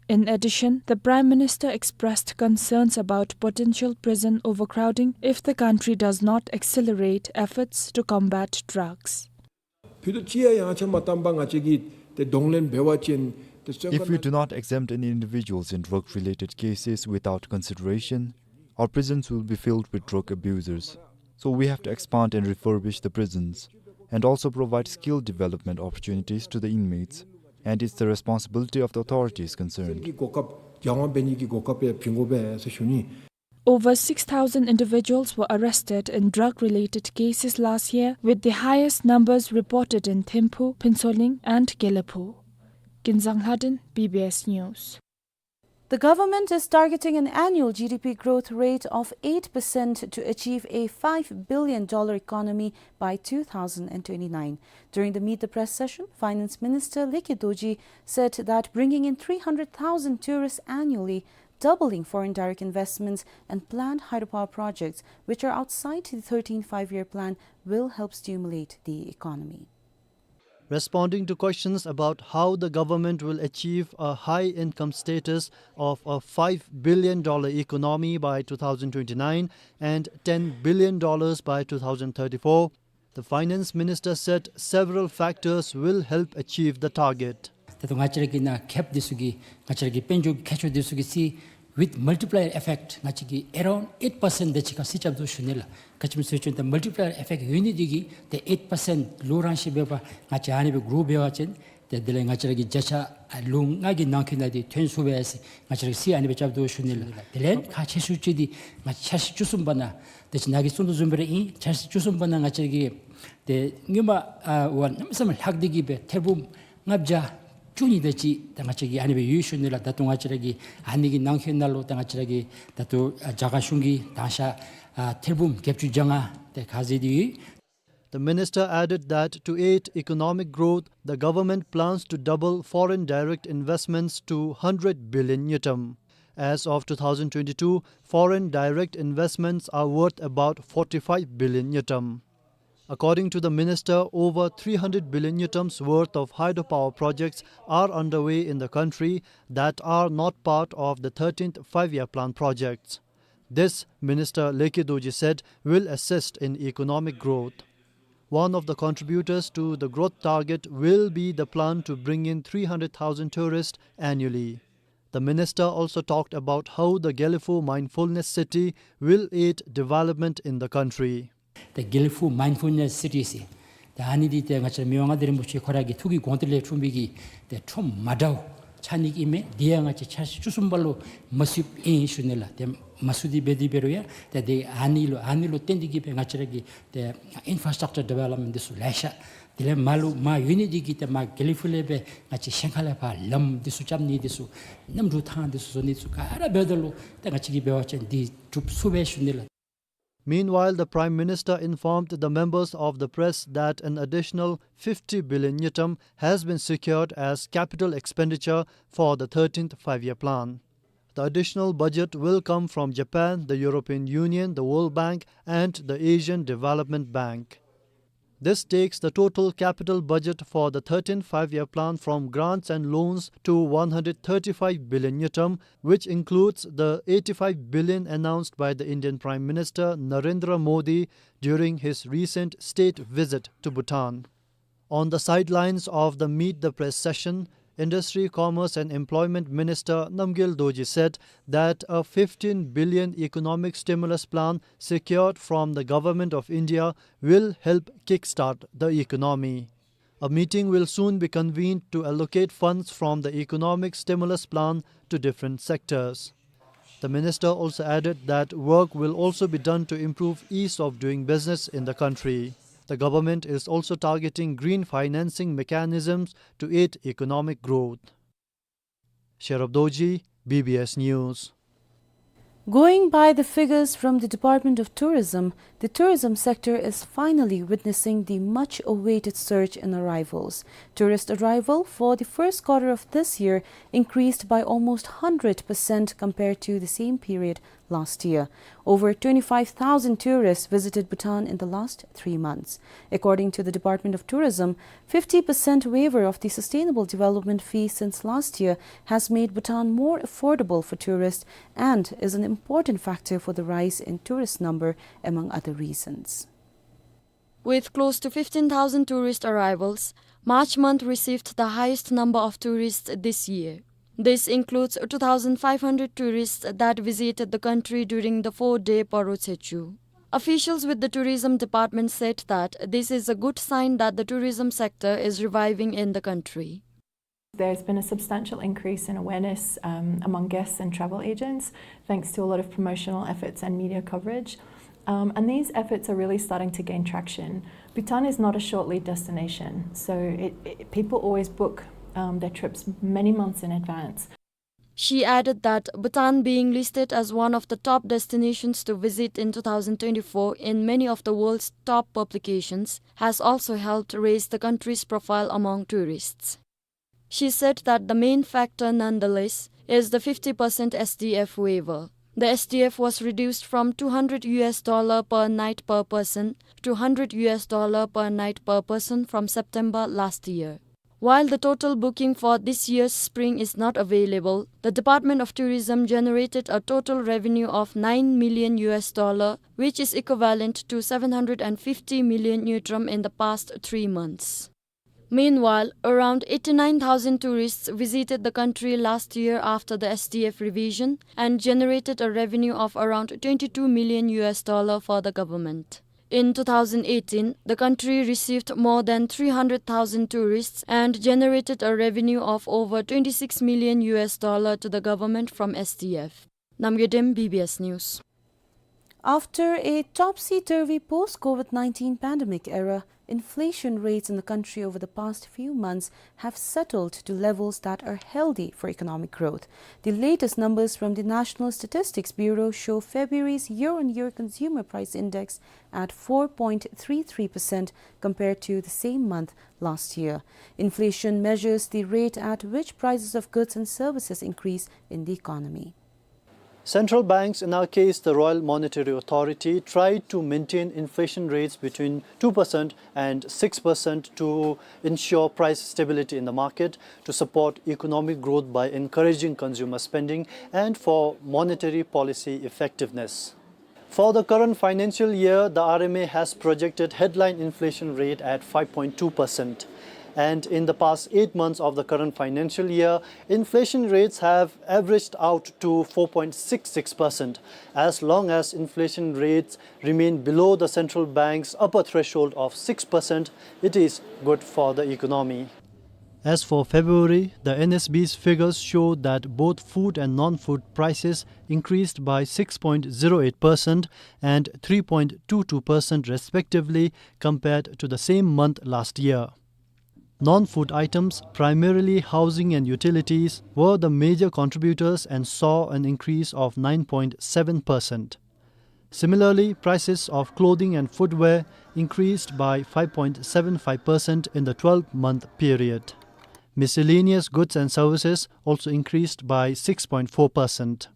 In addition, the Prime Minister expressed concerns about potential prison overcrowding if the country does not accelerate efforts to combat drugs. ཕུད་རྡོག་གཅིག་ཡང་ཡངས་ཆག་མ་བཏང་པར་ང་བཅས་ཀྱིས་ཏེ་གདོང་ལེན་འབད་བ་ཅིན་ཏེ་བཙོན་ཁང་། If we do not exempt any individuals in drug-related cases without consideration, our prisons will be filled with drug abusers. So we have to expand and refurbish the prisons and also provide skill development opportunities to the inmates, and it's the responsibility of the authorities concerned. གོ་སྐབས་སྦྱང་བ་འབད་ནི་གི་གོ་སྐབས་ཡང་བྱིན་དགོ་པས་ཟེར་ཞུ་ནི། Over six thousand individuals were arrested in drug-related cases last year, with the highest numbers reported in Thimphu, Phuentsholing, and Gelephu. Kinzang Lhaden, B B S News. The government is targeting an annual G D P growth rate of eight percent to achieve a five billion dollar economy by two thousand and twenty-nine. During the Meet the Press session, Finance Minister Leke Dorji said that bringing in three hundred thousand tourists annually, doubling foreign direct investments, and planned hydropower projects, which are outside the thirteenth Five-Year Plan, will help stimulate the economy. Responding to questions about how the government will achieve a high income status of a five billion dollar economy by two thousand twenty-nine and ten billion dollars by two thousand thirty-four, the finance minister said several factors will help achieve the target. ད་ལྟོ་ང་བཅས་ར་གི་ནཱ་ཁེབ་འདི་ཚུ་གི་ང་བཅས་ར་གི་དཔལ་འབྱོར་མཁས་མཆོག་འདི་ཚུ་གིས་ཅིག་ with multiplier effect ང་བཅས་ཀྱིས་around eight percent དེ་ཅིག་ཁར་རྩིས་རྐྱབ་དོ་ཞུ་ནི་ལགས། ག་ཅི་སྨོ་ཟེར་བ་ཅིན་ད་multiplier effect ཡོད་ནི་འདི་གིས་ད་eight percent ལུ་རང་ཤི་འབད་བ་ང་བཅས་ཨ་ནི་སྦེ་grow་འབད་བ་ཅིན་ཏེ་དེ་ལས་ང་བཅས་ར་གི་བརྒྱ་ཆ་ལུ་ལྔ་གི་ནང་འཁོད་ནང་འདི་ཐོན་ཚུགས་པས་ཟེར་ང་བཅས་ར་གིས་རྩིས་ཨ་ནི་སྦེ་རྐྱབ་དོ་ཞུ་ནི་ལགས། དེ་ལས་ཁག་ཆེ་ཤོས་ཅིག་འདི་ང་བཅས་འཆར་གཞི་བཅུ་གསུམ་པ་ནང་ཏེ་ཅིག་ནཱ་གིས་གསུང་དོ་བཟུམ་སྦེ་ར་ཨིན། འཆར་གཞི་བཅུ་གསུམ་པ་ནང་ང་བཅས་ར་གི་ཏེ་སྔོན་མ་ཨ་བ་གནམ་མེད་ས་མེད་ལྷག་སྟེ་གི་སྦེ་ཐེར་འབུམ་ལྔ་བརྒྱ་བཅུ་གཉིས་དེ་ཅིག་ད་ང་བཅས་ཀྱིས་ཨ་ནི་སྦེ་ཡོད་ཞུ་ནི་ལགས། ད་ལྟོ་ང་བཅས་ར་གི་ཨ་ནི་གི་ནང་འཁོད་ནང་ལུ་ད་ང་བཅས་ར་གི་ད་ལྟོ་ཨ་རྒྱ་གར་གཞུང་གིས་དང་ཤ་ཨ་ཐེར་འབུམ་བརྒྱད་ཅུ་གྱ་ལྔ་དེ་ཁ་ཟས་འདི་ཡོད། The minister added that to aid economic growth, the government plans to double foreign direct investments to hundred billion ngultrum. As of two thousand twenty-two, foreign direct investments are worth about forty-five billion ngultrum. According to the minister, over three hundred billion ngultrums worth of hydropower projects are underway in the country that are not part of the thirteenth Five-Year Plan projects. This, Minister Leke Dorji said, will assist in economic growth. One of the contributors to the growth target will be the plan to bring in three hundred thousand tourists annually. The minister also talked about how the Gelephu Mindfulness City will aid development in the country. ད་Gelephu Mindfulness City ཟེར་ད་ཨ་ནི་འདི་ཏེ་ང་བཅས་མི་དབང་མངའ་བདག་རིན་པོ་ཆེ་ཁོ་ར་གི་ཐུགས་ཀྱི་དགོངས་གཏེར་ལས་འཁྲུངས་པའི་གི་ཏེ་ཁྲོམ་མ་འདྲཝ་ཆགས་ནི་གི་ཨིན་མས། འདི་ཡང་ང་བཅས་འཆར་གཞི་བཅུ་གསུམ་པ་ལུ་མ་ཚུདཔ་ཨིན་ཞུ་ནི་ལགས། ཏེ་མ་ཚུད་དེ་འབད་དེ་འབད་རུང་ཡང་ཏེ་འདི་ཨ་ནི་ལུ་ཨ་ནི་ལུ་བརྟེན་ཏེ་གི་སྦེ་ང་བཅས་ར་གི་ཏེ་infrastructure development འདི་ཚུ་ལེ་ཤ་དེ་ལས་མར་ལུ་མར་ཡོད་ནི་འདི་གིས་ཏེ་མར་Gelephu ལས་སྦེ་ང་བཅས་ཤན་ཁ་ལས་ཕར་ལམ་འདི་ཚུ་རྐྱབ་ནི་འདི་ཚུ་གནམ་གྲུ་ཐང་འདི་ཚུ་བཟོ་ནི་ཚུ་ག་ར་འབདཝ་ད་ལུ་ཏེ་ང་བཅས་ཀྱིས་འབད་བ་ཅིན་འདི་འགྲུབ་ཚུགས་པས་ཞུ་ནི་ལགས། Meanwhile, the Prime Minister informed the members of the press that an additional fifty billion ngultrum has been secured as capital expenditure for the thirteenth Five-Year Plan. The additional budget will come from Japan, the European Union, the World Bank, and the Asian Development Bank. This takes the total capital budget for the thirteenth Five-Year Plan from grants and loans to one hundred thirty-five billion ngultrum, which includes the eighty-five billion announced by the Indian Prime Minister Narendra Modi during his recent state visit to Bhutan. On the sidelines of the Meet the Press session, Industry, Commerce and Employment Minister Namgyel Dorji said that a fifteen billion economic stimulus plan secured from the Government of India will help kickstart the economy. A meeting will soon be convened to allocate funds from the economic stimulus plan to different sectors. The minister also added that work will also be done to improve ease of doing business in the country. The government is also targeting green financing mechanisms to aid economic growth. Sherab Dorji, B B S News. Going by the figures from the Department of Tourism, the tourism sector is finally witnessing the much-awaited surge in arrivals. Tourist arrival for the first quarter of this year increased by almost hundred percent compared to the same period last year. Over twenty-five thousand tourists visited Bhutan in the last three months. According to the Department of Tourism, fifty percent waiver of the sustainable development fee since last year has made Bhutan more affordable for tourists and is an important factor for the rise in tourist number, among other reasons. With close to fifteen thousand tourist arrivals, March month received the highest number of tourists this year. This includes two thousand five hundred tourists that visited the country during the four-day Paro Tsechu. Officials with the tourism department said that this is a good sign that the tourism sector is reviving in the country. There's been a substantial increase in awareness, um, among guests and travel agents, thanks to a lot of promotional efforts and media coverage. Um, and these efforts are really starting to gain traction. Bhutan is not a short lead destination, so it, it, people always book, um, their trips many months in advance. She added that Bhutan being listed as one of the top destinations to visit in two thousand twenty-four in many of the world's top publications has also helped raise the country's profile among tourists. She said that the main factor, nonetheless, is the fifty percent S D F waiver. The S D F was reduced from two hundred U S dollar per night per person to hundred U S dollar per night per person from September last year. While the total booking for this year's spring is not available, the Department of Tourism generated a total revenue of nine million U S dollar, which is equivalent to seven hundred and fifty million ngultrum in the past three months. Meanwhile, around eighty-nine thousand tourists visited the country last year after the S T F revision and generated a revenue of around twenty-two million U S dollar for the government. In two thousand eighteen, the country received more than three hundred thousand tourists and generated a revenue of over twenty-six million U S dollar to the government from S T F. Namgay Dem, B B S News. After a topsy-turvy post-COVID nineteen pandemic era, inflation rates in the country over the past few months have settled to levels that are healthy for economic growth. The latest numbers from the National Statistics Bureau show February's year-on-year consumer price index at four point three three percent compared to the same month last year. Inflation measures the rate at which prices of goods and services increase in the economy. Central banks, in our case the Royal Monetary Authority, try to maintain inflation rates between two percent and six percent to ensure price stability in the market, to support economic growth by encouraging consumer spending, and for monetary policy effectiveness. For the current financial year, the R M A has projected headline inflation rate at five point two percent. And in the past eight months of the current financial year, inflation rates have averaged out to four point six six percent. As long as inflation rates remain below the central bank's upper threshold of six percent, it is good for the economy. As for February, the N S B's figures show that both food and non-food prices increased by six point zero eight percent and three point two two percent respectively compared to the same month last year. Non-food items, primarily housing and utilities, were the major contributors and saw an increase of nine point seven percent. Similarly, prices of clothing and footwear increased by five point seven five percent in the twelve-month period. Miscellaneous goods and services also increased by six point four percent.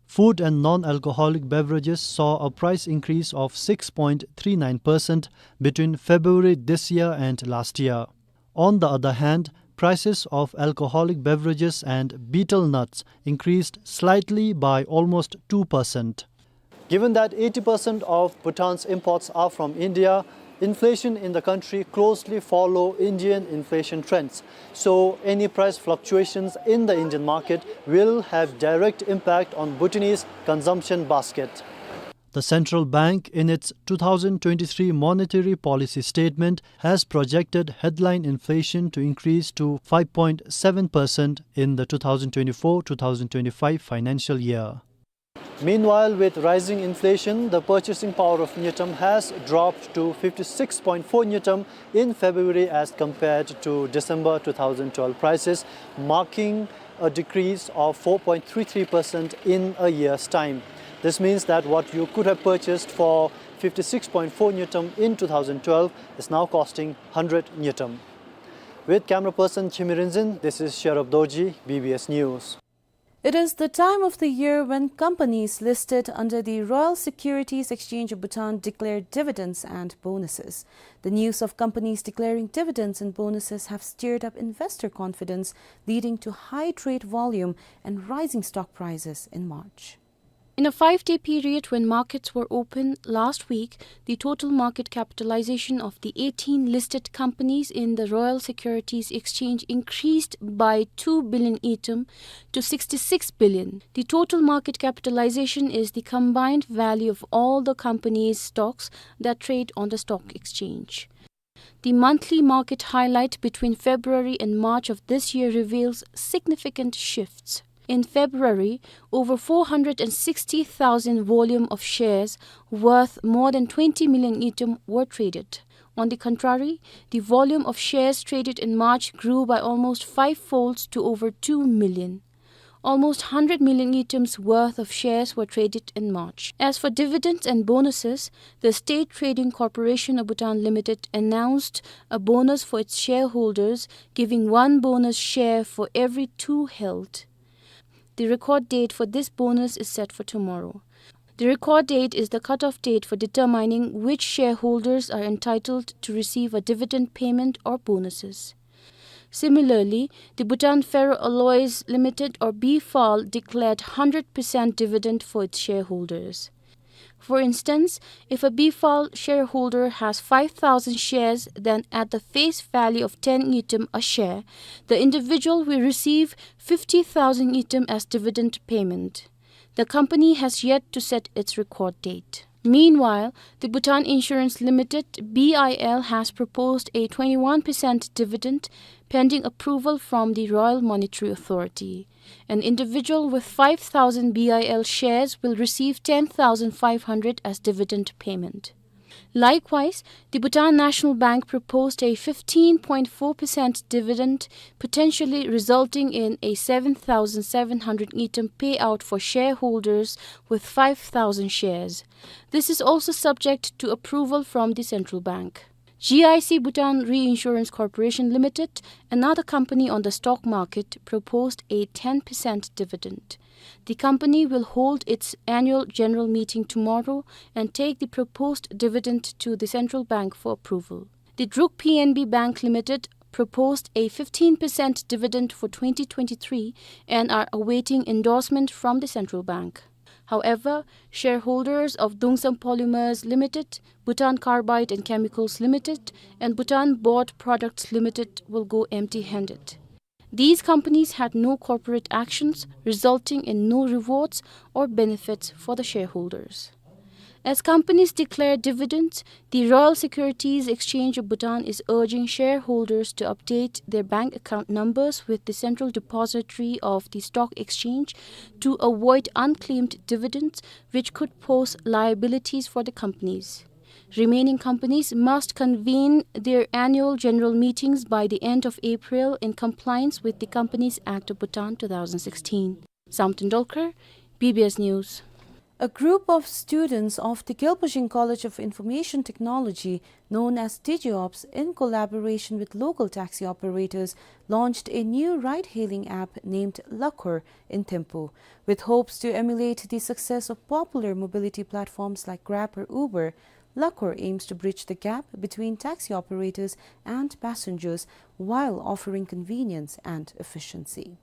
Food and non-alcoholic beverages saw a price increase of six point three nine percent between February this year and last year. On the other hand, prices of alcoholic beverages and betel nuts increased slightly by almost two percent. Given that eighty percent of Bhutan's imports are from India, inflation in the country closely follow Indian inflation trends. So any price fluctuations in the Indian market will have direct impact on Bhutanese consumption basket. The central bank, in its two thousand twenty-three monetary policy statement, has projected headline inflation to increase to five point seven percent in the two thousand twenty-four two thousand twenty-five financial year. Meanwhile, with rising inflation, the purchasing power of ngultrum has dropped to fifty-six point four ngultrum in February as compared to December two thousand twelve prices, marking a decrease of four point three three percent in a year's time. This means that what you could have purchased for fifty-six point four ngultrum in two thousand twelve is now costing hundred ngultrum. With camera person Chimi Rinzin, this is Sherab Dorji, B B S News. It is the time of the year when companies listed under the Royal Securities Exchange of Bhutan declare dividends and bonuses. The news of companies declaring dividends and bonuses have stirred up investor confidence, leading to high trade volume and rising stock prices in March. In a five-day period when markets were open last week, the total market capitalization of the eighteen listed companies in the Royal Securities Exchange increased by two billion ngultrum to sixty-six billion. The total market capitalization is the combined value of all the companies' stocks that trade on the stock exchange. The monthly market highlight between February and March of this year reveals significant shifts. In February, over four hundred and sixty thousand volume of shares worth more than twenty million ngultrum were traded. On the contrary, the volume of shares traded in March grew by almost five-folds to over two million. Almost hundred million ngultrums worth of shares were traded in March. As for dividends and bonuses, the State Trading Corporation of Bhutan Limited announced a bonus for its shareholders, giving one bonus share for every two held. The record date for this bonus is set for tomorrow. The record date is the cutoff date for determining which shareholders are entitled to receive a dividend payment or bonuses. Similarly, the Bhutan Ferro Alloys Limited, or B F A L, declared hundred percent dividend for its shareholders. For instance, if a BFAL shareholder has five thousand shares, then at the face value of ten ngultrum a share, the individual will receive fifty thousand ngultrum as dividend payment. The company has yet to set its record date. Meanwhile, the Bhutan Insurance Limited, BIL, has proposed a twenty-one percent dividend pending approval from the Royal Monetary Authority. An individual with five thousand BIL shares will receive ten thousand five hundred as dividend payment. Likewise, the Bhutan National Bank proposed a fifteen point four percent dividend, potentially resulting in a seven thousand seven hundred ngultrum payout for shareholders with five thousand shares. This is also subject to approval from the central bank. GIC Bhutan Reinsurance Corporation Limited, another company on the stock market, proposed a ten percent dividend. The company will hold its annual general meeting tomorrow and take the proposed dividend to the central bank for approval. The Druk PNB Bank Limited proposed a fifteen percent dividend for twenty twenty-three and are awaiting endorsement from the central bank. However, shareholders of Dongsam Polymers Limited, Bhutan Carbide and Chemicals Limited, and Bhutan Board Products Limited will go empty-handed. These companies had no corporate actions, resulting in no rewards or benefits for the shareholders. As companies declare dividends, the Royal Securities Exchange of Bhutan is urging shareholders to update their bank account numbers with the Central Depository of the Stock Exchange to avoid unclaimed dividends, which could pose liabilities for the companies. Remaining companies must convene their annual general meetings by the end of April in compliance with the Companies Act of Bhutan two thousand sixteen. Samten Dolkar, BBS News. A group of students of the Khyelpujing College of Information Technology, known as DigiOps, in collaboration with local taxi operators, launched a new ride-hailing app named Lakhor in Thimphu. With hopes to emulate the success of popular mobility platforms like Grab or Uber, Lakhor aims to bridge the gap between taxi operators and passengers while offering convenience and efficiency.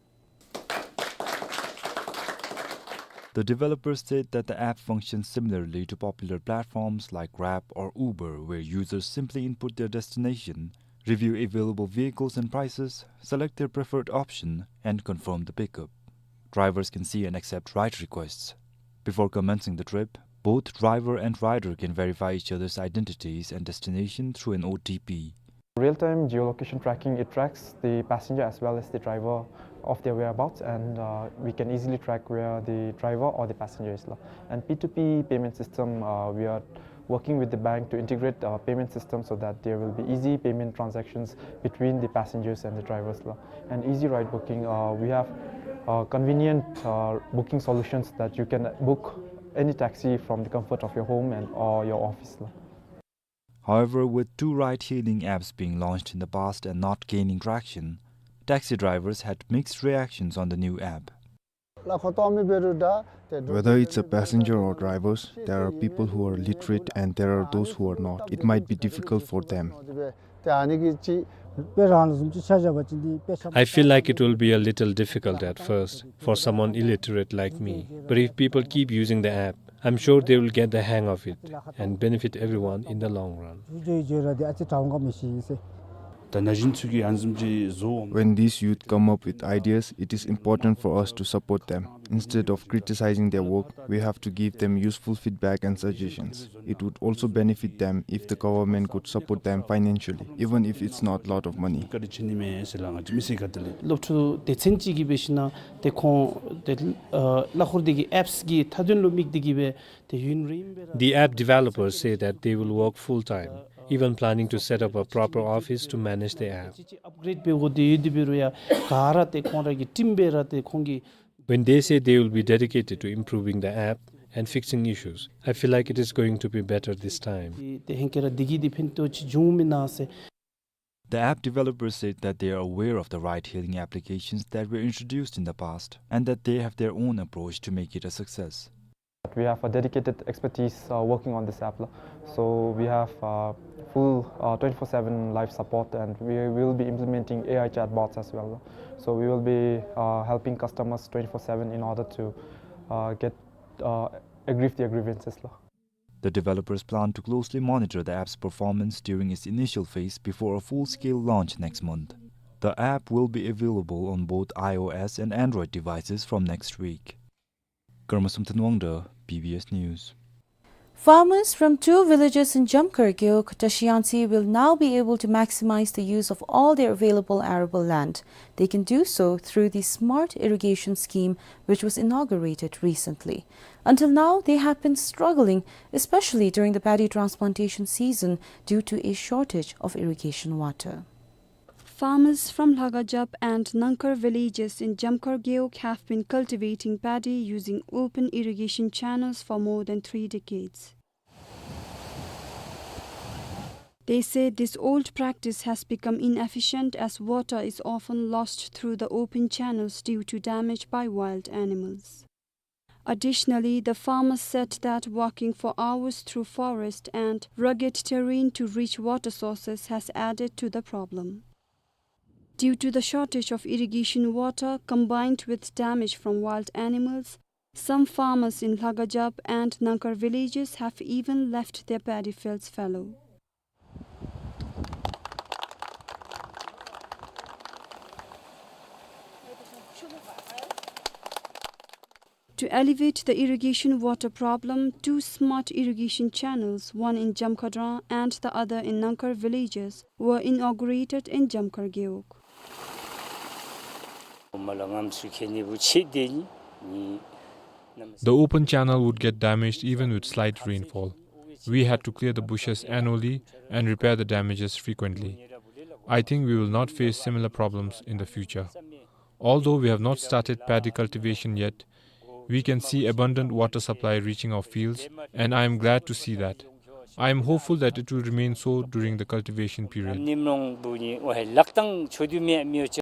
The developers said that the app functions similarly to popular platforms like Grab or Uber, where users simply input their destination, review available vehicles and prices, select their preferred option, and confirm the pickup. Drivers can see and accept ride requests. Before commencing the trip, both driver and rider can verify each other's identities and destination through an O T P. Real-time geolocation tracking, it tracks the passenger as well as the driver of their whereabouts, and uh, we can easily track where the driver or the passenger is la. And P two P payment system, uh, we are working with the bank to integrate uh, payment system so that there will be easy payment transactions between the passengers and the drivers la. And easy ride booking, uh, we have uh, convenient uh, booking solutions that you can book any taxi from the comfort of your home and or your office la. However, with two ride-hailing apps being launched in the past and not gaining traction, taxi drivers had mixed reactions on the new app. Whether it's a passenger or drivers, there are people who are literate and there are those who are not. It might be difficult for them. I feel like it will be a little difficult at first for someone illiterate like me, but if people keep using the app, I'm sure they will get the hang of it and benefit everyone in the long run. When these youth come up with ideas, it is important for us to support them. Instead of criticizing their work, we have to give them useful feedback and suggestions. It would also benefit them if the government could support them financially, even if it's not lot of money. The app developers say that they will work full-time, even planning to set up a proper office to manage the app. When they say they will be dedicated to improving the app and fixing issues, I feel like it is going to be better this time. The app developers said that they are aware of the ride-hailing applications that were introduced in the past and that they have their own approach to make it a success. We have a dedicated expertise uh, working on this app. So we have uh, full uh, twenty-four seven live support, and we will be implementing A I chatbots as well. So we will be uh, helping customers twenty-four seven in order to uh, get uh, aggrieve their grievances. The developers plan to closely monitor the app's performance during its initial phase before a full-scale launch next month. The app will be available on both iOS and Android devices from next week. Karma Sumthanwangda, B B S News. Farmers from two villages in Jamkhar Gewog, Tashi Yangtse will now be able to maximize the use of all their available arable land. They can do so through the Smart Irrigation Scheme, which was inaugurated recently. Until now, they have been struggling, especially during the paddy transplantation season, due to a shortage of irrigation water. Farmers from Lhagajap and Nangkhar villages in Jamkhar Gewog have been cultivating paddy using open irrigation channels for more than three decades. They say this old practice has become inefficient as water is often lost through the open channels due to damage by wild animals. Additionally, the farmers said that walking for hours through forest and rugged terrain to reach water sources has added to the problem. Due to the shortage of irrigation water combined with damage from wild animals, some farmers in Lhagajap and Nangkhar villages have even left their paddy fields fallow. To alleviate the irrigation water problem, two smart irrigation channels, one in Jamkhar Dran and the other in Nangkhar villages, were inaugurated in Jamkhar Gewog. The open channel would get damaged even with slight rainfall. We had to clear the bushes annually and repair the damages frequently. I think we will not face similar problems in the future. Although we have not started paddy cultivation yet, we can see abundant water supply reaching our fields, and I am glad to see that. I am hopeful that it will remain so during the cultivation period.